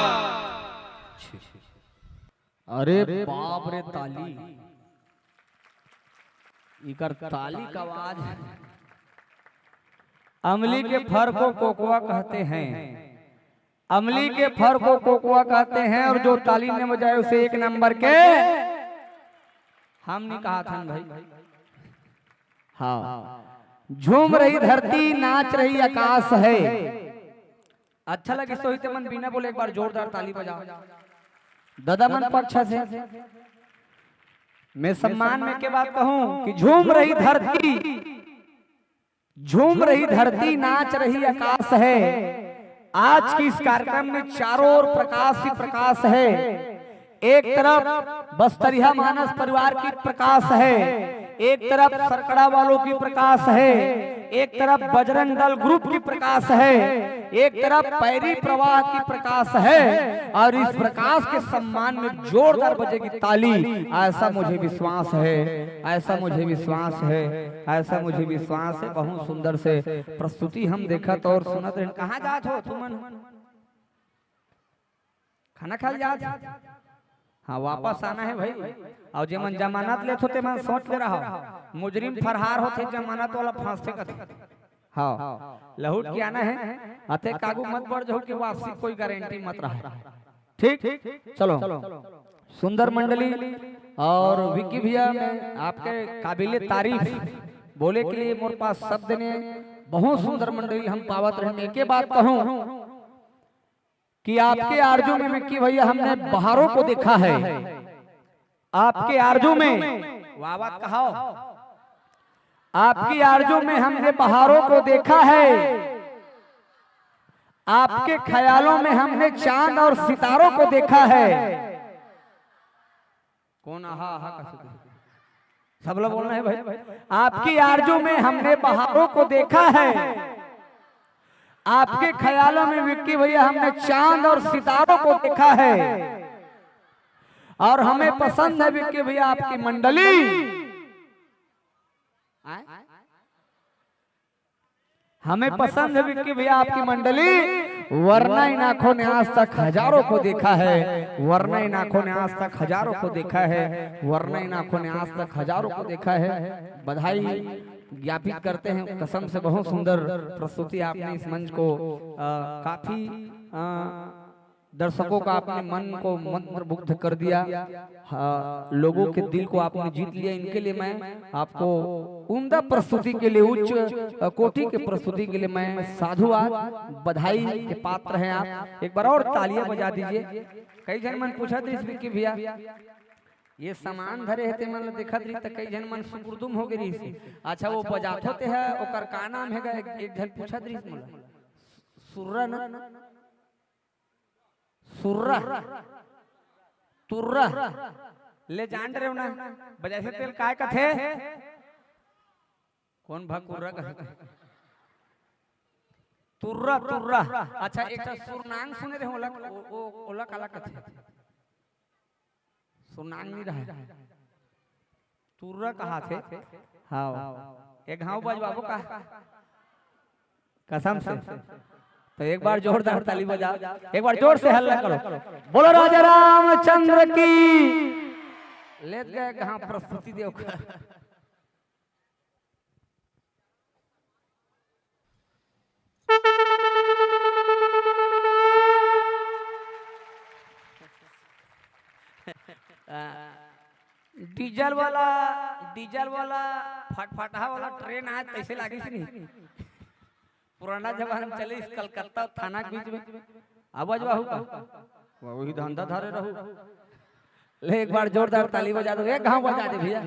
अरे बाप रे, ताली, इकर ताली का आवाज। अमली के फर को कोकवा कहते हैं, अमली के फर को कोकवा कहते हैं, और जो ताली न बजाए उसे एक नंबर के। हम नहीं कहा था भाई। हाँ, झूम रही धरती, नाच रही आकाश है। अच्छा लगिस होही ते मन बिना बोले एक बार जोरदार ताली बजाओ। दादा मन पक्ष से मैं सम्मान में के बात कहूं कि झूम रही धरती, झूम रही धरती, नाच रही आकाश है। आज की इस कार्यक्रम में चारों ओर प्रकाश ही प्रकाश है। एक तरफ बस्तरिया मानस परिवार की प्रकाश है, एक तरफ सरकड़ा वालों की प्रकाश है, एक तरफ बजरंग दल ग्रुप की प्रकाश है, एक तरफ पैरी प्रवाह की प्रकाश है, और इस प्रकाश के सम्मान में जोरदार बजेगी ताली, ऐसा मुझे विश्वास है, ऐसा मुझे विश्वास है, ऐसा मुझे विश्वास है। बहुत सुंदर से प्रस्तुति हम देखत और सुनत रहन। कहाँ जात हो तुमन? खाना खाए जात? हाँ, वापस आना है भाई। और जे मन जमानत लेत हो ते मन सोच ले रहा, मुजरिम फरार होथे, जमानत वाला फांसथे कथे। हाँ, लहुट के आना है। अते कागू मत बढ़ जाओ कि वापसी कोई गारंटी मत रहा। ठीक, चलो। सुंदर मंडली और विक्की भैया, मैं आपके काबिले तारीफ, बोले के लिए मोर पास शब्द ने। बहुत सुंदर मंडली हम पावत रहे। मैं के बात कहूँ कि आपके आरजू में विक्की भैया हमने बहारों को देखा है। आपके आरजू में, वाह वाह कहाओ, आपकी आरजू में हमने बहारों को देखा है। आपके ख्यालों में हमने चांद और सितारों को देखा है। कौन आहा आहा कर सकते? सब लोग बोलना है भाई। आपकी आरजू में हमने बहारों को देखा है, आपके ख्यालों में विक्की भैया हमने चांद और सितारों को देखा है, और हमें पसंद है विक्की भैया आपकी मंडली। आय? हमें पसंद है विक्की भैया आपकी मंडली, वरना इन आंखों ने आज तक हजारों को देखा है, वरना इन आंखों ने आज तक हजारों को देखा है, वरना इन आंखों ने आज तक हजारों को देखा है। बधाई ज्ञापित करते हैं, कसम से बहुत सुंदर प्रस्तुति आपने इस मंच को, अ, काफी, अ, दर्शकों का आपने मन को मंत्रमुग्ध कर दिया। हाँ, लोगों के दिल को आपने जीत लिया। इनके लिए मैं आपको उम्दा प्रस्तुति के लिए, उच्च, अ, कोटि के प्रस्तुति के लिए मैं साधुवाद, बधाई के पात्र हैं आप। एक बार और तालियां बजा दीजिए। कई झन मन पूछत रहिस कि भैया, ये सामान धरे हे, ते मन ल देखत रहिस त कई झन मन सुकुरदुम हो गे रहिस। अच्छा, वो बजाथो ते ह, ओकर का नाम हे गा? एक, एक झन पूछत रहिस मोला। सुर्रा ना? सुर्रा, तुर्रा, ले जान डरेव ना, बजाइसे तेल काय कथे? कौन भा कुर्रा कथे? तुर्रा, तुर्रा। अच्छा, एक ठा सुरनांग सुने रहे, ओला, ओ, ओ, ओला काला कथे? सुरनांग नहीं रहा, तुर्रा कहा थे। हाँ, एक घाव बजवाबो का? कसम से। तो एक बार जोरदार ताली बजाओ, एक बार जोर से हल्ला करो, बोलो राजा रामचंद्र की। लेत गए कहाँ प्रस्तुति देव का? आ, डीजल वाला, डीजल वाला, फटफटहा वाला ट्रेन आय, तइसे लागिस नहीं। पुराना जमाना में चलिस कलकत्ता थाना के बीच में। आवाज बाहू का? वही धंधा धरे रहू। ले, एक बार जोरदार ताली बजा दो, एक घाव बजा दे भैया।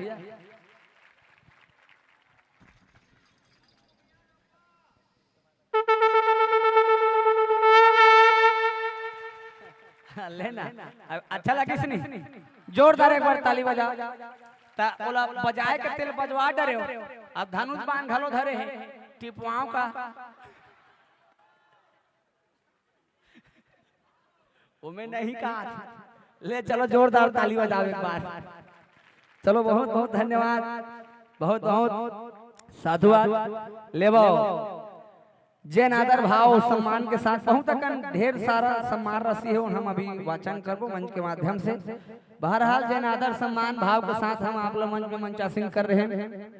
ले ना, अब अच्छा लगिस नहीं? जोरदार एक बार ताली बजा। ता बोला, बजाए के तेल बजवा डरे हो। अब धनुष बाण घलो धरे हे, टिपवाओं का। ओमे नहीं कहा। ले चलो, जोरदार ताली बजाओ एक बार। चलो, बहुत बहुत धन्यवाद, बहुत बहुत साधुवाद। लेबो, जैन आदर भाव सम्मान के साथ बहुत अकन ढेर सारा सम्मान राशि हे, उन हम अभी वाचन करबो मंच के माध्यम से। बहरहाल, जैन आदर सम्मान भाव के साथ हम आप लोग मंच में मंचासीन कर रहे हैं।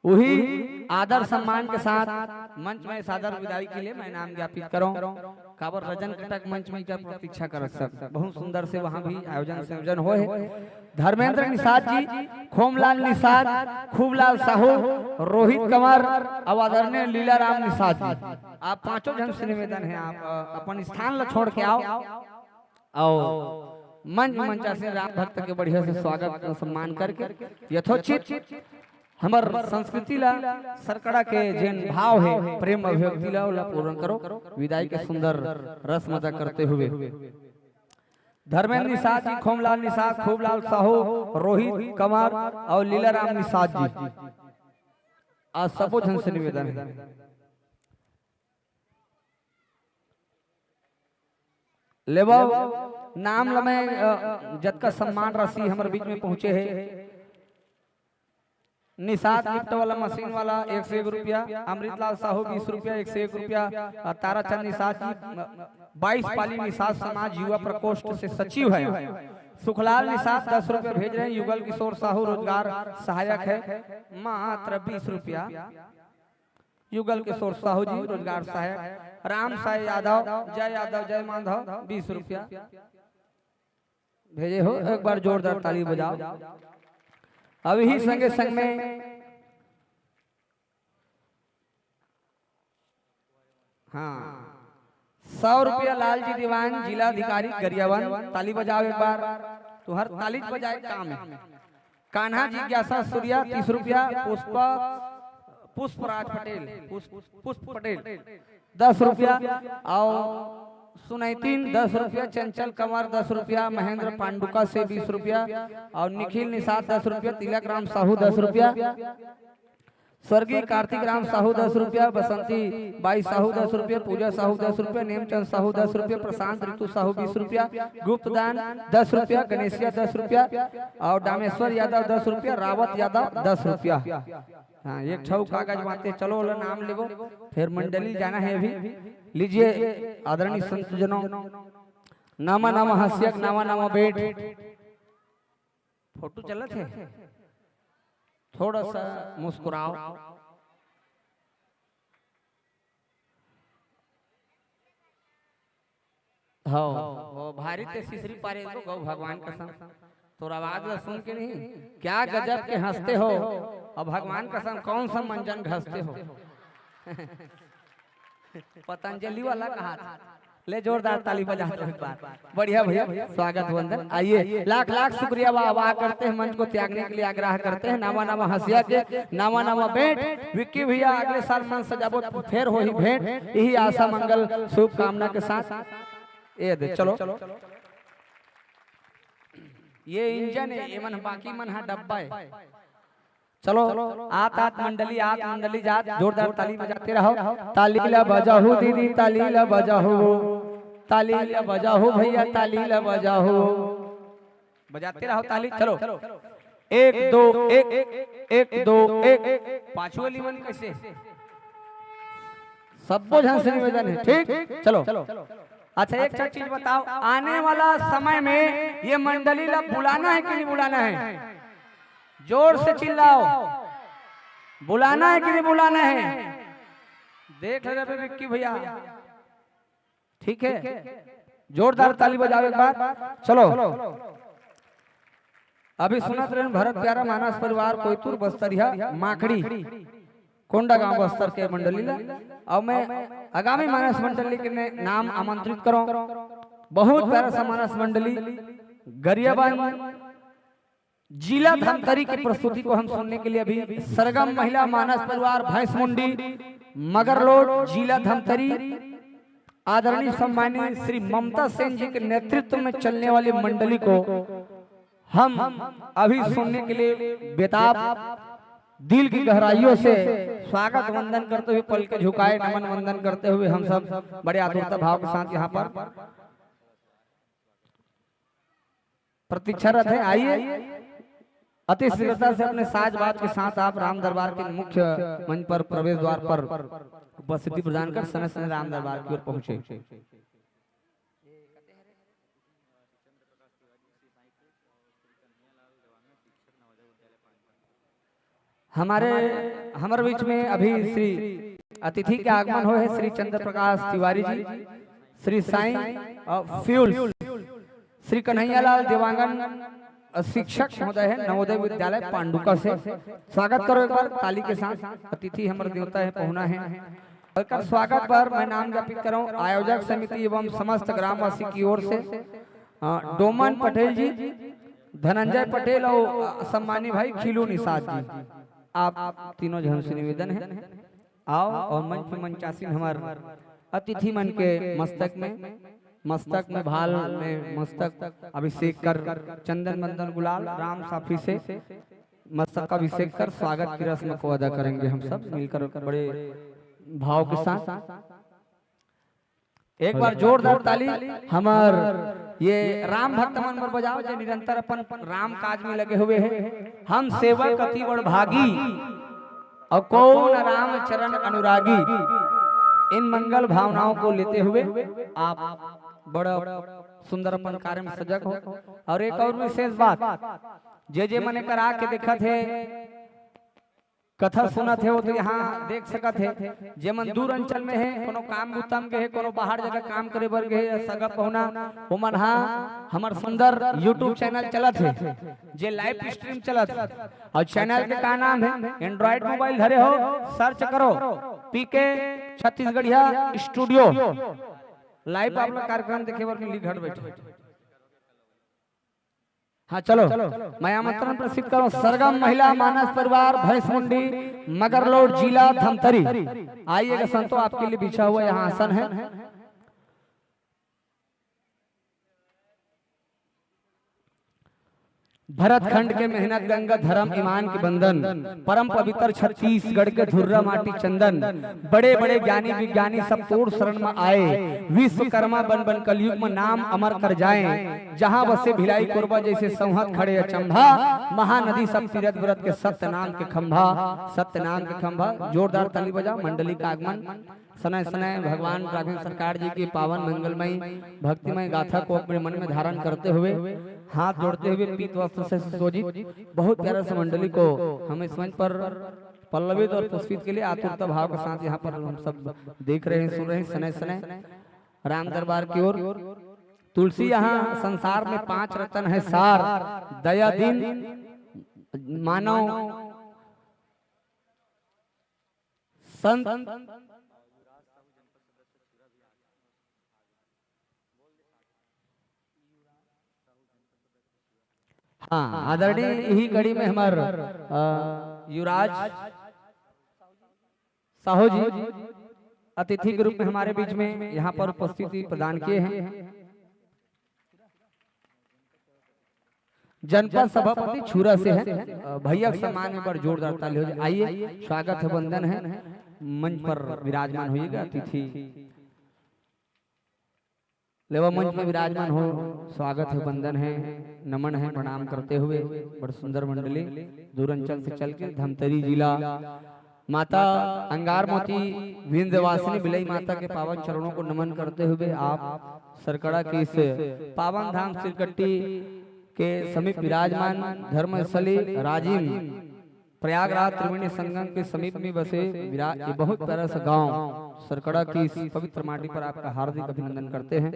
वही आदर सम्मान के साथ मंच में सादर विदाई के लिए मैं नाम ज्ञापित करूं। काबर रजन कटक मंच में कर प्रतीक्षा कर सकत। बहुत सुंदर से वहां भी आयोजन संयोजन होए हे। धर्मेंद्र निषाद जी, खोमलाल निषाद, खूबलाल साहू, रोहित कंवर, अउ आदरणीय लीलाराम निषाद जी, आप पांचों जन से निवेदन हे, आप अ, अपन स्थान ला छोड़ के आओ। अउ मंच मंचासीन राम भक्त के बढ़िया से स्वागत अउ सम्मान करके यथोचित हमर संस्कृति ला, सरकड़ा के जेन भाव हे, प्रेम अभिव्यक्ति ला, ओला पूर्ण करो। विदाई के सुंदर रस मजा करते हुए धर्मेंद्र निषाद जी, खोमलाल निषाद, खूबलाल साहू, रोहित कंवर अउ लीलाराम निषाद जी, आज सबो झन से निवेदन हे। लेबो, नाम ल मैं, अ, जतका सम्मान राशि हमर बीच में पहुंचे हे, निषाद लिफ्ट वाला मशीन वाला एक सौ एक रुपया, अमृतलाल साहू बीस रुपया, एक सौ एक रुपया, अ, ताराचंद निषाद जी, अ, बाईस पाली निषाद समाज युवा प्रकोष्ठ से सचिव है, सुखलाल निषाद दस रुपया भेज रहे हैं, युगल किशोर साहू रोजगार सहायक है, मात्र बीस रुपया। युगल किशोर साहू जी, रोजगार सहायक, राम साय यादव, जय यादव, जय माधव, बीस रुपया भेजे हो। एक बार जोरदार ताली बजाओ। अब ही संगे संग में, हाँ, सौ रुपया लाल जी दीवान, जिला अधिकारी गरियाबंद, ताली बजाओ एक बार। तुहर ताली बजाए काम हे। कान्हा जिज्ञासा सूर्या तीस रुपया, पुष्पा, पुष्पराज पटेल, पुष्प, पुष्प पटेल दस रुपया, अउ सुनैतिन दस रुपया, चंचल कंवर दस रुपया, महेंद्र पांडुका से बीस रुपया, अउ निखिल निषाद दस रुपया, तिलक राम साहू दस रुपया, स्वर्गीय कार्तिक राम साहू दस रुपया, बसंती बाई साहू दस रुपया, पूजा साहू दस रुपया, नेमचंद साहू दस रुपया, प्रशांत ऋतु साहू बीस रुपया, गुप्त दान दस रुपया, गणेशिया दस रुपया, अउ डामेश्वर यादव दस रुपया, रावत यादव दस रुपया। हाँ, एक ठऊ कागज बांटे, चलो ओला नाम लेबो, फेर मंडली जाना हे अभी। लीजिए आदरणीय संत जनों, नवा नवा हंसिया के नवा नवा बेंट। फोटो चलत हे, थोड़ा सा मुस्कुराओ। हाँ, वो भारी ते सिसरी पारे तो गौ भगवान कसम। तोर आवाज ला सुन के नहीं, क्या गजब के हंसते हो। अब भगवान कसम कौन सा मंजन घसते हो। पतंजलि वाला कहा था। ले जोरदार ताली बजा दो एक बार। बढ़िया भैया, स्वागत वंदन। आइए, लाख लाख शुक्रिया, वाह वाह करते हैं, मंच को त्यागने के लिए आग्रह करते हैं। नवा नवा हंसिया के नवा नवा बेंट। विक्की भैया, अगले साल मंच सजाबो, फेर होही भेंट। यही आशा मंगल शुभकामना के साथ। ये दे, चलो। ये इंजन है, ये मन, बाकी मन हा डब्बा है। चलो, आत आत मंडली, आत मंडली जात, जोरदार ताली बजाते रहो। ताली ला बजाहू दीदी, ताली ला बजाहू, ताली ला बजाहू भैया, ताली ला बजाहू। बजाते रहो ताली। चलो, एक दो एक, एक दो एक। पाछू वाली मन कैसे? सबो झन से निवेदन है, ठीक? चलो। अच्छा, एक ठो चीज बताओ, आने वाला समय में ये मंडली ला बुलाना है कि नहीं बुलाना है? जोर से चिल्लाओ, बुलाना है कि नहीं बुलाना है? देख ले रे विक्की भैया, ठीक है, जोरदार ताली बजाओ एक बार। चलो, अभी सुनत रहेन भरत प्यारा मानस परिवार कोइतुर बस्तरिया माकड़ी कोंडागांव बस्तर के मंडली ला। अब मैं आगामी मानस मंडली के ने-, नाम आमंत्रित करों। बहुत प्यारा सा मानस मंडली गरियाबंद जिला धमतरी की प्रस्तुति को हम सुनने के लिए अभी सरगम महिला मानस परिवार भैंसमुंडी मगरलोड जिला धमतरी आदरणीय सम्माननीय श्री ममता सेन जी के नेतृत्व में चलने वाली मंडली को हम अभी सुनने के लिए बेताब दिल की गहराइयों से स्वागत वंदन करते हुए, पल के झुकाए नमन वंदन करते हुए हम सब बड़े आतुरता भाव के साथ यहाँ पर प्रतीक्षा रहे हैं। आइए, अति शीघ्रता से अपने साज बाज के साथ आप राम दरबार के मुख्य मंच पर, प्रवेश द्वार पर उपस्थिति प्रदान कर समय समय राम दरबार की ओर पहुंचे। हमारे, हमारे बीच में अभी श्री अतिथि के आगमन होए हे, श्री चंद्र प्रकाश तिवारी जी, श्री साईं, अ, फ्यूल्स, श्री कन्हैयालाल देवांगन, अ, शिक्षक महोदय हे नवोदय विद्यालय पांडुका से। स्वागत करो एक बार ताली के साथ, अतिथि हमर देवता हे, पहुना हे। एकर स्वागत पर मैं नाम ज्ञापित करूं आयोजक समिति एवं समस्त ग्रामवासी की ओर से, अ, डोमन पटेल जी, धनंजय पटेल और, अ, सम्मानी भाई खिलू निषाद जी, आप तीनों झन से निवेदन हे, आओ और मंच पे मंचासीन हमर अतिथि मन के मस्तक में, मस्तक में भाल में मस्तक अभिषेक कर चंदन वंदन गुलाल राम साफी से मस्तक अभिषेक कर स्वागत की रस्म को अदा करेंगे हम सब मिलकर बड़े भाव के साथ। एक बार जोरदार ताली हमर ये राम भक्त मन बर बजाओ, जे निरंतर अपन राम काज में लगे हुए हैं। हम सेवक अति बड़ भागी और कौन राम चरण अनुरागी। इन मंगल भावनाओं को लेते हुए आप बड़ा सुंदर अपन कार्य में सजग हो। और एक और विशेष बात, जे जे मने करा के देखत हे, कथा सुनत हे, वो तो यहाँ देख सकत हे। जे मन दूर अंचल में हे, कोनो काम बुता म गे हे, कोनो बाहर जगह काम करे बर गे हे, सगा पहुना, ओमन हा हमर सुंदर YouTube चैनल चलत हे, जे लाइव स्ट्रीम चलत हे। और चैनल के का नाम हे? एंड्रॉइड मोबाइल धरे हो, सर्च करो पीके छत्तीसगढ़िया स्टूडियो। लाइव आप लोग कार्यक्रम देखे बर मिली घर बैठे। हाँ, चलो, मैं आमंत्रण प्रेषित करूं सरगम महिला मानस परिवार भैंसमुंडी मगरलोड जिला धमतरी। आइएगा संतो, आपके लिए बिछा हुआ यहाँ आसन है। भरत खंड के मेहनत गंगा धर्म ईमान के बंधन, परम पवित्र छत्तीसगढ़ के धुर्रा माटी चंदन, बड़े बड़े ज्ञानी विज्ञानी सब तोर शरण में आए, विश्वकर्मा बन बन कलयुग में नाम अमर कर जाए। जहाँ बसे भिलाई कोरबा जैसे संहत खड़े अचंभा, महानदी सब तीरथ व्रत के सत्य नाम के खंभा, सत्य नाम के खंभा। जोरदार ताली बजाओ, मंडली का आगमन। सनय सनय भगवान राघवेंद्र सरकार जी की पावन मंगलमय भक्तिमय गाथा को अपने मन में धारण करते हुए, हाथ जोड़ते हुए पीत वस्त्र से सुशोभित बहुत प्यारा सा मंडली को हम इस मंच पर पल्लवित और पुष्पित के लिए आतुरता भाव के साथ यहाँ पर हम सब देख रहे हैं, सुन रहे हैं। सनय सनय राम दरबार की ओर। तुलसी यहाँ संसार में पांच रतन है सार, दया दीन मानव संत। हाँ, आदरणीय यही कड़ी में हमार, अ, युवराज साहू जी अतिथि के रूप में हमारे बीच में यहाँ पर उपस्थिति प्रदान किए हैं। जनपद सभापति छुरा से है, अ, भैया के सम्मान में बड़ जोरदार ताली हो जाए। आइए, स्वागत है, वंदन है, मंच पर विराजमान होइएगा अतिथि। लेवा मंच में विराजमान हो, स्वागत है, वंदन है, नमन है, प्रणाम करते हुए बड़ सुंदर मंडली दूर अंचल से चल के धमतरी जिला माता अंगार मोती विंध्यवासिनी बिलई माता के पावन चरणों को नमन करते हुए आप सरकड़ा की इस पावन धाम सिरकट्टी के समीप विराजमान धर्मस्थली राजिम प्रयागराज त्रिवेणी संगम के समीप में बसे विरा-, ये बहुत प्यारा सा गांव सरकड़ा की इस पवित्र माटी पर आपका हार्दिक अभिनंदन करते हैं।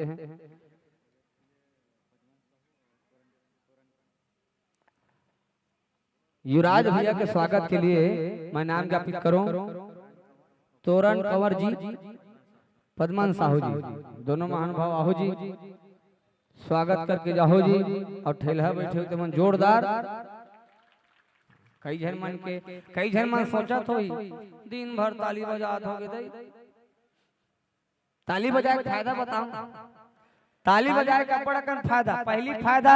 युवराज भैया के स्वागत के लिए मैं नाम ज्ञापित करूं, तोरन कंवर जी, पद्मन साहू जी, दोनों महानुभाव आहू जी, स्वागत करके जाहू जी। और ठेलहा बैठे हो तेमन जोरदार। कई झन मन के, कई झन मन सोचत होही, दिन भर ताली बजात होगे दई। ताली बजाए के फायदा बताओ। ताली बजाए के बड़ अकन फायदा। पहली फायदा,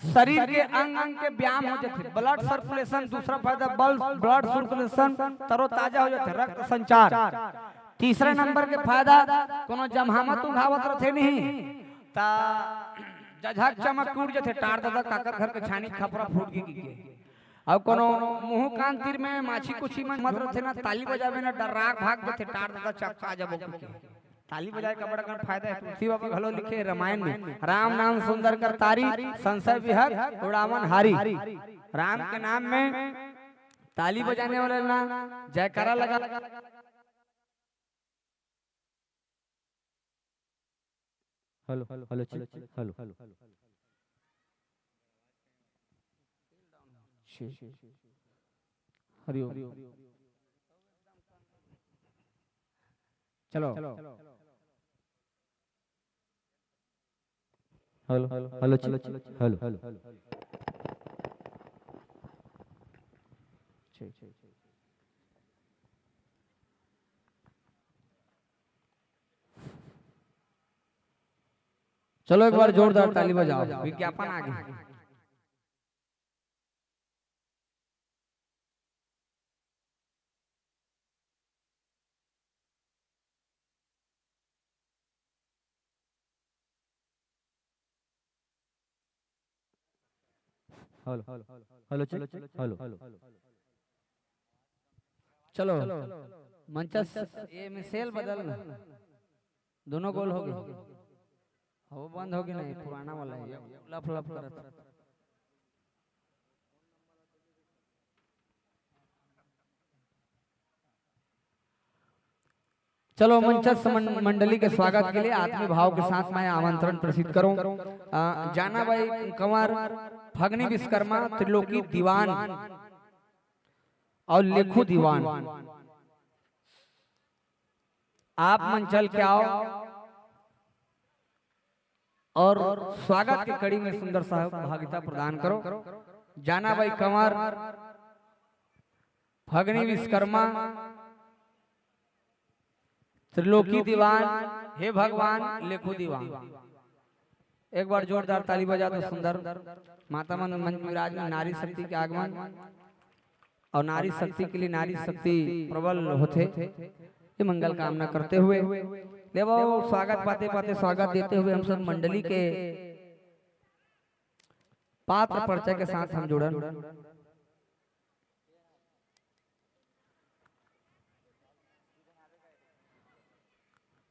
शरीर के अंग अंग के व्यायाम हो जाथे, blood circulation। दूसरा फायदा, blood circulation तरोताजा हो जाथे, रक्त संचार। तीसरा नंबर के फायदा, कोनो जमहामत उघावत रथे नहीं, ता जझक चमक टूट जाथे, टार दादा काकर घर के छानी खपरा फूट गे के। अउ कोनो मुंह कान तीर में माछी कुछी मन मत रथे ना, ताली बजावे ना, डर्राक भाग जाथे, टार दादा चपका जाबो के। ताली बजाए का बड़ा कन फायदा है। तुलसी बाबा घलो लिखे रामायण में, "राम नाम सुंदर कर तारी, संशय विहग उड़ावन हारी।" राम के नाम में ताली बजाने वाले ना, जयकारा लगा। Hello, hello, check, hello. Hariom. चलो। Hello, hello, check, hello. ठीक। चलो, एक बार जोरदार ताली बजाओ, विज्ञापन आ गया। Hello, hello, check, hello. चलो, मंचस, ये मिसेल बदल ना। दोनों गोल हो गए। वो बंद हो गई ना, ये पुराना वाला है, ये लफ लफ करत। चलो, मंचस्थ मन-, मंडली के स्वागत के लिए आत्मीय भाव के साथ मैं आमंत्रण प्रेषित करूं। अ, जाना बाई कंवर, फगनी विश्वकर्मा, त्रिलोकी दीवान और लेखू दीवान, आप मन चल के आओ और स्वागत के कड़ी में सुंदर सहभागिता प्रदान करो। जाना बाई कंवर, फगनी विश्वकर्मा, त्रिलोकी दीवान, हे भगवान, लेखू दीवान। एक बार जोरदार ताली बजा दो। सुंदर माता मन मंच में विराजमान, नारी शक्ति के आगमन और नारी शक्ति के लिए नारी शक्ति प्रबल होथे, ये मंगल कामना करते हुए, ले वो स्वागत पाते पाते स्वागत देते हुए हम सब मंडली के पात्र परिचय के साथ हम जुड़न।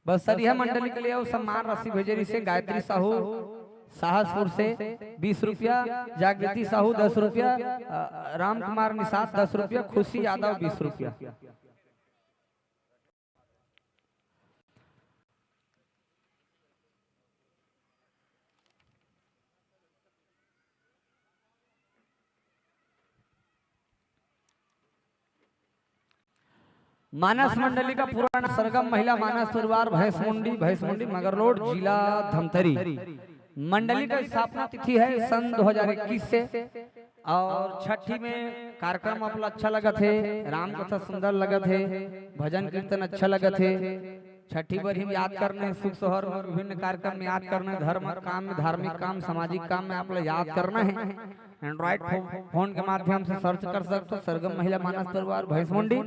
बस सर, यह मंडली के लिए अउ सम्मान राशि भेजे रहिसे गायत्री साहू साहसपुर से बीस रुपया, जागृति साहू दस रुपया, अ, राम कुमार निषाद दस रुपया, खुशी यादव बीस रुपया। मानस मंडली का पुराना सरगम महिला मानस परिवार भैंसमुंडी, भैंसमुंडी मगरलोड, जिला धमतरी। मंडली का स्थापना तिथि है सन दो हज़ार इक्कीस से। और छठी में कार्यक्रम आप अच्छा लगत हे, राम कथा सुंदर लगत हे, भजन कीर्तन अच्छा लगत हे। छठी बर ही याद करना है, सुख सोहर में विभिन्न कार्यक्रम में याद करना है, धर्म काम में, धार्मिक काम, सामाजिक काम में आप लोग याद करना है। Android फो-, फोन के माध्यम से सर्च कर सकते हो सरगम महिला मानस परिवार भैंसमुंडी,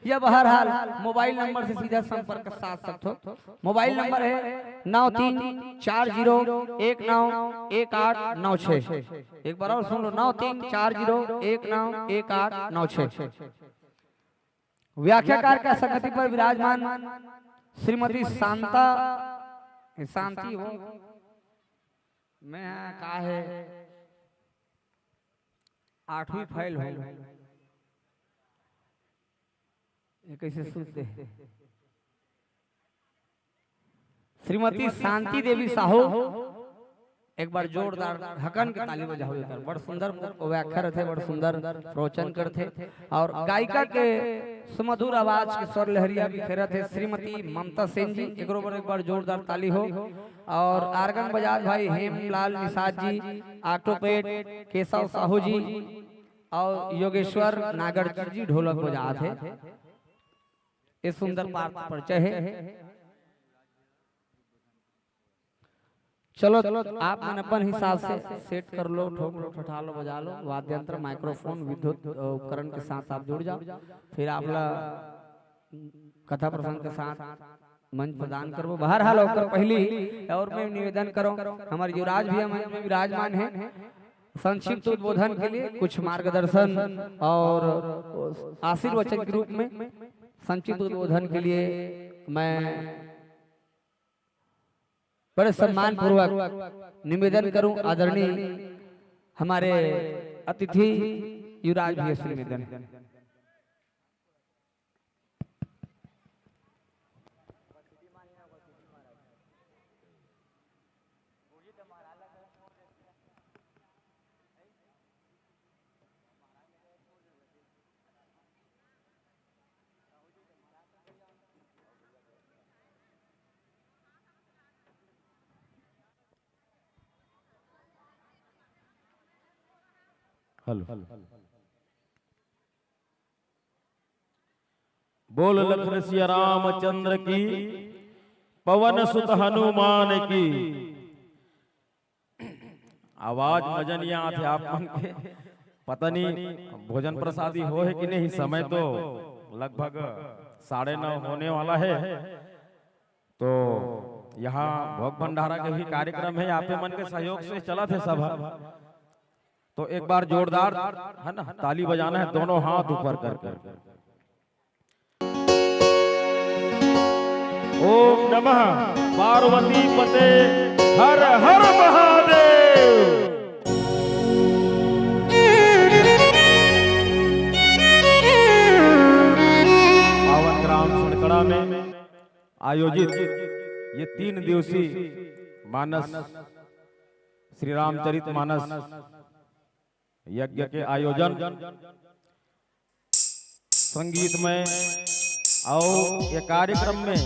या बहरहाल मोबाइल नंबर से सीधा संपर्क साध सकते हो। मोबाइल नंबर है नौ तीन चार जीरो एक नौ एक आठ नौ छः। एक बार और सुन लो, नौ तीन चार जीरो एक नौ एक आठ नौ छः। व्याख्याकार का संगति पर विराजमान श्रीमती शांता, शांति हो, मैं का है आठवीं फेल हो, ये कैसे सुनते हैं? श्रीमती शांति देवी साहू, एक बार जोरदार हकन के ताली बजाओ एकर। बड़ सुंदर व्याख्या रथे, बड़ सुंदर प्रवचन करथे और गायिका के सुमधुर आवाज के स्वर लहरिया बिखेरत हे श्रीमती ममता सेन जी। एकरो बर एक बार जोरदार ताली हो। और आर्गन बजात भाई हेमलाल निषाद जी, ऑक्टोपेड केशव साहू जी और योगेश्वर नागरकर जी ढोलक बजात हे। ये सुंदर पार्थ परिचय है। चलो, आप मन अपन हिसाब से सेट कर लो, ठोक लो, ठठा लो, बजा लो, वाद्य यंत्र, माइक्रोफोन, विद्युत, अ, उपकरण के साथ आप जुड़ जाओ। फिर आप ला कथा प्रसंग के साथ मंच प्रदान करबो। बहरहाल, ओकर पहली और मैं निवेदन करो, हमारे युवराज भैया मंच में विराजमान है, संक्षिप्त उद्बोधन के लिए कुछ मार्गदर्शन और आशीर्वचन के रूप में संक्षिप्त उद्बोधन के लिए मैं बड़े सम्मान पूर्वक निवेदन करूं, आदरणीय हमारे अतिथि युवराज भैया से निवेदन है। हेलो। बोल लखन सिया रामचंद्र की, पवन सुत हनुमान की। आवाज मजा नहीं आत हे आप मन के, पता नहीं भोजन प्रसादी हो है कि नहीं। समय तो लगभग साढ़े नौ होने वाला है। तो यहाँ भोग भंडारा के भी कार्यक्रम है, आप मन के सहयोग से चलत हे सब। तो एक बार जोरदार, है ना, ताली बजाना है, दोनों हाथ ऊपर करके। ओम नमः पार्वती पते, हर हर महादेव। पावन ग्राम सनकड़ा में आयोजित ये तीन दिवसीय मानस, श्री रामचरित मानस यज्ञ के आयोजन संगीतमय, अउ ये कार्यक्रम में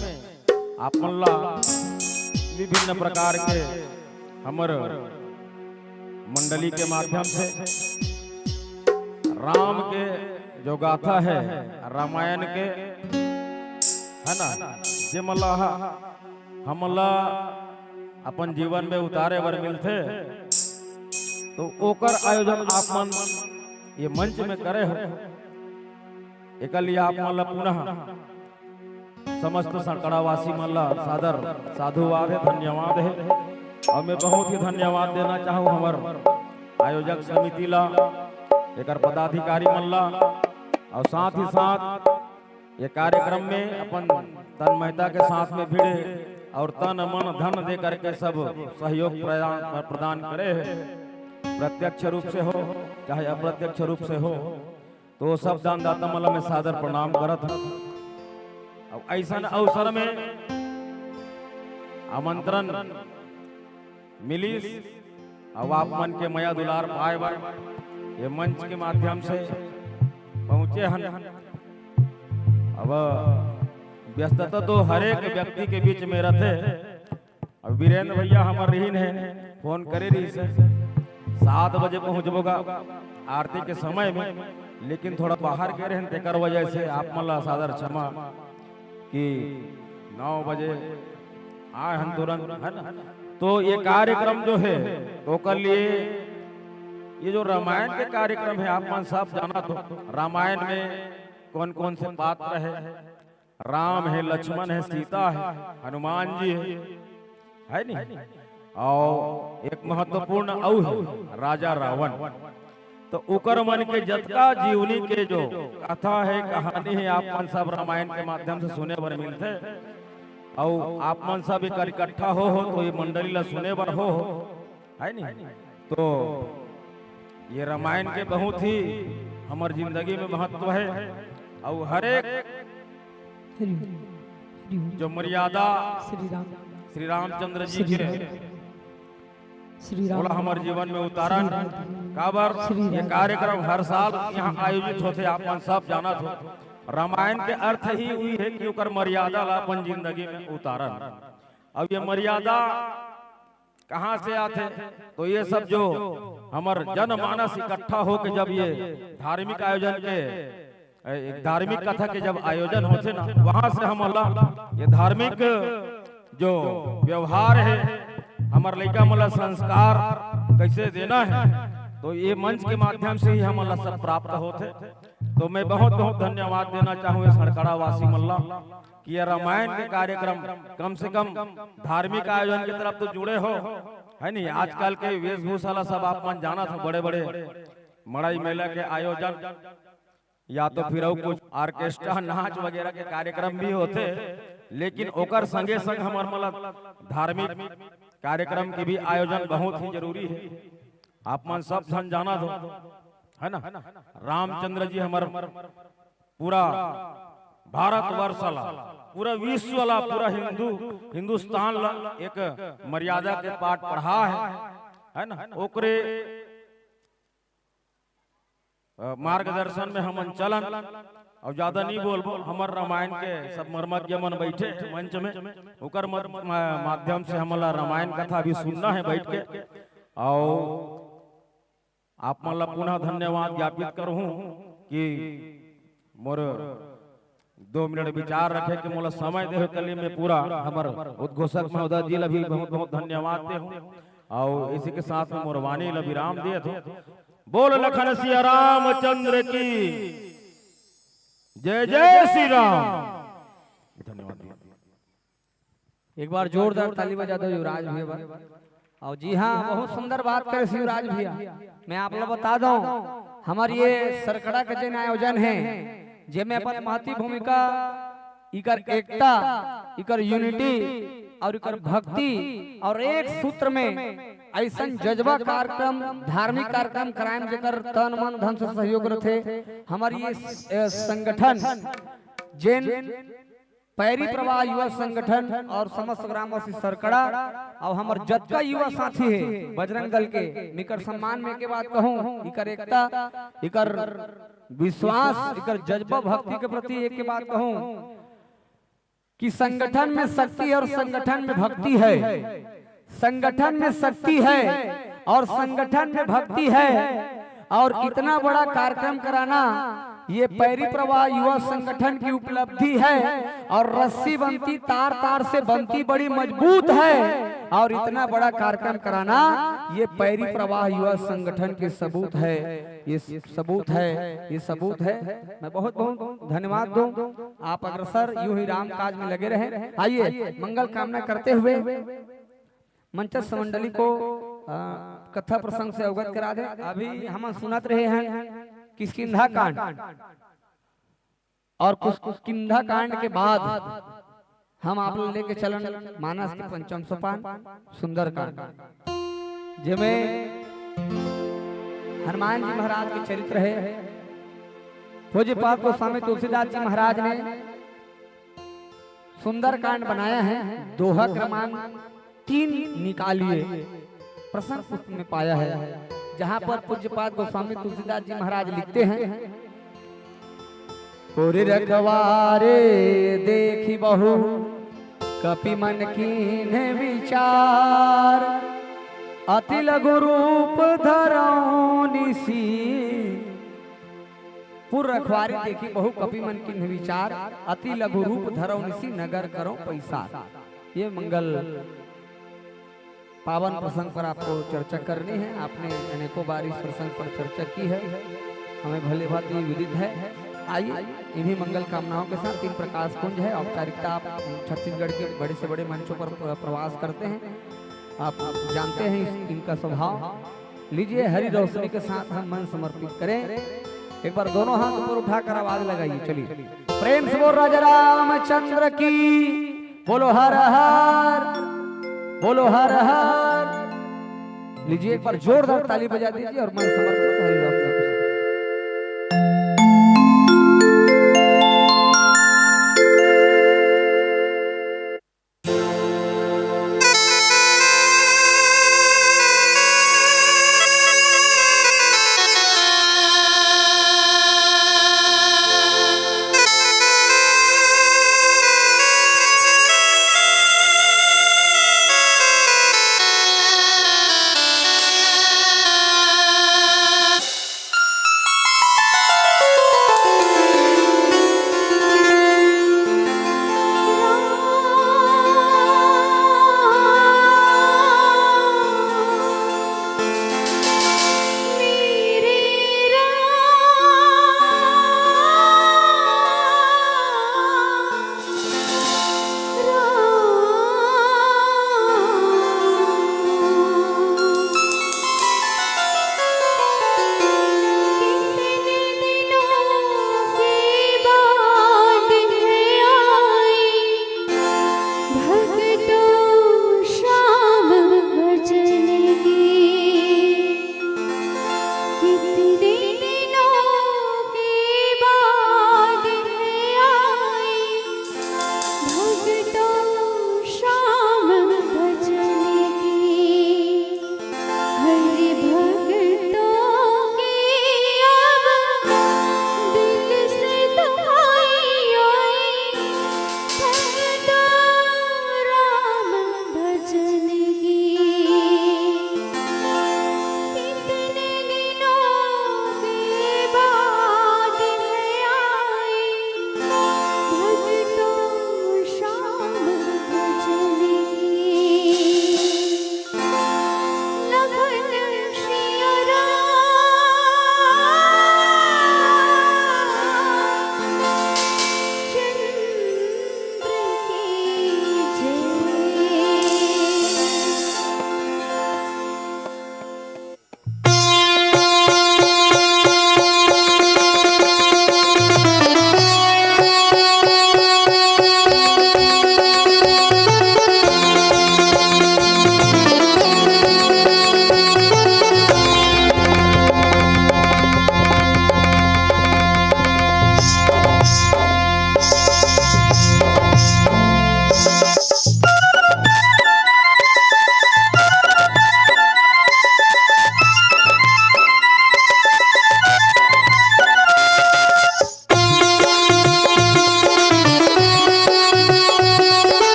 आप मन ला विभिन्न प्रकार के हमर मंडली के माध्यम से राम के जो गाथा है, रामायण के, है ना, जे मन ला हमन ला अपन जीवन में उतारे बर मिलथे, तो ओकर आयोजन आप मन ये मंच में करे हो, एकर लिए आप मन ला पुनः समस्त सनकड़ावासी मन ला सादर साधुवाद है, धन्यवाद है। और मैं बहुत ही धन्यवाद देना चाहूँ हमर आयोजक समिति ला, एकर पदाधिकारी मन ला, और साथ ही साथ ये कार्यक्रम में अपन तन्मयता के साथ में भिड़े और तन मन धन दे करके सब सहयोग प्रदान, प्रदान करे है, प्रत्यक्ष रूप से हो चाहे अप्रत्यक्ष रूप से हो, तो वो सब दानदाता मन ला मैं सादर प्रणाम करत हूँ। अब ऐसन अवसर में आमंत्रण मिलिस, अब आप मन के मया दुलार पाए बर ये मंच के माध्यम से पहुँचे हन। अब व्यस्तता तो हर एक व्यक्ति के बीच में रहथे। अब वीरेंद्र भैया हमर रहिन हे, फोन करे रहिस हे, सात बजे पहुँचबो गा आरती के समय में, लेकिन थोड़ा बाहर गे रहेन, तेकर वजह से आप मन ला सादर क्षमा कि नौ बजे आए हन तुरंत, है ना। तो ये कार्यक्रम जो है, तो ओकर लिए ये जो रामायण के कार्यक्रम है, आप मन सब जानत हो, रामायण में कौन कौन से पात्र है, राम है, लक्ष्मण है, सीता है, हनुमान जी है, है नहीं? और एक महत्वपूर्ण अउ है, राजा रावण। तो ओकर मन के जतका जीवनी के जो कथा है, कहानी है, आप मन सब रामायण के माध्यम से सुने बर मिलथे। अउ आप मन सब एक इकट्ठा हो हो तो ये मंडली ला सुने बर हो हो, है नहीं? तो ये रामायण के बहुत ही हमर जिंदगी में महत्व है। अउ हर एक हरि ओम, हरि ओम। जो मर्यादा श्री राम, श्री रामचंद्र जी श्री के राम। श्री राम। ओला हमर जीवन में उतारन। काबर ये कार्यक्रम हर साल यहाँ आयोजित होथे, आप मन सब जानत हो। रामायण के अर्थ ही उही हे कि ओकर मर्यादा ला अपन जिंदगी में उतारन। अब ये मर्यादा कहाँ से आथे? तो ये सब जो हमर जनमानस इकट्ठा होके जब ये धार्मिक आयोजन के, ए, एक धार्मिक कथा के जब आयोजन होथे ना, वहाँ से हमला ये धार्मिक जो व्यवहार हे, हमर लइका मन ला संस्कार कैसे देना हे, तो ये मंच के माध्यम से ही हमला सब प्राप्त होथे। तो मैं बहुत बहुत धन्यवाद देना चाहूँ ये सरकड़ा वासी मन ला कि ये रामायण के कार्यक्रम कम से कम धार्मिक आयोजन की तरफ तो जुड़े हो, है नहीं? आजकल के वेशभूषा ला सब आप मन जानत हो, बड़े बड़े मड़ई मेला के आयोजन या तो फिर अउ कुछ ऑर्केस्ट्रा, नाच वगैरह के कार्यक्रम भी होथे, लेकिन ओकर संगे संग हमर मन ला धार्मिक कार्यक्रम के भी आयोजन बहुत ही जरूरी हे। आप मन सब झन जानत हो, है ना? रामचंद्र जी हमर पूरा भारतवर्ष ला, पूरा विश्व ला, पूरा हिंदू, हिंदुस्तान ला एक मर्यादा के पाठ पढ़ा हे, है ना? ओकरे, अ, मार्गदर्शन में हमन चलन। अउ ज्यादा नहीं बोलबो, हमर रामायण के सब मर्मज्ञ मन बैठे मंच में, ओकर मध-, मा-, माध्यम से हमला रामायण कथा भी सुनना हे बैठ के। अउ आप मन ला पुनः धन्यवाद ज्ञापित करहूँ कि मोर दो मिनट विचार रखे के मोला समय देहे के लिए मैं पूरा हमर उद्घोषक महोदय जी ला भी बहुत बहुत धन्यवाद देहूँ। अउ इसी के साथ में मोर वाणी ला विराम देत हूँ। बोल लखन सिया रामचंद्र की जय, जय श्री राम। धन्यवाद। एक बार जोरदार ताली बजा दो युवराज भैया बर। और जी हाँ, बहुत सुंदर बात करे शिवराज भैया। मैं आप लोग बता दूं, हमार ये सरकड़ा के जन आयोजन है, जेमे अपन महती भूमिका, इकर एकता, इकर यूनिटी और इकर भक्ति और एक सूत्र में ऐसन जज्बा कार्यक्रम, धार्मिक कार्यक्रम कराएम जेकर तन मन धन से सहयोग रथे। हमार ये, अ, संगठन जेन पैरी प्रवाह युवा संगठन और समस्त ग्रामवासी सरकड़ा और हमर जतका युवा साथी हे बजरंग दल के, इकर सम्मान में एक बात कहूँ, इकर एकता, इकर विश्वास, इकर जज्बा भक्ति के प्रति एक बात कहूँ कि संगठन में शक्ति और संगठन में भक्ति है, संगठन में शक्ति है और संगठन में भक्ति है। और इतना बड़ा कार्यक्रम कराना, ये पैरी प्रवाह युवा संगठन की उपलब्धि है। और रस्सी बनती, तार तार से बनती, बड़ी मजबूत है। और इतना बड़ा कार्यक्रम कराना, ये पैरी प्रवाह युवा संगठन के सबूत है, ये सबूत है, ये सबूत है। मैं बहुत बहुत धन्यवाद दूं। आप अग्रसर यूं ही राम काज में लगे रहें। आइए, मंगल कामना करते हुए मंचस्थ मंडली को, अ, कथा प्रसंग से अवगत करा दें। अभी हम सुनत रहे हैं किष्किंधा कांड, और किष्किंधा कांड के बाद हम आप लोग लेके चलन मानस के पंचम सोपान सुंदरकांड, जेमे हनुमान जी महाराज के चरित्र है। पूज्यपाद गोस्वामी तुलसीदास जी महाराज ने सुंदरकांड बनाया है, दोहा क्रमांक तीन निकालिए, प्रसंग पुष्प में पाया है, जहाँ पर पूज्यपाद गोस्वामी तुलसीदास जी महाराज लिखते हैं, पुर रखवारे देखि बहु कपि मन कीन्ह विचार, अति लघु रूप धरौ निसि। पुर रखवारे देखि बहु कपि मन कीन्ह विचार, अति लघु रूप धरौ निसि नगर करौ पैसार। ये मंगल पावन प्रसंग पर आपको चर्चा करनी है। आपने अनेकों बार इस प्रसंग पर चर्चा की है, हमें भली भांति विदित है। आइए, इन्हीं मंगल कामनाओं के साथ तीन प्रकाश कुंज है, औपचारिकता आप छत्तीसगढ़ के बड़े से बड़े मंचों पर प्र-, प्रवास करते हैं, आप जानते हैं इस, इनका स्वभाव। लीजिए, हरी रोशनी के साथ हम मन समर्पित करें। एक बार दोनों हाथ ऊपर उठाकर आवाज लगाइए, चलिए। प्रेम से बोल राजा रामचंद्र की, बोलो हर हर, बोलो हर हर। लीजिए, एक बार जोरदार ताली बजा दीजिए और मन समर्पित हरि राम का प्रसंग।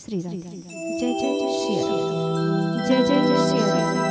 श्री राधे। जय जय जय श्री राधे। जय जय जय श्री राधे।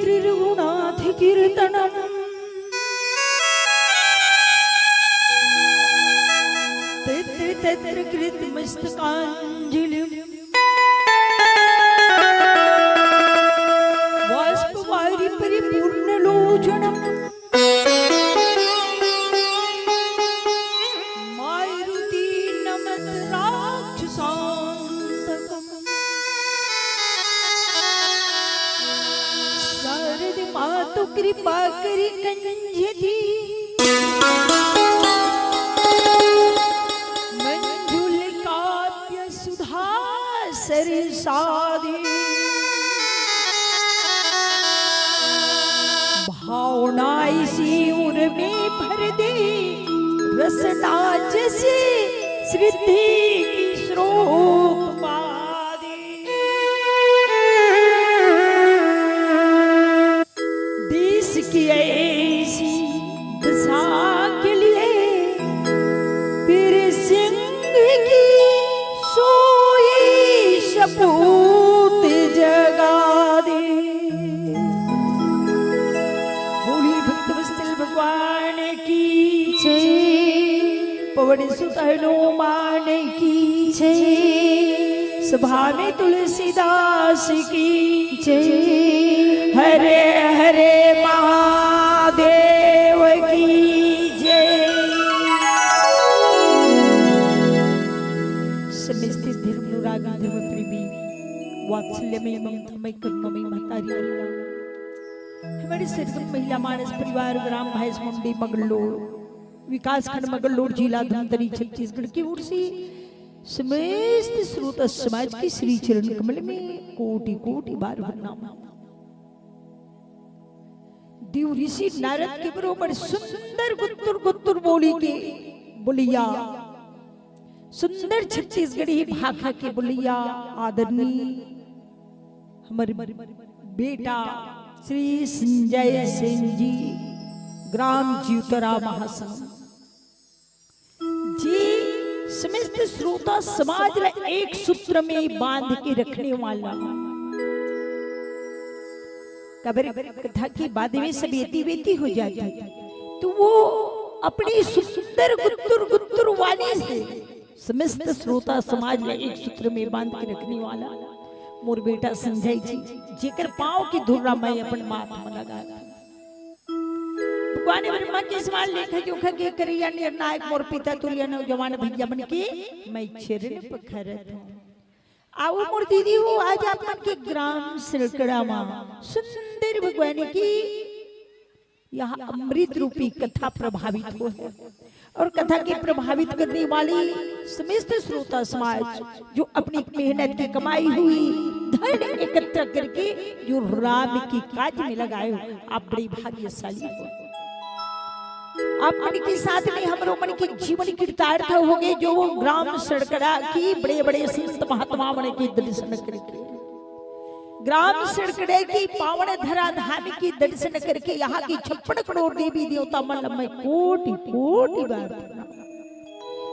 त्रिगुणाधिकीर्तनम्। तत्र तत्र कृतमस्तकाञ्जलिम्। बाष्पवारि परिपूर्णलोचनम्। मारुति नमत राक्षसान्तकम्। शारद मातु कृपा करि कंझति। मंजुल काव्य सुधा सरसादि। भावना इसी उर में भर दे, रसना जैसे सृद्धि की स्रोत पादे। देश की ऐसी दशा के लिए फिर सिंह की सोई सपूत जगा दे। बोलिए भक्तवत्सल भगवान की जय। पवन सुत हनुमान की जय। सभा में तुलसीदास की जय। हरे हरे महादेव की जय। समस्त धर्म अनुरागी, धर्म प्रेमी, वात्सल्यमय, ममतामय, करुणामय महतारी अल्लाह, हमारे सरगम महिला मानस परिवार ग्राम भैंस मुंडी मगलोर विकासखंड मगलोर, जिला धमतरी, छत्तीसगढ़ की ओर से समस्त श्रोता समाज के श्री चरण कमल में कोटि कोटि बार प्रणाम। देव ऋषि नारद के बरोबर सुंदर गुत्तुर गुत्तुर बोली के बोलिया, सुंदर छत्तीसगढ़ी भाखा के बोलिया आदरणीय हमर बेटा श्री संजय सिंह जी, ग्राम जीवतरा महासंघ जी, समस्त श्रोता समाज ला एक सूत्र में बांध के रखने वाला। कबर कथा की बाद में सब एती वेती हो जाती, तो वो अपनी सुंदर गुत्तुर गुत्तुर वाणी से समस्त श्रोता समाज ला एक सूत्र में बांध के रखने वाला मोर बेटा संजय जी, जेकर पांव की धुर्रा मैं अपन माथ में लगा दी। भगवान ब्रह्मा के समान लेखा जोखा के करैया निर्णायक मोर पिता तुल्य नौजवान भैया मन के मैं चरण पखरत हूँ। आओ मोर दीदी हो, आज आप मन के ग्राम सिरकड़ा मा सुंदर भगवान की यहाँ अमृत रूपी कथा प्रभावित हो है। और कथा के प्रभावित करने वाली समस्त श्रोता समाज जो अपनी मेहनत की कमाई हुई धन एकत्र करके जो राम की काज में लगाए हो, आप बड़े भाग्यशाली हो। आप मन के साथ में हमरो मन के जीवन कृतार्थ हो गए, जो वो ग्राम सड़कड़ा की बड़े बड़े संत महात्मा मन के दर्शन करके ग्राम सिरकड़े की पावन धरा धाम की दर्शन करके यहाँ की छप्पन करोड़ देवी देवता मन ला मैं कोटि कोटि बार प्रणाम।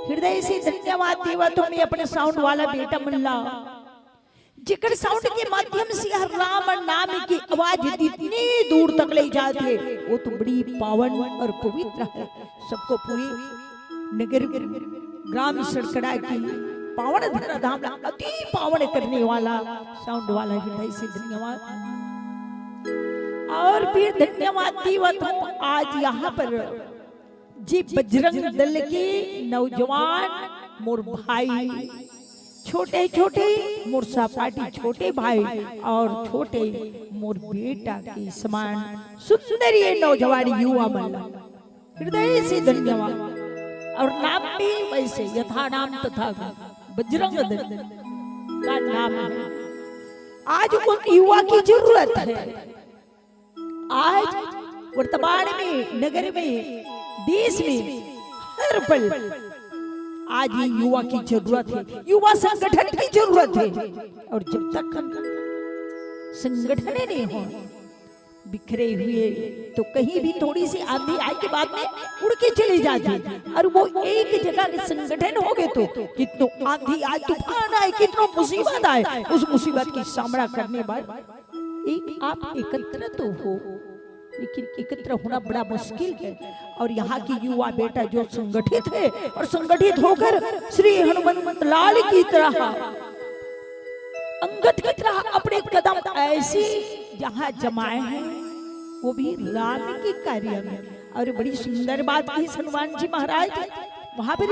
हृदय से धन्यवाद देवत हूँ मैं अपने साउंड वाला बेटा मन ला, जेकर साउंड के माध्यम से हर राम नाम की आवाज जितनी दूर तक ले जाती है, वो तो बड़ी पावन और पवित्र है। सबको पूरी नगर ग्राम सड़कड़ा की पावन धरा धाम ला अति पावन करने वाला साउंड वाला हृदय से धन्यवाद। और फिर धन्यवाद देवत हूँ आज यहाँ पर जी बजरंग दल के नौजवान मोर भाई, छोटे छोटे मोर सहपाठी, छोटे भाई और छोटे मोर बेटा के समान सुंदर ये नौजवान युवा मन ला हृदय से धन्यवाद। और नाम भी वैसे यथा नाम तथा गुण, बजरंग दल का नाम है। आज उन युवा की जरूरत है। आज वर्तमान में नगर में देश में हर पल आज ये युवा की जरूरत है, युवा संगठन की जरूरत है। और जब तक हम संगठन नहीं हो, बिखरे हुए, तो कहीं भी थोड़ी सी आंधी आए के बाद में उड़ के चले जाते। और वो एक जगह के संगठन हो गए तो कितनो आंधी आए, तूफान आए, कितनो मुसीबत आए, उस मुसीबत की सामना करने पर एक आप एकत्र तो हो, लेकिन एकत्र होना बड़ा मुश्किल है। और यहाँ की युवा बेटा जो संगठित है और संगठित होकर श्री हनुमंत लाल की तरह, अंगद की तरह अपने कदम ऐसे जहाँ जमाए हैं, वो भी राम के कार्य में। और बड़ी सुंदर बात की हनुमान जी महाराज, वहां पर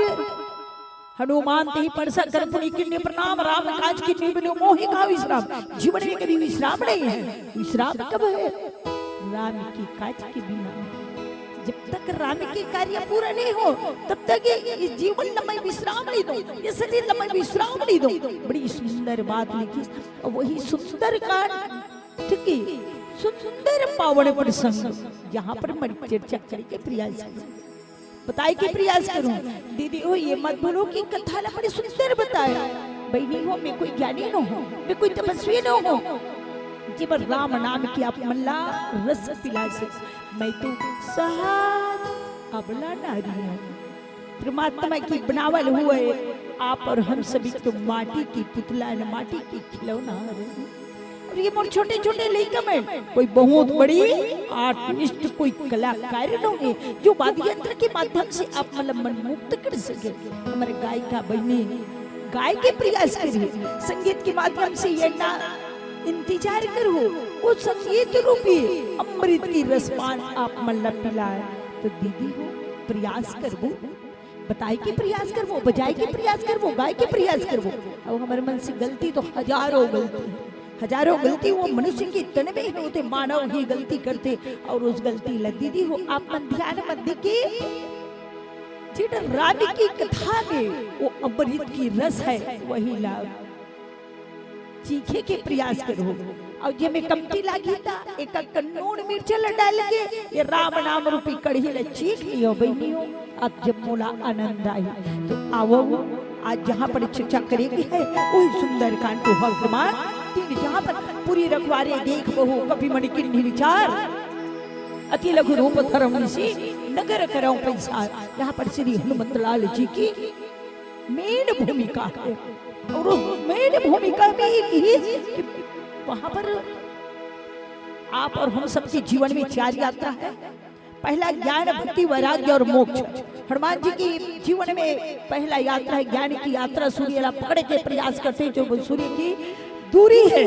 हनुमान तेहि परसा कर पुनि कीन्हे प्रणाम, राम काज कीन्हे बिनु मोहि कहाउ विश्राम। जीवन में कभी विश्राम नहीं है। विश्राम कब है? राम के काज के बिना। जब तक राम के कार्य पूरा नहीं हो, तब तक ये, ये जीवन ल मैं विश्राम नहीं दूं, ये शरीर ल मैं विश्राम नहीं दूं। बड़ी सुंदर बात लिखी। और वही सुंदर कांड, ठीक है, सुंदर पावन प्रसंग यहाँ पर मैं चर्चा करके प्रयास करूं। बताए के प्रयास करूं। दीदी हो, ये मत बोलो कि कथा ला बड़ी सुंदर बताए। बहिनी हो, मैं कोई ज्ञानी न हो, मैं कोई तपस्वी न हो। जेमा राम नाम के आप मन ला रस पिला से, मैं तो सहज अबला नारी हूँ। परमात्मा की बनावल हुए आप और हम सभी तो माटी की पुतला न, माटी की खिलौना हरे। और ये मोर छोटे छोटे लइका मन कोई बहुत बड़ी आर्टिस्ट, कोई कलाकार नोहे, जो वाद्य यंत्र के माध्यम से आप मन ल मंत्रमुग्ध कर सके। हमर गायिका बहिनी गाय के प्रयास करिए, संगीत के माध्यम से ये ना इंतजार करो, वो संगीत रूपी अमृत की रसपान आप मन ल पिलाए। तो दीदी हो, प्रयास करबो, बताए के प्रयास करबो, बजाए के प्रयास करबो, गाए के प्रयास करबो। अब हमर मन से गलती तो हजारों गलती है, हजारों गलती वो मनुष्य के तन में ही होते, मानव ही गलती करते। और उस गलती ल दीदी हो, आप मन ध्यान मत दे के, जेठ रानी की कथा में वो अमृत की रस है, वही लाभ चीखे के प्रयास करो। और जे में कमती लागी ता एक कन्नून मिर्च ल डाल के ये राम नाम रूपी कढ़ी ल चीख लियो बहिनी हो। अब जब मोला आनंद आई तो आवो, आज जहाँ पर चर्चा करे के है वही सुंदर कांड को हर प्रमाण तीन जहाँ पर पूरी रखवारे देख बहु कपि मणि किन्ही विचार अति लघु रूप धरम निशि नगर करौ पैसार। यहाँ पर श्री हनुमत लाल जी की मेन भूमिका है। और उस मेन भूमिका में एक ही कि वहां पर आप और हम सबके जीवन में चार यात्रा है। पहला ज्ञान, भक्ति, वैराग्य और मोक्ष। हनुमान जी की जीवन में पहला यात्रा है ज्ञान की यात्रा। सूर्य ला पकड़े के प्रयास करते हैं, जो वो सूर्य की दूरी है।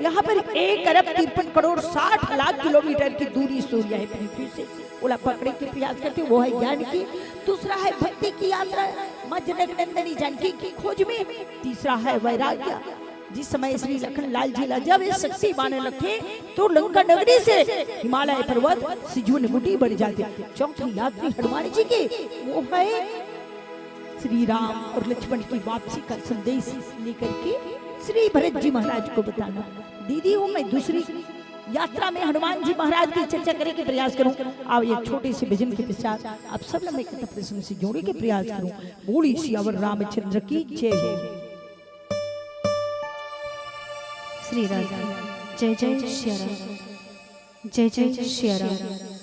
यहाँ पर एक अरब तिरपन करोड़ साठ लाख किलोमीटर की दूरी सूर्य है पृथ्वी से। ओला पकड़े के प्रयास करते, वो है ज्ञान की। दूसरा है भक्ति की यात्रा, माँ जनक नंदनी जानकी की खोज में। तीसरा है वैराग्य। जिस समय श्री लखन लाल जी ला जब ये शक्ति माने लगथे, तो लंका नगरी से हिमालय पर्वत सिजुवन गुटी बन जाथे। चौथी यात्री हनुमान जी की, वो है श्री राम और लक्ष्मण की वापसी का संदेश लेकर के श्री भरत जी महाराज को बताना। दीदी हूँ मैं दूसरी यात्रा में हनुमान जी महाराज की चर्चा करे के प्रयास करूं। आओ, ये छोटे से भजन के पश्चात आप सब लोग मैं कथा प्रसंग से जोड़े के प्रयास करूं। बोली सियावर रामचंद्र की जय हो। श्री राधे। जय जय सिया राम। जय जय सिया राम।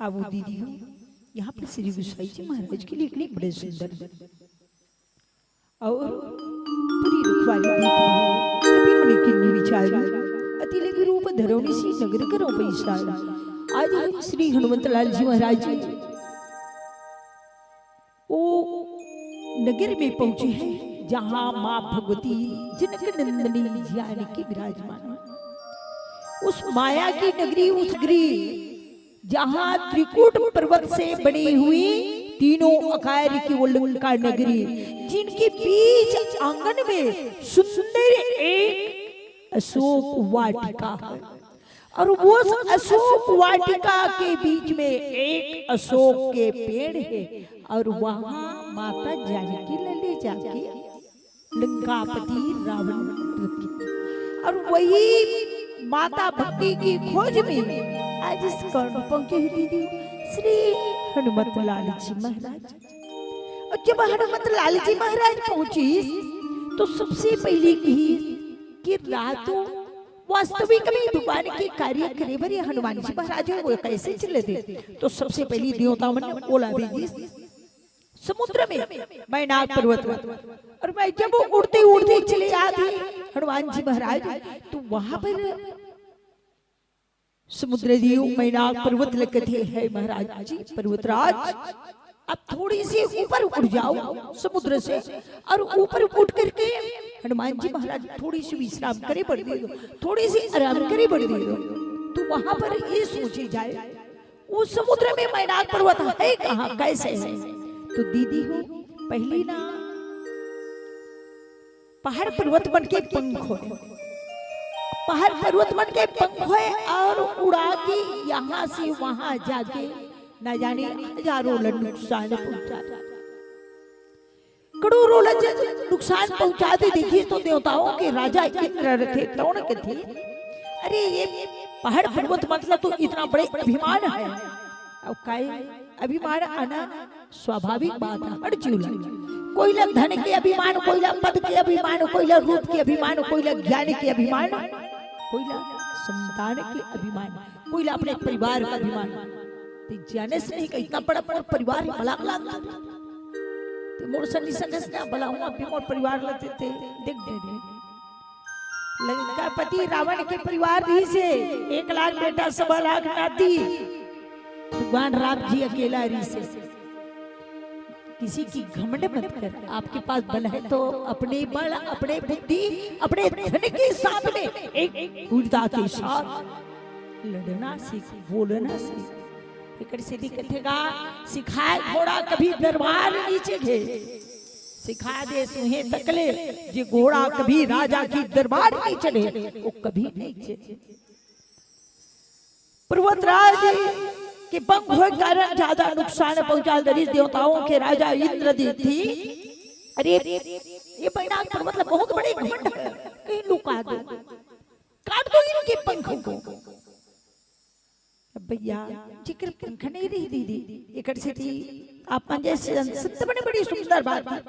अब वो दीदी हो, यहाँ पर श्री गुसाई जी महाराज के लिए इतने बड़े सुंदर और पूरी रखवारी देखभाल कभी मने किन्नी विचार, अति लघु रूप धरो निशि नगर करो पैसा। आज हम श्री हनुमत लाल जी महाराज जी वो नगर में पहुंचे हैं, जहां मां भगवती जनक नंदिनी जानकी विराजमान है। उस माया की नगरी, उस नगरी, जहां त्रिकूट पर्वत से बनी हुई तीनों आकार की वो लंका नगरी, जिनके बीच आंगन में सुंदर एक अशोक वाटिका है। और वो अशोक वाटिका के बीच में एक अशोक के पेड़ है और वहां माता जानकी ले जाके लंकापति रावण रखे। और वही माता भक्ति की खोज में आज इस कर्ण पहुंचे ही दीदी श्री हनुमत लाल जी महाराज। और जब हनुमत लाल जी महाराज पहुंची तो सबसे पहली की कि रातों वास्तविक में भगवान के कार्य करे बर ये हनुमान जी महाराज है, वो कैसे चले थे? तो सबसे पहली देवता मन ओला भेजी समुद्र में, मैनाक पर्वत पर। और मैं जब वो उड़ते उड़ते चले आते हनुमान जी महाराज, तो वहां पर समुद्र देव मैनाक पर्वत ल कथे, "हे महाराज जी, पर्वतराज, आप थोड़ी सी ऊपर उठ जाओ समुद्र से, और ऊपर उठ करके हनुमान जी महाराज थोड़ी सी विश्राम करे बर दे दो, थोड़ी सी आराम करे बर दे दो।" तो वहां पर ये सोचे जाए, वो समुद्र में मैनाक पर्वत है कहाँ, कैसे है? तो दीदी हो, पहली ना पहाड़ पर्वत मन के पंख होय, पहाड़ पर्वत मन के पंख होय और उड़ा के यहाँ से वहां जाके न जाने हजारों ला नुकसान पहुंचा दे, करोड़ों ला जब नुकसान पहुंचा दे। देखिए तो देवताओं के राजा इंद्र रथे, तौण के थे, "अरे ये पहाड़ पर्वत मतलब तो इतना बड़े अभिमान है।" अब काय अभिमान आना स्वाभाविक बात है, हर जीव ला। कोई ला धन के अभिमान, कोई ला पद के अभिमान, कोई ला रूप के अभिमान, कोई ला ज्ञान के अभिमान, कोई ला संतान के अभिमान, कोई ला अपने परिवार का अभिमान। ते जाने से नहीं कि इतना बड़ा मोर परिवार है, बला बला। ते मोर सन्नी संगस ना बला हूँ, अभी मोर परिवार ला ते, ते देख दे दे। लंकापति रावण के परिवार रहिसे, एक लाख बेटा, सवा लाख नाती। भगवान राम जी अकेला रहिसे। किसी की घमंड मत कर, आपके पास बल है तो अपने बल, अपने बुद्धि, अपने धन के साथ में एक वीरता के साथ लड़ना सीख, बोलना सीख। एकर सेती कथे गा, सिखाए घोड़ा कभी दरबार नी चढ़े। सिखा दे सुहे तकले, जे घोड़ा कभी राजा की दरबार नी चढ़े, वो कभी नी चढ़े। पर्वतराज के पंख होय कारण ज्यादा नुकसान पहुंचा दरिस देवताओं के राजा इंद्र दी थी। अरे, ये मैनाक पर्वत ला बहुत बड़े घमंड है, कहीं लुका दो, काट दो इनके पंखों को। अब भैया, जेकर पंख नहीं रही दीदी, एकर सेती आप मन जैसे संत बने बड़ी सुंदर बात है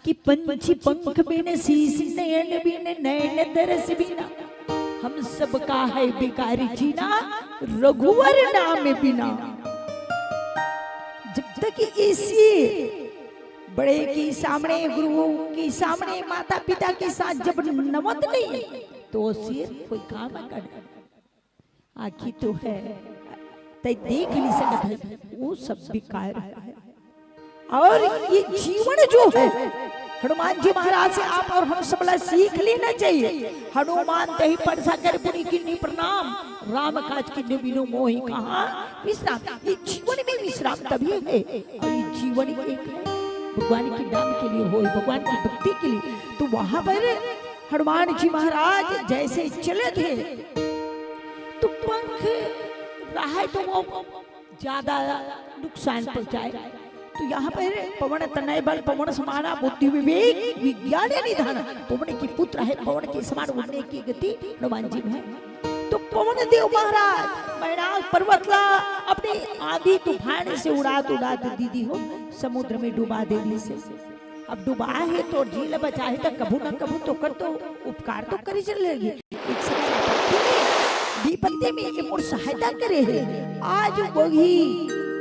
कि पंछी पंख बिन शीश नयन बिन नैन तरस बिना, हम सबका है बेकार जीना रघुवर नाम बिना। जब तक इसी बड़े के सामने, गुरु के सामने, माता पिता के साथ जब नमत नहीं, तो सिर कोई काम कर आँखी तो है, तै देख नहीं सकत है, वो सब बेकार है। और ये जीवन जो है, हनुमान जी महाराज से आप और हम सबला सीख लेना चाहिए। हनुमान तही परसा कर पुनि कीन्ही प्रणाम, राम काज कीन्हे बिनु मोहि कहाँ विश्राम। ये जीवन में विश्राम तभी है, और ये जीवन एक है, भगवान के नाम के लिए हो, भगवान की भक्ति के लिए। तो वहां पर हनुमान जी महाराज जैसे चले थे, तो पंख रहे तो वो ज्यादा नुकसान पहुंचाए। तो यहाँ पर पवन तनय बल, पवन समाना बुद्धि विवेक विज्ञान निधान, पवन के पुत्र है, पवन के समान उड़ने की गति हनुमान जी में है। तो पवन देव महाराज मैनाक पर्वत ला अपने आंधी तूफान से उड़ात उड़ात दीदी हो समुद्र में डुबा देने से अब डुबा है तो जी ल बचा है, तो कभू न कभू तो कर तो उपकार तो करे चलेगी। एक समय आपत्ति में, विपत्ति में ये मोर सहायता करे है। आज वही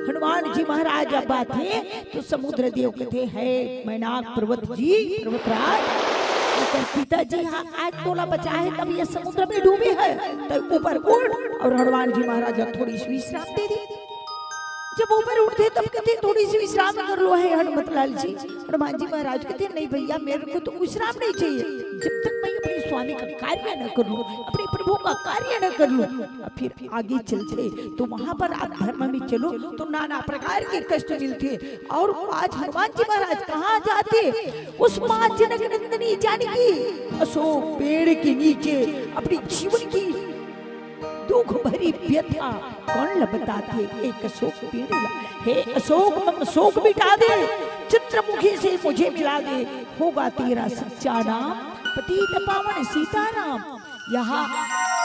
हनुमान जी महाराज अब आथे तो समुद्र देव कथे, "हे मैनाक पर्वत जी, पर्वतराज, एकर पिताजी हा आज तोला बचाहे, तब ये समुद्र में डूबे हे, तो ऊपर उठ।" और हनुमान जी महाराज ला थोड़ी सी विश्राम दे दे। जब ऊपर उठथे तब कथे, "थोड़ी सी विश्राम कर लो हे हनुमत लाल जी।" हनुमान जी महाराज कथे, "नहीं भैया, मेरे को तो विश्राम नहीं चाहिए, जब तक मैं अपने स्वामी का कार्य न कर लूं, अपने प्रभु का कार्य न कर लूं।" अब फिर आगे चलथे तो वहां पर आप धर्म में चलो तो नाना प्रकार के कष्ट मिलथे। और आज हनुमान जी महाराज कहां जाथे? उस मां जनक नंदिनी जानकी अशोक पेड़ के नीचे अपनी जीवन की दुख भरी व्यथा कौन ल बताथे? एक अशोक पेड़ ला, हे अशोक, मम शोक मिटा दे, चंद्रमुखी से मुझे मिला दे, होगा तेरा सच्चा नाम पतित पावन सीताराम। यहाँ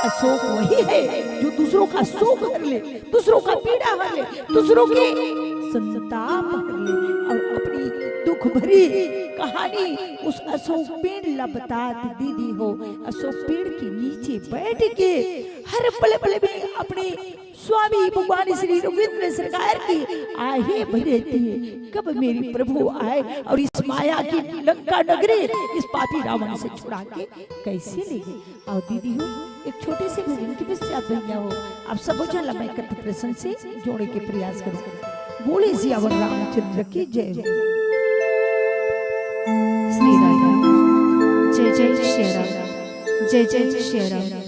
अशोक वही है जो दूसरों का शोक हर ले, दूसरों का पीड़ा हर ले, दूसरों के संताप हर ले, और अपनी दुख भरी कहानी उस अशोक पेड़ ला बतात दीदी हो। अशोक पेड़ के नीचे बैठ के हर पल पल में अपने स्वामी भगवान श्री रघुवीर सरकार की आहे भरी रहती है, कब मेरे प्रभु आए और इस माया की लंका नगरी इस पापी रावण से छुड़ा के कैसे ले गए। और दीदी हो, एक छोटे से भजन के पश्चात भैया हो, आप सबो झन ला मैं कथा प्रसंग से जोड़े के प्रयास करूं। बोले सियावर रामचंद्र की जय हो। श्री राधे। जय जय श्री राम। जय जय श्री राम।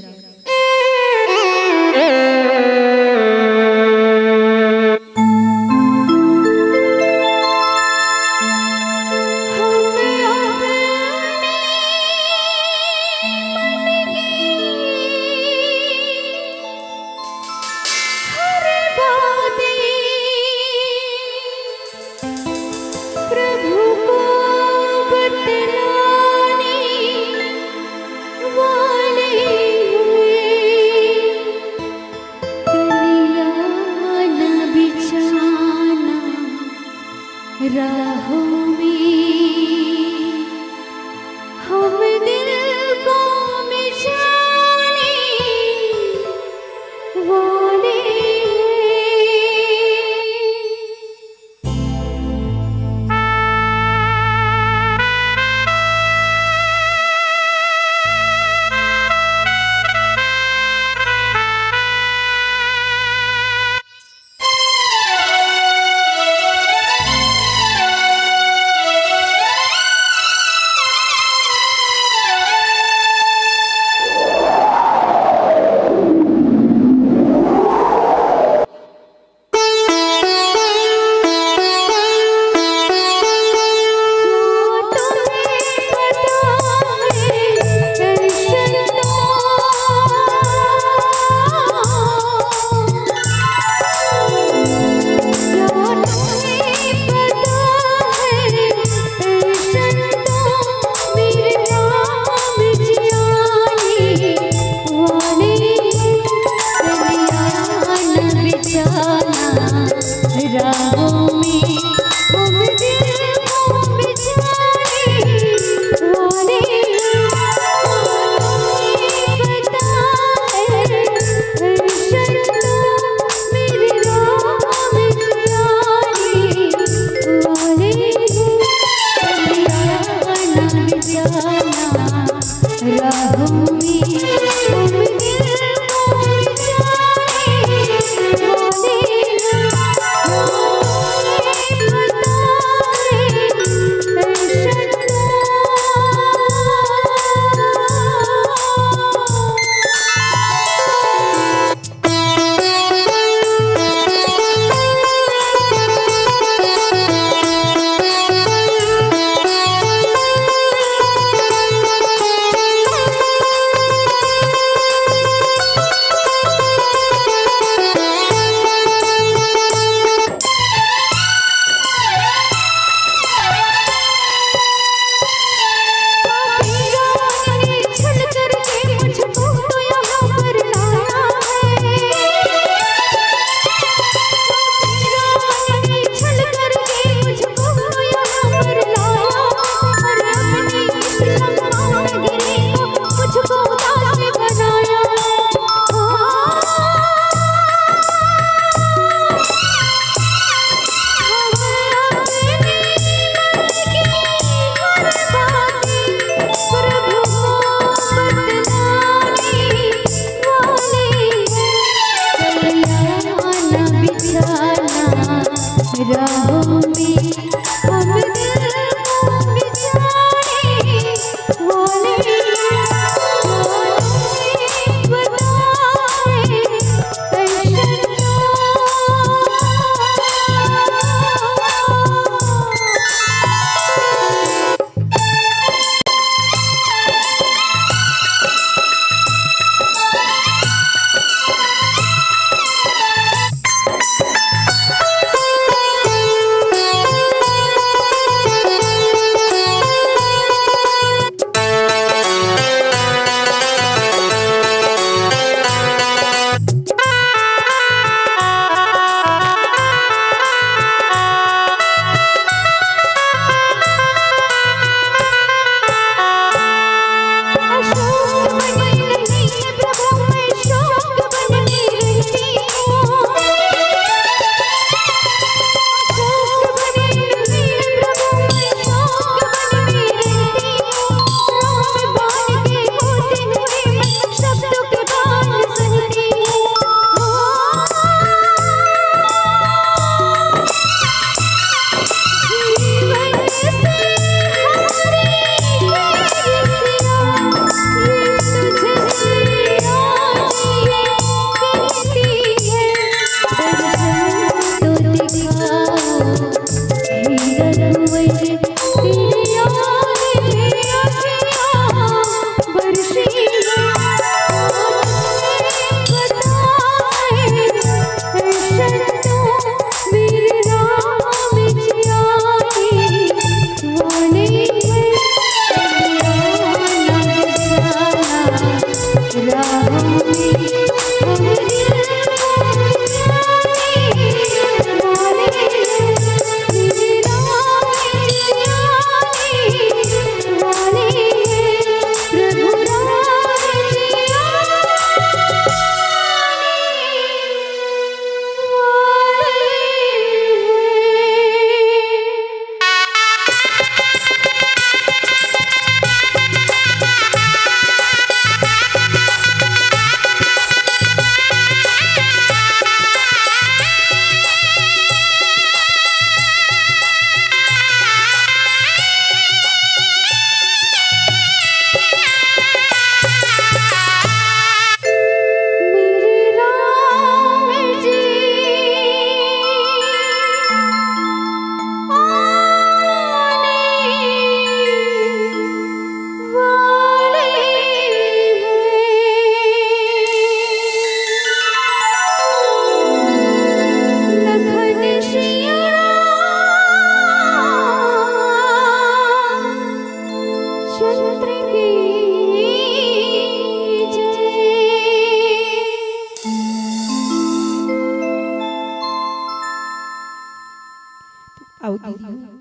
अउ दीदी हो,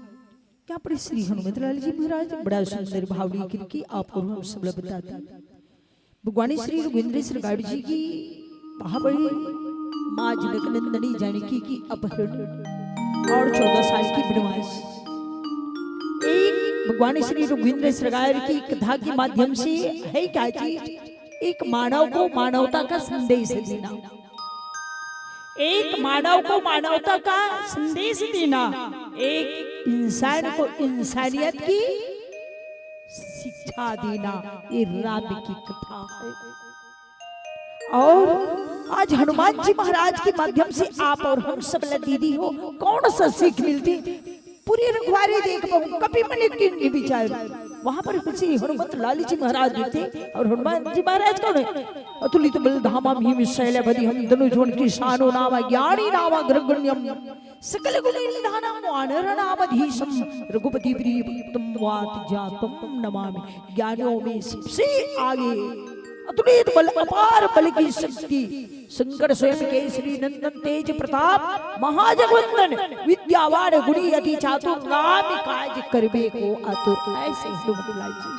यहाँ पर श्री हनुमत लाल जी महाराज बड़ा सुंदर भाव लेकर के आप और हम सब ला बताते। भगवान श्री रघुवींद्र सरकार जी की महाबली माँ जनक नंदनी जानकी की अपहरण और चौदह साल की वनवास। एक भगवान श्री रघुवींद्र सरकार की कथा के माध्यम से है क्या चीज? एक मानव को मानवता का संदेश देना, एक मानव को मानवता का संदेश देना, एक इंसान को इंसानियत की शिक्षा देना, ये राम की कथा है। और आज हनुमान जी महाराज के माध्यम से आप और हम सब ला दीदी हो, कौन सा सीख मिलती? पूरी रखवारी देख बहु कपि मन कीन्ही बिचार। वहां पर श्री हनुमत लाल जी महाराज जी थे। और हनुमान जी महाराज कौन है? अतुलित बल धामा भीम शैल बधिहम धनुजवन कृशानु नाम ज्ञानी नाम अग्रगण्यम सकल गुण निधानम वानर नाम अधीशम रघुपति प्रिय भक्तम वात जातम नमामि। ज्ञानियों में सबसे आगे अतुलित बल, अपार बल की शक्ति, शंकर स्वयं केसरी नंदन तेज प्रताप महाजगवंदन विद्यावान गुणी अति चातुर राम काज करबे को आतुर। ऐसे हनुमत लाल जी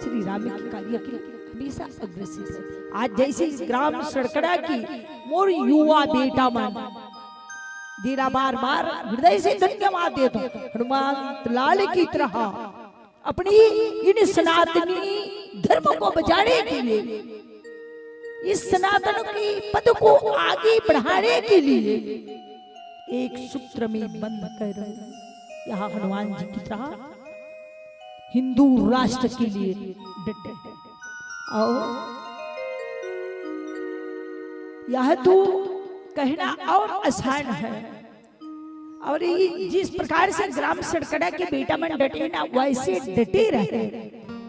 श्री राम के कार्य के लिए हमेशा अग्रसर है। आज जैसे ग्राम सड़कड़ा की मोर युवा बेटा मन, दिला बार बार हृदय से धन्यवाद देता हूँ। हनुमत लाल की तरह अपनी इन सनातनी धर्म को बचाने के लिए, इस सनातन की पद को आगे बढ़ाने के लिए एक सूत्र में बंद कर यहाँ हनुमान जी की तरह हिंदू राष्ट्र के लिए डटे हैं। और यह तो कहना और आसान है, और ये जिस प्रकार से ग्राम सड़कड़ा के बेटा मन डटे ना, वैसे डटे रहे,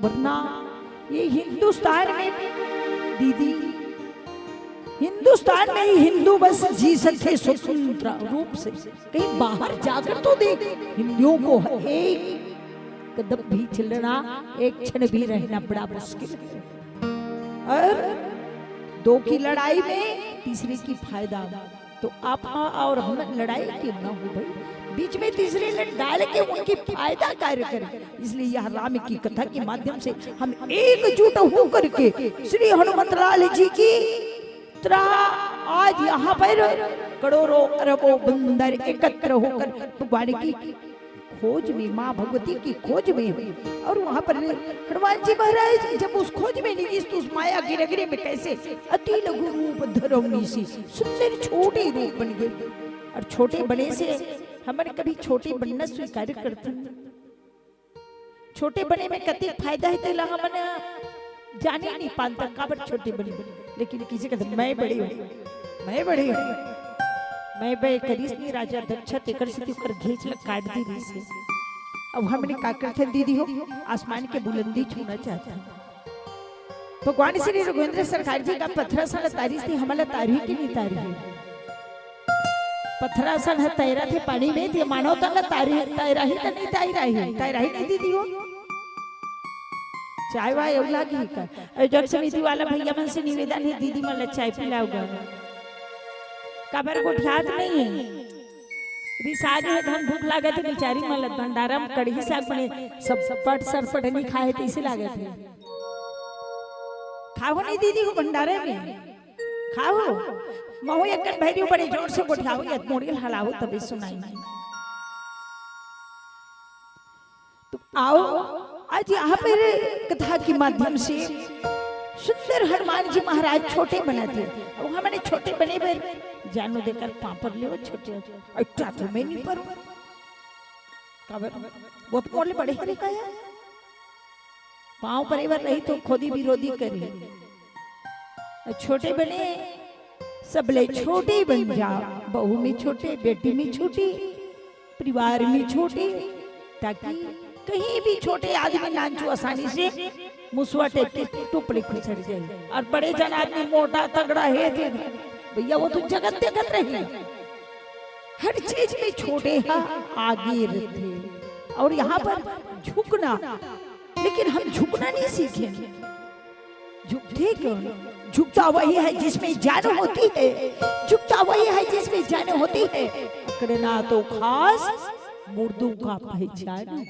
वरना ये हिंदुस्तान में दीदी, हिंदुस्तान में ही हिंदू बस जी सकते स्वतंत्र रूप से। कहीं बाहर जाकर तो देख, हिंदुओं को एक कदम भी चलना, एक क्षण भी रहना बड़ा मुश्किल है। और दो की लड़ाई में तीसरे की फायदा। तो आप और हम लड़ाई क्यों ना हो भाई, बीच में तीसरे ने डाल के उनकी फायदा कार्य करें। इसलिए यह राम की कथा के माध्यम से हम एकजुट होकर के श्री हनुमत लाल जी की तरह आज यहाँ पर करोड़ों अरबों बंदर एकत्र होकर भगवान की खोज में, माँ भगवती की खोज में हुई। और वहां पर हनुमान जी महाराज जब उस खोज में निगिस, तो उस माया की नगरी में कैसे अति लघु रूप धरौनी सी सुंदर छोटे रूप बन गए। और छोटे बने से हमन कभी छोटे बनना स्वीकार करते हैं। छोटे बने में कतेक फायदा है, तेला हमन जाने नहीं पान तक काबर छोटे बने। लेकिन किसी कहते, "मैं बड़े हूँ, मैं बड़े हूँ।" मैं बे करिस नहीं राजा दक्ष, तेकर से ओकर घेंच ल काट दी रहिस हे। अब हमने का करथे दीदी हो, आसमान के बुलंदी छूना चाहता हूँ। भगवान श्री रघुवींद्र सरकार जी का पथरा सन तारिस थी, हमला तारी कि नहीं तारी? पथरा सन ह तैरा थे पानी में, ते मानव तन ला तारी, तैरा ही तो नहीं ताई रही, तैरा ही नहीं दीदी हो। चाय वाय अउ लागी का? अरे जग समिति वाला भैया मन से निवेदन है, दीदी मन ला चाय पिलाओ गा। काबर गोठियात नहीं है? रिसाज है, धन भूख लागत है, बिचारी मन ला भंडारा में कढ़ी साग बने, सब पट सरपट नहीं खाए, तो इसे लागत है। खाओ नहीं दीदी हो भंडारे में, खाओ। महू एक कन भैरी बड़े जोर से गोठियाओ, या मोड़ी हलाओ, तभी सुनाई। तो आओ, आज यहाँ पर कथा के माध्यम से सुंदर हनुमान जी महाराज छोटे बनाते। अब हमने छोटे बने बर जानो देकर पाँव पर ले छोटे। अच्छा तो मैं नहीं परूँ। काबर? वो तो मोले बड़े हरे का यार। पाँव परे बर रही तो खुदी विरोधी करे। छोटे बने, सबले छोटे बन जा, बहू में छोटे, बेटी में छोटे, परिवार में छोटे, ताकि कहीं भी छोटे आदमी नानचू आसानी से मुसवा टाइप के टुपले खुसर जाए। और बड़े जन आदमी मोटा तगड़ा है थे, भैया वो तो जगत देखत रही। हर चीज में छोटे हा आगे रहते। और यहाँ पर झुकना, लेकिन हम झुकना नहीं सीखे। झुकते क्यों? झुकता वही है जिसमें जान होती है, झुकता वही है जिसमें जान होती है। अकड़ना तो खास मुर्दों का पहचान है।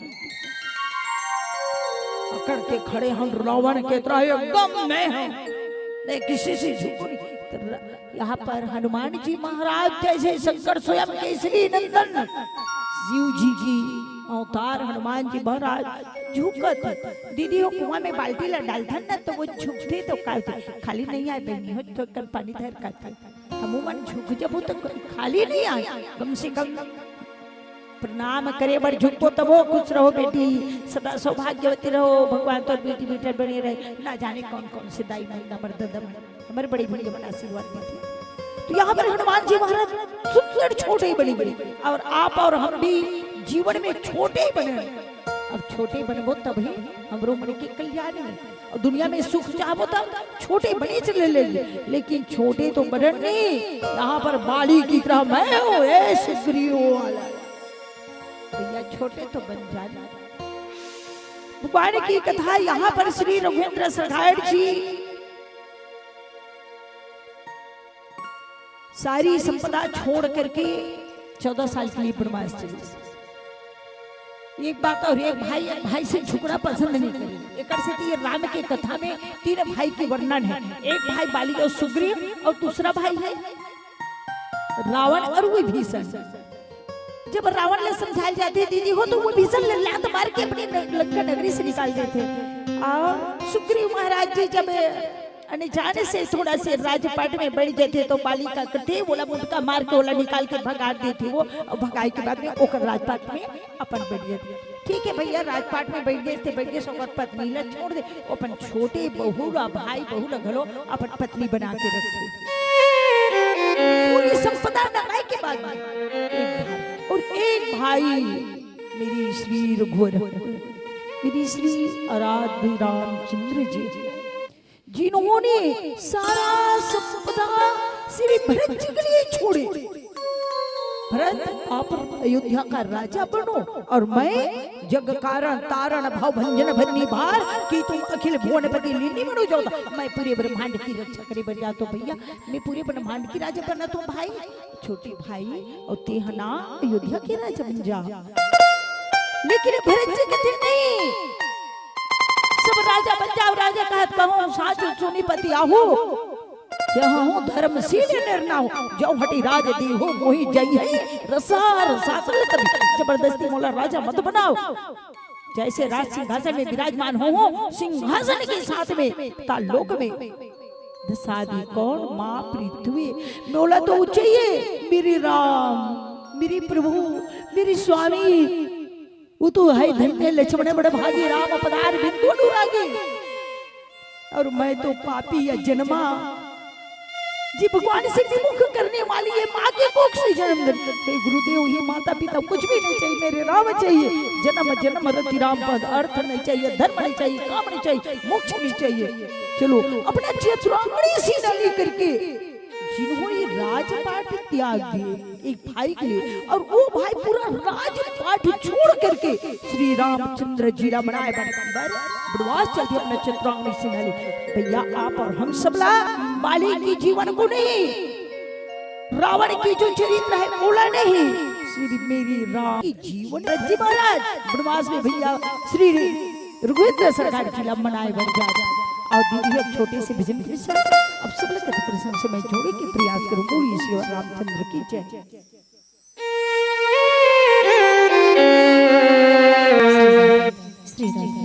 अकड़ के खड़े हम रावण के तरह एकदम मैं हूँ, मैं किसी से झुकूं नहीं। तो र-, यहाँ पर हनुमान जी महाराज जैसे शंकर स्वयं केसरी नंदन शिव जी की अवतार हनुमान जी महाराज झुकत। दीदी हो कुआं में बाल्टी ला डालथन ना तो वो झुकथे तो का होथे? खाली नहीं आए बहिनी हो तो कन पानी धर का हमू मन झुक जबो तो खाली नहीं आए, कम से कम प्रणाम करे बर झुकबो तबो। खुश रहो बेटी, सदा सौभाग्यवती रहो, भगवान तोर बेटी बेटा बने रहे। ना जाने कौन कौन से दाई मन हमर ददा मन, हमर बड़े भैया मन आशीर्वाद देथे। तो यहाँ पर हनुमान जी महाराज सुंदर छोटे ही बने बने, और आप और हम भी जीवन में छोटे ही बने। अब छोटे बनबो तभी हमरो मन के कल्याण है। और दुनिया में सुख चाहबो तब छोटे बने चले लेंगे, लेकिन छोटे तो बनन नहीं। यहाँ पर बाली की तरह मैं हूँ, ए सुग्रीव वाला। भैया छोटे तो बन जाना। भगवान की कथा यहाँ पर श्री रघुवीर सरकार जी सारी संपदा छोड़ करके चौदह साल के लिए वनवास चले। एक बात और, एक भाई एक भाई से झुकना पसंद नहीं करे। एकर से तो ये राम के कथा में तीन भाई के वर्णन है। एक भाई बाली और सुग्रीव और दूसरा भाई है रावण और विभीषण। जब रावण ले समझाए जाते दीदी हो तो विभीषण ले लात मार के अपनी न-, लंका नगरी से निकाल देते। और सुग्रीव महाराज जी जब अनजाने से थोड़ा से राजपाट में बैठ जाते तो बाली का करते बोला मुटका मार के ओला निकाल के भगा देते वो, और भगाए के बाद में ओकर राजपाट में अपन बैठ जाते। ठीक है भैया, राजपाट में बैठ गए थे, बैठ गए, ओकर पत्नी ला छोड़ दे, वो अपन छोटे बहू ला, भाई बहू ला घलो अपन पत्नी बना के रखते। पूरी संपदा नंगाए के बाद में एक भाई, और एक भाई मेरी श्री रघुवर, मेरी श्री आराध्य रामचंद्र जी, जिन्होंने सारा संपदा श्री भरत जी के लिए छोड़े। भरत, आप अयोध्या का राजा बनो और मैं जग कारण तारण भव भंजन भरनी भार कि तुम अखिल भुवनपति लीनी मनो जावत। मैं पूरे ब्रह्मांड की रक्षा करे बर जात हों भैया, मैं पूरे ब्रह्मांड की राजा बनत हों भाई। छोटे भाई, और तें ह ना अयोध्या के राजा बन जा। लेकिन भरत जी कथे नहीं, सब राजा बन जाव, राजा कहत कहूं साच सुनी पति आहू। जहूं धर्मशील नर नाहू, जहूं हठी राज देहू मोहि जइहैं रसा रसातल कबि। जबरदस्ती मोला राजा मत बनाव। जैसे राज सिंहासन में विराजमान होहूं, सिंहासन के साथ में ताल लोक में दसादी कौन माँ पृथ्वी, मोला तो चाहिए मेरे राम, मेरे प्रभु, मेरे स्वामी। वो तो है धन्य लक्ष्मण बड़ भागी, राम पधार बिंदु अनुरागी। और मैं तो पापी या जन्मा, जी भगवान से विमुख करने वाली ये माँ के कोख से जन्म ग्रहण। हे गुरुदेव, ये माता पिता कुछ भी नहीं चाहिए, मेरे राम चाहिए। जन्म जन्म रति राम पद, अर्थ नहीं चाहिए, धर्म नहीं चाहिए, काम नहीं चाहिए, मोक्ष नहीं चाहिए। चलो, अपना चतुरांगणी सीधा लेकर के जिन्होंने राजपाट त्याग दिए एक भाई के लिए, और वो भाई पूरा राजपाट छोड़ करके श्री रामचंद्र जी ला मनाए बर वनवास चल दिए अपना चतुरांगणी सीधा ले। भैया, आप और हम सबला बाली की जीवन को नहीं, रावण की जो चरित्र है ओला नहीं, श्री मेरी राम की जीवन। जी महाराज वनवास में भैया श्री रघुवीर सरकार जी ला मनाए बर जा रहे। और दीदी, एक छोटे से भजन के साथ अब सब लोग कथा प्रसंग से मैं जोड़े के प्रयास करूंगा। बोलिए श्री रामचंद्र की जय। श्री राम।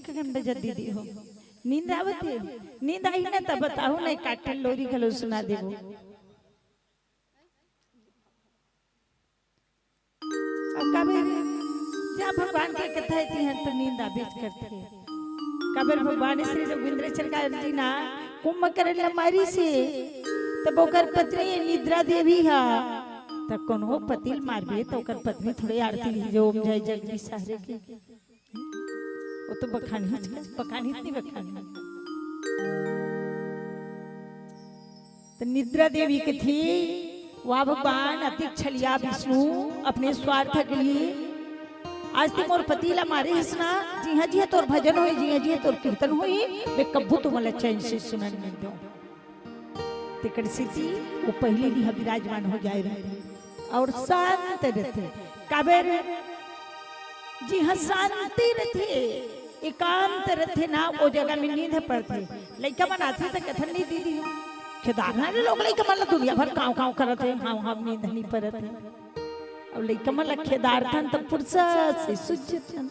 कखन बजत दीदी हो? नींद आवत हे? नींद आही ना, तब बताहू ना, एक आठ ठन लोरी घलो सुना देबो। अब काबर, जहाँ भगवान के कथा हे, तिहाँ तो नींद आबेच करथे। काबर भगवान श्री रघुवींद्राचार्य जी ना कुंभकर्ण ल मारिस हे, तब ओकर पत्नी निद्रा देवी हा, त कोनो पति ल मारबे, त ओकर पत्नी थोड़े आरती लिही जो ओम जय जगदीश हरे के। वो तो बखान ही, बखान ही नहीं बखान। तो निद्रा देवी कथे, "वाह भगवान, अतिक छलिया विष्णु, अपने स्वार्थ के लिए आज ते मोर पति ला मारे हस ना, जिहाँ जिहाँ तोर भजन होई, जिहाँ जिहाँ तोर कीर्तन होई, मैं कभू तुमला चैन से सुनन नहीं दूँ।" तेकर सेती वो पहिली लिहा विराजमान हो जाए रहिथे अउ शांत रहिथे। काबर जिहाँ शांति रहिथे, एकांत रहिथे ना, वो जगह में नींद परथे। लइका मन आथे त कथन नहीं दीदी, केदारनाथ लोग लइका मन ला दुनिया भर कांव कांव करत हे, हाँ, हाँ, नींद नहीं परत हे। अउ लइका मन ला खेदारथन त फुरसत से सुत जथन।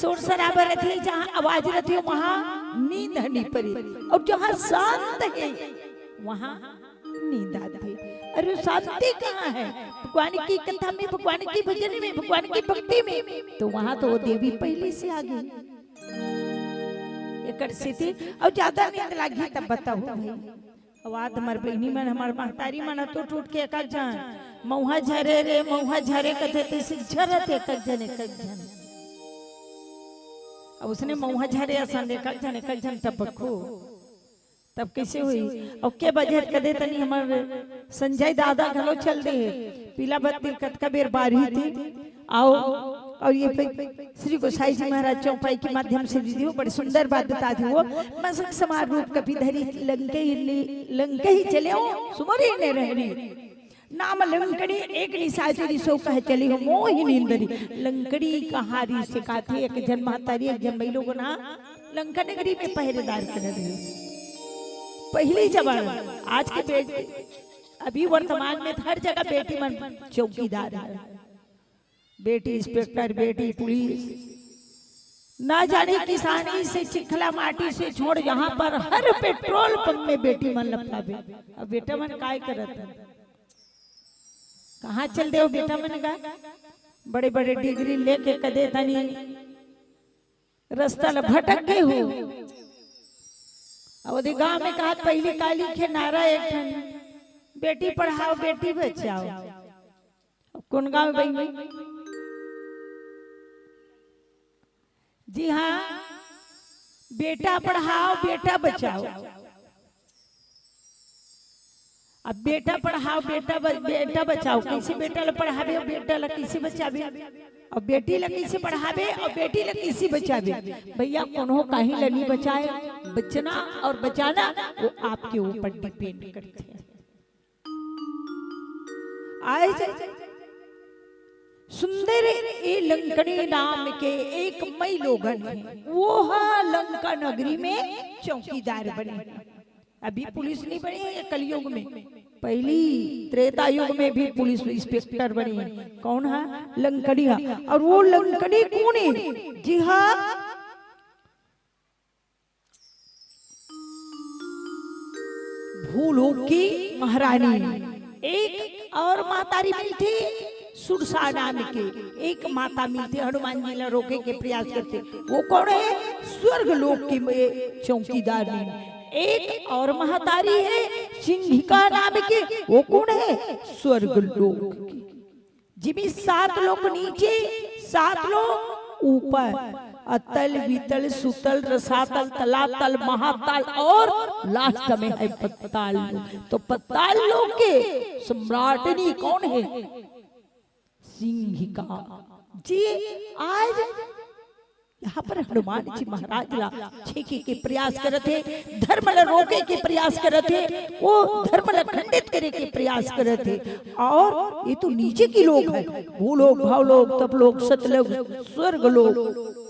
शोर शराबा रहिथे, जहाँ आवाज रहिथे, वहाँ नींद ह नहीं परे, अउ जहाँ शांत हे, वहाँ नींद आथे। अरे, शांति कहाँ है? भगवान की कथा में, भगवान के भजन में, भगवान की भक्ति में, तो वहाँ तो वो देवी पहले से आ गई। एकर सेती, अउ ज्यादा नींद लागी तब बताहू भाई। अउ आज हमर बहिनी मन, हमर महतारी मन ह तो टूट के एक एक झन मउहा झरे रे, मउहा झरे कथे, तइसे झरत एक एक झन, एक एक झन। अउ उसने मउहा झरे असन एक एक झन, एक एक झन टपकहू, तब कइसे होई? अउ के बजत कदे तनी हमर संजय दादा घलो चल दे हे। पीला बत्ती कतका बेर बारही थी। अउ, अउ ये पे श्री गोसाई जी महाराज चौपाई के माध्यम से दीदी हो, बड़े सुंदर बात बता दी हो। मसक समान रूप कपि धरी लंकही नी-, लंकही चले हो, सुमरी ने रहरी। नाम लंकड़ी एक निशाचरी सो कह चली हो मोहि नींदरी। लंकड़ी कहारी से काथे एक जन महतारी, एक जन मई लोगन हा लंका नगरी में पहरेदार करत रहे। पहली जमाना, आज के बेट-, अभी वर्तमान में हर जगह बेटी मन चौकीदार है। बेटी इंस्पेक्टर, बेटी पुलिस, ना जाने किसानी से, चिखला माटी से छोड़, यहाँ पर हर पेट्रोल पंप में बेटी मन ल पाबे। अब बेटा मन काय करत हे? कहाँ चल दे हो बेटा मन का? बड़े बड़े डिग्री लेके कदे तनी रस्ता ल भटक गे हो। अब ओदे गांव में कहा पहली काली के नारा एक ठन, "बेटी पढ़ाओ, बेटी बचाओ।" अब कौन गांव में बहिनी? जी हाँ, बेटा पढ़ाओ, बेटा बचाओ। अब बेटा पढ़ाओ, बेटा ब-, बेटा बचाओ, कइसे बेटा ल पढ़ाबे अउ बेटा ल कइसे बचाबे, अउ बेटी ल कइसे पढ़ाबे अउ बेटी ल कइसे बचाबे? भैया, कोनो काहीं ल नहीं बचाए। बचना अउ बचाना वो आपके ऊपर depend करथे। आए जे सुंदर ए लंकड़ी नाम के एक मई लोगन हे, वो हा लंका नगरी में चौकीदार बने हे। अभी पुलिस नहीं बनी है ये कलयुग में, पहली त्रेता युग में भी पुलिस इंस्पेक्टर बनी है। कौन हा? लंकड़ी हा। अउ वो लंकड़ी कौन हे? जी हाँ, भूलोक की महारानी। एक अउ महतारी मिलथे सुरसा नाम के, एक माता मिलथे हनुमान जी ला रोके के प्रयास करथे। वो कौन हे? स्वर्ग लोक की में चौकीदार नी। एक अउ महतारी हे सिंहिका नाम के, वो कौन हे? स्वर्ग लोक की। जिमी सात लोक नीचे, सात लोक ऊपर, अतल, वितल, सुतल, रसातल, तलातल, महातल अउ last में हे पताल लोक। तो पताल लोक के सम्राटनी कौन हे? सिंहिका। जी, आज यहाँ पर हनुमान जी महाराज ला छेके के प्रयास करत हे, धर्म ला रोके के प्रयास करत हे, वो धर्म ला खंडित करे के प्रयास करत हे। अउ ये तो नीचे की लोक हे, भूलोक, भावलोक, तपलोक, सतलोक, स्वर्ग लोक।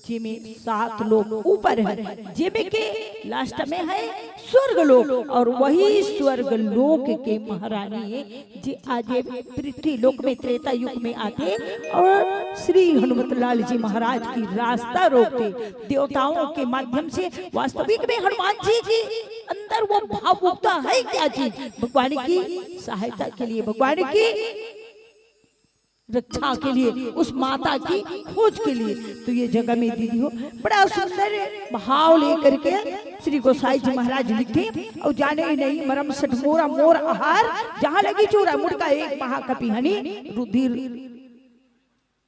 जेमे सात लोक ऊपर है, जेमे के लास्ट में है स्वर्ग लोक, और वही स्वर्ग लोक के महारानी है जे आज ये पृथ्वी लोक में त्रेता युग में आथे और श्री हनुमत लाल जी महाराज की रास्ता रोकथे देवताओं के माध्यम से। वास्तविक में हनुमान जी के अंदर वो भावुकता है क्या चीज? भगवान की सहायता के लिए, भगवान की रक्षा के लिए, उस माता की खोज के लिए। तो ये जगह में दीदी हो, बड़ा सुंदर भाव लेकर के श्री गोसाई जी महाराज लिखथे, और जाने ही नहीं मरम सठ मोरा मोर आहार, जहाँ लगी चूरा मुड़का एक महाकपि हनी, रुधिर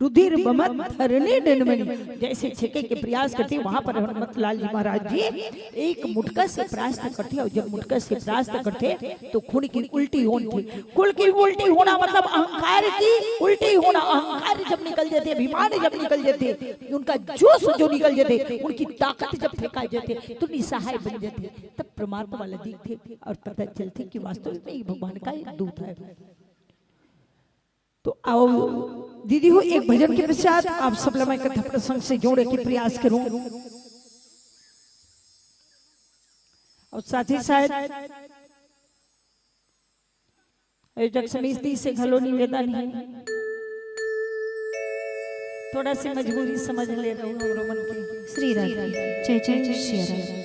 रुधिर बमत धरने डनमनी। जैसे छेके के प्रयास करथे, वहां पर हनुमत लाल जी महाराज जी एक मुटका से प्रास्त करथे, और जब मुटका से प्रास्त करथे तो खून की उल्टी होथे। खून की उल्टी होना मतलब अहंकार की उल्टी होना। अहंकार जब निकल जाथे, अभिमान जब निकल जाथे, उनका जोश जो निकल जाथे, उनकी ताकत जब फेंका जाथे तो निसहाय बन जाथे। तब परमात्मा वाला दिखथे और पता चलथे कि वास्तव में ये भगवान का एक दूत है। तो आओ दीदी हो, एक भजन के पश्चात आप सब ला मैं कथा प्रसंग से जोड़े के प्रयास करूं। और साथ ही साथ ए जगसमीश दी से घलो निवेदन है, थोड़ा सी मजबूरी समझ ले रहो हमरो मन के। श्री राधे। जय जय श्री राधे।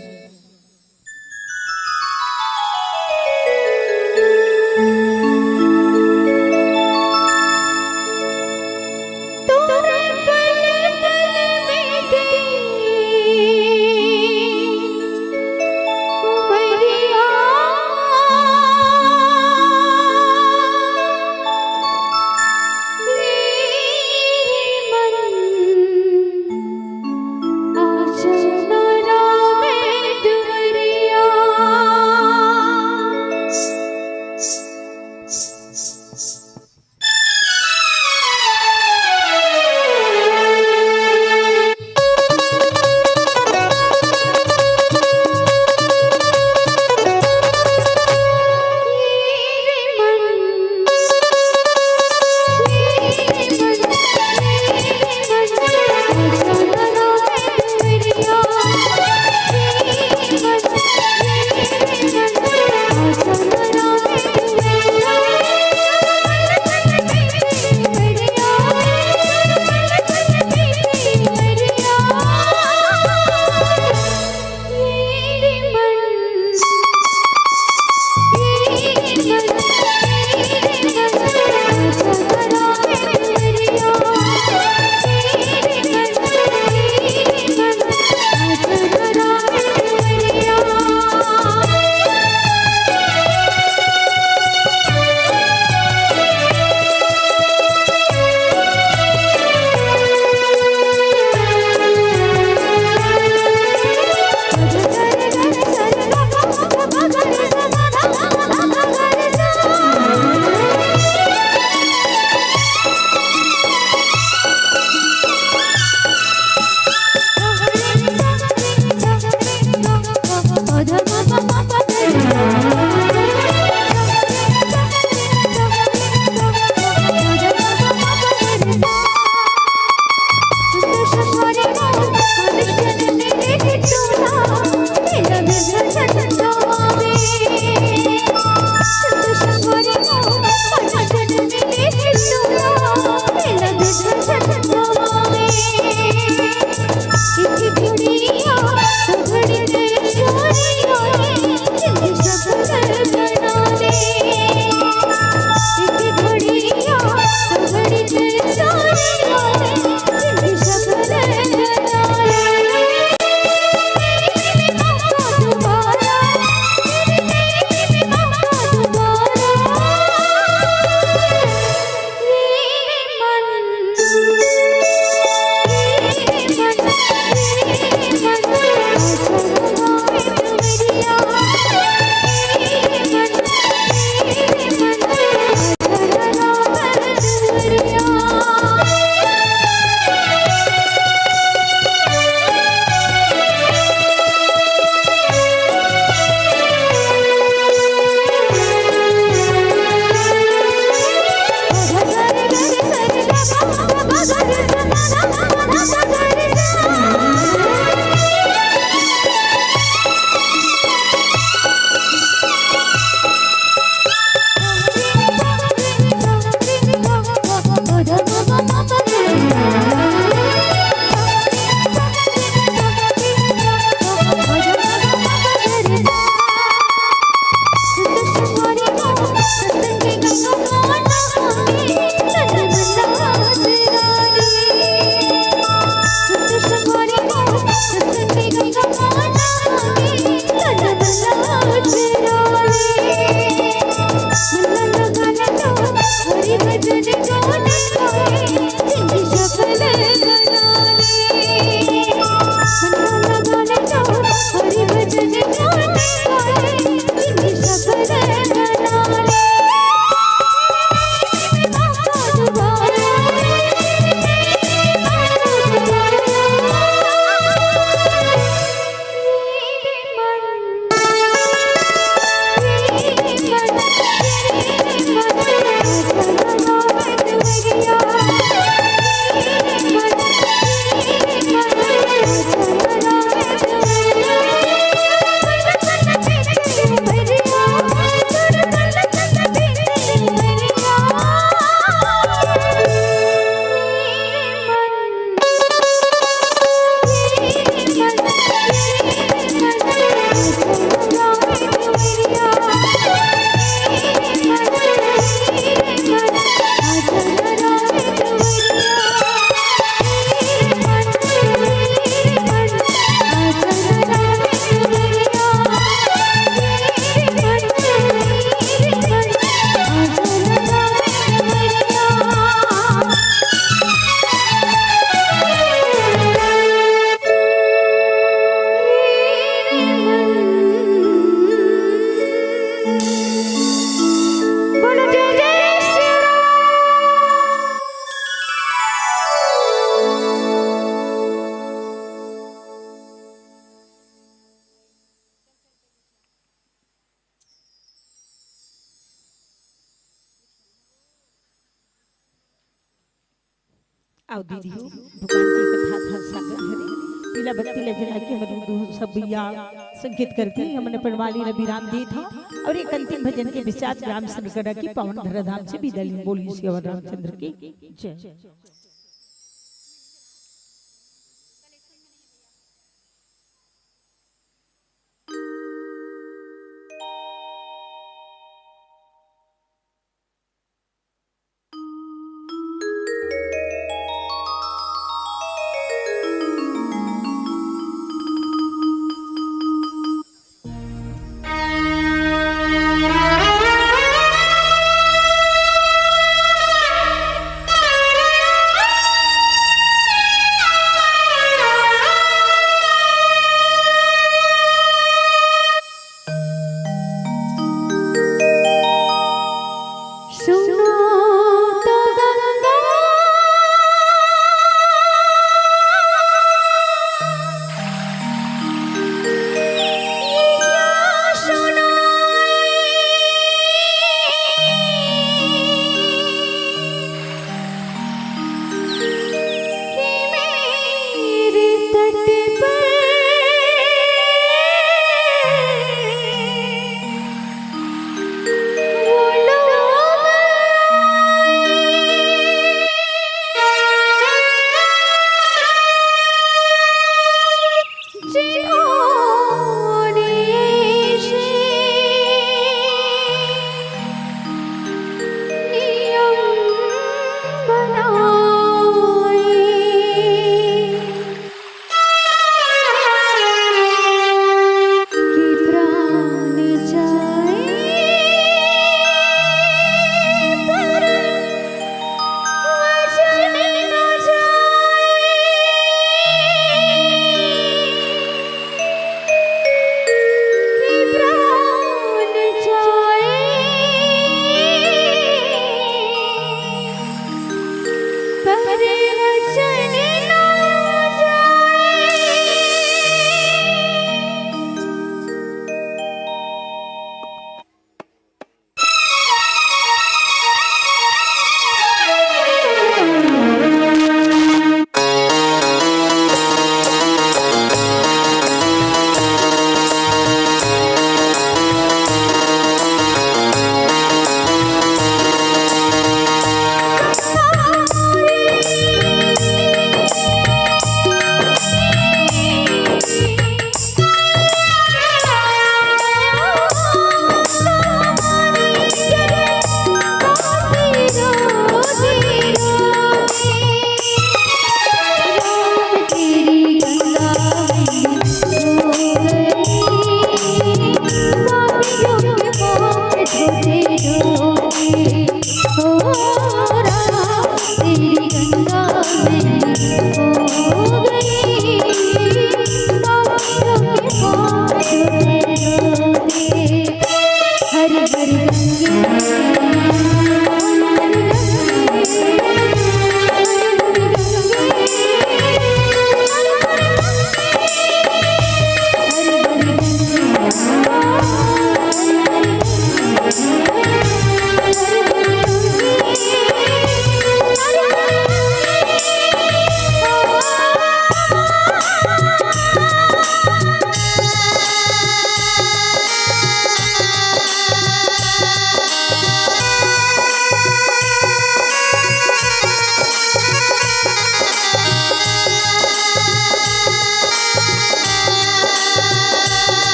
अउ दीदी हो, भगवान के कथा था सागर हरे। पीला बत्ती ल जला के हमर दू सब भैया संकेत करके हमन अपन वाणी ल विराम देत हन अउ एक अंतिम भजन के पश्चात ग्राम सेवक करा की पावन धराधाम से विदा ली। बोलिए सियावर रामचंद्र की जय।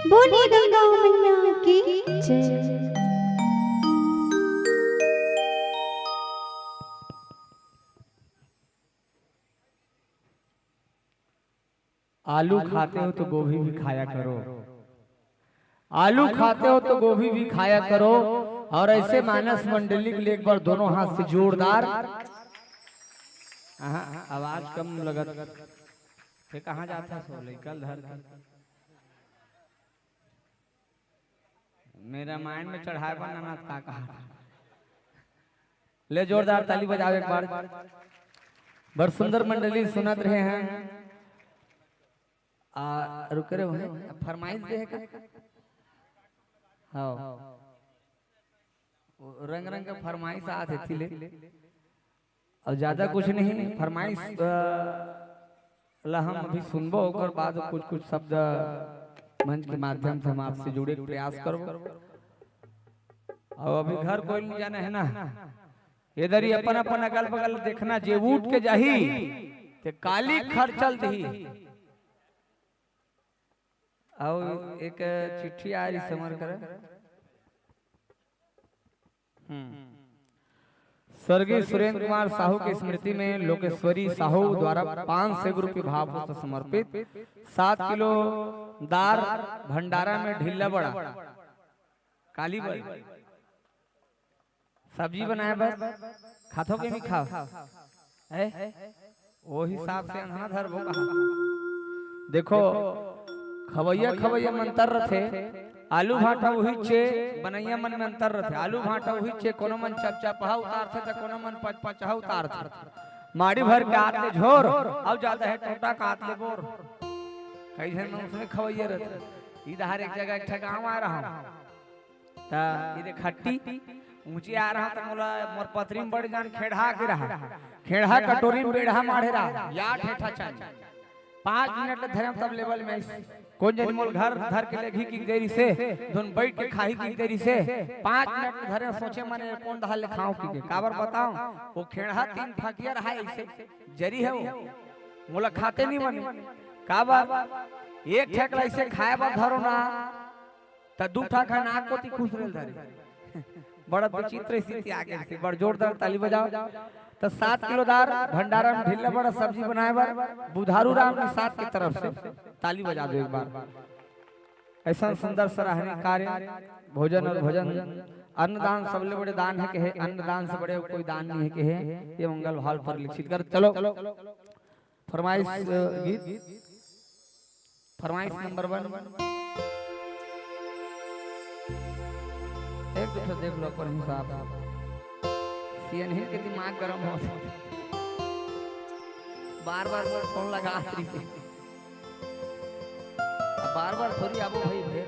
बोले गंगा मैया की जय। आलू खाते हो तो गोभी भी खाया करो, आलू खाते हो तो गोभी भी खाया करो। और ऐसे मानस मंडली के लिए एक बार दोनों हाथ से जोरदार। हाँ, आवाज कम लगत। ये कहाँ जाता सो लइका ल धर के? मेरा माइंड में चढ़ाए पर ना, ना का कहा। ले जोरदार ताली बजाओ एक बार। बड़ सुंदर मंडली सुनत रहे हैं। आ, रुक रहे हो, फरमाइश दे है का? हाँ, रंग रंग का फरमाइश आत है ले। और ज्यादा कुछ नहीं, फरमाइश, अ, ला हम अभी सुनबो, ओकर बाद कुछ कुछ शब्द मंच के माध्यम से हम आपसे जुड़े के प्रयास करबो। और अभी घर कोई नहीं जाना है ना, इधर ही अपन अपन अगल बगल देखना, जे उठ के जाही ते काली खर्चल दही। और एक चिट्ठी आ रही समर कर। हम्म। स्वर्गीय सुरेंद्र कुमार साहू की स्मृति में लोकेश्वरी साहू द्वारा पाँच सौ रुपये भाव पुष्प समर्पित, सात किलो दार भंडारा में ढिल्ला बड़ा, काली बड़ी सब्जी बनाए बर खाथो के भी खाओ, है? वो हिसाब से अंधना धरबो कहा। देखो, खवैया खवैया में अंतर रथे। आलू भाटा वही चे, बनैया मन में अंतर रथे। आलू भाटा वही चे, कोनो मन चपचपहा उतारथे त कोनो मन पचपचहा उतारथे। माड़ी भर के आत ले झोर, अउ जादा हे टोटा के आत ले बोर। कई झन मन उसने खवैया रथे। इधर एक जगह एक ठे गाँव आ रहा हूँ। त ये देख खट्टी ऊंची आ रहा त मोला मोर पतरी में बड़ जान खेड़हा के रहा। खेड़हा कटोरी में बेड़हा माढ़े रहा। या ठेठा चाल। पाँच मिनट ले धरे तब लेवल में आइस। कोन जनी मोल घर धर के लेगही की देरी से, धुन बैठ के खाही की देरी से। पाँच मिनट ले धरे सोचे मने कोन दहा ले खाऊं की के। काबर बताऊं? वो खेड़हा तीन फकिया रहा ऐसे। जरी है वो। मोला खाते नहीं मने। काबर? एक ठेकला ऐसे खाए बर धरो ना। त दू ठा खा नाक कोती खुसरे ल धरे। बड़ा विचित्र स्थिति आ गई थी। बड़ जोरदार ताली बजाओ। त सात किलो दार भंडारा में ढिल्ला बड़ा सब्जी बनाए बर बुधारू राम निषाद की तरफ से ताली बजा दो एक बार। ऐसा सुंदर सराहनीय कार्य, भोजन और भजन, अन्नदान सबले बड़े दान है कहे, अन्नदान से बड़े कोई दान नहीं है कहे। ये मंगल भाव पर लिखित कर चलो। फरमाइश, अ, गीत, फरमाइश नंबर वन। एक दू ठो देख लो अपन हिसाब। सीएनही के दिमाग गरम हो, बार बार फोन लगा रही। अब बार बार थोड़ी आबो भाई, भाई।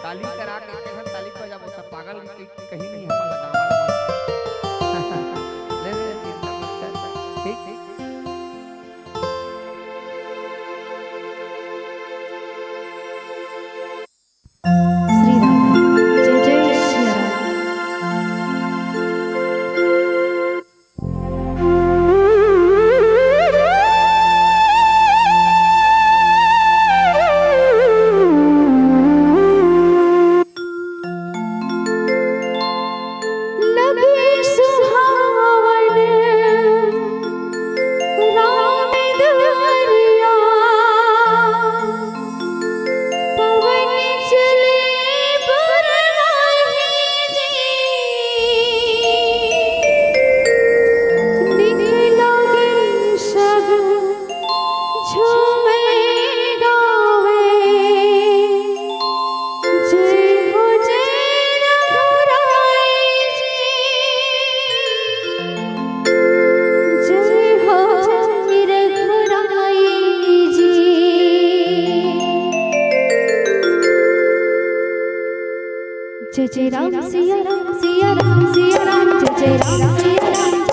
काली करा के एक ठन ताली बजाबो, त पागल के कहीं नहीं हमन लगावा। ले, ले, चिंता मत कर। ठीक, ठीक। श्री राम। जय जय श्री राम। लगे सुहावन राम दुआरिया, पवन चले बरनाही जी। निक लागे सब झूमे गावे, जय हो जय रघुराई जी, जय हो रघुराई जी। जय जय राम सिया राम सिया राम सिया राम, जय जय राम सिया राम।